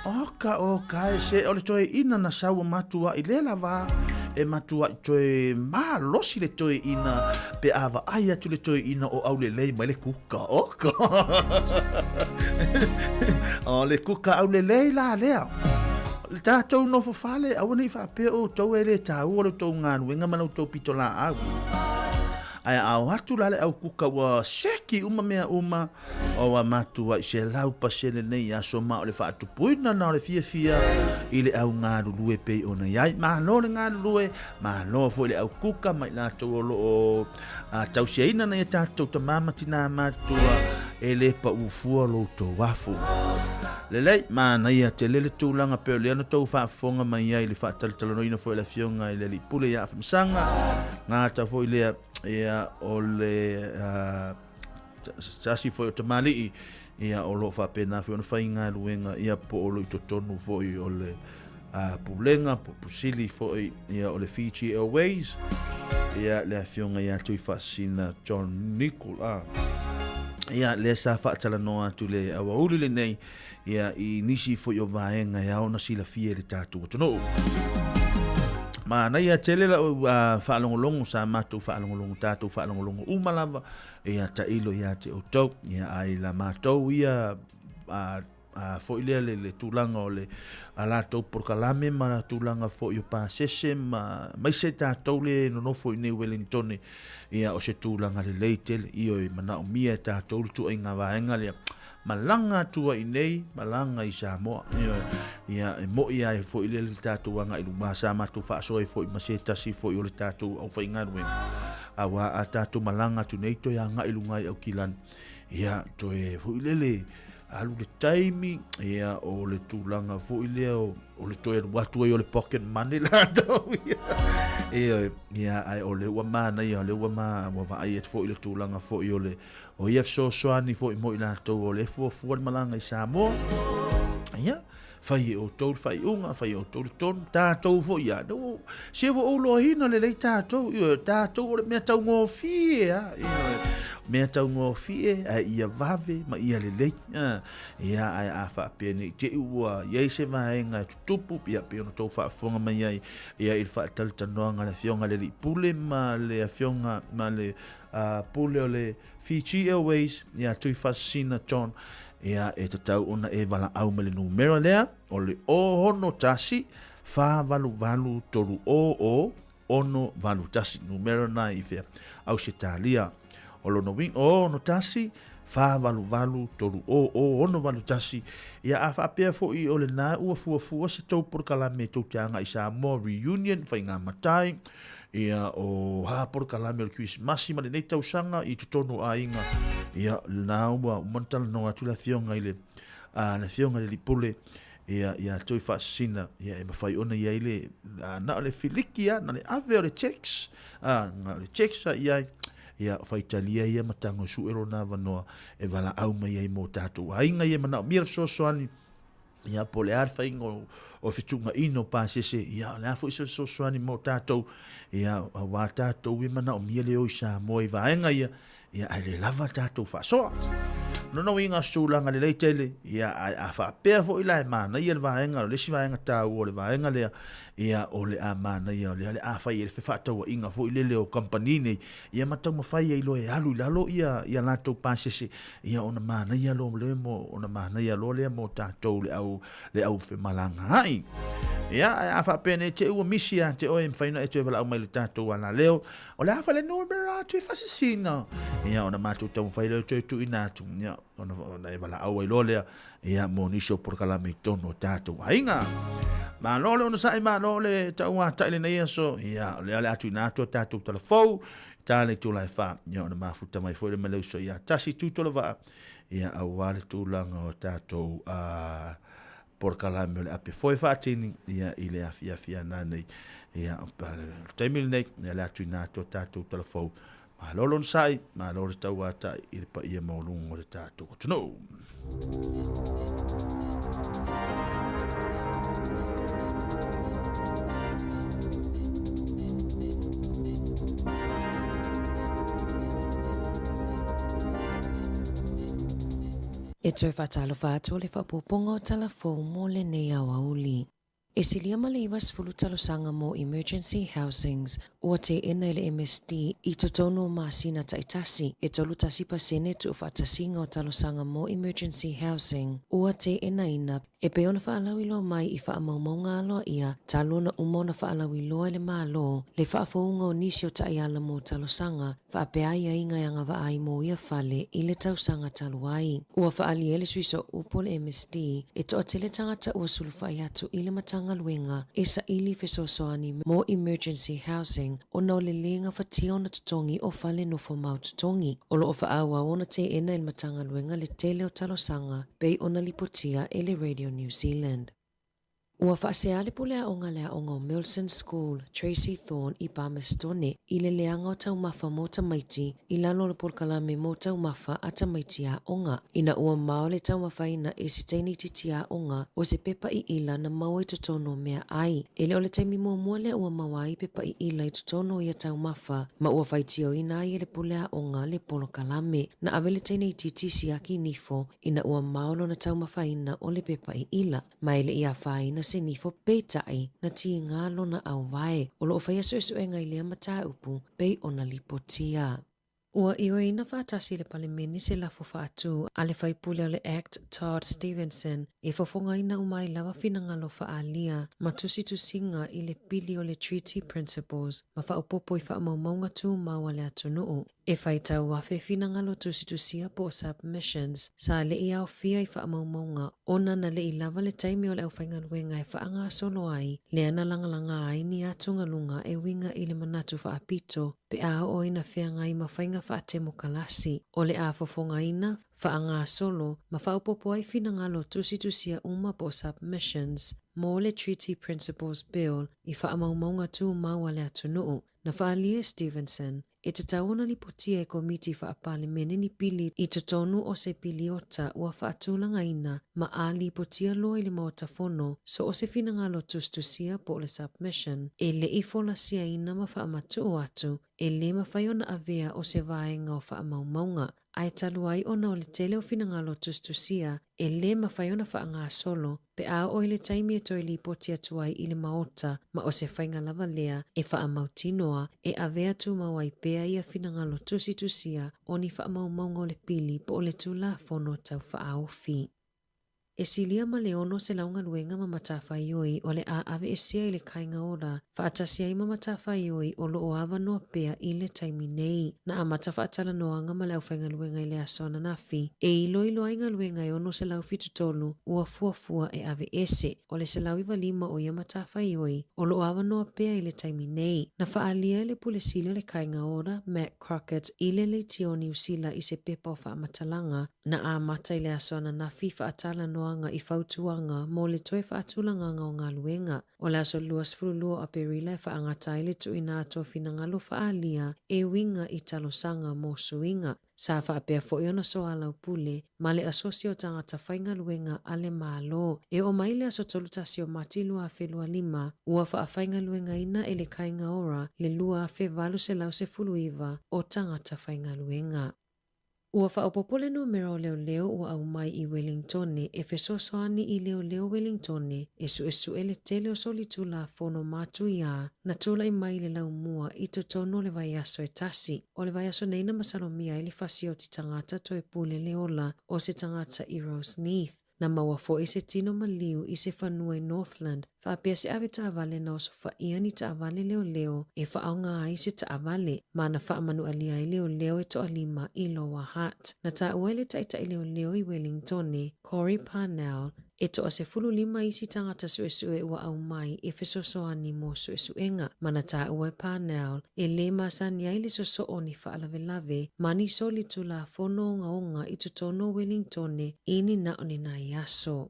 Oka oka e se o le toeaina na sau ua matuai le lava e matuai toe malosi le toeaina pe a vaai atu le toeaina o aulelei mai le kuka. Oka. O le kuka aulelei la lea. Le tatou nofo fale, aua ne i faapea outou e le taua lo outou galuega ma la outou pitolaau. Ae a o atu la le au kuka ua seki uma mea uma, o ua matuai 100% nei aso ma o le faatupuina na o le fiafia i le au galulue pei ona i ai. Malo le galulue, malo foi le au kuka ma i latou o lo o tausiaina nai a tatou tama ma tinā matutua e le pau fua lo outou afu. Lelei, manaia tele le tulaga pei o lea na outou faafofoga mai ai i le faatalatalanoaina foi a le Afioga i le Alii Pule ia Afamasaga, gata foi lea ia o le tasi foi o tamalii ia o lo o faapena foi ona faigaluega ia po o lo i totonu foi o le pulega po pusili foi ia o le Fiji Airways ia le afioga ia Tuifaasisina John Nicol a ia lea sa faatalanoa atu le aoauli lenei ia i nisi foi o vaega e ao ona silafia e le tatou atunuu. Manaia tele lau faalogologo sa matou faalogologo tatou faalogologo uma lava ia tailo ia te outou ia ai la matou ia a foi lea le, le tulaga o le a latou polokalame ma la tulaga foi o pasese ma maise tatou le nonofo i nei Wellington ia o se tulaga lelei tele ioe manaomia e tatou le tuaiga vaega lea Malaga atu ai nei, malaga i Samoa. Ioe, ia, e mo'i ai foi lea le tatou agai i luma, sa matou faasoa ai foi ma se tasi foi o le tatou aufaigaluega. Auā a tatou malaga atu nei toe agai i luga i Aukilani, ia, toe foi lele, alu le taimi, ia, o le tulaga foi lea o, o le toe alu atu ai o le pocket money latou ia. Ioe, ia, ae o lea ua manaia, o lea ua ma, ua vaai atu foi i le tulaga foi o le, O ia fesoasoani foi mo i latou o le fuafua le malaga i Samoa. Ia, fai e outou le faaiuga, fai e outou le tonu, tatou foi ia. No, se ua ou loaina lelei tatou, ioe, tatou o le mea taugofie a, ioe, mea taugofie, ae ia vave ma ia lelei. Ia, ae a faapea nei te i ua i ai se vaega e tutupu, ia, pei ona outou faafofoga mai ai, ia, i le faatalatalanoaga a le Afioga i le Alii Pule ma le Afioga ma le Pule o le Fiji Airways ia Tuifaasisina John, ia e tatau ona e valaau mai le numera lea o le 061 488 300 681. Numera na i fea? Ausetalia. O lona uiga, 061 488 300 681. Ia a faapea foi o lena ua fuafua se tou polokalame tou te agai i Samoa Reunion, Faigamatai, Ia, o ha polokalame o le Kerisimasi ma lenei tausaga i totonu o aiga. Ia, lena ua uma ona talanoa atu le afioga i le, a, le afioga i le Alii Pule, ia, ia Tuifaasisina, ia, e mafai ona i ai le, a, na o le filiki lava, na o le ave o le text, a, na o le text lava i ai, ia, faitalia ia ma tago e sue lona avanoa e valaau mai ai mo tatou aiga ia e manaomia le fesoasoani. Ia, po o le a le faiga o, o fetuunaiga o pasese, ia, o le a foi se fesoasoani mo tatou, ia, auā tatou e manaomia le o i Samoa i vaega ia, ia, ae le lava tatou faasoa. Lona uiga o se tulaga lelei tele, ia, ae a faapea foi la e manaia le vaega, o le isi vaega taua o le vaega lea, ia, o le a manaia, o lea o le a fai ai le fefaatauaiga foi lele o kamupani nei, ia ma taumafai ai loa e alu i lalo ia, ia latou pasese, Ia ona manaia loa lea mo ona manaia loa lea mo tatou le au le au femalagaai. Ia ae a faapea nei te ua misi ia te oe e mafai ona e toe valaau mai le tatou alaleo o le a fale numera atu e fasisina. Ia ona matou taumafai lea e toe tuuina atu. Ia. ona, ona e valaau ai loa lea, ia, mo nisi o polokalame i totonu o tatou aiga. Malo le onosai, malo le tauatai lenei aso, ia, o lea o le a tuuina atu a tatou talafou, ta le itula e wha, ia, ona mafuta mai foi le ma le uso ia tasi tū tolo vaa, ia, aua le tulaga o tatou, polokalame o le ape foe faatini, ia, i le afiafi ana nei, ia, o le taimi lenei, ia, le atu ina atu o tatou talafou, malo le onosai, malo le tauatai i le paia maualuga o le tatou atunuu. E toe faatalofa atu o le faaopoopoga o tala fou mo lenei aoauli. E silia ma le 90 talosaga mo Emergency Housings ua teena e le MSD i totonu o masina taitasi, e 31% tuufaatasiga o talosaga mo Emergency Housing ua teenaina e pei ona faalauiloa mai i faamaumauga aloaia talu ona uma ona faalauiloa e le Malo le faafouga o nisi o taiala mo talosaga faapea aiaiga e agavaa ai mo ia fale i le tausaga talu ai. Ua faaalia e le sui sooupu o le MSD e toatele tagata ua sulufai atu i le Matagaluega e saili fesoasoani mo emergency housing ona o le le gafatia ona totogi o fale nofo mau totogi. O lo o faaauau ona teena e le Matagaluega le tele o talosaga pei ona lipotia e le Radio New Zealand. Ua faasea le pule aoga a le aoga o Milson School, Tracey Thorn i Palmerstone i le leaga o taumafa mo tamaiti i lalo o le polokalame mo taumafa a tamaiti aoga. Ina ua mao le taumafaina e se teine itiiti aoga o se pepa iʻila na maua i totonu o meaai. E le o le taimi muamua lea ua maua ai pepa iʻila i totonu o ia taumafa ma ua faitioina ai e le pule aoga le polokalame. Na ave le teine itiiti i siaki nifo ina ua mao lona taumafaina o le pepa iʻila. Ma e le i afaina se nifo, peitai, na tiga lona auwae. O lo o faia suesuega i lea mataupu, pei ona lipotia. Ua ioeina faatasi le Palemene se lafo faatu a le faipule o le Act Todd Stevenson e fofogaina uma ai lava finagalo faaalia ma tusitusiga i le pili o le Treaty Principles ma faaopoopo i faamaumauga tumau a le atunuu. E faitau afe finagalo tusitusia po o submissions sa le i aofia i faamaumauga ona na le i lava le taimi o le aufaigaluega e faagasolo ai lea na lagalaga ai ni atugaluga e uiga i le manatu faapito pe a oo ina feagai ma faiga faatemokalasi o le a fofogaina, faagasolo ma faaopoopo ai finagalo tusitusia uma po o submissions mo le Treaty Principles Bill i faamaumauga tumau a le atunuu. Na faaalia e Stevenson, e tatau ona lipotia e Komiti Faa-Palemene ni pili i totonu o se piliota ua faatulagaina ma a lipotia loa i le Maota Fono so o se finagalo tusitusia po o le submission e le i folasiaina ma faamatuu atu e le mafai ona avea o se vaega o faamaumauga ae talu ai ona o le tele o finagalo tusitusia e le mafai ona faagasolo pe a oo i le taimi e toe lipoti atu ai i le Maota ma o se faiga lava lea e faamautinoa e avea tumau ai pea ia finagalo tusitusia o ni faamaumauga o le pili po o le Tulafono Tau Faaofi. E silia ma le 600 galuega ma matafaioi o le a aveesea i le Kāinga Ora faatasi ai ma matafaioi o lo o avanoa pea i le taimi nei. Na amata faatalanoaga ma le aufaigaluega i le aso ananafi e iloilo ai galuega e 673 ua fuafua e aveese. O le 195 o ia matafaioi o lo o avanoa pea i le taimi nei. Na faaalia e le Pule Sili o le Kāinga Ora, Matt Crockett, i le Leitio o Niu Sila i se pepa o faamatalaga Na amata i le aso ananafi faatalanoaga i fautuaga mo le toe faatulagaga o galuega. O le aso 22 o Aperila e faagata ai le tuuina atu o finagalo faaalia e uiga i talosaga mo suiga. Sa faapea foi ona soalaupule ma le Asosi o Tagata Faigaluega a le Malo. E oo mai le aso 31 o Mati 2025, ua faafaigaluegaina e le Kāinga Ora le 2,819 o tagata faigaluega. Ua faaopoopo le numera o leoleo ua aumai i Welingtone e fesoasoani i leoleo Welingtone e suesue le tele o solitulafono matuia na tulai mai i le laumua i totonu o le vaiaso e tasi. O le vaiaso nei na masalomia ai le fasioti tagata toe pule le ola o se tagata i Roseneath. Na maua foi se tino maliu i se fanua i Northland faapea se avetaavale na osofaia ni taavale leoleo e faaaoga ai se taavale, ma na faamanualia ai leoleo e toalima i Lower Hutt. Na taua e le taitai leoleo i Wellingtone, Corey Parnell, e toa 15 isi tagata suesue ua aumai e fesoasoani mo suesuega, ma na taua e Parnell e lē masani ai le sosoo o ni faalavelave ma ni soli tulafono ogaoga i totonu o Wellingtone i ni na o ni nai aso.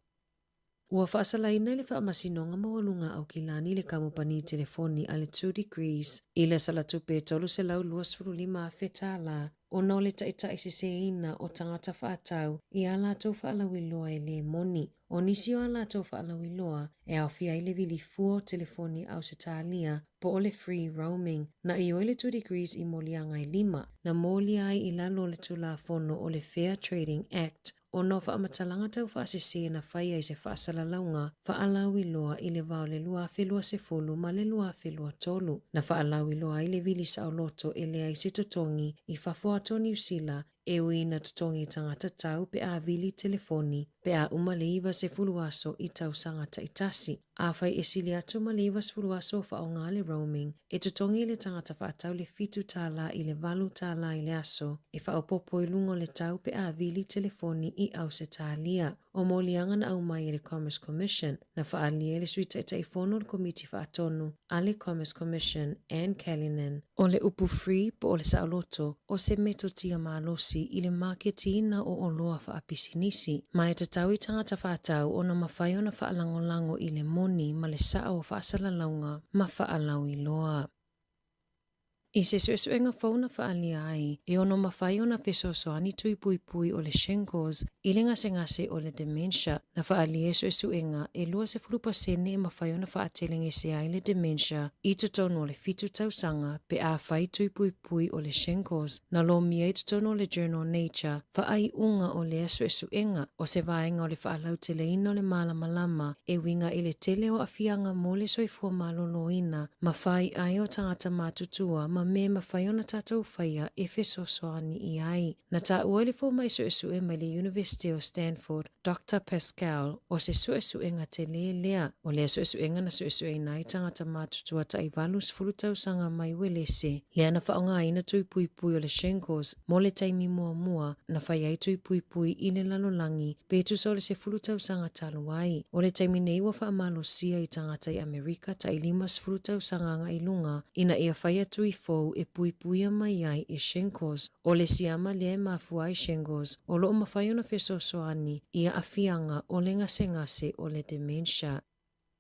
Ua faasalaina e le Faamasinoga Maualuga a Aukilani le kamupani telefoni a le Two Degrees i le salatupe e $325,000 tālā ona o le taitaiseseina o tagata faatau i ā latou faalauiloa e lē moni. O nisi o ā latou faalauiloa e aofia ai le vili fua o telefoni Ausetalia po o le free roaming, na ioe le Two Degrees i moliaga e lima, na molia ai i lalo o le Tulafono o le Fair Trading Act ona o faamatalaga taufaasese na fai ai se faasalalauga faalauiloa i le va o le 2020 ma le 2023, na faalauiloa ai le vili saoloto e leai se totogi i fafo atu o Niu Sila e ui ina totogi tagata tau pe a vili telefoni pe a uma le 90 aso i tausaga taitasi. Afai e sili atu ma le 90 aso o faaaoga le roaming, e totogi e le tagata faatau le $7 i le $8 i le aso e faaopoopo i luga o le tau pe a vili telefoni i Ausetalia. O moliaga na aumai e le Commerce Commission, na faaalia e le Sui Taitaifono o le Komiti Faatonu a le Commerce Commission, Anne Callinan, O le upu free po o le saoloto, o se metotia malosi i le maketiina o oloa faapisinisi, ma e tatau i tagata faatau ona mafai ona faalagolago i le moni ma le sao o faasalalauga ma faalauiloa. I se suesuega fou na faaalia ai, e ono mafai ona fesoasoani tui puipui o le shingles i le gasegase o le dementia. Na faaalia e suesuega e 20% e mafai ona faatelegese ai le dementia i totonu o le fitu tausaga pe afai tui puipui o le shingles. Na lomia i totonu o le journal Nature faaiuga o lea suesuega, o se vaega o le faalauteleina o le malamalama e uiga i le tele o aafiaga mo le soifua maloloina ma faiai o tagata matutua ma mea e mafai ona tatou faia e fesoasoani i ai. Na taua e le fomai suesue mai le Iunivesite o Stanford, Doctor Pascal, o se suesuega telē lea. O lea suesuega na suesueina ai tagata matutua tai 80 tausaga mai Uelese, lea na faaaogaina tui puipui o le shingles mo le taimi muamua na fai ai tui puipui i le lalolagi pe tusa o le 10 tausaga talu ai. O le taimi nei ua faamalosia i tagata i Amerika tai 50 tausaga agai luga ina ia faia tui fou e puipuia mai ai i shingles. O le siama lea e mafua ai shingles o lo o mafai ona fesoasoani i aafiaga o le gasegase o le dementia.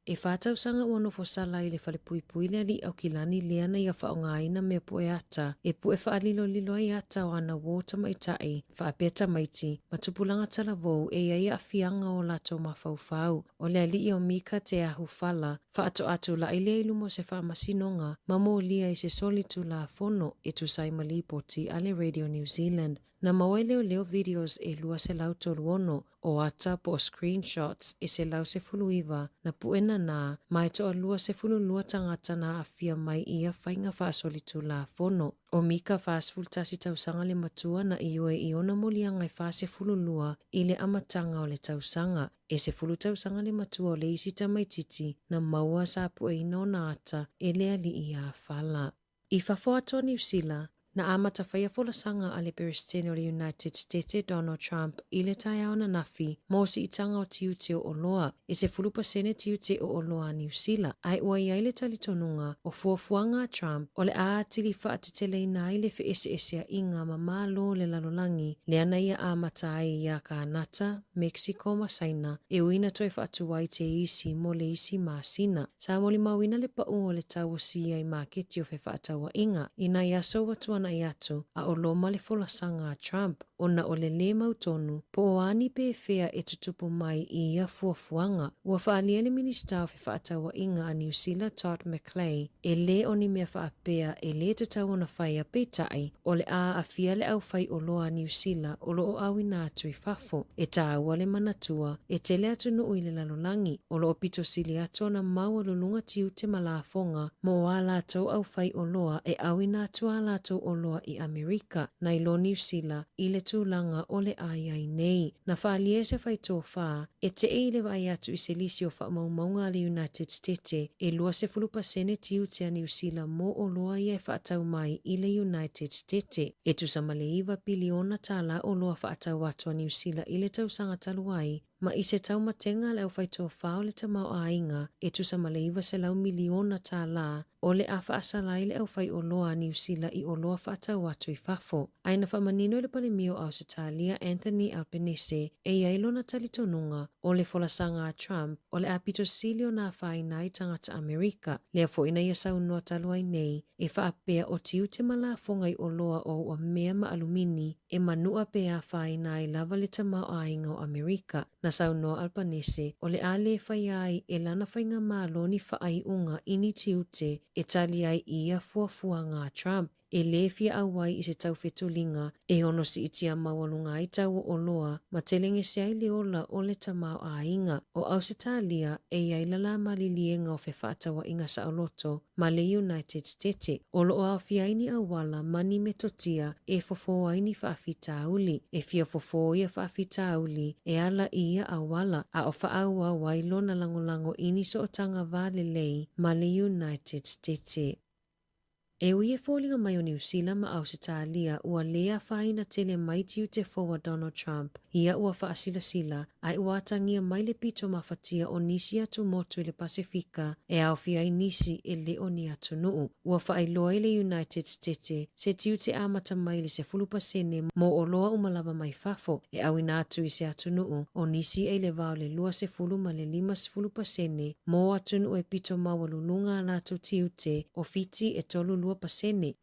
E whā tausaga ua nofo sala i le falepuipui le alii Aukilani lea na ia faaaogaina mea pue ata e pue faalilolilo ai ata o ana uō tamaitai, faapea tamaiti, ma tupulaga talavou e i ai aafiaga o latou mafaufau. O le alii o Mika Te Ahu Fala, faatoa tula'i lea i luma o se faamasinoga ma molia i se soli tulafono e tusa ai ma lipoti a le Radio New Zealand. Na maua e leoleo videos e 236 o ata po o screenshots e 119 na pue nanā ma e toalua 12 tagata na aafia mai i ia faiga faasolitulafono. O Mika 41 tausaga le matua na ioe i ona moliaga e 42 i le amataga o le tausaga. E 10 tausaga le matua o le isi tamaitiiti na maua sa pueina ona ata e le alii ia Fala. I fafo atu o Niu Sila, na amata faia folasaga a le Peresetene o le United Setete Donald Trump i le taeao ananafi mo siitaga o tiute o oloa, e 10% tiute o oloa a Niu Sila, ae ua i ai le talitonuga o fuafuaga a Trump o le a atili faateteleina ai le feeseeseaiga ma malo o le lalolagi lea na ia amata ai iā Kānata, Mexico ma Saina, e ui na toe faatuai te isi mo le isi masina. Sa molimauina le paʻu o le tau o siia i maketi o fefaatauaiga i nai aso ua tuanai atu a o loma le folasaga a Trump ona o le lē mautonu po o a ni pefea e tutupu mai i ia fuafuaga. Ua faaalia le Minisita o Fefaatauaiga a Niu Sila Todd McClay e lē o ni mea faapea e lē tatau ona faia peitai o le a aafia le aufaioloa a Niu Sila o lo o auina atu i fafo. E tāua le manatua, e tele atunuu i le lalolagi o lo o pito sili atu ona maualuluga tiute ma lafoga mo ā latou aufaioloa e auina atu ā latou oloa i Amerika nai lo Niu Sila i le tulaga o le a i ai nei. Na faaalia e se faitofa, e teʻe i le vaai atu i se lisi o faamaumauga a le United Stete e 20% tiute a Niu Sila mo oloa ia e faatau mai i le United Stete. E tusa ma le iva piliona tālā oloa faatau atu a Niu Sila i le tausaga talu ai, ma i se taumatega a le aufaitofa o le tamaoaiga e tusa ma le $900 miliona tālā o le a faasala ai le aufaioloa a Niu Sila i oloa faatau atu i fafo. Ae na faamanino e le Palemia o Ausetalia Anthony Albanese e i ai lona talitonuga o le folasaga a Trump o le a pito sili ona afaina ai tagata Amerika. Lea foi na ia saunoa talu ai nei e faapea o tiute ma lafoga i oloa o ua mea ma alumini e manua pe afaina ai lava le tamaoaiga o Amerika. Na saunoa Albanese o le a lē faia ai e lana faigamalo ni faaiuga i ni tiute e tali ai i ia fuafuaga a Trump e lē fia ʻauai i se taufetuliga e ono siitia maualuga ai tau o oloa ma telegese ai le ola o le tamaoaiga. O Ausetalia e i ai lalā maliliega o fefaatauaiga saoloto ma le United Stete, o lo o aofia ai ni auala ma ni metotia e fofo ai ni faafitauli. E fia fofo ia faafitauli e ala i ia auala, a o faaauau ai lona lagolago i ni sootaga va lelei ma le United Stete. E ui e foliga mai o Niu Sila ma Ausetalia ua lē afaina tele mai tiute fou a Donald Trump ia ua faasilasila ae ua atagia mai le pito mafatia o nisi atumotu i le Pasefika e aofia ai nisi e le o ni atunuu. Ua faailoa i le United Stete se tiute amata mai i le 10% mo oloa uma lava mai fafo e ʻauina atu i se atunuu o nisi e i le va o le 20 ma le 50% mo atunuu e pito maualuluga a latou tiute o Fiti e 32%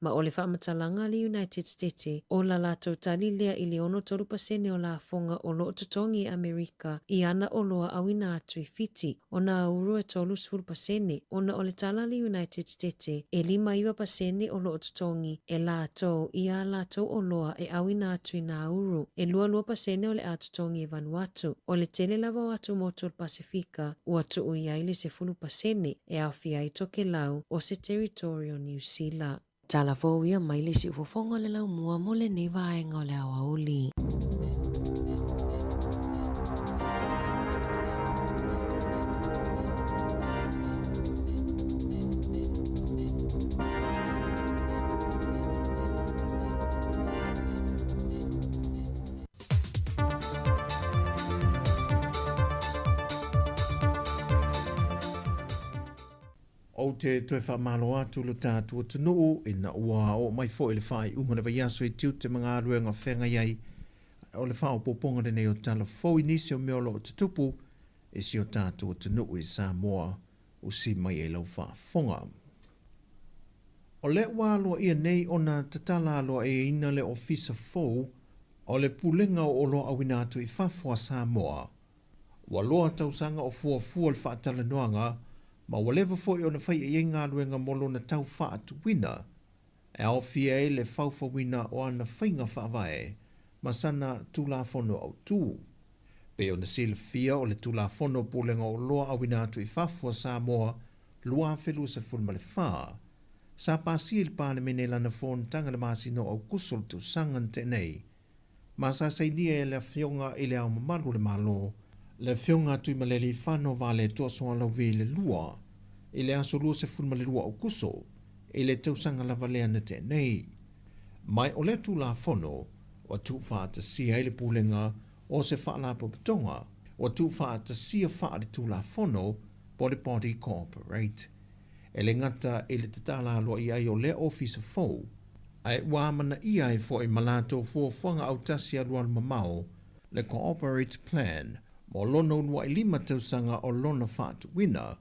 ma o le faamatalaga a le United Stete o la latou tali lea i le 63% o lafoga o lo o totogi e Amerika i ana oloa ʻauina atu i Fiti o Nauru e 30% ona o le tala a le United Stete e 59% o lo o totogi e latou i a latou oloa e ʻauina atu i Nauru, e 22% o le a totogi e Vanuatu. O le tele lava o atumotu o le Pasefika ua tuu i ai le 10% e aofia ai Tokelau o se teritori o Niu Sila. Tala fou ia mai le siufofoga o le laumua mo lenei vaega o le aoauli. Ou te toe faamalo atu lo tatou atunuu ina ua oo mai foi le faaiuga o le vaiaso i tiute ma galuega feagai ai o le faaopoopoga lenei o tala fou i nisi o mea o lo o tutupu i si o tatou atunuu i Samoa usi mai ai lau faafofoga. O lea ua aloaia nei ona tatala aloaiaina le Ofisa fou o le Pulega o Oloa Auina Atu i Fafo a Samoa. Ua loa tausaga o fuafua le faatalanoaga ma ua leva foi ona faia i ai galuega mo lona tau faatuina e aofia ai le faufauina o ana faiga faavae ma sana Tulafono Autu. Pei ona silafia o le Tulafono Pulega Oloa Auina Atu i Fafo a Samoa 2024, sa pasia i le Palemene i lana fonotaga i le masina o Aokuso o le tausaga na tea nei, ma sa sainia e le Afioga i Le Ao Mamalu o le Malo, le Afioga a Tuimalealiifano Vaaletoa Sualauvi le Lua, i le aso 22 Aokuso i le tausaga lava lea na tea nei. Mai o lea Tulafono ua tuufaatasia ai le Pulega o se Faalapotopotoga ua tuufaatasia faale-Tulafono po o le Body Corporate. E le gata i le tatala aloaia ai o lea ofisa fou, ae ua amanaia ai foi ma latou fuafuaga autasi alualumamao le Cooperate Plan mo lona uluai lima tausaga o lona faatuina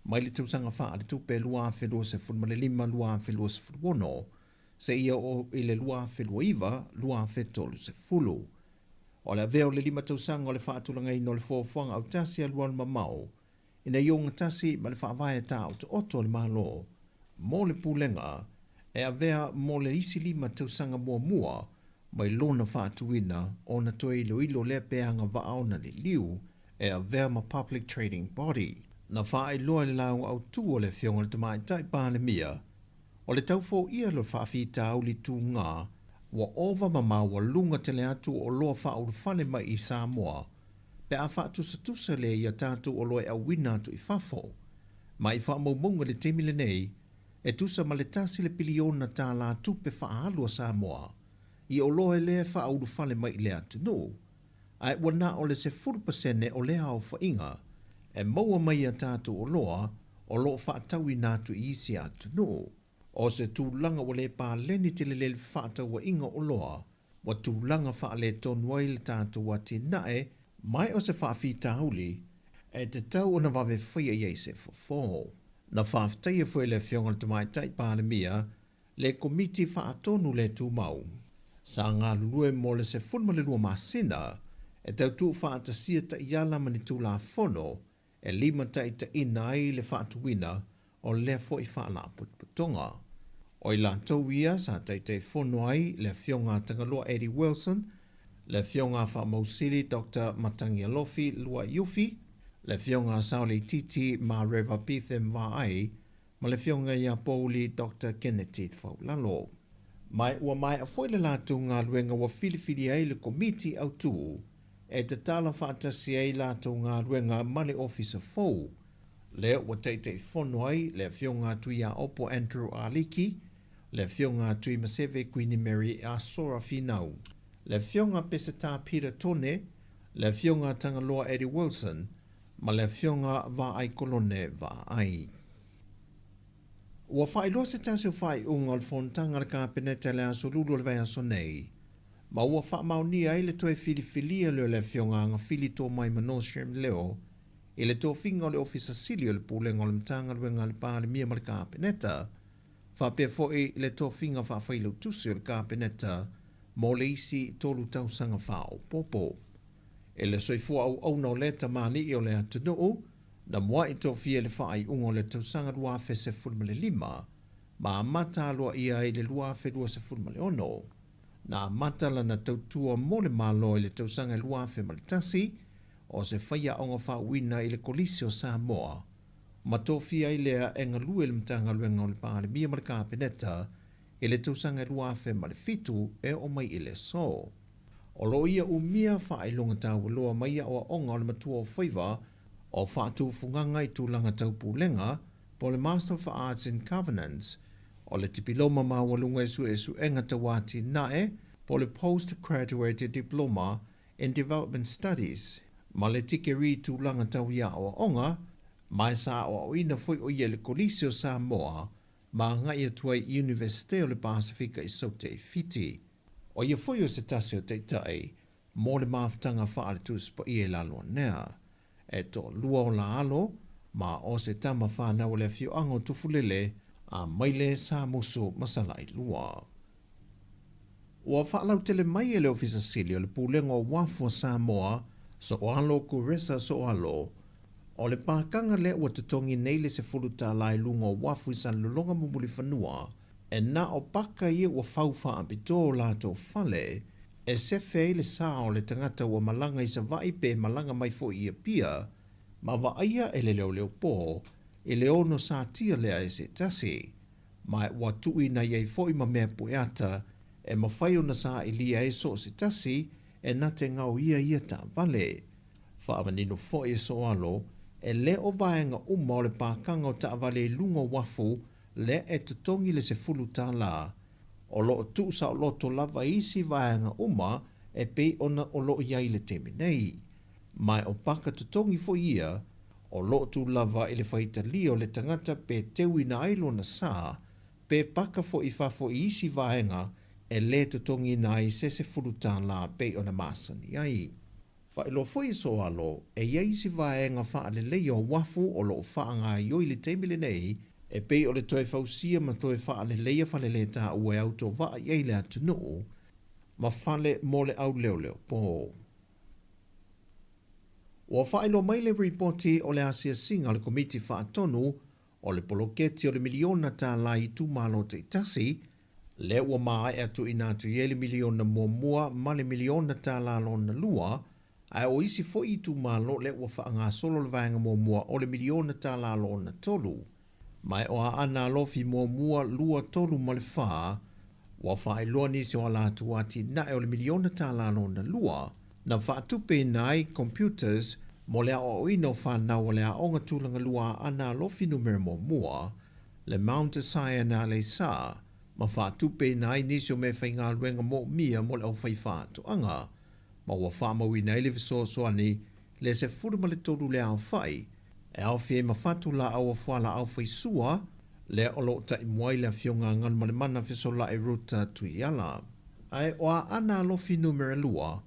mai le tausaga faaletupe 2025-2026 seia oo i le 2029-2030. O le avea o le lima tausaga o le faatulagaina o le fuafuaga autasi alualumamao ina ia ogatasi ma le faavae taotooto a le Malo mo le Pulega e avea mo le isi lima tausaga muamua mai lona faatuina ona toe iloilo lea pe agavaa ona liliu e avea ma Public Trading Body. Na faailoa i le lauga autu a le Afioga i le Tamaitai Palemia, o le tau foia o le faafitauli tuga Ua ova ma maualuga tele atu o oloa faaulufale mai i Samoa pe a faatusatusa lea i a tatou oloa e auina atu i fafo. Ma i faamaumauga i le taimi lenei, e tusa ma le tasi le piliona tālā tupe faaalu a Samoa i oloa lea e faaulufale mai i le atunuu, ae ua na o le 10% o lea aofaiga e maua mai i a tatou oloa o lo o faatauina atu i isi atunuu. O se tulaga ua le paleni tele le fefaatauaiga o oloa, ua tulaga faaletonu ai le tatou atinae mai o se faafitauli e tatau ona vave faia i ai se fofo. Na faafetaia foi e le Afioga i le Tamaitai Palemia le Komiti Faatonu le Tumau sa galulue mo le 12 masina e tau tuufaatasia taiala ma ni Tulafono e limataitaiina ai le faatuina o lea foi faalapotopotoga. O i latou ia sa Taitaifono ai le Afioga a Tagaloa Eddie Wilson, le Afioga a Faamausili Doctor Matagialofi Luaiufi, le Afioga a Saoleititi Mareva Betham Vaai ma le Afioga ia Pouli Doctor Keneti Faulalo. Ma ua maea foi le latou galuega ua filifili ai le Komiti Autu e tatala faatasi ai latou galuega ma le Ofisa fou, lea ua Taitaifono ai le Afioga a Tuiaopo Andrew Aliki, le Afioga a Tuimaseve Kuini Mary Asora Finau, le Afioga a Peseta Peter Tone, le Afioga a Tagaloa Eddie Wilson ma le Afioga Vaai Kolone Vaai. Ua faailoa se tasi o faaiuga o le fonotaga a le Kapeneta i le aso Lulu o le vaiaso nei, ma ua faamaonia ai le toe filifilia lea o le Afioga Agafili Tomai Shem Leo i le tofiga o le Ofisa Sili o le Pulega o le Matagaluega a le Palemia ma le Kapeneta, faapea foi le tofiga faafailautusi o le Kapeneta mo le isi tolu tausaga faaopoopo. I le soifua auauna o lea tamalii o le atunuu, na muai tofia i le faaiuga o le tausaga 2015 ma amata aloaia ai i le 2026. Na amata lana tautua mo le Malo i le tausaga 2001, o se faiaoga faauuina i le Kolisi o Samoa, ma tofia ai lea e galue i le Matagaluega o le Palemia ma le Kapeneta i le tausaga 2007 e oo mai i le aso. O lo o ia umia faailoga taualoa mai aoaoga o le matua o faiva o faatufugaga i tulaga tau pulega po o le Master of Arts in Governance, o le Tipiloma Maualuga i Suesuega Tau Atinae po o le Post Graduate Diploma in Development Studies, ma le Tikerii Tulaga Tau i Aoaoga, ma e sa aoaoina foi o ia i le Kolisi o Samoa ma agai atu ai i Iunivesite o le Pasefika i Saute i Fiti. ʻO ia foi o se tasi o taitai mo le mafutaga faale-Tusi Paia i Laloanea. E toalua o la alo, ma o se tama whanau o le afioaga o Tufulele, a Maile, Samusu ma Salailua. Ua faalautele mai e le Ofisa Sili o le Pulega o Uafu o Samoa, Soalo Kuresa Soalo, o le pākaga lea ua totogi nei le $10 i luga o uafu i Salelologa ma Mulifanua, e na o paka ia ua fau faapitoa o latou fale e sefe ai le sa o le tagata ua malaga i Savaii pe malaga mai foi i Apia, ma vaaia e le leoleopō i le ono satia lea e se tasi, ma ua tuuina i ai foi ma mea pueata e mafai ona sailia ai so o se tasi e na te gaoia ia taavale. Faamanino foi e Soalo, e le o vaega uma o le pākaga o taavale i luga o uafu lea e totogi le $10, o lo o tuusaoloto lava i isi vaega uma e pei ona o lo o i ai i le taimi nei. Ma o paka totogi foi ia, o lo o tu lava i le faitalia o le tagata pe teuina ai lona sa, pe paka foi i fafo i isi vaega e lē totogiina ai se $10 pei ona masani ai. Faailoa foi e Soalo, e i ai isi vaega faaleleia o uafu o lo o faagaoioi i le taimi lenei, e pei o le toe fausia ma toe faaleleia falelētāua e autovaa i ai le atunuu, ma fale mo le auleoleopō. Ua faailoa mai le ripoti o le asiasiga a le Komiti Faatonu o le poloketi o le miliona tālā i itumalo taitasi, lea ua maea tuuina atu i ai le miliona muamua ma le miliona tālā lona lua, ae o isi foi itumalo lea ua faagasolo le vaega muamua o le miliona tālā lona tolu. Ma e o Aana Alofi muamua, lua, tolu ma le fā. Ua faailoa nisi o a latou atinae o le miliona tālā lona lua na faatupeina ai computers mo le aoaoina o fanau a le Aoga Tulaga Lua a Aana Alofi Numera Muamua, le Mount Sion Aleisa, ma faatupeina ai nisi o meafaigaluega moomia mo le aufaifaatoaga, ma ua faamauina ai le fesoasoani le 13 le aofai e aofia ai ma fatu laau o fualaau faisua, lea o lo o taimua ai le Afioga a Galumalemana Fesola'i Ruta Tuiala. Ae o Aana Alofi Numera 2,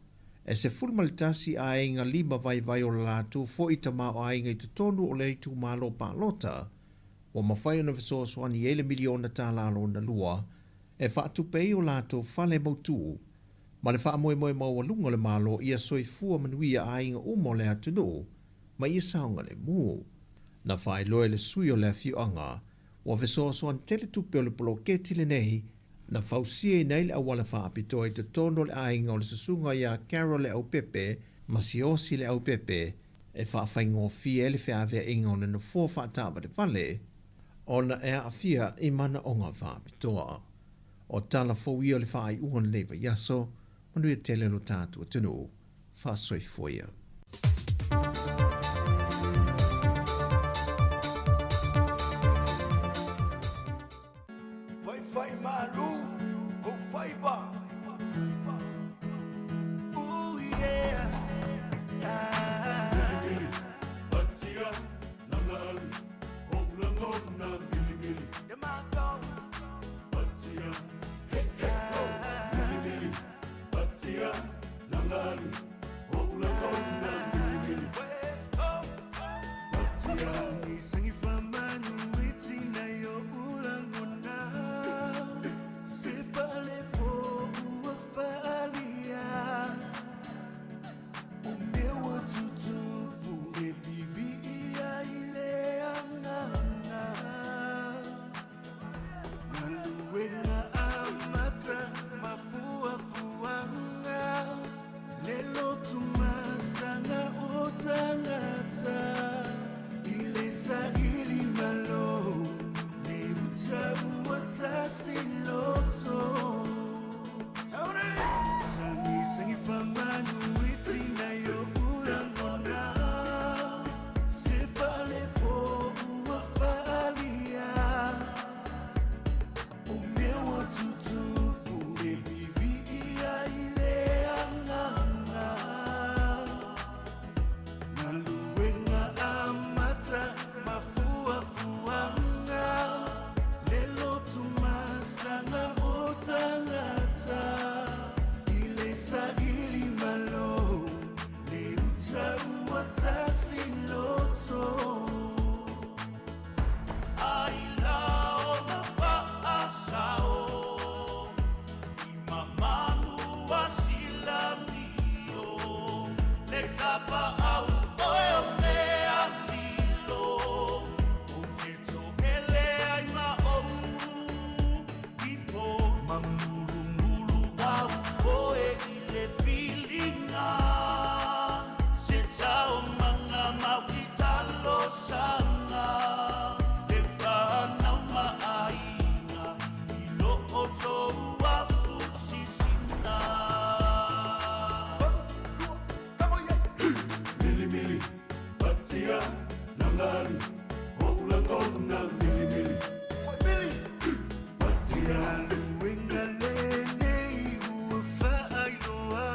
e 11 aiga lima vaivai o la latou foi tamaoaiga i totonu o le itumalo palota, ua mafai ona fesoasoani ai le miliona tālā lona lua e faatupe ai o latou fale mautū ma le faamoemoe maualuga o le Malo ia soifua manuia aiga uma o le atunuu ma ia saogalemu. Na faailoa e le sui o le afioaga ua fesoasoani tele tupe o le poloketi lenei na fausiaina ai le auala faapitoa i totonu o le aiga o le Susuga ia Carol Leaupepe ma Siaosi Leaupepe e faafaigofie ai le feaveaiga o le nofoa faataavalevale ona e aafia i manaoga faapitoa. O tala fou ia o le faaiuga o lenei vaiaso, manuia tele lo tatou atunuu. Faasoifua ia. Faifai malu ou faiva. Ooh yeah. Ah. Patia nanga alu ou lagona milimili. Te mātou. Patia he he ho milimili. Patia nanga alu ou lagona milimili. West Coast. Patia. Sangi famanu itina yo ulangona. Se fale fo ua falia. O meu atutupu e vivi ia i le anganga. Galuega amata mafuafuaga le lotu masaga o tagata i le saili malo le uta ua tasi loto. Sangi sangi famanu itina yo ulangona. Se fale fo ua falia. O meu atutupu e vivi ia i le anganga. Galuega amata mafuafuaga le lotu masaga o tagata i le saili malo le uta ua tasi loto. Ai la o na faasao i mamanu asilamio le tapaau oe o mea lilo ou te toele ai ma ou ifo mamulumulu au foe i le filiga se taomaga mau i talosaga e fanau ma aiga i lo outou afu sisina. Mili mili, patia, nangalu, ou lagona mili mili. Patia. Galuega lenei ua faailoa.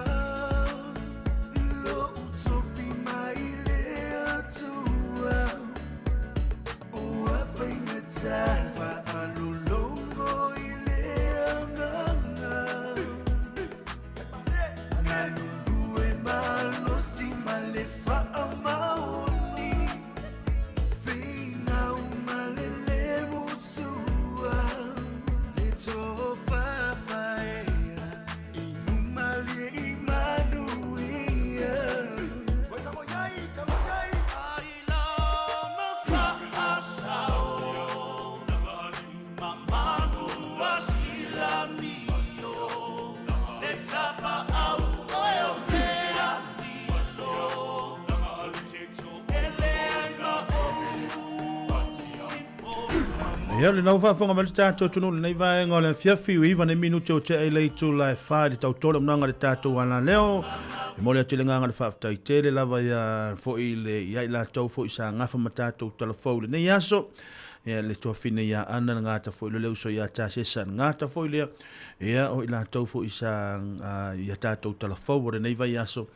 Ia, lena ua faafofoga mai le tatou atunuu i lenei vaega o le afiafi, ua 9 nei minute o tea i le itula e 4 i le tautole o managa i le tatou alaleo. E momoli atu le agaga o le faafetai tele lava ia foi le ia i latou foi sa gafa ma tatou talafou i lenei aso. Ia le tuafine ia Ana le gata foi le uso ia Tasesa le gata foi lea. Ia o i latou foi sa ia tatou talafou o lenei vaiaso.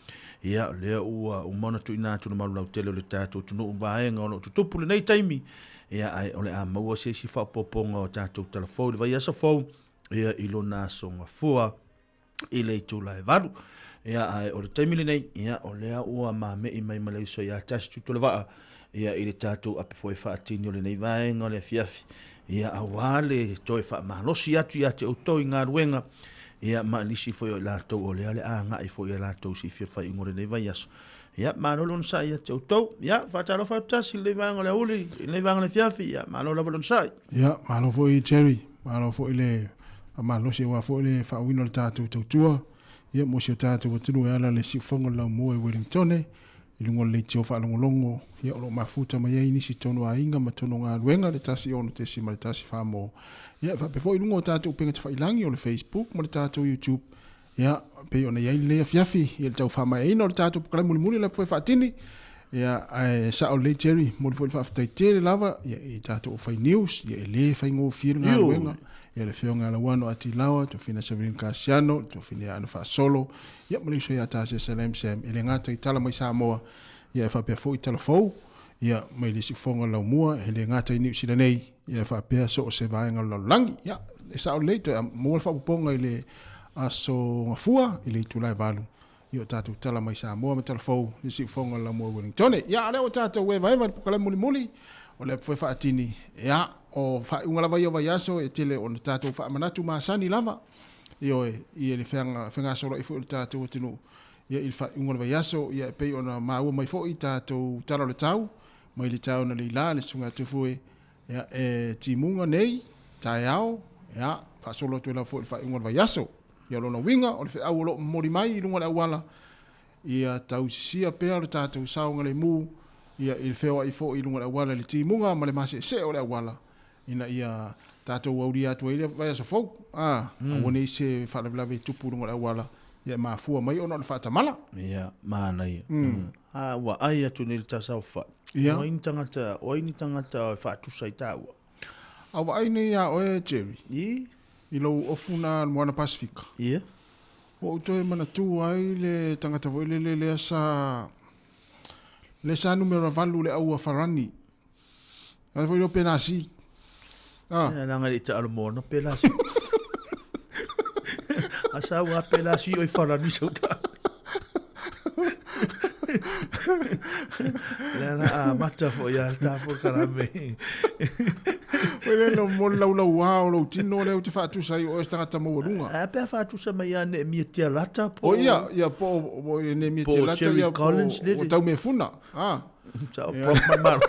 Ia lea ua uma ona tuuina atu le malu lautele o le tatou atunuu vaega o lo o tutupu lenei taimi. Ia ae o le a maua se isi faaopoopoga o tatou talafou i le vaiaso fou ia i lona aso gafua i le itula e 8. Ia ae o le taimi lenei, ia o lea ua mamei mai ma le uso ia Tasi Tutuolavaa ia i le tatou ape foi faatini o lenei vaega o le afiafi, ia aua le toe faamalosi atu ia te outou i galuega, ia ma nisi foi o i latou o lea o le a agai foi i a latou silafia faaiuga o lenei vaiaso. Ia, malo le onosai ia te outou. Ia, faatalofa atu Tasi i lenei vaega o le aoauli, i lenei vaega o le afiafi. Ia, malo lava le onosai. Ia, malo foi Jerry, malo foi le faamalosi aua foi le faauiina o le tatou tautua, ia, mo si o tatou atunuu e ala i le siufofoga o le laumua i Wellingtone, i luga o le leitio faalogologo, ia, o lo o mafuta mai ai nisi tonu aiga ma tonu galuega, le 106.1 Samoa. Ia, e faapea foi i luga o tatou upega tafailagi o le Facebook ma le tatou YouTube, Ia, pei ona i ai lenei afiafi, ia le tau faamaeaina o le tatou polokalame mulimuli lea foi faatini. Ia, ae sao lelei Jerry, momoli foi le faafetai tele lava ia, i tatou aufai news, ia e le faigofie le galuega. Ia le afioga ia Lauano Atilawa, Tofina Severine Kasiano, Tofina ia Ana Faasolo, ia ma le uso ia Tasesa Lamsam, e le gata i tala mai Samoa, ia e faapea foi tala fou, ia mai le siufofoga o le laumua, e le gata i Niu Sila nei, ia e faapea so o se vaega o le lalolagi. Ia, e sao lelei, toe maua le faaopoopoga i le aso Gafua i le itula e 8, ia o tatou tala mai Samoa ma tala fou i le siufofoga o le laumua i Wellingtone. Ia, a o lea ua tatou evaeva i le polokalame mulimuli, o le apu foi faatini, ia, o faaiuga lava ia o vaiaso e tele ona tatou faamanatu masani lava, ioe, i le fegasoloai foi o le tatou atunuu. Ia i le faaiuga o le vaiaso, ia e pei ona maua mai foi tatou tala o le tau, mai le taeao na leila le susuga ia Tufue, ia e timuga nei, taeao, ia faasolo atu ai lava foi i le faaiuga o le vaiaso. Ia o lona uiga, o le feau o lo o momoli mai i luga o le auala, ia tausisia pea lo tatou saogalemu, ia i le feoai foi i luga o le auala i le timuga ma le maseesee o le auala, ina ia tatou aulia atu ai le vaiaso fou, a, aua ne i se faalavelave e tupu i luga o le auala, ia e mafua mai ona o le faatamala. Ia, manaia. A, ua ai atu nei le tasaofai. Ia. O ai ni tagata, o ai ni tagata e faatusa i tāua? A ua ai nei iā oe, Jerry. I? I lou ofu na Moana Pasifika. Ia. Ua ou toe manatu ai le tagata foi lele lea sa, lea sa numera 8 le aua Farani. Ai foi leo penasi. Ah. Ia langa le taalo moana penasi. Asa ua penasi oi farani sau ta. Le ala a mata fo ia ta fo karame. Oi le no mo lau lau wa o lou tino le o te faatusa ai o e se tagata maualuga. A pe faatusa mai ia Nehemia Tialata po. O ia, ia po o Nehemia Tialata ia po o Taumefuna. Ah. Sa o prof mai malo.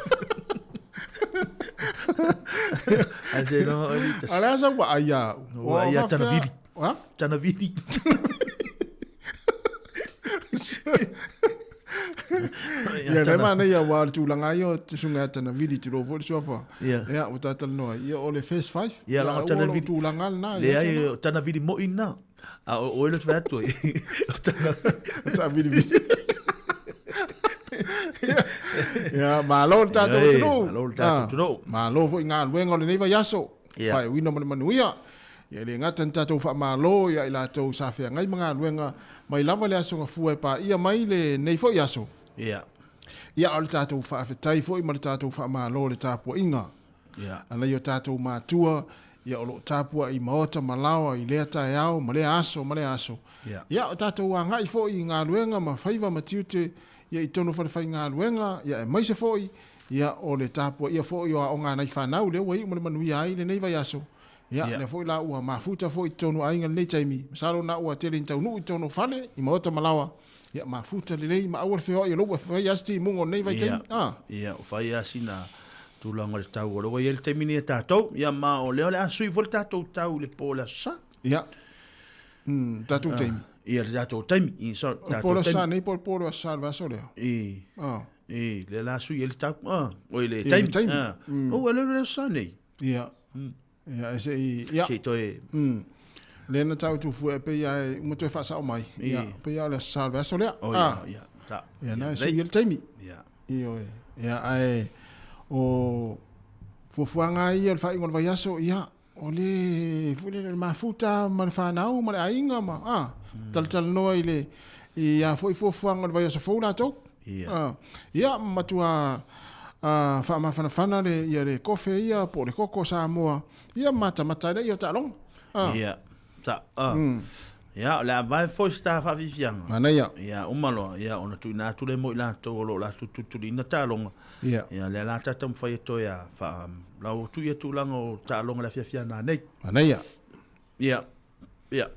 Ai se no o litas. Ala sa wa ai ia. Wa ia tana vili. Ha? Tana vili. Ia le mana ia wa le tulaga ia o te sunga tana vili te lo foi le suafa. Ia o tātalanoa. Ia o le first five. Ia langa tana vili. Tulaga lena. Le ai tana vili moi na. A o oe le te atu ai. Tana vili vili. Ia, malo le tātou atunuu. Malo le tātou atunuu. Malo foi galuega o lenei vaiaso. Faaiuina ma le manuia. Ia e le gata ni tātou faamalo ia i latou sa feagai ma galuega mai lava le aso gafua e paia mai lenei foi aso. Ia. Ia, a o le tātou faafetai foi ma le tātou faamalo i le tapuaiga. A nai o tātou matua, ia o lo o tapuai i maota ma laoa i lea taeao ma lea aso ma lea aso. Ia, o tātou agai foi i galuega ma faiva ma tiute ia i tonu o falefaigaluega, ia aemaise foi ia o le tapuaia foi o aoga a nai fanau lea ua iu ma le manuia ai lenei vaiaso. Ia, lea foi la ua mafuta foi i totonu o aiga i lenei taimi. Masalo na ua tele ina taunuu i totonu o fale, i maota ma laoa. Ia, mafuta lelei ma aua le feoai o lou ua fai lava si timuga o lenei vaitaimi. Ia, ia, ua fai lava sina tulaga o le tau o lea ua i ai le taimi nei a tatou. Ia, ma o lea o le a sui foi le tatou tau i le po o le Aso Sa. Ia, tatou taimi. Ia, le tatou taimi. I, sorry, tatou taimi. Po o le Aso Sa nei po o le Aso Sa o le vaiaso lea. I, i, lea o le a sui ai le tau, oi le taimi. Le taimi. Oh, le Aso Sa nei. Ia. Ia, e se i, ia. Se i toe. Lea na tau tufu e pei e uma toe faasao mai. Ia, pei o le aso sa o le vaiaso lea. Oh, ia, ia. Sa. Ia, na e sui ai le taimi. Ia. Ioe. Ia, ae o fuafuaga lava ia o le faaiuga o le vaiaso, ia, o le foi lele o le mafuta ma le fanau ma le aiga ma, a, talatalanoa i le, i a foi fuafuaga o le vaiaso fou latou. Ia. A, ia, matua faamafanafana le, ia le kofe ia po o le koko Samoa, ia matamata ai lea o taaloga. A. Ia. Sa, a. Ia, o le a vae foi se ta faafiafiaga. Manaia. Ia, uma loa, ia, ona tuuina atu lea mo i latou o lo o latou tulituliina taaloga. Ia. Ia, lea la ta taumafai e toe a faa, lau atu ia tulaga o taaloga i le afiafi a nanei. Manaia. Ia, ia.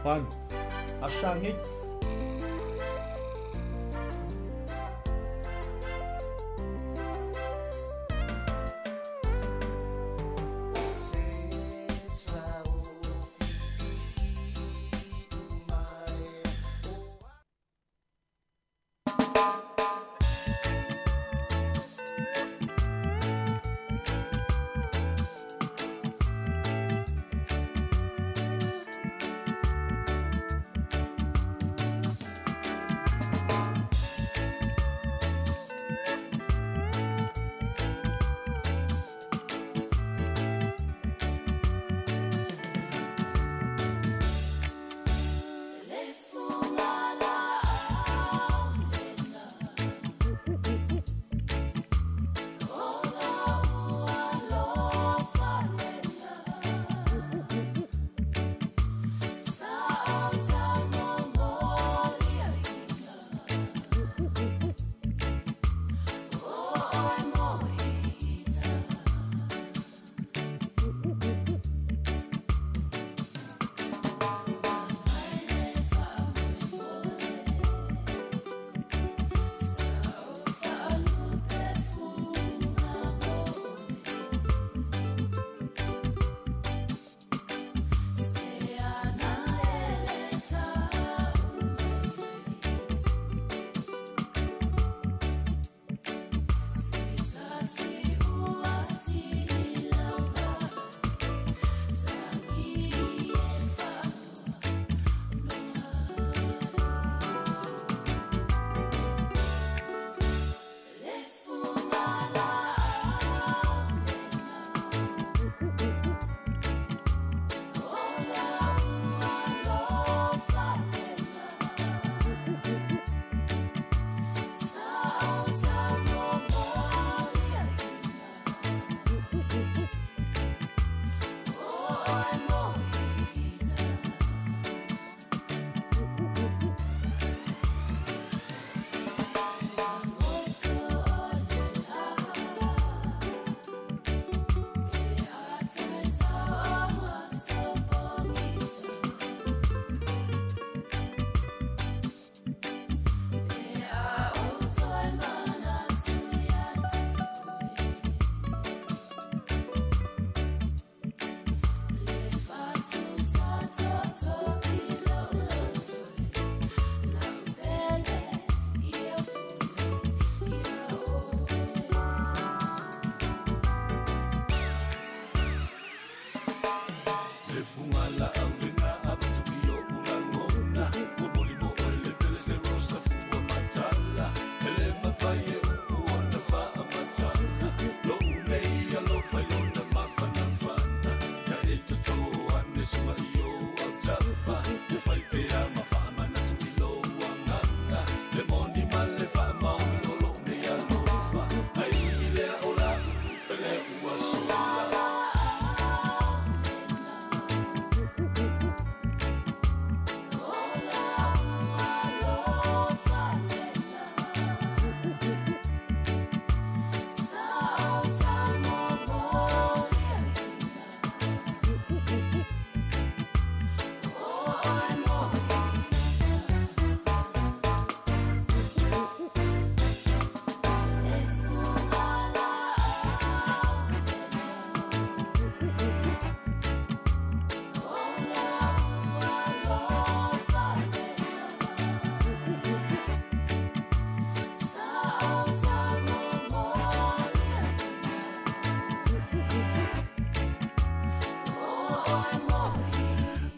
Juan, aso sa nei.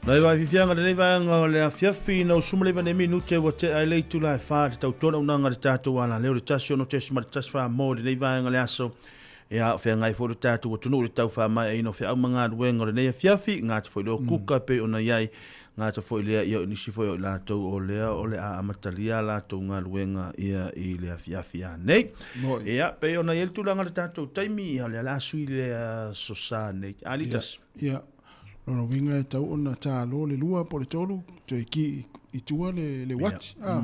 Nai vai fifianga lenei vaega o le afiafi na usuma leiva nei minute ua tea ai le itula e wha te tautua unanga le tātou ala leo le 1.14 mō lenei vaega le aso. Ia o whengai fo le tātou atunuu le tau wha mai aino whe au mangaluenga o lenei afiafi ngā te foi leo kuka pe ona iai ngā te foi lea ia o nisi foi o lātou o lea o le a amatalia lātou ngaluenga ia i le afiafi a nei. Ia pe ona iai le tulaga le tātou taimi ia o le ala sui le aso sa nei. Alitas. Ia. Lona uiga e tau ona tālo le lua po o le tolu, toe ki i tua le, le uati. Ah,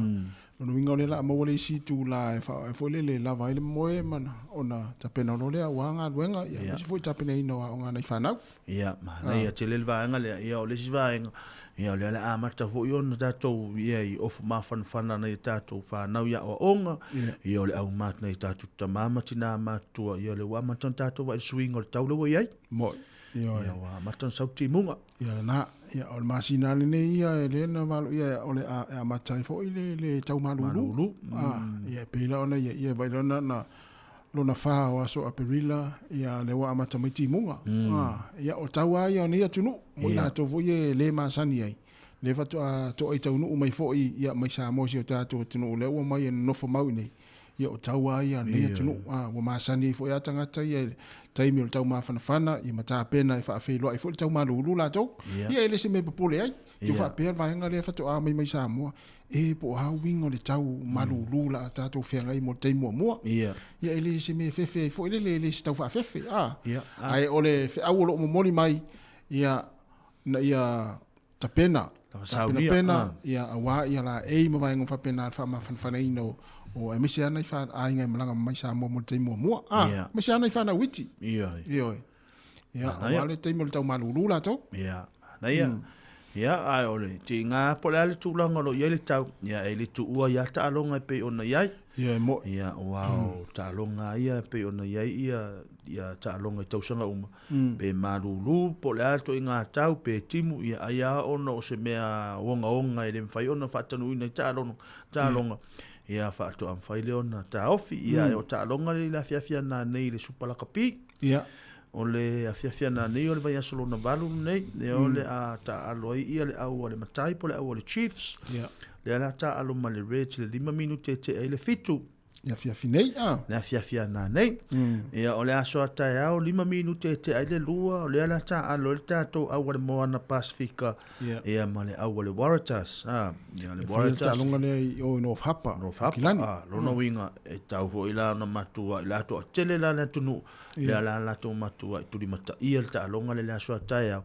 lona uiga o lea o le a maua le isi itulā e wha, e foi lele lava ai le moe ma ona tapena loa lea aua galuega, ia aemaise foi tapenaina o aoga a nai fanau. Ia, manaia tele le vaega lea. Ia, o le isi vaega, ia, o lea o le a amata foi ona tatou, ia, i ofu mafanafana nai a tatou fanau i aoaoga, ia, o le auma atu nai a tatou tama ma tina matutua, ia, o lea ua amata ona tatou vaai i le suiga o le tau lea ua i ai. Moi. Ioe. Ia ua amata ona sau timuga. Ia lena, ia o le masina lenei ia e lea na valoia o le a e amata ai foi le le tau malulu. Malulu. Ah, ia e pei la ona ia ia vai lona na lona fa o aso Aperila ia le ua amata mai timuga. Ah, ia o tau lava ia o nei atunuu mo i latou foi e le masani ai. Le faatoa to'a i taunuu mai foi ia mai Samoa i si o tatou atunuu lea ua mai e nonofo mau i nei. Ia o tau lava ia lenei atunuu, a, ua masani ai foi lava tagata ia i le taimi o le taumafanafana, ia ma tapena e faafeiloai foi le taumalulu latou. Ia e le se mea e popole ai. Tau faapea le vaega lea faatoa mai mai Samoa, e po o a uiga o le tau malulu la a tatou feagai mo le taimi muamua. Ia e le se mea e fefe ai foi lele, e le se tau faafefe, a. Ae o le feau o lo o momoli mai, ia, ina ia tapena, tapenapena, ia, aua ia laei ma vaega uma faapena le faamafanafanaina o, o aemaise lava nai aiga e malaga mai Samoa mo le taimi muamua. Ah, yeah. aemaise lava nai fanau iti. Ioe. Ioe. Ia, aua le taimi o le tau malūlū latou. Ia, manaia. Ia, ae o le tiga po o le a le tulaga o lo o i ai le tau, ia e le tuua ia taaloga e pei ona i ai. Ia, e mo'i. Ia, aua o taaloga lava ia e pei ona i ai ia, ia taaloga i tausaga uma. Pe malūlū po o le a le ituaiga tau, pe timu, ia ai lava ona o se mea ogaoga e le mafai ona faatanuuina i taaloga, taaloga, ia faatoa mafai lea ona taofi. Ia o taaloga lea i le afiafi ana nei i le Supa Lakapi. Ia. O le afiafi ana nei o le vaiaso lona valu lenei, lea o le a taaalo ai ia le au a le Matai po o le au a le Chiefs. Ia. Lea o le a taaalo ma le Reds i le 5 minute e tea ai le 7. Le afiafi nei, a. Le afiafi ana nei. Ia, o le aso a taeao, 5 minute e tea ai le 2, o lea o le a taaalo ai le tatou au a le Moana Pasifika, Ia. ia ma le au a le Waratahs, a. Ia, le E fai le Waratahs. taaloga lea i o i North Harbour, North Harbour, Aukilani. a, lona uiga, e tau foi la ona matuai latou, a tele la le atunuu, lea la latou matuai tulimataia le taaloga lea i le aso a taeao.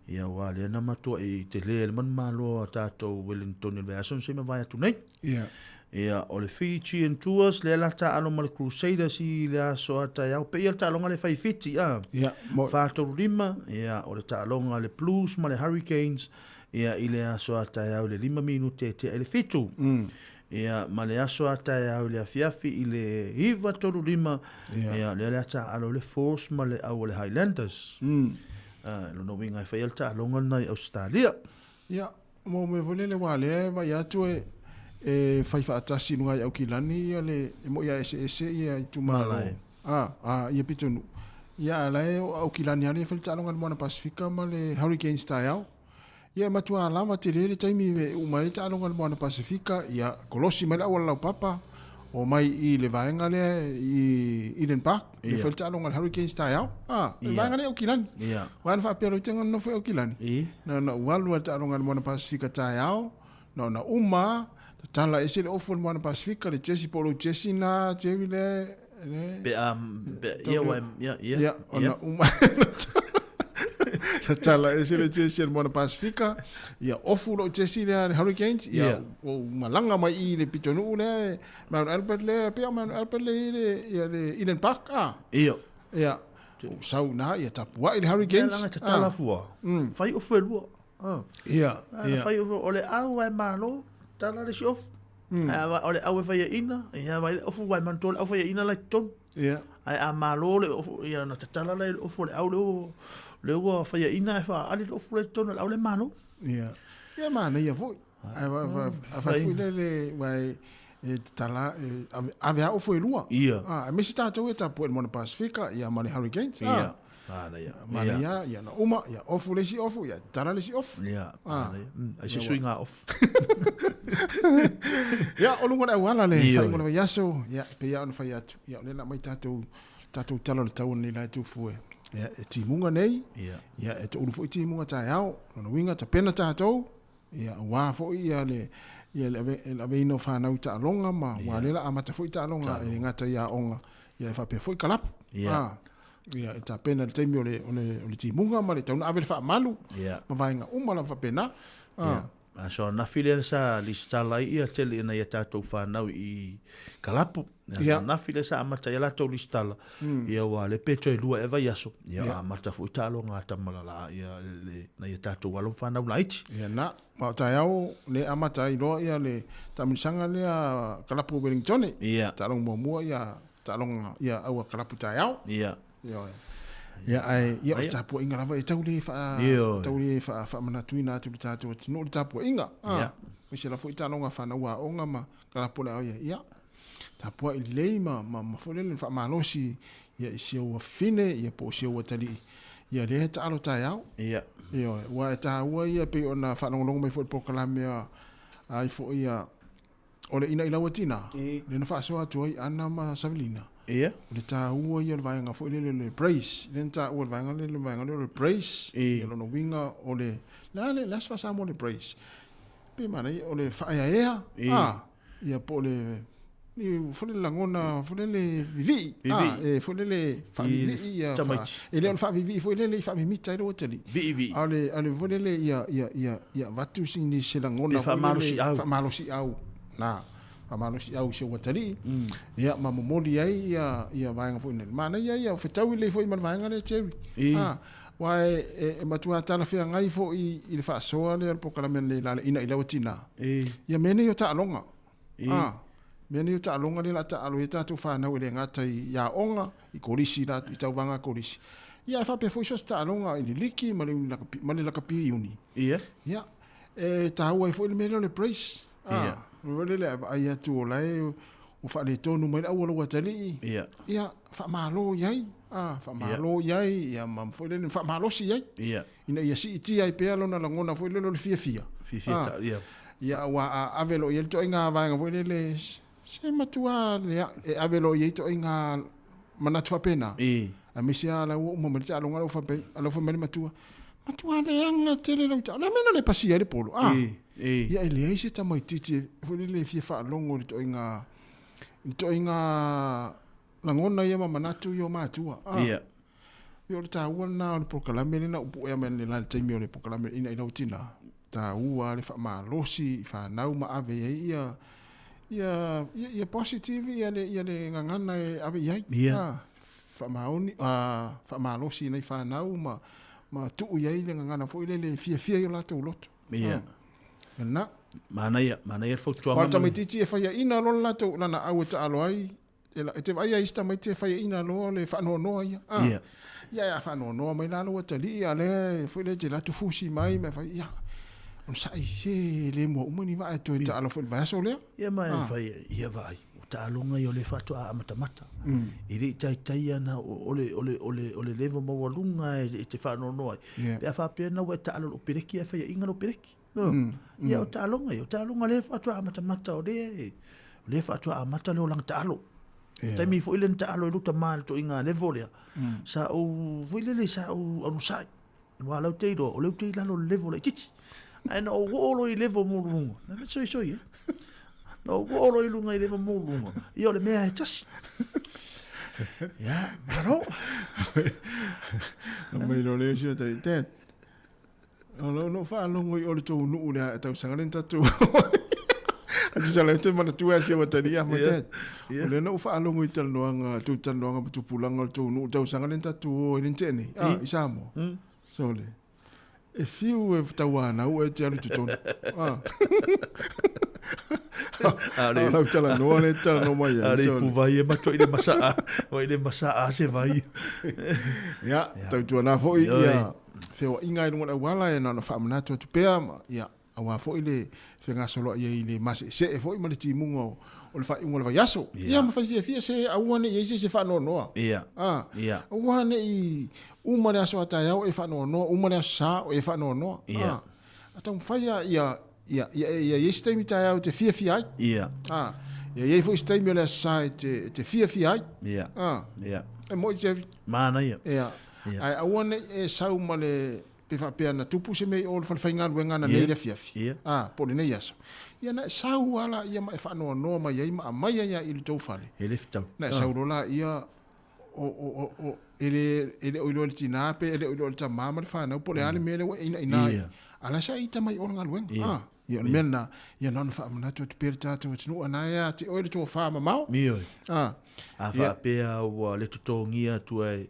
Ia, aua lea na matuai tele le manumalo a tatou Wellington i le vaiaso na se i mavae atu nei. Ia. Ia, o le Fijian Tours, lea la taaalo ma le Crusaders i le aso a taeao. Pei ia le taaloga le fai Fiti, a. Ia, mo. 4-3-5, ia, o le taaloga le Blues ma le Hurricanes, ia, i le aso a taeao i le 5 minute e tea i le 7. Ia, ma le aso a taeao i le afiafi i le 9-3-5, ia, lea la taaalo le Force ma le au a le Highlanders. A, lona uiga e fai ia le taaloga lena i Ausetalia. Ia, Mo mea foi lele aua lea e vaai atu e e fai faatasi i luga i Aukilani ia le e moi a eseese ia itumalo a a ia pitonuu. Ia a la e o Aukilani lava lea e fai le taaloga i le Moana Pasifika ma le Hurricanes taeao. Ia e matua lava tele le taimi e uma ai le taaloga i le Moana Pasifika ia kolosi mai le auala laupapa omai i le vaega lea i Eden Park, le fai le taaloga a le Hurricanes taeao. Ah, le vaega lea i Aukilani. Aua na faapea loa i te nofo i Aukilani. Na ona ou alu lava i le taaloga a le Moana Pasifika taeao, na ona uma lava, tatala ese le ofu o le Moana Pasifika, le jersey po o lou jersey na Jerry lea le Pe a, pe, ia, ua, ia, ia. Ia, ona uma. Tatala ese le jersey a le Moana Pasifika, ia ofu lou jersey lea a le Hurricanes, ia ua ou malaga mai i le pitonuu lea, Mount Albert lea, pei o Mount Albert lea i le, ia le Eden Park, ah. Ia. Ia, ou sau i ina, ia tapuai le Hurricanes. Ia, leaga e tatala fua, fai ofu e lua. Ia, ia. Fai ofu, o le au e malo, tala le isi ofu. Ae o le au e faiaina, ia vai le ofu vai manatua le au faiaina la i totonu. Ia. Ae a malo le ofu, ia ona tatala lea i le ofu o le au lea ua faiaina ae faaali le ofu la i totonu o le au lea e malo. Ia. Ia manaia foi. Ae a fai foi lele aua e tatala e ave lava ofu e lua. Ia. Aemaise tatou ia tapuai i le Moana Pasifika ia ma le Hurricanes. Ia. Manaia. Manaia, ia na uma, ia ofu le isi ofu, ia tala le isi ofu. Ia, manaia. Ai se suiga ofu. Ia, o luga o le auala le faaiuga o le vaiaso, ia, e pei lava ona fai atu, ia, o lea o le a aumai tatou, tatou tala o le tau nei la e tufu e, ia, e timuga nei, ia, e toulu foi timuga taeao, lona uiga tapena tatou, ia, aua foi ia le, ia le ave, le aveina o fanau i taaloga ma, aua lea o le a amata foi taaloga, e le gata i aoga, ia, e faapea foi kalapu. Ah, ia, e tapena i le taimi o le, o le, o le timuga ma le tau na ave le faamalu, ma vaega uma lava faapena. Ah. Aso ananafi lea sa lisitala ai ia tele i nai a tatou fanau i Kalapu. Aso ananafi lea sa amata ai a latou lisitala, ia ua le pe toe lua ea vaiaso, ia amata foi taaloga a tama lala ia le nai a tatou alo ma fanau laiti. Ia na, ma o taeao le amata ai loa ia le taamilosaga lea Kalapu Wellingtone. Taaloga muamua ia taaloga ia aua Kalapu taeao. Ioe. Ia, ae, ia, o le tapuaiga lava e tau le faa, tau le faa, faamanatuina atu le tatou atunuu le tapuaiga. Ah, aemaise lava foi taaloga fanau aoga ma kalapu o le aoga. Ia, tapuai lelei ma, ma, ma foi lele faamalosi ia i si ou afafine, ia po o si ou atalii. Ia, lea e taalo taeao. Ioe, aua e taua ia pei ona faalogologo mai foi i le polokalame a, ai foi ia, O le ina i lau tina, lea na faasoa atu ai Ana ma Savelina. Ia. O le taua ia o le vaega foi lele o le brace. Lea na taua le vaega lele, le vaega lea o le brace. Ia lona uiga o le, le a le, le a se faa-Samoa o le brace? Pe manaia, o le faaeaea, a, ia po o le, ni foi lele lagona foi lele vivii, a, e foi lele faavivii ia, e le o le faavivii foi lele i faamimita ai lou atalii. Viivii. A o le, a le foi lele ia, ia, ia, ia avatu sini se lagona Pe faamalosiau. Faamalosiau. Na, faamalosiau i si ou atalii. Ia, ma momoli ai ia, ia vaega foi nei. Manaia ia, o fetaui lelei foi ma le vaega lea, Jerry. A, aua e, e, e matua talafeagai foi i le faasoa lea o le polokalame nei la le ina i lau tina. Ia mea nei o taaloga. A, mea nei o taaloga lea o le a taalo ai a tatou fanau e le gata i aoga, i kolisi la, i tauvaga kolisi. Ia ae faapea foi so o se taaloga i le liki ma le uni lakapi, ma le lakapi iuni. Ia, e taua ai foi le mea lea o le brace. A, o le lea e vaai atu o la e ua faaletonu mai le auala ua atalii. Ia, faamalo i ai. A, faamalo i ai, ia ma foi lele faamalosi i ai. Ina ia siitia ai pea lona lagona foi lele o le fiafia. Fiafia ta, ia. Ia, aua a ave loa i ai le ituaiga vaega foi lele, se matua lea, e ave loa i ai ituaiga manatu faapena. Aemaise lava la ua uma mai le taaloga la ua faapea, la ua fai mai le matua, matua leaga tele lau taaloga. O le a mea na le pasia ai le polo? A, ia e leai se tamaitiiti foi lele e fia faalogo i le ituaiga, i le ituaiga lagona ia ma manatu ia o matua. A, ia o le taua lena o le polokalame lea na ou puea mai nei la i le taimi o le polokalame ina i lau tina, taua le faamalosi i fanau ma ave i ai ia, ia, ia, ia positive ia le, ia le gagana e ave i ai. A, faamaoni, a, faamalosi i nai fanau ma, ma tuu i ai le gagana foi lele e fiafia i o latou loto. A, lena. Manaia, manaia le fautuaga. O le tamaitiiti e faiaina loa le latou, lana au e taalo ai, E te vaai a isi tamaiti e faiaina loa le faanoanoa ia. Ah. Ia. Ia, a faanoanoa mai la lou atalii, a lea foi lea te alu atu fusi mai ma fai, ia, onosai, se le mua uma ni vaa e toe taalo foi i le vaiaso lea. Ia ma e fai, ia vaai, o taaloga ia o lea faatoa amatamata. E le i taitai ana o le, o le, o le, o le level maualuga e te faanoanoa ai. Pe a faapea na ua e taalo i lou peleki ae faiaina lou peleki. Ia o taaloga ia, o taaloga lea faatoa amatamata o lea, o lea faatoa amata le olaga taalo. Yeah. Taimi foi lea na taalo ai lou tama i le ituaiga level lea, sa ou, foi lele sa ou onosai. Aua o la ou te iloa, o lea ou te i lalo o le level laitiiti. Ae na ou oo loa i level maualuluga, na fai atu, soi soi e. Na ou oo loa i luga i level maualuluga, ia o le mea e tasi. Ia, malo. Na mai loa le isi o tai, Dad, O lou no faalogo i o le tou nuu lea e tausaga lea na tatou A tusa lea te manatua e sia watali ia ma dad. O lea na ou faalogo i talanoaga, tou talanoaga ma tupulaga o le tou nuu tausaga lea na tatou o ai le na tea nei, ah, i Samoa. Sole. E fiu e tauanau e te alu i totonu. Ah. A o lau talanoa lea e te talanoa mai ai. A o le ipuvai e matua i le masaa, i le masaa se vai. Ia, tautuana foi ia feoaiga i luga o le auala e na ona faamanatu atu pea ma, ia, aua foi le fegasoloai ai i le maseesee foi ma le timuga o, o le faaiuga o le vaiaso. Ia ma fai fiafia se aua ne i ai se isi e faanoanoa. Ia. A, aua ne i uma le aso a taeao e faanoanoa, uma le aso Sa o e faanoanoa. Ia. A, a taumafai lava ia, ia, ia, ia i ai se taimi taeao e te fiafia ai. Ia. A, ia i ai foi se taimi o le aso Sa e te, e te fiafia ai. Ia. A, Ia. e moni Jerry. Manaia. Ia. Ia. Ae aua ne i e sau ma le, pe faapea na tupu se mea i o le falefaigaluega ananei Ia. le afiafi. Ia. A, po o lenei aso. Ia na e sau lava laia ma e faanoanoa mai ai ma aumai ai lava i le tou fale. E le fetau. Na e sau loa laia o, o, o, o, e le, e le o iloa e le tinā pe e le o iloa e le tamā ma le fanau po o le a le mea lea ua e inaina ai. Ia. A la sa e ita mai i o le galuega. Ia. A, ia o le mea lena, ia na ona faamanatu atu pea le tatou atunuu, a na e ia te oe le tofa mamao. Ioe. A, A ia. faapea ua le totogia atu ai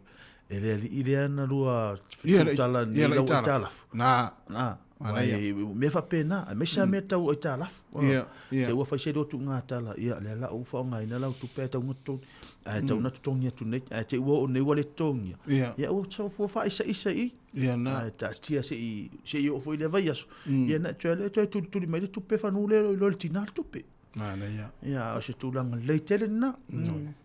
e le alii lea na lua Ia, le- fetuutala ia, nei le lau aitalafu. aitalafu. Na. Na. Manaia. Wai, mea faapena, aemaise lava mea tau aitalafu. Ia, ia. Te ua fai se lua tuuga tala, ia, lea la ua faaaogaina lau tupe ae tau na totogi, ae tau na totogi atu nei, ae te i ua oo nei ua le totogia. Ia. Ia, ua sau ua faaisaisa i i. Ia, na. Ae taatia se i oo foi i lea vaiaso. Ia, na toe lea toe tulituli mai le tupe fanu lea i lo le tinā le tupe. Manaia. Ia, o se tulaga lelei tele lena.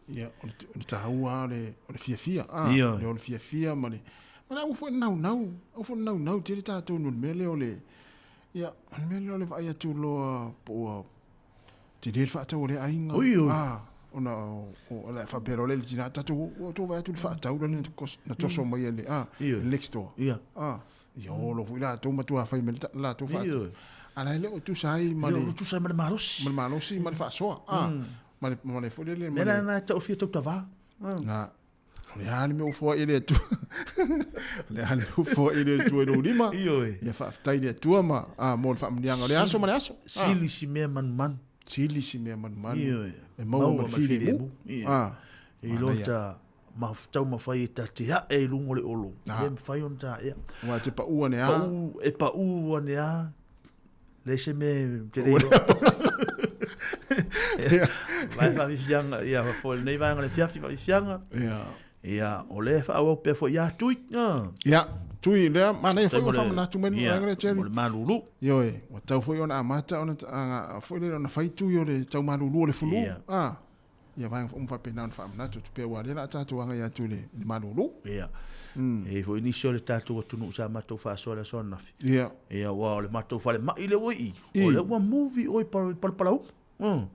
Ia, o le taua lava o le, o le fiafia. Ah, Ia. o le fiafia ma le, ma le aua foi le naunau, aua foi le naunau tele tatou no le mea lea o le, ia, o le mea lea o le vaai atu loa po ua tele le faatau a lea aiga. Oi, oi. Ah, ona o, o le faapea loa lea i le tina, tatou, ua outou vaai atu i le faatau lea na toso mai e le, ah, Ioe. le next door. Ia. Ah, ia o loa foi latou matua fai mai le latou faatau. Ioe. A la e le o tusa ai ma E le le o tusa ai ma le malosi. Ma le malosi ma le faasoa. Ah, ma le foi lele ma Mea le la na e taofia tautavā. Na, o le a le mea ua foai e le Atua. O le a le mea ua foai e le Atua i lou lima. Ioe. Ia faafetai i le Atua ma ah, mo le faamanuiaga o le aso ma le aso. Ah. Sili si mea manumanu. Sili si mea manumanu. Ioe. E maua ma le filemu. Ioe. Ah. I lo Manaia. ta taumafai e ta te ae i luga o le olo. Ah. Le mafai ona ta ea. Aua e te pau ane a. Pau, e pau ane a. Le se me te le iloa. Vai faafiafiaga, ia, fo lenei vaega o le afiafi faafiafiaga. Ia. Ia, o lea e faaauau pea foi ia Tui. Ah. Ia, Tui, lea, manaia foi Mo ua le- faamanatu mai le ia, vaega lea, Jerry. mo le malulu. Ioe, ua tau foi ona amata ona foi lea ona fai tui o le tau malulu o le fulu. Ia. Ah. Ia vaega uma faapena ona faamanatu atu pea aua lea o le a tatou agai atu i le i le malulu. Ia. E i ai foi nisi o le tatou atunuu sa matou faasoa i le aso ananafi. Ia. Ia, aua o le matou falemai lea ua i i. I. O lea ua move i o i Palapalaumu.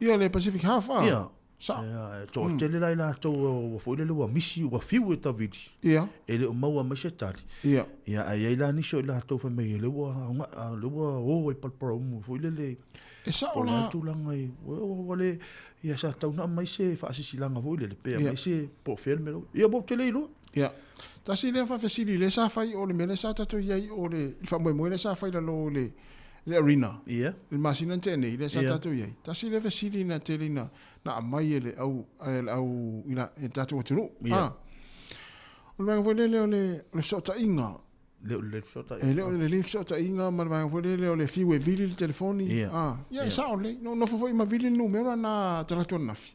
Ia, le Pacific Half, ah. Ia. Sa. Ia, e toatele la i latou ua foi lele ua misi, ua fiu e tavili. Ia. E le o maua mai se tali. Ia. Ia, ae i ai la nisi o i latou fai mai, lea ua lea ua o i Palapalaumu foi lele. E sao Po o le a la. tulaga i, ua, ua, ua le, ia sa tatau ona aumai se faasisilaga foi lele, pe Ia. aumai se po o fea le mea lea. Ia, ua ou te le iloa. Ia. Tasi lea faafesili lea sa fai o le mea lea sa tatou i ai o le i le faamoemoe lea sa fai i lalo o le le arena. Ia. I le masina na tea nei lea sa Ia. tatou i ai. Tasi lea fesili na tele na na aumai e le au e le au i la e le tatou atunuu. Ia. Ah. O le vaega foi lele o le o le fesootaiga. Le o le fesootaiga. E le o le lelei fesootaiga ma le vaega foi lele o le fiu e vili le telefoni. Ia. Ah. Ia, e Ia. sao lelei. No nofo foi ma vili le numera na talaatu ananafi.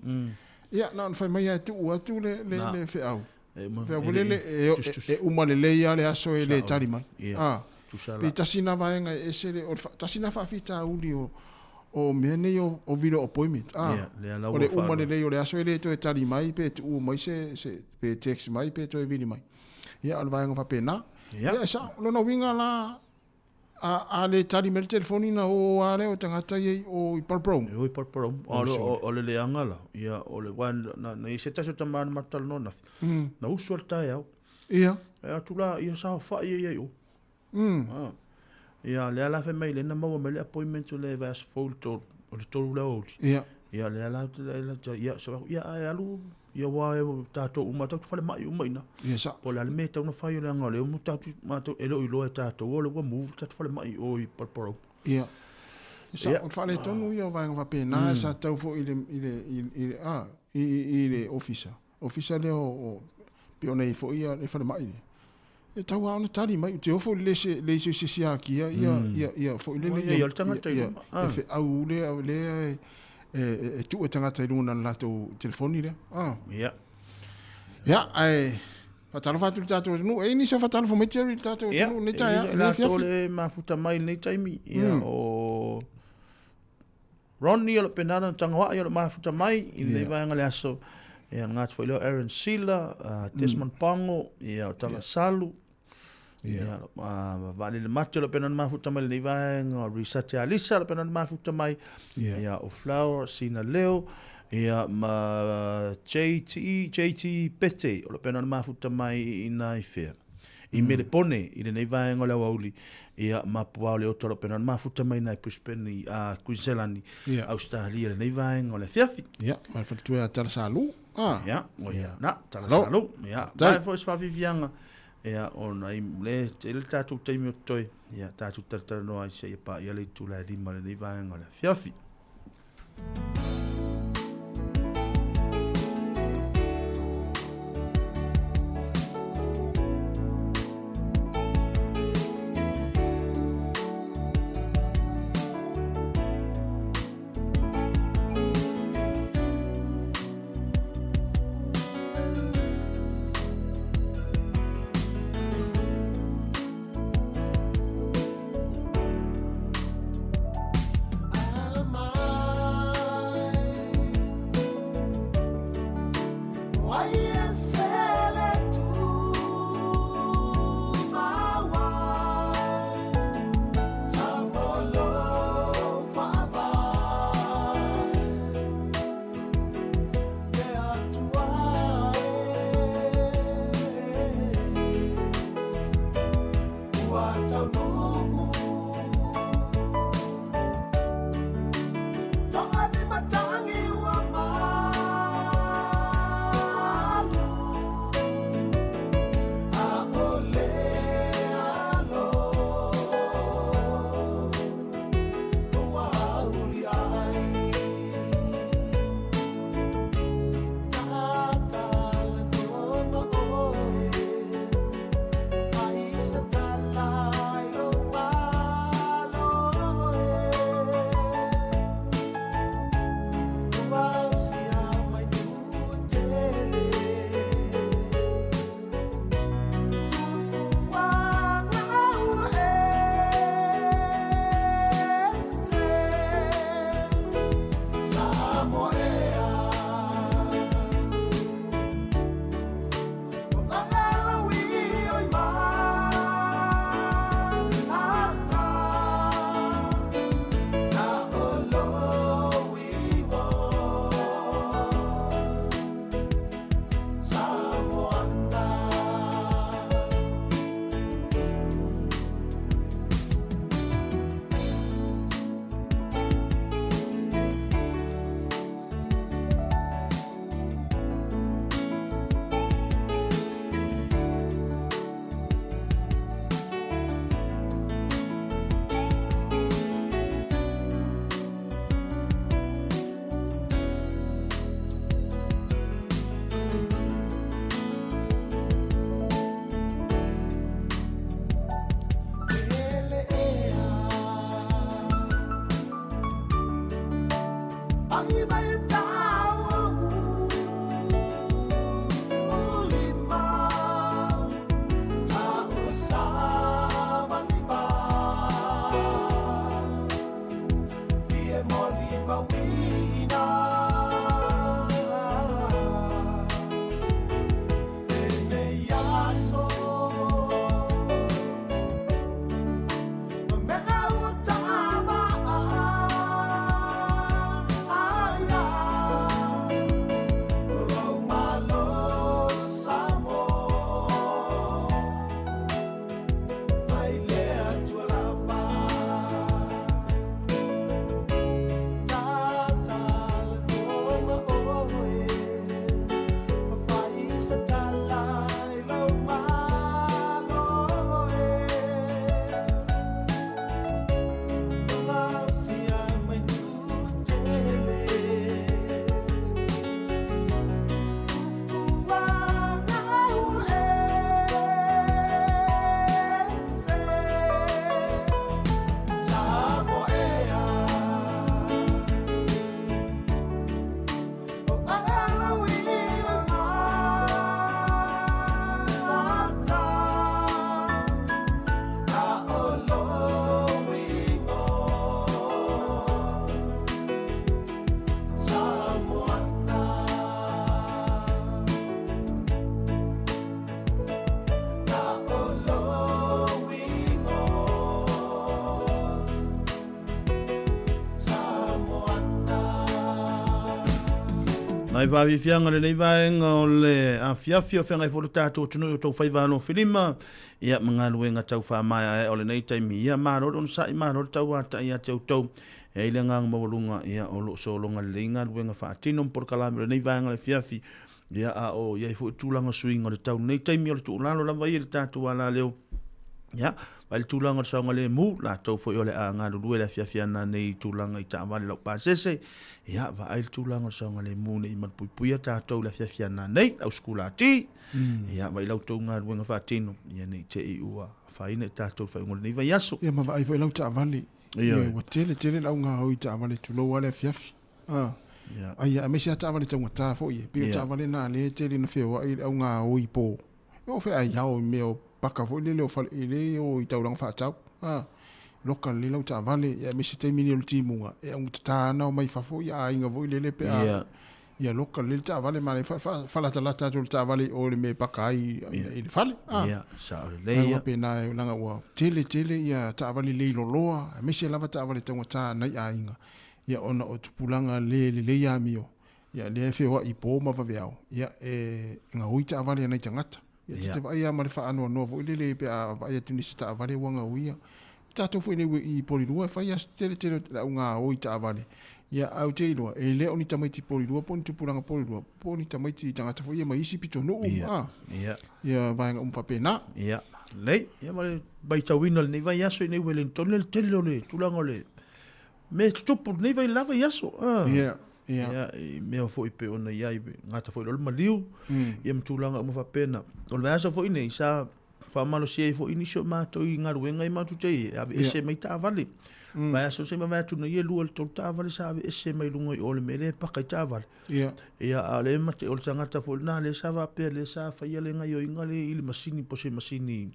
Ia, na ona fai mai lava e tuu atu le le Na. le feau. E uma- Feau e foi le lele, i- e, tus, tus. e uma lelei lava le aso e le Sao. tali mai. Ia. Ah. Tusa la. Pe tasi na vaega e ese le, o le tasi na faafitauli o, o mea nei o, o video appointment. Ah. Ia, lea la O ua le uma faalua. lelei o le aso e le toe tali mai, pe tuu mai se, se, pe text mai, pe toe vili mai. Ia, o le vaega faapena. Ia. Ia, e sao, lona uiga la, a, a le tali mai le telefoni na o a lea o tagata ia i o i Palapalaumu. E o i Palapalaumu. O le, o, o le leaga la. Ia, o le, wa, na, na i se tasi o tama na matou talanoa ananafi. Na usu i le taeao. Ia. E atu la, ia saofai ia i o. Ah. Ia, lea la fai mai lea na maua mai le appointment o le vaiaso fou i le tolu, o le tolu le aoauli. Ia. Ia, lea la, lea la, ia, sa, ia, ae alu, ia, aua e tatou uma, tatou falemai uma i ina. Ia, sa. Po o le a le mea e tatau ona fai o leaga o lea ua tatou, matou, e le o iloa e tatou, o lea ua move le tatou falemai i o i Palapalaumu. Ia. E sa, Ia. o le faaletonu ia o vaega faapena, sa tatau foi i le, i le, i, i le, ah, i, i, i le ofisa. Ofisa lea o, o, pe ona i foi ia le falemai lea. E tau lava ona tali mai, ou te ofo i le lese, le iso i se isi akia, ia, ia, ia, foi lele, Ua ia, ia o le tagata i ia, luma. ia, Ah. feau lea, lea e, e, e, e tuu e tagata i luga o le latou telefoni lea. Ah. Ia. Ia, ae, faatalofa atu i le tatou atunuu. E i ai nisi o faatalofa mai, Jerry, i le tatou Ia, atunuu, lenei e taeao, i lenei latou afiafi. le mafuta mai i lenei taimi. Ia, o Ronnie o lo o penala na tagoaʻi o lo o mafuta mai i lenei vaega o le aso. Ia, le gata foi lea o Aaron Sila, Desmond Pango, ia, o Talasalu, ia, Vaalele Mate o lo o pena na mafuta mai lenei vaega, o Risate Alisa o lo o pena na mafuta mai, ia, o Flower Sina Leo, ia, ma JT, JT Pete o lo o pena na mafuta mai i ina i fea. I Melepone, i lenei vaega o le aoauli, ia, ma Puao Leota o lo o pena na mafuta mai ina i Brisbane, i Queensland, Australia, lenei vaega o le afiafi. Ia, ma le faletua ia Talasalu. Ah. Ia, o ia, na, Talasalu. Ia, mai foi se faafiafiaga. Ia, ona i le tele le tatou taimi o totoe, ia, tatou talatalanoa ai seia paia le itula e 5 lenei vaega o le afiafi. Ngai faafiafiaga o lenei vaega o le afiafi o feagai foi lo tatou atunuu i o outou faiva alofilima, ia ma galuega tau faamaeaea o lenei taimi. Ia malo le onosai, malo le tauatai ia te outou. E ai le agaga maualuga, ia o lo o sologa lelei galuega faatino ma polokalame o lenei vaega o le afiafi. Ia a o i ai foi tulaga suiga o le tau lenei taimi o le tuulalo lava ia i le tatou alaleo. Ia, vai le tulaga o le saogalemu, latou foi o le a galulue le afiafi ana nei tulaga i taavale laupasese. Ia, vaai le tulaga o le saogalemu nei malupuipuia tatou le afiafi ana nei, au sikulati. Ia, vai lau tou galuega faatino, ia nei te i ua afaina i tatou faaiuga o lenei vaiaso. Ia ma vaai foi lau taavale. Ia, ua tele tele lau gaoi i taavale tulou lava le afiafi. Ah. Yeah. Ai, aemaise lava taavale taugata foi e. Pei o taavale na lea e tele ina feoai i le augaoi i po. E oo feaiao i mea o paka foi lele o fale i le o i taulaga faatau. Ah. Loka lelei lau taavale, ia aemaise taimi nei o le timuga, e augatata ana omai fafo ia aiga foi lele pe a Yeah. ia loka lelei le taavale ma le faalatalata atu o le taavale i o i le mea e paka ai i le fale. Ah. Yeah, sao lelei. Ia faapena e leaga ua tele tele ia taavale leiloloa, aemaise lava taavale taugata a nai aiga. Ia ona o tupulaga le lelei amio, ia lea e feoai i po ma vaveao, ia e gaoi taavale a nai tagata. Ia ta te vaai lava ma le faanoanoa foi lele pe a vaai atu i nisi taavale ua gaoia. O tatou foi nei i Polilua e fai lava si tele tele o le au gaoi taavale. Ia ae ou te iloa, e le o ni tamaiti Polilua po o ni tupulaga Polilua, po o ni tamaiti tagata foi ia mai isi pitonuu, a, ia vaega uma faapena. Ia, lelei. Ia ma le matauina o lenei vaiaso i nei Wellington, le tele o le tulaga o le mea e tutupu lenei vai lava i aso. Ah. Yeah. Yeah. Yeah, i mea foi pe ona i ai, gata foi loa le maliu, ia ma tulaga uma faapena. O le vaiaso foi nei, sa faamalosia ai foi nisi o matou i galuega i matou te i, e aveese mai taavale. Vaiaso se ma vaiatu nei e lua i le tolu taavale sa aveese mai luga i o le mea lea e paka i taavale. Yeah. Ia, a o le mate, o le tagata foi lena lea sa faapea, lea sa faia le gaioiga lea i le masini, po o se masini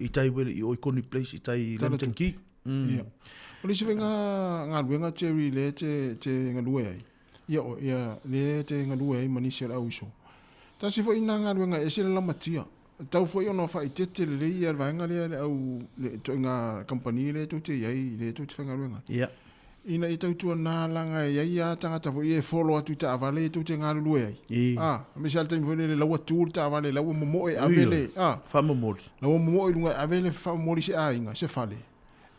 i tai wele i o i Koni Place i tai Lambton Quay. Ia. O le isi foi nga galuega Jerry lea e te galue ai, ia o, ia lea e te galue ai ma nisi o le au iso. Tasi foi na galuega e ese le lamatia. E tatau foi ona faaeteete lelei ia le vaega lea le au le ituaiga kamupani lea tou te i ai, lea tou te faigaluega ai. Ia. Ina ia tautuana leaga e i ai lava tagata foi ia e follow atu i taavale ia tou te galulue ai. I. A, aemaise lava le taimi foi lele la ua tu le taavale, la ua momoe e ave le, a. Faamomoli. La ua momoe i luga e ave le faamomoli i se aiga, se fale.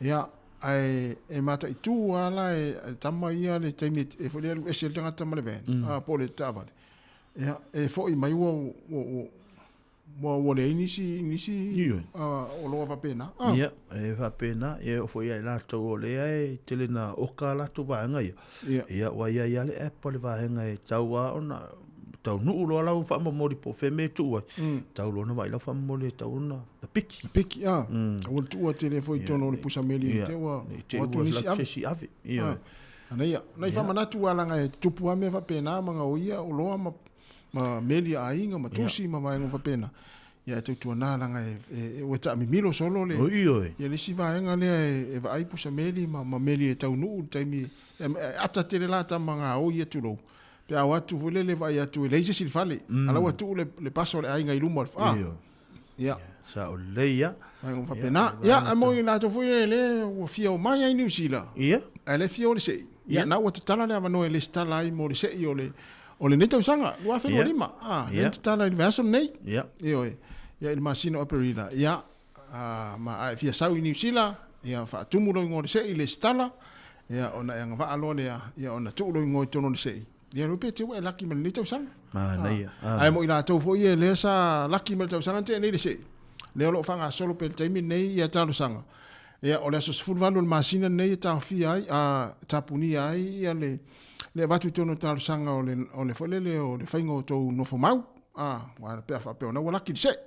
Ia, ae e mataitu lava la e tama ia le taimi e foi lea e alu ese le tagata ma le van, a, po o le taavale. Ia, e foi mai ua, ua, ua, Ua, ua leai nisi, nisi Ioe. uh, oloa faapena. Ah. Ia, e faapena, ia e oo foi ia i latou o lea e tele na oka a latou vaega ia. Ia. Ia, ua i ai lava le app a le vaega e tau lava ona taunuu loa lau faamomoli po o fea mea e tuu ai, tau loa ona vaai lau faamomoli e tau ona piki. Piki, ah. Ua tuua tele foi i totonu o le pusa meli Ia, te ua, ne i te ua atu ua nisi atu ave. se isi ave. Ioe. Ah. Ana ia, nai faamanatu lava leaga e tutupu lava mea faapena ma gaoia oloa ma ma meli a aiga ma tusi ma vaega faapena. Ia e tautuana leaga e, e, e ua taamimilo solo le, Oi, oi. ia le isi vaega lea e, e vaai pusa meli ma, ma meli e taunuu le taimi, e, e ata tele la tama gaoi ia tulou. Pe a o atu foi lele vaai atu e leai se isi i le fale. Mm. A la ua tuu le, le paso o le aiga i luma o le, ah. Ioe. Ia. Sao lelei ia. Vaega faapena. Ia, ae mo i latou foi lea lea ua fia omai ai Niu Sila. Ia. Ae le fia o le se'i. Ia, na ua tatala le avanoa e lesitala ai mo le se'i o le o lenei tausaga, 2025. Ah, lea na tatala i le vaiaso lenei. Ia. Ioe. Ia, i le masina o Aperila. Ia, ah, ma a e fia sau i Niu Sila, ia faatumu lou igoa o le se'i, lesitala, ia ona e agavaa loa lea, ia ona tuu lou igoa i totonu o le se'i. Ia iloa pe te ua e laki ma lenei tausaga. Manaia. Ah. Ae mo i latou foi ia lea sa laki ma le tausaga na tea nei le se'i. Lea o lo o faagasolo pea i le taimi lenei ia talosaga. Ia o le aso 18 o le masina lenei e taofia ai, a tapunia ai ia le le avatu i totonu o talosaga o le o le foi lele o le faiga o tou nofomau. Ah, aua pe a faapea ona ua laki le se'i.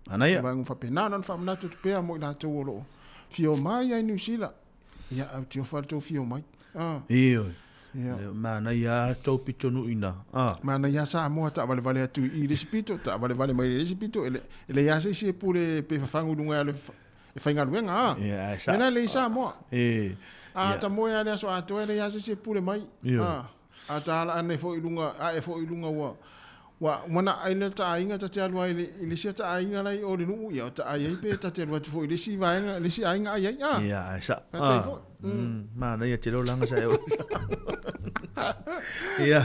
Manaia. Vaega faapena na ona faamanatu atu pea mo i latou o lo o fia omai ai Niu Sila. Ia, au tiofa le tou fia omai. Ah. Ioe. Ia. Manaia a tou pitonuu ina. Ah. Manaia Samoa taavalevale atu i le isi pito, taavalevale mai le isi pito, e le, e leai lava se isi e pule pe fafagu i luga e e faigaluega a. Ia, ae sa. Mea la e leai Samoa. E. A ta moe lava i le aso atoa e leai lava se isi e pule mai. Ioe. Ah. A ta ala ane foi i luga, ae foi i luga ua, ua mana ai le ta aiga ta te alu ai i le isi ta aiga la i o le nuu, ia o ta ai ai pe ta te alu atu foi i le isi vaega, le isi aiga ai ai. Ah. Ia, ae sa. Faafetai foi. Manaia tele o langa sa e o. Ia,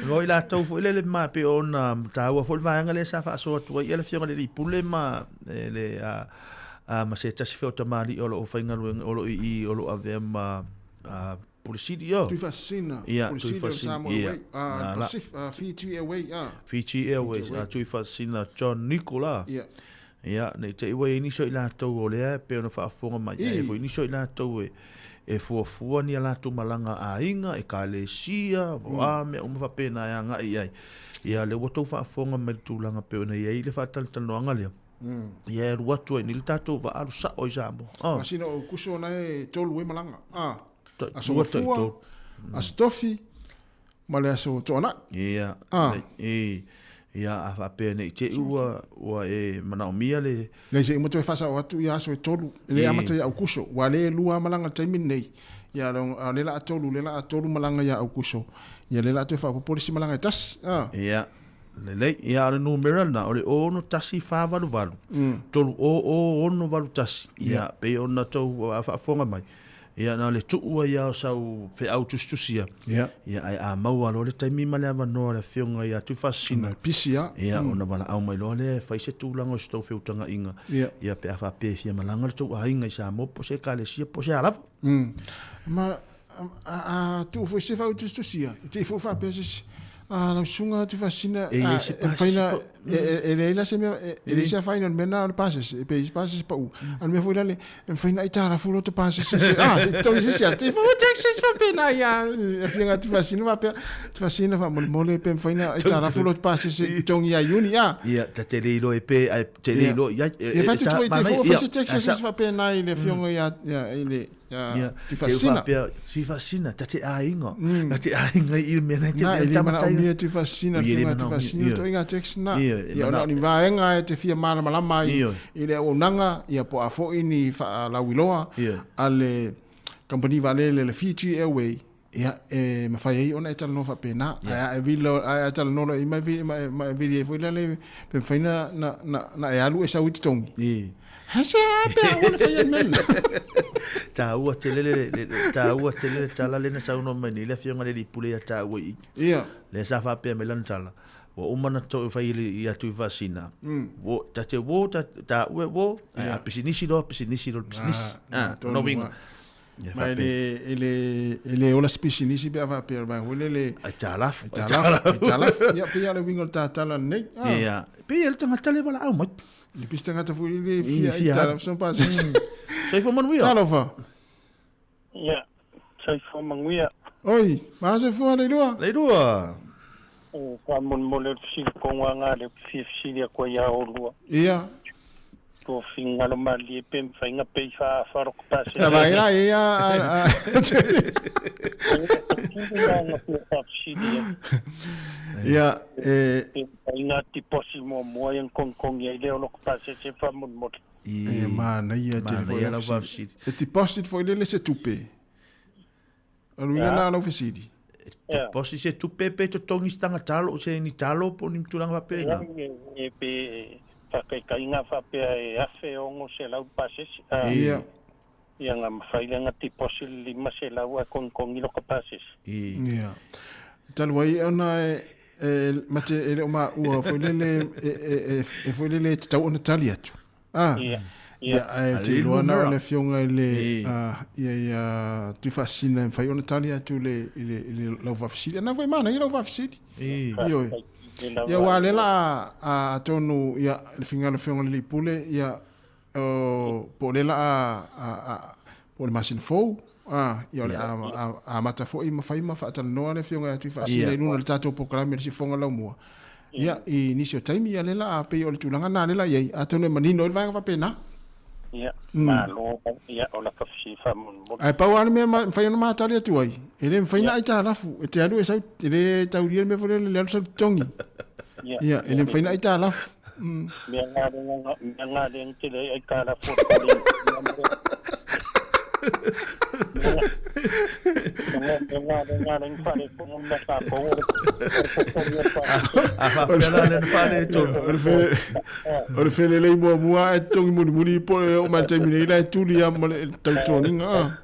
mo i latou foi lele ma pei ona taua foi le vaega lea sa faasoa atu ai ia le Afioga i le Alii Pule ma le a a ma se tasi foi o tamalii o lo o faigaluega o lo o i i o lo o avea ma a, Pule Sili o. Tuifaasisina, Ia, Pule Sili o Tuifaasisina, Samoa ia. Airways, Na la. Pacific, Fiji Airways, ah. Fiji Airways, Airways. a Tuifaasisina John Nicola. Ia. Ia, nei te i ua i ai nisi o i latou o lea e pei ona faafofoga mai, ia e foi nisi o i latou e, e fuafua ni a latou malaga aiga, ekalesia, o a mea uma faapena e agai i ai. Ia, lea ua tou faafofoga mai i le tulaga pei ona i ai le faatalatalanoaga lea. Ia e alu atu ai nei le tatou vaa alu sao i Samoa. Oh. Masina o Aukuso na e tolu ai malaga. Ah. Aso Lua tai Gafua, tolu. Aso Tofi, ma le Aso Toanai. Ia, Ah. e, ia, a faapea nei te i ua, ua e manaomia le... Nei se i uma toe faasao atu ia aso e tolu, e le amata ia Aukuso, ua le lua lava malaga i le taimi lenei. Ia, a o lea la a tolu, lea la a tolu malaga ia Aukuso, ia lea la a toe faaopoopo le isi malaga e tasi. Ah. Ia, lelei. Ia, o le numera lena, o le 61488, 300 681. Ia, pei ona tou faafofoga mai. Ia, na o le tuu ai lava o sau feau tusitusia. Ia. Ia, ae a maua loa le taimi ma le avanoa o le Afioga ia Tuifaasisina. Ona e pisi lava. Ia, ona valaau mai loa lea e fai se tulaga o se tou feutagaiga. Ia. Ia, pe a faapea e fia malaga le tou aiga i Samoa po o se Ekalesia po o se a lava. Ma, a, a tuu foi se feau tusitusia, e te i foi faapea se isi, a lau susuga Tuifaasisina, E i ai se e mafai pasese na, po- e leai la se mea, e leai se afaina o le mea lena o le pasese, e pe i se pasese pau. A o le mea foi lale, e mafai ona aitalafu lota pasese se, a, se totogi se isi atu, e fai, taxes faapena ia, afioga Tuifaasisina faapea, Tuifaasisina faamolemole pe mafai ona aitalafu lota pasese i totogi ia Iuni, a. Ia, ta te le iloa e pe, ae te le iloa i ai, e, Ia, fai atu foi, te fai se taxes ia, faapena i le afioga ia, i le, Ia, Tuifaasisina. Te faapea, Tuifaasisina, ta te aiga. Ta te aiga i le mea nei te Na, mea e le tamatai. manaomia Tuifaasisina, Ia, e le afioga manaomia, Tuifaasisina, ia. toaiga text na. Ia, e Ia, ona manao- o ni vaega e te fia malamalama ai Ia. i le auaunaga, ia po o a foi ni faalauiloa Ia. a le kamupani vaalele le Fiji Airway, ia, e mafai ai ona e talanoa faapena. Ae a e vili loa- ae a talanoa loa i ai ma e vili- ma e- ma e vili ai foi la le, pe mafai na, na, na, na e alu e sau i totogi. Ia. He se a pe a ua na fai ai le mea lena. Taua tele le, le, le, taua tele le tala lea na saunoa mai nei le afioga i le alii pule ia taua i i. Ia. Lea sa faapea mai lana tala, ua uma ona toe fai i ia Tuifaasisina, wo, ta te wo, ta, taua e wo, ae a pisinisi loa, pisinisi loa le pisinisi. Ah, Ah, tonu lona uiga. lava. Ia, Ma e faapea. le, e le, e le ola se pisinisi pe a faapea o le vaega foi lea le... Aitalafu, Aitalafu, aitalafu. Ia, pei lava o le uiga o le tatala lenei. Ah. Ia, pei o le tagata lea e valaau mai. Le pisi tagata foi le I, fia fia aitalafu alu. sona pasese. Soifua manuia. Talofa. Ia, soifua manuia. Oi, ma soifua Leilua. Leilua. O faamolemole o le fesilipogaga lea ou te fia fesili atu ai ia oulua. Ia. Tua finagalo malie pe mafai ona pei faaafa loko pasese. Na vai la ia a Faafesili ai. Ia, e Pe mafai ona tiposi muamua ia ona kogikogi ai lea o loko pasese faamolemole. E manaia tele foi Manaia lau lau fesili. E deposit foi lele se tupe. O le uiga Ia. lena o lau fesili. Deposit se tupe pe totogi se tagata alo se ni talo po o ni tulaga faapena. Ia, e pe faakaitaiga faapea e 1600 pasese. Ah, Ia. Ia na mafai lea ona tiposi le 500 ae kogikogi loko pasese. Ia. Talu ai ona e e ma te e le o maua foi lele e e e e foi lele e tatau ona tali atu. Ah. Ia. Ia, ae A te le iloa na o numera. le afioga i le ah, ia ia Tuifaasisina e mafai ona tali atu i le i le i le lau faafesili. Ana foi manaia lau faafesili. Ioe. Ia aua lea la a atonu ia le finagalo afioga i le alii pule ia o po o lea la a a a po o le masina fou a ia o le a a amata foi ma fai ma faatalanoa le afioga ia Tuifaasisina i luga o le tatou polokalame le sifoga laumua. Ia i nisi o taimi ia lea la a pei o le tulaga na lea la i ai atonu e manino ai le vaega faapena. Ia, malo, ia, o laka fesili faamolemole. Ae pau lava le mea e mafai ona matali atu ai, e le mafai ona aitalafu, e te alu e sau, e le taulia le mea foi lele, le alu sau totogi. Ia, e le mafai ona aitalafu. Mea ngā lenga, mea ngā lenga te le aitalafu o le kore. A faapea la lea na faaletonu. O le felelei muamua ae totogi mulimuli po o le oo mai le taimi nei la e tuli lava ma le tautuaniga a.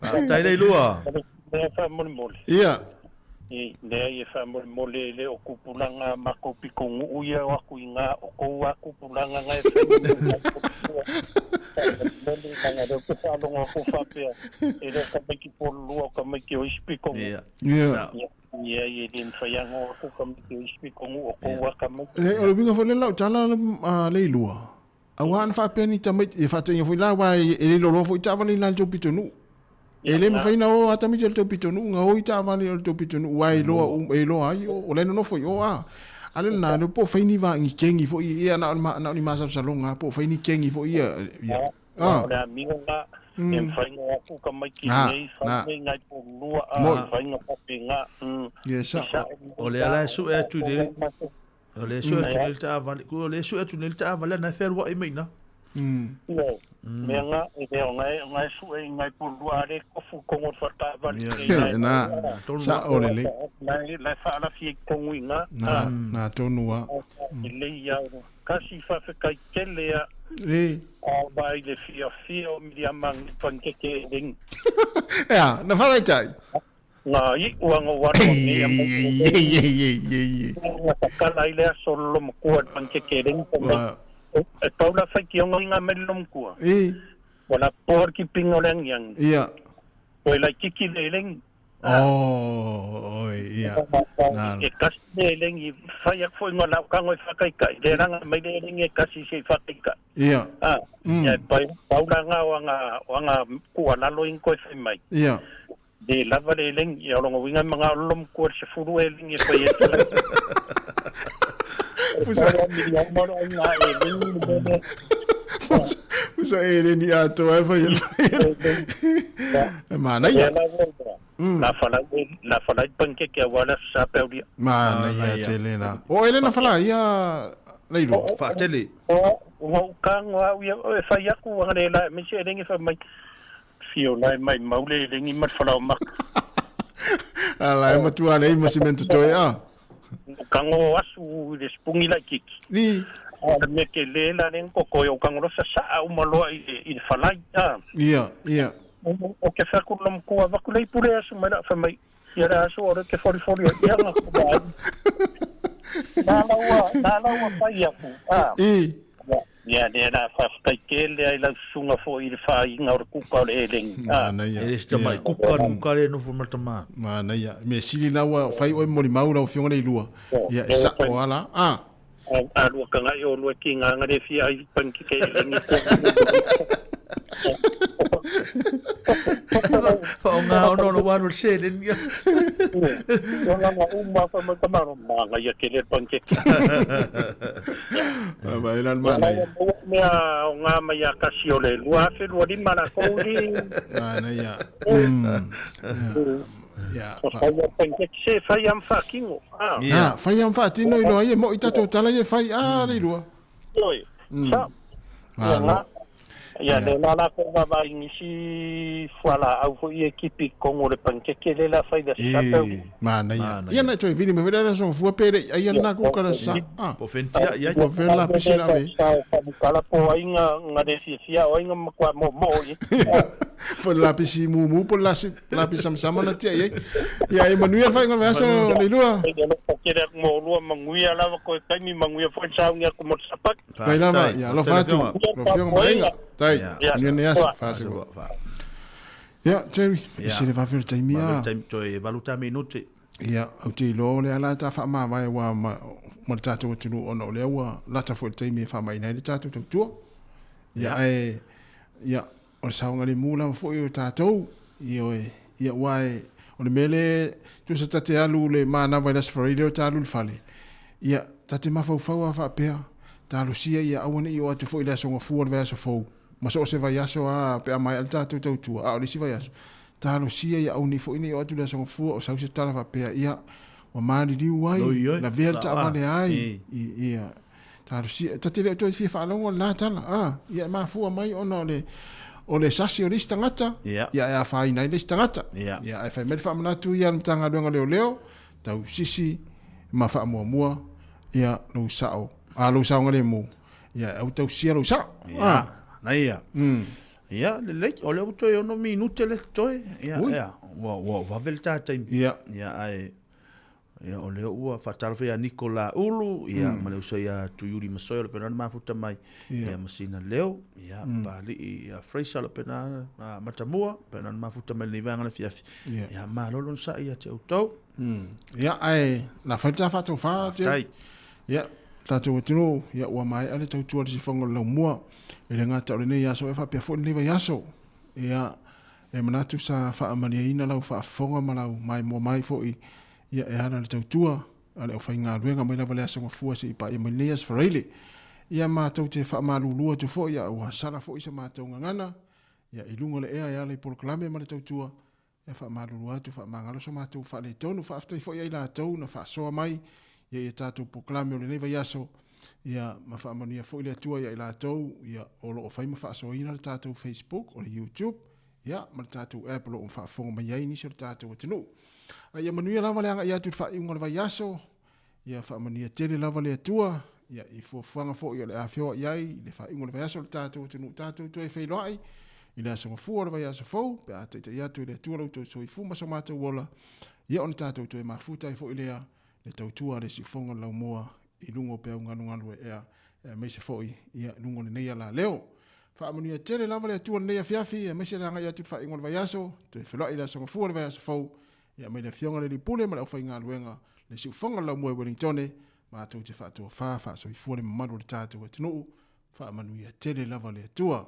Faafetai Leilua. Ia. Leai e faamolemole e le o tupulaga a matou pitonuu ia o atu i ina o tou a tupulaga na e fai mai faamolemole leaga o lea ou te faalogo atu faapea e le o tamaiti pololua o tamaiti o isi pitonuu. Ia. Leai e le mafai lava ona o atu tamaiti o isi pitonuu o tou a tamaiti. Leai o le uiga foi lea o lau tala Leilua, Aua ana faapea ni tamaiti, e faataina foi la, aua e le iloa foi taavale i la le tou pitonuu. E le mafai ona o a tamaiti a le tou pitonuu, na o i taavale o le tou pitonuu, aua e iloa e iloa ai o la e nonofo i o a. A le lena, le po o fai ni va, ni kengi foi ia, na o na o ni masalosaloga lava, po o fai ni kengi foi ia, ia. O le amio la, e mafai ona o atu tamaiti nei, fai nei nai polulua, a fai na faapena. Ia, sao. O lea la e sue atu i le O le sue atu nei le taavale, ku o le sue atu nei le taavale na e fealuai mai ina. Ioe. Mea nga, e lea o ngae, o ngae sue i ngai pulua ale kofu kongo le faataavale. Ia, na, sao lelei. Lae, lae faalafi ai tonu i nga. Na, na tonu a. Lelei ia, kasi faafetai tele a. E. A vaai le fiafia o Miriama ni panikeke e lengi. Ea, na whakaitai. Nga iʻu a nga ua aloa nei a mai Nga takala ai le aso le lomakua le panikeke e lengi pa mai. E pau la faitioga i nga mai le lomakua. Ua la poa le kipinga o le agiagi. Ia. Ua e laititi le elengi. Oh, oi, ia. Na. E kasi le elengi, fai aku foi nga lau kango e whakaikai. Le ranga mai le elengi e kasi se i whakaikai. Ia. Ah, ia e pai, pau la nga o anga, o anga kua lalo ingo e whai mai. Ia. Le lava le elengi, ia o longa uiga ma nga olo mkua le sefulu e elengi e fai e tula. Pusa. Pusa e le ni atoa e fai e fai. E manaia. La falai la falai pankeke a wala sa peuria. Manaia tele la. O ele na falai ia Leilua. Faatele. O ua ukango au ia e fai aku anga le la me se elengi fa mai. Fio lai mai mau le elengi ma le falao maka. Ala e matua nei ma simento toe a. Kango asu i le sipungi laititi. Ni. A le mea ke le la le koko e o kango losa saa uma loa i le, i le falai. A. Ia, ia. O ke whea kuru lomakua vaku lei pule asu mai la wha mai. Ia le asu o le ke forifori o ia nga kuva ai. Nā laua, nā laua whai aku. A. I. Ia, lea la whawhetai tele ai lau susunga foi i le whainga o le kuka o le elengi. A. Manaia. E le se tamai kuka, kuka le nofo ma le tama. Manaia. Me sili la ua whai oe molimau lau afioga Leilua. Ia, e sao a la. A. A lua kangai o lua ki ngā ngare fia ai panki ke elengi ko. Whaonga ono ono wanu le selen ia. Ona nga uma fa mai kamaro manga ia ke le pankeke. Vai la mana. Mea o ngā mai a kasi o le 2025 la kouri. Mana ia. Ia. O whai a pankeke se whai am whakingo. Ah, whai am whaatino i loa ia mo i tatou tala ia whai a le lua. Oi. Sa. Ia nga. Ia le la la ko va i nisi fuala au foi e kipi kongo le pankeke le la fai da sa peu. Mana ia. Ia na toe vili me vele la so fua pere ai na ku kala sa. Ah. Po fentia ia. Po fe la pisi la me. Sa kala po ai nga nga de fia o ai nga makwa mo mo i. Po la pisi mumu po la si la pisi samsama na tia ia. Ia e manuia le faaiga o le vaiaso Leilua. E le pa kere aku mo lua manguia lava ko e taimi manguia foi saungi aku mo sapak. Tai lava, ia alofa atu. Lau Afioga ma aiga. Tai, manuia nei aso. Faasego. Ia, Jerry, e se le vave o le taimi a. Toe valu ta minute. Ia, ou te iloa o le ala ta faamavae ua ma, ma le tatou atunuu ona o lea ua lata foi le taimi e faamaina ai le tatou tautua. Ia, ae, ia, o le saogalemu lava foi o tatou, ioe, ia aua e, o le mea lea, tusa ta te alu le manava i le Aso Faraile o ta alu i le fale, ia, ta te mafaufau lava faapea, talosia ia aua ne i oo atu foi i le Aso Gafua o le vaiaso fou, ma so o se vaiaso lava pe a maea le tatou tautua, a o le isi vaiaso, talosia ia aua ne i foi ne i oo atu i le Aso Gafua o sau se tala faapea, ia, ua maliliu ai, lavea le taavale ai, ia. Talosia, ta te le o toe fia faalogo i lena tala, a, ia e mafua mai ona o le, o le sasi o le isi tagata, Ia. ia e afaina ai le isi tagata. Ia. Ia, ae fai mai le faamanatu ia a le Matagaluega o Leoleo, tausisi ma faamuamua ia lou sao, a lou saogalemu, ia e au tausia lou sao. Ia, na ia. Ia, lelei, o lea ua toe ono minute le totoe. Ia, Ui. ia, ua, ua vave le ta taimi. Ia. Ia, ae, ia, o lea ua faatalofa ia Niko Laulu, ia, ma le uso ia Tuiuli Masoe o le pena na mafuta mai, Ia. ia, ma sina leo, ia, Pali'i, ia, Fraser o le pena na matamua, pena na mafuta mai lenei vaega le afiafi. Ia. Ia, malo le onosai ia te outou. Ia, ae na fai le ta faatofā, Faafetai. Ia, tatou atunuu, ia ua maea le tautua i le sifoga o le laumua. E le gata o lenei aso e faapea foi lenei vaiaso. Ia, e manatu sa faamalieina lau faafofoga ma lau maimoa mai foi, ia e ala i le tautua a le aufaigaluega mai lava le Aso Gafua seia paia mai lenei Aso Faraile. Ia matou te faamalulu atu foi a ua sala foi sa matou gagana, ia i luga o le ea e ala i polokalame ma le tautua, Ia faamalulu atu, faamagalo so matou faaletonu. Faafetai foi ia i latou na faasoa mai ia i a tatou polokalame o lenei vaiaso, ia ma faamanuia foi le Atua ia i latou ia o lo o fai ma faasoaina le tatou Facebook, o le YouTube, ia ma le tatou app o lo o faafofoga mai ai nisi o le tatou atunuu. A ia manuia lava le agai atu i le faaiuga o le vaiaso, ia faamanuia tele lava le Atua ia i fuafuaga foi o le a feoai ai i le faaiuga o le vaiaso o le tatou atunuu tatou toe feiloai i le aso gafua o le vaiaso fou pe a taitai atu e le Atua lo outou soifua ma so matou ola ia ona tatou toe mafuta ai foi lea le tautua a le siufofoga o le laumua i luga o peau galugalu e ea aemaise foi ia i luga o lenei alaleo. Faamanuia tele lava le Atua i lenei afiafi aemaise le agai atu i le faaiuga o le vaiaso, toe feiloai i le aso gafua o le vaiaso fou Ia mai le Afioga i le Alii Pule ma le aufaigaluega, le siufofoga o le laumua i Wellingtone, matou te faatofa, faasoifua le mamalu o le tatou atunuu, faamanuia tele lava le Atua.